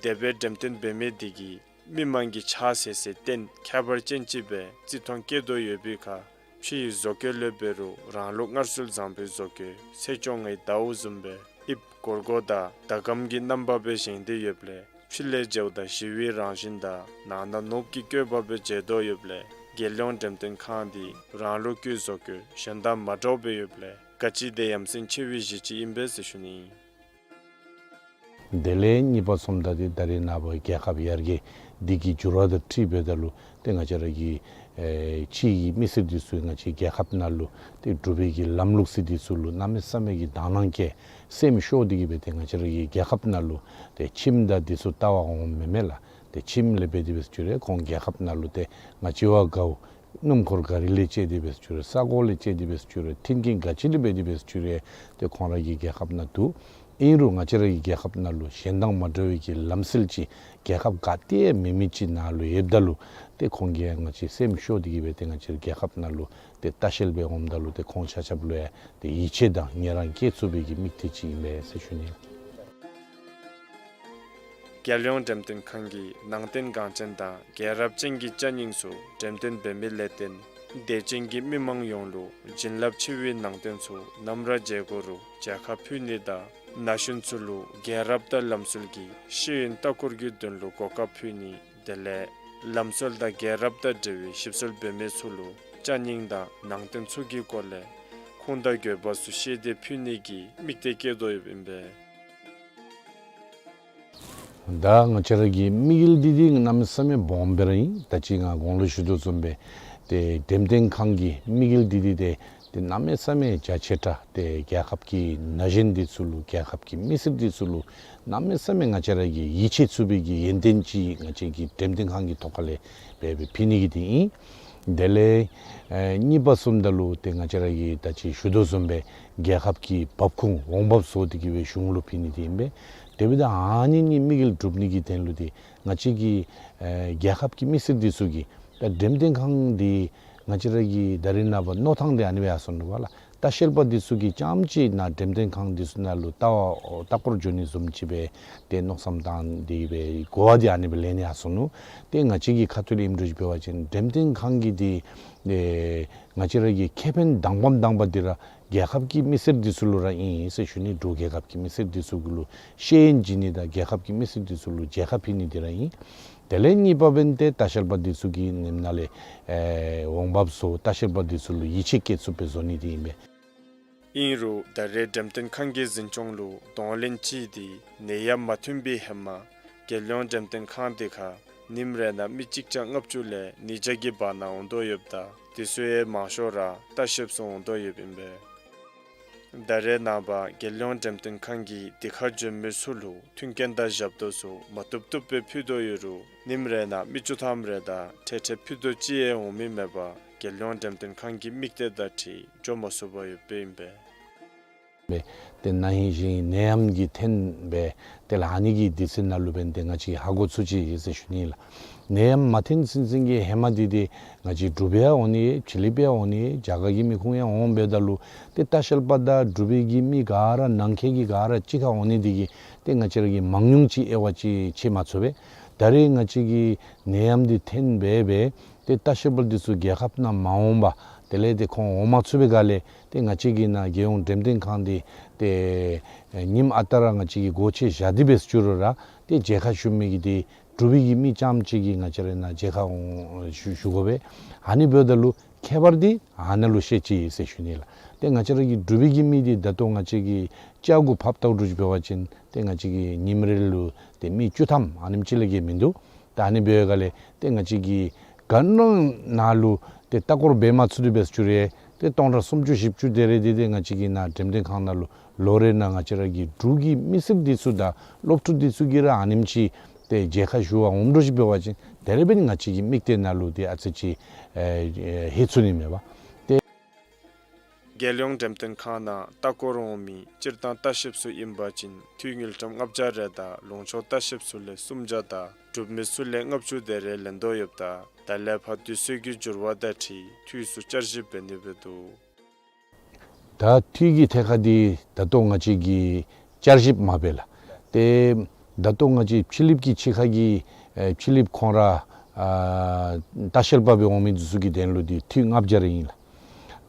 དེ་སྦེ་འགྲེམས་སྟོན་འབད་མི་འདི་གིས་མི་མང་གི་ཕྱག་འཚལ་སའི་རྟེན་ཁྱད་པར་ཅན་ཅིག་སྦེ་བརྩི་མཐོང་བསྐྱེད་དོ་ཡོད་པའི་ཁར་ཕྱིའི་བཟོ་བཀོད་ལས་འབད་རུང་རང་ལུགས་སྔར་སྲོལ་བཟང་པོའི་བཟོ་བཀོད་ཚེས་བཅོ་ལྔའི་ཟླཝ་བཟུམ་སྦེ་དབྱིབས་སྒོར་སྒོར་དང་ཟླ་གམ་གྱི་རྣམ་པ་སྦེ་བཞེངས་ཏེ་ཡོདཔ་ལས་ཕྱི་ལས་མཇལཝ་ད་ཞི་བའི་རང་བཞིན་དང་ནང་ན་ནོར་བུ་གི་བཀོད་པ་སྦེ་མཇལ་དོ་ཡོདཔ་ལས་རྒྱལ་ཡོངས་འགྲེམས་སྟོན་ཁང་འདི་རང་ལུགས་ཀྱི་བཟོ་བཀོད་གཞན་དང་མ་འདྲཝ་སྦེ་ཡོདཔ་ལས་ག་ཅི་དེ་ཡ་མཚན་ཆེ་བའི་གཞི་ཅིག་ཨིན་པས་ཟེར་ཞུ་ནི་ཨིན། དེ་ལས་གཉིས་པ་སོངམ་ད་འདི་ད་རེས་ནངས་པ་རྒྱལ་ཁབ་ཡར་རྒྱས་འདི་གི་འགྱུར་བ་དང་འཁྲིལ་འབདཝ་ད་ལུ་ཏེ་ང་བཅས་ར་གི་ཨེ་ཕྱིའི་མི་སེར་འདི་ཚུ་ང་བཅས་རྒྱལ་ཁབ་ནང་ལུ་ཏེ་འབྲུག་པའི་གི་ལམ་ལུགས་ཟེར་འདི་ཚུ་ལུ་གནམ་མེད་ས་མེད་ཀྱི་དག་སྣང་བསྐྱེད་སེམས་ཤོར་ཏེ་གི་སྦེ་ཏེ་ང་བཅས་ར་གི་རྒྱལ་ཁབ་ནང་ལུ་ཏེ་ཁྱིམ་དང་འདི་ཚུ་ལྟ་བར་འོངམ་མེན་མས་ལགས། ཏེ་ཁྱིམ་ལས་འབད་དེ་འབད་ཟེར་ཞུ་རུང་ཁོང་རྒྱལ་ཁབ་ནང་ལུ་ཏེ་ང་བཅས་བ་གའུ་སྣུམ་འཁོར་ག་རི་ལས་བཅད་དེ་འབད་ཟེར་ཞུ་རུང་ས་གོ་ལས་བཅད་དེ་འབད་ཟེར་ཞུ་རུང་མཐུན་རྐྱེན་ག་ཅི་ལས་འབད་དེ་འབད་ཟེར་ཞུ་རུང་ཏེ་ཁོང་ར་གི་རྒྱལ་ཁབ་ནང་འདུག། ཨིན་རུང་ང་བཅས་ར་གི་རྒྱལ་ཁབ་ནང་ལུ་གཞན་དང་མ་འདྲ་བའི་གི་ལམ་སྲོལ་ཅིག་རྒྱལ་ཁབ་ག་ཏེ་མེད་མི་ཅིག་ནང་ལུ་ཡོདཔ་ད་ལུ་ཏེ་ཁོང་གིས་ང་བཅས་སེམས་ཤོར་ཏེ་གི་སྦེ་ཏེ་ང་བཅས་ར་རྒྱལ་ཁབ་ནང་ལུ་ཏེ་ལྟ་བཤལ་སྦེ་འོངམ་ད་ལུ་ཏེ་ཁོང་ཆ་ཁྱབ་ལུ་ཡང་ཏེ་ཡིད་ཆེས་དང་ངལ་རངས་བསྐྱེད་ཚུགས་པའི་གི་དམིགས་གཏད་ཅིག་ཨིན་པས་ཟེར་ཞུ་ནི། རྒྱལ་ཡོངས་འགྲེམས་སྟོན་ཁང་གིས་ནང་རྟེན་འགངས་ཅན་དང་རྒྱལ་རབས་ཅན་གྱི་ཅ་རྙིང་ཚུ་འགྲེམས་སྟོན་འབད་མི་ལས་བརྟེན་དད་ཅན་གྱི་མི་མང་ཡོངས་ལུ་བྱིན་རླབས་ཆེ་བའི་ནང་རྟེན་ཚུ་ནམ་ར་མཇལ་དགོ་རུང་མཇལ་ཁ་ཕུལ་ནི་དང་ན་གཞོན་ཚུ་ལུ་རྒྱལ་རབས་དང་ལམ་སྲོལ་གྱི་ཤེས་ཡོན་ལྟ་སྐོར་གྱི་དོན་ལུ་གོ་སྐབས་ཕུལ་ནི་དེ་ལས་ལམ་སྲོལ་དང་རྒྱལ་རབས་དང་འབྲེལ་བའི་ཞིབ་འཚོལ་འབད་མི་ཚུ་ལུ་ཅ་རྙིང་དང་ནང་རྟེན་ཚུ་གི་སྐོར་ལས་ཁུངས་དང་དགོས་པ་ཚུ་ཤེས་ཏེ་ཕུལ་ནི་གི་དམིགས་གཏད་བསྐྱེད་དོ་ཡོདཔ་ཨིན་པས། ད་ང་བཅས་ར་གི་དམིགས་ཡུལ་འདི་འདི་གནམ་མེད་ས་མེད་སྦོམ་སྦེ་ར་ཨིན། ད་ཅི་ང་གོང་ལུ་ཞུ་དོ་བཟུམ་སྦེ་ཏེ་འགྲེམས་སྟོན་ཁང་གི་དམིགས་ཡུལ་འདི་འདི་ཏེ་ཏེ་གནམ་མེད་ས་མེད་རྒྱ་ཆེ་དྲགས་ཏེ་རྒྱལ་ཁབ་ཀྱི་ན་གཞོན་འདི་ཚུ་ལུ་རྒྱལ་ཁབ་ཀྱི་མི་སེར་འདི་ཚུ་ལུ་གནམ་མེད་ས་མེད་ང་བཅས་ར་གིས་ཡིད་ཆེས་ཚུགས་པའི་གི་ཡོན་ཏན་ཅིག་ང་བཅས་ཀྱིས་འགྲེམས་སྟོན་ཁང་གི་ཐོག་ཁ་ལས་འབད་འབད་ཕུལ་ནི་གི་འདི་ཨིན། དེ་ལས་ཨེ་གཉིས་པ་སོངམ་ད་ལུ་ཏེ་ང་བཅས་ར་གིས་ད་ཅི་ཞུ་དོ་བཟུམ་སྦེ་རྒྱལ་ཁབ་ཀྱི་འབབ་ཁུངས་འོང་འབབ་བཟོ་སྟེ་གི་སྦེ་གཞུང་ལུ་ཕུལ་ནི་འདི་ཨིན་པས། དེ་འབདཝ་ད་ཨ་ནི་གཉིས་དམིགས་ཡུལ་གྲུབ་ནི་གི་དོན་ལུ་ཏེ་ང་བཅས་ཀྱི་ཨེ་རྒྱལ་ཁབ་ཀྱི་མི་སེར་འདི་ཚུ་གིས་ད་འགྲེམས་སྟོན་ཁང་འདི་ང་བཅས་ར་གི་ད་རེས་ནངས་པ་མནོ་ཐངས་འདི་ཨ་ནི་སྦེ་ཡར་སོང་ནུག་པ་ལགས། ལྟ་བཤལ་པ་འདི་ཚུ་གིས་རྐྱངམ་ཅིག་ནཱ་འགྲེམས་སྟོན་ཁང་འདི་ཚུ་ནང་ལུ་ལྟ་བར་ལྟ་སྐོར་འགྱོ་ནི་བཟུམ་ཅིག་སྦེ་ཏེ་མནོ་བསམ་བཏང་སྟེ་སྦེ་གོ་བ་འདི་ཨ་ནི་སྦེ་ལེན་ནི་ཡར་སོང་ནུག། ཏེ་ང་བཅས་ཀྱི་ཁ་ཐུག་ལས་ཨིནམ་འདྲཝ་ཅིག་འབད་བ་ཅིན་འགྲེམས་སྟོན་ཁང་གི་འདི་ཨེ་ང་བཅས་ར་གི་ཁེ་ཕན་དང་པམ་དང་པ་འདི་ར་རྒྱལ་ཁབ་ཀྱི་མི་སེར་འདི་ཚུ་ལུ་ར་ཨིན་ཟེར་ཞུ་ནི། འབྲུག་རྒྱལ་ཁབ་ཀྱི་མི་སེར་འདི་ཚུ་གུ་ལུ་ཤེས་ཡོན་བྱིན་ནི་དང་རྒྱལ་ཁབ་ཀྱི་མི་སེར་འདི་ཚུ་ལུ་མཇལ་ཁ་ཕུལ་ནི་འདི་ར་ཨིན། དེ་ལས་གཉིས་པ་འབདན་ཏེ་ལྟ་བཤལ་པ་འདི་ཚུ་གི་ནེམ་ནང་ལས་ཨེ་འོང་འབབ་བཟོ་ལྟ་བཤལ་པ་འདི་ཚུ་ལུ་ཡིད་ཆེས་བསྐྱེད་ཚུགསཔ་སྦེ་བཟོ་ནི་འདི་ཨིན་པས། ཨིན་རུང་ད་རེས་འགྲེམས་སྟོན་ཁང་གི་འཛིན་སྐྱོང་ལུ་གདོང་ལེན་ཅིག་འདི་ནད་ཡམས་མ་ཐོན་པའི་ཧེ་མ་རྒྱལ་ཡོངས་འགྲེམས་སྟོན་ཁང་འདི་ཁར་ཉིནམ་རེ་ནང་མི་གཅིག་བརྒྱ་ལྔ་བཅུ་ལས་ཉིས་བརྒྱ་གི་བར་ན་འོང་དོ་ཡོདཔ་ད་དེ་ཚུ་ཡང་མང་ཤོས་ར་ལྟ་བཤལཔ་ཚུ་འོང་དོ་ཡོདཔ་ཨིན་པས། ད་རེས་ནངས་པ་རྒྱལ་ཡོངས་འགྲེམས་སྟོན་ཁང་གིས་འདི་ཁར་འབྱོན་མི་ཚུ་ལུ་མཐུན་རྐྱེན་དང་ཞབས་ཏོག་ཚུ་མ་བཏུབ་བཏུབ་སྦེ་ཕུལ་དོ་ཡོད་རུང་ཉིནམ་རེ་ནང་མི་བཅུ་ཐམ་རེ་དང་ཁྲལ་ཁྲལ་ཕུལ་དོ་ཅིག་ཡང་འོང་མི་མེད་པར་རྒྱལ་ཡོངས་འགྲེམས་སྟོན་ཁང་གི་དམིགས་གཏད་དང་འཁྲིལ་འགྱོ་མ་ཚུགས་པར་ཡོདཔ་ཨིན་པས། ཏེ་ན་ཧིང་གཞེས་ཧིང་ནད་ཡམས་ཀྱིས་འཐོན་སྦེ་ཏེ་ལཱ་ཨ་ནི་གི་དུས་ཚོད་ནང་ལུ་འབདན་ཏེ་ང་བཅས་ཧ་གོ་ཚུགས་ཅི་ཟེར་ཞུ་ནི་ལགས། ནད་ཡམས་མ་ཐོན་ཚུན་ཚོད་ཀྱི་ཧེ་མ་འདི་ཏེ་ང་བཅས་འབྲུག་པའི་ཡང་འོང་ནི་ཡོད། ཕྱི་གླིང་པའི་ཡང་འོང་ནི་ཡོད། རྒྱ་གར་གྱི་མི་ཁོང་ཡང་འོང་འབདཝ་ད་ལུ་ཏེ་ལྟ་བཤལ་པ་དང་འབྲུག་པའི་གི་མི་ག་ར་ནང་འཁོད་ཀྱི་ག་ར་གཅིག་ཁར་འོང་ནི་འདི་གིས་ཏེ་ང་བཅས་ར་གིས་མང་ཉུང་ཅིག་དབྱེ་བ་ཅིག་ཕྱེ་མ་ཚུགས་པས། ད་རེས་ང་བཅས་ཀྱི་ནད་ཡམས་འདི་ཐོན་སྦེ་སྦེ་ཏེ་ལྟ་བཤལ་པ་འདི་ཚུ་རྒྱལ་ཁབ་ནང་མ་འོང་པར་དེ་ལས་ཏེ་ཁོང་འོང་མ་ཚུགས་པའི་སྒང་ལས་ཏེ་ང་བཅས་ཀྱི་ནཱ་རྒྱལ་ཡོངས་འགྲེམས་སྟོན་ཁང་འདི་ཏེ་ཉིནམ་ཨ་རྟག་ར་ང་བཅས་ཀྱིས་སྒོ་ཕྱེ་བཞག་སྟེ་སྦེ་བཅུག་རུང་ར་ཏེ་མཇལ་ཁ་ཞུ་མི་གི་འདི་འབྲུག་པའི་གི་མི་རྐྱངམ་ཅིག་གིས་ང་བཅས་ར་ནཱ་མཇལ་ཁ་འོང་ཞུ་ཞུ་དགོ་པས། ཨ་ནི་འབདཝ་ད་ལུ་ཁྱད་པར་འདི་ཨ་ནཱ་ལུ་ཤེས་ཅི་ཟེར་ཞུ་ནི་ལགས། ཏེ་ང་བཅས་ར་གི་འབྲུག་པའི་གི་མི་འདི་ད་ལྟོ་ང་བཅས་ཀྱིས་ལྕགས་གུ་ཕབ་བལྟཝ་འདྲཝ་ཅིག་འབད་བ་ཅིན་ཏེ་ང་བཅས་ཀྱིས་ཉིནམ་རེ་ལུ་ཏེ་མི་བཅུ་ཐམ་ཨ་ནེམ་ཅིག་ལས་བརྒལ་མིན་འདུག། ད་ཨ་ནི་འབདཝ་ལས་ཏེ་ང་བཅས་ཀྱིས་ག་ནི་ནཱ་ལུ་ཏེ་ལྟ་སྐོར་འབད་མ་ཚུགས་ཏེ་སྦེ་བཅུག་རུང་ཏེ་སྟོང་ཕྲག་སུམ་ཅུ་བཞི་བཅུ་དེ་རེ་འདི་ཏེ་ང་བཅས་ཀྱི་ནཱ་འགྲེམས་སྟོན་ཁང་ནང་ལུ་ལོ་རེ་ནང་ང་བཅས་ར་གི་འབྲུག་གི་མི་སེར་འདི་ཚུ་དང་སློབ་ཕྲུག་འདི་ཚུ་གིས་ར་ཨ་ནེམ་ཅིག་ཏེ་མཇལ་ཁ་ཞུ་བར་འོངམ་འདྲཝ་ཅིག་འབད་བ་ཅིན་དེ་རེ་འབདན་ང་བཅས་ཀྱི་མིག་ཏོ་ནང་ལུ་ཏེ་ཨ་ཙི་ཅིག་ཨེ་ཨེ་ལྷོད་ཚུགས་ནི་མས་པ། ཏེ་རྒྱལ་ཡོངས་འགྲེམས་སྟོན་ཁང་ནང་ལྟ་སྐོར་འོང་མི་སྤྱིར་བཏང་ལྟ་བཤལཔ་ཚུ་ཨིན་པ་ཅིན་འཐུས་དངུལ་ཀྲམ་ལྔ་བརྒྱ་རེ་དང་ལུང་ཕྱོགས་ལྟ་བཤལཔ་ཚུ་ལས་སུམ་བརྒྱ་དང་འབྲུག་མི་ཚུ་ལས་ལྔ་བཅུ་དེ་རེ་ལེན་དོ་ཡོདཔ་ད་ད་ལས་ཕར་དུས་ཚོད་ཀྱི་འགྱུར་བ་དང་འཁྲིལ་འཐུས་ཚུ་བསྐྱར་ཞིབ་འབད་ནི་འབད་འདུག། ད་འཐུས་ཀྱི་ཐད་ཁར་འདི་ད་ལྟོ་ང་བཅས་ཀྱིས་བསྐྱར་ཞིབ་མ་འབད་ལགས། ཏེ་ད་ལྟོ་ང་བཅས་ཕྱི་གླིངཔ་གི་ཕྱི་ཁ་གི་ཨེ་ཕྱི་གླིངཔ་ཁོང་ར་ཨ་ལྟ་བཤལ་པ་སྦེ་འོང་མི་འདི་ཚུ་གི་དོན་ལུ་འདི་འཐུས་ལྔ་བརྒྱ་རེ་ཨིན་ལགས།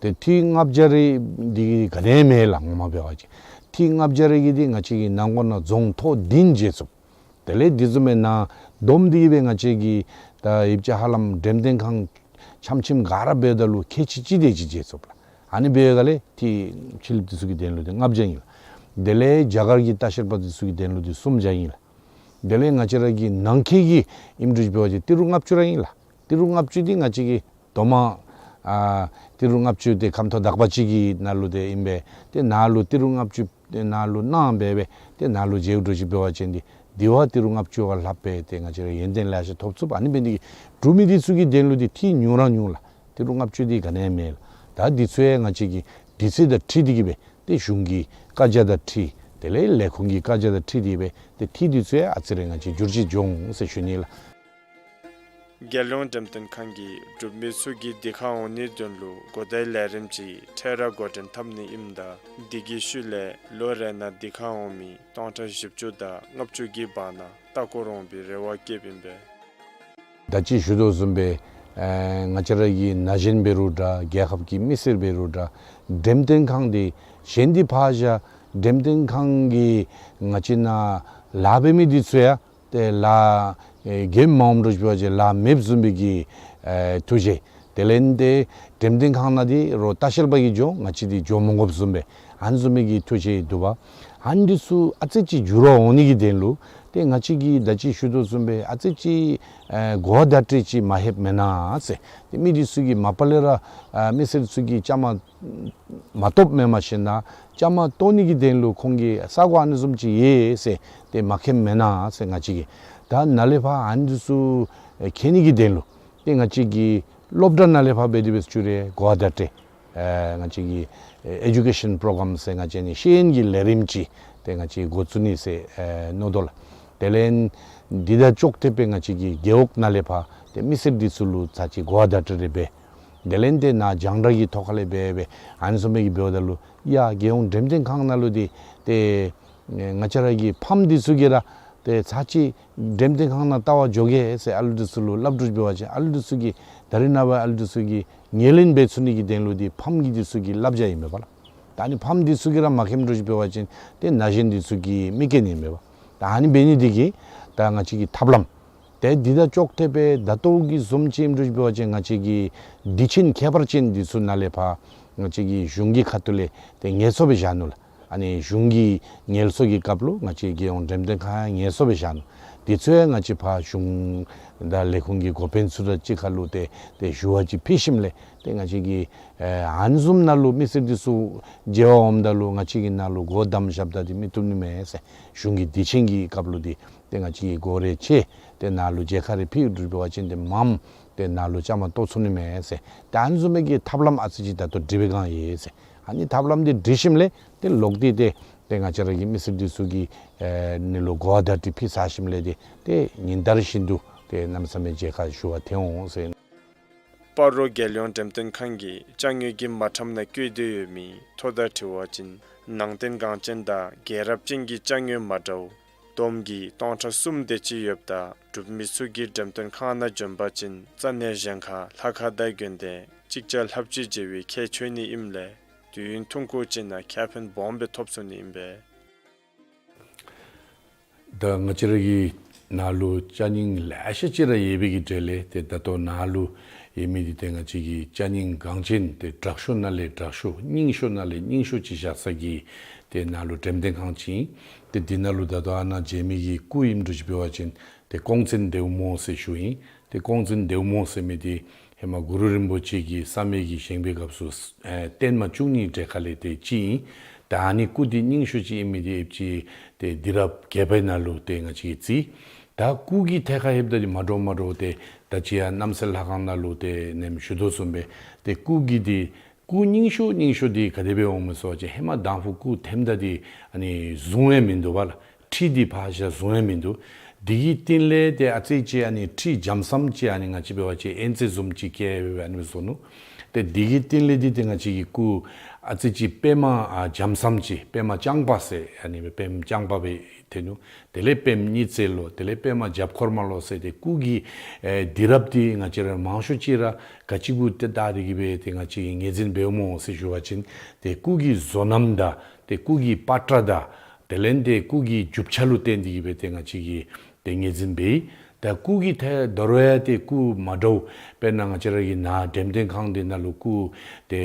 ཏེ་འཐུས་ལྔ་བརྒྱ་རེ་འདི་ག་ནི་ཡང་མེད་ལགས། ངོ་མ་འབད་བ་ཅིན་འཐུས་ལྔ་བརྒྱ་རེ་གི་འདི་ང་བཅས་ཀྱིས་ནང་འཁོད་ནང་རྫོང་ཐོག་བདུན་མཇལ་ཚུགས། དེ་ལས་འདི་བཟུམ་སྦེ་ནཱ་བསྡོམས་ཏེ་གི་སྦེ་ང་བཅས་ཀྱིས་ད་ཡིབ་ཅ་ཧ་ལམ་འགྲེམས་སྟོན་ཁང་ཆམ་ཆིམ་ག་ར་འབདཝ་ད་ལུ་ཁལ་གཅིག་གཅིག་དེ་ཅིག་མཇལ་ཚུགས་ལགས། ཨ་ནི་འབདཝ་ལས་འཐུས་ཕྱི་གླིངཔ་འདི་ཚུ་གི་དོན་ལུ་འདི་ལྔ་བརྒྱ་ཨིན་ལགས། དེ་ལས་རྒྱ་གར་གྱི་ལྟ་བཤལ་པ་འདི་ཚུ་གི་དོན་ལུ་འདི་སུམ་བརྒྱ་ཨིན་ལགས། དེ་ལས་ང་བཅས་ར་གི་ནང་འཁོད་ཀྱི་ཨིནམ་འདྲཝ་ཅིག་འབད་བ་ཅིན་ཏི་རུ་ལྔ་བཅུ་ར་ཨིན་ལགས། ཏི་རུ་ལྔ་བཅུ་འདི་ང་བཅས་ཀྱིས་དོ་མ་ཨ་ཏི་རུ་ལྔ་བཅུ་འདི་ཁམས་ཐོག་དག་པ་ཅིག་གི་ནང་ལུ་འདི་ཨིན་པས། ཏེ་ནཱ་ལུ་ཏི་རུ་ལྔ་བཅུ་འདི་ནཱ་ལུ་གནང་སྦེ་སྦེ་ཏེ་ནཱ་ལུ་མཇལཝ་འདྲཝ་ཅིག་འབད་བ་ཅིན་འདི་དེ་བ་ཏི་རུ་ལྔ་བཅུ་བ་ལྷགཔ་སྦེ་ཏེ་ང་བཅས་ར་ཡོན་ཏན་ལེ་ཤ་ཐོབ་ཚུགས། ཨ་ནི་འབད་ནི་འདི་གིས་འབྲུག་མི་འདི་ཚུ་གི་དོན་ལུ་འདི་འཐུས་ཉུང་ར་ཉུང་ལགས། ཏི་རུ་ལྔ་བཅུ་འདི་ག་ནི་ཡང་མེད་ལགས། ད་འདི་ཚུ་ཡང་ང་བཅས་ཀྱིས་དུས་ཚོད་དང་འཁྲིལ་ཏེ་གི་སྦེ་ཏེ་གཞུང་གི་བཀའ་རྒྱ་དང་འཁྲིལ་དེ་ལས་ལས་ཁུངས་ཀྱི་བཀའ་རྒྱ་དང་འཁྲིལ་ཏེ་སྦེ་ཏེ་འཐུས་འདི་ཚུ་ཡང་ཨ་ཙི་རེ་ང་བཅས་འགྱུར་བཅོས་འབྱུང་ཟེར་ཞུ་ནི་ལགས། རྒྱལ་ཡོངས་འགྲེམས་སྟོན་ཁང་གིས་འབྲུག་མི་ཚུ་གིས་འདི་ཁར་འོང་ནིའི་དོན་ལུ་གོ་བརྡའི་ལས་རིམ་ཅིག་འཕྲལ་ར་འགོ་འདྲེན་འཐབ་ནི་ཨིནམ་ད་འདི་གི་ཤུལ་ལས་ལོ་རེ་ནང་འདི་ཁར་འོང་མི་སྟོང་ཕྲག་བཞི་བཅུ་དང་ལྔ་བཅུ་གི་བར་ན་ལྟ་སྐོར་འོང་པའི་རེ་བ་བསྐྱེདཔ་ཨིན་པས། ད་ཅི་ཞུ་དོ་བཟུམ་སྦེ་ཨེ་ང་བཅས་ར་གི་ན་གཞོན་འབད་རུང་འདྲ་རྒྱལ་ཁབ་ཀྱི་མི་སེར་འབད་རུང་འདྲ་འགྲེམས་སྟོན་ཁང་འདི་གཞན་འདི་ཕར་བཞག་འགྲེམས་སྟོན་ཁང་གི་ང་བཅས་ནཱ་ལཱ་འབད་མི་འདི་ཚུ་ཡང་ཏེ་ལཱ་ཨེ་གེ་མ་འོངམ་འདྲཝ་ཅིག་འབད་བ་ཅིན་ལཱ་མེདཔ་བཟུམ་སྦེ་གི་ཨེ་ཐུགས་བཞེད། དེ་ལས་ཏེ་འགྲེམས་སྟོན་ཁང་ནང་འདི་རོགས་ལྟ་བཤལ་པ་གིས་འགྱོ་ང་བཅས་འདི་འགྱོ་མི་དགོཔ་བཟུམ་སྦེ་ཨ་ནི་བཟུམ་སྦེ་གི་ཐུགས་བཞེད་འདུག་པ། ཨ་ནི་འདི་ཚུ་ཨ་ཙི་ཅིག་འགྱུར་བ་འོང་ནི་གི་དོན་ལུ་ཏེ་ང་བཅས་ཀྱིས་ད་ཅི་ཞུ་དོ་བཟུམ་སྦེ་ཨ་ཙི་ཅིག་ཨེ་གོ་བ་བརྡ་སྤྲོད་ཅིག་མ་ལྷོདཔ་མེན་ན་ཟེར། ཏེ་མི་འདི་ཚུ་གིས་མ་པ་ལས་ར་ཨེ་མི་སེར་ཚུ་གིས་བཅའ་མར་མ་གཏོགསཔ་མེན་མ་ཤེས་ན་བཅའ་མར་གཏོགས་ནི་གི་དོན་ལུ་ཁོང་གིས་ས་གོ་ཨ་ནི་བཟུམ་ཅིག་ཡོད་ཟེར་ཏེ་མ་མཁྱེནམ་མེན་ན་ཟེར། ང་བཅས་ཀྱིས་ད་ནཱ་ལས་ཕར་ཨ་ནི་འདི་ཚུ་ཨེ་མཁྱེན་ནི་གི་དོན་ལུ་ཏེ་ང་བཅས་ཀྱིས་སློབ་གྲྭ་ནང་ལས་ཕར་འབད་དེ་སྦེ་བཅུག་རུང་གོ་བ་བརྡ་སྤྲོད་ཨེ་ང་བཅས་ཀྱིས་ཨེ་ཨེ་ཌུ་ཀེ་ཤཱན་པྲོ་གརམ་ཟེར་ང་བཅས་ནི་ཤེས་ཡོན་གྱི་ལས་རིམ་ཅིག་ཏེ་ང་བཅས་འགོ་བཙུགས་ནི་ཟེར་ཨེ་མནོ་དོ་ལགས། དེ་ལས་འདི་དང་ཅོག་འཐདཔ་སྦེ་ང་བཅས་ཀྱིས་རྒེད་འོག་ནང་ལས་ཕར་ཏེ་མི་སེར་འདི་ཚུ་ལུ་ཚར་གཅིག་གོ་བ་བརྡ་སྤྲོད་རེ་འབད། དེ་ལས་ཏེ་ནཱ་རྒྱང་བསྒྲགས་ཀྱི་ཐོག་ཁ་ལས་འབད་འབད་ཨ་ནི་བཟུམ་སྦེ་གི་འབདཝ་ད་ལུ་ཡ་རྒྱལ་ཡོངས་འགྲེམས་སྟོན་ཁང་ནང་ལུ་འདི་ཏེ་ང་བཅས་ར་གི་ཕམ་འདི་ཚུ་གིས་ར་ཏེ་ཚར་གཅིག་འགྲེམས་སྟོན་ཁང་ནང་ལྟ་བར་འགྱོ་གེ་ཟེར་ཨ་ལུ་འདི་ཚུ་ལུ་སླབ་འདྲཝ་ཅིག་འབད་བ་ཅིན་ཨ་ལུ་འདི་ཚུ་གིས་ད་རེས་ནངས་པ་ཨ་ལུ་འདི་ཚུ་གིས་ངོས་ལེན་འབད་ཚུགས་ནི་གི་དོན་ལུ་འདི་ཕམ་གྱི་འདི་ཚུ་གི་བསླབ་བྱ་ཨིན་མས་པ་ལགས། ད་ཨ་ནི་ཕམ་འདི་ཚུ་གིས་ར་མ་མཁྱེནམ་འདྲཝ་ཅིག་འབད་བ་ཅིན་ཏེ་ན་གཞོན་འདི་ཚུ་གིས་མི་མཁྱེན་ནི་ཨིན་མས་པ། ད་ཨ་ནི་འབད་ནི་འདི་གིས་ད་ང་བཅས་ཀྱི་ཐབས་ལམ་ཏེ་འདི་དང་ཅོག་འཐདཔ་སྦེ་ད་ལྟོ་གི་བཟུམ་ཅིག་ཨིནམ་འདྲཝ་ཅིག་འབད་བ་ཅིན་ང་བཅས་ཀྱི་དུས་ཆེན་ཁྱད་པར་ཅན་འདི་ཚུ་ནང་ལས་ཕར་ང་བཅས་ཀྱི་གཞུང་གི་ཁ་ཐུག་ལས་ཏེ་ངལ་གསོ་སྦེ་བཞག་ནུག་ལགས། ཨ་ནི་གཞུང་གི་ངལ་གསོ་གི་སྐབས་ལུ་ང་བཅས་རྒྱལ་ཡོངས་འགྲེམས་སྟོན་ཁང་ཡང་ངལ་གསོ་སྦེ་བཞག་ནུག། འདི་ཚུ་ཡང་ང་བཅས་ཕར་གཞུང་དང་ལས་ཁུངས་ཀྱི་འགོ་དཔོན་ཚུ་དང་གཅིག་ཁར་ལུ་ཏེ་ཏེ་ཞུ་བ་ཅིག་ཕུལ་ཞིནམ་ལས་ཏེ་ང་བཅས་ཀྱིས་ཨེ་ཨ་ནི་བཟུམ་ནང་ལུ་མི་སེར་འདི་ཚུ་མཇལ་བར་འོངམ་ད་ལུ་ང་བཅས་ཀྱིས་ནཱ་ལུ་སྒོ་བསྡམས་བཞགཔ་ད་འདི་མི་བཏུབ་ནི་མས་ཟེར། གཞུང་གི་དུས་ཆེན་གྱི་སྐབས་ལུ་འདི་ཏེ་ང་བཅས་ཀྱིས་སྒོ་རེ་ཕྱེ་ཏེ་ནཱ་ལུ་མཇལ་ཁ་རེ་ཕུལ་འདྲཝ་འབད་བ་ཅིན་ཏེ་མངམ་ཏེ་ནཱ་ལུ་བཅའ་མར་གཏོགས་ཚུགས་ནི་མས་ཟེར། ཏེ་ཨ་ནི་བཟུམ་མའི་གི་ཐབས་ལམ་ཨ་ཙི་ཅིག་ད་ལྟོ་སྒྲིག་པའི་སྒང་ཡོད་ཟེར། ཨ་ནི་ཐབས་ལམ་འདི་སྒྲིག་ཞིནམ་ལས་ཏེ་ལོག་སྟེ་ཏེ་ཏེ་ང་བཅས་ར་གི་མི་སེར་འདི་ཚུ་གིས་ཨེ་ནཱ་ལུ་གོ་བ་བརྡ་སྤྲོད་ཕུལ་ཚར་ཞིནམ་ལས་ཏེ་ཏེ་ཉིན་ལྟར་བཞིན་དུ་ ཏེ་གནམ་མེད་ས་མེད་མཇལ་ཁ་ཞུ་བར་འཐོན་འོང་ཟེར། སྤ་རོ་རྒྱལ་ཡོངས་འགྲེམས་སྟོན་ཁང་གིས་ཅ་དངོས་ཀྱི་མ་ཁྲམ་ནང་བཀོད་དེ་ཡོད་མི་ཐོ་དང་འཁྲིལ་བ་ཅིན་ནང་རྟེན་འགངས་ཅན་དང་རྒྱལ་རབས་ཅན་གྱི་ཅ་དངོས་མ་འདྲཝ་བསྡོམས་ཀྱིས་སྟོང་ཕྲག་གསུམ་དེ་ཅིག་ཡོདཔ་ད་འབྲུག་མི་ཚུ་གིས་འགྲེམས་སྟོན་ཁང་ནང་འབྱོན་པ་ཅིན་རྩ་ནས་གཞན་ཁར་ལྷ་ཁང་དང་དགོན་སྡེ་གཅིག་བརྒྱ་ལྷགཔ་ཅིག་མཇལ་བའི་ཁྱད་ཆོད་ནི་ཨིནམ་ལས་དུས་ཡུན་ཐུང་ཀུ་ཅིག་ནང་ཁེ་ཕན་སྦོམ་སྦེ་ཐོབ་ཚུགས་ནི་ཨིན་པས། ད་ང་བཅས་ར་གི་ནཱ་ལུ་ཅ་རྙིང་ལེ་ཤ་ཅིག་ར་ཡོད་པའི་གི་གྲས་ལས་ཏེ་ད་ལྟོ་ནཱ་ལུ་ཡོད་མི་འདི་ཏེ་ང་བཅས་ཀྱི་ཅ་རྙིང་འགངས་ཅན་ཏེ་དྲག་ཤོས་ནང་ལས་དྲག་ཤོས་རྙིང་ཤོས་ནང་ལས་རྙིང་ཤོས་ཅིག་བཞག་ས་གི་ཏེ་ནཱ་ལུ་འགྲེམས་སྟོན་ཁང་ཅིག་ཨིན། ཏེ་འདི་ནང་ལུ་ད་ལྟོ་ཨ་ནཱ་མཇལ་མི་གི་སྐུ་ཨིནམ་འདྲཝ་ཅིག་འབད་བ་ཅིན་ཏེ་ཀོང་བཙུན་ལྡེའུ་མོ་ཟེར་ཞུཝ་ཨིན། ཏེ་ཀོང་བཙུན་ལྡེའུ་མོ་ཟེར་མི་འདི་ཧེ་མ་གུ་རུ་རིན་པོ་ཆེ་གིས་བསམ་ཡས་ཀྱི་བཞེངས་པའི་སྐབས་སུ་ཨེ་རྟེན་མ་བཅུ་གཉིས་གྲས་ཁ་ལས་ཏེ་གཅིག་ཨིན། ད་ཨ་ནི་སྐུ་འདི་རྙིང་ཤོས་ཅིག་ཨིན་མི་འདི་ཨེབ་ཅིག་ཏེ་དུས་རབས་བརྒྱད་པའི་ནང་ལུ་ཏེ་ང་བཅས་ཀྱིས་བརྩི། ད་སྐུ་གི་ཐད་ཁར་ལྷོདཔ་ད་འདི་མ་འདྲཝ་མ་འདྲཝ་ཏེ་ད་ཅི་ཡང་རྣམ་སྲས་ལྷ་ཁང་ནང་ལུ་ཏེ་ནེམ་ཞུ་དོ་བཟུམ་སྦེ་ཏེ་སྐུ་གི་འདི་སྐུ་རྙིང་ཤོས་རྙིང་ཤོས་འདི་ག་དེ་སྦེ་འོངམ་སྨོ་ཟེར་བ་ཅིན་ཧེ་མ་དང་ཕུ་སྐུ་ཐེམ་ད་འདི་ཨ་ནི་བཟུང་ཡང་མིན་འདུག་པ་ལགས། ཁྲི་འདི་ཕར་བཞག་བཟུང་ཡང་མིན་འདུག། འདི་གི་སྟེང་ལས་ཏེ་ཨ་ཙི་ཅིག་ཨ་ནི་ཁྲི་འཇམ་སམ་ཅིག་ཨ་ནི་ང་བཅས་འབད་བ་ཅིན་ཨེན་ཙི་བཟུམ་ཅིག་བཀལ་སྦེ་ཨ་ནི་བཟོ་ནུག། ཏེ་འདི་གི་སྟེང་ལས་འདི་ཏེ་ང་བཅས་ཀྱི་སྐུ་ཨ་ཙི་ཅིག་པདྨ་ཨ་འཇམ་སམ་ཅིག་པདྨ་རྐྱང་པ་ཟེར་ཨ་ནི་པདྨ་རྐྱང་པ་སྦེ་ཐོན་ནུག། དེ་ལས་པདྨ་ཉི་ཚེ་ལོ། དེ་ལས་པདྨ་རྒྱབ་འཁོར་མ་ལོ་ཟེར་ཏེ་སྐུ་གི་ཨེ་དུས་རབས་འདི་ང་བཅས་ར་མང་ཤོས་ཅིག་ར་ག་ཅི་གུ་ཏེ་བལྟ་སྟེ་གི་སྦེ་ཏེ་ང་བཅས་ཀྱིས་ངོས་འཛིན་འབདཝ་སྨོ་ཟེར་ཞུ་བ་ཅིན་ཏེ་སྐུ་གི་བཟོ་རྣམ་དང་ཏེ་སྐུ་གི་པ་ཏྲ་དང་དེ་ལས་ཏེ་སྐུ་གི་རྒྱུ་ཆ་ལུ་བརྟེན་ཏེ་གི་སྦེ་ཏེ་ང་བཅས་ཀྱིས་ཏེ་ངོས་འཛིན་འབད། ད་སྐུ་གི་ཐད་དོ་རུང་ཡང་ཏེ་སྐུ་མ་འདྲཝ་དཔེར་ན་ང་བཅས་ར་གི་ནཱ་འགྲེམས་སྟོན་ཁང་འདི་ནང་ལུ་སྐུ་ཏེ་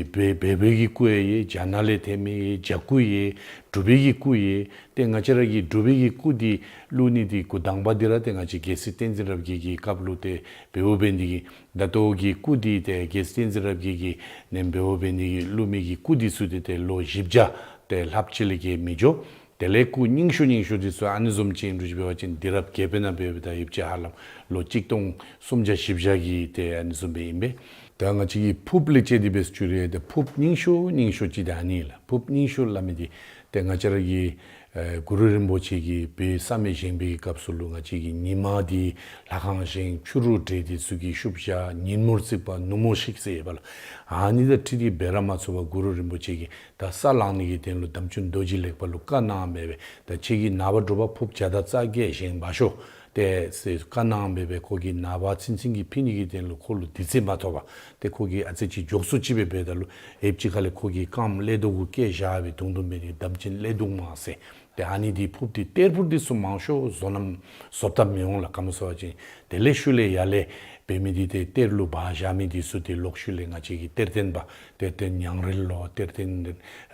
བོད་བོད་པའི་གི་སྐུ་ཡང་ཡོད། རྒྱ་ནག་ལས་ཐོན་མི་ཡོད། རྒྱ་སྐུ་ཡོད། འབྲུག་པའི་གི་སྐུ་ཡོད། ཏེ་ང་བཅས་ར་གི་འབྲུག་པའི་གི་སྐུ་འདི་བླུག་ནི་འདི་འགོ་དང་པ་འདི་ར་ཏེ་ང་བཅས་རྒྱལ་སྲས་བསྟན་འཛིན་རབ་རྒྱས་ཀྱི་སྐབས་ལུ་ཏེ་འབདཝ་འབད་ནི་འདི་གིས་ད་ལྟོ་གི་སྐུ་འདི་ཏེ་རྒྱལ་སྲས་བསྟན་འཛིན་རབ་རྒྱས་ཀྱིས་ནེམ་འབདཝ་འབད་ནི་འདི་གིས་བླུག་མི་གི་སྐུ་འདི་ཚུ་འདི་ཏེ་ལོ་བཞི་བརྒྱ་ཏེ་ལྷགཔ་ཅིག་ལས་བརྒལ་མི་འགྱོ། དེ་ལས་སྐུ་རྙིང་ཤོས་རྙིང་ཤོས་འདི་ཚུ་ཨ་ནི་བཟུམ་ཅིག་ཨིནམ་འདྲཝ་ཅིག་འབད་བ་ཅིན་དུས་རབས་བརྒྱད་པའི་ནང་འབད་བ་ཅིན་ད་ཡོདཔ་ཅིག་ཧ་ལམ་ལོ་གཅིག་སྟོང་སུམ་བརྒྱ་བཞི་བརྒྱ་གི་ཏེ་ཨ་ནི་བཟུམ་སྦེ་ཨིན་པས། ད་ང་བཅས་ཀྱིས་ཕུརཔ་ལས་བཅད་དེ་སྦེ་ཞུ་རུང་ཏེ་ཕུརཔ་རྙིང་ཤོས་རྙིང་ཤོས་ཅིག་འདི་ཨ་ནི་ལགས། ཕུརཔ་རྙིང་ཤོས་སླབ་མི་འདི་ཏེ་ང་བཅས་ར་གི་ཨེ་གུ་རུ་རིན་པོ་ཆེ་གིས་བོད་བསམ་ཡས་བཞེངས་པའི་སྐབས་སུ་ལུ་ང་བཅས་ཀྱི་ཉིན་མ་འདི་ལྷ་ཁང་བཞེངས། ཕྱི་རུ་བྲེ་འདི་ཚུ་གིས་ཤུབས་བཞག། ཉིན་མོར་བརྩིགས་པ་ནུབ་མོར་བཤིག་ཟེར་ཡོདཔ་ལགས། ཨ་ནི་དང་འཁྲིལ་ཏེ་འབད་ར་མ་ཚུགས་པར་གུ་རུ་རིན་པོ་ཆེ་གིས་ད་ས་བསླང་ནི་གི་དོན་ལུ་དམ་ཆོས་རྡོ་རྗེ་ལེགས་པ་ལུ་བཀའ་གནང་སྦེ་སྦེ་ད་ཁྱེད་ཀྱིས་ནངས་པ་དྲོ་པ་ཕུརཔ་བརྒྱ་དང་རྩ་བརྒྱད་བཞེངས་འབག་ཤོག་ཏེ་ཟེར་བཀའ་གནང་སྦེ་སྦེ་ཁོ་གིས་ནངས་པ་ཚུན་ཚོད་ཀྱི་ཕུལ་ནི་གི་དོན་ལུ་ཁོ་ལུ་དུས་ཚོད་མ་ཐོབ་པར་ཏེ་ཁོ་གིས་ཨ་ཙི་ཅིག་མགྱོགས་སུ་ཅིག་སྦེ་འབད་ད་ལུ་ཡོདཔ་ཅིག་ཁ་ལས་ཁོ་གིས་རྐངམ་ཀླད་དོག་གུ་བཀལ་བཞག་སྦེ་དུང་དུང་འབད་ནི་དམ་ཅན་ཀླད་དོག་མ་ཟེར། ཏེ་ཨ་ནི་འདི་ཕུརཔ་འདི་གཏེར་ཕུརཔ་འདི་ཚུ་མང་ཤོས་བཟོ་རྣམ་བཟོ་ལྟ་མི་འོང་ལགས། ག་མོ་ཟེར་བ་ཅིན་དེ་ལས་ཤུལ་ལས་ཡར་ལས་འབད་མི་འདི་ཏེ་གཏེར་ལུ་སྦ་བཞག་མི་འདི་ཚུ་ཏེ་ལོག་ཤུལ་ལས་ང་བཅས་ཀྱི་གཏེར་སྟོན་པ་གཏེར་སྟོན་ཉང་རལ་ལོ། གཏེར་སྟོན་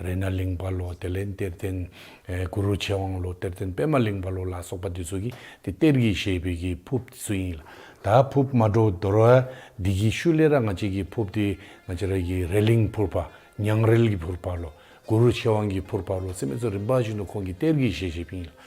རཏྣ་གླིང་པ་ལོ། དེ་ལས་གཏེར་སྟོན་ཨེ་གུ་རུ་ཆོས་དབང་ལོ། གཏེར་སྟོན་པདྨ་གླིང་པ་ལོ་ལ་སོགས་པ་འདི་ཚུ་གིས་ཏེ་གཏེར་གྱི་བཞེས་པའི་གི་ཕུརཔ་འདི་ཚུ་ཨིན་ལགས། ད་ཕུརཔ་མ་འདྲཝ་དོ་རུང་འདི་གི་ཤུལ་ལས་ར་ང་བཅས་ཀྱི་ཕུརཔ་འདི་ང་བཅས་ར་གི་རལ་གླིང་ཕུར་པ། ཉང་རལ་གྱི་ཕུར་པ་ལོ། གུ་རུ་ཆོས་དབང་གི་ཕུར་པ་ལོ་ཟེར་མི་ཚུ་རིམ་པ་བཞིན་དུ་ཁོང་གིས་གཏེར་གྱི་བཞེས་བཞེསཔ་ཨིན་ལགས།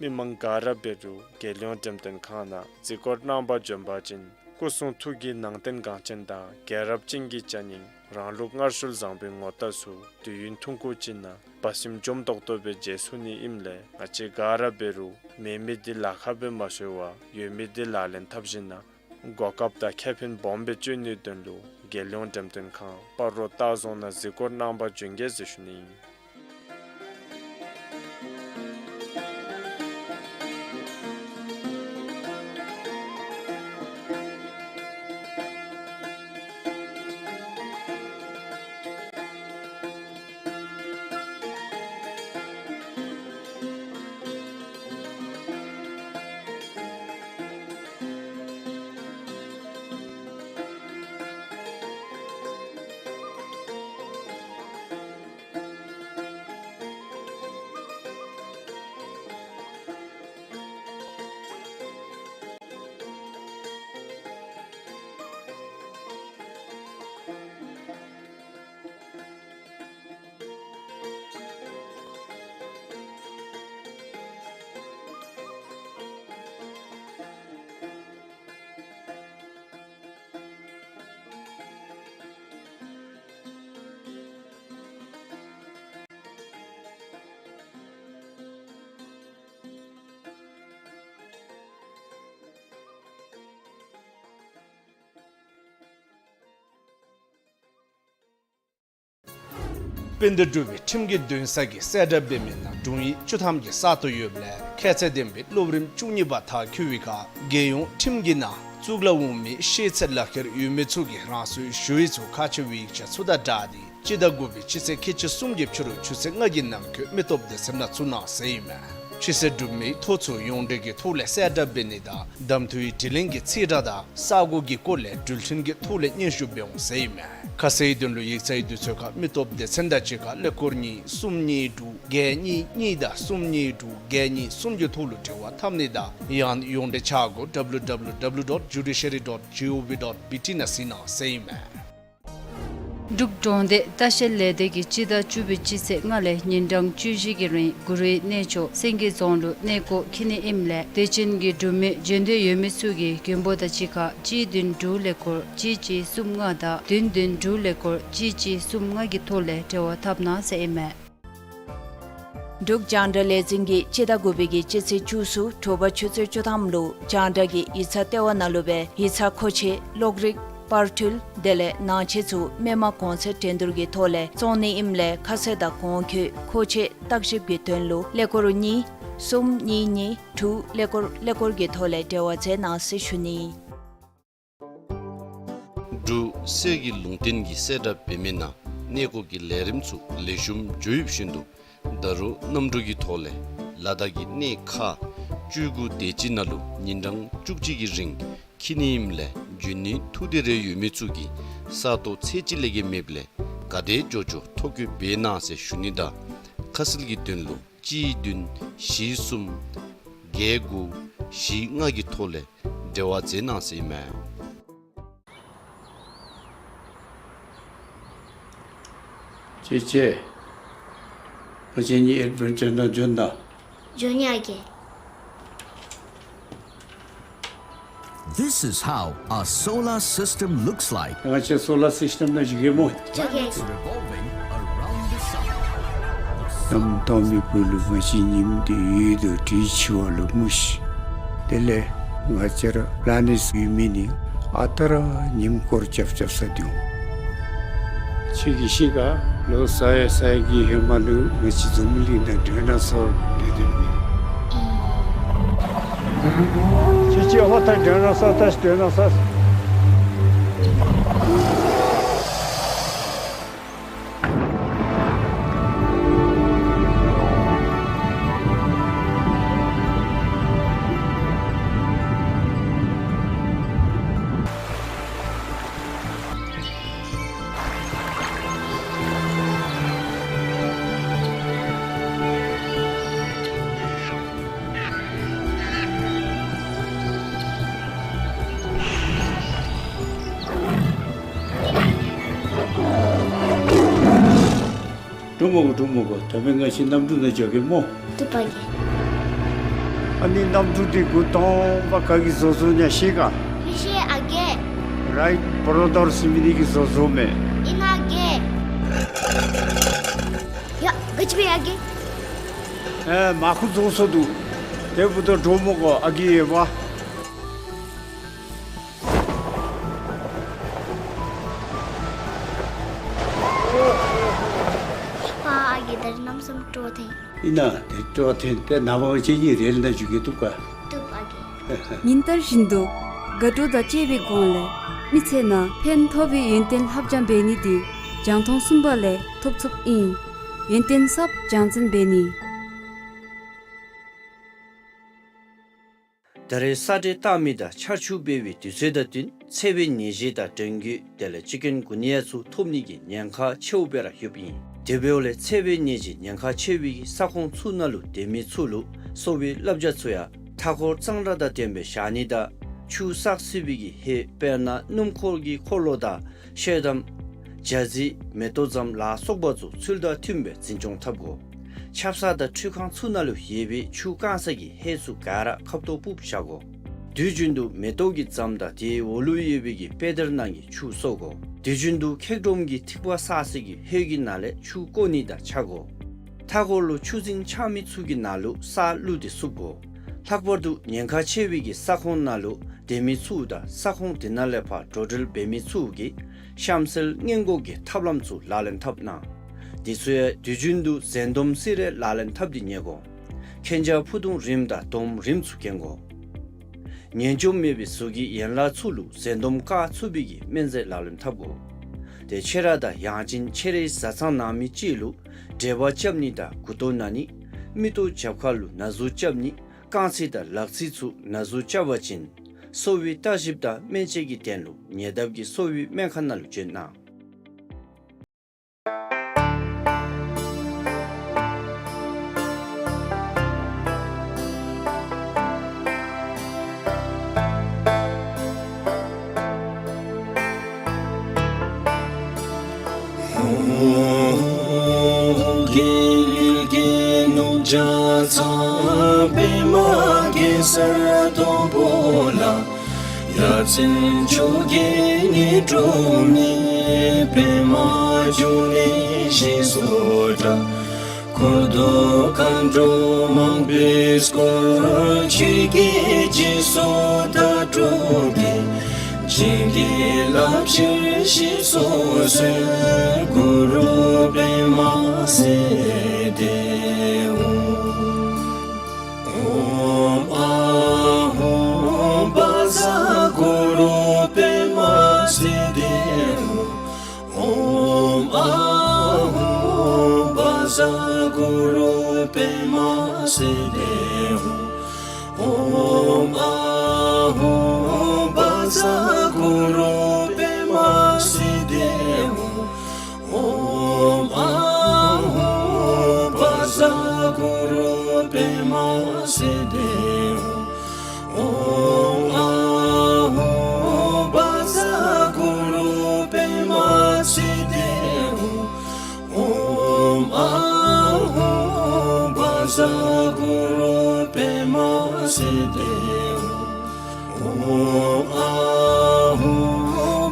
མི་མང་ག་ར་འབད་རུང་རྒྱལ་ཡོངས་འགྲེམས་སྟོན་ཁང་ནང་གཟིགས་སྐོར་གནང་པར་འབྱོན་པ་ཅིན་སྐུ་གསུང་ཐུགས་ཀྱི་ནང་རྟེན་འགངས་ཅན་དང་རྒྱལ་རབས་ཅན་གྱི་ཅ་རྙིང་རང་ལུགས་སྔར་སྲོལ་བཟང་པོའི་ངོ་རྟགས་ཚུ་དུས་ཡུན་ཐུང་ཀུ་ཅིག་ནང་སྦ་སྲིན་འཇོམས་ཏོག་ཏོ་སྦེ་མཇལ་ཚུགས་ནི་ཨིནམ་ལས་ང་བཅས་ག་ར་འབད་རུང་མེད་མི་འདི་ལཱ་ཁག་སྦེ་མ་ཤོར་བར་ཡོད་མི་འདི་ལག་ལེན་འཐབ་ཞིནམ་ལས་གོ་སྐབས་དང་ཁེ་ཕན་སྦོམ་སྦེ་སྤྱོད་ནིའི་དོན་ལུ་རྒྱལ་ཡོངས་འགྲེམས་སྟོན་ཁང་སྤ་རོ་སྟག་རྫོང་ནང་གཟིགས་སྐོར་གནང་པར་འབྱོན་གེ་ཟེར་ཞུ་ནི་ཨིན། དཔལ་ལྡན་འབྲུག་པའི་ཁྲིམས་ཀྱི་འདུན་ས་གིས་གསལ་བསྒྲགས་འབད་མི་ནང་དྲུང་ཡིག་བཅུ་ཐམ་གྱི་ས་སྟོང་ཡོདཔ་ལས་ཁྱད་ཚད་ལྡན་པའི་སློབ་རིམ་བཅུ་གཉིས་པ་མཐར་འཁྱོལ་བའི་ཁར་རྒྱལ་ཡོངས་ཁྲིམས་ཀྱི་ནང་གཙུག་ལག་འོག་མའི་ཤེས་ཚད་ལག་ཁྱེར་ཡོད་མི་ཚུ་གིས་རང་སོའི་ཞུ་ཡིག་ཚུ་ཁག་ཆེ་བའི་ཡིག་ཆ་ཚུ་དང་སྦྲགས་ཏེ་སྤྱི་ཟླ་དགུ་པའི་སྤྱི་ཚེས་ཁལ་གཅིག་གསུམ་གྱི་ཕྱི་རུ་ཆུ་ཚོད་ལྔ་གི་ནང་འཁོད་མི་སྟོབས་སྡེ་ཚན་ནང་བཙུགས་གནང་ཟེར་ཨིན་མས། ཕྱི་སེལ་གྲུབ་མིའི་ཐོ་ཚུ་ཡོངས་འབྲེལ་གྱི་ཐོག་ལས་གསལ་བསྒྲགས་འབད་ནི་དང་གདམ་འཐུའི་དྲི་ལན་གྱི་རྩིས་ཁྲ་དང་ས་གོ་གི་སྐོར་ལས་འགྲུལ་འཕྲིན་གྱི་ཐོག་ལས་སྙན་ཞུ་འབད་འོང་ཟེར་ཨིན་མས། ཁ་གསལ་དོན་ལུ་ཡིག་ཚང་གི་དུས་ཚོད་ཁར་མི་སྟོབས་སྡེ་ཚན་དང་གཅིག་ཁར་ཀླད་ཀོར་གཉིས་གསུམ་གཉིས་དྲུག་བརྒྱད་གཉིས་གཉིས་དང་གསུམ་གཉིས་དྲུག་བརྒྱད་གཉིས་གསུམ་གྱི་ཐོག་ལུ་འབྲེལ་བ་འཐབ་ནི་དང་ཡང་ཡོངས་འབྲེལ་ཆ་སྒོ་W W W dot judiciary dot G O V dot B T ནང་གཟིགས་གནང་ཟེར་ཨིན་མས། འབྲུག་གྲོང་སྡེ་ལྟ་བཤལ་ལས་སྡེ་གིས་སྤྱི་ཟླ་བཅུ་པའི་སྤྱི་ཚེས་ལྔ་ལས་ཉིན་གྲངས་བཅུ་བཞི་གི་རིང་གུ་རུའི་གནས་མཆོག་སེང་གེ་རྫོང་ལུ་གནས་སྐོར་འཁྱིད་ནི་ཨིནམ་ལས་དད་ཅན་གྱི་འབྲུག་མི་བྱོན་འདོད་ཡོད་མི་ཚུ་གིས་མགོན་པོ་དང་གཅིག་ཁར་གཅིག་བདུན་དྲུག་ཀླད་ཀོར་གཅིག་གཅིག་གསུམ་ལྔ་དང་བདུན་བདུན་དྲུག་ཀླད་ཀོར་གཅིག་གཅིག་གསུམ་ལྔ་གི་ཐོག་ལས་འབྲེལ་བ་འཐབ་གནང་ཟེར་ཨིན་མས། འབྲུག་རྒྱང་བསྒྲགས་ལས་འཛིན་གྱིས་སྤྱི་ཟླ་དགུ་པའི་གི་སྤྱི་ཚེས་བཅུ་གསུམ་དྲོ་པ་ཆུ་ཚོད་བཅུ་ཐམ་ལུ་རྒྱང་བསྒྲགས་ཀྱི་ཡིག་ཚང་ལྟེ་བ་ནང་ལུ་སྦེ་ཡིག་ཚང་མཁོ་ཆས་གློག་རིག་པར་འཕྲུལ་དེ་ལས་ནང་ཆས་ཚུ་མི་མང་གོང་ཚད་འགྲན་བསྡུར་གྱི་ཐོག་ལས་བཙོང་ནི་ཨིནམ་ལས་ཁ་གསལ་དང་གོང་འཁོད་མཁོ་ཆས་བརྟག་ཞིབ་ཀྱི་དོན་ལུ་ཀླད་ཀོར་གཉིས་གསུམ་གཉིས་གཉིས་དྲུག་ཀླད་ཀོར་ཀླད་ཀོར་གྱི་ཐོག་ལས་འབྲེལ་བ་མཛད་གནང་ཟེར་ཞུ་ནི། འབྲུག་གསེར་གྱི་ལུང་བསྟན་གྱིས་གསལ་བསྒྲགས་འབད་མི་ནང་གནས་སྐོར་གྱི་ལས་རིམ་ཚུ་ལེགས་ཤོམ་འགྱོ་ཡོདཔ་བཞིན་དུ་ད་རུང་གནམ་གྲུ་གི་ཐོག་ལས་ལ་དྭགས་ཀྱི་གནས་ཁག་བཅུ་དགུ་དེ་ཅིག་ནང་ལུ་ཉིན་གྲངས་བཅུ་གཅིག་གི་རིང་འཁྱིད་ནི་ཨིནམ་ལས་འབྱོན་ནིའི་ཐུགས་འདོད་རེ་ཡོད་མི་ཚུ་གིས་ས་སྟོང་ཚད་གཅིག་ལས་བརྒལ་མེདཔ་ལས་ག་དེ་མགྱོགས་མགྱོགས་ཐོ་བཀོད་འབད་གནང་ཟེར་ཞུ་ནི་དང་ཁ་གསལ་གྱི་དོན་ལུ་གཅིག་བདུན་བཞི་གསུམ་བརྒྱད་དགུ་བཞི་ལྔ་གི་ཐོག་ལས་འབྲེལ་བ་མཛད་གནང་ཟེར་ཨིན་མས། ཅེ་ཅེ། ང་བཅས་གཉིས་ཨེཌ་བེན་ཅར་ནང་འབྱོན་ད། འབྱོན་ཡི་ཨ་རྒས། This is how a solar system looks like. ང་བཅས་སོ་ལར་སིསི་ཊམ་ནང་འགྱོ་གེ་སྨོ། འགྱོ་གེ། Revolving around the sun. གནམ་དྭངས་མའི་སྦུག་ལུ་ང་བཅས་ཉིམ་དེ་ཡོད་དོ་དྲིས་ཆི་བ་ལུ་མུ་ཤི། དེ་ལས་ང་བཅས་ར་པ་ལེ་ནེཊ་ཡོད་མི་ནི་ཨ་རྟག་ར་ཉིམ་སྐོར་རྐྱབ་རྐྱབ་ས་འདུག། ཁྱོད་ཀྱིས་ཤེས་ག། ལོ་ས་ཡ་ས་ཡ་གི་ཧེ་མ་ལུ་ང་བཅས་འཛམ་བུ་གླིང་ནང་ཌའི་ནོ་སོར་སྡོད་སྡོདཔ་མས། ཁྱོད་ཀྱིས་ཧོ་ད་ཌའི་ནོ་སོར་ད་ཅི་ཌའི་ནོ་སོར། འགྲོ་མི་དགོ། འགྲོ་མི་དགོ། ད་འབདན་ང་བཅས་གནམ་གྲུ་ནང་འགྱོ་གེ་སྨོ། བཏུབ་པ་གི། ཨ་ནི་གནམ་གྲུ་འདི་འགོ་དང་པ་ག་གིས་བཟོ་བཟོཝ་ཨིན་ན་ཤེས་ག། མི་ཤེས་ཨ་རྒས། རའིཊ་བརོ་དར་ཟེར་མི་འདི་གིས་བཟོ་བཟོཝ་མས། ཨིན་ན་ཨ་རྒས། ཡ་ག་ཅི་འབད་ཡི་ཨ་རྒས། ཨེ་མར་ཁུ་རྫོགས་སོ་འདུག། དེ་འབདཝ་ད་འགྲོ་མི་དགོ་ཨ་རྒས་ཡོདཔ། ཕ་ཨ་རྒས་ད་རིས་གནམ་མེད་ས་མེད་སྤྲོ་ཐོན། ཨིན་ན་དེ་སྤྲོ་ཐོན་ཏེ་ནངས་པ་ང་བཅས་གཉིས་རེལ་ནང་འགྱོ་གེ། བཏུབ་ག། བཏུབ་ཨ་རྒས། ཉིན་ལྟར་བཞིན་དུ་དགའ་སྤྲོ་དང་བཅས་པའི་སྒོ་ལས་མི་ཚེ་ནང་ཕན་ཐོགས་པའི་ཡོན་ཏན་ལྷབ་སྦྱང་འབད་ནི་འདི་རྒྱང་མཐོང་གསུམ་པ་ལས་ཐོབ་ཚུགསཔ་ཨིན། ཡོན་ཏན་གསརཔ་སྦྱང་འཛིན་འབད་ནི། ད་རེས་ས་འདྲེན་བཏང་མི་དང་ཆར་ཆུ་འབབ་པའི་དུས་ཚོད་དང་བསྟུན་འཚེར་བའི་ནད་གཞི་དང་ཌེང་གུ་དེ་ལས་ཅི་ཀུན་གུ་ནི་ཡ་ཚུ་ཐོབ་ནི་གི་ཉེན་ཁ་ཆེཝ་སྦེ་ར་ཡོདཔ་ཨིན། དེ་འབདཝ་ལས་འཚེར་བའི་ནད་གཞི་ཉེན་ཁ་ཆེ་བའི་གི་ས་ཁོངས་ཚུ་ནང་ལུ་སྡོད་མི་ཚུ་ལུ་གསོ་བའི་བསླབ་བྱ་ཚུ་ཡང་མཐའ་འཁོར་གཙང་སྦྲ་དང་ལྡནམ་སྦེ་བཞག་ནི་དང་ཆུ་བསགས་སྲིད་པའི་གི་ཧེ་དཔེར་ན་སྣུམ་འཁོར་གྱི་འཁོར་ལོ་དང་ཤེལ་དམ་རྒྱ་རྫི་མེ་ཏོག་ཙམ་ལ་སོགས་པ་ཚུ་ཚུལ་དང་མཐུནམ་སྦེ་འཛིན་སྐྱོང་འཐབ་དགོ། ཆབ་གསང་དང་ཁྲུས་ཁང་ཚུ་ནང་ལུ་ཡོད་པའི་ཆུ་བཀང་ས་གི་ཧེ་ཚུ་ག་ར་ཁབ་ཏོ་སྤུབས་བཞག་དགོ། དུས་རྒྱུན་དུ་མེ་ཏོག་གི་ཙམ་དང་དེའི་འོག་ལུ་ཡོད་པའི་གི་དཔེ་དེབ་ནང་གི་ཆུ་གསོ་དགོ། དུས་རྒྱུན་དུ་ཁེག་སྒྲོམ་གྱི་ཐིགས་པ་བསགས་ས་གི་ཧེ་གི་ནང་ལས་ཆུ་བཀོ་ནི་དང་ཆ་དགོ། མཐའ་འཁོར་ལུ་ཆུ་རྫིང་ཆགས་མི་ཚུ་གི་ནང་ལུ་ས་བླུགས་ཏེ་བསུབ་དགོ། ལྷག་པར་དུ་ཉེན་ཁ་ཆེ་བའི་གི་ས་ཁོངས་ནང་ལུ་སྡོད་མི་ཚུ་དང་ས་ཁོངས་དེ་ནང་ལས་ཕར་འགྲོ་འགྲུལ་འབད་མི་ཚུ་གིས་གཤམ་གསལ་སྔོན་འགོག་གི་ཐབས་ལམ་ཚུ་ལག་ལེན་འཐབ་གནང་། དེ་ཚུ་ཡང་དུས་རྒྱུན་དུ་ཟན་འདོམས་སི་རེ་ལག་ལེན་འཐབ་སྟེ་ཉལ་དགོ། གན་རྐྱལ་ཕུ་དུང་རིངམ་དང་དོམ་རིངམ་ཚུ་གྱོན་དགོ། ངན་སྐྱོབ་མེད་པའི་གཟུགས་ཀྱི་ཡན་ལག་ཚུ་ལུ་ཟན་འདོམས་བཀག་ཚུགས་པའི་གི་སྨན་རྫས་ལག་ལེན་འཐབ་དགོ། ཏེ་ཁྱེད་ར་དང་ཡང་ཅིན་ཁྱེད་རའི་བཟའ་ཚང་ནང་མི་ཅིག་ལུ་འབྲེལ་བ་རྐྱབ་ནི་དང་མགུ་ཏོ་ན་ནི། མིག་ཏོ་རྒྱབ་ཁ་ལུ་ན་ཟུག་རྐྱབ་ནི། རྐང་ཚིགས་དང་ལག་ཚིགས་ཚུ་ན་ཟུག་རྐྱབ་པ་ཅིན་གསོ་བའི་བརྟག་ཞིབ་དང་སྨན་དཔྱད་ཀྱི་དོན་ལུ་ཉེ་འདབས་ཀྱི་གསོ་བའི་སྨན་ཁང་ནང་ལུ་བྱོན་གནང་། ཨོཾ་རྒྱལ་བའི་རྒྱལ་ནོར་ལྗགས་རྩ་པདྨ་གེ་སར་སྡོང་པོ་ལ། ཡ་མཚན་བཅོ་བརྒྱད་ནི་འབྲུ་གནས་པདྨ་འབྱུང་གནས་ཞེས་སུ་གྲགས། འཁོར་དུ་མཁའ་འགྲོ་མང་པོས་བསྐོར། ཆོས་ཀྱི་རྗེས་སུ་བདག་སྒྲུབ་ཀྱིས། བྱིན་གྱིས་བརླབ་ཕྱིར་ཞེས་སུ་གསོལ། གུ་རུ་པདྨ་སིདྡྷི་ཧཱུྃ། ཨོཾ་ཨཱཿཧཱུྃ་བཛྲ་གུ་རུ་པདྨ་སིདྡྷི་ཧཱུྃ། ཨོཾ་ཨཱཿཧཱུྃ་བཛྲ་གུ་རུ་པདྨ་སིདྡྷི་ཧཱུྃ། ཨོཾ་ཨཱཿཧཱུྃ་བཛྲ་གུ་རུ་པདྨ་སིདྡྷི་ཧཱུྃ། ཨོཾ་ཨཱཿཧཱུྃ་བཛྲ་གུ་རུ་པདྨ་སིདྡྷི་ཧཱུྃ། ཨོཾ་ཨཱཿཧཱུྃ་བཛྲ་གུ་རུ་པདྨ་སིདྡྷི་ཧཱུྃ། ཨོཾ་ཨཱཿཧཱུྃ་བཛྲ་གུ་རུ་པདྨ་སིདྡྷི་ཧཱུྃ། ཨོཾ་ཨཱཿཧཱུྃ་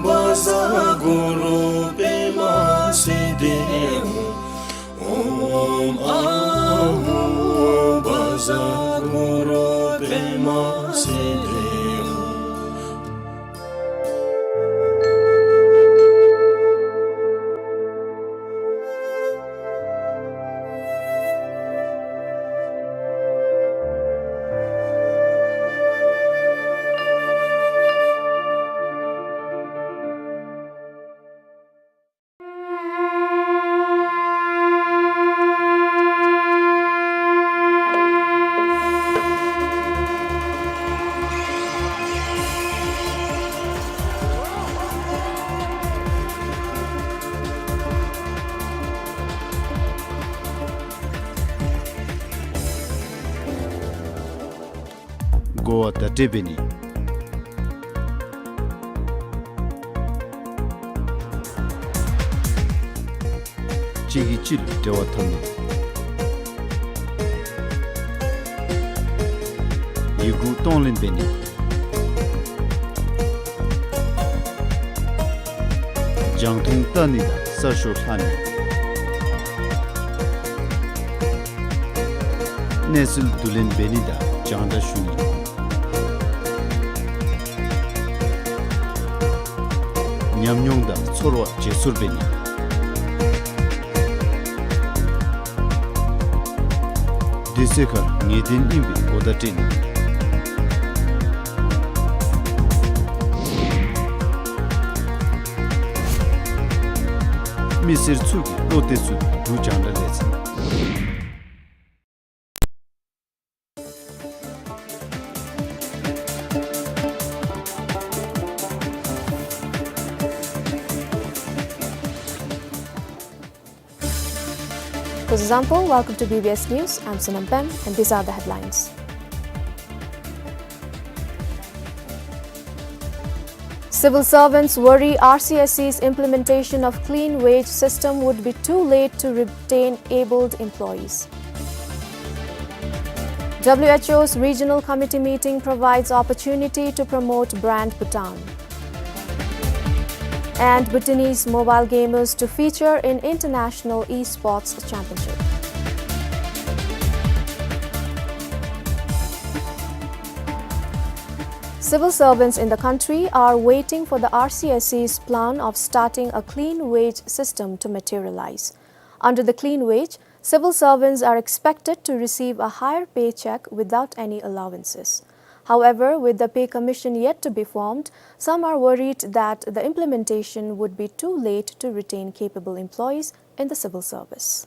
བཛྲ་གུ་རུ་པདྨ་སིདྡྷི་ཧཱུྃ། ཨོཾ་ཨཱཿཧཱུྃ་བཛྲ་གུ་རུ་པདྨ་སིདྡྷི་ཧཱུྃ། གོ་བ་བརྡ་སྤྲོད་འབད་ནི། གཅིག་གིས་གཅིག་ལུ་འབྲེལ་བ་འཐབ་ནི། ཡི་གུ་གཏོང་ལེན་འབད་ནི། རྒྱང་མཐོང་བལྟ་ནི་དང་གསར་ཤོག་ལྷག་ནི། གནས་ཚུལ་བསྡུ་ལེན་འབད་ནི་དང་རྒྱང་བསྒྲགས་ཞུ་ནི། ཉམས་མྱོང་དང་ཚོར་བ་བརྗེ་སོར་འབད་ནི། དུས་ཚོད་ཁར་ངེས་གཏན་ཨིན་པའི་གོ་བརྡ་སྤྲོད་ནི། མི་སེར་ཚུ་གི་བློ་གཏད་ཚུགས་པའི་འབྲུག་རྒྱང་བསྒྲགས་ལས་འཛིན། This is Ampho. Welcome to B B S News. I'm Sonam Pem, and these are the headlines. Civil servants worry R C S C's implementation of clean wage system would be too late to retain abled employees. W H O's regional committee meeting provides opportunity to promote brand Bhutan. And Bhutanese mobile gamers to feature in International Esports Championship. Civil servants in the country are waiting for the R C S C's plan of starting a clean wage system to materialize. Under the clean wage, civil servants are expected to receive a higher paycheck without any allowances. However, with the pay commission yet to be formed, some are worried that the implementation would be too late to retain capable employees in the civil service.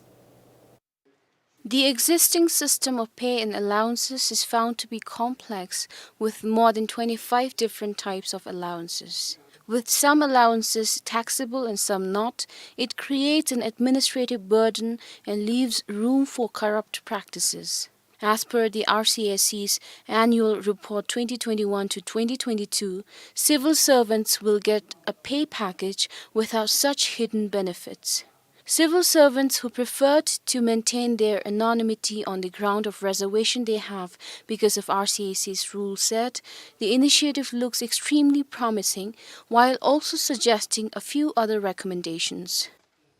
The existing system of pay and allowances is found to be complex, with more than twenty-five different types of allowances. With some allowances taxable and some not, it creates an administrative burden and leaves room for corrupt practices. As per the R C S C's annual report twenty twenty-one to twenty twenty-two, civil servants will get a pay package without such hidden benefits. Civil servants who preferred to maintain their anonymity on the ground of reservation they have because of R C S C's rule said the initiative looks extremely promising, while also suggesting a few other recommendations.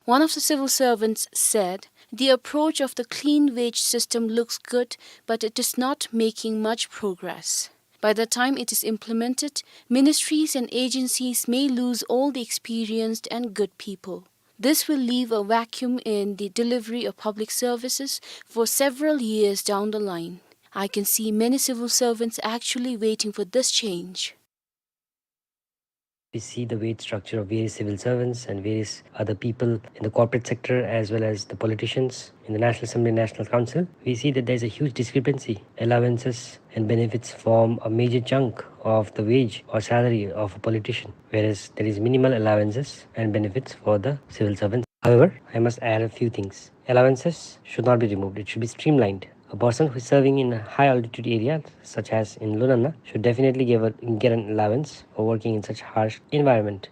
One of the civil servants said, "The approach of the clean wage system looks good, but it is not making much progress. By the time it is implemented, ministries and agencies may lose all the experienced and good people. This will leave a vacuum in the delivery of public services for several years down the line. I can see many civil servants actually waiting for this change." We see the wage structure of various civil servants and various other people in the corporate sector as well as the politicians in the National Assembly and National Council. We see that there's a huge discrepancy. Allowances and benefits form a major chunk of the wage or salary of a politician, whereas there is minimal allowances and benefits for the civil servants. However, I must add a few things. Allowances should not be removed. It should be streamlined. A person who is serving in a high altitude area, such as in Lunana, should definitely give a, get an allowance for working in such harsh environment.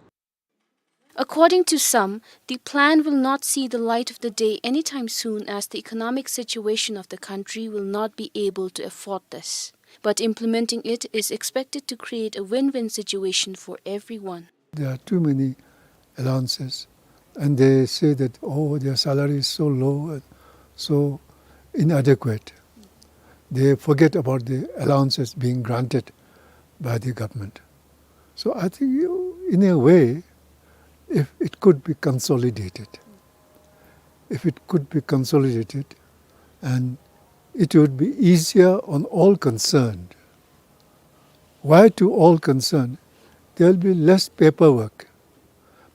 According to some, the plan will not see the light of the day anytime soon, as the economic situation of the country will not be able to afford this. But implementing it is expected to create a win-win situation for everyone. There are too many allowances, and they say that, "Oh, their salary is so low, uh, so inadequate." They forget about the allowances being granted by the government. So I think you, in a way, if it could be consolidated, if it could be consolidated, and it would be easier on all concerned. Why to all concerned? There will be less paperwork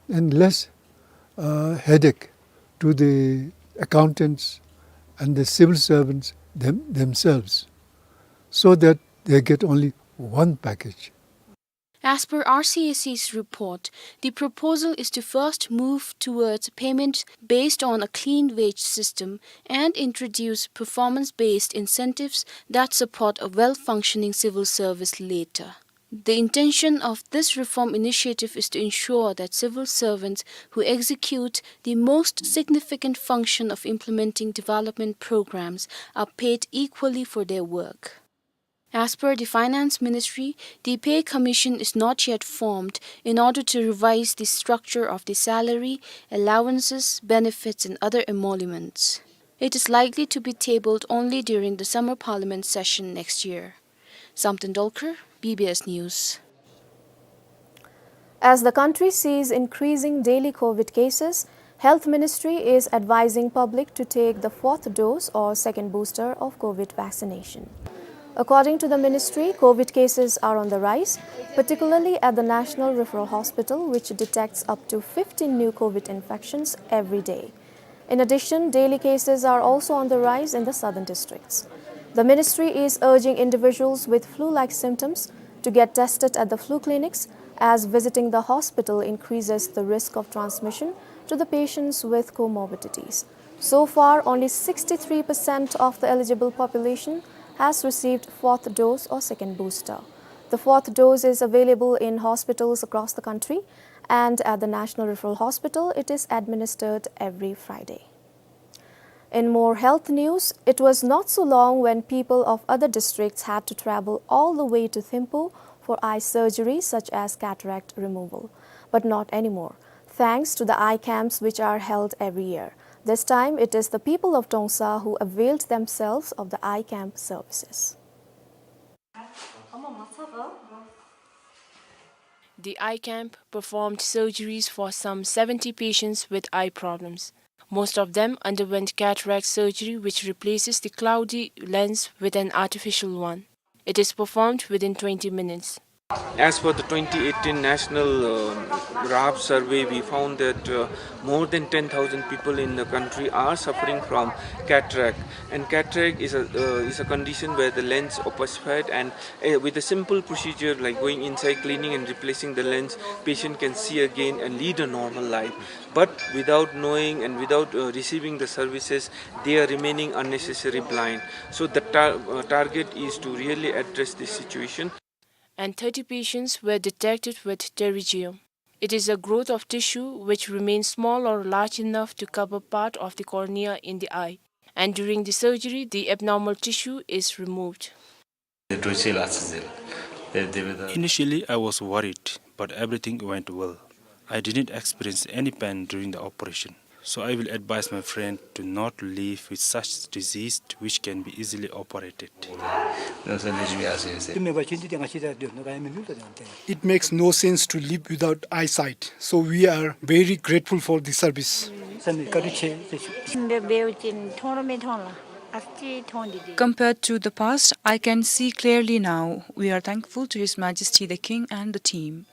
and less, uh, headache to the accountants and the civil servants them-, themselves, so that they get only one package. As per R C S C's report, the proposal is to first move towards payment based on a clean wage system and introduce performance-based incentives that support a well-functioning civil service later. The intention of this reform initiative is to ensure that civil servants who execute the most significant function of implementing development programs are paid equally for their work. As per the Finance Ministry, the Pay Commission is not yet formed in order to revise the structure of the salary, allowances, benefits, and other emoluments. It is likely to be tabled only during the summer parliament session next year. Samten Dolkar, B B S News. As the country sees increasing daily COVID cases, Health Ministry is advising public to take the fourth dose or second booster of COVID vaccination. According to the ministry, COVID cases are on the rise, particularly at the National Referral Hospital, which detects up to fifteen new COVID infections every day. In addition, daily cases are also on the rise in the southern districts. The ministry is urging individuals with flu-like symptoms to get tested at the flu clinics, as visiting the hospital increases the risk of transmission to the patients with comorbidities. So far, only sixty-three percent of the eligible population has received fourth dose or second booster. The fourth dose is available in hospitals across the country, and at the National Referral Hospital, it is administered every Friday. In more health news, it was not so long when people of other districts had to travel all the way to Thimphu for eye surgery such as cataract removal. But not anymore, thanks to the eye camps which are held every year. This time, it is the people of Trongsa who availed themselves of the eye camp services. The eye camp performed surgeries for some seventy patients with eye problems. Most of them underwent cataract surgery, which replaces the cloudy lens with an artificial one. It is performed within twenty minutes. As per the twenty eighteen National, um, RAAP survey, we found that, uh, more than ten thousand people in the country are suffering from cataract. And cataract is a, uh, is a condition where the lens opacified, and, uh, with a simple procedure like going inside, cleaning and replacing the lens, patient can see again and lead a normal life. But without knowing and without, uh, receiving the services, they are remaining unnecessary blind. So the tar-, uh, target is to really address this situation. And thirty patients were detected with pterygium. It is a growth of tissue which remains small or large enough to cover part of the cornea in the eye. And during the surgery, the abnormal tissue is removed. Initially, I was worried, but everything went well. I didn't experience any pain during the operation. So I will advise my friend to not live with such disease which can be easily operated. It makes no sense to live without eyesight, so we are very grateful for the service. Compared to the past, I can see clearly now. We are thankful to His Majesty the King and the team.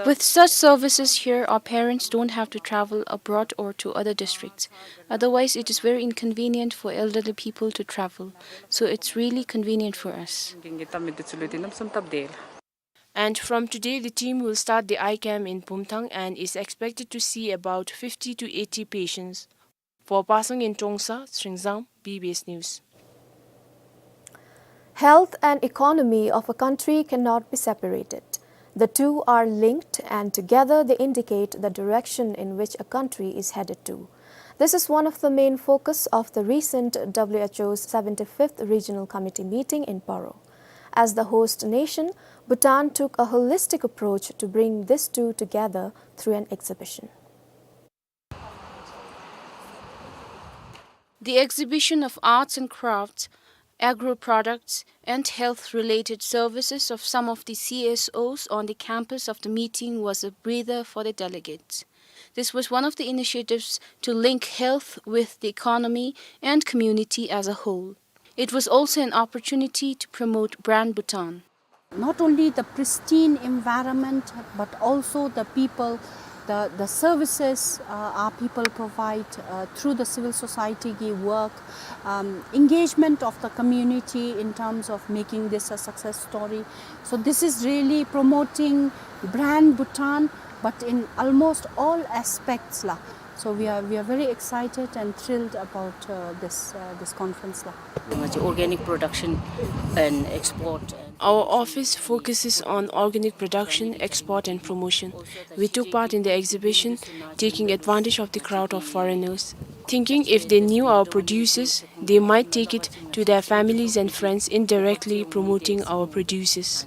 With such services here, our parents don't have to travel abroad or to other districts. Otherwise, it is very inconvenient for elderly people to travel. So it's really convenient for us. And from today, the team will start the eye camp in Bumthang and is expected to see about fifty to eighty patients. For Pasang in Trongsa, Sringzang, B B S News. Health and economy of a country cannot be separated. The two are linked, and together they indicate the direction in which a country is headed to. This is one of the main focus of the recent W H O's seventy-fifth Regional Committee meeting in Paro. As the host nation, Bhutan took a holistic approach to bring these two together through an exhibition. The exhibition of arts and crafts, agro products, and health-related services of some of the C S Os on the campus of the meeting was a breather for the delegates. This was one of the initiatives to link health with the economy and community as a whole. It was also an opportunity to promote Brand Bhutan. Not only the pristine environment, but also the people, the, the services, uh, our people provide, uh, through the civil society ki work, um, engagement of the community in terms of making this a success story. So this is really promoting Brand Bhutan, but in almost all aspects la. So we are, we are very excited and thrilled about, uh, this, uh, this conference la. Organic production and export. Our office focuses on organic production, export and promotion. We took part in the exhibition, taking advantage of the crowd of foreigners, thinking if they knew our producers, they might take it to their families and friends, indirectly promoting our producers.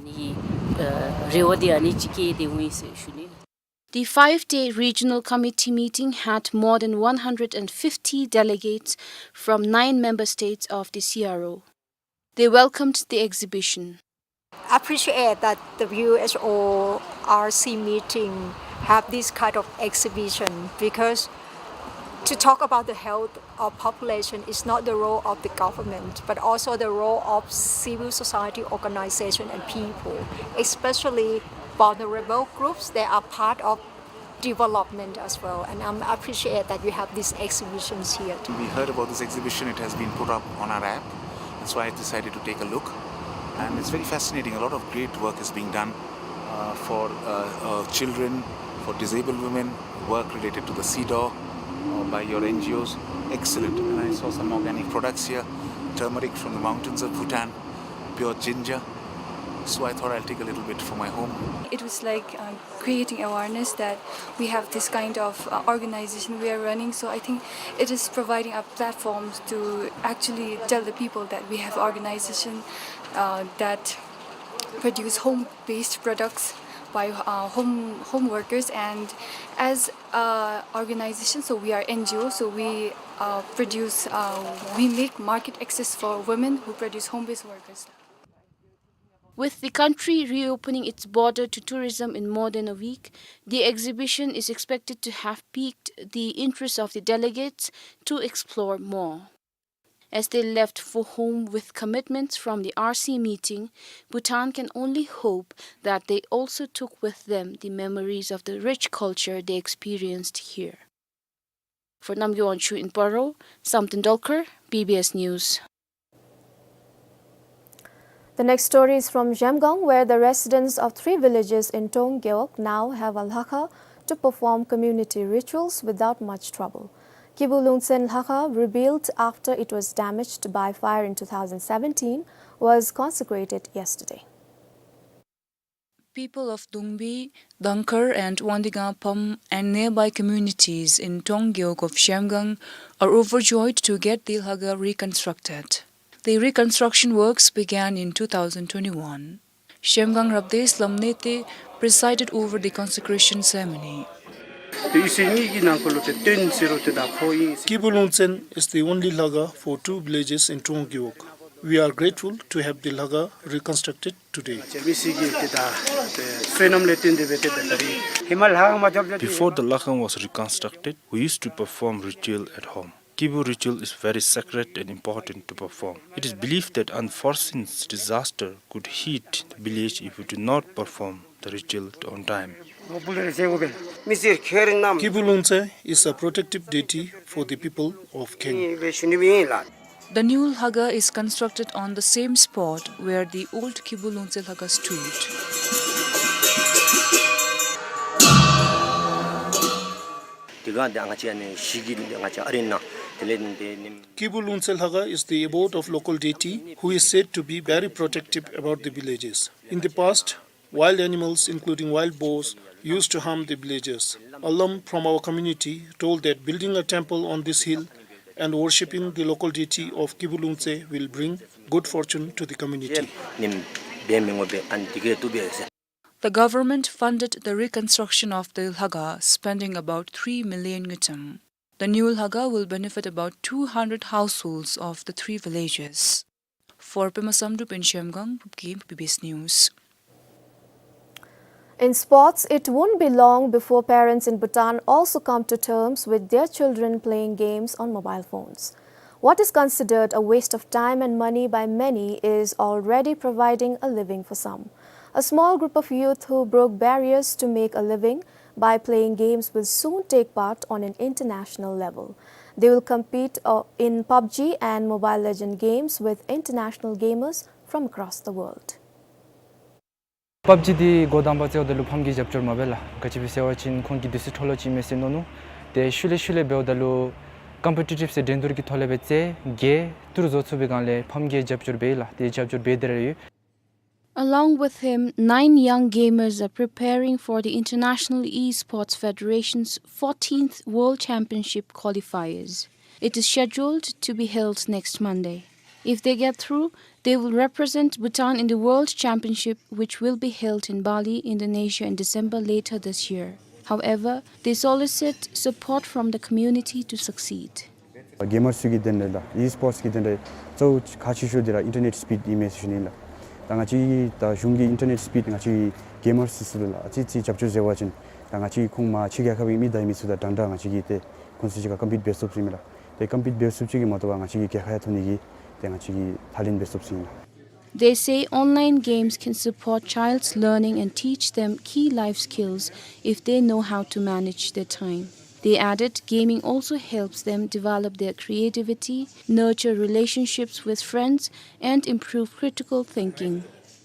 The five-day regional committee meeting had more than one hundred and fifty delegates from nine member states of the C R O. They welcomed the exhibition. Appreciate that the W H O R C meeting have this kind of exhibition, because to talk about the health of population is not the role of the government, but also the role of civil society organization and people, especially vulnerable groups that are part of development as well. And I appreciate that you have these exhibitions here too. We heard about this exhibition, it has been put up on our app. That's why I decided to take a look. And it's very fascinating. A lot of great work is being done, uh, for, uh, uh, children, for disabled women, work related to the CEDAW, uh, by your N G Os. Excellent. And I saw some organic products here, turmeric from the mountains of Bhutan, pure ginger. So I thought I'll take a little bit for my home. It was like, uh, creating awareness that we have this kind of, uh, organization we are running. So I think it is providing a platform to actually tell the people that we have organization, uh, that produce home-based products by, uh, home, home workers. And as a organization, so we are N G O, so we, uh, produce, uh, we make market access for women who produce home-based workers. With the country reopening its border to tourism in more than a week, the exhibition is expected to have piqued the interest of the delegates to explore more. As they left for home with commitments from the R C meeting, Bhutan can only hope that they also took with them the memories of the rich culture they experienced here. For Namgay Wangchuk in Paro, Samten Dolkar, B B S News. The next story is from Zhemgang, where the residents of three villages in Tong Gewog now have a lhakha to perform community rituals without much trouble. Kibu Lungtsen Lhakha, rebuilt after it was damaged by fire in two thousand seventeen, was consecrated yesterday. People of Dungbi, Dangkar and Wandiga Pham and nearby communities in Tong Gewog of Zhemgang are overjoyed to get the lhakha reconstructed. The reconstruction works began in two thousand twenty-one. Zhemgang Rabdes Lamnete presided over the consecration ceremony. Kibu Lungtsen is the only lhakha for two villages in Tong Gewog. We are grateful to have the lhakha reconstructed today. Before the lhakha was reconstructed, we used to perform ritual at home. Kibu ritual is very sacred and important to perform. It is believed that unforeseen disaster could hit the village if we do not perform the ritual on time. Kibu Lungtse is a protective deity for the people of Keng. The new lhakha is constructed on the same spot where the old Kibu Lungtse lhakha stood. Kibu Lungtse lhakha is the abode of local deity who is said to be very protective about the villages. In the past, wild animals, including wild boars, used to harm the villagers. Alam from our community told that building a temple on this hill and worshipping the local deity of Kibu Lungtse will bring good fortune to the community. The government funded the reconstruction of the lhakha, spending about three million ngultrum. The new lhakha will benefit about two hundred households of the three villages. For Pema Samdrup in Zhemgang, Phubgay, B B S News. In sports, it won't be long before parents in Bhutan also come to terms with their children playing games on mobile phones. What is considered a waste of time and money by many is already providing a living for some. A small group of youth who broke barriers to make a living by playing games will soon take part on an international level. They will compete, uh, in PUBG and Mobile Legend games with international gamers from across the world. PUBG འདི་འགོ་དང་པ་རྩེཝ་ད་ལུ་ཕམ་གྱི་རྒྱབ་སྐྱོར་མ་འབད་ལགས། ག་ཅི་སྦེ་ཟེར་བ་ཅིན་ཁོང་གིས་དུས་ཚོད་འཕྲོ་བརླག་ཅིག་མས་ཟེར་མནོ་ནུག། ཏེ་ཤུལ་ལས་ཤུལ་ལས་འབདཝ་ད་ལུ་ཀམ་པི་ཊི་ཊིབ་ཟེར་འགྲན་བསྡུར་གྱི་ཐོག་ལས་སྦེ་རྩེ་བརྒྱད་ཐུར་བཟོ་ཚུགས་པའི་སྒང་ལས་ཕམ་གྱིས་རྒྱབ་སྐྱོར་འབད་ལགས། ཏེ་རྒྱབ་སྐྱོར་འབད་དེ་ར་ཡོད། Along with him, nine young gamers are preparing for the International Esports Federation's fourteenth World Championship qualifiers. It is scheduled to be held next Monday. If they get through, they will represent Bhutan in the World Championship, which will be held in Bali, Indonesia, in December later this year. However, they solicit support from the community to succeed. གེམ་མར་ཚུ་གི་དོན་ལས་ལགས་ཨི་སི་པོརཊ་གི་དོན་ལས་གཙོ་བོ་ཁག་ཆེ་ཤོས་འདི་ར་ཨིན་ཊར་ནེཊ་སི་པིཌ་ཨིན་མས་ཟེར་ཞུ་ནི་ལགས། ད་ང་བཅས་ད་གཞུང་གིས་ཨིན་ཊར་ནེཊ་སི་པིཌ་ང་བཅས་གེམ་མར་ཚུ་ཚུ་ལུ་ལགས་ཨ་ཙི་ཅིག་རྒྱབ་སྐྱོར་མཛད་པ་ཅིན་ད་ང་བཅས་ཁོང་མར་ཕྱི་རྒྱལ་ཁབ་ཀྱི་མི་དང་མི་ཚུ་དང་འདྲན་འདྲ་ང་བཅས་ཀྱིས་ཏེ་ཁོང་ཚུ་གཅིག་ཁར་ཀམ་པིཊ་འབད་ཚུགསཔ་ཨིན་མས་ལགས། ཏེ་ཀམ་པིཊ་འབད་ཚུགསཔ་ཅིག་གིས་མ་གཏོགས་པ་ང་བཅས་ཀྱི་རྒྱལ་ཁ་ཡང་ཐོབ་ནི་གི་ཏེ་ང་བཅས་ཀྱིས་ཐག་ལེན་འབད་ཚུགསཔ་ཨིན་ལགས། They say online games can support child's learning and teach them key life skills if they know how to manage their time. They added, gaming also helps them develop their creativity, nurture relationships with friends, and improve critical thinking.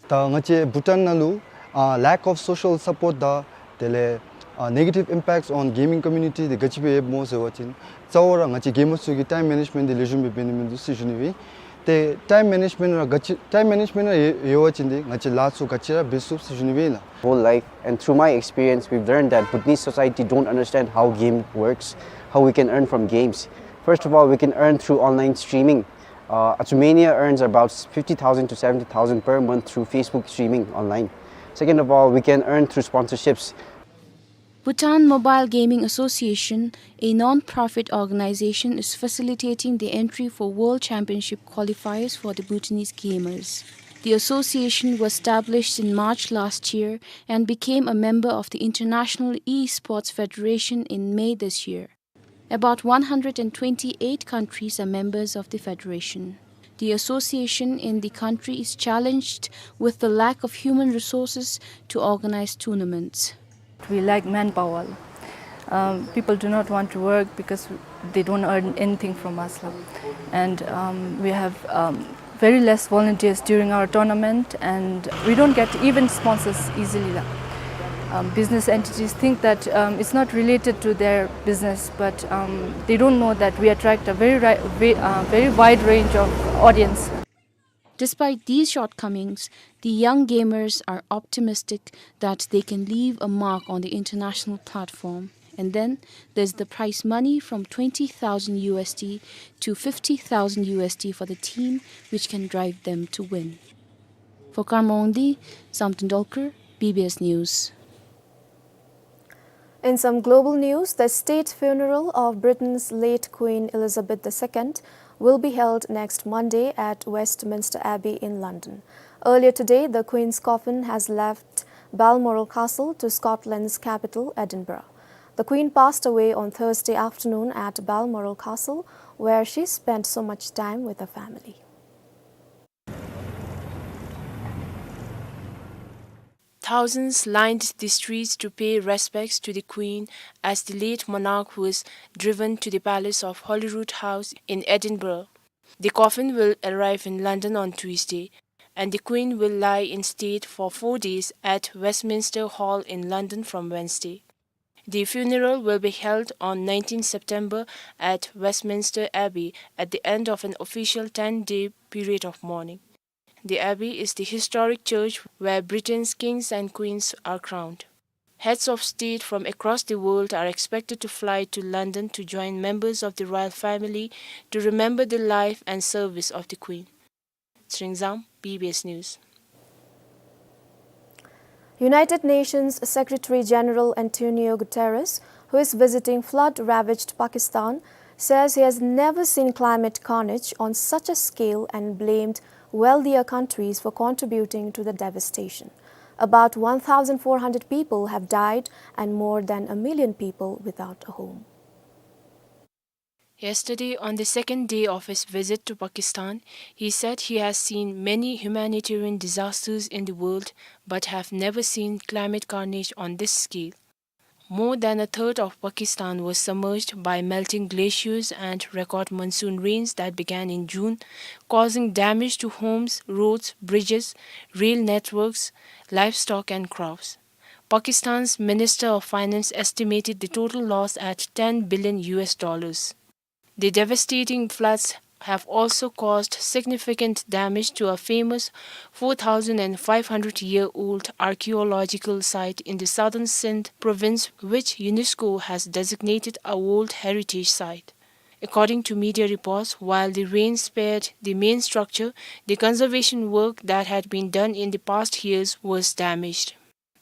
ད་ང་བཅས་བྷུ་ཊཱན་ནང་ལུ་ཨ་lack of social support དང་དེ་ལས་ཨ་negative impacts on gaming community འདི་ག་ཅི་སྦེ་ཡོདཔ་སྨོ་ཟེར་བ་ཅིན་གཙོ་བོ་ར་ང་བཅས་གེམ་མར་ཚུ་གིས་ཊའིམ་མེ་ནེཇ་མེནཊ་འདི་ལེགས་ཤོམ་སྦེ་འབད་ནི་མིན་འདུག་ཟེར་ཞུ་ནི་སྦེ་ཨིན། ཏེ་ཊའིམ་མེ་ནེཇ་མེནཊ་ར་ག་ཅི་ཊའིམ་མེ་ནེཇ་མེནཊ་ར་ཡོད་ཡོད་པ་ཅིན་འདི་ང་བཅས་ལཱ་ཚུ་ག་ཅི་ར་འབད་ཚུགས་ཟེར་ཞུ་ནི་སྦེ་ཨིན་ལགས། Whole life, and through my experience, we've learned that Bhutanese society don't understand how game works, how we can earn from games. First of all, we can earn through online streaming. Uh, Atsumania earns about fifty thousand to seventy thousand per month through Facebook streaming online. Second of all, we can earn through sponsorships. Bhutan Mobile Gaming Association, a non-profit organization, is facilitating the entry for World Championship qualifiers for the Bhutanese gamers. The association was established in March last year and became a member of the International Esports Federation in May this year. About one hundred and twenty-eight countries are members of the federation. The association in the country is challenged with the lack of human resources to organize tournaments. We lack manpower. Um, people do not want to work because they don't earn anything from us, la. And, um, we have, um, very less volunteers during our tournament, and we don't get even sponsors easily, la. Um, business entities think that, um, it's not related to their business, but, um, they don't know that we attract a very ri-, ve-, uh, very wide range of audience. Despite these shortcomings, the young gamers are optimistic that they can leave a mark on the international platform. And then there's the prize money from twenty thousand U S D to fifty thousand U S D for the team, which can drive them to win. For Karma Wangdi, Zamten Dolkar, B B S News. In some global news, the state funeral of Britain's late Queen Elizabeth the Second will be held next Monday at Westminster Abbey in London. Earlier today, the Queen's coffin has left Balmoral Castle to Scotland's capital, Edinburgh. The Queen passed away on Thursday afternoon at Balmoral Castle, where she spent so much time with her family. Thousands lined the streets to pay respects to the Queen as the late monarch was driven to the palace of Holyrood House in Edinburgh. The coffin will arrive in London on Tuesday, and the Queen will lie in state for four days at Westminster Hall in London from Wednesday. The funeral will be held on nineteenth September at Westminster Abbey at the end of an official ten-day period of mourning. The Abbey is the historic church where Britain's kings and queens are crowned. Heads of state from across the world are expected to fly to London to join members of the royal family to remember the life and service of the Queen. Tshering Zam, B B S News. United Nations Secretary General Antonio Guterres, who is visiting flood-ravaged Pakistan, says he has never seen climate carnage on such a scale and blamed wealthier countries for contributing to the devastation. About one thousand four hundred people have died and more than a million people without a home. Yesterday, on the second day of his visit to Pakistan, he said he has seen many humanitarian disasters in the world, but have never seen climate carnage on this scale. More than a third of Pakistan was submerged by melting glaciers and record monsoon rains that began in June, causing damage to homes, roads, bridges, rail networks, livestock and crops. Pakistan's Minister of Finance estimated the total loss at ten billion U S dollars. The devastating floods have also caused significant damage to a famous four thousand five hundred year old archaeological site in the southern Sindh province, which UNESCO has designated a World Heritage Site. According to media reports, while the rain spared the main structure, the conservation work that had been done in the past years was damaged.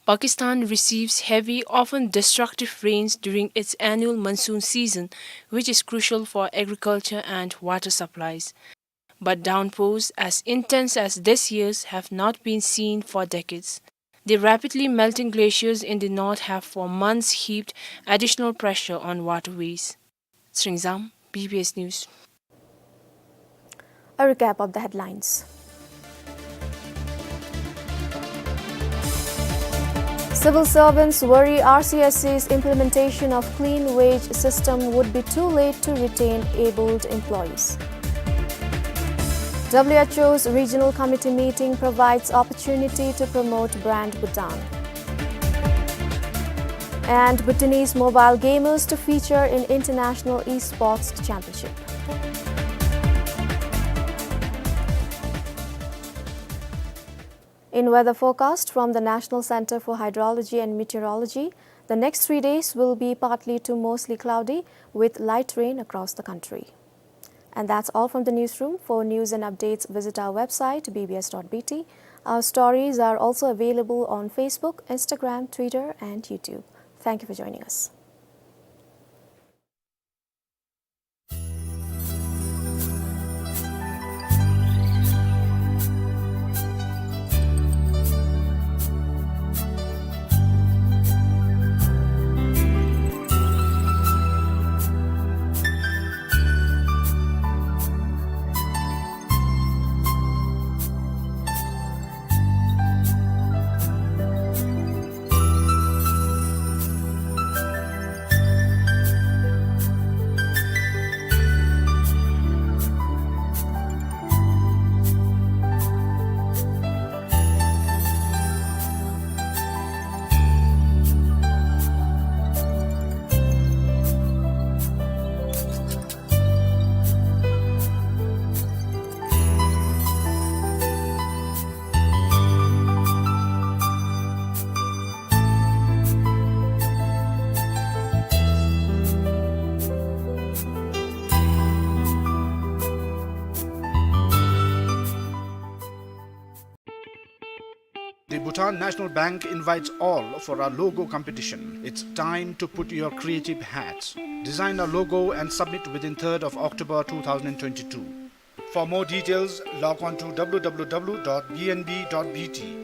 Pakistan receives heavy, often destructive rains during its annual monsoon season, which is crucial for agriculture and water supplies. But downpours as intense as this year's have not been seen for decades. The rapidly melting glaciers in the north have for months heaped additional pressure on waterways. Tshering Zam, B B S News. A recap of the headlines. Civil servants worry R C S C's implementation of clean wage system would be too late to retain abled employees. W H O's regional committee meeting provides opportunity to promote brand Bhutan. And Bhutanese mobile gamers to feature in International Esports Championship. In weather forecast from the National Center for Hydrology and Meteorology, the next three days will be partly to mostly cloudy with light rain across the country. And that's all from the newsroom. For news and updates, visit our website, B B S dot B T. Our stories are also available on Facebook, Instagram, Twitter, and YouTube. Thank you for joining us. The Bhutan National Bank invites all for a logo competition. It's time to put your creative hats. Design a logo and submit within third of October two thousand twenty-two. For more details, log on to W W W dot B N B dot B T.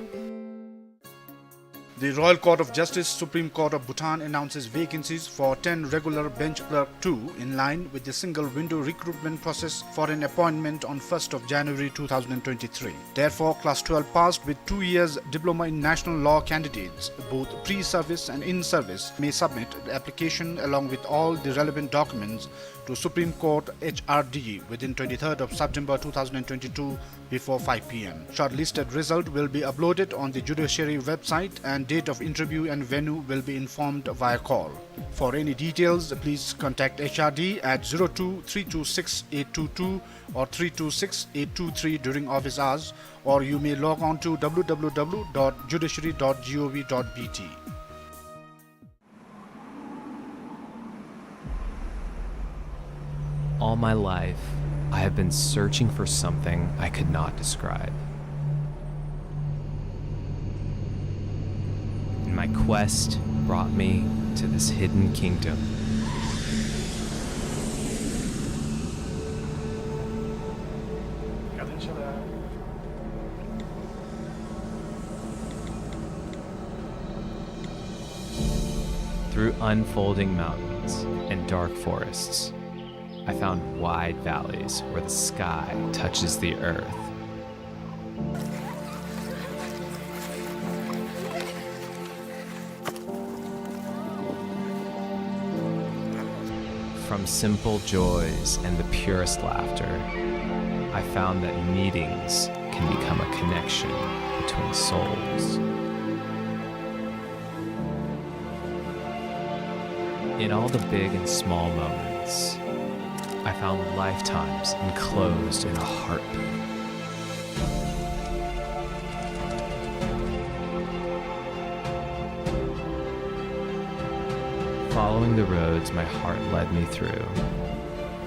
The Royal Court of Justice, Supreme Court of Bhutan announces vacancies for ten regular bench clerk two in line with the single window recruitment process for an appointment on first of January two thousand twenty-three. Therefore, class twelve passed with two years diploma in national law candidates, both pre-service and in-service, may submit the application along with all the relevant documents to Supreme Court H R D within twenty-third of September two thousand twenty-two before five P M. Shortlisted result will be uploaded on the judiciary website and date of interview and venue will be informed via call. For any details, please contact H R D at zero two three two six eight two two or three two six eight two three during office hours, or you may log on to W W W dot judiciary dot gov dot B T. All my life, I have been searching for something I could not describe. And my quest brought me to this hidden kingdom. Through unfolding mountains and dark forests, I found wide valleys where the sky touches the earth. From simple joys and the purest laughter, I found that meetings can become a connection between souls. In all the big and small moments, I found lifetimes enclosed in a heartbeat. Following the roads my heart led me through,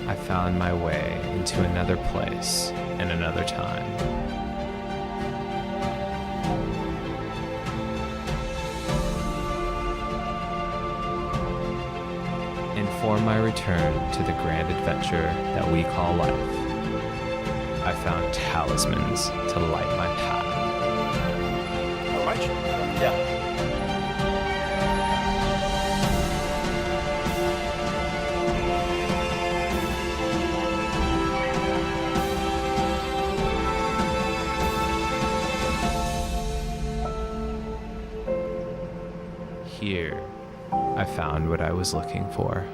I found my way into another place and another time. And for my return to the grand adventure that we call life, I found talismans to light my path. All right? Yeah. Here, I found what I was looking for.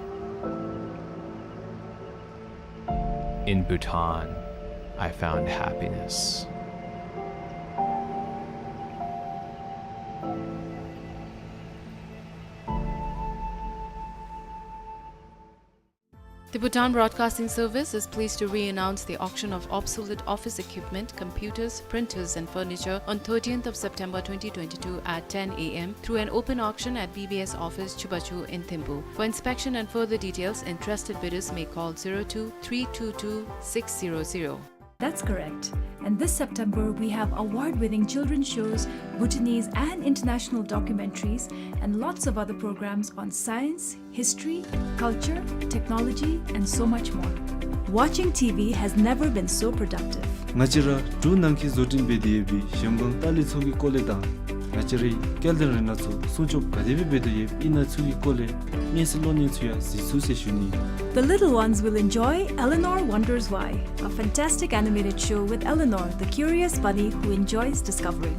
In Bhutan, I found happiness. The Bhutan Broadcasting Service is pleased to re-announce the auction of obsolete office equipment, computers, printers, and furniture on thirteenth of September twenty twenty-two at ten A M through an open auction at B B S office, Chubachu in Thimphu. For inspection and further details, interested bidders may call zero two three two two six zero zero. That's correct. And this September, we have award-winning children's shows, Bhutanese and international documentaries, and lots of other programs on science, history, culture, technology, and so much more. Watching T V has never been so productive. ང་བཅས་ར་འབྲུག་ནང་འཁོད་བཟོ་སྐྲུན་འབད་དེ་ཡོད་པའི་གཞལམ་སྒང་ལྟ་ལས་ཚོགས་ཀྱི་སྐོར་ལས་དང་ང་བཅས་རའི་སྐལ་ལྡན་རིགས་སྣ་ཚོ་སྲུང་སྐྱོབ་ག་དེ་སྦེ་འབད་དོ་ཡོདཔ་ཨིན་ན་ཚུ་གི་སྐོར་ལས་སྨན་རྩིས་གློག་བརྙན་ཚུ་ཡང་གཟིགས་ཚུགས་ཟེར་ཞུ་ནི། The little ones will enjoy Eleanor Wonders Why, a fantastic animated show with Eleanor, the curious bunny who enjoys discovering.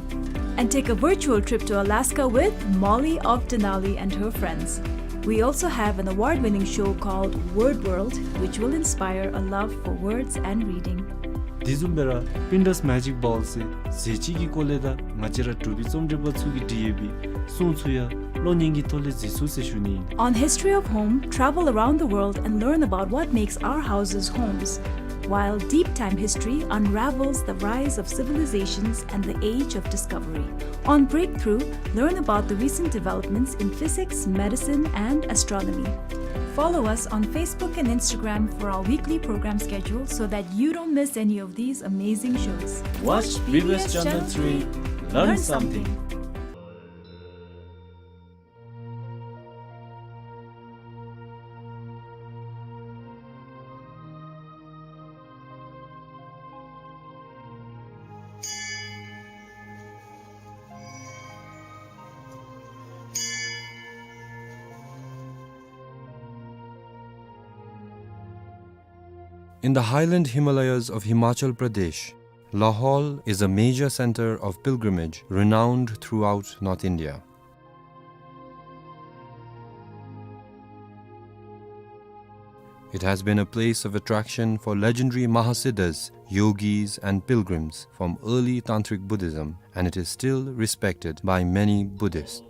And take a virtual trip to Alaska with Molly of Denali and her friends. We also have an award-winning show called Word World, which will inspire a love for words and reading. དེ་བཟུམ་སྦེ་ར་Pinterest Magic Ball ཟེར་ཟས་བཅུད་ཀྱི་སྐོར་ལས་དང་ང་བཅས་ར་འབྲུག་པའི་རྩོམ་སྒྲིག་པ་ཚུ་གིས་བྲིས་ཡོད་པའི་སྲུང་ཚུ་ཡང་གློག་བརྙན་གྱི་ཐོག་ལས་གཟིགས་ཚུགས་ཟེར་ཞུ་ནི། On History of Home, travel around the world and learn about what makes our houses homes. While Deep Time History unravels the rise of civilizations and the age of discovery. On Breakthrough, learn about the recent developments in physics, medicine, and astronomy. Follow us on Facebook and Instagram for our weekly program schedule so that you don't miss any of these amazing shows. Watch B B S Channel three. Learn something. In the highland Himalayas of Himachal Pradesh, Lahaul is a major center of pilgrimage renowned throughout North India. It has been a place of attraction for legendary Mahasiddhas, yogis, and pilgrims from early Tantric Buddhism, and it is still respected by many Buddhists.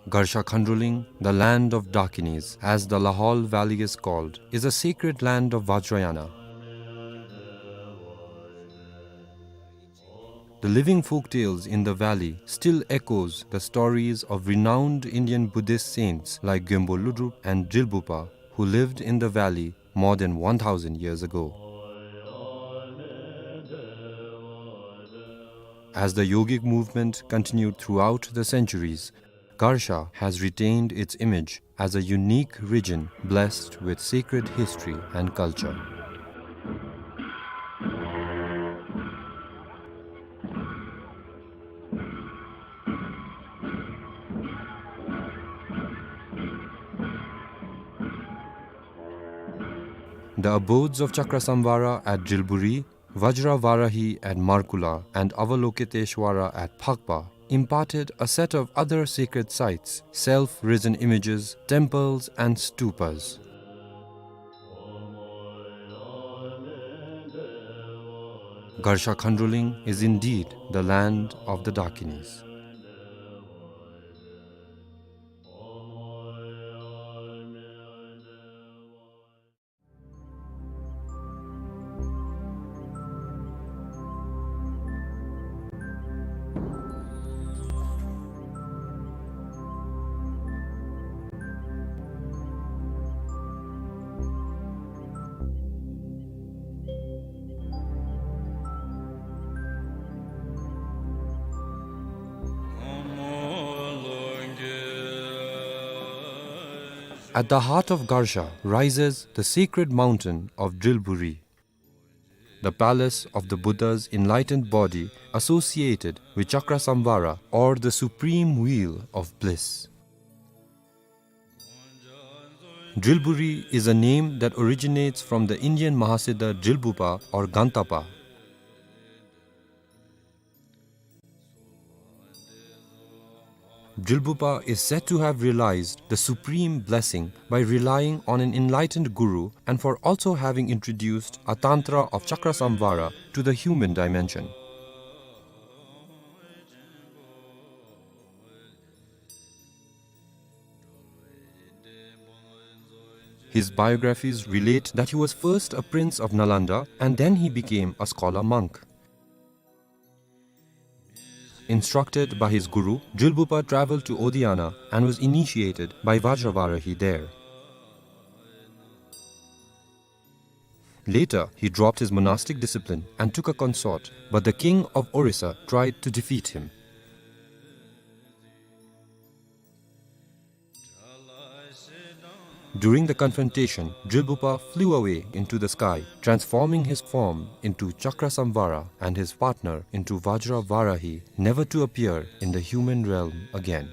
Garsha Khandroling, the land of Dakinis, as the Lahaul Valley is called, is a sacred land of Vajrayana. The living folktales in the valley still echoes the stories of renowned Indian Buddhist saints like Gyönpo Lodrop and Drilbupa, who lived in the valley more than one thousand years ago. As the yogic movement continued throughout the centuries, Garsha has retained its image as a unique region blessed with sacred history and culture. The abodes of Chakrasamvara at Drilburi, Vajra Varahi at Markula, and Avalokiteshvara at Phakpa imparted a set of other sacred sites, self-risen images, temples, and stupas. Garsha Khandroling is indeed the land of the Dakinis. At the heart of Garsha rises the sacred mountain of Drilburi, the palace of the Buddha's enlightened body associated with Chakrasamvara, or the supreme wheel of bliss. Drilburi is a name that originates from the Indian Mahasiddha Drilbupa or Gantapa. Drilbupa is said to have realized the supreme blessing by relying on an enlightened guru and for also having introduced a tantra of Chakrasamvara to the human dimension. His biographies relate that he was first a prince of Nalanda and then he became a scholar monk. Instructed by his guru, Drilbupa traveled to Odiyana and was initiated by Vajravarahi there. Later, he dropped his monastic discipline and took a consort, but the king of Orissa tried to defeat him. During the confrontation, Drilbupa flew away into the sky, transforming his form into Chakrasamvara and his partner into Vajravarahi, never to appear in the human realm again.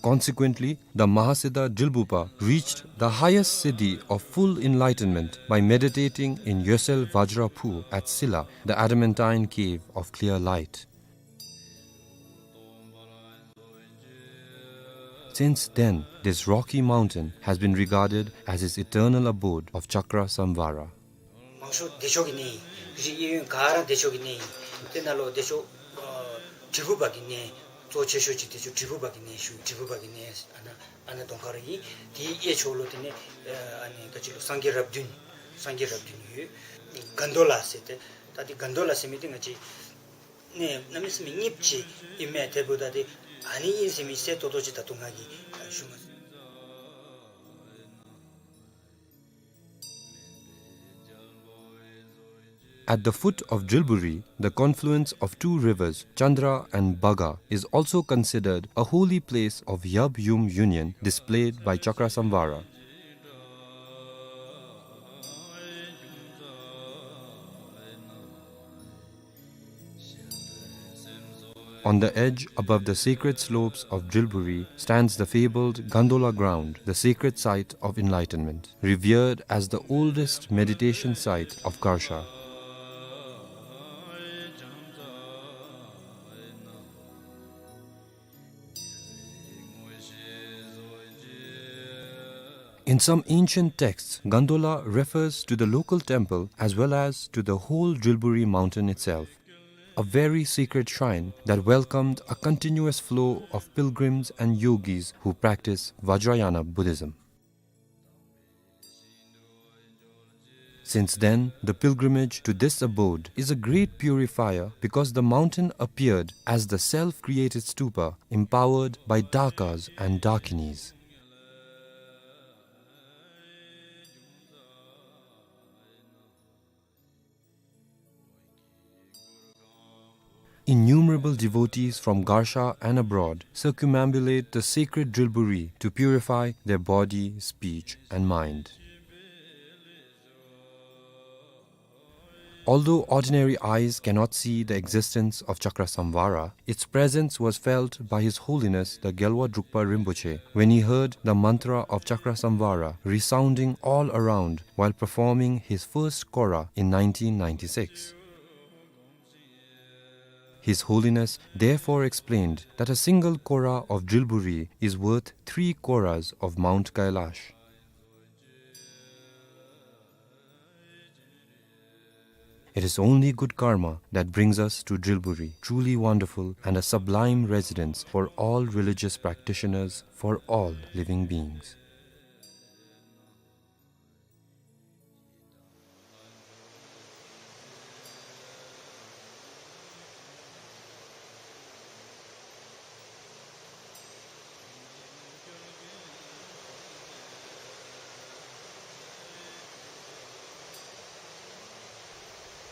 Consequently, the Mahasiddha Drilbupa reached the highest siddhi of full enlightenment by meditating in Yosel Vajra Phu at Silla, the adamantine cave of clear light. Since then, this rocky mountain has been regarded as his eternal abode of Chakrasamvara. མང་ཤོས་བདེ་མཆོག་གི་གནས་ཨིན། ག་ཅི་གཡས་གཡོན་ག་ར་བདེ་མཆོག་གི་གནས་ཨིན། དེ་ནང་ལུ་བདེ་མཆོག་ཨ་དྲིལ་བུ་པ་གི་གནས་གཙོ་ཆེ་ཤོས་ཅིག་བདེ་མཆོག་དྲིལ་བུ་པ་གི་གནས་ཞུ། དྲིལ་བུ་པ་གི་གནས་ཨ་ནཱ་ཨ་ནཱ་གདོང་ཁར་ཨིན། དེའི་གཡས་ཕྱོགས་ལུ་དེ་ནས་ཨ་ནི་ག་ཅི་ལོ་སངས་རྒྱས་རབས་བདུན་སངས་རྒྱས་རབས་བདུན་ཡོད། གན་དྷོ་ལ་ཟེར་ཏེ། ད་དེ་གན་དྷོ་ལ་ཟེར་མི་དེ་ང་བཅས་ ནི་གནམ་མེད་ས་མེད་རྙིངམ་ཅིག་ཨིན་མས། དེ་འབདཝ་ད་ཏེ་ཨ་ནི་ཨིན་ཟེར་མི་གསལ་ཏོག་ཏོ་ཅིག་ད་ལྟོ་ང་གིས་ཞུ་མ་ཚུགས། At the foot of Drilburi, the confluence of two rivers, Chandra and Bhaga, is also considered a holy place of Yab Yum union displayed by Chakrasamvara. On the edge, above the sacred slopes of Drilburi, stands the fabled Gandola ground, the sacred site of enlightenment, revered as the oldest meditation site of Garsha. In some ancient texts, Gandola refers to the local temple as well as to the whole Drilburi mountain itself. A very sacred shrine that welcomed a continuous flow of pilgrims and yogis who practice Vajrayana Buddhism. Since then, the pilgrimage to this abode is a great purifier because the mountain appeared as the self-created stupa empowered by dakas and dakinis. Innumerable devotees from Garsha and abroad circumambulate the sacred Drilburi to purify their body, speech, and mind. Although ordinary eyes cannot see the existence of Chakrasamvara, its presence was felt by His Holiness the Gyalwa Drukpa Rinpoche when he heard the mantra of Chakrasamvara resounding all around while performing his first kora in nineteen ninety-six. His Holiness therefore explained that a single kora of Drilburi is worth three koras of Mount Kailash. It is only good karma that brings us to Drilburi, truly wonderful and a sublime residence for all religious practitioners, for all living beings.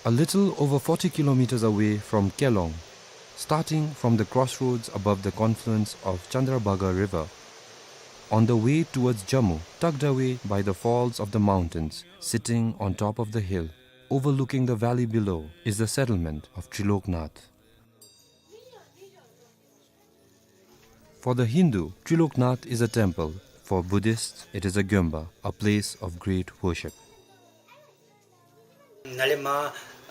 A little over forty kilometers away from Kelong, starting from the crossroads above the confluence of Chandrabhaga River, on the way towards Jammu, tucked away by the falls of the mountains, sitting on top of the hill, overlooking the valley below, is the settlement of Triloknath. For the Hindu, Triloknath is a temple. For Buddhists, it is a gyomba, a place of great worship. ནཱ་ལས་མར་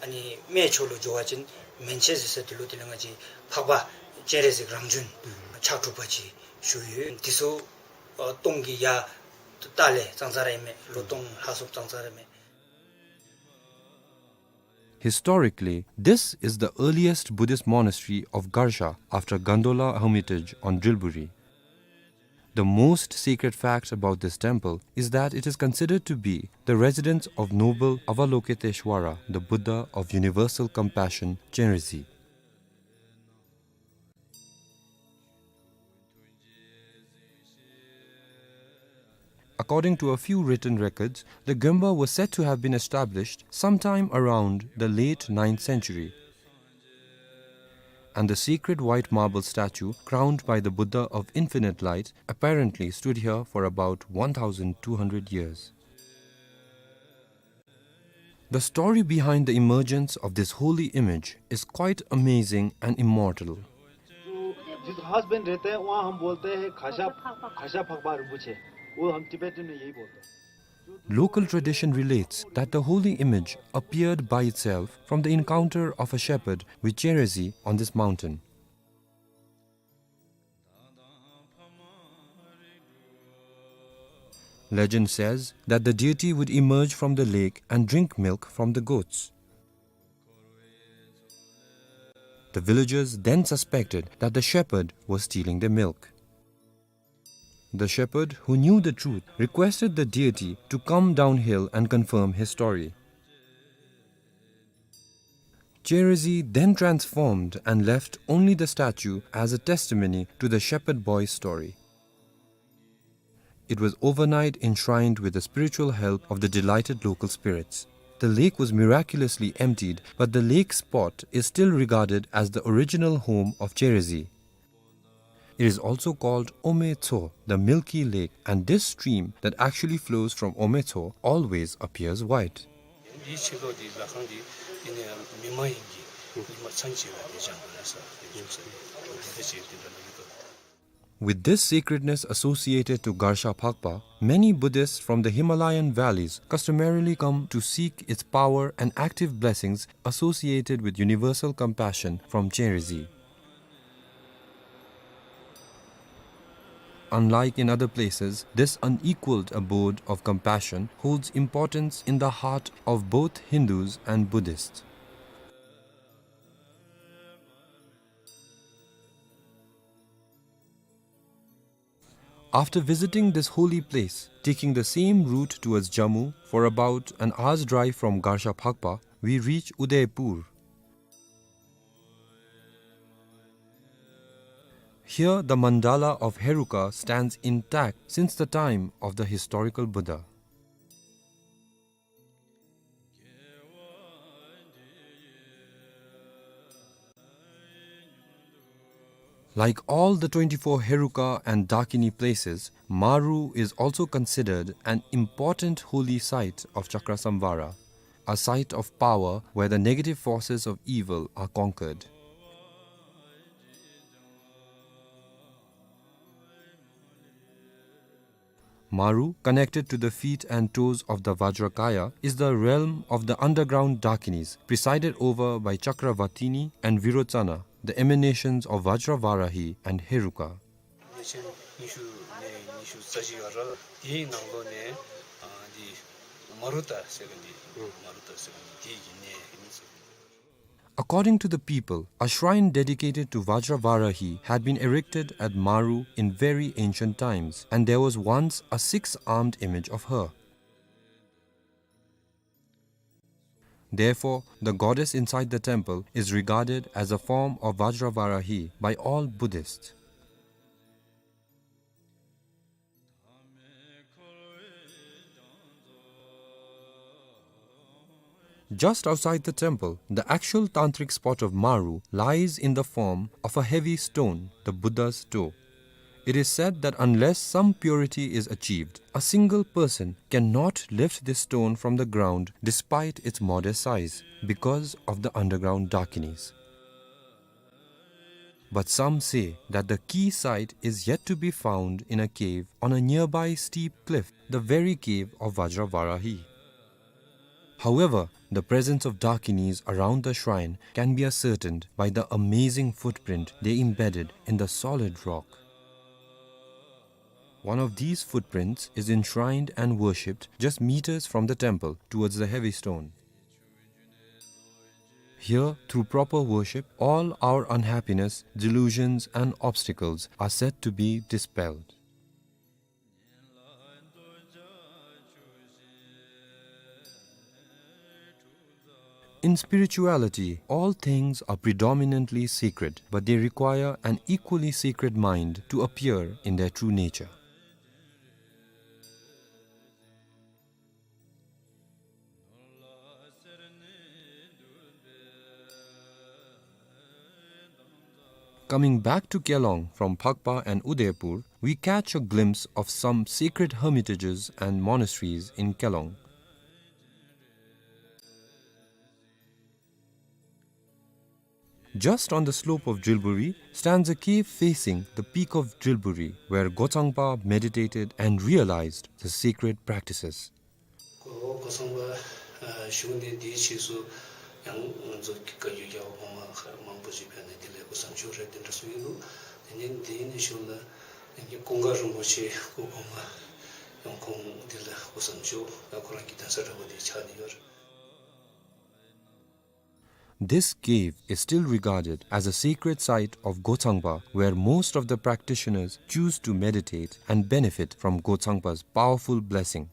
ཨ་ནི་སྨད་ཕྱོགས་ལུ་འགྱོ་བ་ཅིན་མན་ཆད་ཟེར་ས་དེ་ལུ་དེ་ལས་ང་བཅས་འཕགས་པ་སྤྱན་རས་གཟིགས་རང་བྱོན་ཕྱག་དྲུག་པ་ཅིག་བཞུགས་ཡོད། དེ་ཚུ་ཨ་སྟོང་གི་ཡར་ལྟག་ལས་ཙང་ཙང་ར་ཨིན་མས། ལོ་སྟོང་ལྷག་སོངམ་ཙང་ཙང་ར་ཨིན་མས། Historically, this is the earliest Buddhist monastery of Garsha after Gandola Hermitage on Drilburi. The most sacred fact about this temple is that it is considered to be the residence of noble Avalokiteshvara, the Buddha of universal compassion, Chenrezig. According to a few written records, the gyomba was said to have been established sometime around the late ninth century. And the sacred white marble statue crowned by the Buddha of Infinite Light apparently stood here for about one thousand two hundred years. The story behind the emergence of this holy image is quite amazing and immortal. जो जिस खास बन रहते हैं, वहाँ हम बोलते हैं खासा, खासा फकबा रिम्पोछे। वो हम तिब्बतन में यही बोलते हैं। Local tradition relates that the holy image appeared by itself from the encounter of a shepherd with Chenrezig on this mountain. Legend says that the deity would emerge from the lake and drink milk from the goats. The villagers then suspected that the shepherd was stealing their milk. The shepherd, who knew the truth, requested the deity to come downhill and confirm his story. Cherezi then transformed and left only the statue as a testimony to the shepherd boy's story. It was overnight enshrined with the spiritual help of the delighted local spirits. The lake was miraculously emptied, but the lake spot is still regarded as the original home of Cherezi. It is also called Ometso, the milky lake, and this stream that actually flows from Ometso always appears white. འདིའི་ཕྱི་ལོགས་འདི་ལྷ་ཁང་འདི་འདི་ནས་མི་མ་ཡིན་གྱི་ཉི་མ་མཚན་བྱེད་པ་དེ་བྱང་བ་ལ་ས་དེ་བྱུང་ས་འདི་འདི་འདྲ་བྱེད་འདི་འདྲ་ལ་མི་འདུག With this sacredness associated to Garsha Phakpa, many Buddhists from the Himalayan valleys customarily come to seek its power and active blessings associated with universal compassion from Cherezi. Unlike in other places, this unequaled abode of compassion holds importance in the heart of both Hindus and Buddhists. After visiting this holy place, taking the same route towards Jammu for about an hour's drive from Garsha Phakpa, we reach Udaipur. Here, the mandala of Heruka stands intact since the time of the historical Buddha. Like all the twenty-four Heruka and Dakini places, Maru is also considered an important holy site of Chakrasamvara, a site of power where the negative forces of evil are conquered. Maru, connected to the feet and toes of the Vajrakaya, is the realm of the underground Dakinis, presided over by Chakravatini and Virochana, the emanations of Vajravarahi and Heruka. གནས་ཆེན་ཉི་ཤུ་ནས་ཉི་ཤུ་རྩ་བཞི་བར་དེའི་ནང་ལོགས་ནས་ཨ་འདི་མ་རུ་ཏ་ཟེར་མཁན་འདི་མ་རུ་ཏ་ཟེར་མཁན་འདི་དེའི་གི་གནས་ཨིན་ཟེར། According to the people, a shrine dedicated to Vajravarahi had been erected at Maru in very ancient times, and there was once a six-armed image of her. Therefore, the goddess inside the temple is regarded as a form of Vajravarahi by all Buddhists. Just outside the temple, the actual tantric spot of Maru lies in the form of a heavy stone, the Buddha's toe. It is said that unless some purity is achieved, a single person cannot lift this stone from the ground despite its modest size, because of the underground Dakinis. But some say that the key site is yet to be found in a cave on a nearby steep cliff, the very cave of Vajravarahi. However, the presence of Dakinis around the shrine can be ascertained by the amazing footprint they embedded in the solid rock. One of these footprints is enshrined and worshipped just meters from the temple towards the heavy stone. Here, through proper worship, all our unhappiness, delusions, and obstacles are said to be dispelled. In spirituality, all things are predominantly sacred, but they require an equally sacred mind to appear in their true nature. Coming back to Kelong from Phakpa and Udaipur, we catch a glimpse of some sacred hermitages and monasteries in Kelong. Just on the slope of Drilburi stands a cave facing the peak of Drilburi, where Gochangpa meditated and realized the sacred practices. གོ་གོ་ཚང་པ་ཨ་བཞུགས་ནས་འདིའི་ཕྱིས་སུ་ཡང་ང་ཚོ་བཀའ་བརྒྱུད་རྒྱལ་བ་གོང་མ་མང་པོ་ཅིག་ཕེབས་ནས་འདི་ལས་སྐུ་གསུམ་བཞུགས་རེད་དེ་འདྲ་གསུངས་ཡོད་འདུག་དེ་ནས་འདི་ནས་གཞུག་ལ་ཡང་ཀུན་དགའ་རིན་པོ་ཆེ་སྐུ་གོང་མ་ཡང་ཁོང་འདི་ལ་སྐུ་གསུམ་བཞུགས་ཡང་ཁོ་རང་གི་གདན་ས་འདྲ་པོ་འདི་ཆགས་ནས་ཡོད་རེད། This cave is still regarded as a sacred site of Gochangpa, where most of the practitioners choose to meditate and benefit from Gochangpa's powerful blessing.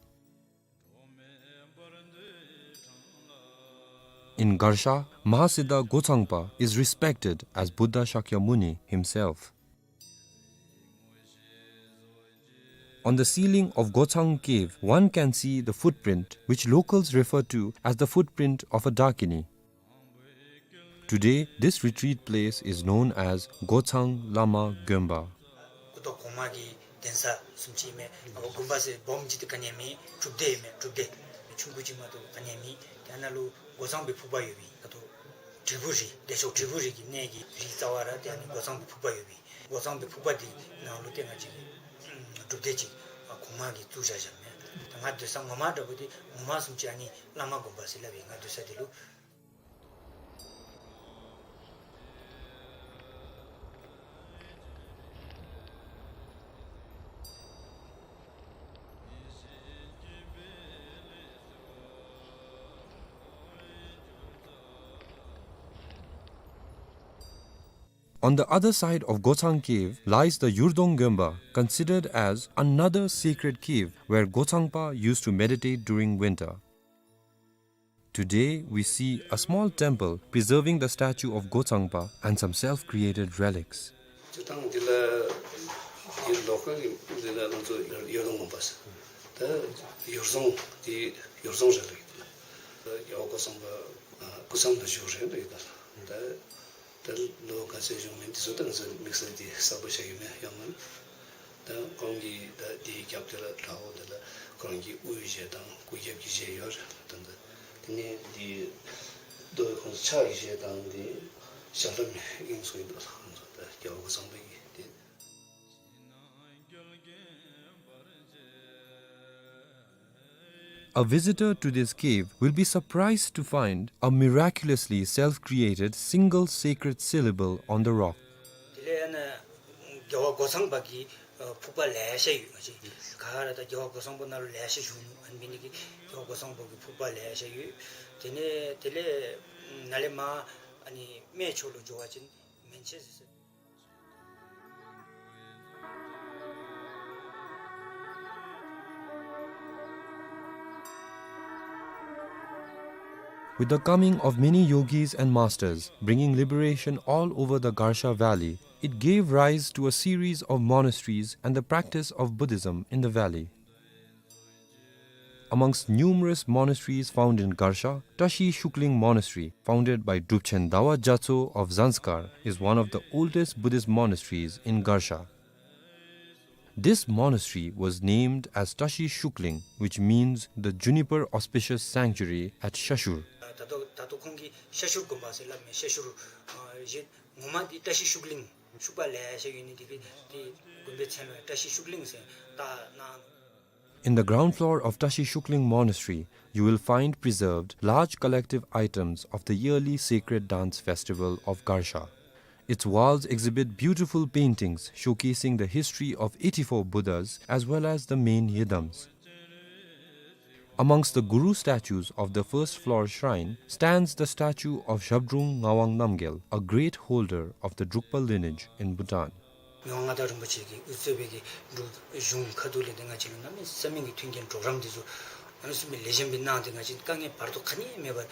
In Garsha, Mahasiddha Gotsangpa is respected as Buddha Shakyamuni himself. On the ceiling of Gotsang Cave, one can see the footprint, which locals refer to as the footprint of a Dakini. Today, this retreat place is known as Gotsang Lama Gonpa. སྐུ་ཐོག་གོང་མ་གི་གདན་ས་བཟུམ་ཅིག་མས། ཨ་དགོན་པ་ཟེར་སྦོམ་ཅིག་ཏེ་ག་ནི་ཡང་མེད། སྒྲུབ་སྡེ་མས། སྒྲུབ་སྡེ་ཆུང་ཀུ་ཅིག་མ་གཏོགས་ག་ནི་ཡང་མེད། ཏེ་ཨ་ནཱ་ལུ་སྒོ་ཚང་པའི་ཕུག་པ་ཡོད་པས། ད་ལྟོ་དྲིལ་བུ་རི་བདེ་མཆོག་དྲིལ་བུ་རི་གི་གནས་ཀྱི་རི་རྩ་བར་ཏེ་ཨ་ནི་སྒོ་ཚང་པའི་ཕུག་པ་ཡོད་པས། སྒོ་ཚང་པའི་ཕུག་པ་འདི་ནང་ལུ་ཏེ་ང་བཅས་ཀྱི་སྒྲུབ་སྡེ་ཅིག་གོང་མ་གིས་བཙུགས་བཞག་བཞགཔ་མས། ད་ང་སྡོད་ས་ངོ་མ་འདྲ་པོ་འདི་ངོ་མ་བཟུམ་ཅིག་ཨ་ནི་བླ་མ་དགོན་པ་ཟེར་སླབ་པས། ང་སྡོད་ས་འདི་ལུ། On the other side of Gotsang Cave lies the Yurdong Gonpa, considered as another sacred cave where Gotsangpa used to meditate during winter. Today, we see a small temple preserving the statue of Gotsangpa and some self-created relics. ཅི་ཐང་འདི་ལ་འདི་ལོ་ཀལ་འདི་ལ་ང་ཚོ་ཡུར་རྫོང་དགོན་པ་ཟེར། ད་ཡུར་རྫོང་འདི་ཡུར་རྫོང་རེད་ལགས། ད་རྒྱལ་བ་གོ་ཚང་པ་སྐུ་མཚམས་ལ་བཞུགས་རེད་ལགས། ད་ད་ལོ་ག་ཚོད་བཞུགས་མིན་འདི་ཚོ་ད་ང་ཚོ་དམིགས་བསལ་འདི་གསལ་པོ་ཆགས་ཡོད་མེད་ཡང་མིན། ད་ཁོང་གིས་ད་དེའི་རྒྱབ་དེ་ལ་བྲག་འོག་དེ་ལ་ཁོང་གི་དབུའི་གཞས་དང་སྐུ་རྒྱབ་ཀྱི་གཞས་ཡོད་རེད། ད་ད་དེ་ནས་འདི་རྡོ་ཁོང་ཕྱག་གི་གཞས་དང་འདི་ཞབས་བྲོ་མི་ཨིན་ཚུལ་འདུག་ལགས། ད་རྒྱལ་བ་གོ་ཚང་པ་གི་དེ། A visitor to this cave will be surprised to find a miraculously self-created single sacred syllable on the rock. དེ་ལས་ཨ་ནི་རྒྱལ་བ་གོ་ཚང་པ་གི་ཕུག་པ་ལེ་ཤ་ཡོད། ང་བཅས་ག་ར་ད་རྒྱལ་བ་གོ་ཚང་པ་ནང་ལུ་ལེ་ཤ་བཞུགས་ནུག། ཨ་ནི་འབད་ནི་དེ་གིས་རྒྱལ་བ་གོ་ཚང་པ་གི་ཕུག་པ་ལེ་ཤ་ཡོད། དེ་ནས་དེ་ལས་ནཱ་ལས་མར་ཨ་ནི་སྨད་ཕྱོགས་ལུ་འགྱོ་བ་ཅིན་མན་ཆད་ཟེར་ས། With the coming of many yogis and masters, bringing liberation all over the Garsha Valley, it gave rise to a series of monasteries and the practice of Buddhism in the valley. Amongst numerous monasteries found in Garsha, Tashi Shukling Monastery, founded by Drupchen Dawa Gyatso of Zanskar, is one of the oldest Buddhist monasteries in Garsha. This monastery was named as Tashi Shukling, which means the juniper auspicious sanctuary at Shashur. ད་ལྟོ་ད་ལྟོ་ཁོང་གིས་ཤ་ཤུར་དགོན་པ་ཟེར་སླབ་མས། ཤ་ཤུར་ཨ་གཞན་ངོ་མ་འདི་བཀྲ་ཤིས་ཤུགས་གླིང་ཤུག་པ་ལེ་ཤ་ཡོད་ནི་འདི་གིས་འདི་དགོན་པའི་མཚན་ལུ་བཀྲ་ཤིས་ཤུགས་གླིང་ཟེར་བཏགས་གནང་ནུག། In the ground floor of Tashi Shukling Monastery, you will find preserved large collective items of the yearly sacred dance festival of Garsha. Its walls exhibit beautiful paintings showcasing the history of eighty-four Buddhas as well as the main yidams. Amongst the Guru statues of the first floor shrine stands the statue of Zhabdrung Ngawang Namgyel, a great holder of the Drukpa lineage in Bhutan. མི་དབང་མངའ་བདག་རིན་པོ་ཆེ་གིས་དབུ་གཙོས་པའི་གི་འབྲུག་གཞུང་ཁ་ཐུག་ལས་ཏེ་ང་བཅས་ལུ་གནམ་མེད་ས་མེད་ཀྱི་མཐུན་རྐྱེན་གྲོགས་རམ་འདི་ཚུ་གནམ་མེད་ས་མེད་ལེགས་ཤོམ་སྦེ་གནང་སྟེ་ང་བཅས་དཀའ་ངལ་བར་དོ་ག་ནི་མེད་པར་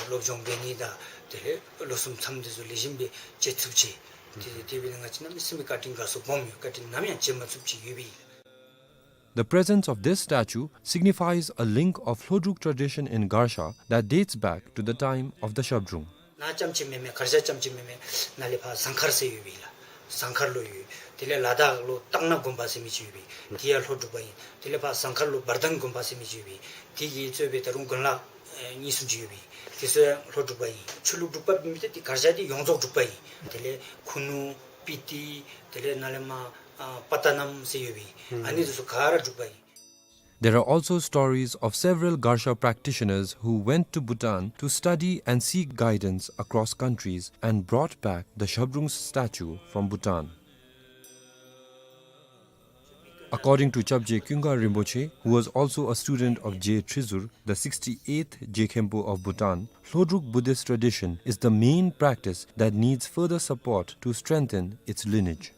སློབ་སྦྱོང་འབད་ནི་དང་དེ་ལས་ལོ་གསུམ་མཚམས་འདི་ཚུ་ལེགས་ཤོམ་སྦེ་བཅད་ཚུགསཔ་ཅིག། དེ་དེ་འབད་ནི་ང་བཅས་གནམ་མེད་ས་མེད་བཀའ་དྲིན་དགའ་ཚོར་སྦོམ་ཡོད། བཀའ་དྲིན་ནམ་ཡང་བརྗེད་མ་ཚུགསཔ་ཅིག་ཡོད་པས། The presence of this statue signifies a link of Hlodruk tradition in Garsha that dates back to the time of the Zhabdrung. ནཱ་རྐྱངམ་ཅིག་མེན་མས། གར་ཞ་རྐྱངམ་ཅིག་མེན་མས། ནཱ་ལས་ཕར་ཟངས་མཁར་ཟེར་ཡོད་པས་ལགས། ཟངས་མཁར་ལུ་ཡོད། དེ་ལས་ལ་དྭགས་ལུ་སྟག་སྣ་དགོན་པ་ཟེར་མི་ཅིག་ཡོད་པས། དེ་ཡང་ལྷོ་འབྲུག་པ་ཨིན། དེ་ལས་ཕར་ཟངས་མཁར་ལུ་བར་ལྡན་དགོན་པ་ཟེར་མི་ཅིག་ཡོད་པས། དེ་གིས་གཙོས་པའི་ད་རུང་དགོན་ལག་ཨེ་གཉིས་གསུམ་ཅིག་ཡོད་པས། དེ་ཚུ་ཡང་ལྷོ་འབྲུག་པ་ཨིན། ཆོས་ལུགས་འབྲུག་པ་མེན་མི་དེ་གར་ཞ་དེ་ཡོངས་རྫོགས་འབྲུག་པ་ཨིན། དེ་ལས་ཁུ་ནུ་སྤི་ཏི་དེ་ལས་ནཱ་ལས་མར་ཨ་པ་ཏ་ནམ་ཟེར་ཡོད་པས། ཨ་ནི་དེ་ཚུ་ག་ར་འབྲུག་པ་ཨིན། There are also stories of several Garsha practitioners who went to Bhutan to study and seek guidance across countries and brought back the Zhabdrung statue from Bhutan. According to Chapje Kyunga Rinpoche, who was also a student of Je Trizur, the sixty-eighth Je Khenpo of Bhutan, Hlodruk Buddhist tradition is the main practice that needs further support to strengthen its lineage.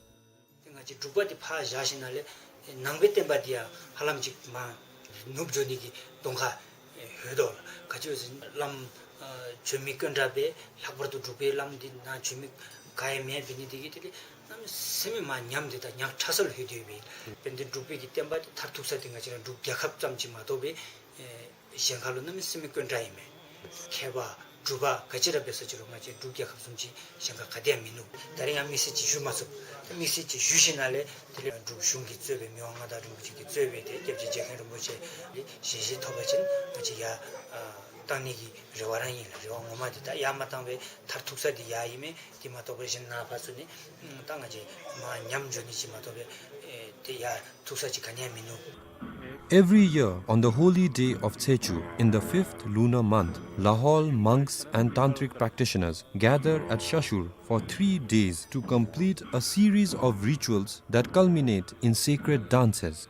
ཏེ་ང་བཅས་འབྲུག་པ་འདི་ཕར་བཞག་ཞིནམ་ལས་ནང་པའི་བསྟན་པ་འདི་ཡང་ཧ་ལམ་ཅིག་མར་ནུབ་འགྱོ་ནི་གི་གདོང་ཁར་ཡོད་དོ་ལགས། ག་ཅི་སྨོ་ཟེར་བླམ་ ཨ་བྱོན་མི་དཀོན་དྲགས་སྦེ་ལྷག་པར་དུ་འབྲུག་པའི་བླམ་འདི་ནཱ་བྱོན་མི་ག་ཡང་མེདཔ་འབད་ནི་དེ་གིས་དེ་ལས་གནམ་མེད་ས་མེད་མར་ཉམས་ཏེ་ད་ཉག་ཕྲ་ས་ལུ་ལྷོད་དེ་ཡོདཔ་ཨིན། དཔལ་ལྡན་འབྲུག་པའི་གི་བསྟན་པ་འདི་མཐར་ཐུག་ས་འདི་ང་བཅས་ར་འབྲུག་རྒྱལ་ཁབ་ཙམ་ཅིག་མ་གཏོགས་སྦེ་ཨེ་གཞན་ཁ་ལུ་གནམ་མེད་ས་མེད་དཀོན་དྲགས་ཨིན་མས། མཁས་པ་གྲུབ་པ་ག་ཅི་ར་འབད་ས་ཅི་རུང་ང་བཅས་འབྲུག་རྒྱལ་ཁབ་བཟུམ་ཅིག་གཞན་ཁ་ག་ཏེ་ཡང་མིན་ནུག། ད་རིས་ཡང་དམིགས་བསལ་ཅིག་ཞུ་མ་ཚུགས། ད་དམིགས་བསལ་ཅིག་ཞུ་ཞིནམ་ལས་དེ་ལས་འབྲུག་གཞུང་གིས་གཙོས་པའི་མི་དབང་མངའ་བདག་རིན་པོ་ཆེ་གིས་གཙོས་པའི་ཏེ་སྐྱབས་རྗེ་རྗེ་མཁན་རིན་པོ་ཆེ་ལས་ཞལ་བཞེས་ཐོབ་པ་ཅིན་ང་བཅས་ཡར་ཨ་བཏང་ནི་གི་རེ་བ་ར་ཨིན་ལགས། རེ་བ་ངོ་མ་འདི་ད་ཡར་མ་བཏང་པའི་མཐར་ཐུག་ས་འདི་ཡར་ཨིན་མས། དེ་མ་གཏོགས་པའི་གཞན་ནཱ་ཕར་ཚུར་ནི་ཨམ་ད་ང་བཅས་མར་ཉམས་འགྱོ་ནི་ཅིག་མ་གཏོགས་པའི་ཨེ་དེ་ཡར་ཐུག་ས་ཅིག་ག་ནི་ཡང་མིན་ནུག། Every year, on the holy day of Tsechu, in the fifth lunar month, Lahaul monks and tantric practitioners gather at Shashur for three days to complete a series of rituals that culminate in sacred dances.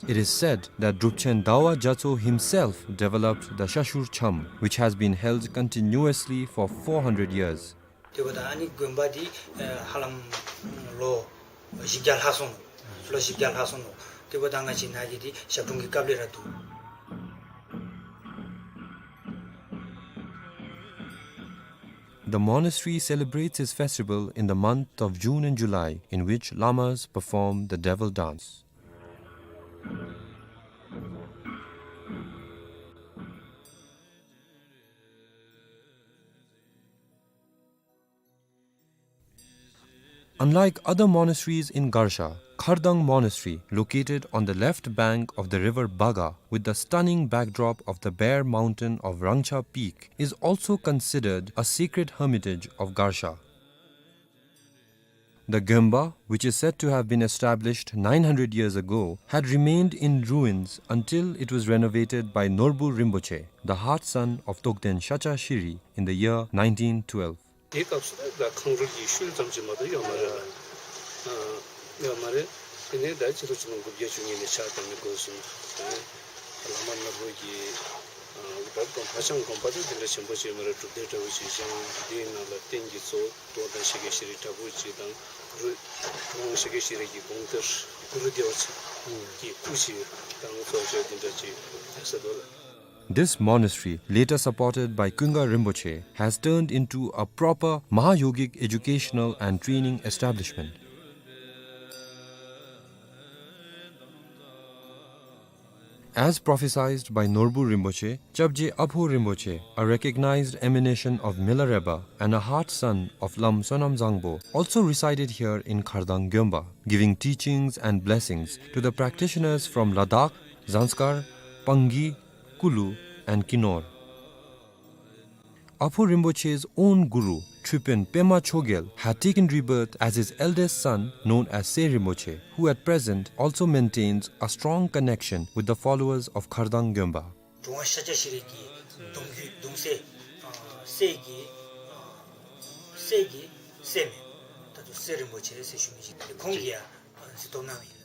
It is said that Drupchen Dawa Gyatso himself developed the Shashur Cham, which has been held continuously for four hundred years. དེ་འབདཝ་ད་ཨ་ནི་དགོན་པ་འདི་ཨེ་ཧ་ལམ་ལོ་བཞི་བརྒྱ་ལྷག་སོང་ནུག། ལོ་བཞི་བརྒྱ་ལྷག་སོང་ནུག། དེ་འབདཝ་ད་ང་བཅས་ནཱ་གི་འདི་ཞབས་དྲུང་གི་སྐབས་ལས་ར་འདུག། The monastery celebrates its festival in the month of June and July, in which lamas perform the devil dance. Unlike other monasteries in Garsha, Khardang Monastery, located on the left bank of the river Baga, with the stunning backdrop of the bare mountain of Rangcha Peak, is also considered a sacred hermitage of Garsha. The Gyomba, which is said to have been established nine hundred years ago, had remained in ruins until it was renovated by Norbu Rinpoche, the heart son of Togden Shacha Shiri, in the year nineteen twelve. དེའི་སྐབས་སུ་ད་ཁང་རུལ་གྱི་ཤུལ་ཙམ་ཅིག་མ་གཏོགས་ཡོད་མ་རེད་ལགས། ཨ་ཡོད་མ་རེད། དེ་ནས་ད་སྤྱི་ལོ་ཆིག་སྟོང་དགུ་བརྒྱ་བཅུ་གཉིས་ནས་ཕྱག་བཏབ་ནས་འགོ་བཟུང་། དེ་ནས་བླ་མ་ནོར་བུ་གིས་ཨ་བབས་དགོན་ཕ་བྱང་དགོན་པ་དེ་དེ་འདྲ་ཆེན་པོ་ཅིག་མ་རེད། སྒྲུབ་སྡེ་འདྲ་བོ་ཅིག་བཞེངས། དེའི་ནང་ལ་རྟེན་གྱི་གཙོ་བོ་རྟོགས་ལྡན་ཤཱཀྱ་ཤྲཱི་དྲག་པོ་ཅིག་དང་གུ་རུ་ཁྲི་དབང་ཤཱཀྱ་ཤྲཱི་གི་དགོངས་གཏེར་གུ་རུ་བདེ་བ་ཆེན་གྱི་སྐུ་ཅིག་དང་གཙོ་བྱས་དེ་འདྲ་ཅིག་ཡོད་ས་འདུག་ལགས། This monastery, later supported by Kunga Rinpoche, has turned into a proper Mahayogic educational and training establishment. As prophesied by Norbu Rinpoche, Chapje Apho Rinpoche, a recognized emanation of Milarepa and a heart son of Lam Sonam Zangpo, also resided here in Khardang Gyomba, giving teachings and blessings to the practitioners from Ladakh, Zanskar, Pangi, Kulu, and Kinor. Apho Rinpoche's own guru, Tripin Pema Chogyal, had taken rebirth as his eldest son, known as Se Rinpoche, who at present also maintains a strong connection with the followers of Khardang Gyomba. གྲུབ་དབང་ཤཱཀྱ་ཤྲཱི་གི་གདུང་རྒྱུད་གདུང་སྲས་ཨ་སྲས་ཀྱི་ཨ་སྲས་ཀྱི་སྲས་མོ་ད་ལྟོ་སེ་རིན་པོ་ཆེ་ཟེར་ཞུ་མི་ཅིག་ཁོང་གིས་ཡང་ཨ་གཟིགས་རྟོག་གནང་མི་ཨིན།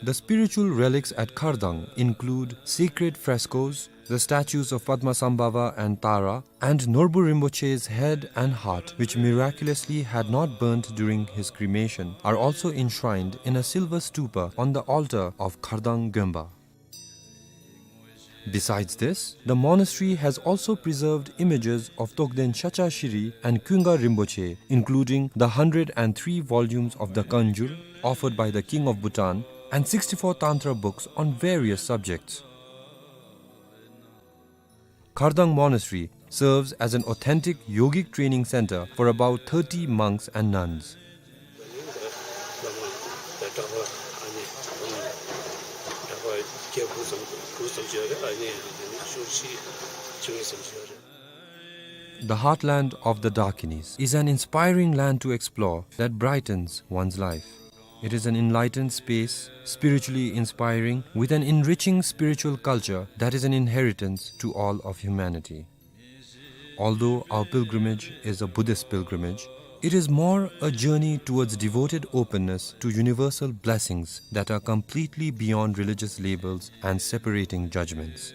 The spiritual relics at Khardang include sacred frescoes, the statues of Padmasambhava and Tara, and Norbu Rinpoche's head and heart, which miraculously had not burnt during his cremation, are also enshrined in a silver stupa on the altar of Khardang Gyomba. Besides this, the monastery has also preserved images of Togden Shacha Shiri and Kunga Rinpoche, including the hundred and three volumes of the Kanjur offered by the King of Bhutan and sixty-four Tantra books on various subjects. Khardang Monastery serves as an authentic yogic training center for about thirty monks and nuns. The heartland of the Dakinis is an inspiring land to explore that brightens one's life. It is an enlightened space, spiritually inspiring, with an enriching spiritual culture that is an inheritance to all of humanity. Although our pilgrimage is a Buddhist pilgrimage, it is more a journey towards devoted openness to universal blessings that are completely beyond religious labels and separating judgments.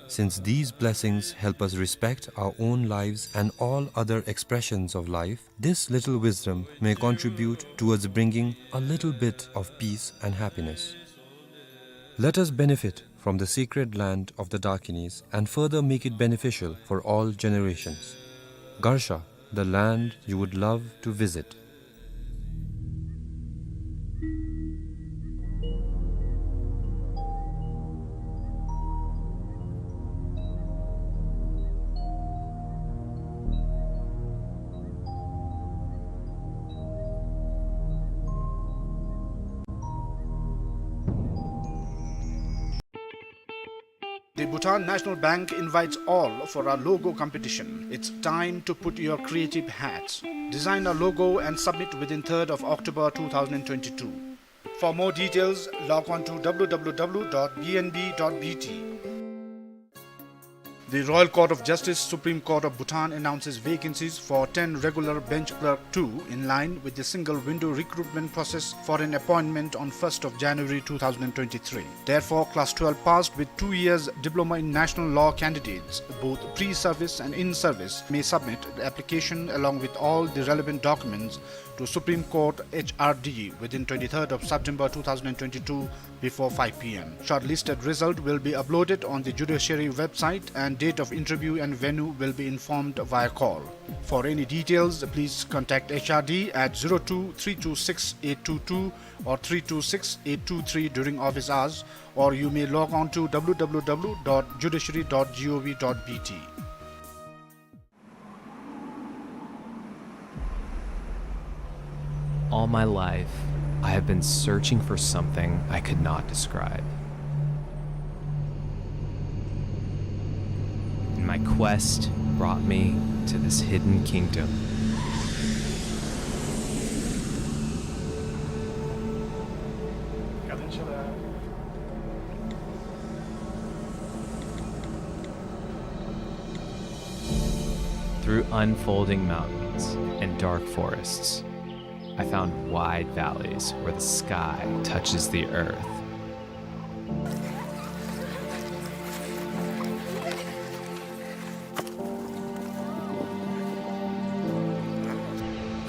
Since these blessings help us respect our own lives and all other expressions of life, this little wisdom may contribute towards bringing a little bit of peace and happiness. Let us benefit from the sacred land of the Dakinis and further make it beneficial for all generations. Garsha, the land you would love to visit. The Bhutan National Bank invites all for a logo competition. It's time to put your creative hats. Design a logo and submit within third of October two thousand twenty-two. For more details, log on to W W W dot B N B dot B T. The Royal Court of Justice, Supreme Court of Bhutan announces vacancies for ten regular bench clerk two in line with the single window recruitment process for an appointment on first of January two thousand twenty-three. Therefore, class twelve passed with two years diploma in national law candidates, both pre-service and in-service, may submit the application along with all the relevant documents to Supreme Court H R D within twenty-third of September two thousand twenty-two before five P M. Shortlisted result will be uploaded on the judiciary website and date of interview and venue will be informed via call. For any details, please contact H R D at zero two three two six eight two two or three two six eight two three during office hours, or you may log on to W W W dot judiciary dot gov dot B T. All my life, I have been searching for something I could not describe. And my quest brought me to this hidden kingdom. Through unfolding mountains and dark forests, I found wide valleys where the sky touches the earth.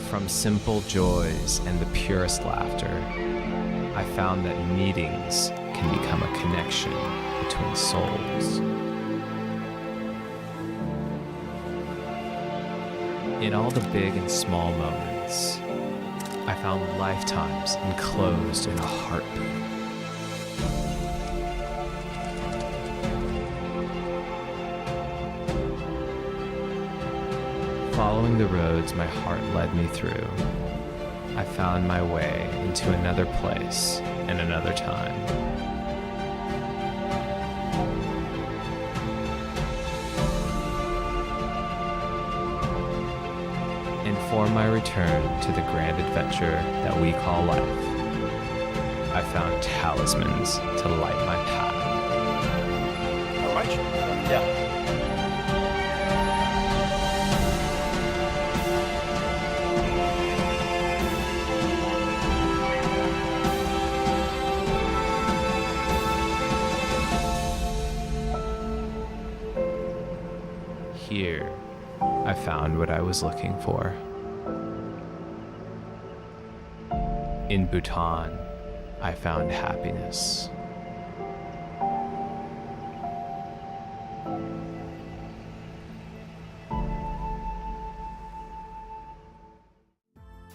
From simple joys and the purest laughter, I found that meetings can become a connection between souls. In all the big and small moments, I found lifetimes enclosed in a heartbeat. Following the roads my heart led me through, I found my way into another place and another time. And for my return to the grand adventure that we call life, I found talismans to light my path. All right? Yeah. Here, I found what I was looking for. In Bhutan, I found happiness.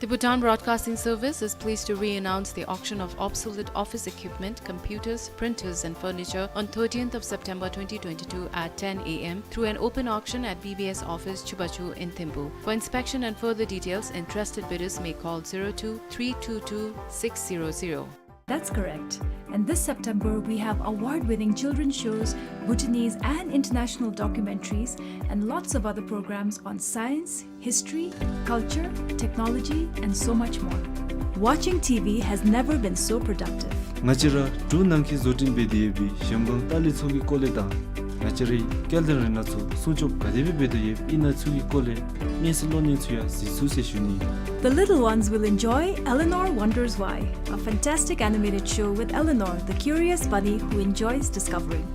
The Bhutan Broadcasting Service is pleased to re-announce the auction of obsolete office equipment, computers, printers, and furniture on thirteenth of September twenty twenty-two at ten A M through an open auction at B B S office, Chubachu in Thimphu. For inspection and further details, interested bidders may call zero two three two two six zero zero. That's correct. And this September, we have award-winning children's shows, Bhutanese and international documentaries, and lots of other programs on science, history, culture, technology, and so much more. Watching T V has never been so productive. ང་བཅས་ར་འབྲུག་ནང་འཁོད་བཟོ་སྐྲུན་འབད་དེ་ཡོད་པའི་གཞན་ཕན་ལྟ་ལས་ཚོགས་ཀྱི་སྐོར་ལས་དང་ང་བཅས་རའི་སྐལ་ལྡན་རིག་སྣ་ཚུ་སྲུང་སྐྱོབ་ག་དེ་སྦེ་འབད་དེ་ཡོད་པའི་གནས་ཚུལ་གྱི་སྐོར་ལས་གནས་ཚུལ་གློག་བརྙན་ཚུ་ཡང་གཟིགས་ཚུགས་ཟེར་ཞུ་ནི། The little ones will enjoy Eleanor Wonders Why, a fantastic animated show with Eleanor, the curious bunny who enjoys discovering.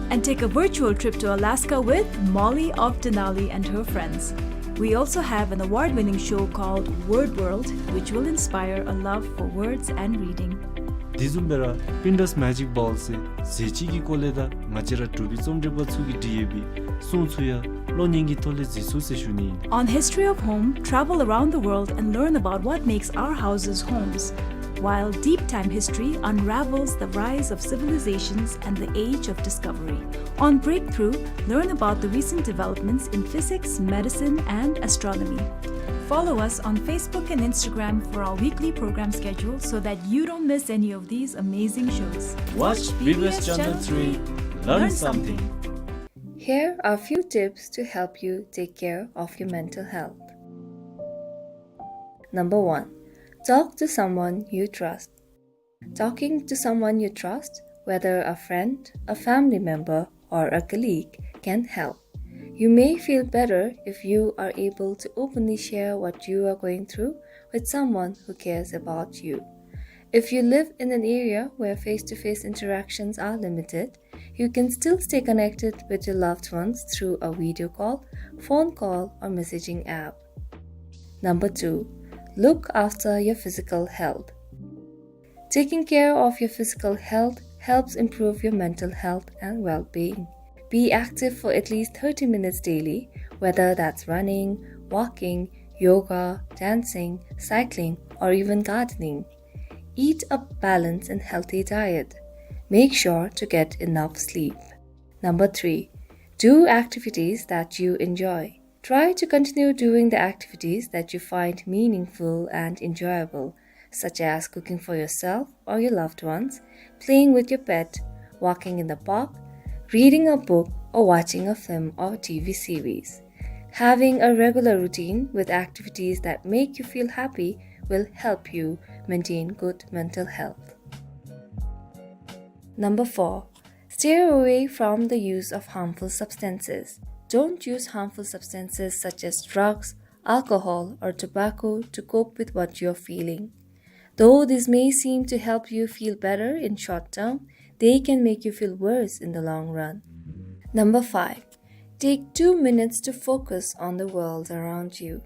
And take a virtual trip to Alaska with Molly of Denali and her friends. We also have an award-winning show called Word World, which will inspire a love for words and reading. དེ་བཟུམ་སྦེ་ར་Pinterest Magic Ball ཟེར་ཟས་བཅུད་ཀྱི་སྐོར་ལས་དང་ང་བཅས་ར་འབྲུག་པའི་རྩོམ་འབྲི་པ་ཚུ་གིས་བྲིས་ཡོད་པའི་སྲུང་ཚུ་ཡང་གློག་བརྙན་གྱི་ཐོག་ལས་གཟིགས་ཚུགས་ཟེར་ཞུ་ནི་ཨིན། On History of Home, travel around the world and learn about what makes our houses homes, while Deep Time History unravels the rise of civilizations and the age of discovery. On Breakthrough, learn about the recent developments in physics, medicine, and astronomy. Follow us on Facebook and Instagram for our weekly program schedule so that you don't miss any of these amazing shows. Watch B B S Channel three, learn something. Here are a few tips to help you take care of your mental health. Number one, talk to someone you trust. Talking to someone you trust, whether a friend, a family member, or a colleague, can help. You may feel better if you are able to openly share what you are going through with someone who cares about you. If you live in an area where face-to-face interactions are limited, you can still stay connected with your loved ones through a video call, phone call, or messaging app. Number two, look after your physical health. Taking care of your physical health helps improve your mental health and well-being. Be active for at least thirty minutes daily, whether that's running, walking, yoga, dancing, cycling, or even gardening. Eat a balanced and healthy diet. Make sure to get enough sleep. Number three, do activities that you enjoy. Try to continue doing the activities that you find meaningful and enjoyable, such as cooking for yourself or your loved ones, playing with your pet, walking in the park, reading a book, or watching a film or T V series. Having a regular routine with activities that make you feel happy will help you maintain good mental health. Number four, stay away from the use of harmful substances. Don't use harmful substances such as drugs, alcohol, or tobacco to cope with what you're feeling. Though this may seem to help you feel better in short term, they can make you feel worse in the long run. Number five, take two minutes to focus on the world around you.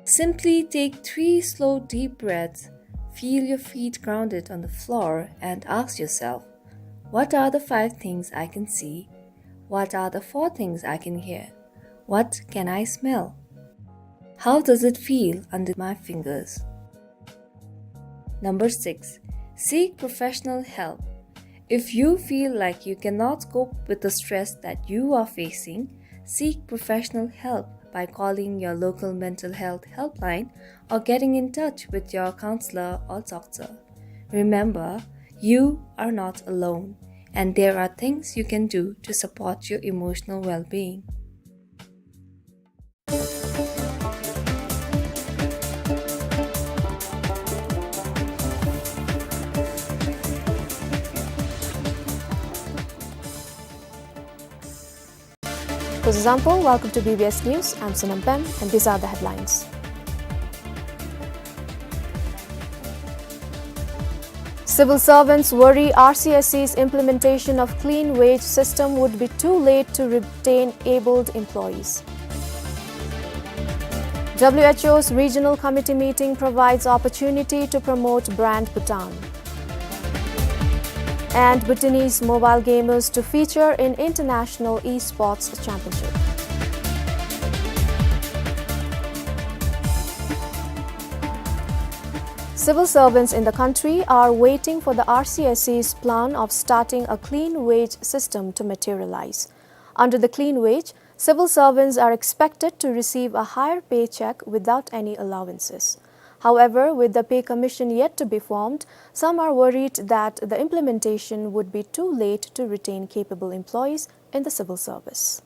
Simply take three slow, deep breaths, feel your feet grounded on the floor, and ask yourself, "What are the five things I can see? What are the four things I can hear? What can I smell? How does it feel under my fingers?" Number six, seek professional help. If you feel like you cannot cope with the stress that you are facing, seek professional help by calling your local mental health helpline or getting in touch with your counselor or doctor. Remember, you are not alone, and there are things you can do to support your emotional well-being. Kuzuzangpo, welcome to B B S News. I'm Sonam Pem, and these are the headlines. Civil servants worry R C S C's implementation of clean wage system would be too late to retain abled employees. W H O's regional committee meeting provides opportunity to promote brand Bhutan. And Bhutanese mobile gamers to feature in International Esports Championship. Civil servants in the country are waiting for the R C S C's plan of starting a clean wage system to materialize. Under the clean wage, civil servants are expected to receive a higher paycheck without any allowances. However, with the pay commission yet to be formed, some are worried that the implementation would be too late to retain capable employees in the civil service.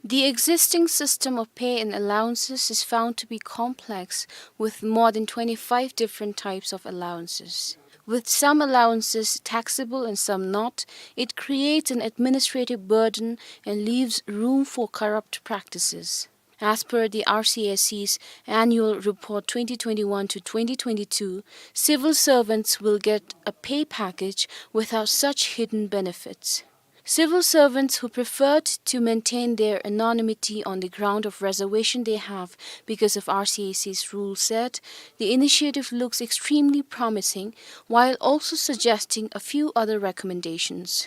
The existing system of pay and allowances is found to be complex, with more than twenty-five different types of allowances. With some allowances taxable and some not, it creates an administrative burden and leaves room for corrupt practices. As per the R C S C's Annual Report twenty twenty-one to twenty twenty-two, civil servants will get a pay package without such hidden benefits. Civil servants who preferred to maintain their anonymity on the ground of reservation they have because of R C A C's rule said the initiative looks extremely promising, while also suggesting a few other recommendations.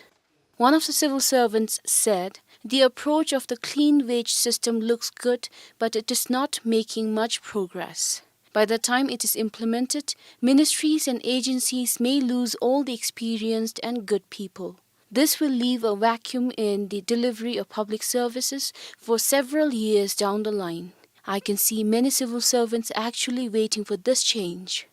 One of the civil servants said, "The approach of the clean wage system looks good, but it is not making much progress. By the time it is implemented, ministries and agencies may lose all the experienced and good people. This will leave a vacuum in the delivery of public services for several years down the line. I can see many civil servants actually waiting for this change."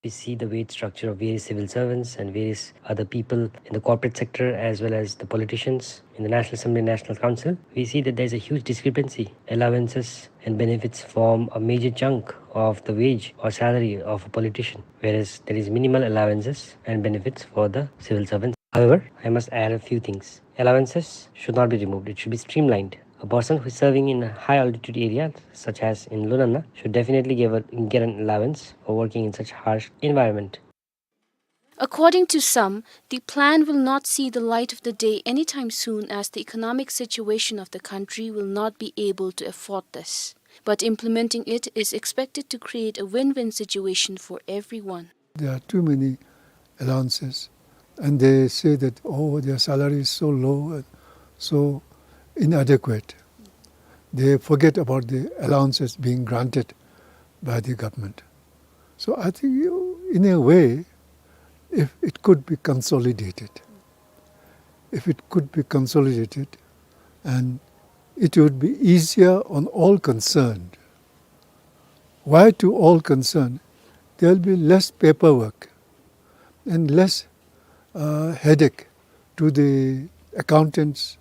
We see the wage structure of various civil servants and various other people in the corporate sector, as well as the politicians in the National Assembly and National Council. We see that there's a huge discrepancy. Allowances and benefits form a major chunk of the wage or salary of a politician, whereas there is minimal allowances and benefits for the civil servants. However, I must add a few things. Allowances should not be removed. It should be streamlined. A person who is serving in a high altitude area, such as in Lunana, should definitely give a, get an allowance for working in such harsh environment. According to some, the plan will not see the light of the day anytime soon, as the economic situation of the country will not be able to afford this. But implementing it is expected to create a win-win situation for everyone. There are too many allowances, and they say that, "Oh, their salary is so low, uh, so inadequate." They forget about the allowances being granted by the government. So I think you, in a way, if it could be consolidated, if it could be consolidated, and it would be easier on all concerned. Why to all concerned? There'll be less paperwork and less, uh, headache to the accountants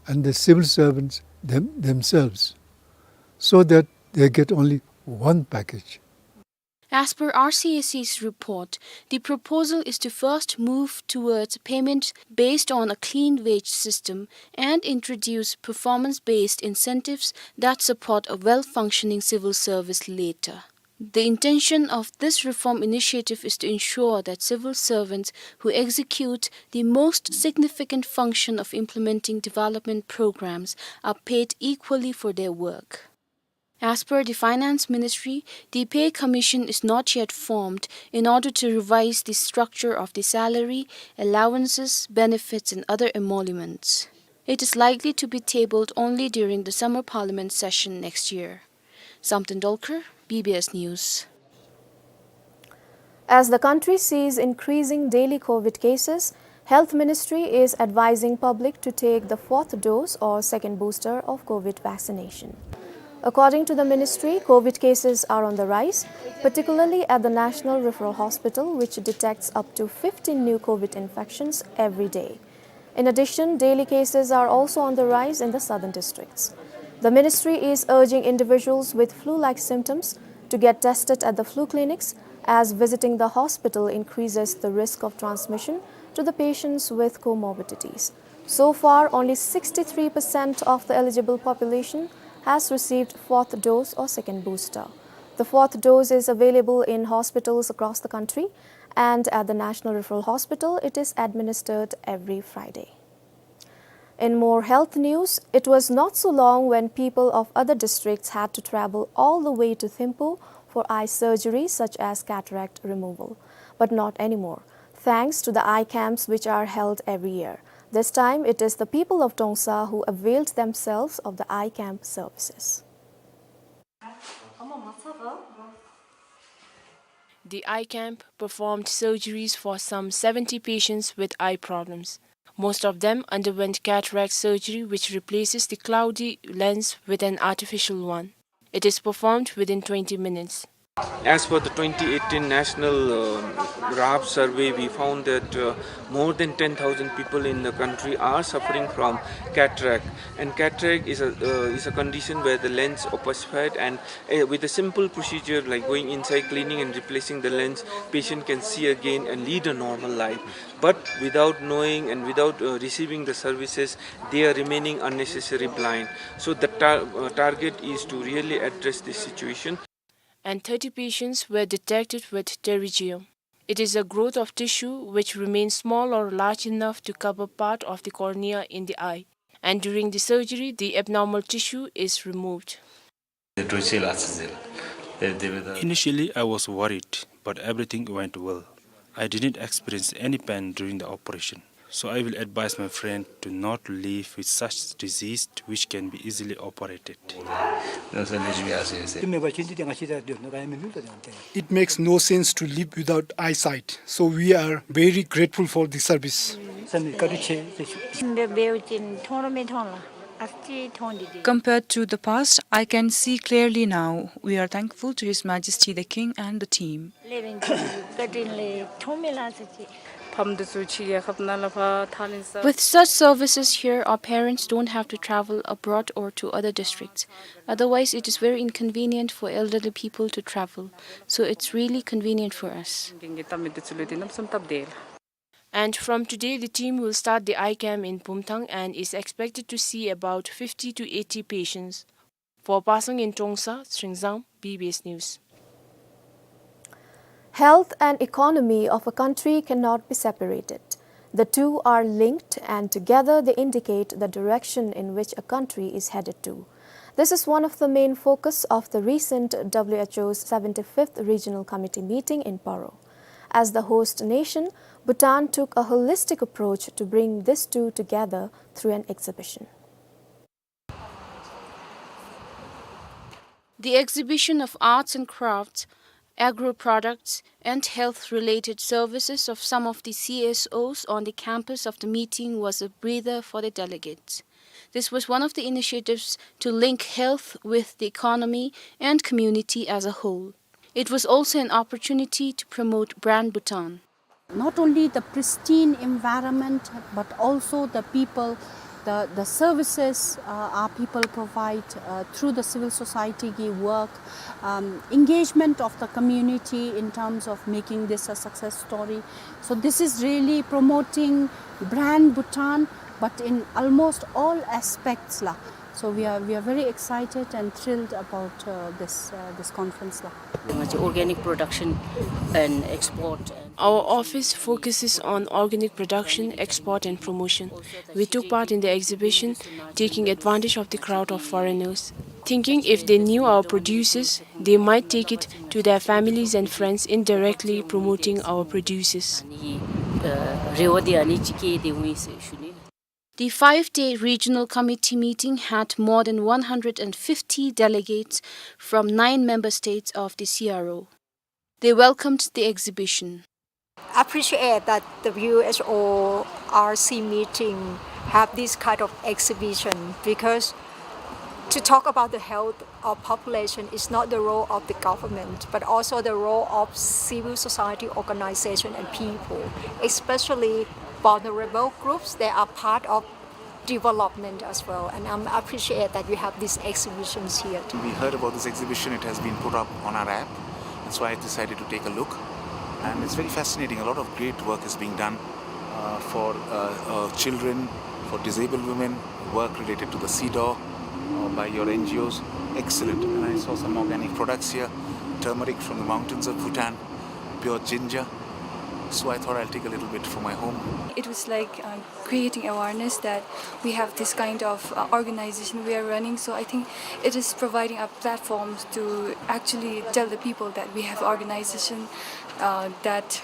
and the civil servants them-, themselves, so that they get only one package. As per R C A C's report, the proposal is to first move towards payment based on a clean wage system and introduce performance-based incentives that support a well-functioning civil service later. The intention of this reform initiative is to ensure that civil servants who execute the most significant function of implementing development programs are paid equally for their work. As per the Finance Ministry, the Pay Commission is not yet formed in order to revise the structure of the salary, allowances, benefits, and other emoluments. It is likely to be tabled only during the summer parliament session next year. Samten Dolkar, B B S News. As the country sees increasing daily COVID cases, Health Ministry is advising public to take the fourth dose or second booster of COVID vaccination. According to the ministry, COVID cases are on the rise, particularly at the National Referral Hospital, which detects up to fifteen new COVID infections every day. In addition, daily cases are also on the rise in the southern districts. The ministry is urging individuals with flu-like symptoms to get tested at the flu clinics, as visiting the hospital increases the risk of transmission to the patients with comorbidities. So far, only sixty-three percent of the eligible population has received fourth dose or second booster. The fourth dose is available in hospitals across the country, and at the National Referral Hospital, it is administered every Friday. In more health news, it was not so long when people of other districts had to travel all the way to Thimphu for eye surgery, such as cataract removal. But not anymore, thanks to the eye camps which are held every year. This time, it is the people of Trongsa who availed themselves of the eye camp services. The eye camp performed surgeries for some seventy patients with eye problems. Most of them underwent cataract surgery, which replaces the cloudy lens with an artificial one. It is performed within twenty minutes. As per the twenty eighteen National, uh, RAHAP survey, we found that, uh, more than ten thousand people in the country are suffering from cataract. And cataract is a, uh, is a condition where the lens opacified, and, uh, with a simple procedure like going inside, cleaning and replacing the lens, patient can see again and lead a normal life. But without knowing and without, uh, receiving the services, they are remaining unnecessary blind. So the tar-, uh, target is to really address this situation. And thirty patients were detected with pterygium. It is a growth of tissue which remains small or large enough to cover part of the cornea in the eye, and during the surgery, the abnormal tissue is removed. Initially, I was worried, but everything went well. I didn't experience any pain during the operation. So I will advise my friend to not live with such disease which can be easily operated. It makes no sense to live without eyesight, so we are very grateful for the service. Compared to the past, I can see clearly now. We are thankful to His Majesty the King and the team. With such services here, our parents don't have to travel abroad or to other districts. Otherwise, it is very inconvenient for elderly people to travel. So it's really convenient for us. And from today, the team will start the eye camp in Pumthang and is expected to see about fifty to eighty patients. For Pasang in Trongsa, Sringzang, B B S News. Health and economy of a country cannot be separated. The two are linked, and together they indicate the direction in which a country is headed to. This is one of the main focus of the recent W H O's seventy-fifth Regional Committee meeting in Paro. As the host nation, Bhutan took a holistic approach to bring these two together through an exhibition. The exhibition of arts and crafts, agro products, and health-related services of some of the C S Os on the campus of the meeting was a breather for the delegates. This was one of the initiatives to link health with the economy and community as a whole. It was also an opportunity to promote Brand Bhutan. Not only the pristine environment, but also the people, the, the services, uh, our people provide, uh, through the civil society ki work, um, engagement of the community in terms of making this a success story. So this is really promoting Brand Bhutan, but in almost all aspects la. So we are, we are very excited and thrilled about, uh, this, uh, this conference la. Organic production and export and Our office focuses on organic production, export and promotion. We took part in the exhibition, taking advantage of the crowd of foreigners, thinking if they knew our producers, they might take it to their families and friends, indirectly promoting our producers. The five-day regional committee meeting had more than one hundred and fifty delegates from nine member states of the C R O. They welcomed the exhibition. Appreciate that the W H O R C meeting have this kind of exhibition, because to talk about the health of population is not the role of the government, but also the role of civil society organization and people, especially vulnerable groups that are part of development as well. And I appreciate that you have these exhibitions here too. We heard about this exhibition, it has been put up on our app, and so I decided to take a look. And it's very fascinating, a lot of great work is being done uh, for uh, uh, children, for disabled women, work related to the CEDAW uh, by your N G Os. Excellent. And I saw some organic products here, turmeric from the mountains of Bhutan, pure ginger. So I thought I'll take a little bit for my home. It was like uh, creating awareness that we have this kind of uh, organization we are running. So I think it is providing a platform to actually tell the people that we have organization uh, that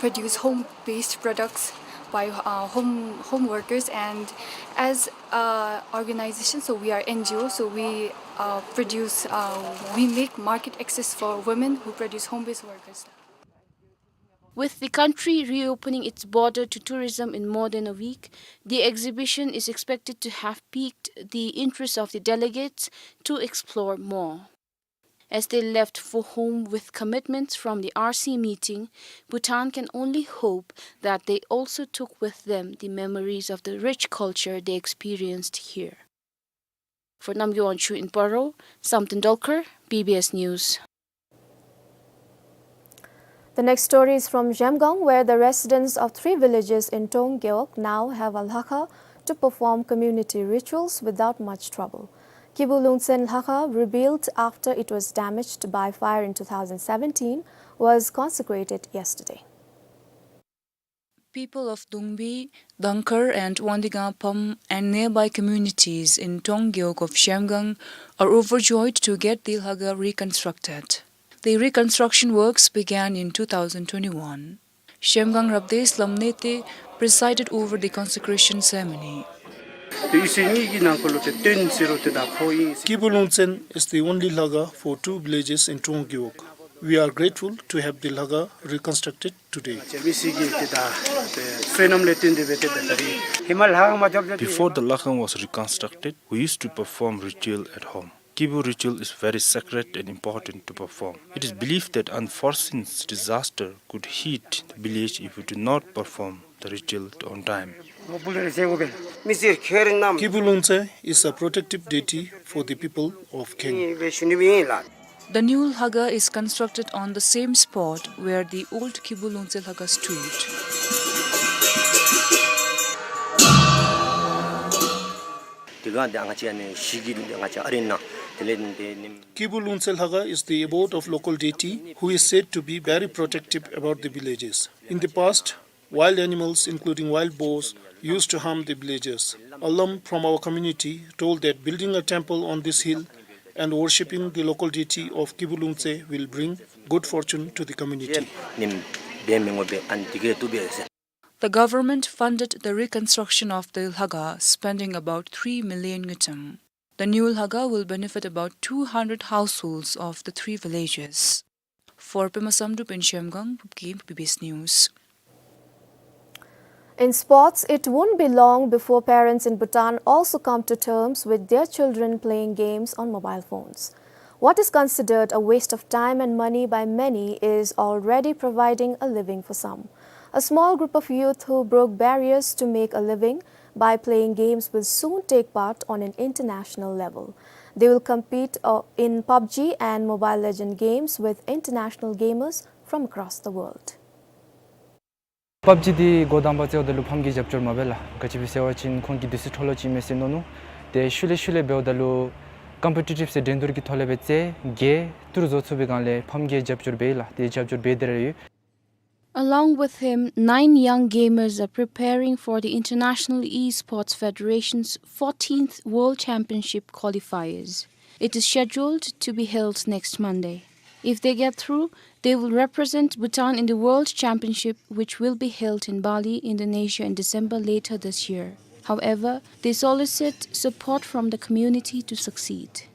produce home-based products by uh, home home workers, and as a organization, so we are N G O, so we uh, produce uh, we make market access for women who produce home-based workers. With the country reopening its border to tourism in more than a week, the exhibition is expected to have piqued the interest of the delegates to explore more. As they left for home with commitments from the R C meeting, Bhutan can only hope that they also took with them the memories of the rich culture they experienced here. For Namgay Wangchuk in Paro, Samten Dolkar, B B S News. The next story is from Zhemgang, where the residents of three villages in Tong Gewog now have a lhakha to perform community rituals without much trouble. Kibu Lungtsen Lhakha, rebuilt after it was damaged by fire in two thousand seventeen, was consecrated yesterday. People of Dungbi, Dangkhar and Wangdikang Pham and nearby communities in Tonggyok of Shemgang are overjoyed to get the Lhaga reconstructed. The reconstruction works began in two thousand twenty-one. Shemgang Rabdes Lamnete presided over the consecration ceremony. Kibu Lungtsen is the only Lhaga for two villages in Tonggyok. We are grateful to have the Lhaga reconstructed today. Before the Lhaga was reconstructed, we used to perform ritual at home. Kibu ritual is very sacred and important to perform. It is believed that unforeseen disaster could hit the village if we do not perform the ritual on time. Kibu Lungtse is a protective deity for the people of Kheng. The new Lhaga is constructed on the same spot where the old Kibu Lungtse Lhaga stood. དེ་སྒང་དེ་ང་བཅས་ཨ་ནི་གཞིས་ཀྱི་ང་བཅས་ཨ་རི་ནང་དེ་ལས་དེ་ནི། Kibu Lungtse Lhaga is the abode of local deity who is said to be very protective about the villages. In the past, wild animals, including wild boars, used to harm the villagers. Alam from our community told that building a temple on this hill and worshipping the local deity of Kibu Lungtse will bring good fortune to the community. The government funded the reconstruction of the Lhaga, spending about three million ngultrum. The new Lhaga will benefit about two hundred households of the three villages. For Pema Samdrup in Shemgang, Pupkim, B B S News. In sports, it won't be long before parents in Bhutan also come to terms with their children playing games on mobile phones. What is considered a waste of time and money by many is already providing a living for some. A small group of youth who broke barriers to make a living by playing games will soon take part on an international level. They will compete, uh, in PUBG and Mobile Legend games with international gamers from across the world. PUBG འདི་འགོ་དང་པ་བརྩིཝ་ད་ལུ་ཕམ་གིས་རྒྱབ་སྐྱོར་མ་འབད་ལགས། ག་ཅི་སྦེ་ཟེར་བ་ཅིན་ཁོང་གིས་དུས་ཚོད་འཕྲོ་བརླག་ཅིག་མས་ཟེར་མནོ་ནུག། ཏེ་ཤུལ་ལས་ཤུལ་ལས་འབདཝ་ད་ལུ་ཀམ་པི་ཊི་ཊིབ་ཟེར་འགྲན་བསྡུར་གྱི་ཐོག་ལས་སྦེ་རྩེད་བརྒྱད་ཏི་རུ་བཟོ་ཚུགས་པའི་སྒང་ལས་ཕམ་གིས་རྒྱབ་སྐྱོར་འབད་ཡི་ལགས། ཏེ་རྒྱབ་སྐྱོར་འབད་དེ་ར་ཡོད། Along with him, nine young gamers are preparing for the International Esports Federation's fourteenth World Championship qualifiers. It is scheduled to be held next Monday. If they get through, they will represent Bhutan in the World Championship, which will be held in Bali, Indonesia, in December later this year. However, they solicit support from the community to succeed.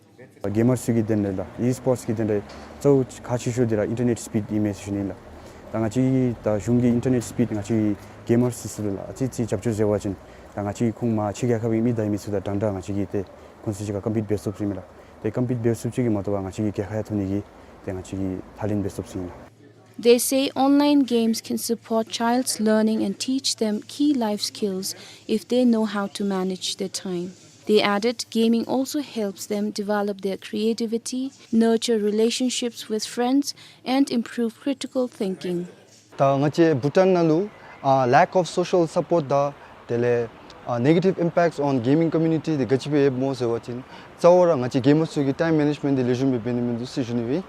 གེམ་མར་ཚུ་གི་དོན་ལས་ལགས་ཨི་སི་པོརཊ་གི་དོན་ལས་གཙོ་བོ་ཁག་ཆེ་ཤོས་འདི་ར་ཨིན་ཊར་ནེཊ་སི་པིཌ་ཨིན་མས་ཟེར་ཞུ་ནི་ལགས། ད་ང་བཅས་ཀྱི་ད་གཞུང་གི་ཨིན་ཊར་ནེཊ་སི་པིཌ་ང་བཅས་ཀྱི་གེམ་མར་ཚུ་ལུ་ལགས་ཨ་ཙི་ཙི་རྒྱབ་སྐྱོར་ཟེར་བ་ཅིན་ད་ང་བཅས་ཀྱི་ཁོང་མ་ཕྱི་རྒྱལ་ཁབ་ཀྱི་མི་དང་ཡོད་མི་ཚུ་དང་འདྲན་འདྲ་ང་བཅས་ཀྱིས་ཏེ་ཁོང་ཚུ་གཅིག་ཁར་ཀམ་པིཊ་འབད་ཚུགསཔ་ཨིན་མས་ལགས། ཏེ་ཀམ་པིཊ་འབད་ཚུགསཔ་ཅིག་གིས་མ་གཏོགས་པ་ང་བཅས་ཀྱི་རྒྱལ་ཁ་ཡང་ཐོབ་ནི་གི་ཏེ་ང་བཅས་ཀྱིས་ཐག་ལེན་འབད་ཚུགསཔ་ཨིན་ལགས། They say online games can support child's learning and teach them key life skills if they know how to manage their time. They added, gaming also helps them develop their creativity, nurture relationships with friends, and improve critical thinking. ད་ང་བཅས་བྷུ་ཊཱན་ནང་ལུ་ཨ་lack of social support དང་དེ་ལས་ཨ་negative impacts on gaming community འདི་ག་ཅི་སྦེ་ཡོདཔ་སྨོ་ཟེར་བ་ཅིན་གཙོ་བོ་ར་ང་བཅས་གེམ་མར་ཚུ་གིས་ཊའིམ་མེ་ནེཇ་མེནཊ་འདི་ལེགས་ཤོམ་སྦེ་འབད་ནི་མིན་འདུག་ཟེར་ཞུ་ནི་སྦེ་ཨིན།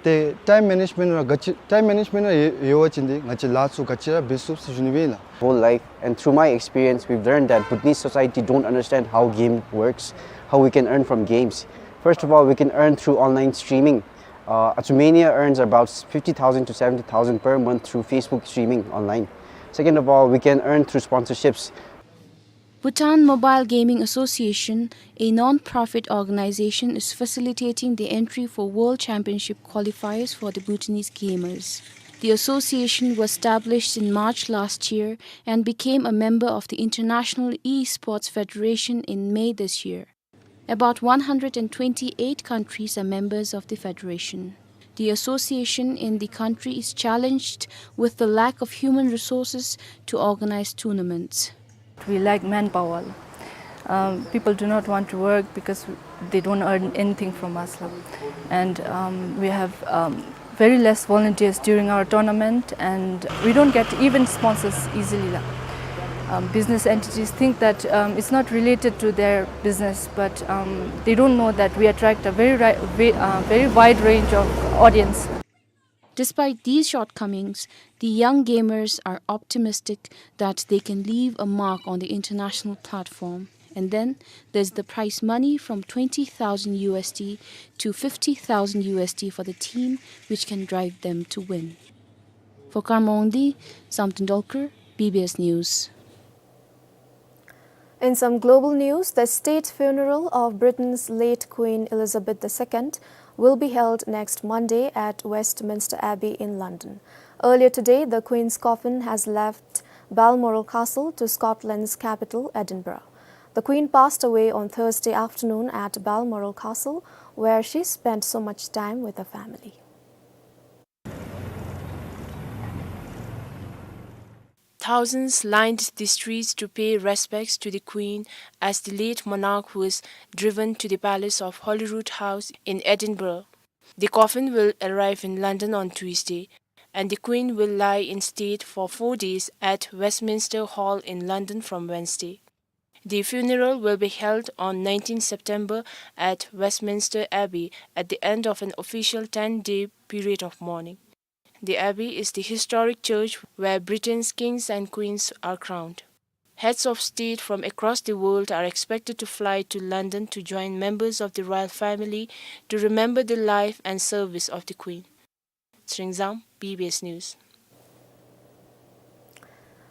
ཏེ་ཊའིམ་མེ་ནེཇ་མེནཊ་ར་ག་ཅི་ཊའིམ་མེ་ནེཇ་མེནཊ་ར་ཡོད་ཡོད་པ་ཅིན་འདི་ང་བཅས་ལཱ་ཚུ་ག་ཅི་ར་འབད་ཚུགས་ཟེར་ཞུ་ནི་སྦེ་ཨིན་ལགས། Whole life, and through my experience, we've learned that Bhutanese society don't understand how game works, how we can earn from games. First of all, we can earn through online streaming. Uh, Atsumania earns about fifty thousand to seventy thousand per month through Facebook streaming online. Second of all, we can earn through sponsorships. Bhutan Mobile Gaming Association, a non-profit organization, is facilitating the entry for World Championship qualifiers for the Bhutanese gamers. The association was established in March last year and became a member of the International Esports Federation in May this year. About one hundred and twenty-eight countries are members of the federation. The association in the country is challenged with the lack of human resources to organize tournaments. We lack manpower. Um, people do not want to work because they don't earn anything from us, la. And, um, we have, um, very less volunteers during our tournament, and we don't get even sponsors easily, la. Um, business entities think that, um, it's not related to their business, but, um, they don't know that we attract a very ri-, ve-, uh, very wide range of audience. Despite these shortcomings, the young gamers are optimistic that they can leave a mark on the international platform. And then there's the prize money from twenty thousand U S D to fifty thousand U S D for the team which can drive them to win. For Karma Wangdi, Samten Dolkar, B B S News. In some global news, the state funeral of Britain's late Queen Elizabeth the Second will be held next Monday at Westminster Abbey in London. Earlier today, the Queen's coffin has left Balmoral Castle to Scotland's capital, Edinburgh. The Queen passed away on Thursday afternoon at Balmoral Castle, where she spent so much time with her family. Thousands lined the streets to pay respects to the Queen as the late monarch was driven to the palace of Holyrood House in Edinburgh. The coffin will arrive in London on Tuesday, and the Queen will lie in state for four days at Westminster Hall in London from Wednesday. The funeral will be held on nineteenth September at Westminster Abbey at the end of an official ten-day period of mourning. The Abbey is the historic church where Britain's kings and queens are crowned. Heads of state from across the world are expected to fly to London to join members of the royal family to remember the life and service of the Queen. Tshering Zam, B B S News.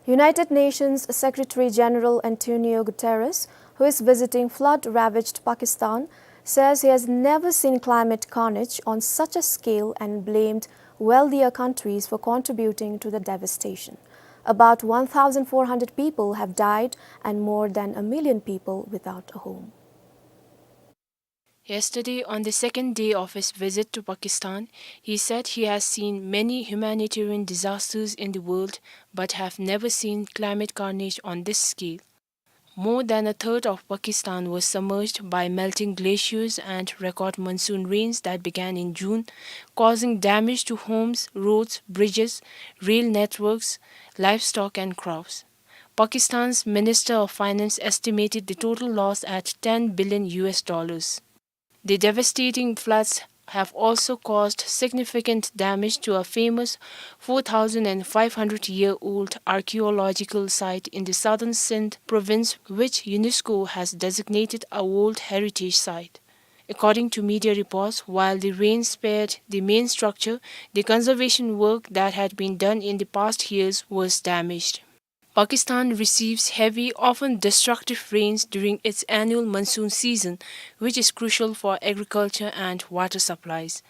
United Nations Secretary General Antonio Guterres, who is visiting flood-ravaged Pakistan, says he has never seen climate carnage on such a scale and blamed wealthier countries for contributing to the devastation. About one thousand four hundred people have died and more than a million people without a home. Yesterday, on the second day of his visit to Pakistan, he said he has seen many humanitarian disasters in the world, but have never seen climate carnage on this scale. More than a third of Pakistan was submerged by melting glaciers and record monsoon rains that began in June, causing damage to homes, roads, bridges, rail networks, livestock and crops. Pakistan's Minister of Finance estimated the total loss at ten billion U S dollars. The devastating floods have also caused significant damage to a famous four thousand five hundred-year-old archaeological site in the southern Sindh province, which UNESCO has designated a World Heritage Site. According to media reports, while the rain spared the main structure, the conservation work that had been done in the past years was damaged. Pakistan receives heavy, often destructive rains during its annual monsoon season, which is crucial for agriculture and water supplies.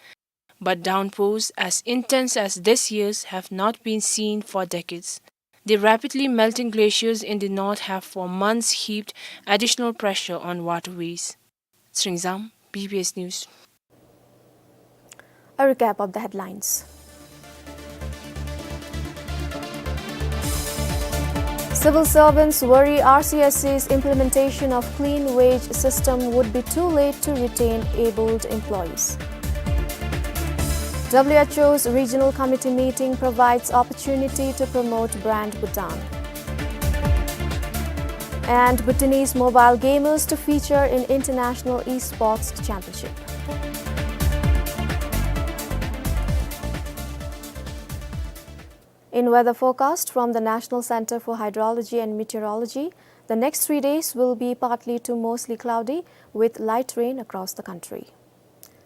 But downpours as intense as this year's have not been seen for decades. The rapidly melting glaciers in the north have for months heaped additional pressure on waterways. Tshering Zam, B B S News. A recap of the headlines. Civil servants worry R C S A's implementation of clean wage system would be too late to retain abled employees. W H O's regional committee meeting provides opportunity to promote brand Bhutan. And Bhutanese mobile gamers to feature in international esports championship. In weather forecast from the National Center for Hydrology and Meteorology, the next three days will be partly to mostly cloudy with light rain across the country.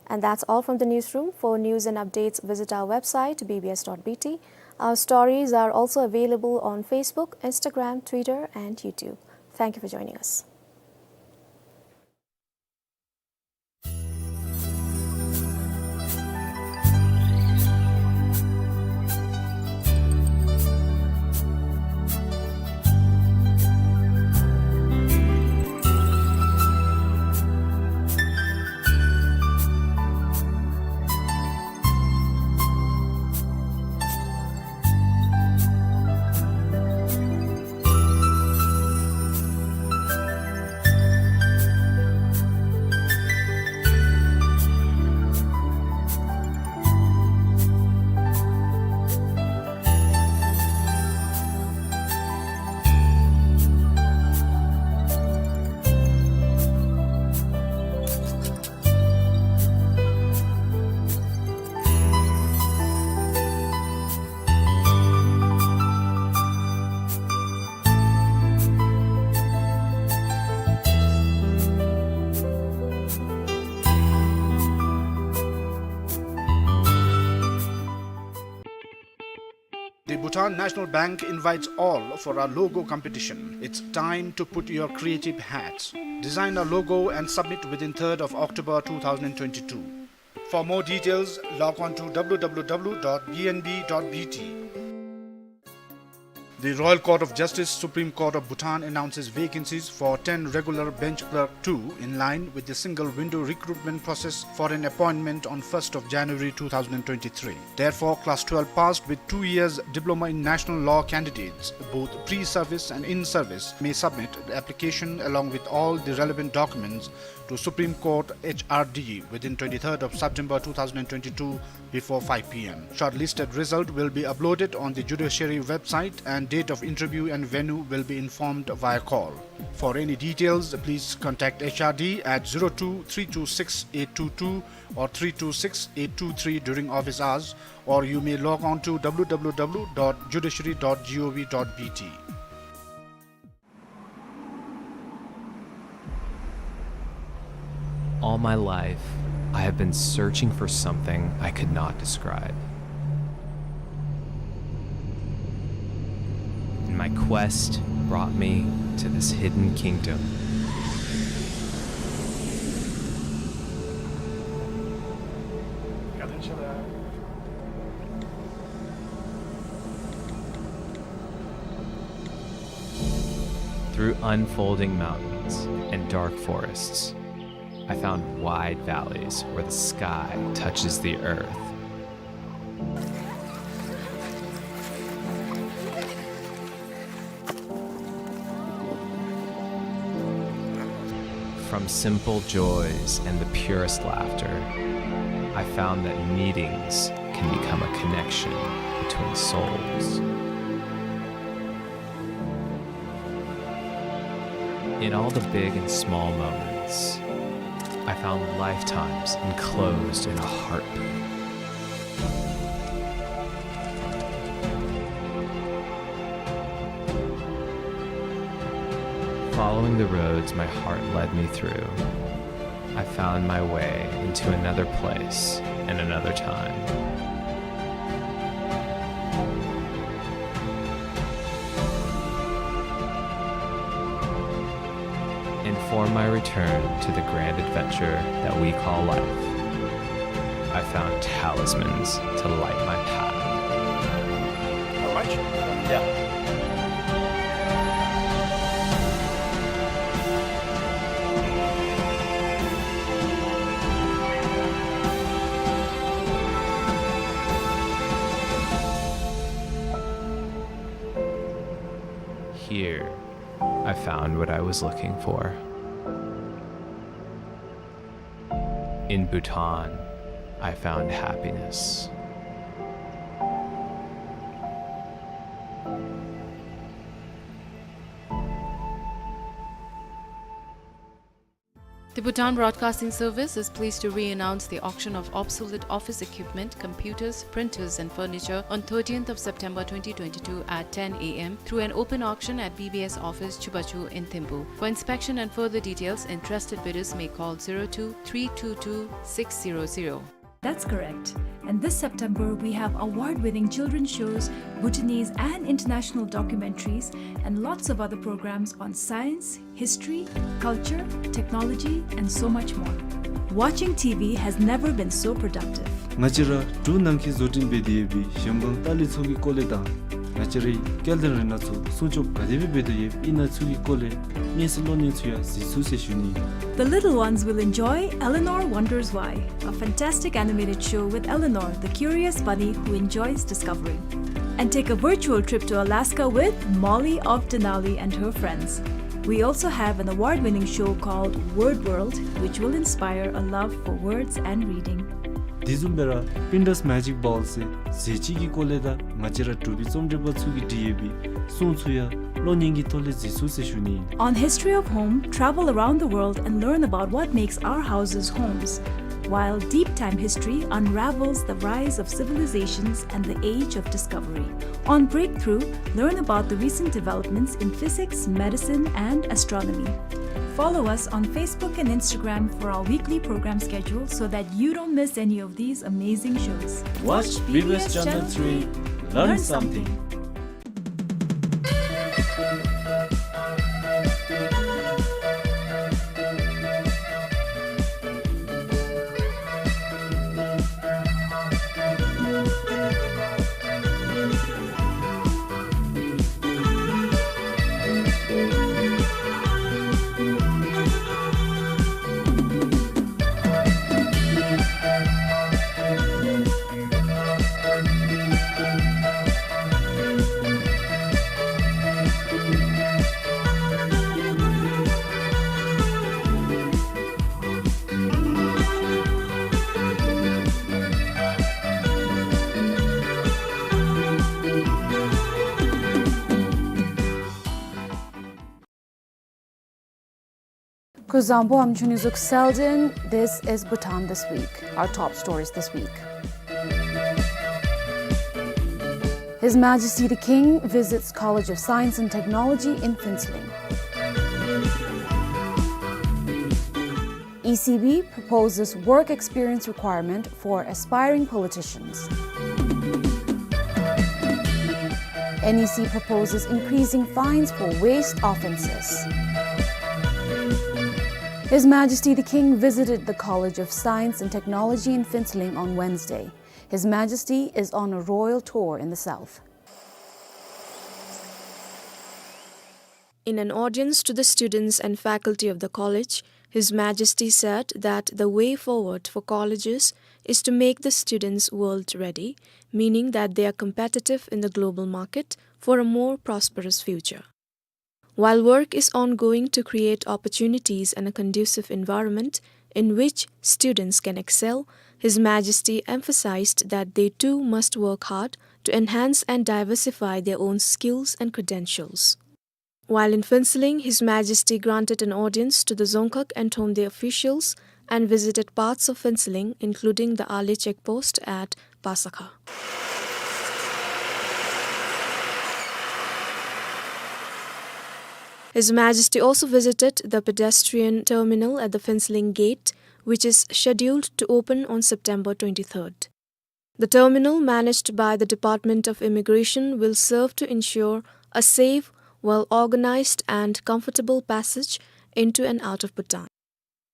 And that's all from the newsroom. For news and updates, visit our website, B B S dot B T. Our stories are also available on Facebook, Instagram, Twitter, and YouTube. Thank you for joining us. Bhutan National Bank invites all for a logo competition. It's time to put your creative hats. Design a logo and submit within third of October two thousand twenty-two. For more details, log on to W W W dot B N B dot B T. The Royal Court of Justice, Supreme Court of Bhutan, announces vacancies for ten regular bench clerk two in line with the single window recruitment process for an appointment on first of January two thousand twenty-three. Therefore, class twelve passed with two years diploma in national law candidates, both pre-service and in-service, may submit the application along with all the relevant documents to Supreme Court H R D within twenty-third of September two thousand twenty-two before five P M. Shortlisted result will be uploaded on the judiciary website and date of interview and venue will be informed via call. For any details, please contact H R D at zero two three two six eight two two or three two six eight two three during office hours, or you may log on to W W W dot judiciary dot gov dot B T. All my life, I have been searching for something I could not describe. And my quest brought me to this hidden kingdom. Through unfolding mountains and dark forests, I found wide valleys where the sky touches the earth. From simple joys and the purest laughter, I found that meetings can become a connection between souls. In all the big and small moments, I found lifetimes enclosed in a heartbeat. Following the roads my heart led me through, I found my way into another place and another time. And for my return to the grand adventure that we call life, I found talismans to light my path. How much? Yeah. Here, I found what I was looking for. In Bhutan, I found happiness. The Bhutan Broadcasting Service is pleased to re-announce the auction of obsolete office equipment, computers, printers, and furniture on thirteenth of September twenty twenty-two at ten A M through an open auction at B B S office, Chubachu in Thimphu. For inspection and further details, interested bidders may call zero two three two two six zero zero. That's correct. And this September, we have award-winning children's shows, Bhutanese and international documentaries, and lots of other programs on science, history, culture, technology, and so much more. Watching T V has never been so productive. ང་བཅས་ར་འབྲུག་ནང་འཁོད་བཟོ་སྐྲུན་འབད་དེ་ཡོད་པའི་གཞན་ཕན་ལྟ་ལས་ཚོགས་ཀྱི་སྐོར་ལས་དང་ང་བཅས་རའི་སྐལ་ལྡན་རིག་སྣ་ཚུ་སྲུང་སྐྱོབ་ག་དེ་སྦེ་འབད་དོ་ཡོདཔ་ཨིན་ན་ཚུ་གི་སྐོར་ལས་སྙན་སེང་གློག་བརྙན་ཚུ་ཡང་གཟིགས་ཚུགས་ཟེར་ཞུ་ནི། The little ones will enjoy Eleanor Wonders Why, a fantastic animated show with Eleanor, the curious bunny who enjoys discovering. And take a virtual trip to Alaska with Molly of Denali and her friends. We also have an award-winning show called Word World, which will inspire a love for words and reading. དེ་བཟུམ་སྦེ་ར་Pinterest Magic Ball ཟེར་ཟས་བཅུད་ཀྱི་སྐོར་ལས་དང་ང་བཅས་ར་འབྲུག་པའི་རྩོམ་འབྲི་པ་ཚུ་གིས་བྲིས་ཡོད་པའི་སྲུང་ཚུ་ཡང་གློག་བརྙན་གྱི་ཐོག་ལས་གཟིགས་ཚུགས་ཟེར་ཞུ་ནི། On History of Home, travel around the world and learn about what makes our houses homes. While Deep Time History unravels the rise of civilizations and the age of discovery. On Breakthrough, learn about the recent developments in physics, medicine, and astronomy. Follow us on Facebook and Instagram for our weekly program schedule so that you don't miss any of these amazing shows. Watch B B S Channel three. Learn something. Kuzuzangpo, I'm Chunizuk Selden. This is Bhutan This Week. Our top stories this week. His Majesty the King visits College of Science and Technology in Phuentsholing. E C B proposes work experience requirement for aspiring politicians. N E C proposes increasing fines for waste offences. His Majesty the King visited the College of Science and Technology in Phuentsholing on Wednesday. His Majesty is on a royal tour in the south. In an audience to the students and faculty of the college, His Majesty said that the way forward for colleges is to make the students world ready, meaning that they are competitive in the global market for a more prosperous future. While work is ongoing to create opportunities and a conducive environment in which students can excel, His Majesty emphasized that they too must work hard to enhance and diversify their own skills and credentials. While in Phuentsholing, His Majesty granted an audience to the Dzongkhag and Thromde officials and visited parts of Phuentsholing, including the Ale checkpost at Pasakha. His Majesty also visited the pedestrian terminal at the Phuentsholing Gate, which is scheduled to open on September twenty-third. The terminal, managed by the Department of Immigration, will serve to ensure a safe, well-organized and comfortable passage into and out of Bhutan.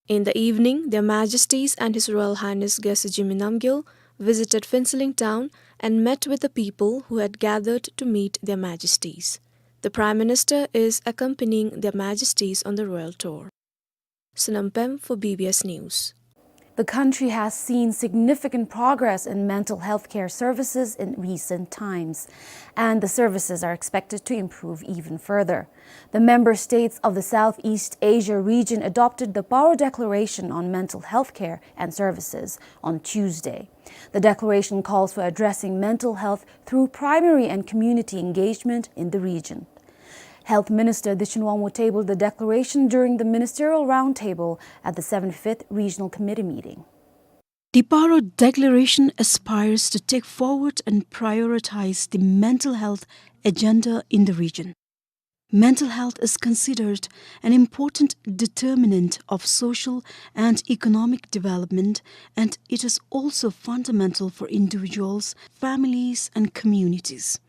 In the evening, Their Majesties and His Royal Highness Gyaltsuen Jigme Namgyel visited Phuentsholing town and met with the people who had gathered to meet Their Majesties. The Prime Minister is accompanying Their Majesties on the royal tour. Sonam Pem for B B S News. The country has seen significant progress in mental health care services in recent times, and the services are expected to improve even further. The member states of the Southeast Asia region adopted the Paro Declaration on Mental Health Care and Services on Tuesday. The declaration calls for addressing mental health through primary and community engagement in the region. Health Minister Dichin Wangmo tabled the declaration during the ministerial roundtable at the seventy-fifth Regional Committee meeting. The Paro Declaration aspires to take forward and prioritize the mental health agenda in the region. Mental health is considered an important determinant of social and economic development, and it is also fundamental for individuals, families, and communities.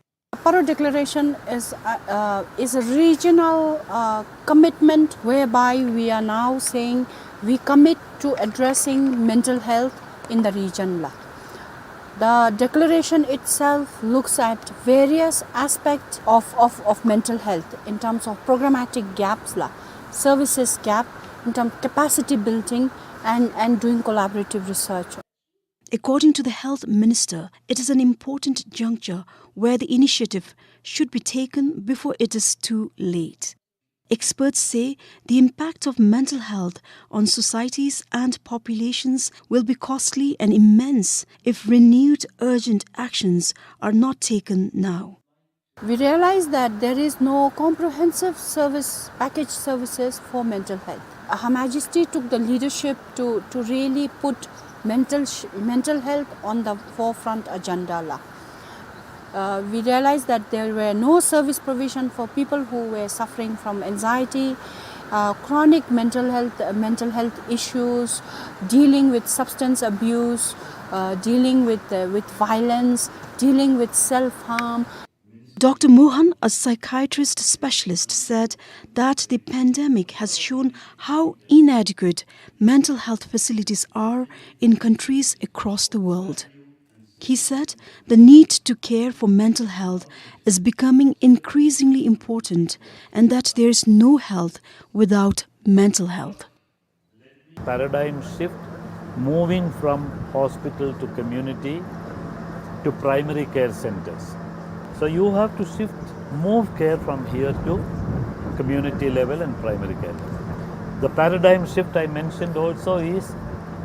Paro Declaration is, uh, uh, is a regional, uh, commitment whereby we are now saying we commit to addressing mental health in the region la. The declaration itself looks at various aspects of, of, of mental health in terms of programmatic gaps la, services gap, in terms of capacity building and, and doing collaborative research. According to the health minister, it is an important juncture where the initiative should be taken before it is too late. Experts say the impact of mental health on societies and populations will be costly and immense if renewed urgent actions are not taken now. We realize that there is no comprehensive service, package services for mental health. Uh, Her Majesty took the leadership to, to really put mental sh-, mental health on the forefront agenda la. Uh, we realized that there were no service provision for people who were suffering from anxiety, uh, chronic mental health, uh, mental health issues, dealing with substance abuse, uh, dealing with, uh, with violence, dealing with self-harm. Doctor Mohan, a psychiatrist specialist, said that the pandemic has shown how inadequate mental health facilities are in countries across the world. He said the need to care for mental health is becoming increasingly important and that there is no health without mental health. Paradigm shift, moving from hospital to community to primary care centers. So you have to shift, move care from here to community level and primary care level. The paradigm shift I mentioned also is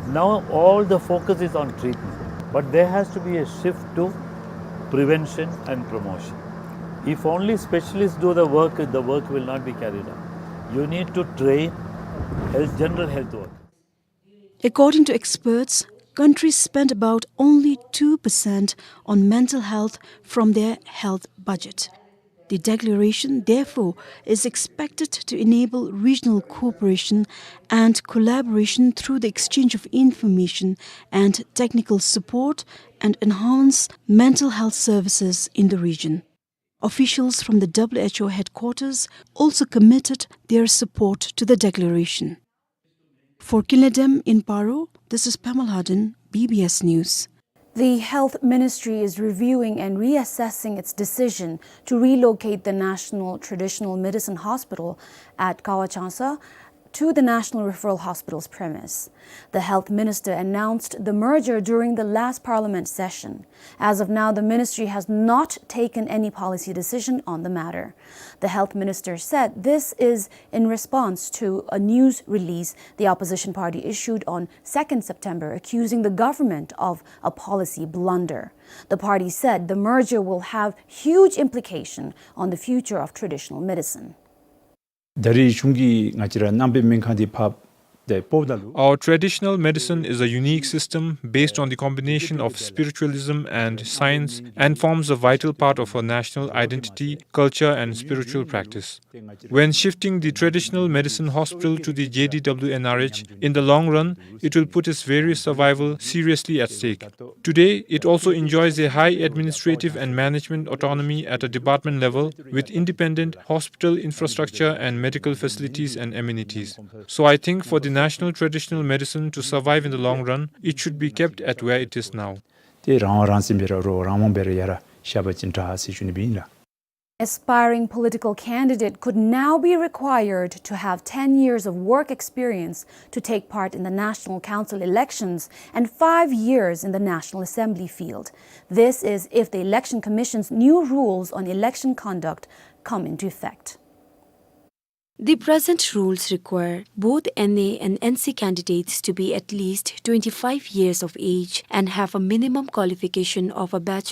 now all the focus is on treatment, but there has to be a shift to prevention and promotion. If only specialists do the work, the work will not be carried out. You need to train, health, general health work. According to experts, countries spend about only two percent on mental health from their health budget. The declaration, therefore, is expected to enable regional cooperation and collaboration through the exchange of information and technical support and enhance mental health services in the region. Officials from the W H O headquarters also committed their support to the declaration. For Kinley Dem in Paro, this is Pema Lhaden, B B S News. The Health Ministry is reviewing and reassessing its decision to relocate the National Traditional Medicine Hospital at Kawachangsa to the National Referral Hospital's premise. The health minister announced the merger during the last parliament session. As of now, the ministry has not taken any policy decision on the matter. The health minister said this is in response to a news release the opposition party issued on second September, accusing the government of a policy blunder. The party said the merger will have huge implication on the future of traditional medicine. ད་རེས་གཞུང་གིས་ང་བཅས་ར་གནང་བའི་སྨན་ཁང་འདི་ཕར་ཏེ་སྤོཝ་ད་ལུ། Our traditional medicine is a unique system based on the combination of spiritualism and science and forms a vital part of our national identity, culture, and spiritual practice. When shifting the traditional medicine hospital to the J D W N R H, in the long run, it will put its very survival seriously at stake. Today, it also enjoys a high administrative and management autonomy at a department level, with independent hospital infrastructure and medical facilities and amenities. So I think for the national traditional medicine to survive in the long run, it should be kept at where it is now. ཏེ་རང་དབང་རང་བཙན་སྦེ་ར་རོགས་རང་དབང་སྦེ་ར་ཡར་བཞག་པ་ཅིན་དྲག་ཟེར་ཞུ་ནི་སྦེ་ཨིན་ལགས། Aspiring political candidate could now be required to have ten years of work experience to take part in the National Council elections and five years in the National Assembly field. This is if the Election Commission's new rules on election conduct come into effect. The present rules require both N A and N C candidates to be at least twenty-five years of age and have a minimum qualification of a bachelor